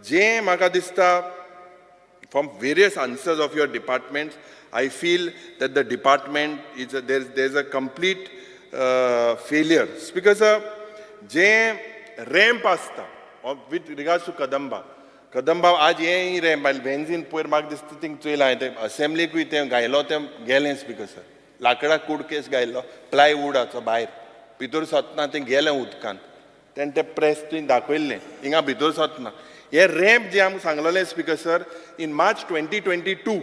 जें म्हाका दिसता from various answers of your departments, I feel that the department is a, there's a complete failure. Because जें ramp आसता with regards to Kadamba, Kadamba आज हें ramp वेन्झीन पयर म्हाका दिसता थिंग चोयलां हांवें तें असेंब्लीकूय तें घायलो तें गेलें. स्पीकर सर, लांकडा कुडकेस घायल्लो प्लायवुडाचो भायर भितर सोतना तें गेलें उदकांत. तेणें तें प्रेस तुवें दाखयल्लें हिंगा भितर सोतना हे रॅम्प जे आमकां सांगलेलें. Speaker sir, in March 2022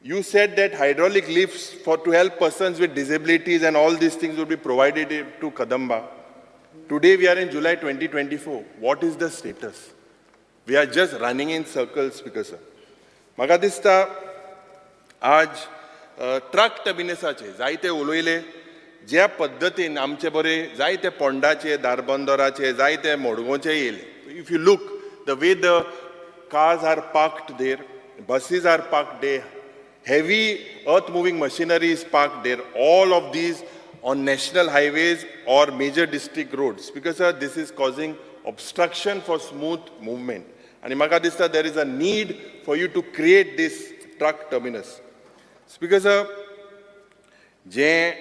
you said that hydraulic lifts for to help persons with disabilities and all these things would be provided to Kadamba. Today we are in July 2024. What is the status? We are just running in circles, Speaker sir. म्हाका दिसता आज truck टर्मिनसाचे जायते उलयले. ज्या पद्दतीन आमचे बरे जायते पोंडाचे, धारबंदराचे, जायते मडगांवचे येयले, if you look the way the cars are parked there, buses are parked there, heavy earth moving machinery is parked there, all of these on national highways or major district roads. Because sir, this is causing obstruction for smooth movement. आनी म्हाका दिसता there is a need for you to create this truck terminus. Speaker sir, J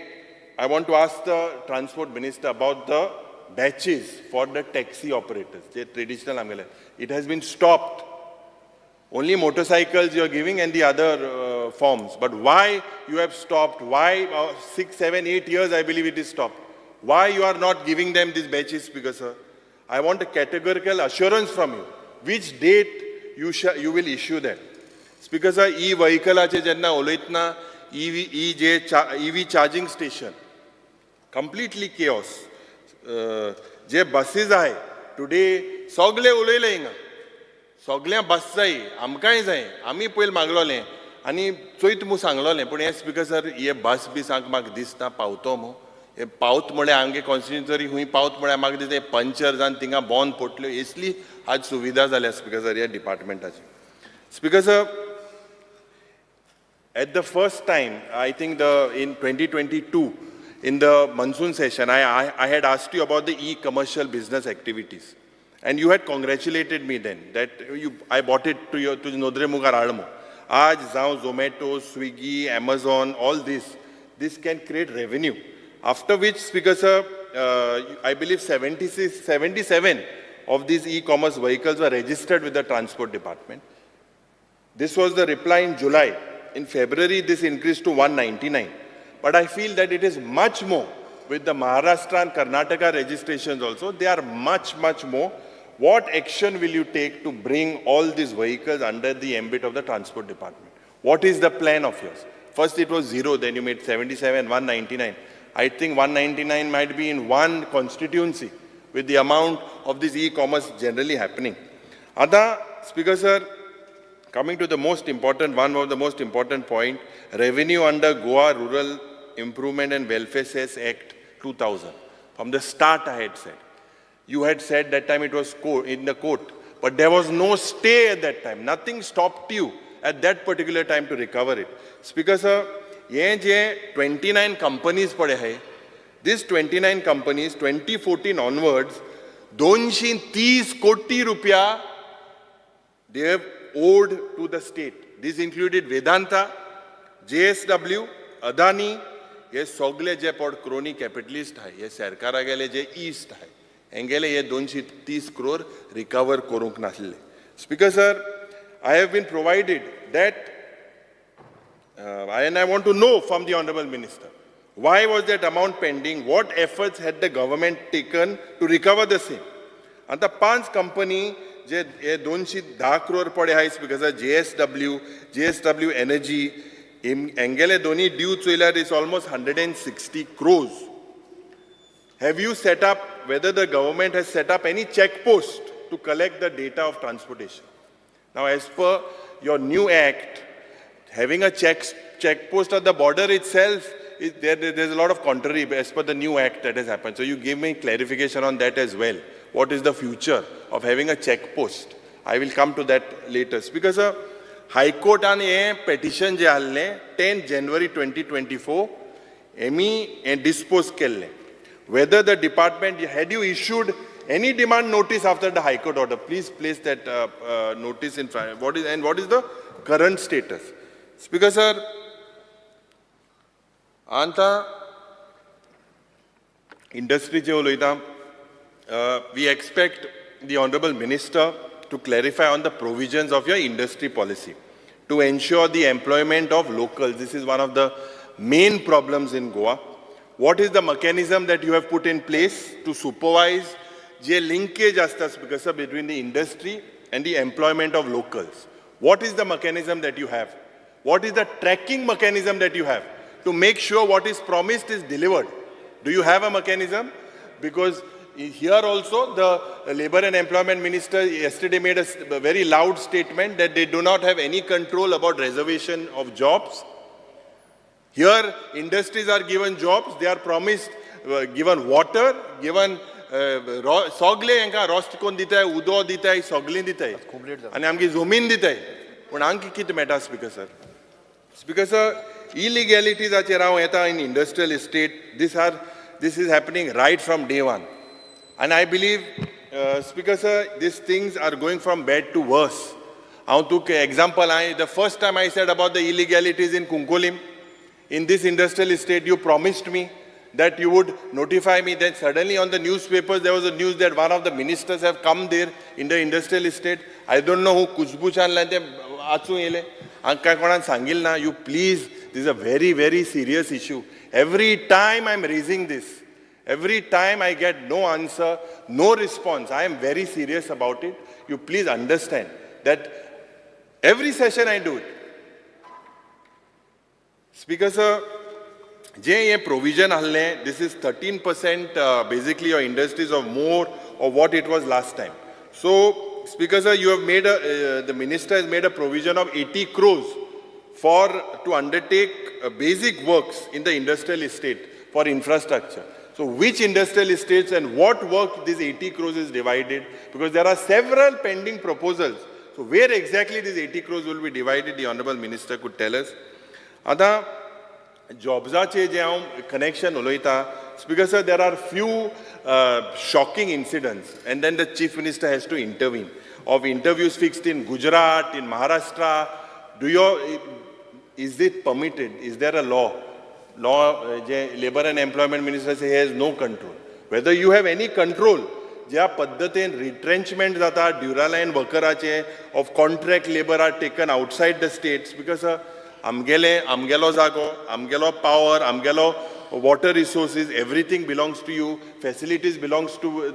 I want to ask the transport minister about the batches for the taxi operators, J traditional आमगेले. It has been stopped. Only motorcycles you are giving and the other forms. But why you have stopped? Why 6, 7, 8 years I believe it is stopped. Why you are not giving them these batches, Speaker sir? I want a categorical assurance from you. Which date you will issue that? Speaker sir, E व्हिकलाचे जेन्ना उलयतना EV E J EV charging station, completely chaos. जे बसीस आहाय today सगळे उलयले हिंगा सगळ्यां बस जाय, आमकांय जाय. आमी पयलीं मागलोलें आनी चोयत म्हूण सांगलोलें. पूण हे स्पीकर सर, हे बस बी सांग म्हाका दिसता पावतो मू हे पावत म्हळ्यार आमगे कॉन्स्टिट्युन्सी खूंय पावत म्हळ्यार म्हाका दिसता पंचर जावन थिंगा बॉन पडल्यो. इसली आज सुविधा जाल्या स्पीकर सर ह्या डिपार्टमेंटाची. Speaker sir, at the first time, I think the in 2022, in the monsoon session, I had asked you about the e-commercial business activities. And you had congratulated me then that I brought it to your to नदरे मुखार हाड म्हूण. आज जावं Zomato, Swiggy, Amazon, all this, this can create revenue. After which, Speaker sir, I believe 76, 77 of these e-commerce vehicles were registered with the transport department. This was the reply in July. In February, this increased to 199. But I feel that it is much more with the Maharashtra and Karnataka registrations also. They are much, much more. What action will you take to bring all these vehicles under the ambit of the transport department? What is the plan of yours? First it was zero, then you made 77, 199. I think 199 might be in one constituency with the amount of this e-commerce generally happening. Other, Speaker sir, coming to the most important, one of the most important point, revenue under Goa Rural Improvement and Welfare Cess Act 2000. From the start I had said, you had said that time it was in the court, but there was no stay at that time. Nothing stopped you at that particular time to recover it. Speaker sir, हे जे 29 companies पळय आहाय, this 29 companies 2014 onwards 230 कोटी रुपया they have owed to the state. This included Vedanta, JSW, Adani, हे सगळे जे पड crony capitalist आहाय, हे सरकारा गेले जे इश्ट आहाय, हेंगेले हे 230 क्रोर रिकवर करूंक नासले. Speaker sir, I have been provided that and I want to know from the honorable minister. Why was that amount pending? What efforts had the government taken to recover the same? आतां पांच company जे हे 210 क्रोर पडे आहाय because JSW, JSW Energy हेंगेले दोनी due चोयल्यार is almost 160 crores. Have you set up, whether the government has set up any check post to collect the data of transportation? Now, as per your new act, having a check post at the border itself, there's a lot of contrary as per the new act that has happened. So you give me clarification on that as well. What is the future of having a check post? I will come to that later. Because a High Court on a petition je आहले 10 January 2024, Emmy dispose केल्ले. Whether the department, had you issued any demand notice after the High Court order? Please place that notice in front. What is the current status? Speaker sir, anta industry je uloita, we expect the Honorable Minister to clarify on the provisions of your industry policy to ensure the employment of locals. This is one of the main problems in Goa. What is the mechanism that you have put in place to supervise the linkage asta between the industry and the employment of locals? What is the mechanism that you have? What is the tracking mechanism that you have to make sure what is promised is delivered? Do you have a mechanism? Because here also the Labor and Employment Minister yesterday made a very loud statement that they do not have any control about reservation of jobs. Here, industries are given jobs, they are promised, given water, given sogle henka roast kon ditay, udo ditay, sogle ditay. Ani amki zomin ditay. Pun anki kit meta, Speaker sir. Speaker sir, illegalities acher hav eta in industrial estate, this is happening right from day one. And I believe, Speaker sir, these things are going from bad to worse. I took example, the first time I said about the illegalities in Cuncolim, in this industrial estate, you promised me that you would notify me. Then suddenly on the newspapers, there was a news that one of the ministers have come there in the industrial estate. I don't know who Kuzbu Chan achu ele. Anka konan sangil na, you please, this is a very, very serious issue. Every time I'm raising this, every time I get no answer, no response, I am very serious about it. You please understand that every session I do it. Speaker sir, je provision halle, this is 13% basically your industries of more of what it was last time. So, Speaker sir, you have made the minister has made a provision of 80 crores for to undertake basic works in the industrial estate for infrastructure. So, which industrial estates and what work this 80 crores is divided? Because there are several pending proposals. So, where exactly this 80 crores will be divided, the Honorable Minister could tell us. Ada jobsache je hav connection uloita. Speaker sir, there are few shocking incidents, and then the Chief Minister has to intervene. Of interviews fixed in Gujarat, in Maharashtra, is it permitted? Is there a law? Law, Labor and Employment Minister say he has no control. Whether you have any control, ज्या पद्धतीन retrenchment जाता, Duraline workerache of contract labor are taken outside the states because आमगेले, आमगेलो जागो, आमगेलो power, आमगेलो water resources, everything belongs to you, facilities belongs to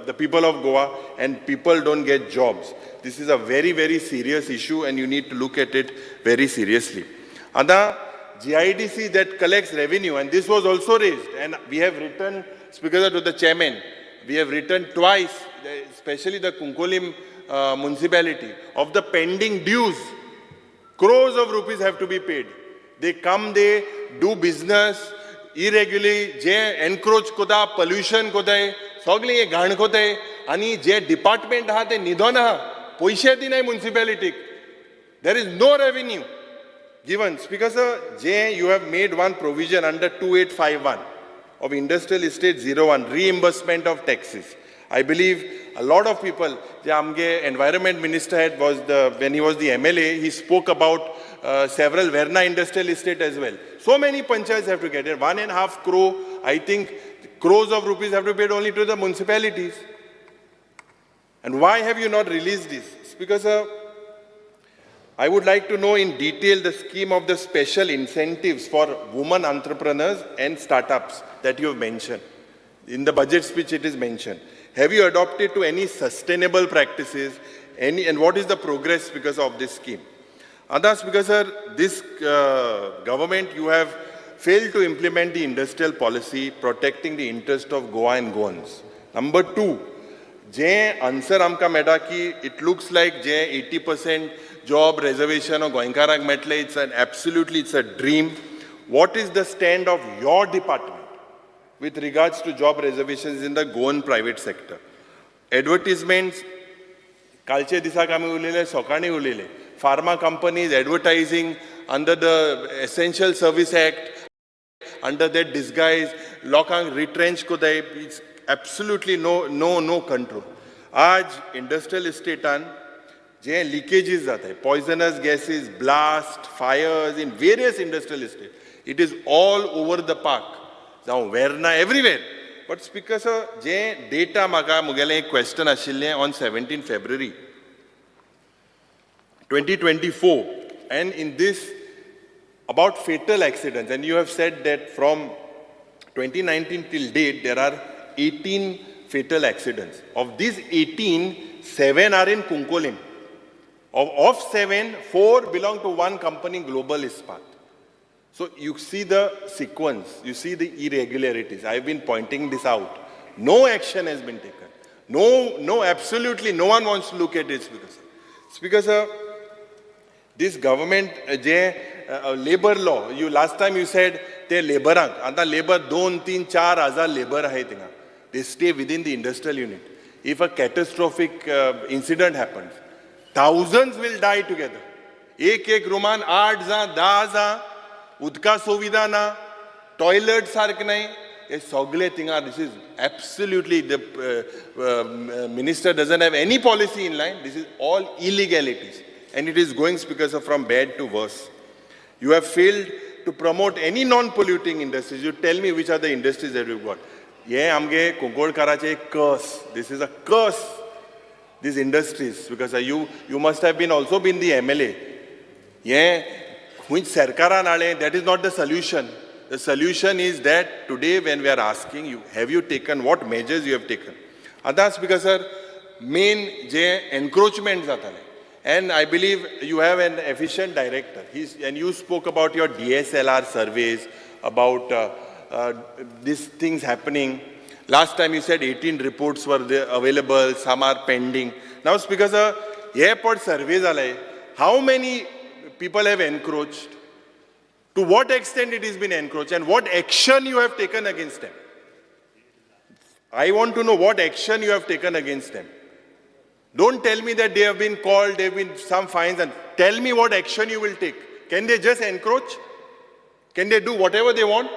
the people of Goa, and people don't get jobs. This is a very, very serious issue and you need to look at it very seriously. Ada GIDC that collects revenue, and this was also raised, and we have written, Speaker, to the chairman, we have written twice, especially the Cuncolim municipality, of the pending dues. Crores of rupees have to be paid. They come, they do business irregularly, je encroach kota, pollution kota, सगळें हे घाण कोताय, आनी जे department आहा ते न्हिदोन आहा, पयशे दिनाय मुनिसिपालिटीक. There is no revenue given. Speaker sir, J, you have made one provision under 2851 of Industrial Estate 01, reimbursement of taxes. I believe a lot of people, the Amge Environment Minister had was the, when he was the MLA, he spoke about several Verna Industrial Estate as well. So many panchayats have to get it. 1.5 crore, I think crores of rupees have to be paid only to the municipalities. And why have you not released this? It's because I would like to know in detail the scheme of the special incentives for women entrepreneurs and startups that you have mentioned. In the budget speech, it is mentioned. Have you adopted to any sustainable practices? Any, and what is the progress because of this scheme? Others, because sir, this government, you have failed to implement the industrial policy protecting the interest of Goa and Goans. Number two, J answer आमकां मेळटा की it looks like J 80% job reservation गोंयकारांक मेळटलें, it's an absolutely it's a dream. What is the stand of your department with regards to job reservations in the Goan private sector? Advertisements, कालचे दिसाक आमी उलयले, सकाळीं उलयले, pharma companies advertising under the Essential Service Act, under that disguise लोकांक retrench कोताय. It's absolutely no control. आज industrial इस्टेटान जे leakages जाताय, poisonous gases, blast, fires in various industrial estate, it is all over the park, जावं Verna, everywhere. But speaker sir, J data म्हाका मुगेलें एक question आशिल्लें on 17 February 2024, and in this about fatal accidents, and you have said that from 2019 till date there are 18 fatal accidents. Of these 18, 7 are in Cuncolim. Of 7, 4 belong to one company, Global Ispat. So you see the sequence, you see the irregularities. I've been pointing this out. No action has been taken. No, absolutely no one wants to look at it, Speaker sir. Speaker sir, this government J labour law, you last time you said ते लेबरांक, आतां labour 2, 3, 4 हजार labour आहाय थिंगा. They stay within the industrial unit. If a catastrophic incident happens, thousands will die together. एक एक रुमान आठ जां, धा जां, उदका सुविधा ना, टॉयलेट सारकें न्हय, हे सगळे थिंगा. This is absolutely, the minister doesn't have any policy in line. This is all illegalities and it is going, Speaker sir, from bad to worse. You have failed to promote any non-polluting industries. You tell me which are the industries that you've got. हे आमगे कुंकळकाराचे एक curse. This is a curse, these industries, because you must have been also been the MLA. हे खंयच सरकारान हाडलें, that is not the solution. The solution is that today when we are asking you, have you taken, what measures you have taken? आतां speaker sir, main जे encroachment जातालें, and I believe you have an efficient director. And you spoke about your DSLR surveys, about these things happening. Last time you said 18 reports were there available, some are pending. Now, Speaker sir, हे पट survey जाले, how many people have encroached? To what extent it has been encroached and what action you have taken against them? I want to know what action you have taken against them. Don't tell me that they have been called, there have been some fines, and tell me what action you will take. Can they just encroach? Can they do whatever they want?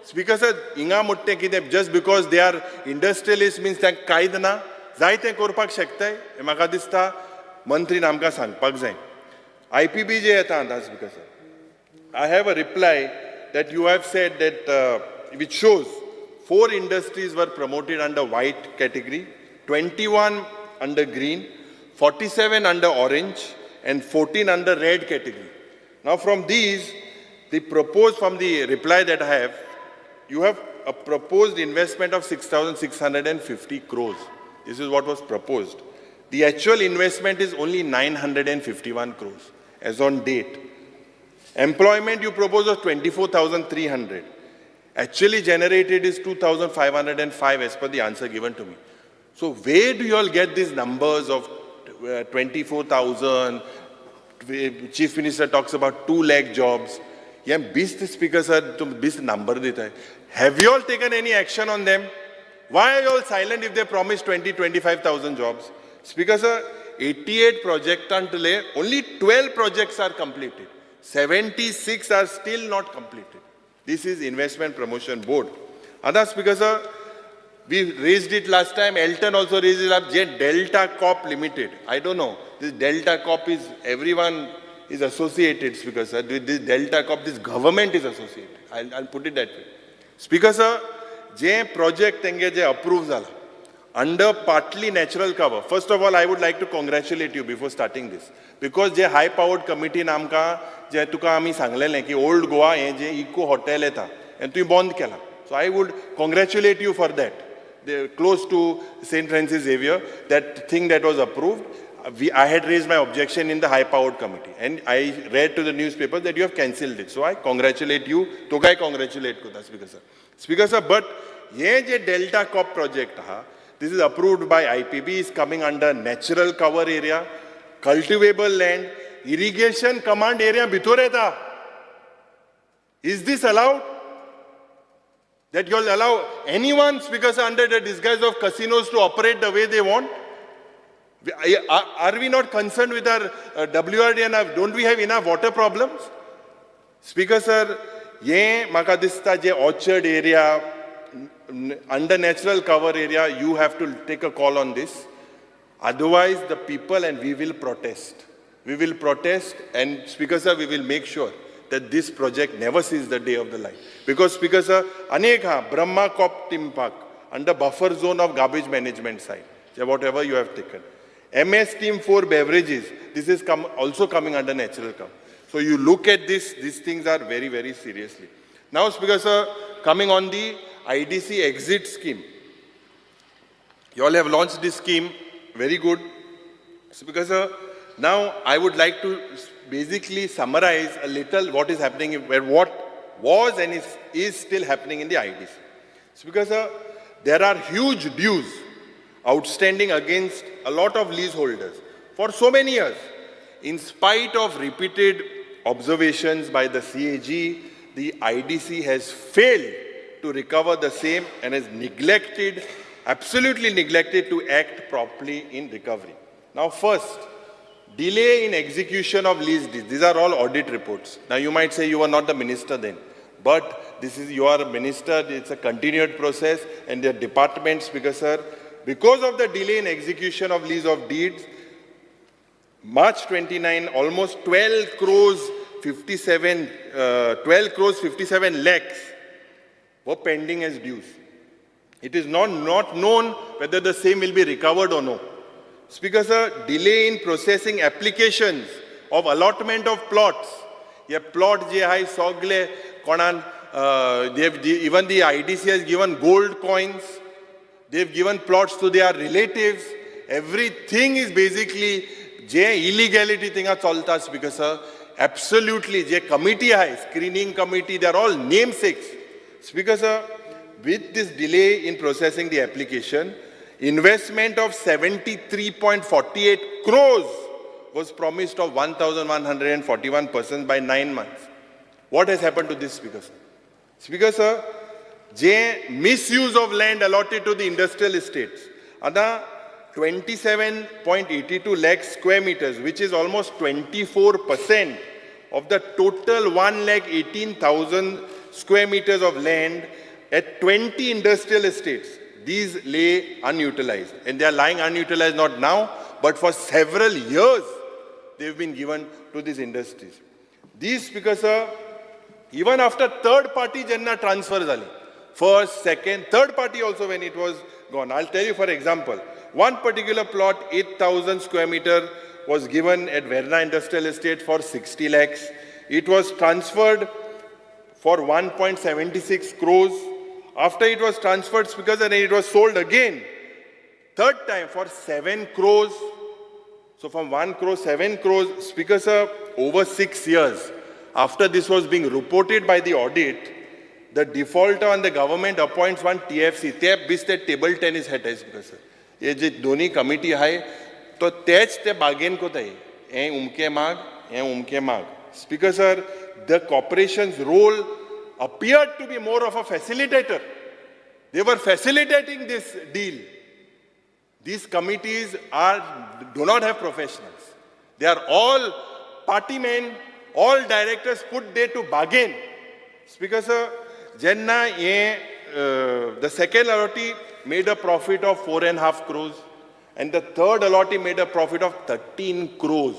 Speaker sir, हिंगा म्हणटे कितें, just because they are industrialist means तांकां कायदो ना, जाय तें करपाक शकताय? हें म्हाका दिसता मंत्रीन आमकां सांगपाक जाय. आयपीबी जे येता आतां, Speaker sir, I have a reply that you have said that which shows four industries were promoted under white category, 21 under green, 47 under orange, and 14 under red category. Now from these, the proposed, from the reply that I have, you have a proposed investment of 6,650 crores. This is what was proposed. The actual investment is only 951 crores as on date. Employment you propose was 24,300. Actually generated is 2,505 as per the answer given to me. So where do you all get these numbers of 24,000? Chief Minister talks about 2 lakh jobs. Yeah, beast, Speaker sir, तुम beast number देता है. Have you all taken any action on them? Why are you all silent if they promised 20, 25,000 jobs? Speaker sir, 88 project until only 12 projects are completed. 76 are still not completed. This is Investment Promotion Board. Other, Speaker sir, we raised it last time. Elton also raised it up. J Delta Corp Limited. I don't know. This Delta Corp is, everyone is associated, Speaker sir. With this Delta Corp, this government is associated. I'll put it that way. Speaker sir, J project तेंगे जे approve जाला, Under partly natural cover. First of all, I would like to congratulate you before starting this. Because J high powered committee आमकां जे तुका आमी सांगलेलें की old Goa हें जे eco hotel येता हें तुवें बंद केलां. So I would congratulate you for that. Close to Saint Francis Xavier, that thing that was approved, I had raised my objection in the high powered committee and I read to the newspaper that you have cancelled it. So I congratulate you. तुकाय congratulate करता Speaker sir. Speaker sir, but हे जे Delta Corp project आहा, this is approved by IPB, is coming under natural cover area, cultivable land, irrigation command area भितर येता. Is this allowed? That you all allow anyone, Speaker sir, under the disguise of casinos to operate the way they want? Are we not concerned with our WRD and don't we have enough water problems? Speaker sir, ये म्हाका दिसता जे orchard area, under natural cover area, you have to take a call on this. Otherwise, the people and we will protest. We will protest and Speaker sir, we will make sure that this project never sees the day of the light. Because Speaker sir, anek ha, Brahma Cop Team Park, under buffer zone of garbage management site, whatever you have taken. MS Team 4 beverages, this is also coming under natural cover. So you look at this, these things are very, very seriously. Now, Speaker sir, coming on the IDC exit scheme. You all have launched this scheme, very good. Speaker sir, now I would like to basically summarize a little what is happening, where what was and is still happening in the IDC. Speaker sir, there are huge dues outstanding against a lot of leaseholders for so many years. In spite of repeated observations by the CAG, the IDC has failed to recover the same and has neglected, absolutely neglected to act properly in recovery. Now first, delay in execution of lease deeds. These are all audit reports. Now you might say you were not the minister then, but this is, you are a minister, it's a continued process, and the departments, because sir, because of the delay in execution of lease of deeds, March 29, almost 12 crores 57 lakhs were pending as dues. It is not known whether the same will be recovered or no. Speaker sir, delay in processing applications of allotment of plots. Ye plot je hai sogle konan, even the IDC has given gold coins. They've given plots to their relatives. Everything is basically je illegality thing chalta. Speaker sir, absolutely je committee hai, screening committee, they are all namesakes. Speaker sir, with this delay in processing the application, investment of 73.48 crores was promised of 1,141 persons by 9 months. What has happened to this, Speaker sir? Speaker sir, je misuse of land allotted to the industrial estates, ada 27.82 lakh square meters, which is almost 24% of the total 1,18,000 square meters of land at 20 industrial estates. These lay unutilized, and they are lying unutilized not now, but for several years they've been given to these industries. These, Speaker sir, even after third party jenna transfer zale, first, second, third party also when it was gone. I'll tell you for example, one particular plot, 8,000 square meter, was given at Verna Industrial Estate for 60 lakhs. It was transferred for 1.76 crores. After it was transferred, Speaker sir, and it was sold again, third time for 7 crores. So from 1 crore, 7 crores, Speaker sir, over 6 years, after this was being reported by the audit, the defaulter and the government appoints one TFC. ते best table tennis हेटाय Speaker sir. हे जे दोन्ही committee आहे तो तेच ते bargain कोताय, हे उमके माग, हे उमके माग. Speaker sir, the corporation's role appeared to be more of a facilitator. They were facilitating this deal. These committees do not have professionals. They are all party men, all directors put there to bargain. Speaker sir, jenna ye, the second allottee made a profit of 4.5 crores and the third allottee made a profit of 13 crores.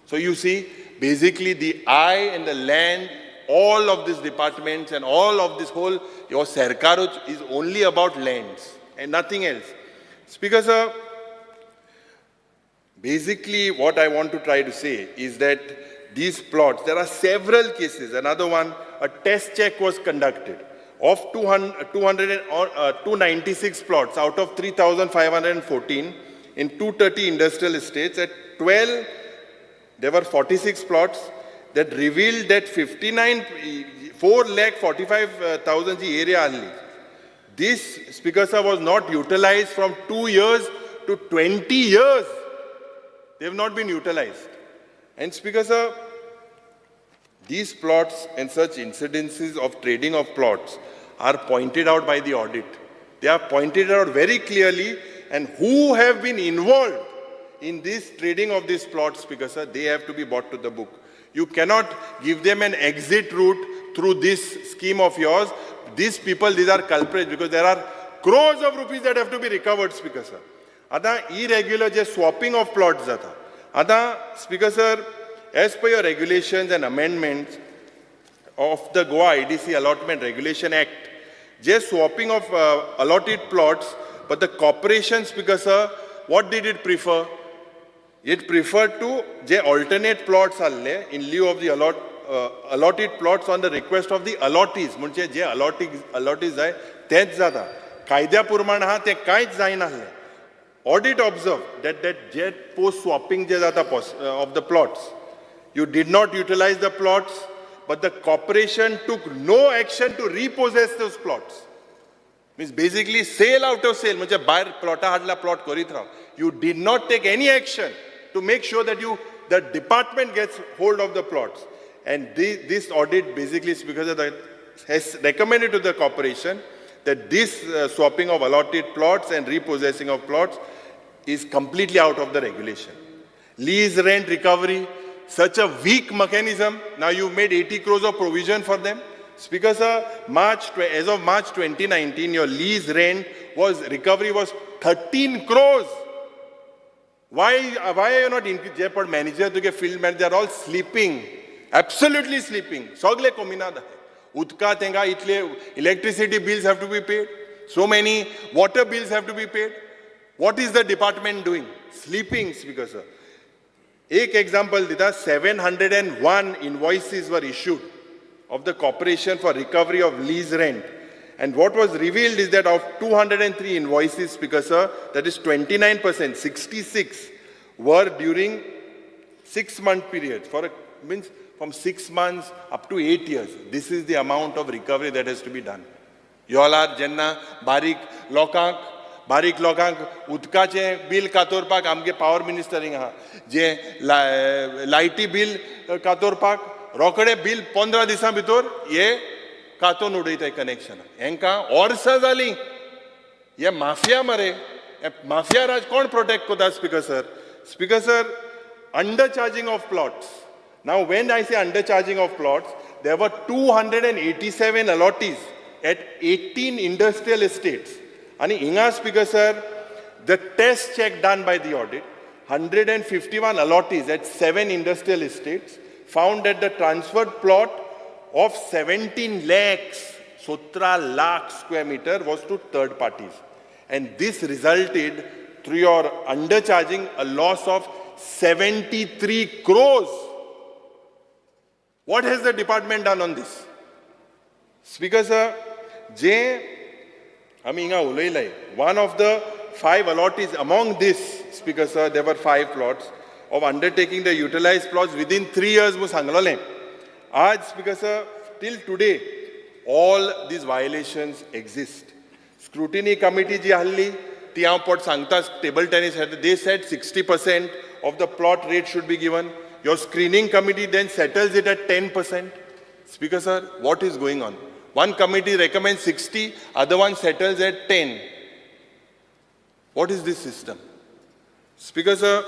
So you see, basically the eye and the land, all of these departments and all of this whole, your sarkar is only about lands and nothing else. Speaker sir, basically what I want to try to say is that these plots, there are several cases. Another one, a test check was conducted of 296 plots out of 3,514 in 230 industrial estates. At 12, there were 46 plots that revealed that 4,45,000 ji area only. This, Speaker sir, was not utilized from 2 years to 20 years. They have not been utilized. And Speaker sir, these plots and such incidences of trading of plots are pointed out by the audit. They are pointed out very clearly, and who have been involved in this trading of these plots, Speaker sir, they have to be brought to the book. You cannot give them an exit route through this scheme of yours. These people, these are culprits, because there are crores of rupees that have to be recovered, Speaker sir. आता irregular J swapping of plots जाता. आता Speaker sir, as per your regulations and amendments of the Goa IDC Allotment Regulation Act, J swapping of allotted plots, but the corporation, Speaker sir, what did it prefer? It preferred to J alternate plots आसले in lieu of the allotted plots on the request of the allottees. म्हणजे जे allottees जाय तेच जाता. कायद्या प्रमाण आहा ते कांयच जायनासलें. Audit observed that J post swapping जे जाता of the plots, you did not utilize the plots, but the corporation took no action to repossess those plots. Means basically sale out of sale, म्हणजे भायर प्लॉटा हाडला plot करीत राव. You did not take any action to make sure that the department gets hold of the plots. And this audit basically is because of the, has recommended to the corporation that this swapping of allotted plots and repossessing of plots is completely out of the regulation. Lease rent recovery, such a weak mechanism. Now you've made 80 crores of provision for them. Speaker sir, as of March 2019, your lease rent was, recovery was 13 crores. Why are you not in Jaipur manager, to field manager, they are all sleeping, absolutely sleeping. Sogle kominada. Utka tenga itle, electricity bills have to be paid. So many water bills have to be paid. What is the department doing? Sleeping, Speaker sir. Ek example dita, 701 invoices were issued of the corporation for recovery of lease rent. And what was revealed is that of 203 invoices, Speaker sir, that is 29%, 66 were during 6-month period. For a, means from 6 months up to 8 years. This is the amount of recovery that has to be done. You all are jenna barik लोकांक उदकाचें bill कातोरपाक आमगे power मिनिस्टरींग आहा, जे लायटी bill कातोरपाक रोखडे bill 15 दिसां भितर हे कातोन उडयता कनेक्शन. हेंकां वर्सां जालीं. हे माफिया मरे, हे माफिया राज कोण प्रोटेक्ट करता Speaker sir? Speaker sir, undercharging of plots. Now when I say undercharging of plots, there were 287 allottees at 18 industrial estates. And Inga, Speaker sir, the test check done by the audit, 151 allottees at 7 industrial estates found that the transferred plot of 17 lakhs, 17 lakh square meter was to third parties. And this resulted, through your undercharging, a loss of 73 crores. What has the department done on this? Speaker sir, J. One of the 5 allottees among this, Speaker sir, there were 5 plots of undertaking the utilized plots within 3 years. Aaj, Speaker sir, till today, all these violations exist. Scrutiny committee ji halli, ti हांव पोट सांगता, table tennis, they said 60% of the plot rate should be given. Your screening committee then settles it at 10%. Speaker sir, what is going on? One committee recommends 60, other one settles at 10. What is this system? Speaker sir,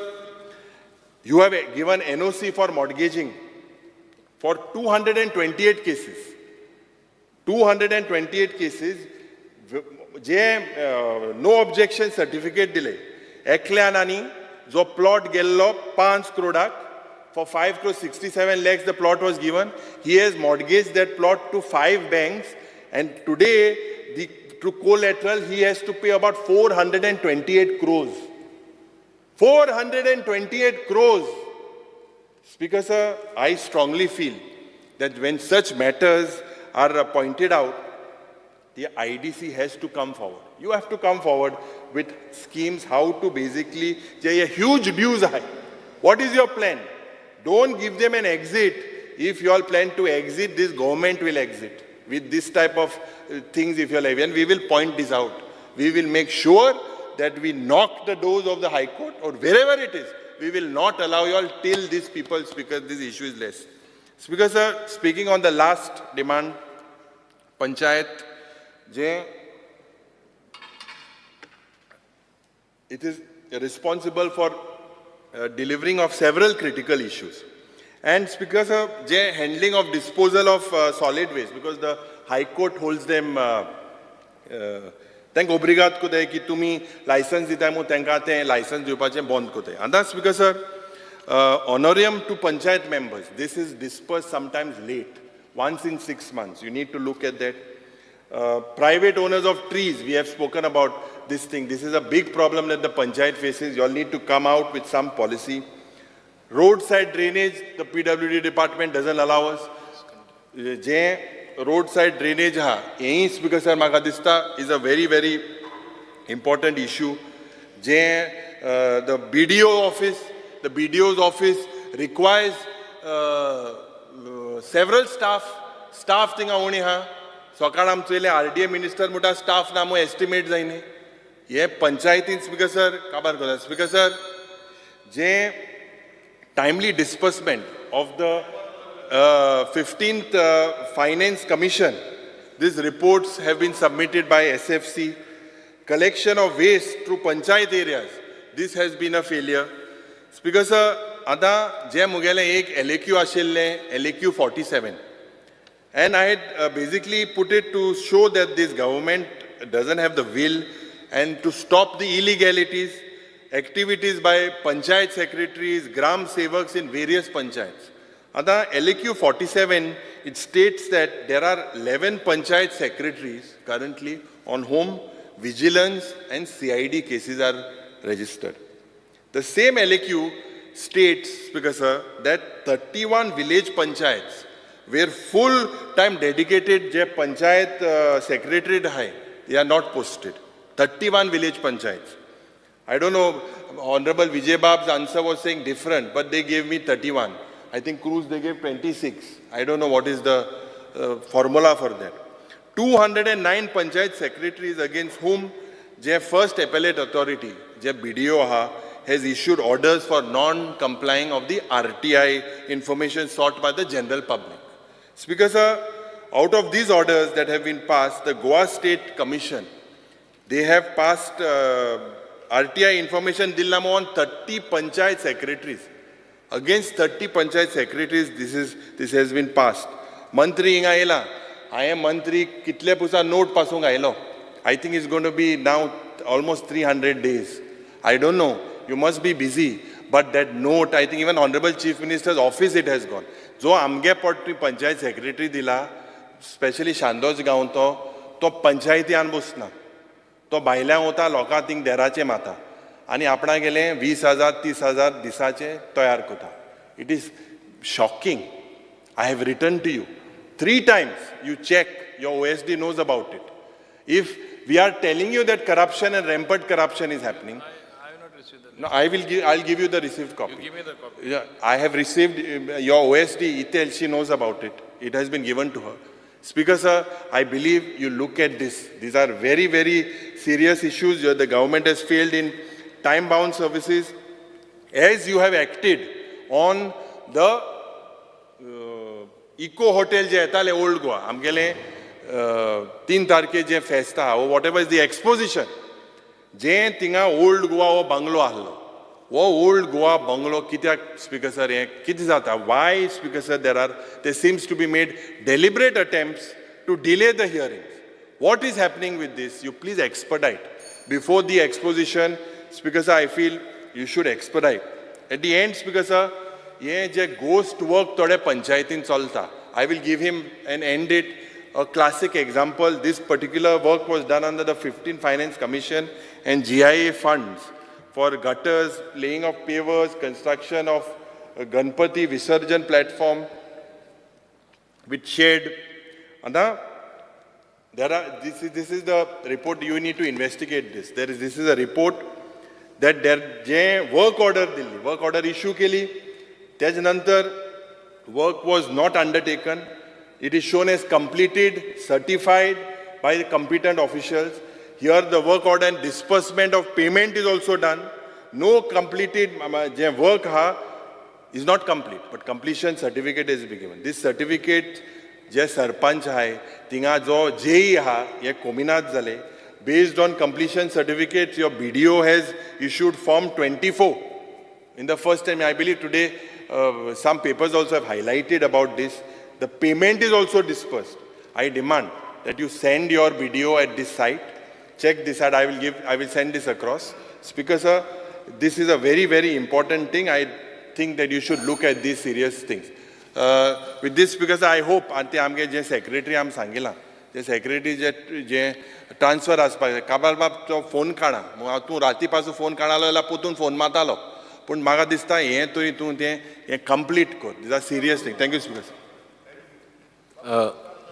you have given NOC for mortgaging for 228 cases. 228 cases, J no objection certificate delay. Ekल्यान आनी जो plot गेल्लो 5 crore, for 5 crore 67 lakhs the plot was given. He has mortgaged that plot to 5 banks, and today the Through collateral, he has to pay about 428 crores. 428 crores. Speaker sir, I strongly feel that when such matters are pointed out, the IDC has to come forward. You have to come forward with schemes how to basically, J huge dues आहाय. What is your plan? Don't give them an exit. If you all plan to exit, this government will exit with this type of things. If you all have, and we will point this out. We will make sure that we knock the doors of the High Court or wherever it is. We will not allow you all till these people, because this issue is less. Speaker sir, speaking on the last demand, Panchayat, J, it is responsible for delivering of several critical issues. And Speaker sir, J, handling of disposal of solid waste, because the High Court holds them, तांकां ओब्रिगाद कोताय की तुमी licence दिताय म्हूण तांकां तें licence दिवपाचें बंद कोताय. आतां Speaker sir, honorarium to panchayat members, this is dispersed sometimes late, once in 6 months. You need to look at that. Private owners of trees, we have spoken about this thing. This is a big problem that the panchayat faces. You all need to come out with some policy. Roadside drainage, the PWD department doesn't allow us. J roadside drainage ha, hey Speaker sir म्हाका दिसता is a very very important issue. J the BDO office, the BDO's office requires several staff. Staff थिंगा उणी हा. सकाळ आमचो येयले RDA minister म्हणटा staff ना म्हूण एस्टिमेट जायनी. हे पंचायतीन स्पीकर सर काबार करता. Speaker sir, J timely disbursement of the 15th Finance Commission, these reports have been submitted by SFC. Collection of waste through panchayat areas, this has been a failure. Speaker sir, आतां जे मुगेलें एक LAQ आशिल्लें, LAQ 47. And I had basically put it to show that this government doesn't have the will and to stop the illegalities, activities by panchayat secretaries, gram sevaks in various panchayats. आता LAQ 47, it states that there are 11 panchayat secretaries currently on whom vigilance and CID cases are registered. The same LAQ states, Speaker sir, that 31 village panchayats where full-time dedicated je panchayat secretary hai, they are not posted. 31 village panchayats. I don't know, Honorable Vijay Bab's answer was saying different, but they gave me 31. I think Cruz, they gave 26. I don't know what is the formula for that. 209 panchayat secretaries against whom je first appellate authority, je BDO ha, has issued orders for non-complying of the RTI information sought by the general public. Speaker sir, out of these orders that have been passed, the Goa State Commission, they have passed RTI information dillamo on 30 panchayat secretaries. Against 30 panchayat secretaries, this has been passed. Mantri hinga येला, हांवें मंत्री कितले पुसा note पासूंक आयलो. I think it's going to be now almost 300 days. I don't know, you must be busy. But that note, I think even Honorable Chief Minister's office it has gone. जो आमगे पोट panchayat secretary दिला, specially शांदोज गांव तो, तो पंचायतीन बसना. तो भायल्यान वता लोकां थिंग देराचे माता आनी आपणा गेले 20,000 30,000 दिसाचे तयार करता. It is shocking. I have written to you 3 times. You check, your OSD knows about it. If we are telling you that corruption and rampant corruption is happening, I have not received the No, I will give, I'll give you the received copy. You give me the copy. Yeah, I have received your OSD, Itel, she knows about it. It has been given to her. Speaker sir, I believe you look at this. These are very, very serious issues. The government has failed in time-bound services. As you have acted on the eco hotel जे येताले old Goa, आमगेले 3 तारखे जे फेस्त आहा, whatever is the exposition, जे थिंगा old Goa हो bungalow आहलो, हो old Goa bungalow कित्याक स्पीकर सर हें कितें जाता? Why speaker sir there seems to be made deliberate attempts to delay the hearings. What is happening with this? You please expedite. Before the exposition, Speaker sir, I feel you should expedite. At the end, Speaker sir, हे जे ghost work थोडे पंचायतीन चलता, I will give him and end it. a classic example. This particular work was done under the 15 Finance Commission and GIA funds for gutters, laying of pavers, construction of a Ganpati Visarjan platform with shade. And there are, this is the report. You need to investigate this. This is a report that there J work order Delhi, work order issue केली, त्याच नंतर work was not undertaken. It is shown as completed, certified by the competent officials. Here the work order and disbursement of payment is also done. No completed J work ha is not complete, but completion certificate is be given. This certificate जे सरपंच आहाय थिंगा जो JEE आहा हे कोमिनाद जाले. Based on completion certificate your BDO has issued form 24 in the first time. I believe today some papers also have highlighted about this. The payment is also dispersed. I demand that you send your BDO at this site. Check this out. I will send this across. Speaker sir, this is a very, very important thing. I think that you should look at these serious things. With this, because I hope, आनी आमगे जे secretary आम सांगिलां, जे secretary जे जे transfer आसपाक जाय. काबार बाब तो phone काडा, तूं राती पासून फोन काडलो जाल्यार पोतून फोन मारतालो, पूण म्हाका दिसता हें तरी तूं तें हें कंप्लीट कर. This are serious thing. Thank you speaker sir.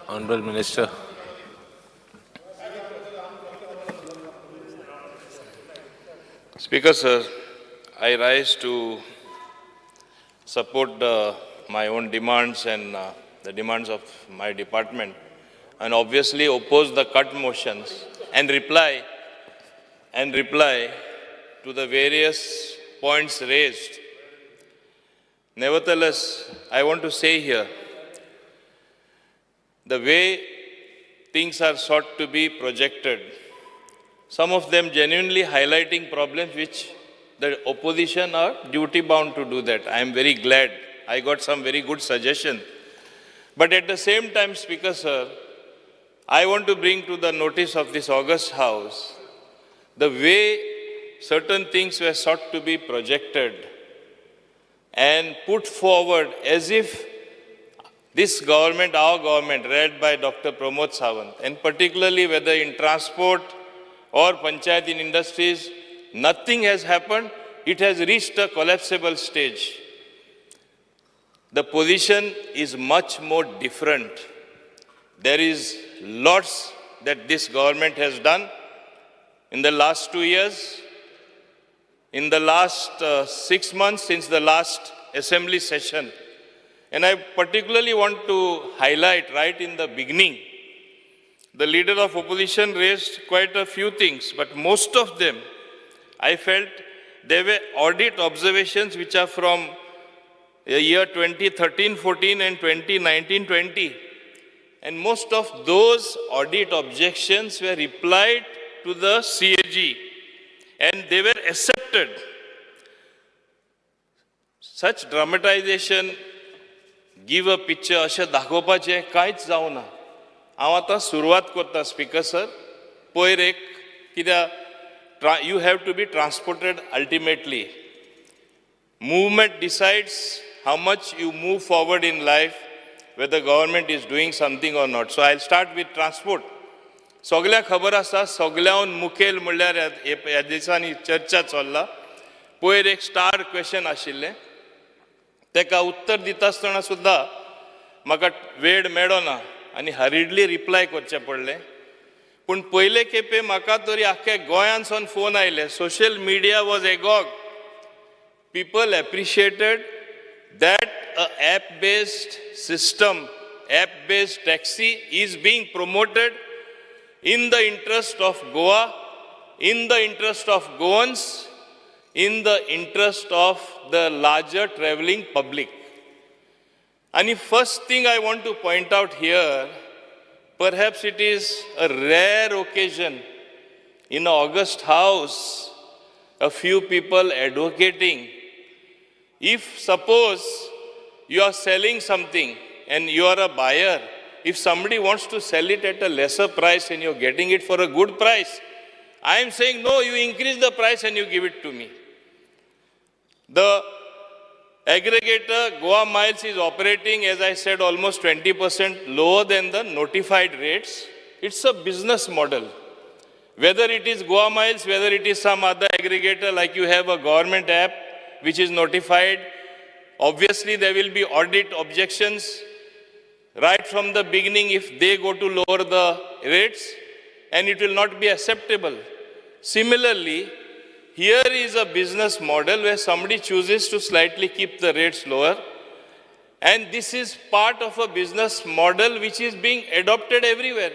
Honorable Minister. Speaker sir, I rise to support my own demands and the demands of my department, and obviously oppose the cut motions and reply to the various points raised. Nevertheless, I want to say here, the way things are sought to be projected, some of them genuinely highlighting problems which the opposition are duty bound to do that. I am very glad. I got some very good suggestion. But at the same time, Speaker sir, I want to bring to the notice of this august house the way certain things were sought to be projected and put forward as if this government, our government, led by Dr. Pramod Sawant, and particularly whether in transport or panchayat in industries, nothing has happened. It has reached a collapsible stage. The position is much more different. There is lots that this government has done in the last 2 years, in the last 6 months since the last assembly session. And I particularly want to highlight right in the beginning, the leader of opposition raised quite a few things, but most of them, I felt there were audit observations which are from the year 2013-14 and 2019-20. And most of those audit objections were replied to the CAG and they were accepted. Such dramatization give a picture अशें दाखोवपाचें कांयच जावना. हांव आतां सुरवात करता speaker sir. पयर एक कित्याक you have to be transported ultimately. Movement decides how much you move forward in life, whether government is doing something or not. So I'll start with transport. सगळ्यांक खबर आसा, सगळ्याहून मुखेल म्हणल्यार ह्या दिसांनी चर्चा चल्ला. पयर एक स्टार क्वेश्चन आशिल्लें, ताका उत्तर दिता आसतना सुद्दां म्हाका वेळ मेळो ना आनी हरिडली रिप्लाय करचें पडलें. पूण पयले खेपे म्हाका तरी आख्ख्या गोंयांतसून फोन आयले. Social media was agog. People appreciated that a app-based system, app-based taxi is being promoted in the interest of Goa, in the interest of Goans, in the interest of the larger traveling public. And the first thing I want to point out here, perhaps it is a rare occasion in august house, a few people advocating, if suppose you are selling something and you are a buyer, if somebody wants to sell it at a lesser price and you're getting it for a good price, I am saying, no, you increase the price and you give it to me. The Aggregator Goa Miles is operating, as I said, almost 20% lower than the notified rates. It's a business model. Whether it is Goa Miles, whether it is some other aggregator, like you have a government app which is notified, obviously there will be audit objections right from the beginning if they go to lower the rates, and it will not be acceptable. Similarly, here is a business model where somebody chooses to slightly keep the rates lower, and this is part of a business model which is being adopted everywhere.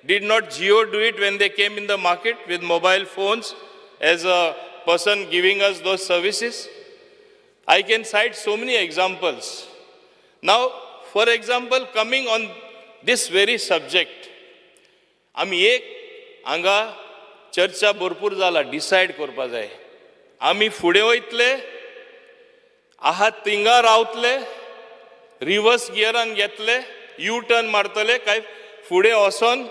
Did not Jio do it when they came in the market with mobile phones as a person giving us those services? I can cite so many examples. Now, for example, coming on this very subject, आमी एक हांगा चर्चा भरपूर जाला, decide करपा जाय आमी फुडें वयतले आहात थिंगा रावतले, रिवर्स गियरान घेतले, यू टर्न मारतले काय फुडें वचोन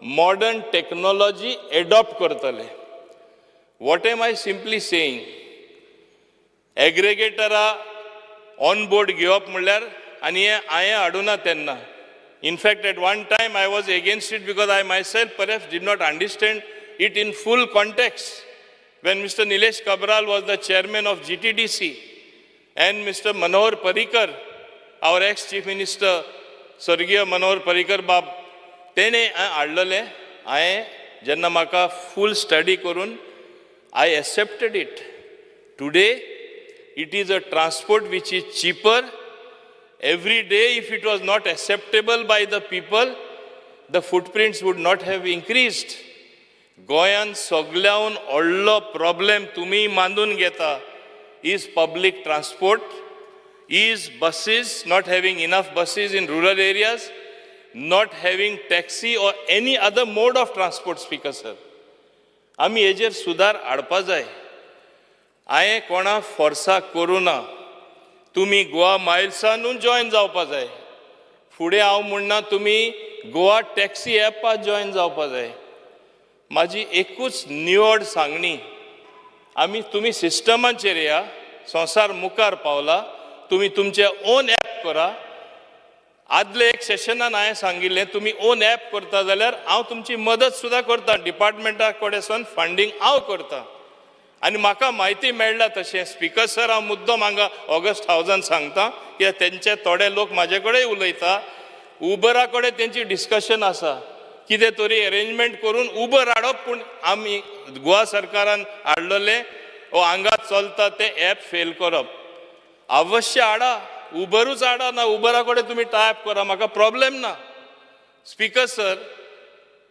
मॉडर्न टॅक्नोलॉजी एडॉप्ट करतले. What am I simply saying, एग्रेगेटरा on board घेवप म्हणल्यार, आनी हें हांवें हाडुना तेन्ना, in fact at one time I was against it because I myself perhaps did not understand it in full context. When Mr. Nilesh Cabral was the chairman of GTDC and Mr. Manohar Parrikar, our ex-chief minister, स्वर्गीय मनोहर पर्रीकर बाब, तेणें हाडलेलें. हांवें जेन्ना म्हाका फूल study करून I accepted it. Today it is a transport which is cheaper. Every day if it was not acceptable by the people, the footprints would not have increased. गोंयान सगल्याहून व्हडलो प्रॉब्लेम तुमी मानून घेता is public transport, is buses, not having enough buses in rural areas, not having taxi or any other mode of transport. Speaker sir, आमी हेजेर सुदार हाडपा जाय. हांवें कोणा फोर्साक करूं ना, तुमी गोवा मायल्सानूच जॉयन जावपा जाय. फुडें हांव म्हणना तुमी गोवा टॅक्सी एपाक जॉयन जावपा जाय. म्हाजी एकूच निवड सांगणी, आमी तुमी सिस्टमाचेर या, संवसार मुखार पावला, तुमी तुमचे ओन एप करा. आदले एक सेशनान हांवें सांगिल्लें, तुमी ओन एप करता जाल्यार हांव तुमची मदत सुद्दां करता, डिपार्टमेंटा कडेन फंडींग हांव करता. आनी म्हाका म्हायती मेळ्ळा तशें. स्पिकर सर, हांव मुद्दम हांगा ऑगस्ट हावजान सांगता कित्याक तेंचे थोडे लोक म्हाजे कडेन उलयता, उबरा कडेन तेंची डिस्कशन आसा, कितें तरी अरेंजमेंट करून उबर हाडप. पूण आमी गोवा सरकारान हाडलेलें ओ हांगा चलता तें एप फेल करप. अवश्य हाडा, उबरूच हाडा, ना उबरा कडेन तुमी टायप करा, म्हाका प्रॉब्लेम ना. स्पिकर सर,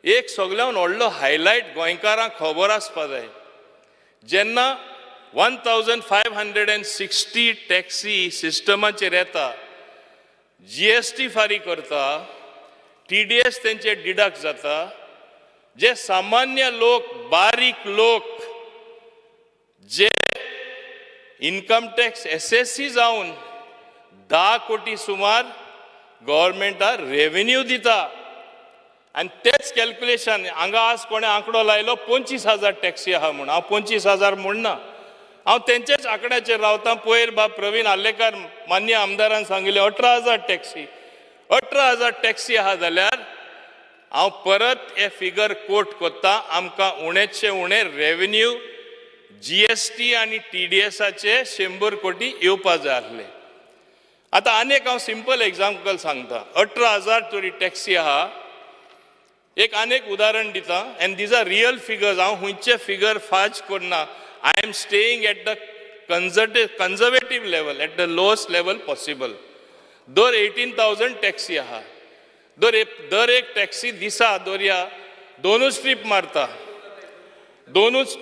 एक सगळ्यान व्हडलो हायलायट गोंयकारांक खबर आसपा जाय, जेन्ना 1560 टॅक्सी सिस्टमाचेर येता, जीएसटी फारीक करता, टीडीएस तेंचे डिडक्ट जाता, जे सामान्य लोक, बारीक लोक, जे इनकम टॅक्स एसएससी जावन 10 कोटी सुमार गव्हर्मेंटाक रेवेन्यू दिता. आनी तेच कॅल्क्युलेशन हांगा आज कोणें आंकडो लायलो 25,000 टॅक्सी आहा म्हूण. हांव 25,000 म्हणना, हांव तेंचेच आंकड्याचेर रावता. पयर बाब प्रवीण आर्लेकार मान्य आमदारान सांगिल्लें 18,000 टॅक्सी, 18,000 टॅक्सी आहा जाल्यार हांव परत हे फिगर कोट कोत्ता, आमकां उणेचे उणें रेवेन्यू जीएसटी आनी टीडीएसाचे 100 कोटी येवपा जाय आसले. आतां आनी एक हांव सिंपल एग्जाम्पल सांगता. 18,000 तरी टॅक्सी आहा, एक आनीक उदाहरण दिता, and these are real figures, हांव खंयचे फिगर फाज करना. I am staying at the conservative level, at the lowest level possible. दर 18,000 टॅक्सी आहा, दर एक टॅक्सी दिसा दर्या दोनूच ट्रीप मारता, दोनूच.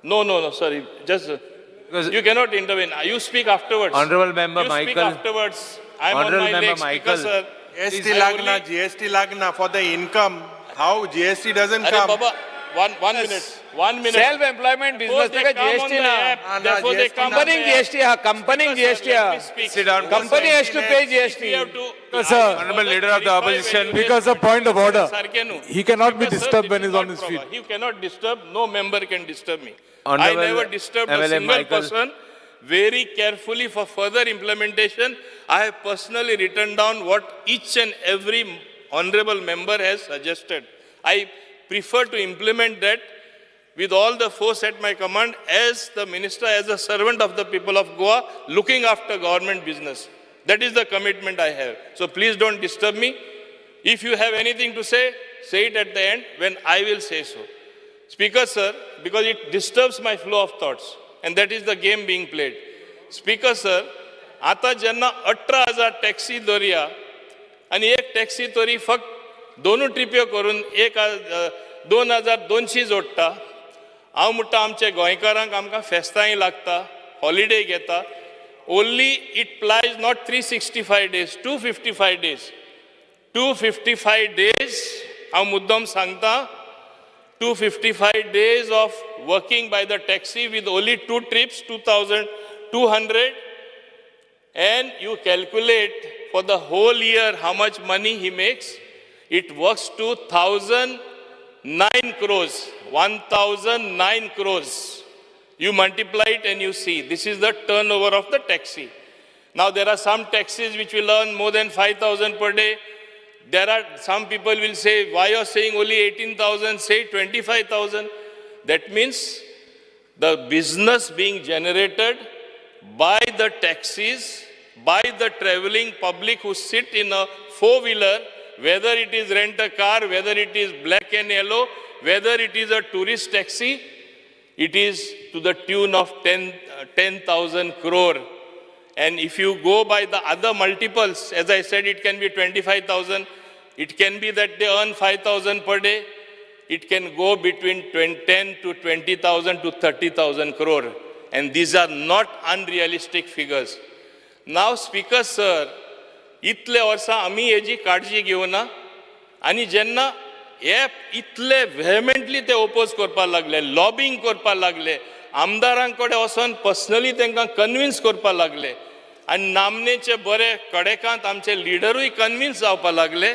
No no no sorry, just you cannot intervene, you speak afterwards. Honorable member You speak Michael. afterwards. I am on Honorable my member leg, Speaker Michael. sir. GST I lagna, only- GST lagna for the income. How GST doesn't Arey come? Baba, one minute, 1 minute. Self employment Therefore business they ताका come on GST the ना. app. Therefore they come on कंपनीक the app. GST हा, कंपनीक Speaker sir, GST let हा. me speak. Sit down. Company has to pay GST. We have to. Sir, Honorable leader of the opposition. Because a point of order. सारखे न्हू. He cannot be Speaker sir, disturbed this when is he's on not his proper. feet. He cannot disturb, no member can disturb me. I Honorable never disturbed a MLA single Michael. person. very carefully for further implementation. I have personally written down what each and every honorable member has suggested. I prefer to implement that with all the force at my command as the minister, as a servant of the people of Goa, looking after government business. That is the commitment I have. So please don't disturb me. If you have anything to say, say it at the end when I will say so. Speaker, sir, because it disturbs my flow of thoughts, and that is the game being played. Speaker, sir, आता जेन्ना 18,000 taxi दरया आनी एक taxi तरी फक्त दोनूय ट्रिप्यो करून एक 2,200 जोडटा. हांव म्हणटा आमच्या गोंयकारांक आमकां फेस्तांय लागता, हॉलिडे घेता. Only it plies not 365 days, 255 days. 255 days हांव मुद्दम सांगता, 255 days of working by the taxi with only 2 trips, 2,200, and you calculate for the whole year how much money he makes. It works to 1,009 crores, 1,009 crores. You multiply it and you see, this is the turnover of the taxi. Now there are some taxis which will earn more than 5,000 per day. There are some people will say, why you are saying only 18,000, say 25,000. That means the business being generated by the taxis, by the traveling public who sit in a four-wheeler, whether it is rent a car, whether it is black and yellow, whether it is a tourist taxi, it is to the tune of 10,000 crore. And if you go by the other multiples, as I said, it can be 25,000. It can be that they earn 5,000 per day. It can go between 10 to 20,000 to 30,000 crore. And these are not unrealistic figures. Now, Speaker sir, इतले वर्सां आमी हेजी काळजी घेवना आनी जेन्ना हे इतले व्हेमेंटली ते ओपोज करपाक लागले, लॉबिंग करपाक लागले, आमदारां कडेन वचोन पर्सनली तांकां कन्विन्स करपाक लागले आनी नामनेचे बरे कडेकांत आमचे लिडरूय कन्विन्स जावपाक लागले.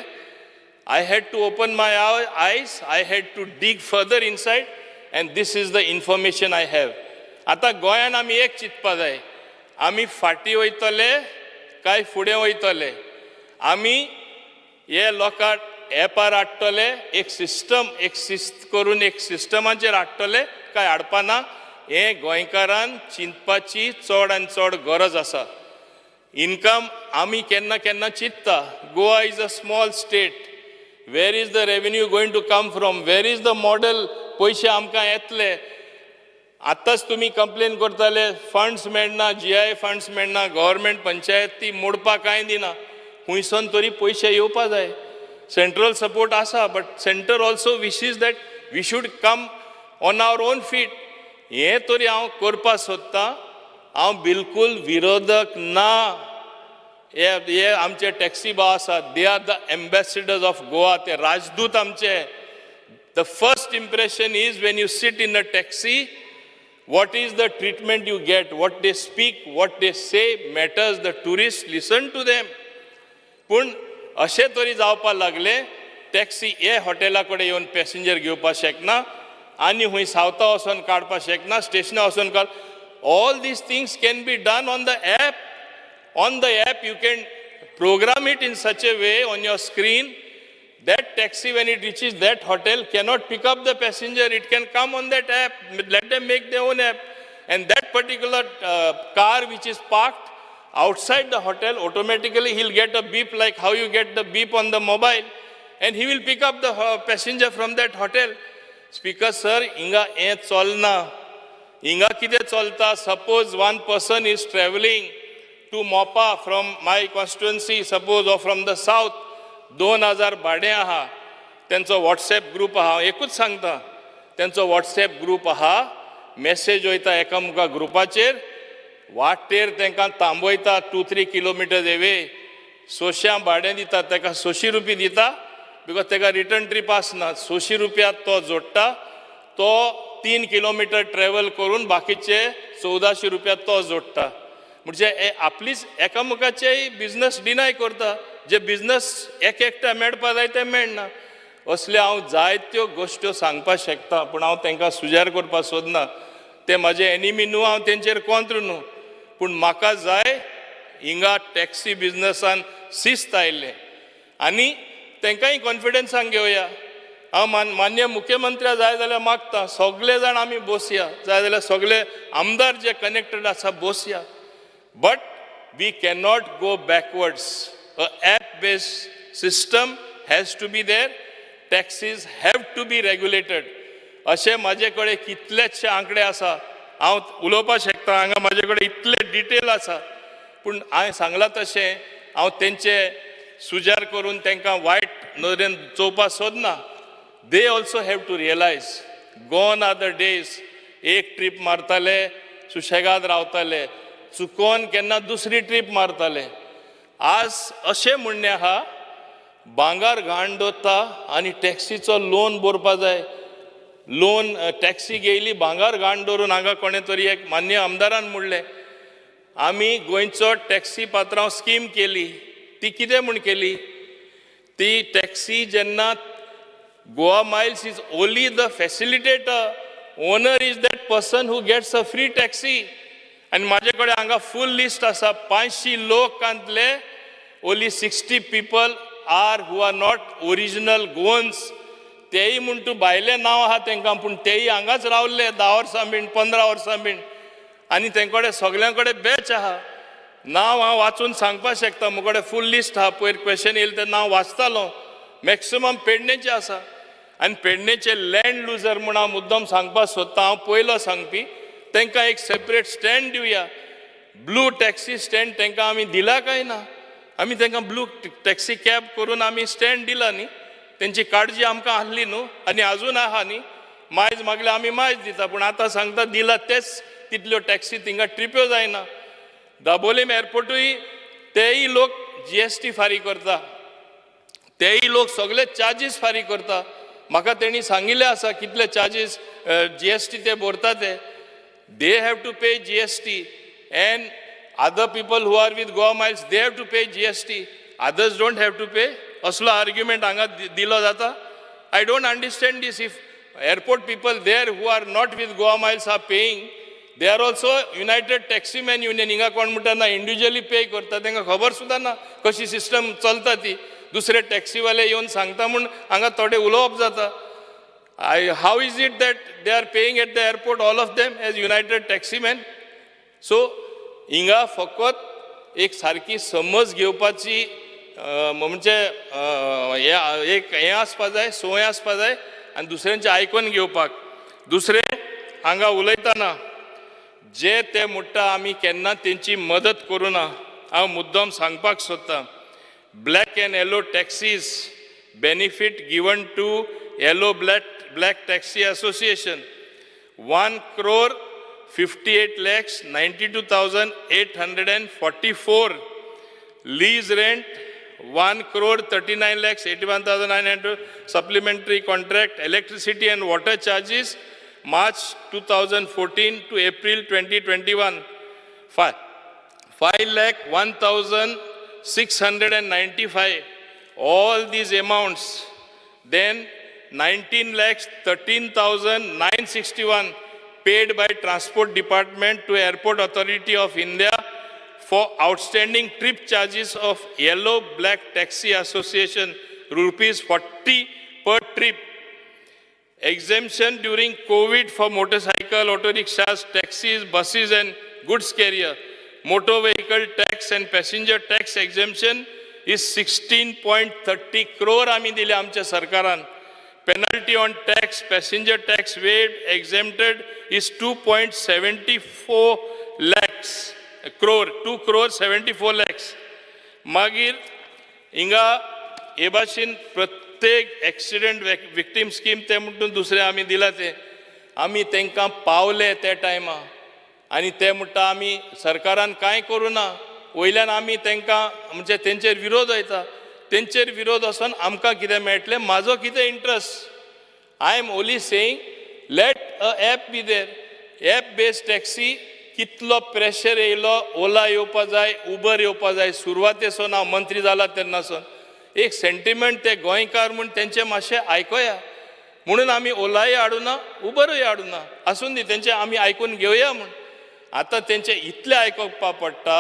I had to open my eyes, I had to dig further inside, and this is the information I have. आतां गोंयान आमी एक चिंतपा जाय, आमी फाटीं वयतले काय फुडें वयतले? आमी हे लोकांक एपार हाडटले, एक सिस्टम, एक शिस्त करून एक सिस्टमाचेर हाडटले काय हाडपा ना, हें गोंयकारान चिंतपाची चड आनी चड गरज आसा. इनकम आमी केन्ना केन्ना चिंतता, Goa is a small state, where is the revenue going to come from, where is the model, पयशे आमकां येतले. आतांच तुमी कंप्लेन करताले फंड्स मेळना, GI funds मेळना, गव्हर्मेंट पंचायत ती मोडपाक कांय दिना, खुंयसून तरी पयशे येवपा जाय. सेंट्रल सपोर्ट आसा, but centre also wishes that we should come on our own feet. हें तरी हांव करपाक सोदतां. हांव बिलकूल विरोधक ना. हे आमचे टॅक्सी भाव आसात, they are the ambassadors of Goa, ते राजदूत आमचे. The first impression is when you sit in a taxi, what is the treatment you get, what they speak, what they say matters. The tourist listen to them. पूण अशें तरी जावपाक लागलें, taxi हे हॉटेला कडेन येवन पॅसेंजर घेवपाक शकना आनी खंय सावथा वचोन काडपाक शकना, स्टेशनार वचोन काड. All these things can be done on the app. On the app you can program it in such a way on your screen that taxi, when it reaches that hotel, cannot pick up the passenger. It can come on that app. Let them make their own app. And that particular car which is parked outside the hotel, automatically he'll get a beep like how you get the beep on the mobile, and he will pick up the passenger from that hotel. Speaker sir, hinga हें चलना. हिंगा कितें चलता, suppose one person is travelling to Mopa from my constituency, suppose, or from the south, 2,000 भाडें आहा, तेंचो WhatsApp group आहा. हांव एकूच सांगता, तेंचो वॉट्सएप ग्रूप आहा, मॅसेज वयता एकामुका ग्रुपाचेर, वाटेर तांकां थांबयता 2-3 किलोमिटर एवे, 600 भाडें दिता, ताका 600 रुपया दिता, because ताका रिटर्न ट्रीप आसना. 600 रुपया तो जोडटा, तो 3 किलोमिटर ट्रॅवल करून बाकीचे 1,400 रुपया तो जोडटा. म्हणजे आपलीच एकामेकाचेय बिजनस डिनाय करता, जे बिजनस एक एकट्या मेळपा जाय ते मेळना. असले हांव जायत्यो गोश्ट्यो सांगपाक शकता, पूण हांव तांकां सुजार करपाक सोदना. ते म्हाजे एनिमी न्हू, हांव तेंचेर कोंत्र न्हू. पूण म्हाका जाय हिंगा टॅक्सी बिजनसान शिस्त आयिल्लें आनी तांकांय कॉन्फिडन्सान घेवया. हांव मान्य मुख्यमंत्र्या जाय जाल्यार मागता सगळे जाण आमी बसया, जाय जाल्यार सगळे आमदार जे कनेक्टेड आसा बसया, but we cannot go backwards. A app based system has to be there, taxis have to be regulated. अशें म्हाजे कडेन कितलेशे आंकडे आसा, हांव उलोवपाक शकता, हांगा म्हाजे कडेन इतले डिटेल आसा, पूण हांवें सांगलां तशें हांव तेंचे सुजार करून तांकां वायट नदरेन चोवपाक सोदना. They also have to realise gone are the days एक ट्रीप मारताले सुशेगाद रावताले, चुकोन केन्ना दुसरी ट्रीप मारताले. आज अशें म्हणणें आहा, भांगर घाण दवरता आनी टॅक्सीचो लोन भरपा जाय. लोन टॅक्सी घेयली भांगर घाण दवरून. हांगा कोणें तरी एक मान्य आमदारान म्हणलें, आमी गोंयचो टॅक्सी पात्रांव स्कीम केली, ती कितें म्हूण केली? ती टॅक्सी जेन्ना Goa Miles is only the facilitator, owner is that person who gets a free taxi. आनी म्हाजे कडेन हांगा फूल लिस्ट आसा, 500 लोकांतले only 60 people are who are not original Goans. तेय म्हूण तूं भायलें नांव आहा तांकां, पूण तेय हांगाच रावल्ले 10 वर्सां बीन 15 वर्सां बीन, आनी तें कडेन सगल्यां कडेन बॅच आहा. नांव हांव वाचून सांगपाक शकता, म्हजे कडेन फूल लिस्ट आहा. पयर क्वेश्चन येयलें तेन्ना हांव वाचतालो. मॅक्सिमम पेडणेचे आसा आनी पेडणेचे लँड लुजर म्हूण हांव मुद्दम सांगपाक सोदता. हांव पयलो सांगपी, तांकां एक सेपरेट स्टँड दिवया, ब्लू टॅक्सी स्टँड तांकां आमी दिला काय ना? आमी तांकां ब्लू टॅक्सी कॅब करून आमी स्टँड दिला न्ही, तेंची काळजी आमकां आहली न्हू, आनी आजून आहा न्ही. मायज मागल्यार आमी मायज दिता, पूण आतां सांगता दिला तेच तितल्यो टॅक्सी थिंगा ट्रिप्यो जायना. दाबोलीम एअरपोर्टूय तेय लोक GST फारीक करता, तेय लोक सगळे चार्जीस फारीक करता. म्हाका तेणी सांगिल्लें आसा कितले चार्जीस GST ते भरता ते. They have to pay GST and other people who are with Goa Miles they have to pay GST, others don't have to pay. असलो आर्ग्युमेंट हांगा दिलो जाता. I don't understand this. If airport people there who are not with Goa Miles are paying, they are also United Taximan Union. हिंगा कोण म्हणटा ना individually pay करता, तांकां खबर सुद्दां ना कशी सिस्टम चलता ती. दुसरे टॅक्सीवाले येवन सांगता म्हूण हांगा थोडे उलोवप जाता. How is it that they are paying at the airport, all of them as United Taximen? So हिंगा फकत एक सारकी समज घेवपाची म्हणजे हें एक हें आसपा जाय, संवय आसपा जाय आनी दुसऱ्यांचें आयकून घेवपाक. दुसरें हांगा उलयतना जे ते म्हणटा आमी केन्ना तेंची मदत करुना, हांव मुद्दम सांगपाक सोदतां. Black and yellow taxis benefit given to yellow black taxi association 1,58,92,844, lease rent 1,39,81,900, supplementary contract, electricity and water charges March 2014 to April 2021 5,01,695. All these amounts, then 19,13,961 paid by Transport Department to Airport Authority of India for outstanding trip charges of Yellow Black Taxi Association rupees 40 per trip. Exemption during COVID for motorcycle, auto rickshaws, taxis, buses and goods carrier. Motor vehicle tax and passenger tax exemption is 16.30 crore आमी दिले आमच्या सरकारान. Penalty on tax, passenger tax waived, exempted is 2.74 lakhs crore, 2 crore 74 lakhs. मागीर हिंगा हे भाशेन प्रत्येक accident victim scheme ते म्हणटून दुसरें आमी दिला, ते आमी तांकां पावले त्या टायमा आनी ते म्हणटा आमी सरकारान कांय करूं ना, वयल्यान आमी तांकां म्हणजे तेंचेर विरोध वयता, तेंचेर विरोध वचोन आमकां कितें मेळटलें, म्हाजो कितें interest? I am only saying let a app be there, app based taxi. कितलो प्रेशर येयलो, ओला येवपा जाय, उबर येवपा जाय. सुरवातेसून हांव मंत्री जाला तेन्नासून एक सेंटिमेंट, ते गोंयकार म्हूण तेंचे मातशें आयकोया म्हणून आमी ओलाय हाडुना, उबरूय हाडुना. आसून दी, तेंचे आमी आयकून घेवया म्हूण. आतां तेंचे इतलें आयकुपा पडटा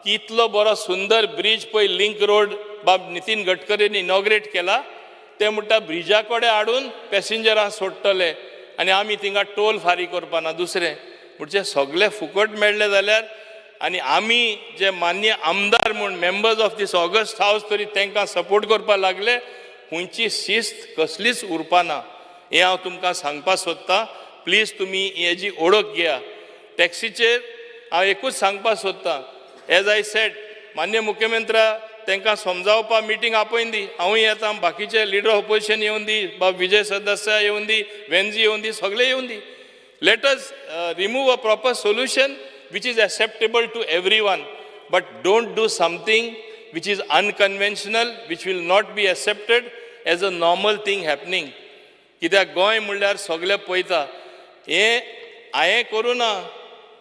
की इतलो बरो सुंदर ब्रीज पळय लिंक रोड बाब नितीन गडकरीन इनॉग्रेट केला, ते म्हणटा ब्रिजा कडेन हाडून पॅसेंजरां सोडटले आनी आमी थिंगा टोल फारीक करपा ना. दुसरें म्हणजे सगळे फुकट मेळ्ळे जाल्यार आनी आमी जे मान्य आमदार म्हूण members of this august house तरी तांकां सपोर्ट करपाक लागले, खंयची शिस्त कसलीच उरपा ना. हें हांव तुमकां सांगपाक सोदतां. प्लीज तुमी हेजी ओळख घेया. टॅक्सीचेर हांव एकूच सांगपाक सोदतां, एज I said मान्य मुख्यमंत्र्या तांकां समजावपा मिटींग आपयन दी, हांवूय येता, बाकीचे लिडर ऑफ ऑपोजिशन येवन दी, बाब विजय सरदेसाय येवन दी, वेन्जी येवन दी, सगळे येवन दी. Let us remove a proper solution which is acceptable to everyone, but don't do something which is unconventional, which will not be accepted as a normal thing happening. कित्याक गोंय म्हणल्यार सगळे पळयता. हें हांवें करूं ना,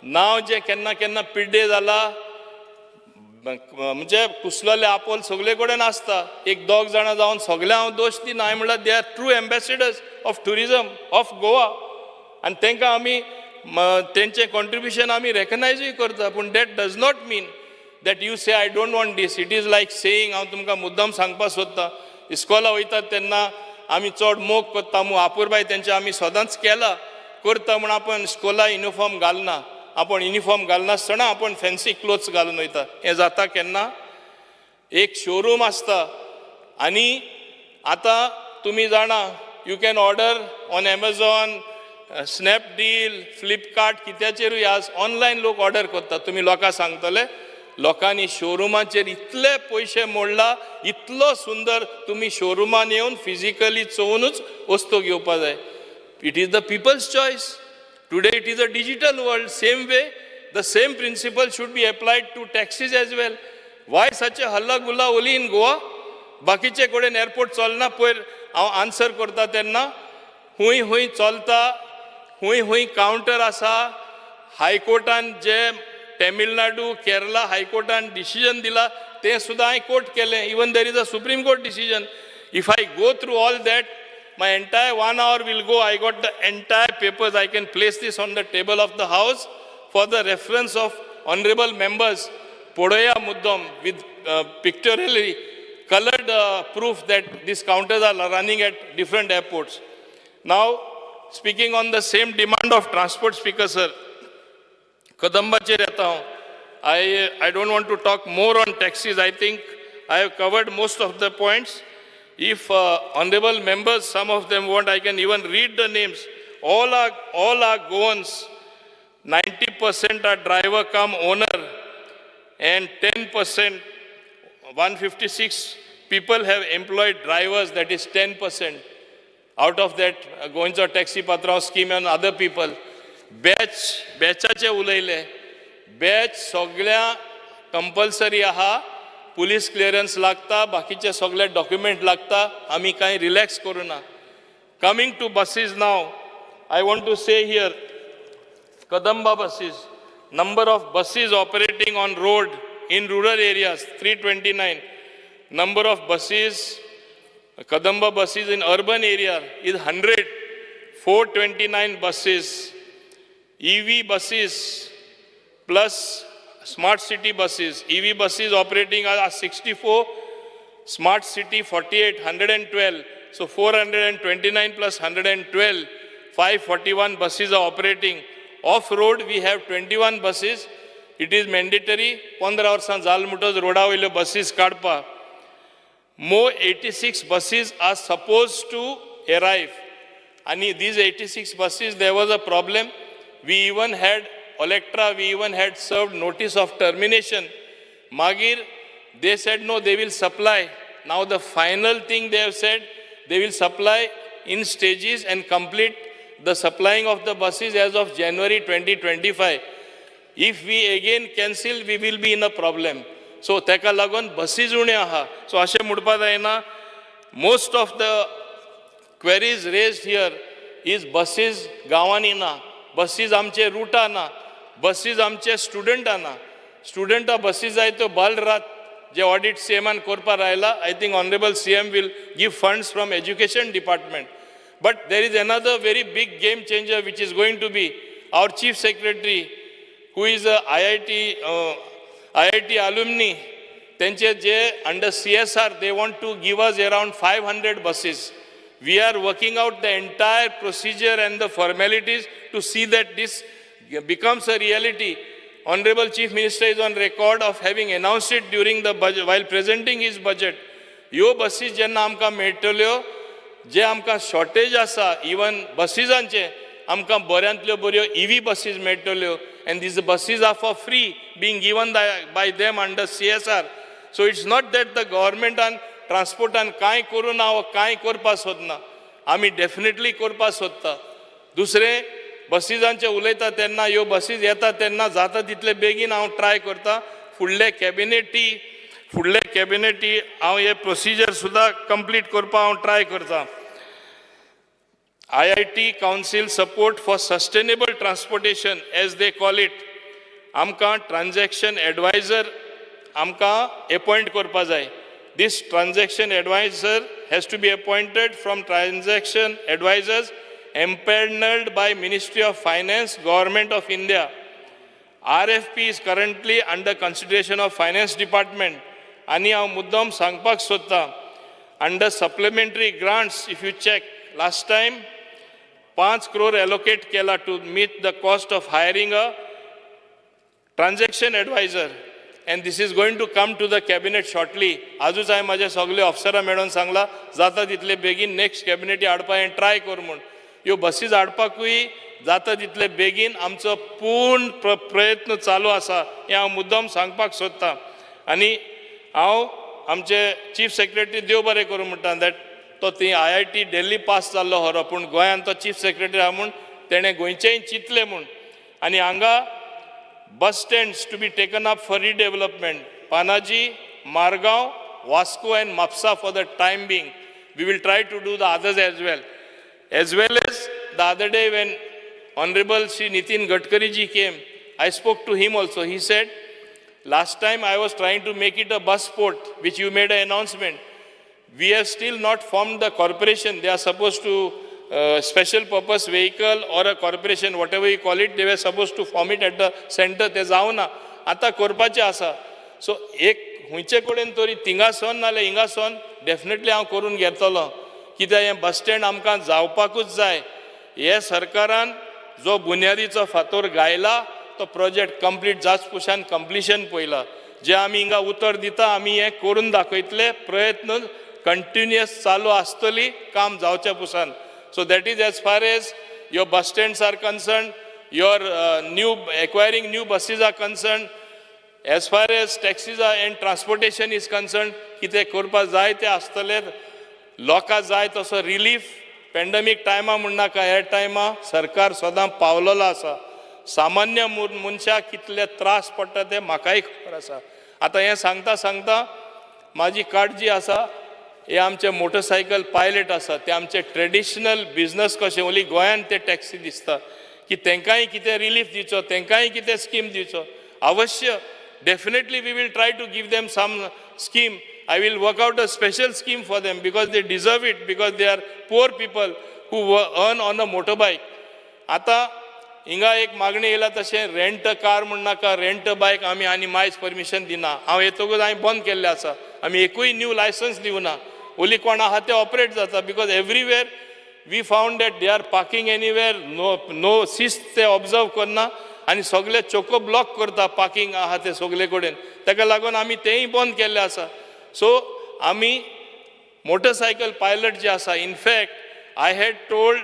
नांव जें केन्ना केन्ना पिड्डे जाला म्हणजे कुसलोले आपोल सगळे कडेन आसता. एक दोग जाणां जावन सगळे हांव दोश दिना, हांवें म्हणल्यार they are true ambassadors of tourism of Goa आनी तांकां आमी तेंचें कॉन्ट्रिब्युशन आमी रेकगनायजूय करता. पूण that does not mean that you say I don't want this. It is like saying, हांव तुमकां मुद्दम सांगपाक सोदतां, इस्कोला वयतात तेन्ना आमी चड मोग करता मू आपुरबाय तेंचे आमी सदांच केला करता म्हूण आपण इस्कोला युनिफॉर्म घालना, आपण युनिफॉर्म घालनासतना आपण फॅन्सी क्लोथ्स घालून वयता. हें जाता केन्ना? एक शोरूम आसता आनी आतां तुमी जाणा, you can order on Amazon, Snapdeal, Flipkart, कित्याचेरूय आज ऑनलायन लोक ऑर्डर करतात. तुमी लोकांक सांगतले, लोकांनी शोरुमाचेर इतले पयशे मोडला, इतलो सुंदर तुमी शोरुमान येवन फिजिकली चोवनूच वस्तू घेवपा जाय. It is the people's choice. Today it is a digital world. Same way, the same principle should be applied to taxis as well. Why such a हल्ला गुल्ला only in Goa? बाकीचे कडेन एअरपोर्ट चलना. पयर हांव आन्सर करता तेन्ना हुंय हुंय चलता, हुंय हुंय कावंटर आसा. हायकोर्टान जे तमिळनाडू केरला हायकोर्टान डिसिजन दिला तें सुद्दां हांवें कोट केलें. Even there is a Supreme Court decision. If I go through all that, my entire 1 hour will go. I got the entire papers. I can place this on the table of the house for the reference of honorable members. Podoya muddam with pictorially colored proof that these counters are running at different airports. Now, speaking on the same demand of transport, Speaker sir, कदंबाचेर येता हांव. I don't want to talk more on taxis. I think I have covered most of the points. If honorable members, some of them want, I can even read the names. All are Goans. 90% are driver cum owner, and 10%, 156 people have employed drivers, that is 10%. Out of that, गोंयचो taxi पात्रांव scheme and other people. Batch, बॅचाचे उलयले. Batch सगळ्या compulsory आहा, police clearance लागता, बाकीचे सगळे document लागता, आमी कांय रिलॅक्स करुना. Coming to buses now, I want to say here, Kadamba buses, number of buses operating on road in rural areas, 329. Number of buses, Kadamba buses in urban area is 100, 429 buses. EV buses plus smart city buses. EV buses operating are 64, smart city 48, 112. So 429 plus 112, 541 buses are operating. Off-road, we have 21 buses. It is mandatory. 15 वर्सां जाल म्हणटच रोडा वयल्यो बसीस काडपा. More 86 buses are supposed to arrive. And these 86 buses, there was a problem. We even had Olectra, we even had served notice of termination. मागीर, they said no, they will supply. Now the final thing they have said, they will supply in stages and complete the supplying of the buses as of January 2025. If we again cancel, we will be in a problem. So तेका लागून बसीस उण्यो आहा. So अशें म्हणपा जायना, most of the queries raised here is buses गांवांनी ना, बसीस आमचे रुटां ना, बसीस आमचे स्टुडंटां ना. स्टुडंटां बसीस जाय त्यो बाल रात जे ऑडिट सीएमान करपाक Raila. I think honourable CM will give funds from education department. But there is another very big game changer which is going to be our chief secretary. who is a IIT alumni तेंचे जे under CSR they want to give us around 500 buses. We are working out the entire procedure and the formalities to see that this becomes a reality. Honorable Chief Minister is on record of having announced it during the budget while presenting his budget. ह्यो बसीस जेन्ना आमकां मेळटल्यो, जे आमकां shortage आसा even बसीसांचे, आमकां बऱ्यांतल्यो बऱ्यो इवी बसीस मेळटल्यो, and these buses are for free being given by them under CSR. So it's not that the गव्हर्मेंटान ट्रान्सपोर्टान कांय करूं ना वा कांय करपाक सोदना, आमी डेफिनेटली करपाक सोदता. दुसरें, बसीसांचें उलयता तेन्ना, ह्यो बसीस येता तेन्ना जाता तितले बेगीन हांव ट्राय करता. फुडले कॅबिनेटी हांव हे प्रोसिजर सुद्दां कंप्लीट करपाक हांव ट्राय करता. IIT Council support for sustainable transportation, as they call it. आमकां ट्रान्झॅक्शन एडवायझर आमकां एपॉयंट करपा जाय. This transaction advisor has to be appointed from transaction advisors empanelled by Ministry of Finance, Government of India. RFP is currently under consideration of Finance Department. आनी हांव मुद्दम सांगपाक सोदतां, under supplementary grants, if you check, last time 5 crore allocate केला to meet the cost of hiring a transaction advisor, and this is going to come to the cabinet shortly. आजूच हांवें म्हाज्या सगळे ऑफिसरां मेळोन सांगलां, जाता तितले बेगीन नेक्स्ट कॅबिनेटी हाडपा हें ट्राय कर म्हूण. ह्यो बसीस हाडपाकूय जाता तितले बेगीन आमचो पूर्ण प्रयत्न चालू आसा, हें हांव मुद्दम सांगपाक सोदतां. आनी हांव आमचे चीफ सेक्रेटरी देव बरें करूं म्हणटा, that तो ती IIT Delhi पास जाल्लो खरो, पूण गोंयांत तो चीफ सेक्रेटरी आहा म्हूण तेणें गोंयचेंय चिंतलें म्हूण. आनी हांगा bus stands to be taken up for redevelopment: Panaji, Margao, Vasco and Mapsa for the time being. We will try to do the others as well. As well as the other day when Honorable Shri Nitin Gadkari ji came, I spoke to him also. He said, last time I was trying to make it a bus port, which you made an announcement. We have still not formed the corporation. They are supposed to, special purpose vehicle or a corporation, whatever you call it, they were supposed to form it at the center. ते जावना, आतां करपाचें आसा. So एक खुंयचे कडेन तरी थिंगासोन नाल्यार हिंगासोन डेफिनेटली हांव करून घेतलो, कित्याक हें बस स्टँड आमकां जावपाकूच जाय. हे सरकारान जो बुन्यादीचो फातोर घायला, तो प्रोजेक्ट कंप्लीट जाच पुशान कंप्लिशन पळयला. जे आमी हिंगा उतर दिता, आमी हें करून दाखयतले. प्रयत्न कंटिन्युअस चालू आसतली काम जावच्या Pusan. So that is as far as your bus stands are concerned, your new acquiring new buses are concerned, as far as taxis and transportation is concerned. कितें करपाक जाय तें आसतलें. लोकां जाय तसो रिलीफ पेंडमीक टायमा म्हणनाका, ह्या टायमा सरकार सदां पावलेलो आसा. सामान्य मनशाक कितले त्रास पडटा ते म्हाकाय खबर आसा. आतां हें सांगता सांगता म्हाजी काळजी आसा, हे आमचे मोटरसायकल पायलट आसा, ते आमचे ट्रेडिशनल बिजनस कशें ओली गोंयान ते टॅक्सी दिसता की तांकांय कितें रिलीफ दिवचो, तांकांय कितें स्कीम दिवचो. अवश्य, definitely we will try to give them some scheme. I will work out a special scheme for them because they deserve it, because they are poor people who earn on a motor bike. आतां हिंगा एक मागणी येयला, तशें rent car म्हणनाका, rent बायक आमी आनी मायज permission दिना. हांव येतकूच हांवें बंद केल्लें आसा. आमी एकूय न्यू लायसन्स दिवना. ओली कोण आहा ते ऑपरेट जाता, because everywhere we found that they are parking anywhere, no शिस्त ते ऑब्जर्व करना आनी सगळे चोको ब्लॉक करता पार्किंग आहा ते सगळे कडेन. ताका लागून आमी तेंय बंद केल्लें आसा. सो आमी मोटरसायकल पायलट जे आसा, in fact I had told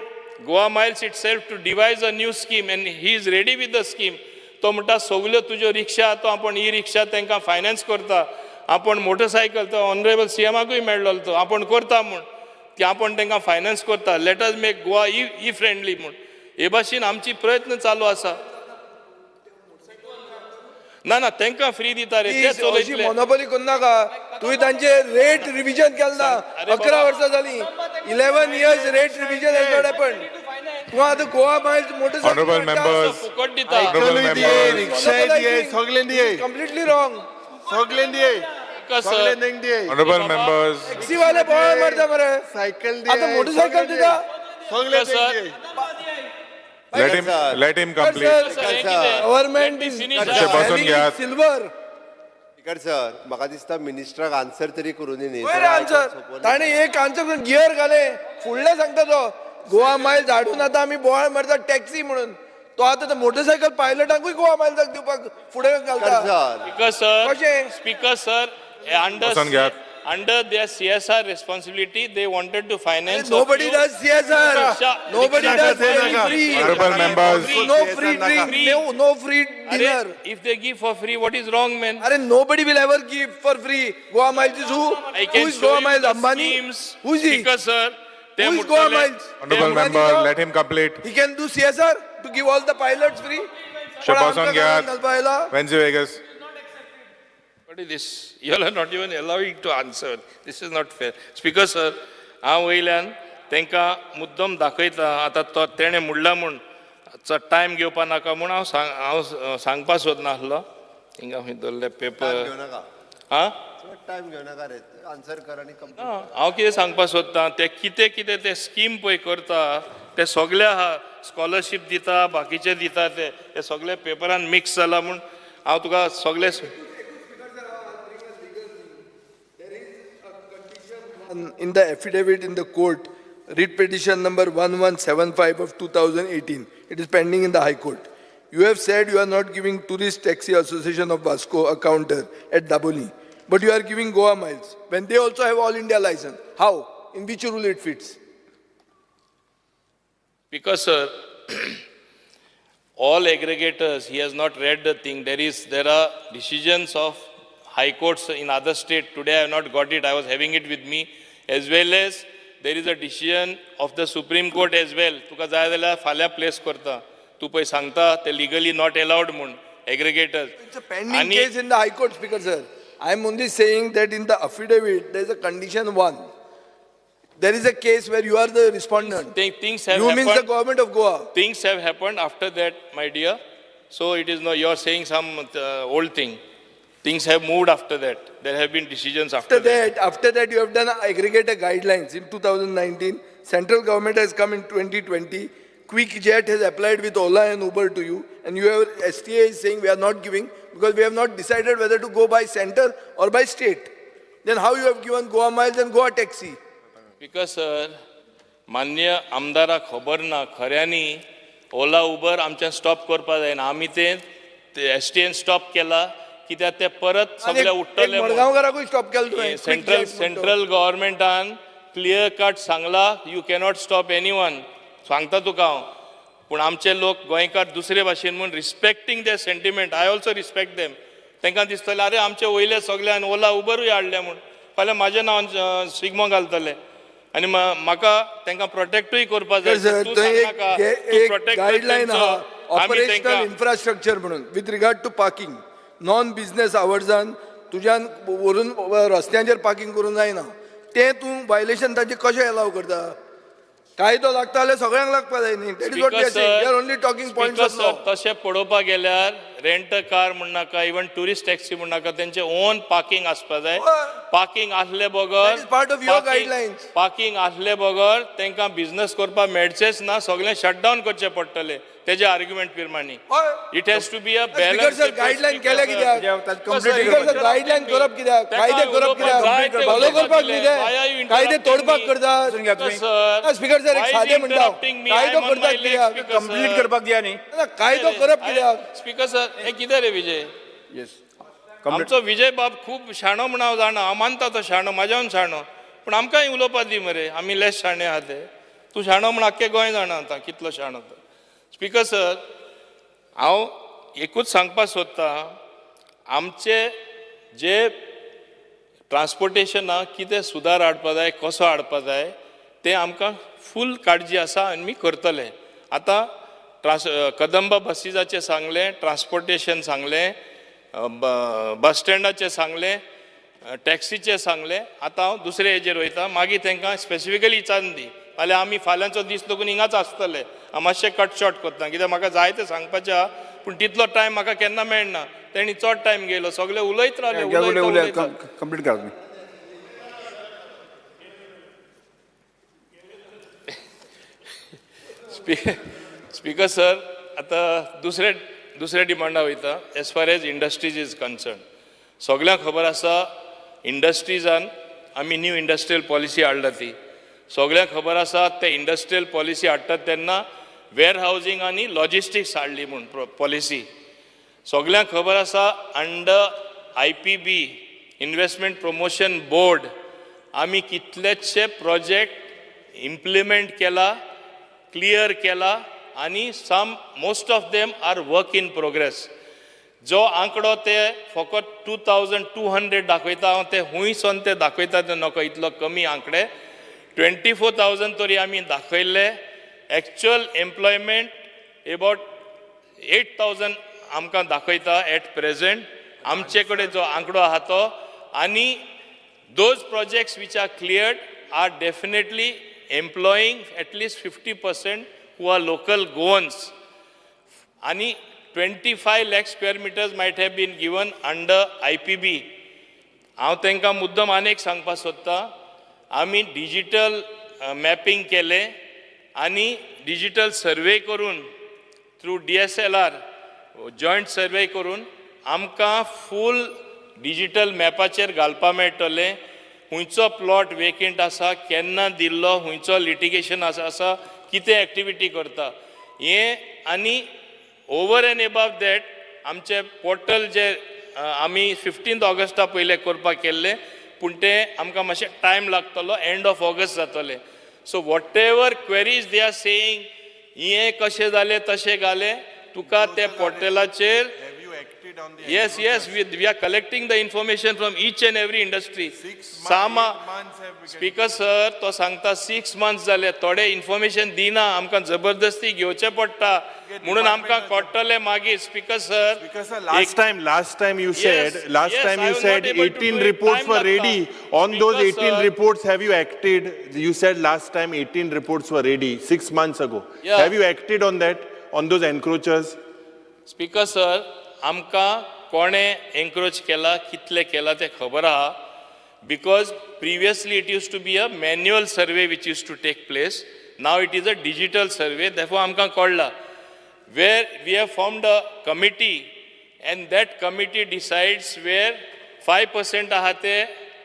Goa Miles itself to devise a new scheme, and he is ready with the scheme. तो म्हणटा, सगल्यो तुज्यो रिक्षा तो आपूण ई रिक्षा तांकां फायनान्स करता. आपूण मोटरसायकल तो ऑनरेबल सीएमाकूय मेळ्ळो, तो आपूण करता म्हूण की आपूण तांकां फायनान्स करता. Let us make Goa e friendly म्हूण हे भाशेन आमची प्रयत्न चालू आसा. ना ना, तांकां फ्री दिता रे ते. अशी चलयतले. मोनोपोली करनाका. तुवें तांचे रेट रिविजन केलें ना. अरे 11 बाबा. वर्सां जाली, 11 years rate revision has not happen. तूं आतां Goa Miles motorcycle Honorable members, फुकट दिता. Honorable members, रिक्षाय दिये, सगळें दिये. Completely wrong. सगळें दिये. कसं? सगळें दिये. Honorable members, टॅक्सीवाले बोवाळ मारता मरे. सायकल दिये. आतां मोटरसायकल दिता. सगळें सर. दिये. Let him complete. Government is अशें बसून घेयात. सिल्वर. स्पीकर सर, म्हाका दिसता मिनिस्टराक आन्सर तरी करूं दी न्ही. वयर आन्सर ताणें एक आन्सर गियर घालें, फुडलें सांगता तो. गोवा मायल्स हाडून आतां आमी बोवाळ मारता टॅक्सी म्हणून. तो आतां मोटरसायकल पायलटांकूय गोवा मायल्साक दिवपाक फुडें घालता. Speaker sir, speaker sir, बसून घेयात. Under their CSR responsibility, they wanted to finance. Nobody does CSR. Nobody does any free. Honorable members. No free drink, no free dinner. If they give for free, what is wrong, man? Arey, nobody will ever give for free. Goa Miles is who? I Who can is show Goa you Miles? the Ambani? schemes. Who is he? Speaker sir, ते Who is Goa मुट्टले- Miles? Honorable member, let him complete. He can do CSR to give all the pilots free. अशें बसून घेयात. घालपा Venzi Vegas. What is this? You all are not even allowing to answer. This is not fair. Speaker sir, हांव वयल्यान तांकां मुद्दम दाखयता. आतां तो तेणें म्हणला म्हूण चड टायम घेवपा नाका म्हूण हांव सांग हांव सांगपा सोदनासलो. हिंगा खंय दवरले पेपर. घेवं नाका. आं, टायम घेवं नाका रे, आन्सर कर आनी कंप्लीट. हांव कितें सांगपा सोदता, ते कितें कितें ते स्कीम पळय करता ते सगळे आहा. स्कॉलरशीप दिता, बाकीचे दिता, ते ते सगळे पेपरान मिक्स जाला म्हूण हांव तुका सगळे. In the affidavit in the court, writ petition number 1175 of 2018, it is pending in the High Court. You have said you are not giving Tourist Taxi Association of Vasco a counter at Daboli, but you are giving Goa Miles when they also have all India license. How? In which rule it fits? Because, sir, all aggregators, he has not read the thing. There are decisions of high courts in other state. Today I have not got it. I was having it with me. As well as there is a decision of the Supreme Court as well. तुका जाय जाल्यार फाल्यां place करता. तूं पळय सांगता ते legally not allowed म्हूण aggregators. It's a pending case in the High Court, Speaker sir. I am only saying that in the affidavit, there is a condition 1. There is a case where you are the respondent. Things have You means the happened. government of Goa. Things have happened after that, my dear. So it is no, you are saying some old thing. Things have moved after that. There have been decisions after that. After that, you have done aggregator guidelines in 2019. Central government has come in 2020. QuickJet has applied with Ola and Uber to you, and you have STA is saying we are not giving because we have not decided whether to go by center or by state. Then how you have given Goa Miles and Goa Taxi? Because sir, मान्य आमदाराक खबर ना, खऱ्यांनी Ola Uber आमच्यान stop करपाक जायना. आमी ते S T N stop केला कित्याक ते परत सगळे उठ्ठले. मडगांवकाराकूय स्टॉप केलो तुवें. सेंट्रल गव्हर्मेंटान क्लियर कट सांगला, you cannot stop any one. सांगता तुका हांव. पूण आमचे लोक गोंयकार दुसरे भाशेन म्हूण respecting the sentiment, I also respect them. तांकां दिसतलें अरे आमचे वयले सगल्यान ओला उबरूय हाडले म्हूण फाल्यां म्हाज्या नांवान स्टिग्मा घालतले आनी म्हाका तांकां प्रोटेक्टूय करपाक जाय. सर, तूं थंय सांगनाका, एक तूं एक protect कर गायडलायन तेंचो, आहा, आमी ऑपरेशनल तांकां इन्फ्रास्ट्रक्चर म्हणून with regard to parking. Non business आवर्सान तुज्यान व्हरून रस्त्यांचेर पार्किंग करूंक जायना. तें तूं वायलेशन ताचें कशें एलाव करता? कायदो लागता जाल्यार सगळ्यांक लागपा जाय न्ही. That is what we are saying. We are only talking points of law. तशें पळोवपाक गेल्यार रेंट कार म्हणनाका, इवन ट्युरिस्ट टॅक्सी म्हणनाका, तेंचे ओन पार्किंग आसपा जाय. पार्किंग आसले बगर, part of your guidelines. Parking आसले बगर तांकां बिझनस करपाक मेळचेच ना. सगळें शटडावन करचें पडटलें तेजे आर्ग्युमेंट प्रमाणे. It has to be a Speaker sir, guideline केल्या कित्याक? स्पीकर सर, गायडलायन करप कित्याक? कायदे करप कित्याक? फॉलो करपाक न्ही ते कायदे तोडपाक करतात. स्पीकर सर, एक सादें म्हणटा हांव. कायदो करतात कित्याक? कंप्लीट करपाक दिया न्ही. ना, कायदो करप कित्याक? स्पीकर सर, हें कितें रे विजय? येस. आमचो विजय बाब खूब शाणो म्हूण हांव जाणा. हांव मानता तो शाणो, म्हाज्यान शाणो, पूण आमकांय उलोवपा दी मरे. आमी लेस शाणे आहा ते. तूं शाणो म्हूण आख्खें गोंय जाणा आतां कितलो शाणो तो. स्पीकर सर, हांव एकूच सांगपाक सोदतां, आमचे जे ट्रान्सपोर्टेशनाक कितें सुदार हाडपा जाय, कसो हाडपा जाय, तें आमकां फूल काळजी आसा आनी आमी करतले. आतां कदंबा बसीजाचें सांगलें, ट्रान्सपोर्टेशन सांगलें, बस स्टँडाचें सांगलें, टॅक्सीचें सांगलें. आतां हांव दुसरे हेजेर वयता. मागीर तांकां स्पेसिफिकली विचारून दी. फाल्यां आमी फाल्यांचो दीस लागून हिंगाच आसतले. हांव मातशें कट शॉर्ट करता कित्याक म्हाका जाय तें सांगपाचें आहा, पूण तितलो टायम म्हाका केन्ना मेळना. तेणी चड टायम घेयलो, सगळे उलयत रावले, उलयता उलयता. कंप्लीट करा तुमी. Speaker sir, आतां दुसरे दुसऱ्या डिमांडा वयता. As far as industries is concern, सगल्यांक खबर आसा इंडस्ट्रीजान आमी न्यू इंडस्ट्रियल पॉलिसी हाडला. ती सगल्यांक खबर आसा. ते इंडस्ट्रियल पॉलिसी हाडटात तेन्ना वेअर हावजींग आनी लॉजिस्टिक्स हाडली म्हूण पॉलिसी. सगल्यांक खबर आसा, under IPB, Investment Promotion Board, आमी कितलेशे प्रोजेक्ट इम्प्लिमेंट केला, क्लियर केला आनी some most of them are work in progress. जो आंकडो ते फकत 2,200 दाखयता, हांव ते हुंयसोन ते दाखयता ते नको. इतलो कमी आंकडे, 24,000 तरी आमी दाखयल्ले. एक्चुअल एम्प्लॉयमेंट एबावट 8,000 आमकां दाखयता एट प्रेझेंट आमचे कडेन जो आंकडो आहा तो. आनी those projects which are cleared are definitely employing at least 50% who are local Goans. आनी 25 lakh square meters might have been given under IPB. हांव तांकां मुद्दम आनी एक सांगपाक सोदतां, आमी डिजिटल मॅपिंग केलें आनी डिजिटल सर्वे करून थ्रू DSLR joint survey करून आमकां फूल डिजिटल मॅपाचेर घालपा मेळटलें खुंयचो प्लॉट वेकेंट आसा, केन्ना दिल्लो, खुंयचो लिटिगेशन आसा, कितें एक्टिविटी करता हें. आनी ओवर एंड एबाव that, आमचे पोर्टल जे आमी 15 ऑगस्टा पयलें करपाक केल्लें, पूण तें आमकां मातशें टायम लागतलो, एंड ऑफ ऑगस्ट जातलें. So whatever queries they are saying, हें कशें जालें, तशें घालें, तुका त्या पोर्टलाचेर. Yes, we are collecting the information from each and every industry. Sama speaker sir, तो सांगता 6 मंथ्स जाले, थोडे इन्फॉर्मेशन दिना, आमकां जबरदस्ती घेवचें पडटा म्हणून आमकां कळटलें मागीर speaker sir. Last time you said, last time I you was said not able to 18 do it. reports Time were लागता. ready. On those Speaker 18 sir. reports, have you acted? You said last time 18 reports were ready 6 months ago. Yeah. Have you acted on that, on those encroachers? Speaker sir, आमकां कोणें एन्क्रोच केला, कितले केला तें खबर आहा, because previously it used to be a manual survey which used to take place. Now it is a digital survey. Therefore आमकां कळ्ळां where we have formed a committee and that committee decides where 5% आहा ते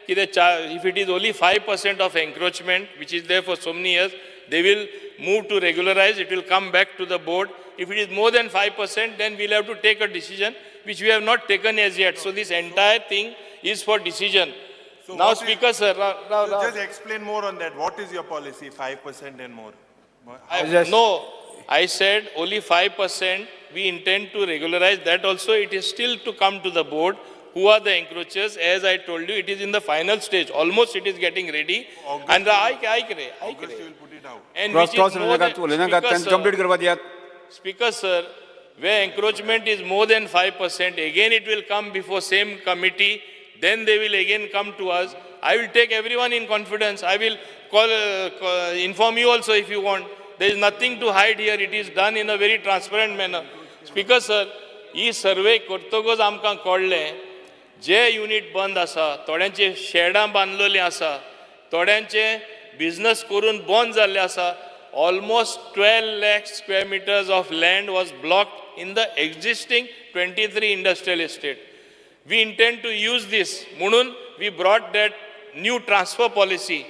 कितें. If it is only 5% of encroachment which is there for so many years, they will move to regularize. It will come back to the board. If it is more than 5%, then we'll have to take a decision, which we have not taken as yet. So this entire thing is for decision. So Now, what is- Speaker sir, So just explain more on that. What is your policy, 5% and more? No, I said only 5% we intend to regularize. That also it is still to come to the board. Who are the encroachers? As I told you, it is in the final stage. Almost it is getting ready. And आयक रे, आयक रे. And cross which is cross more उलयनाकात, than- उलयनाकात. Speaker, तांकां sir, complete करपा दियात. Speaker sir, where encroachment is more than 5%, again it will come before same committee, then they will again come to us. I will take everyone in confidence. I will inform you also if you want. There is nothing to hide here. It is done in a very transparent manner. Speaker sir, he survey करतकच आमकां कळ्ळें, जे unit बंद आसा, थोड्यांचे शेडां बांदलेलीं आसा, थोड्यांचे business करून बंद जाल्ले आसा. Almost 12 lakh square meters of land was blocked in the existing 23 industrial estate. We intend to use this. म्हणून we brought that new transfer policy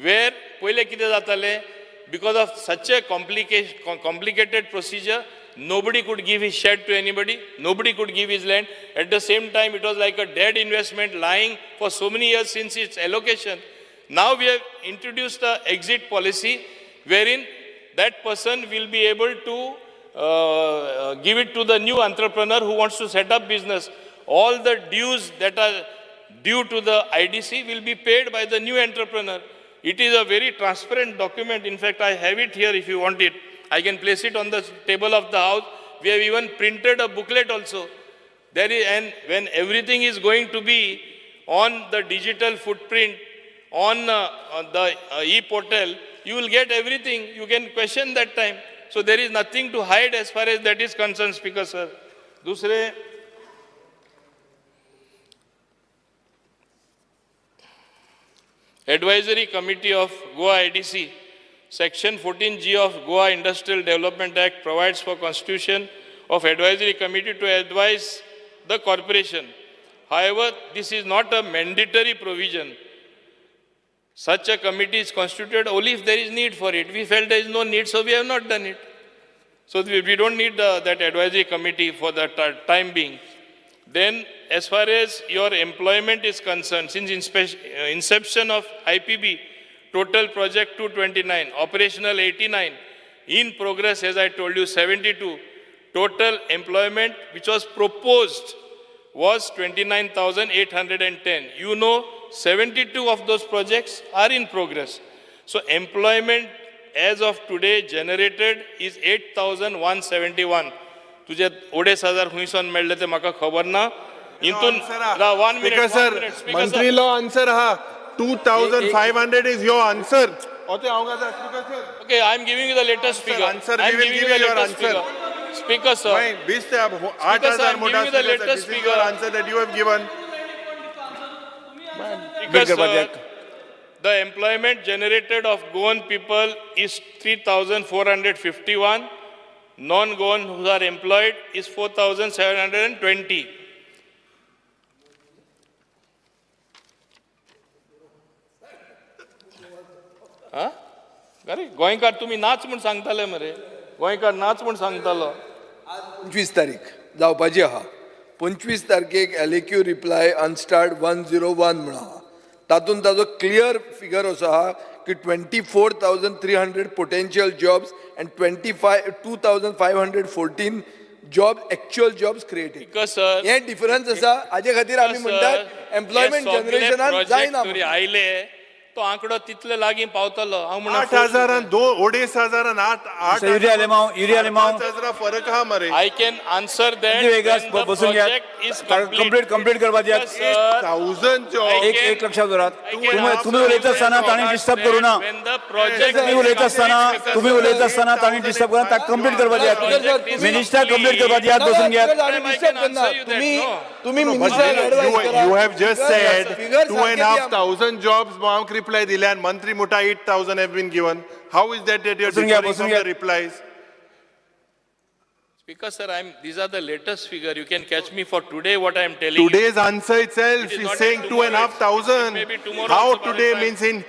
where पयलें कितें जातालें, because of such a complicated procedure, nobody could give his shed to anybody, nobody could give his land. At the same time, it was like a dead investment lying for so many years since its allocation. Now we have introduced a exit policy wherein that person will be able to give it to the new entrepreneur who wants to set up business. All the dues that are due to the IDC will be paid by the new entrepreneur. It is a very transparent document. In fact, I have it here if you want it. I can place it on the table of the house. We have even printed a booklet also. There is, and when everything is going to be on the digital footprint, on the e-portal, you will get everything. You can question that time. So there is nothing to hide as far as that is concerned, Speaker sir. दुसरे, Advisory Committee of Goa IDC. Section 14G of Goa Industrial Development Act provides for constitution of advisory committee to advise the corporation. However, this is not a mandatory provision. Such a committee is constituted only if there is need for it. We felt there is no need, so we have not done it. So we don't need that advisory committee for the time being. Then, as far as your employment is concerned, since inception of IPB, total project 229, operational 89, in progress, as I told you, 72. Total employment which was proposed was 29,810. You know, 72 of those projects are in progress. So employment as of today generated is 8,171. तुझे अडेच हजार खंयसून मेळ्ळे ते म्हाका खबर ना. हितून one minute, Speaker sir, speaker मंत्री लो answer हा. 2,500 is your answer. Okay, I am giving you the latest figure. Answer, I am we will giving give you the you your latest answer. Figure. Speaker sir. 20 ते 8,000 मोठा. Giving you the latest figure. Answer that you have given. Speaker sir, the employment generated of Goan people is 3,451. Non-Goan who are employed is 4,720. आं? अरे गोंयकार तुमी नाच म्हूण सांगताले मरे, गोंयकार नाच म्हूण सांगतालो. 25 तारीख जावपाची आहा. 25 तारखेक LAQ reply unstarred 101 म्हूण आहा. तातूंत ताजो क्लियर फिगर असो आहा की 24,300 potential jobs and 25 2,514 job, actual jobs created. Sir, हे डिफरन्स आसा. हाजे खातीर आमी म्हणटात एम्प्लॉयमेंट जनरेशनान जायना. आयले तो आंकडो तितले लागीं पावतलो हांव म्हणून. 8,000 दोन अडेच हजारान आठ आठ युरी आलेमाव, युरी आलेमाव. 5,000 फरक आहा मरे. I can answer that Vegas बसून घेयात. कंप्लीट कंप्लीट करपा दियात. Thousand job. एक एक लक्षात दवरात, तुम्ही उलयता आसतना तांणी डिस्टर्ब करू ना. तुम्ही उलयता आसतना तांणी डिस्टर्ब करू ना. कंप्लीट करपा दियात मिनिस्टर, कंप्लीट करपा दियात. बसून घेयात. डिस्टर्ब करना. तुम्ही तुम्ही मिनिस्टर ऍडवाइज करा. You have just said Figure two and सारखे हाफ द्या. थावजंड जॉब्स मांक रिप्लाय दिले आणि मंत्री मोठा 8,000 have been given. How is that that you बसून घ्या, डिफरिंग बसून फ्रॉम घ्या. The replies? Speaker sir, I'm these are the latest figure. You can catch me for today what I am telling you. Today's answer itself It is is not saying two and tomorrow, half thousand. Maybe tomorrow how also by the today time. Means in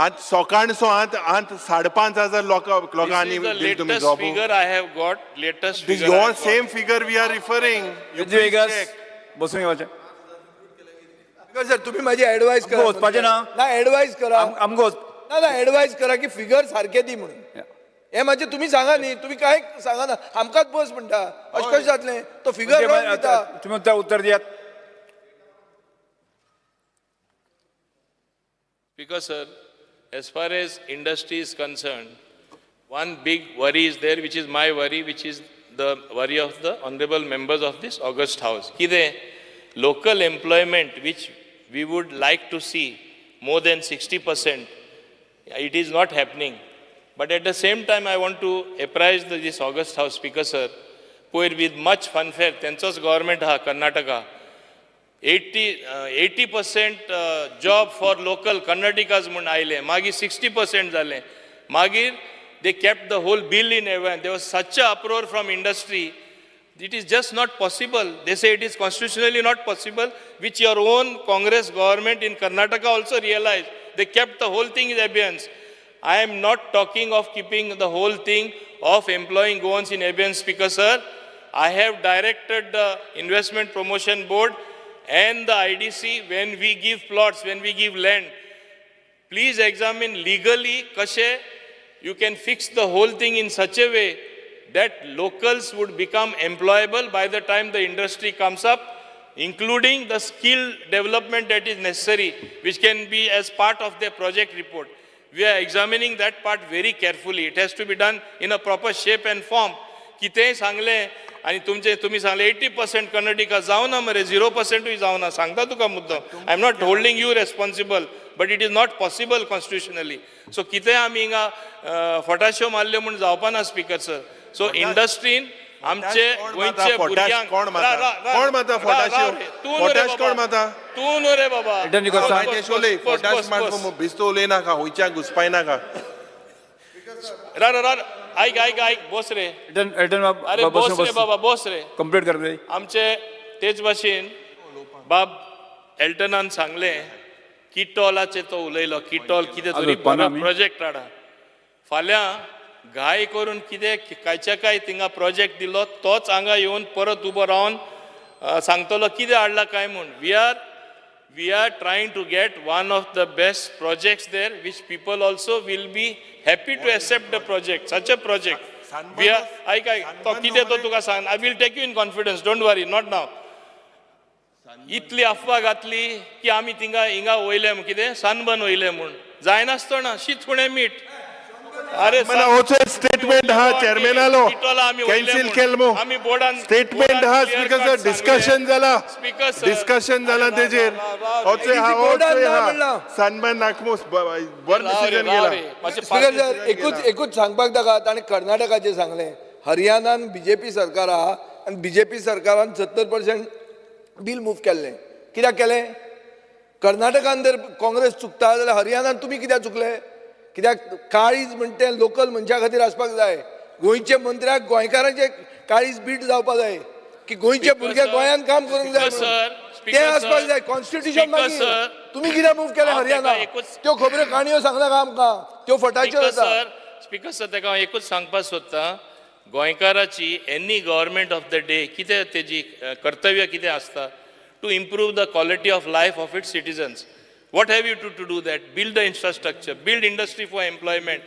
आज सकाळसो आत आत 5,500 लोकां लोकांनी This is the दिली तुमी latest job. figure I have got. Latest this figure I your have got. Same figure we are referring. You Vegas बसून घेवचें. Sir, तुम्ही माझी ऍडवाइस करा. आमकां वचपाचें ना. ना, ऍडवाइस करा. आमकां वच ना ना, ऍडवाइस करा की फिगर सारखे दी म्हणून. हे मातशें तुमी सांगा न्ही. तुम्ही काय सांगा ना, आमकांच बस म्हणटा. अशें कशें जातलें? तो फिगर रॉंग दिता. तुमी उत्तर उत्तर दियात. Because, sir, as far as industry is concerned, one big worry is there, which is my worry, which is the worry of the honorable members of this august house. कितें local employment, which we would like to see more than 60%, it is not happening. But at the same time, I want to apprise this august house, Speaker, sir, पयर with much fanfare, तेंचोच government आहा Karnataka, 80% job for local Karnatakas म्हूण आयलें. मागीर 60% जालें. मागीर they kept the whole bill in abeyance. There was such a uproar from industry. It is just not possible. They say it is constitutionally not possible, which your own Congress government in Karnataka also realized. They kept the whole thing in abeyance. I am not talking of keeping the whole thing of employing Goans in abeyance, Speaker sir. I have directed the Investment Promotion Board and the IDC, when we give plots, when we give land, please examine legally कशे you can fix the whole thing in such a way that locals would become employable by the time the industry comes up, including the skill development that is necessary, which can be as part of their project report. We are examining that part very carefully. It has to be done in a proper shape and form. कितेंय सांगलें आनी तुमचे तुमी सांगलें 80% Karnataka जावना मरे, 0%ूय जावना. सांगता तुका मुद्दम, I am not holding you responsible, but it is not possible constitutionally. So कितेंय आमी हिंगा फटाश्यो मारल्यो म्हूण जावपा ना, स्पीकर सर. सो इंडस्ट्रीन आमचे गोंयचे भुरग्यांक कोण मारता? कोण मारता फटाश्यो? तूं न्हू रे. फटाश कोण मारता? तूं न्हू रे बाबा. उलय, फटाश मार, बेश्टो उलयनाका, खंयच्याक घुसपायनाका. रा रा आयक आयक आयक बोस रे. अरे बोस रे बाबा, बोस रे. कंप्लीट कर रे. आमचे तेच भाशेन बाब एल्टनान सांगलें किटॉलाचे, तो उलयलो किटॉल कितें तरी बरो प्रोजेक्ट हाडा. फाल्यां घाय करून कितें कांयच्या काय थिंगा प्रोजेक्ट दिलो तोच हांगा येवन परत उबो रावन सांगतलो कितें हाडला काय म्हूण. We are trying to get one of the best projects there which people also will be happy to accept the project, such a project. We are आयक आयक तो कितें तो तुका सांग. I will take you in confidence, don't worry, not now. इतली अफवा घातली की आमी थिंगा हिंगा वयले कितें सनबर्न वयले म्हूण जायनासतना शीत फुडें मीठ. अरे स्टेटमेंट हा चेअरमॅनालो कॅन्सील केल मो स्टेटमेंट हा. स्पीकर सर, डिस्कशन जाला, डिस्कशन जाला तेजेर. ओचे हा ओचे हा सनबर्न नाक मो, बरें डिसिजन गेला. स्पीकर सर, एकूच एकूच सांगपाक ताका. ताणें कर्नाटकाचें सांगलें, हरियाणान बीजेपी सरकार आहा आनी बीजेपी सरकारान 70% बील मूव केल्लें. कित्याक केलें? कर्नाटकान जर काँग्रेस चुकता जाल्यार हरियाणान तुमी कित्याक चुकले? कित्याक काळीज म्हणटा तें लोकल मनशा खातीर आसपाक जाय. गोंयचे मंत्र्याक गोंयकारांचे काळीज बीट जावपाक जाय की गोंयचे भुरगे गोंयांत काम करूंक जाय, तें आसपाक जाय. कॉन्स्टिट्युशन मागीर तुमी कित्याक मूव केलें हरियाणा? त्यो खबऱ्यो काणयो सांगनाका आमकां, त्यो फटाच्यो जाता. स्पीकर सर, ताका हांव एकूच सांगपाक सोदतां, गोंयकाराची any government of the day कितें तेजी कर्तव्य कितें आसता? To improve the quality of life of its citizens. What have you to do that? Build the infrastructure, build industry for employment,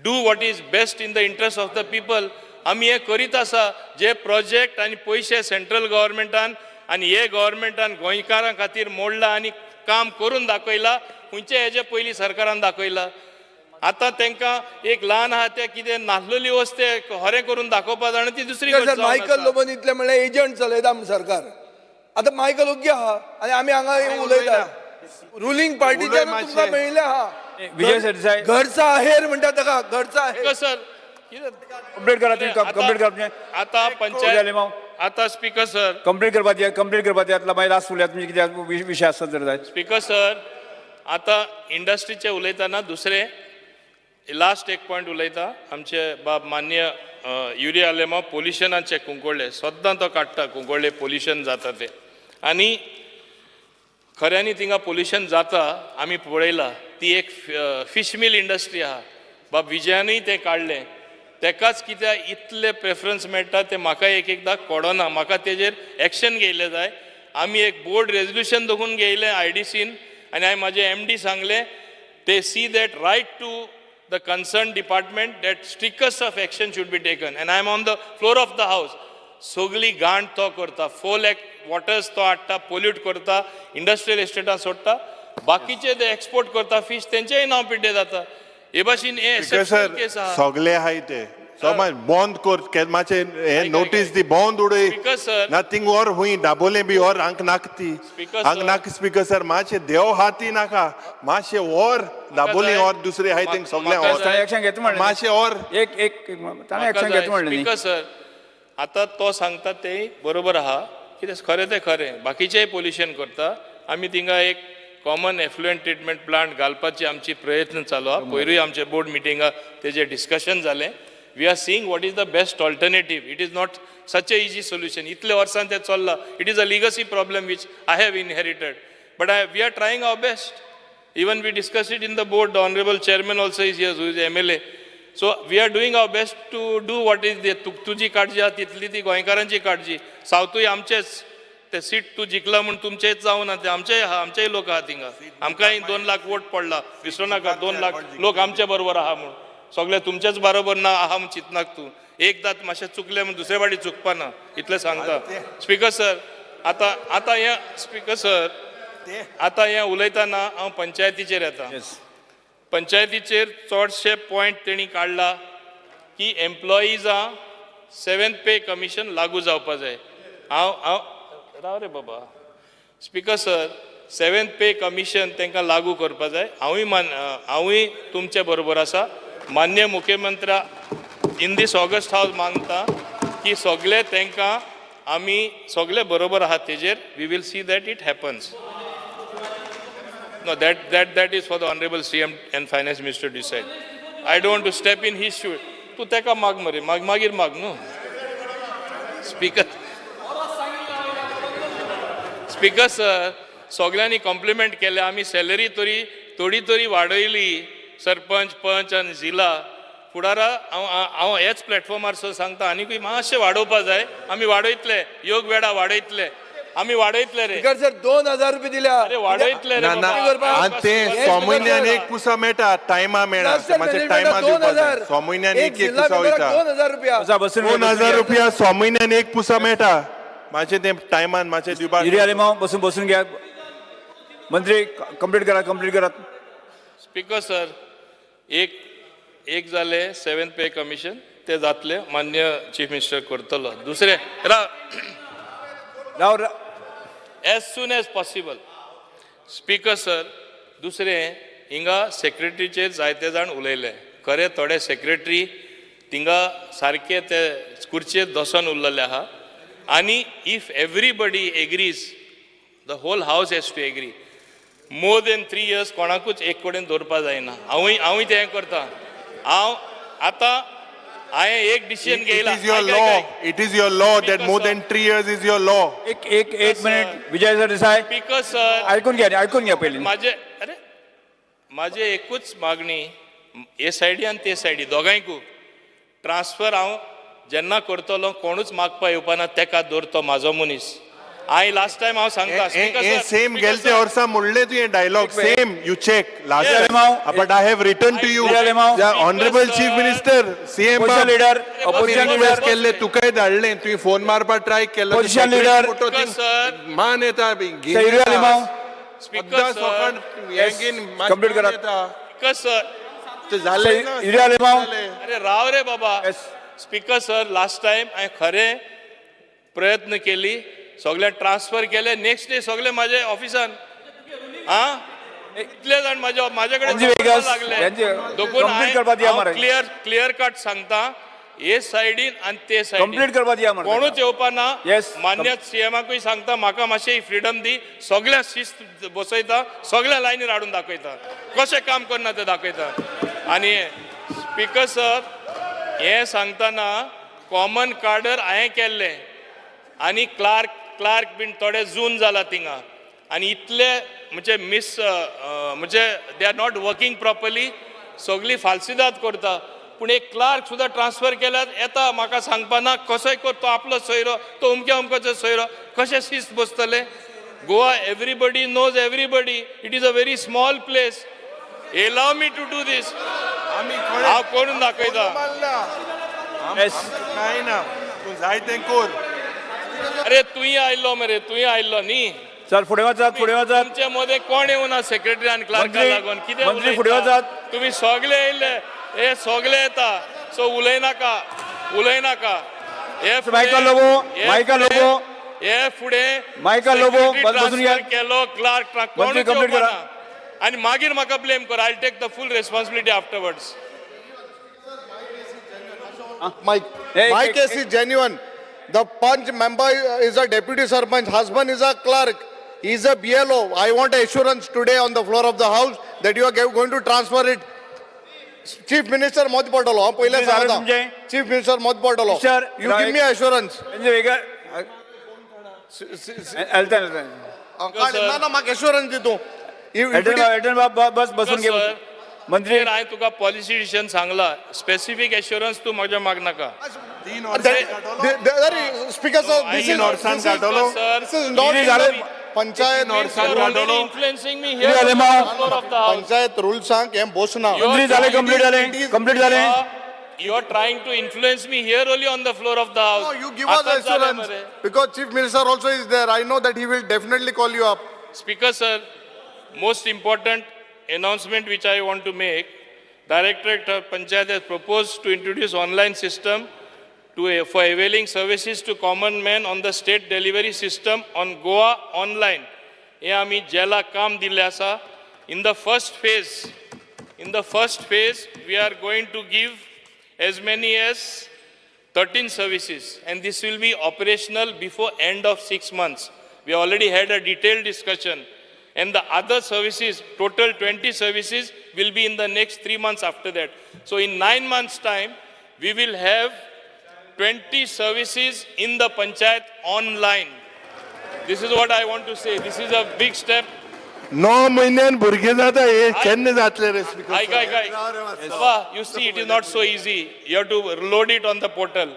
do what is best in the interest of the people. आमी हें करीत आसा. जे project आनी पयशे central गव्हर्मेंटान आनी हे गव्हर्मेंटान गोंयकारां खातीर मोडला आनी काम करून दाखयला, खंयचे हेजे पयलीं सरकारान दाखयला. आतां तांकां एक ल्हान आहा ते कितें नासलेली वस्त ते खरें करून दाखोवपा जाणा ती दुसरी गोश्ट. मायकल लोबोन इतलें म्हणल्यार एजंट चलयता सरकार. आतां मायकल ओग्गी आहा आनी आमी हांगा उलयता. रुलिंग पार्टीच्यान तुमकां मेळिल्लें आहा. विजय सरदेसाय घरचा आहेर म्हणटा ताका, घरचा आहेर. सर कंप्लीट करा, कंप्लीट करा. आतां पंचायत, आतां स्पीकर सर कंप्लीट करपा दिया, कंप्लीट करपा दिया. मागीर लास्ट उलयात तुमचे कितें विशय आसता तर जाय. स्पीकर सर, आतां इंडस्ट्रीचे उलयतना दुसरें लास्ट एक पॉयंट उलयता. आमचे बाब मान्य युरी आलेमाव पोल्युशनाचे कुंकळ्ळे सद्दां तो काडटा, कुंकळ्ळे पोल्युशन जाता ते, आनी खऱ्यांनी थिंगा पोल्युशन जाता आमी पळयला. ती एक फीश मिल इंडस्ट्री आहा, बाब विजयानूय तें काडलें. तेकाच कित्याक इतले प्रेफरन्स मेळटा तें म्हाका एक एकदां कळना. म्हाका तेजेर एक्शन घेयलें जाय. आमी एक बोर्ड रेजोल्युशन दोगून घेयलें आयडीसीन आनी हांवें म्हाजे एमडी सांगलें ते see that write to the concern department that strictest of action should be taken. And I am on the floor of the house. सगली घाण तो करता, 4 लाख वॉटर्स तो हाडटा, पोल्यूट करता, इंडस्ट्रियल इस्टेटां सोडटा, बाकीचे ते एक्सपोर्ट करता फीश, तेंचेय नांव पिड्डे जाता. हे भाशेन हे केस आहा. सगळे आहाय ते समाज बंद कर मातशें हे नोटीस दी, बंद उडय नथींग. और हुंय दाबोले बी और हांक नाकती हांग नाक. स्पीकर सर, मातशें देव हाती नाका, मातशें और दाबोली और दुसरे आहाय तेंक सगळें और एक्शन घेता म्हणलें मातशें और एक एक ताणें एक्शन घेता म्हणलें. स्पीकर सर, आतां तो सांगता तें बरोबर आहा, कितें खरें तें खरें. बाकीचेय पोल्युशन करता. आमी थिंगा एक कॉमन एफ्लुएंट ट्रिटमेंट प्लांट घालपाची आमची प्रयत्न चालू आहा. पयरूय आमचे बोर्ड मिटिंगा तेजें डिस्कशन जालें. We are seeing what is the best alternative. It is not such a easy solution. इतले वर्सां तें चल्लां. It is a legacy problem which I have inherited, but we are trying our best. Even we discuss it in the board. The honourable chairman also is here, who is MLA. So we are doing our best to do what is the. तुजी काळजी आहा तितली ती गोंयकारांची काळजी. सावथूय आमचेच ते seat तूं जिखला म्हूण तुमचेच जावना ते, आमचेय आहा, आमचेय लोक आहा थिंगा. आमकांय 2 लाख वोट पडला, विसरूं नाका. 2 लाख लोक आमचे बरोबर आहा म्हूण सगळे तुमचेच बरोबर ना आहा म्हूण चिंतनाक तूं. एकदां मातशें चुकलें म्हूण दुसरे फावटी चुकपा ना, इतलें सांगता. स्पीकर सर, आतां आतां हें स्पीकर सर, आतां हें उलयतना हांव पंचायतीचेर येता. पंचायतीचेर चडशे पॉयंट तेणी काडला की एम्प्लॉइजां 7th पे कमिशन लागू जावपा जाय. हांव हांव राव रे बाबा. Speaker sir, 7th pay commission तांकां लागू करपा जाय. हांवूय तुमचे बरोबर आसा. मान्य मुख्यमंत्र्या इन these August house मागता की सगळे तांकां आमी सगळे बरोबर आहा तेजेर. We will see that it happens. No, that is for the Honorable CM and Finance Minister to decide. I don't to step in his shoe. तूं तेका माग मरे, माग मागीर माग न्हू. स्पीकर स्पीकर सर, सगल्यांनी कॉम्प्लिमेंट केले. आमी सॅलरी तरी थोडी तरी वाडयली सरपंच, पंच आनी जिला. फुडारा हांव हांव ह्याच प्लॅटफॉर्मार सर सांगता, आनीकूय मातशें वाडोवपा जाय. आमी वाडयतले, योग वेळा वाडयतले, आमी वाडयतले रे. स्पीकर सर, 2000 रुपये दिल्या. अरे वाडयतले रे ना ना. बाबा. आनी ते सो म्हयन्यान एक पुसा मेळटा, टायमा मेळना. मातशें टायमा दिवपा जाय. सो म्हयन्यान एक एक पुसा वयता. 2000 रुपया. 2000 रुपया सो म्हयन्यान एक पुसा मेळटा. मातशें तें टायमान मातशें दिवपाक. युरी आलेमाव, बसून बसून घ्या. मंत्री, कंप्लीट करा, कंप्लीट करात. स्पीकर सर, एक एक जाले सेवन पे कमिशन, ते जातले, मान्य चीफ मिनिस्टर करतलो. दुसरें राव. As soon as possible. Speaker sir, दुसरें हिंगा सेक्रेटरीचेर जायते जाण उलयले. खरें थोडे सेक्रेटरी थिंगा सारके ते खुर्चेर दसोन उरलेले आहा. आनी if everybody agrees, the whole house has to agree, more than 3 years कोणाकूच एक कडेन दवरपा जायना. हांवूय हांवूय तें करता. हांव आतां हांवें एक decision It घेयला. is your law. It is your law that more than 3 years is your law. एक एक एक minute, Vijay Sardesai. Speaker sir. ऐकून घ्या, ऐकून घ्या पयलीं. माझे, अरे माझे एकूच मागणी, हे सायडी आनी ते सायडी दोगांयकू ट्रान्सफर हांव जेन्ना करतलो, कोणूच मागपा येवपाना. तेका दवरतो म्हाजो मनीस. हांवें लास्ट टायम हांव सांगता. हे सेम गेलते वर्सा म्हणले तुवें dialogue same. You check last time, but I have written to you, honourable chief minister, CM. Leader, opposition leader. केल्ले तुकाय धाडले, तुवें फोन मारपाक ट्राय केलो. Opposition leader. मान येता. Yuri Alemao. Speaker sir. Complete करात. Speaker sir. जालें ना. युरी आलेमाव. अरे राव रे बाबा. स्पीकर सर, लास्ट टायम हांवें खरें प्रयत्न केली, सगळे ट्रान्सफर केले, नेक्स्ट डे सगळे माझे ऑफिसान. आ इतले जाण म्हाज्या म्हाजे कडेन Anji Vegas, लागले. यांचे complete करपा दिया मरे. क्लियर क्लियर कट सांगता, हे सायडीन आनी ते सायडीन कंप्लीट करपा दिया मरे. कोणूच येवपा ना. Yes. मान्य सीएमाकूय सांगता, म्हाका मातशें फ्रिडम दी. सगळ्या शिस्त बसयता, सगळ्या लायनीर हाडून दाखयता, कशें काम करना तें दाखयता. आनी स्पीकर सर, हें सांगतना कॉमन कार्डर हांवें केल्लें आनी क्लार्क क्लार्क बीन थोडे जून जाला थिंगा आनी इतले म्हणजे मिस म्हणजे they are not working properly. सगळी फाल्सिदाद करता, पूण एक क्लार्क सुद्दां ट्रान्सफर केल्यार येता म्हाका सांगपा ना. कसोय कर, तो आपलो सोयरो, तो अमक्या अमक्याचो सोयरो, कशें शिस्त बसतलें? Goa, everybody knows everybody. It is a very small place. Allow me to do this. हांव करून दाखयता. काय ना, तूं जाय तें कर. अरे तुंय आयल्लो मरे, तुंय आयल्लो न्ही. चल, फुडें वचात, फुडें वचात. तुमचे मदें कोण येवना सेक्रेटरी आनी क्लार्का मंत्री, लागून. कितें मंत्री, फुडें उलयता? वचात. तुमी सगळे येयल्ले, हे सगळे येता, सो उलयनाका, उलयनाका. हे फुडें- मायकल लोबो, हे मायकल फुडें- लोबो. हे फुडें मायकल लोबो, secretary बसून घ्या. transfer केलो, क्लार्क. मंत्री, कोणूच complete येवपा करा. ना. आनी मागीर म्हाका ब्लेम कर. I take the full responsibility afterwards. My, my case is genuine. The Panch member is a deputy sarpanch, husband is a clerk, he is a BLO. I want assurance today on the floor of the house that you are going to transfer it. Chief Minister मत पडलो, हांव पयलें कितें जालें सांगता. तुमचें? Chief Minister मत पडलो. Sir, You give me assurance. Elton, Elton. ना ना, म्हाका assurance दी तूं. If it Elton is- बाब, एल्टन बाब, बस बसून घे. सर, मंत्री. हांवें तुका पॉलिसी डिसिजन सांगला. स्पेसिफीक एश्योरन्स तूं म्हाज्या मागनाका. Speaker sir, this is sir, this is not कितें जालें? पंचायत influencing me here कितें जालें माव? Floor of the house. Panchayat रुल्सांक हें बसना. मंत्री, जालें, कंप्लीट जालें, कंप्लीट जालें. You are trying to influence me here only on the floor of the house. No, you give us आतांच जालें assurance मरे. Because Chief Minister also is there. I know that he will definitely call you up. Speaker sir, most important announcement which I want to make. Directorate of Panchayat has proposed to introduce online system for availing services to common man on the state delivery system on Goa online. हे आमी जेला काम दिल्लें आसा. In the first phase, we are going to give as many as 13 services, and this will be operational before end of 6 months. We already had a detailed discussion. And the other services, total 20 services, will be in the next 3 months after that. So in 9 months' time, we will have 20 services in the panchayat online. This is what I want to say. This is a big step. 9 म्हयन्यान भुरगे जाता हे केन्ना जातले रे speaker ऐक ऐक ऐक बाबा, you see, it is not so easy. You have to load it on the portal.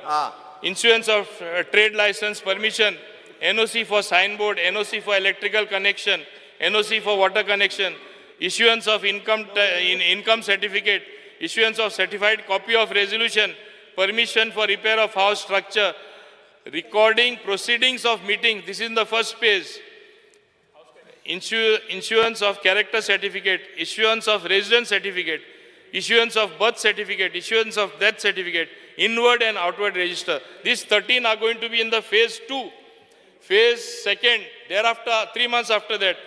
Issuance of trade license permission, NOC for signboard, NOC for electrical connection, NOC for water connection, issuance of income certificate, issuance of certified copy of resolution, permission for repair of house structure, recording proceedings of meeting. This is in the first phase. Issuance of character certificate, issuance of residence certificate, issuance of birth certificate, issuance of death certificate, inward and outward register. These 13 are going to be in the phase 2. Phase 2, thereafter, 3 months after that,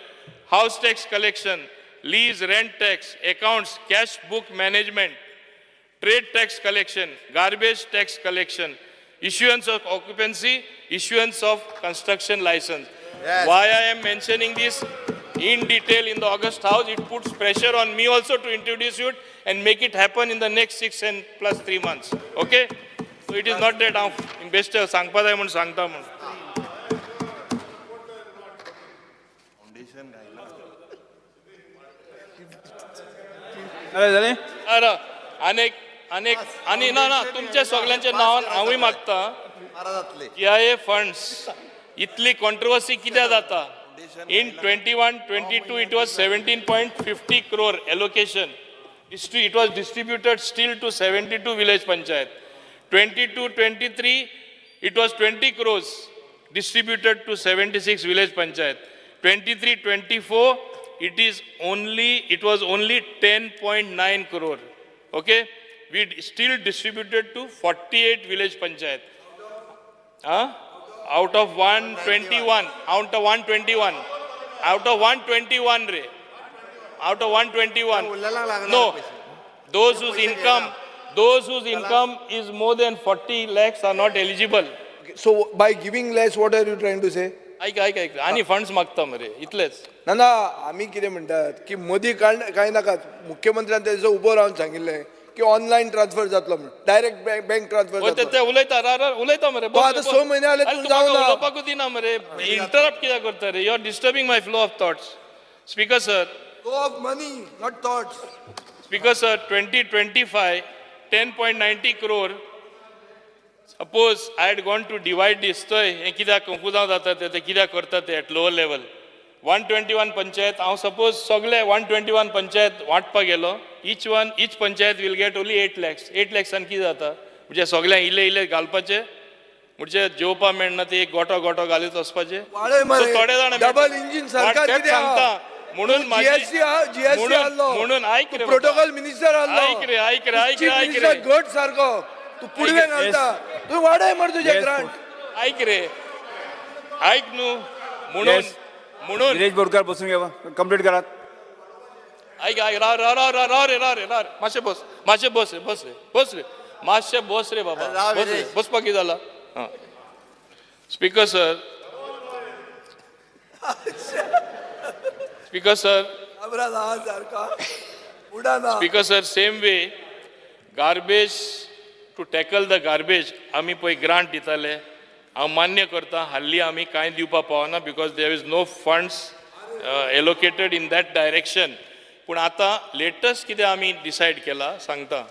house tax collection, lease, rent tax, accounts, cash book management, trade tax collection, garbage tax collection, issuance of occupancy, issuance of construction license. Yes. Why I am mentioning this in detail in the August House, it puts pressure on me also to introduce it and make it happen in the next 6 and plus 3 months. Okay? So it is not that हांव बेश्टे सांगपा जाय म्हूण सांगता म्हूण. जालें? अरे अनेक अनेक आनी ना ना तुमच्या सगल्यांच्या नांवान हांवूय मागता GIA funds इतली कॉन्ट्रोवर्सी कित्याक जाता. In 21-22 it was 17.50 crore allocation. It was distributed still to 72 village panchayat. 22-23 it was 20 crores distributed to 76 village panchayat. 23-24 it was only 10.9 crore. Okay, we still distributed to 48 village panchayat. Huh? Out of 121, out of 121, out of 121 re, out of 121. No, those whose income is more than 40 lakhs are not eligible. So by giving less, what are you trying to say? ऐक ऐक ऐक आनी funds मागता मरे इतलेच. ना ना आमी कितें म्हणटात की मदीं कांय नाका. मुख्यमंत्र्यान तेजो उबो रावन सांगिल्लें की ऑनलायन ट्रान्सफर जातलो म्हणून, डायरेक्ट बँक ट्रान्सफर जातलो. ते उलयता उलयता मरे. तो आतां 6 म्हयने जाले तूं जावना. उलोवपाकूच दिना मरे. इंटरप्ट कित्याक करता रे? You are disturbing my flow of thoughts. Speaker sir, flow of money not thoughts. Speaker sir, 2025 10.90 crore. Suppose I had gone to divide this, थंय हें कित्याक कंफ्युजांव जाता ते कित्याक करता ते एट लोअर लेवल. 121 पंचायत हांव सपोज सगळे 121 पंचायत वांटपाक गेलो, each panchayat will get only 8 lakhs. 8 लॅक्सान कितें जाता म्हणजे सगळ्यांक इल्ले इल्ले घालपाचे, म्हणजे जेवपा मेळना ते एक गोटो गोटो घालीत वचपाचे. थोडे जाण डबल इंजीन सरकार कितें सांगता म्हणून म्हणून आयक रे, प्रोटोकॉल मिनिस्टर आसलो, आयक रे आयक रे आयक रे आयक रे, घट सारको तूं पुडवें घालता, तूं वाडय मरे तुजें ग्रांट. आयक रे आयक न्हू. म्हणून म्हणून विरेश बोरकार बसून घ्या, कंप्लीट करात. ऐक ऐक राव राव राव राव राव रे राव रे राव रे, मातशें बस मातशें बस रे बस रे बस रे मातशें बस रे बाबा, बस रे, बसपाक कितें जाला. Speaker sir, speaker sir, speaker sir, same way garbage to tackle the garbage आमी पळय ग्रांट दिताले. हांव मान्य करता हाल्ली आमी कांय दिवपाक पावना because there is no funds allocated in that direction. पूण आतां लेटस्ट कितें आमी डिसायड केला सांगता.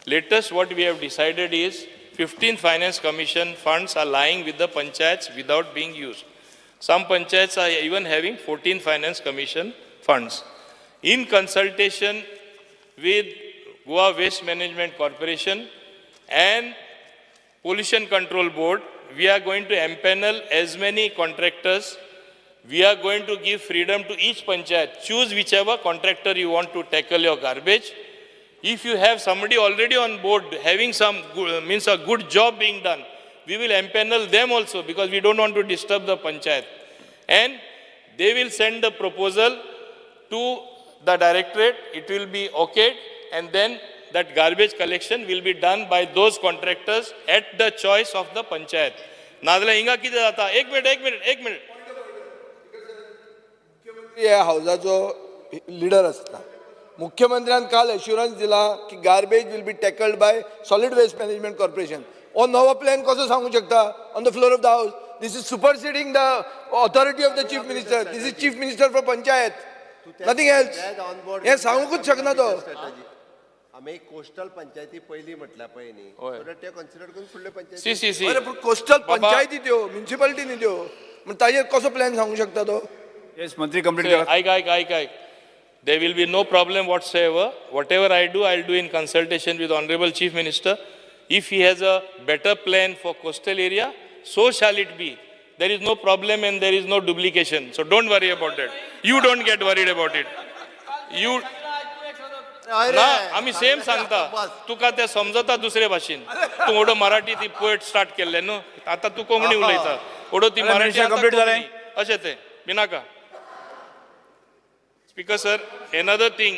Latest what we have decided is 15th Finance Commission funds are lying with the panchayats without being used. Some panchayats are even having 14th Finance Commission funds. In consultation with Goa Waste Management Corporation and Pollution Control Board, we are going to empanel as many contractors. We are going to give freedom to each panchayat. Choose whichever contractor you want to tackle your garbage. If you have somebody already on board having some means a good job being done, we will empanel them also because we don't want to disturb the panchayat. And they will send the proposal to the directorate. It will be okayed, and then that garbage collection will be done by those contractors at the choice of the panchayat. नाजाल्यार हिंगा कितें जाता? एक minute एक minute एक minute. ह्या हावजाचो leader आसता. मुख्यमंत्र्यान काल एश्युरन्स दिला की garbage will be tackled by Solid Waste Management Corporation. हो नवो प्लॅन कसो सांगू शकता on the floor of the house? This is superseding the authority of the chief minister. This is chief minister for panchayat, nothing else. हें सांगूंकच शकना तो. आमी coastal पंचायती पयली म्हटल्या पळय न्ही, so that ते कन्सिडर करून फुडले पंचायती. सी सी सी अरे पूण कोस्टल पंचायती त्यो, म्युनिसिपालिटी न्ही त्यो, म्हण ताजेर कसो प्लॅन सांगू शकता तो? येस मंत्री, कंप्लीट करा. ऐक ऐक ऐक ऐक. There will be no problem whatsoever. Whatever I do, I'll do in consultation with Honorable Chief Minister. If he has a better plan for coastal area, so shall it be. There is no problem and there is no duplication. So don't worry about that. You don't get worried about it. You ना आमी same सांगता तुका, ते समजता दुसरे भाशेन. तूं ओडो मराठी ती पोएट स्टार्ट केल्ले न्हू, आतां तूं कोंकणी उलयता. ओडो ती अरे, मराठी मिनिस्टर, आतां complete जालें? कोंकणी. अशें तें Binaca. Speaker sir, another thing,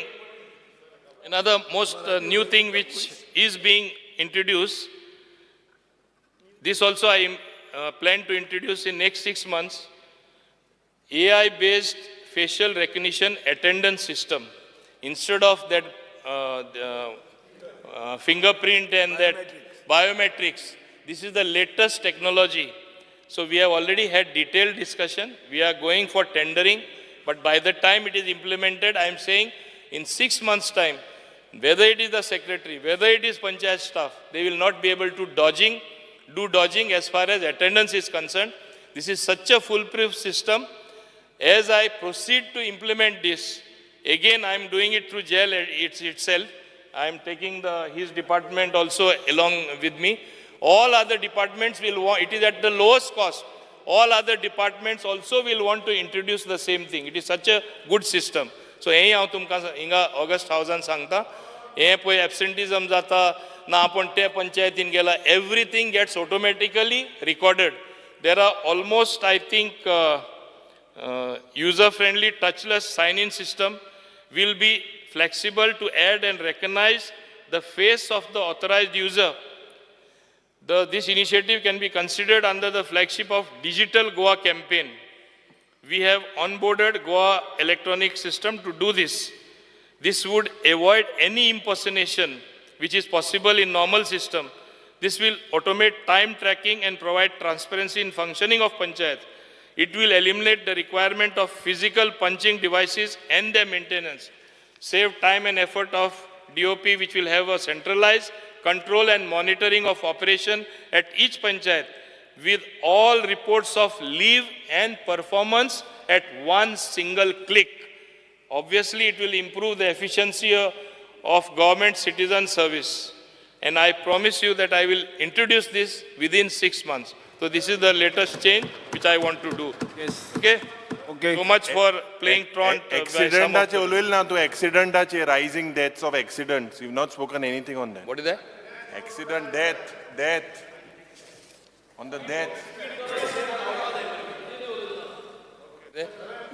another most new thing which is being introduced, this also I plan to introduce in next 6 months, AI-based facial recognition attendance system. Instead of that the fingerprint and that biometrics, this is the latest technology. So we have already had detailed discussion. We are going for tendering, but by the time it is implemented, I am saying in 6 months' time, whether it is the secretary, whether it is panchayat staff, they will not be able to do dodging as far as attendance is concerned. This is such a foolproof system. As I proceed to implement this, again I am doing it through jail itself. I am taking his department also along with me. All other departments will want, it is at the lowest cost. All other departments also will want to introduce the same thing. It is such a good system. So हें हांव तुमकां हिंगा August हावजान सांगता. हें पळय एबसेंटिजम जाता ना, आपूण ते पंचायतीन गेला, everything gets automatically recorded. There are almost, I think, user friendly touchless sign in system will be flexible to add and recognize the face of the authorized user. This initiative can be considered under the flagship of Digital Goa campaign. We have onboarded Goa Electronic System to do this. This would avoid any impersonation which is possible in normal system. This will automate time tracking and provide transparency in functioning of panchayat. It will eliminate the requirement of physical punching devices and their maintenance. Save time and effort of DOP, which will have a centralized control and monitoring of operation at each panchayat with all reports of leave and performance at one single click. Obviously, it will improve the efficiency of government citizen service. And I promise you that I will introduce this within 6 months. So this is the latest change which I want to do. Yes. Okay? Okay. So much for playing truant by some of एक्सिडंटाचे the- उलयले ना तूं, एक्सिडंटाचे, rising deaths of accidents, you not spoken anything on that. What is that? Accident death, death on the death.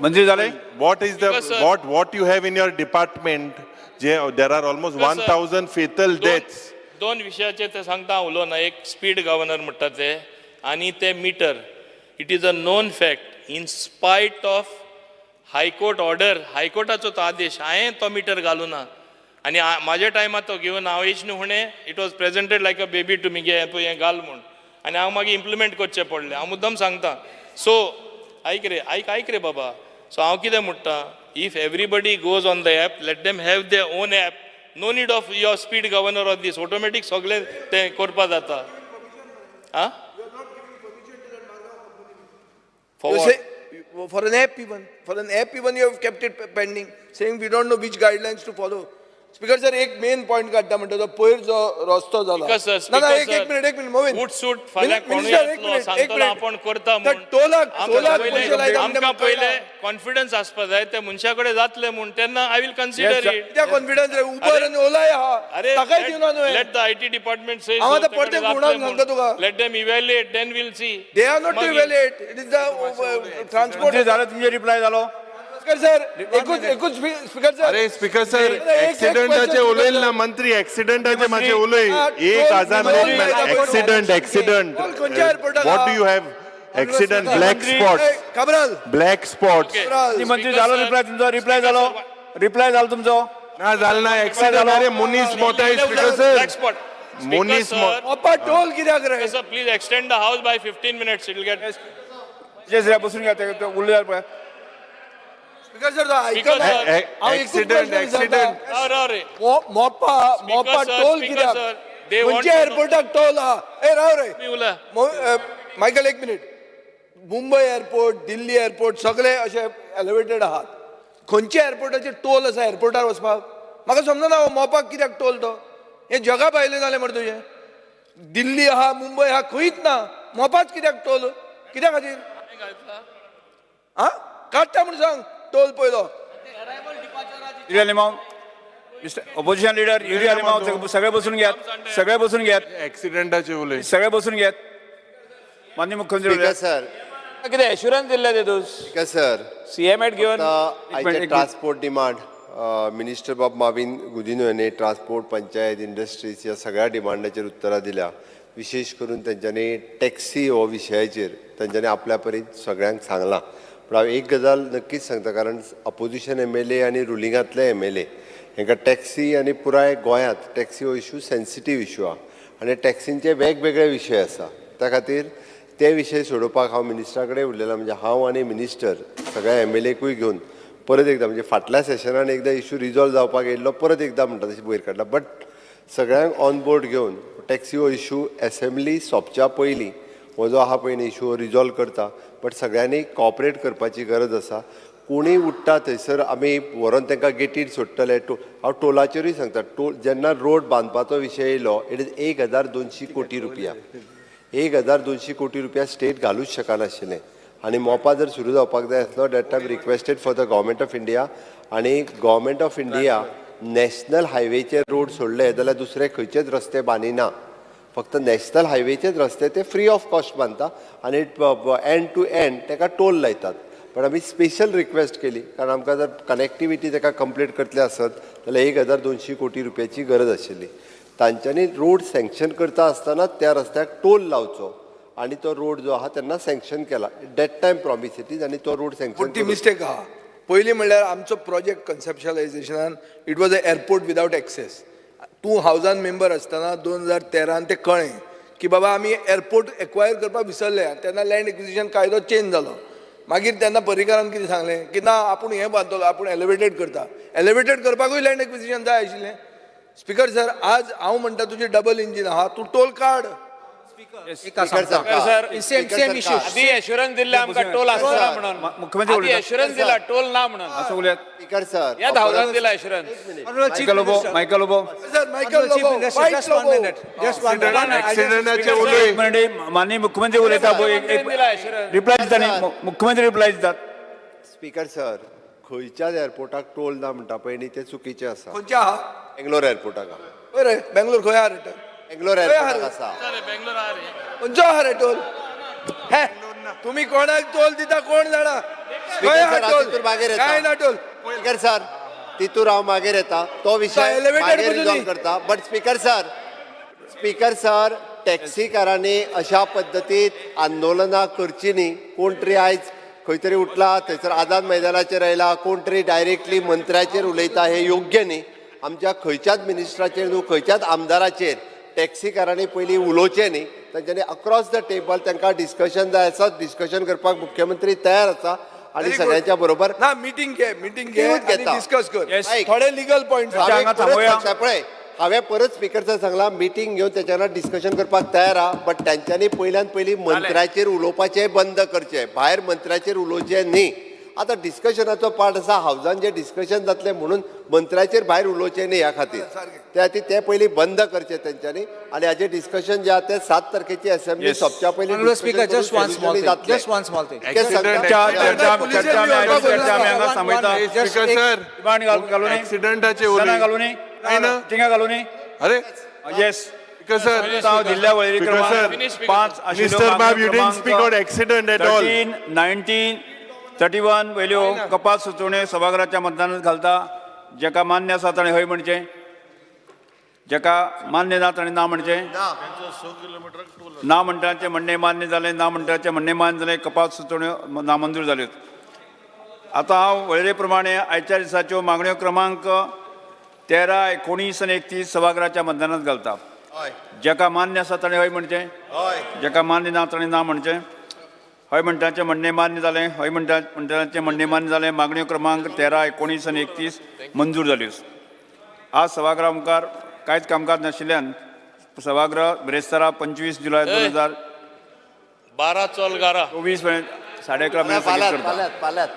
मंत्री झाले. What is the Because, sir- what you have in your department J there are almost Because, one sir, thousand fatal deaths? दोन विशयाचेर ते सांगता हांव उलोवना. एक speed governor म्हणटा ते आनी ते meter. It is a known fact, in spite of High Court order, हायकोर्टाचो तो आदेश, हांवें तो मिटर घालूं ना आनी म्हाज्या टायमार तो घेवन हांव येश न्हू हुणे, it was presented like a baby to me, घे पळय हें घाल म्हूण, आनी हांव मागीर इम्प्लिमेंट करचें पडलें. हांव मुद्दम सांगता. सो आयक रे, आयक आयक रे बाबा. सो हांव कितें म्हणटा, if everybody goes on the app, let them have their own app. No need of your speed governor or this. Automatic सगळें तें करपा जाता. आं. For You what? say, for an app even, for an app even you have kept it pending, saying we don't know which guidelines to follow. Speaker sir, एक main point काडटा म्हणटा तो पयर जो रस्तो जाला. Speaker sir, ना ना, speaker एक sir, एक मिनिट, एक मिनिट मोविन. उठ सूट फाल्यां कोणूय मिनिस्टर, एक येतलो मिनिट, एक सांगतलो मिनिट. आपूण करता त्या म्हूण. टोलाक आमकां टोलाक पयले पयशे लायता आमकां पयले कॉन्फिडन्स आसपा जाय ते मनशा कडेन जातले म्हूण, तेन्ना I will consider it. कित्याक कॉन्फिडन्स रे? उबर आनी ओलाय आहा, अरे, ताकाय दिवना न्हय. Let the IT department say. हांव आतां परतें घुंवडावन सांगता तुका. Let them evaluate, then we'll see. They are not to evaluate, it is the transport. मंत्री झाले, तुमचे रिप्लाय झालो. स्पीकर सर, एकूच एकूच, स्पीकर सर. अरे स्पीकर सर, एक एक्सिडंटाचे question, उलयले ना speaker. मंत्री, एक्सिडंटाचे मातशे मंत्री. उलय. हा, 1000 toll लोक toll accident, accident. Toll खंयच्या एअरपोर्टाक what आहा? Do you have Accident black spot Cabral black spot मंत्री जालो रिप्लाय तुमचो रिप्लाय जालो रिप्लाय जालो तुमचो ना जालो ना एक्सिडंट अरे मनीस Mota speaker sir black spot मनीस मोपा टोल कित्याक रे Sir, please extend the house by 15 minutes. It'll get. Yes बसून घ्या ते उरले पळय स्पीकर सर तो आयकना हांव एकूच Accident, प्रश्न विचारता. accident. राव, राव रे. Mopa Mopa sir, toll speaker कित्याक sir, they want खंयच्या to know- एअरपोर्टाक टोल आहा ए राव रे मी उलय. मायकल एक minute Mumbai airport Delhi airport सगळे अशे एलिवेटेड आहात खंयच्या एअरपोर्टाचेर टोल आसा एअरपोर्टार वचपाक म्हाका समजना हो मोपाक कित्याक टोल तो हें जगा भायलें जालें मरे तुजें दिल्ली आहा मुंबय आहा खंयच ना मोपाच कित्याक टोल कित्या खातीर आं काडटा म्हूण सांग टोल पयलो Yuri Alemao opposition leader Yuri Alemao सगळे बसून घ्यात सगळे बसून घ्यात एक्सिडेंटाचे उलय सगळे बसून घ्यात माननीय मुख्यमंत्री स्पीकर उलयात. सर कितें एश्युरन्स दिल्ले तेतूस स्पीकर सर सीएम एट घेवन आयचे एक ट्रान्सपोर्ट डिमांड मिनिस्टर बाब माविन गुदिनो हांणी ट्रान्सपोर्ट पंचायत इंडस्ट्रीज ह्या सगळ्या डिमांडाचेर उत्तरां दिल्या विशेश करून तेंच्यांनी टॅक्सी हो विशयाचेर तेंच्यांनी आपल्या परीन सगळ्यांक सांगलां पूण हांव एक गजाल नक्कीच सांगता कारण अपोजिशन एम एल ए आनी रुलिंगांतले एम एल ए हांकां टॅक्सी आनी पुराय गोंयांत टॅक्सी हो इशू सेन्सिटीव इशू आहा आनी टॅक्सींचे वेगवेगळे विशय आसा त्या खातीर ते विशय सोडोवपाक हांव मिनिस्टरा कडेन उलयलां म्हणजे हांव आनी मिनिस्टर सगळ्या एम एल एकूय घेवन परत एकदां म्हणजे फाटल्या सेशनान एकदां इशू रिजॉल्व जावपाक येयल्लो परत एकदां म्हणटा तशें वयर काडला बट सगळ्यांक ऑन बोर्ड घेवन टॅक्सी हो इशू एसेंब्ली सोंपच्या पयलीं हो जो आहा पळय न्ही इशू हो रिजॉल्व करता बट सगळ्यांनी कॉपरेट करपाची गरज आसा कोणूय उठ्ठा थंयसर आमी व्हरोन तांकां गेटीर सोडटले हांव टोलाचेरूय सांगता टोल जेन्ना रोड बांदपाचो विशय येयलो it is 1200 कोटी रुपया 1200 कोटी रुपया स्टेट घालूच शकनाशिल्लें आनी मोपा जर सुरू जावपाक जाय आसलो that time requested for the government of India आनी गव्हर्मेंट ऑफ इंडिया नॅशनल हायवेचे रोड सोडले जाल्यार दुसरे खंयचेच रस्ते बांदिना फक्त नॅशनल हायवेचेच रस्ते ते फ्री ऑफ कॉस्ट बांदता आनी एंड टू एंड ताका टोल लायतात पण आमी स्पेशल रिक्वेस्ट केली कारण आमकां जर कनेक्टिविटी ताका कंप्लीट करतले आसत जाल्यार 1200 कोटी रुपयाची गरज आशिल्ली तांच्यांनी रोड सँक्शन करता आसतना त्या रस्त्याक टोल लावचो आनी तो रोड जो आहा तेन्ना सँक्शन केला that time promise it is आनी तो रोड सँक्शन मोठी मिस्टेक आहा पयलीं म्हणल्यार आमचो project कन्सेप्शलायझेशनान it was a airport without access तूं हावजान मेंबर आसतना 2013 तें कळ्ळें की बाबा आमी एअरपोर्ट एक्वायर करपाक विसरले तेन्ना लँड एक्विजिशन कायदो चेंज जालो मागीर तेन्ना पर्रीकारान कितें सांगलें की ना आपूण हें बांदतलो आपूण एलिवेटेड करता एलिवेटेड करपाकूय लँड एक्विजिशन जाय आशिल्लें स्पीकर सर आज हांव म्हणटा तुजें डबल इंजीन आहा तूं टोल काड सर सेम इशू आदी एश्युरन्स दिल्ले आमकां टोल आसतना म्हणून मुख्यमंत्री आदी उलयतात. एश्युरन्स दिला टोल ना म्हणून असं उलयात स्पीकर सर ह्या धांवजान दिला assurance Michael Lobo Michael Lobo sir Michael Lobo fight Lobo एक्सिडेंटाचे उलय एक मिनिट माननीय मुख्यमंत्री उलयता पळय, एक रिप्लाय दिता न्ही मुख्यमंत्री रिप्लाय दितात स्पीकर सर खंयच्याच एअरपोर्टाक टोल ना म्हणटा पळय न्ही तें चुकीचें आसा खंयच्या आहा बेंगलोर एअरपोर्टाक आहा खंय रे बेंगलोर खंय आहा रे टोल बेंगलोर खंय आहा एअरपोर्टाक रे? आसा बेंगलोर आहा रे. खंयचो आहा रे टोल हे तुमी कोणाक टोल दिता कोण जाणा खंय आहा सर, टोल तितूर मागीर येता. काय ना टोल स्पीकर सर तितूर हांव मागीर येता तो विशय elevated मागीर पसून रिजॉल्व न्ही. करता but speaker sir speaker sir टॅक्सीकारांनी अशा पद्दतीत आंदोलनां करची न्ही कोण तरी आयज खंय तरी उठला थंयसर आझाद मैदानाचेर आयला कोण तरी डायरेक्टली मंत्र्याचेर उलयता हें योग्य न्ही आमच्या खंयच्याच मिनिस्टराचेर न्हू खंयच्याच आमदाराचेर टॅक्सीकारांनी पयलीं उलोवचें न्ही तांच्यांनी अक्रॉस the table तांकां डिस्कशन जाय आसा डिस्कशन करपाक मुख्यमंत्री तयार आसा आनी Very good. सगळ्यांच्या बरोबर ना मिटींग घे मिटींग घे मिटिंगूच आनी घेता. डिस्कस कर ऐक. थोडे लिगल पॉयंट्स हांवें हांगा परत थांबोवया. सांगता पळय हांवें परत स्पिकर सर सांगला मिटींग घेवन तेच्या वांगडा डिस्कशन करपाक तयार आहा बट तांच्यांनी पयल्यान पयलीं मंत्र्याचेर उलोवपाचें बंद करचें भायर मंत्र्याचेर उलोवचें न्ही आतां डिस्कशनाचो पार्ट आसा हावजान जें डिस्कशन जातलें म्हणून मंत्र्याचेर भायर उलोवचें न्ही ह्या खातीर त्या खातीर तें पयलीं बंद करचें तेंच्यांनी आनी हाजें डिस्कशन जें आहा तें 7 तारखेची असेंब्ली सोंपच्या पयलीं Honorable Speaker, discussion just one करून small solution thing. जातलें. Just one small thing. तें सांगता. चर्चा चर्चा आमी आयोजीत चर्चा आमी हांगा थांबयता स्पीकर सर डिमांड घालू न्ही एक्सिडेंटाचे सदना उलय घालू न्ही नाही ना. थिंगा घालू न्ही अरे येस स्पीकर सर हांव दिल्ल्या वळेरी Speaker sir. क्रमांक 5 आशिल्ल्यो मिस्टर बाब मागण्यो you didn't speak on accident at all 13 19 31 वयल्यो कपात सुचोवण्यो सभाघराच्या मतदानात घालता जेका मान्य आसा ताणें हय म्हणचें. जाका मान्य ना ताणें ना म्हणचें. ना म्हणटाचें म्हणणें मान्य जालें. ना म्हणटाचें म्हणणें मान्य जालें. कपात सुचोवण्यो नामंजूर जाल्यो. आतां हांव वळेरे प्रमाणे आयच्या दिसाच्यो मागण्यो क्रमांक 13, 19 आनी 31 सभागृहाच्या मतदानात घालता. जाका मान्य आसा ताणें हय म्हणचें. जाका मान्य ना ताणें ना म्हणचें. हय म्हणटाचें म्हणणें मान्य जालें. हय म्हणटाचें म्हणणें मान्य जालें. मागण्यो क्रमांक 13, 19 आनी 31 मंजूर जाल्यो. आज सभागृहा मुखार कांयच कामकाज नाशिल्ल्यान सभागृह बिरेस्तारा 25 जुलय 2012 चल गारा 2024 मेरेन 11:30 मेरेन स्थगीत करता. पाल्यात.